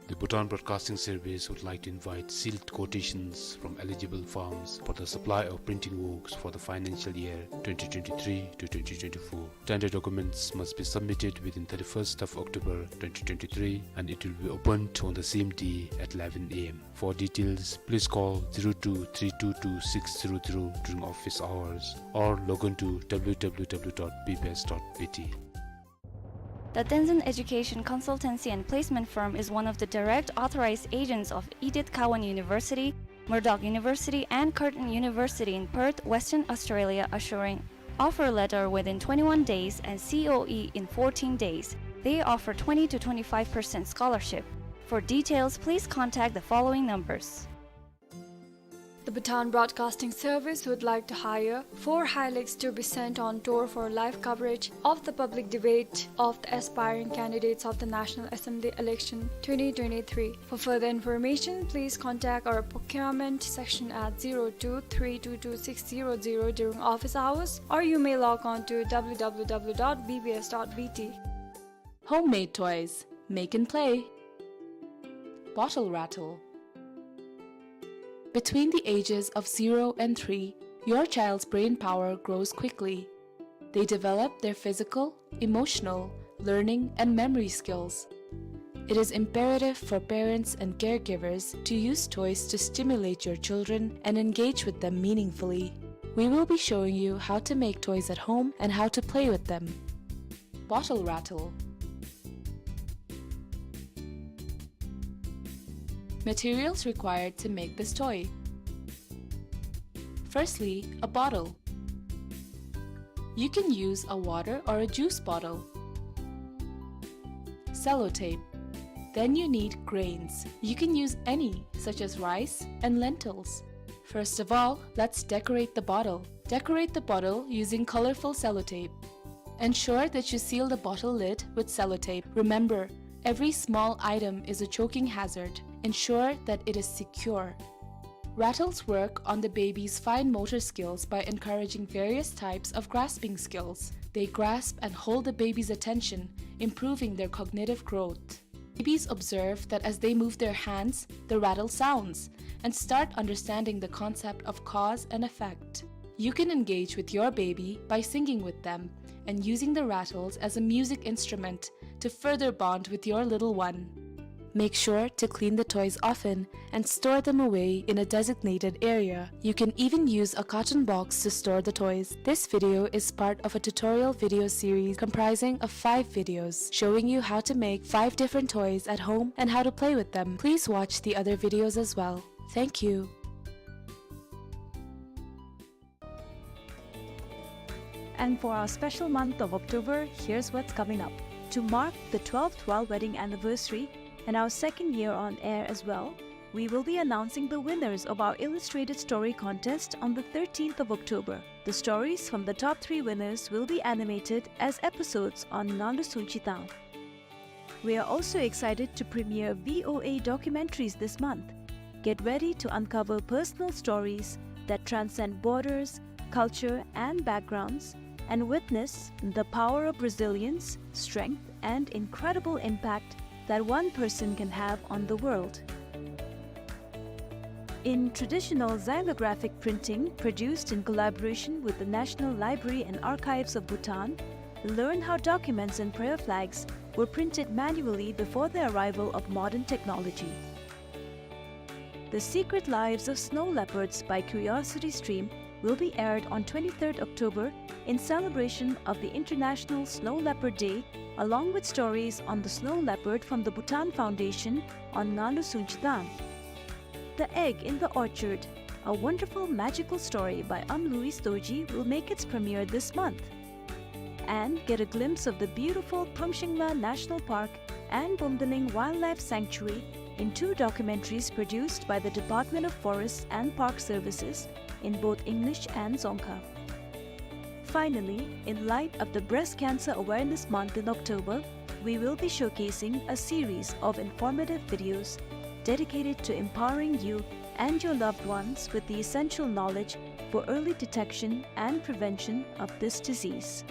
The Bhutan Broadcasting Service would like to invite sealed quotations from eligible firms for the supply of printing works for the financial year twenty twenty-three to twenty twenty-four. Tender documents must be submitted within thirty-first of October twenty twenty-three, and it will be opened on the same day at eleven A M. For details, please call zero two three two two six zero zero during office hours or log on to W W W dot B B S dot B T. The Tenzin Education Consultancy and Placement Firm is one of the direct authorized agents of Edith Cowan University, Murdoch University, and Curtin University in Perth, Western Australia, assuring offer letter within twenty-one days and C O E in fourteen days. They offer twenty to twenty-five percent scholarship. For details, please contact the following numbers. The Bhutan Broadcasting Service would like to hire four Hiluxe to be sent on tour for live coverage of the public debate of the aspiring candidates of the National Assembly election twenty twenty-three. For further information, please contact our procurement section at zero two three two two six zero zero during office hours, or you may log on to W W W dot B B S dot B T. Homemade toys. Make and play. Bottle rattle. Between the ages of zero and three, your child's brain power grows quickly. They develop their physical, emotional, learning, and memory skills. It is imperative for parents and caregivers to use toys to stimulate your children and engage with them meaningfully. We will be showing you how to make toys at home and how to play with them. Bottle rattle. Materials required to make this toy. Firstly, a bottle. You can use a water or a juice bottle. Sellotape. Then you need grains. You can use any, such as rice and lentils. First of all, let's decorate the bottle. Decorate the bottle using colorful sellotape. Ensure that you seal the bottle lid with sellotape. Remember, every small item is a choking hazard. Ensure that it is secure. Rattles work on the baby's fine motor skills by encouraging various types of grasping skills. They grasp and hold the baby's attention, improving their cognitive growth. Babies observe that as they move their hands, the rattle sounds, and start understanding the concept of cause and effect. You can engage with your baby by singing with them and using the rattles as a music instrument to further bond with your little one. Make sure to clean the toys often and store them away in a designated area. You can even use a carton box to store the toys. This video is part of a tutorial video series comprising of five videos showing you how to make five different toys at home and how to play with them. Please watch the other videos as well. Thank you. And for our special month of October, here's what's coming up. To mark the twelfth royal wedding anniversary and our second year on air as well, we will be announcing the winners of our illustrated story contest on the thirteenth of October. The stories from the top three winners will be animated as episodes on Nganglus Sunchitang. We are also excited to premiere V O A documentaries this month. Get ready to uncover personal stories that transcend borders, culture, and backgrounds, and witness the power of resilience, strength, and incredible impact that one person can have on the world. In traditional xylographic printing produced in collaboration with the National Library and Archives of Bhutan, learn how documents and prayer flags were printed manually before the arrival of modern technology. The Secret Lives of Snow Leopards by Curiosity Stream will be aired on twenty-third October in celebration of the International Snow Leopard Day, along with stories on the snow leopard from the Bhutan Foundation on Ngalu Sunchi Dam. The Egg in the Orchard, a wonderful magical story by Am Louis Dorji, will make its premiere this month. And get a glimpse of the beautiful Pamshingla National Park and Bumdaling Wildlife Sanctuary in two documentaries produced by the Department of Forests and Park Services in both English and Dzongkha. Finally, in light of the Breast Cancer Awareness Month in October, we will be showcasing a series of informative videos dedicated to empowering you and your loved ones with the essential knowledge for early detection and prevention of this disease.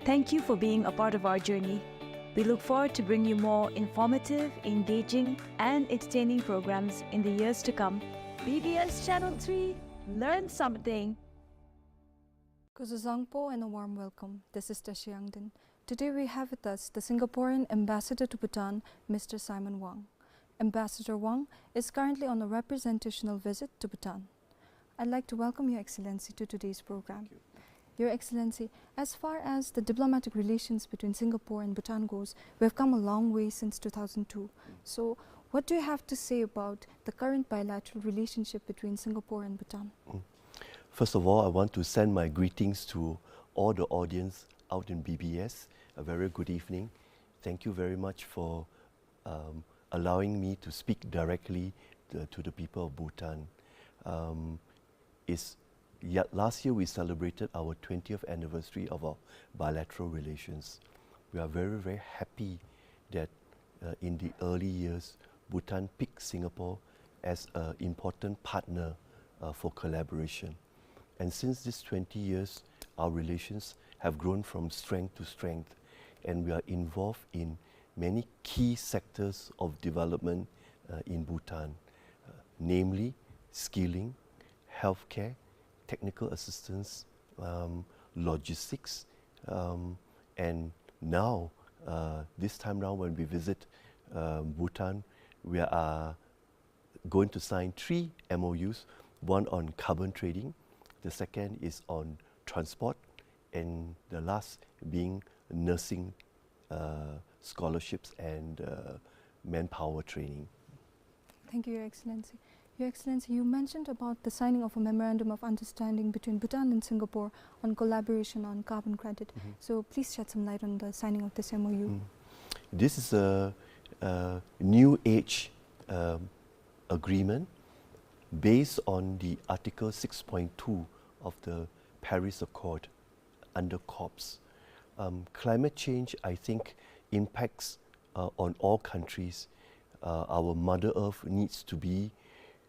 Thank you for being a part of our journey. We look forward to bring you more informative, engaging, and entertaining programs in the years to come. B B S Channel three, learn something. Kuzuzangpo and a warm welcome. This is Tashi Yangden. Today we have with us the Singaporean ambassador to Bhutan, Mister Simon Wang. Ambassador Wang is currently on a representational visit to Bhutan. I'd like to welcome Your Excellency to today's program. Thank you. Your Excellency, as far as the diplomatic relations between Singapore and Bhutan goes, we have come a long way since two thousand two. Mm. So, what do you have to say about the current bilateral relationship between Singapore and Bhutan? Mm. First of all, I want to send my greetings to all the audience out in B B S. A very good evening. Thank you very much for, um, allowing me to speak directly to, to the people of Bhutan. Um, is, ya-, last year we celebrated our twentieth anniversary of our bilateral relations. We are very, very happy that, uh, in the early years, Bhutan picked Singapore as an important partner, uh, for collaboration. And since these twenty years, our relations have grown from strength to strength, and we are involved in many key sectors of development, uh, in Bhutan, uh, namely skilling, healthcare, technical assistance, um, logistics, um, and now, uh, this time round when we visit, uh, Bhutan, we are going to sign three M O Us, one on carbon trading, the second is on transport, and the last being nursing, uh, scholarships and, uh, manpower training. Thank you, Your Excellency. Your Excellency, you mentioned about the signing of a memorandum of understanding between Bhutan and Singapore on collaboration on carbon credit. Mm-hmm. So please shed some light on the signing of this M O U. Mm. This is a, a new age, um, agreement based on the Article six point two of the Paris Accord under COPs. Um, climate change, I think, impacts, uh, on all countries. Uh, our Mother Earth needs to be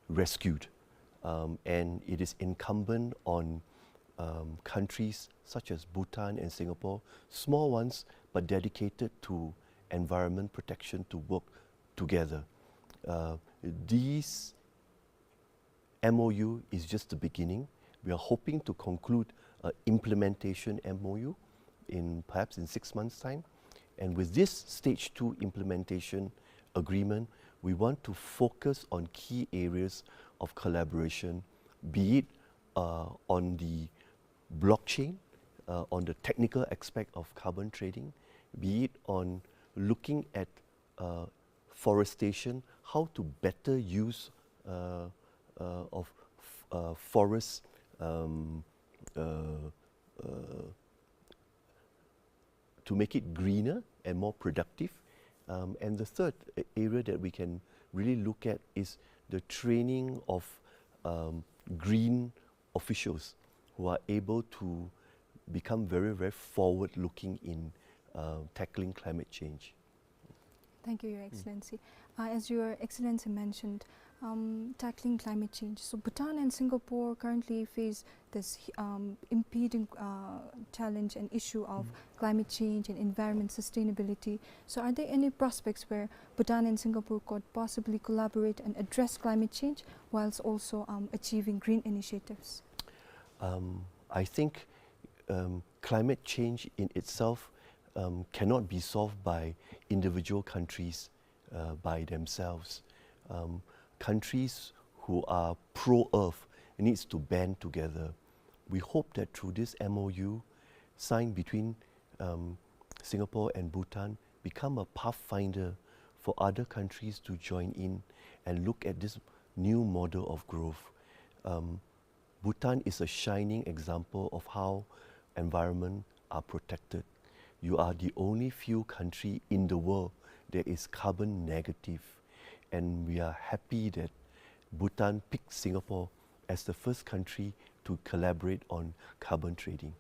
rescued. Um, and it is incumbent on, um, countries such as Bhutan and Singapore, small ones but dedicated to environment protection, to work together. Uh, this M O U is just the beginning. We are hoping to conclude a implementation M O U in, perhaps in six months' time. And with this stage two implementation agreement, we want to focus on key areas of collaboration, be it, uh, on the blockchain, uh, on the technical aspect of carbon trading, be it on looking at, uh, forestation, how to better use, uh, uh, of f-, uh, forest, um, uh, uh, to make it greener and more productive. Um, and the third a-, area that we can really look at is the training of, um, green officials who are able to become very, very forward-looking in, uh, tackling climate change. Thank you, Your Excellency. Uh, as Your Excellency mentioned, um, tackling climate change. So Bhutan and Singapore currently face this, um, impending, uh, challenge and issue of climate change and environment sustainability. So are there any prospects where Bhutan and Singapore could possibly collaborate and address climate change whilst also, um, achieving green initiatives? Um, I think, um, climate change in itself, um, cannot be solved by individual countries uh, by themselves. Um, countries who are pro-earth needs to band together. We hope that through this M O U signed between um, Singapore and Bhutan, become a pathfinder for other countries to join in and look at this new model of growth. Um, Bhutan is a shining example of how environment are protected. You are the only few country in the world that is carbon negative, and we are happy that Bhutan picked Singapore as the first country to collaborate on carbon trading.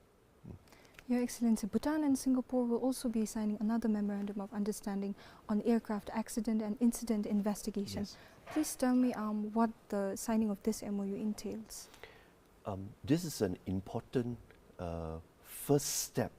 Your Excellency, Bhutan and Singapore will also be signing another memorandum of understanding on aircraft accident and incident investigation. Yes. Please tell me, um, what the signing of this M O U entails. Um, this is an important uh, first step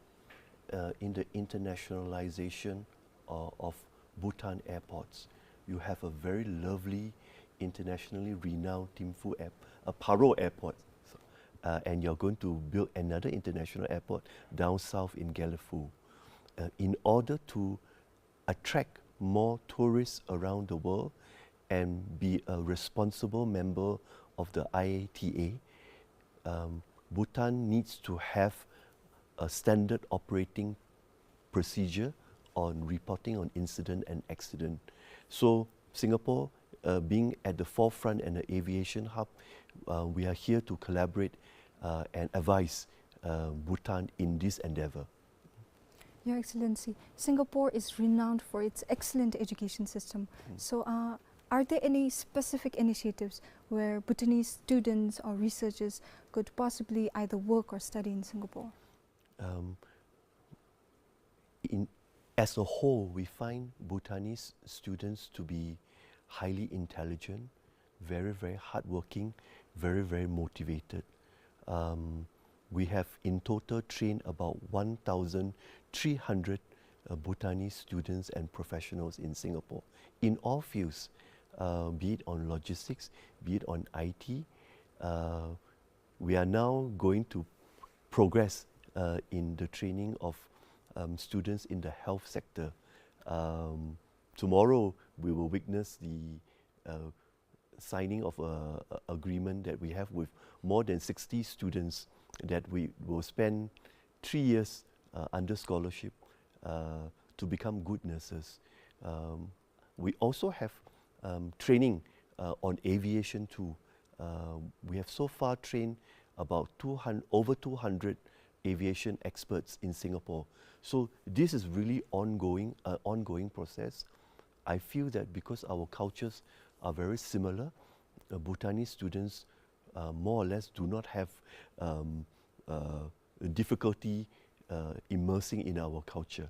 uh, in the internationalization uh, of Bhutan airports. You have a very lovely, internationally renowned Thimphu Air, uh, Paro Airport, so, uh, and you're going to build another international airport down south in Gelephu. Uh, in order to attract more tourists around the world and be a responsible member of the I A T A, um, Bhutan needs to have a standard operating procedure on reporting on incident and accident. So Singapore, uh, being at the forefront and an aviation hub, uh, we are here to collaborate uh, and advise uh, Bhutan in this endeavor. Your Excellency, Singapore is renowned for its excellent education system. Mm. So, uh, are there any specific initiatives where Bhutanese students or researchers could possibly either work or study in Singapore? Um, in, as a whole, we find Bhutanese students to be highly intelligent, very, very hardworking, very, very motivated. Um, we have in total trained about one thousand three hundred uh, Bhutanese students and professionals in Singapore in all fields, uh, be it on logistics, be it on I T. Uh, we are now going to progress uh, in the training of um, students in the health sector. Um, tomorrow, we will witness the uh, signing of a, a agreement that we have with more than sixty students that we will spend three years uh, under scholarship uh, to become good nurses. Um, we also have um, training uh, on aviation too. Uh, we have so far trained about two hundred, over two hundred aviation experts in Singapore. So this is really ongoing, uh, ongoing process. I feel that because our cultures are very similar, uh, Bhutanese students uh, more or less do not have um, uh, difficulty uh, immersing in our culture.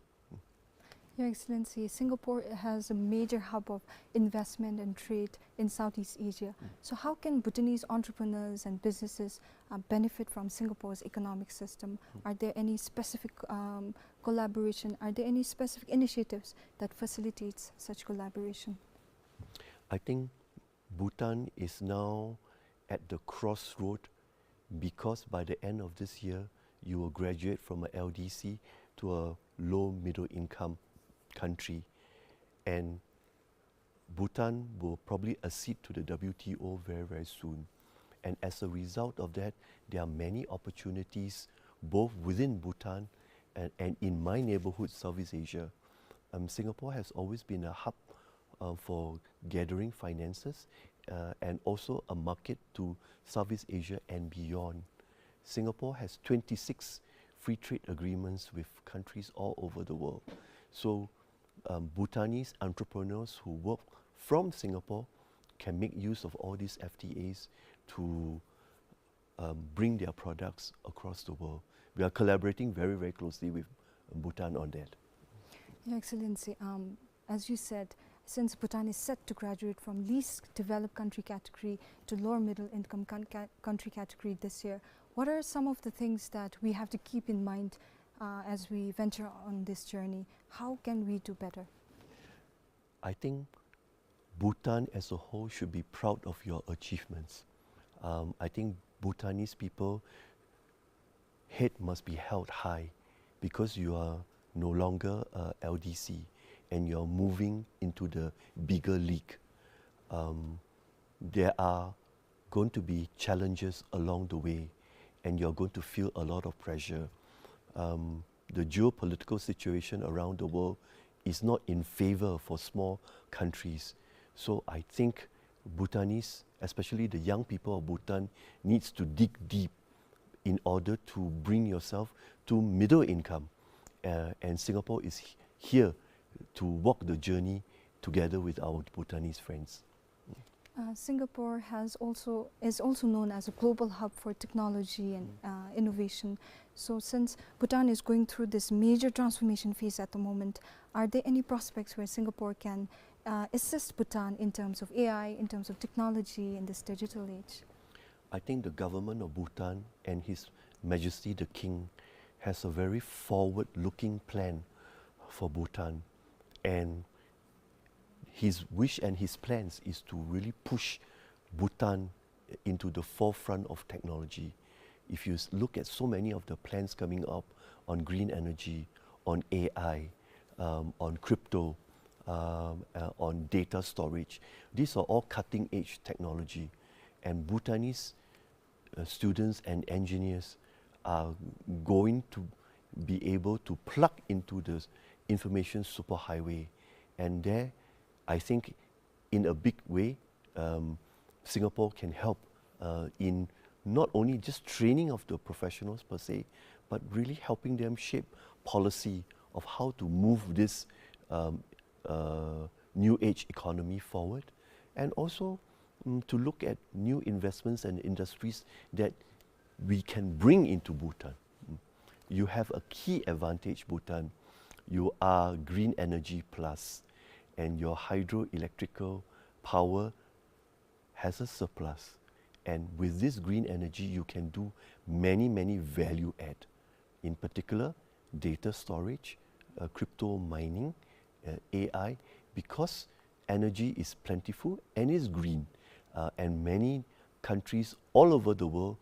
Your Excellency, Singapore has a major hub of investment and trade in Southeast Asia. Mm. So how can Bhutanese entrepreneurs and businesses uh, benefit from Singapore's economic system? Mm. Are there any specific um, collaboration? Are there any specific initiatives that facilitates such collaboration? I think Bhutan is now at the crossroad because by the end of this year, you will graduate from a L D C to a low middle income country. And Bhutan will probably accede to the W T O very, very soon. And as a result of that, there are many opportunities both within Bhutan and, and in my neighborhood, Southeast Asia. Um, Singapore has always been a hub uh, for gathering finances uh, and also a market to Southeast Asia and beyond. Singapore has twenty-six free trade agreements with countries all over the world. So um, Bhutanese entrepreneurs who work from Singapore can make use of all these F T As to um, bring their products across the world. We are collaborating very, very closely with Bhutan on that. Your Excellency, um, as you said, since Bhutan is set to graduate from least developed country category to lower middle income con- ca- country category this year, what are some of the things that we have to keep in mind uh, as we venture on this journey? How can we do better? I think Bhutan as a whole should be proud of your achievements. Um, I think Bhutanese people head must be held high because you are no longer a L D C, and you're moving into the bigger league. Um, there are going to be challenges along the way, and you're going to feel a lot of pressure. Um, the geopolitical situation around the world is not in favor for small countries. So I think Bhutanese, especially the young people of Bhutan, needs to dig deep in order to bring yourself to middle income. Uh, and Singapore is h- here to walk the journey together with our Bhutanese friends. Uh, Singapore has also is also known as a global hub for technology and uh, innovation. So, since Bhutan is going through this major transformation phase at the moment, are there any prospects where Singapore can uh, assist Bhutan in terms of A I, in terms of technology in this digital age? I think the government of Bhutan and His Majesty the King has a very forward-looking plan for Bhutan, and his wish and his plans is to really push Bhutan into the forefront of technology. If you s- look at so many of the plans coming up on green energy, on A I, um, on crypto, um, uh, on data storage, these are all cutting edge technology. And Bhutanese uh, students and engineers are going to be able to plug into the information superhighway. And there, I think, in a big way, um, Singapore can help uh, in not only just training of the professionals per se, but really helping them shape policy of how to move this um, uh, new age economy forward, and also mm, to look at new investments and industries that we can bring into Bhutan. Mm. You have a key advantage, Bhutan. You are green energy plus, and your hydroelectrical power has a surplus. And with this green energy, you can do many, many value add. In particular, data storage, uh, crypto mining, uh, A I, because energy is plentiful and is green. Uh, and many countries all over the world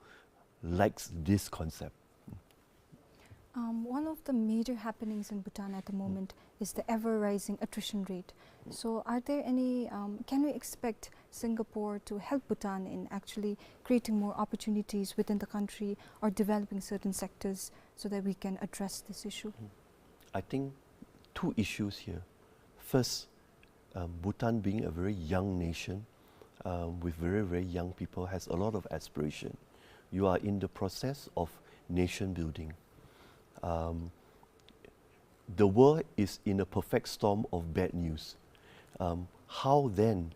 likes this concept. Um, one of the major happenings in Bhutan at the moment is the ever-rising attrition rate. So, are there any? Um, can we expect Singapore to help Bhutan in actually creating more opportunities within the country or developing certain sectors so that we can address this issue? I think two issues here. First, um, Bhutan being a very young nation um, with very, very young people has a lot of aspiration. You are in the process of nation building. Um, the world is in a perfect storm of bad news. Um, how then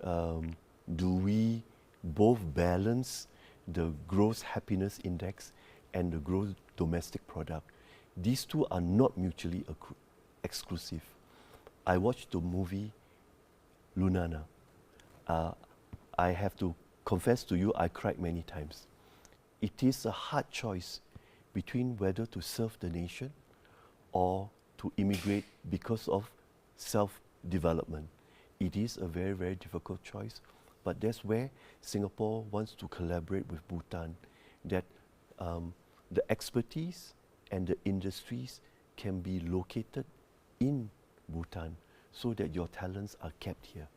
um, do we both balance the gross happiness index and the gross domestic product? These two are not mutually accru- exclusive. I watched the movie Lunana. Uh, I have to confess to you, I cried many times. It is a hard choice between whether to serve the nation or to immigrate because of self-development. It is a very, very difficult choice, but that's where Singapore wants to collaborate with Bhutan, that um, the expertise and the industries can be located in Bhutan so that your talents are kept here.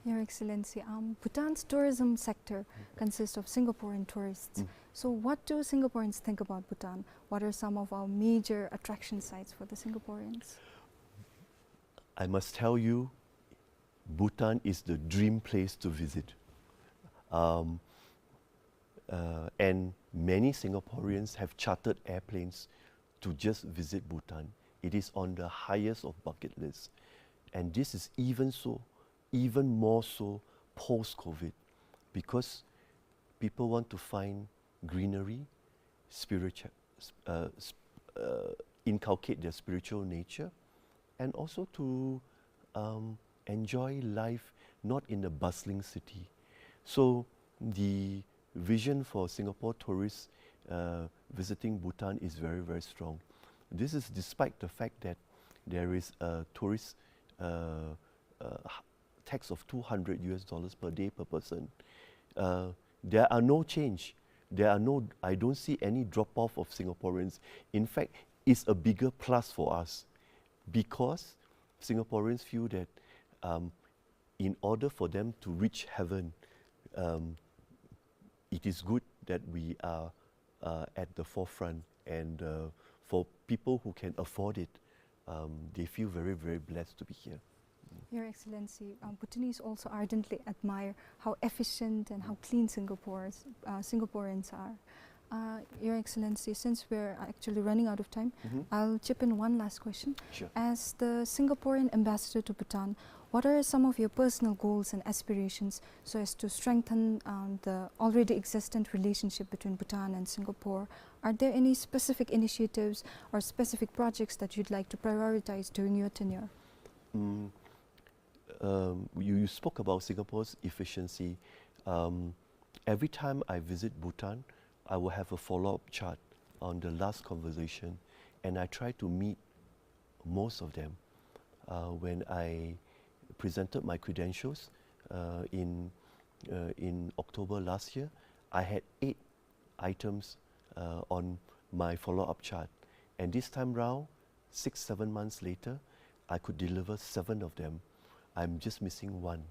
Your Excellency, um, Bhutan's tourism sector consists of Singaporean tourists. So, what do Singaporeans think about Bhutan? What are some of our major attraction sites for the Singaporeans? I must tell you, Bhutan is the dream place to visit. Um, uh, and many Singaporeans have chartered airplanes to just visit Bhutan. It is on the highest of bucket lists. And this is even so, even more so post-COVID, because people want to find greenery, spiritual, uh, sp- uh, inculcate their spiritual nature, and also to um, enjoy life not in a bustling city. So the vision for Singapore tourists uh, visiting Bhutan is very, very strong. This is despite the fact that there is a tourist uh, uh, h- tax of two hundred U S dollars per day per person. Uh, there are no change. There are no, I don't see any drop off of Singaporeans. In fact, is a bigger plus for us because Singaporeans feel that, um, in order for them to reach heaven, um, it is good that we are, uh, at the forefront, and, uh, for people who can afford it, um, they feel very, very blessed to be here. Your Excellency, um, Bhutanese also ardently admire how efficient and how clean Singapore's, uh, Singaporeans are. Uh, Your Excellency, since we're actually running out of time, Mm-hmm. I'll chip in one last question. Sure. As the Singaporean ambassador to Bhutan, what are some of your personal goals and aspirations so as to strengthen, um, the already existent relationship between Bhutan and Singapore? Are there any specific initiatives or specific projects that you'd like to prioritize during your tenure? Mm, um, you, you spoke about Singapore's efficiency. Um, every time I visit Bhutan, I will have a follow-up chat on the last conversation, and I try to meet most of them. Uh, when I presented my credentials, uh, in, uh, in October last year, I had eight items, uh, on my follow-up chart. And this time round, six, seven months later, I could deliver seven of them. I'm just missing one.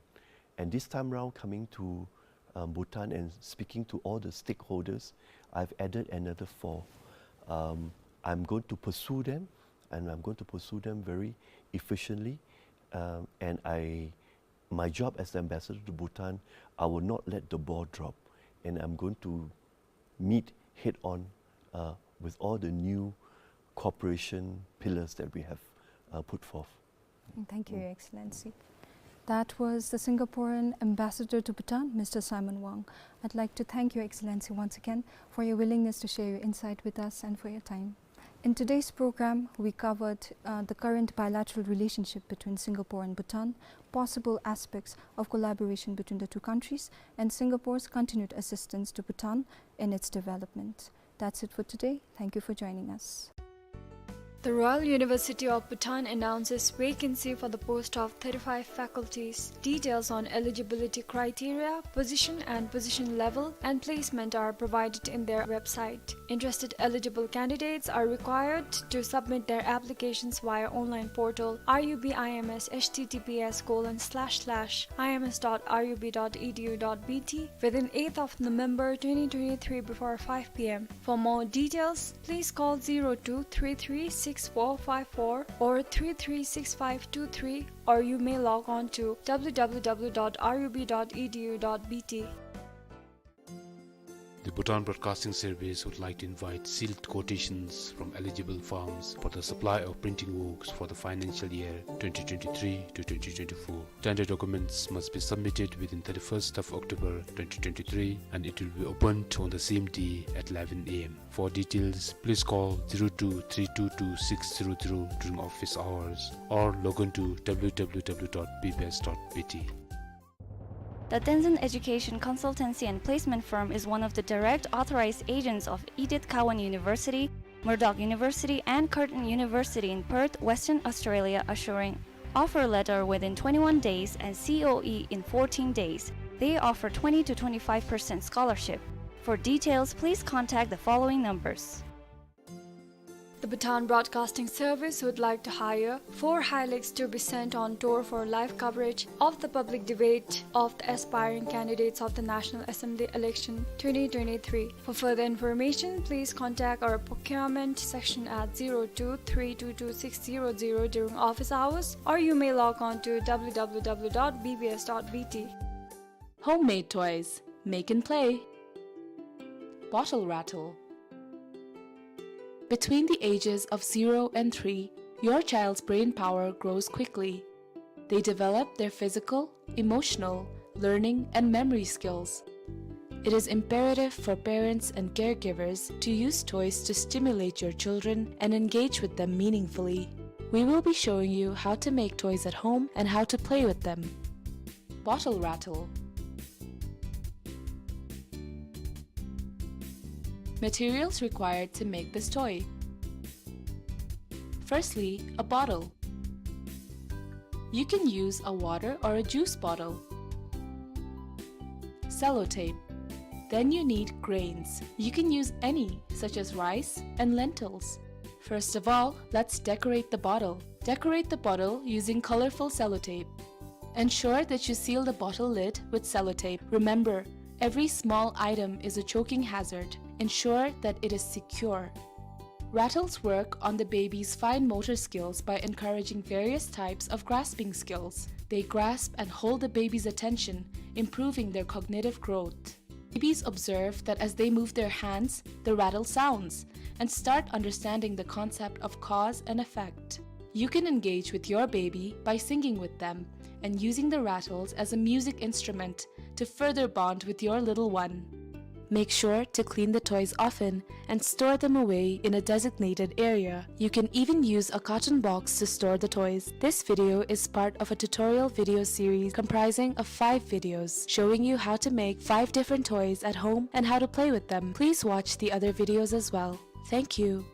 And this time round, coming to, um, Bhutan and speaking to all the stakeholders, I've added another four. Um, I'm going to pursue them, and I'm going to pursue them very efficiently. Um, and I, my job as the ambassador to Bhutan, I will not let the ball drop, and I'm going to meet head-on, uh, with all the new cooperation pillars that we have, uh, put forth. Thank you, Your Excellency. That was the Singaporean ambassador to Bhutan, Mister Simon Wong. I'd like to thank Your Excellency once again for your willingness to share your insight with us and for your time. In today's program, we covered, uh, the current bilateral relationship between Singapore and Bhutan, possible aspects of collaboration between the two countries, and Singapore's continued assistance to Bhutan in its development. That's it for today. Thank you for joining us. The Royal University of Bhutan announces vacancy for the post of thirty-five faculties. Details on eligibility criteria, position and position level, and placement are provided in their website. Interested eligible candidates are required to submit their applications via online portal R U B I M S H T T P S colon slash slash I M S dot R U B dot E D U dot B T within eighth of November twenty twenty-three before five P M. For more details, please call zero two three three six four five four or three three six five two three, or you may log on to W W W dot R U B dot E D U dot B T. The Bhutan Broadcasting Service would like to invite sealed quotations from eligible firms for the supply of printing works for the financial year twenty twenty-three to twenty twenty-four. Tender documents must be submitted within thirty-first of October twenty twenty-three, and it will be opened on the same day at eleven A M. For details, please call zero two three two two six zero zero during office hours or log on to W W W dot B B S dot B T. The Tenzin Education Consultancy and Placement Firm is one of the direct authorized agents of Edith Cowan University, Murdoch University, and Curtin University in Perth, Western Australia, assuring offer letter within twenty-one days and C O E in fourteen days. They offer twenty to twenty-five percent scholarship. For details, please contact the following numbers. The Bhutan Broadcasting Service would like to hire four Hilux to be sent on tour for live coverage of the public debate of the aspiring candidates of the National Assembly election twenty twenty-three. For further information, please contact our procurement section at zero two three two two six zero zero during office hours, or you may log on to W W W dot B B S dot B T. Homemade toys. Make and play. Bottle rattle. Between the ages of zero and three, your child's brain power grows quickly. They develop their physical, emotional, learning, and memory skills. It is imperative for parents and caregivers to use toys to stimulate your children and engage with them meaningfully. We will be showing you how to make toys at home and how to play with them. Bottle rattle. Materials required to make this toy. Firstly, a bottle. You can use a water or a juice bottle. Sellotape. Then you need grains. You can use any, such as rice and lentils. First of all, let's decorate the bottle. Decorate the bottle using colorful sellotape. Ensure that you seal the bottle lid with sellotape. Remember, every small item is a choking hazard. Ensure that it is secure. Rattles work on the baby's fine motor skills by encouraging various types of grasping skills. They grasp and hold the baby's attention, improving their cognitive growth. Babies observe that as they move their hands, the rattle sounds, and start understanding the concept of cause and effect. You can engage with your baby by singing with them and using the rattles as a music instrument to further bond with your little one. Make sure to clean the toys often and store them away in a designated area. You can even use a carton box to store the toys. This video is part of a tutorial video series comprising of five videos showing you how to make five different toys at home and how to play with them. Please watch the other videos as well. Thank you.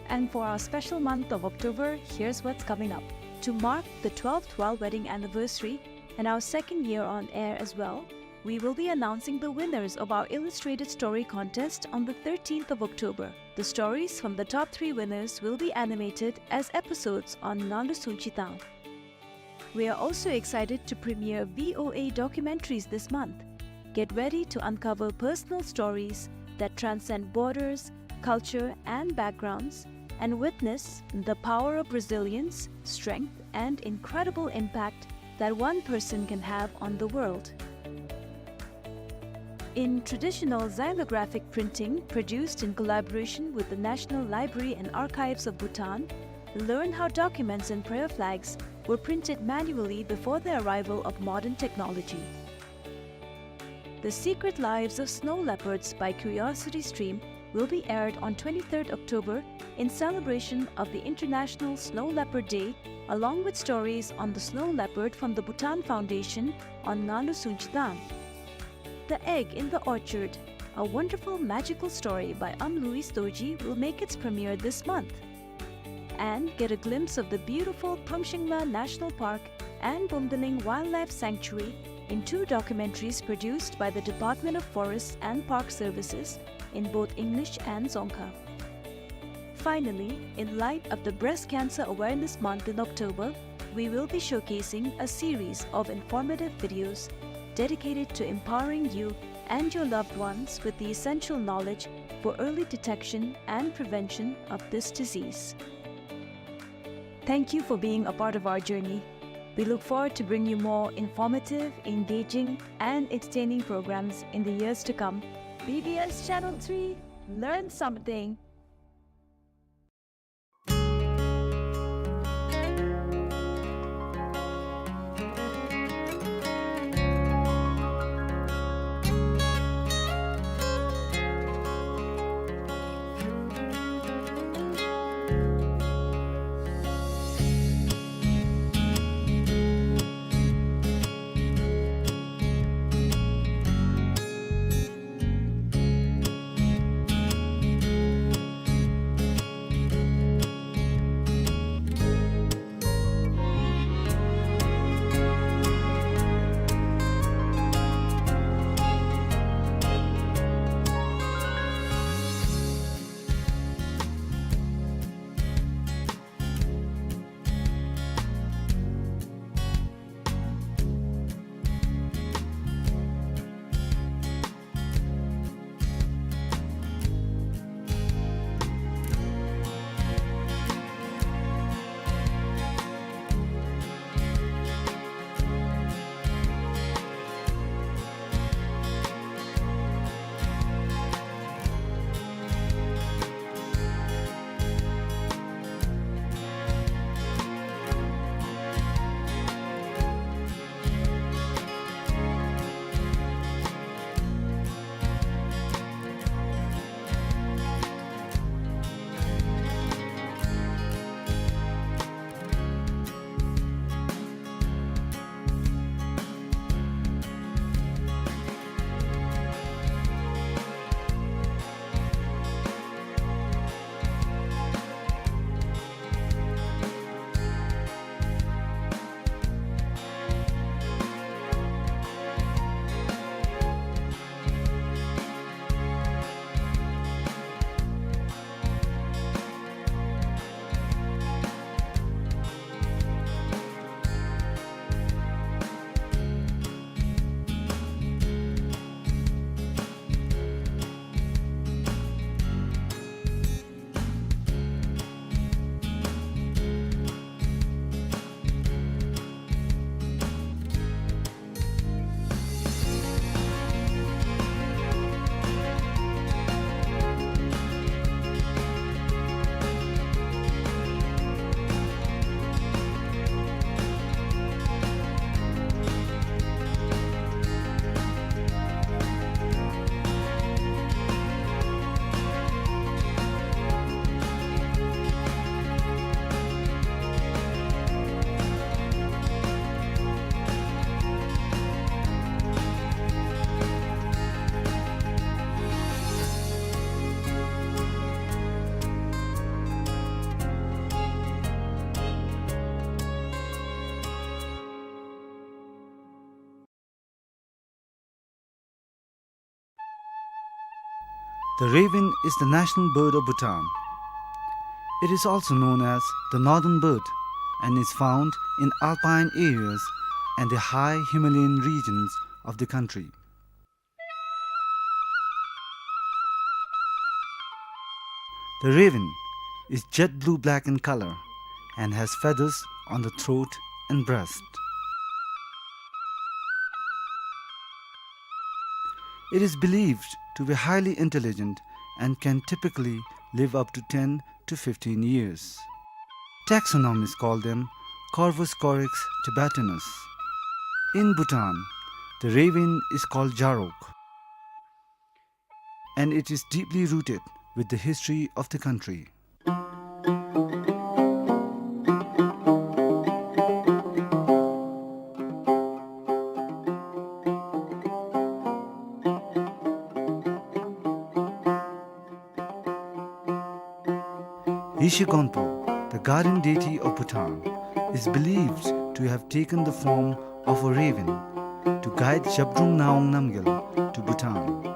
And for our special month of October, here's what's coming up. To mark the twelfth royal wedding anniversary and our second year on air as well, we will be announcing the winners of our illustrated story contest on the thirteenth of October. The stories from the top three winners will be animated as episodes on Ngalu Sunchitang. We are also excited to premiere V O A documentaries this month. Get ready to uncover personal stories that transcend borders, culture, and backgrounds, and witness the power of resilience, strength, and incredible impact that one person can have on the world. In traditional xylographic printing, produced in collaboration with the National Library and Archives of Bhutan, learn how documents and prayer flags were printed manually before the arrival of modern technology. The Secret Lives of Snow Leopards by Curiosity Stream will be aired on twenty-third October in celebration of the International Snow Leopard Day, along with stories on the snow leopard from the Bhutan Foundation on Ngalu Sunchitang. The Egg in the Orchard, a wonderful magical story by Am Louis Dorji, will make its premiere this month. And get a glimpse of the beautiful Prumshingla National Park and Bumdaling Wildlife Sanctuary in two documentaries produced by the Department of Forests and Park Services in both English and Dzongkha. Finally, in light of the Breast Cancer Awareness Month in October, we will be showcasing a series of informative videos dedicated to empowering you and your loved ones with the essential knowledge for early detection and prevention of this disease. Thank you for being a part of our journey. We look forward to bringing you more informative, engaging, and entertaining programs in the years to come. B B S Channel three, learn something. The raven is the national bird of Bhutan. It is also known as the northern bird and is found in alpine areas and the high Himalayan regions of the country. The raven is jet blue-black in color and has feathers on the throat and breast. It is believed to be highly intelligent and can typically live up to ten to fifteen years. Taxonomists call them Corvus corax tibetanus. In Bhutan, the raven is called Jarok, and it is deeply rooted with the history of the country. Yeshe Gonpo, the guardian deity of Bhutan, is believed to have taken the form of a raven to guide Zhabdrung Ngawang Namgyal to Bhutan.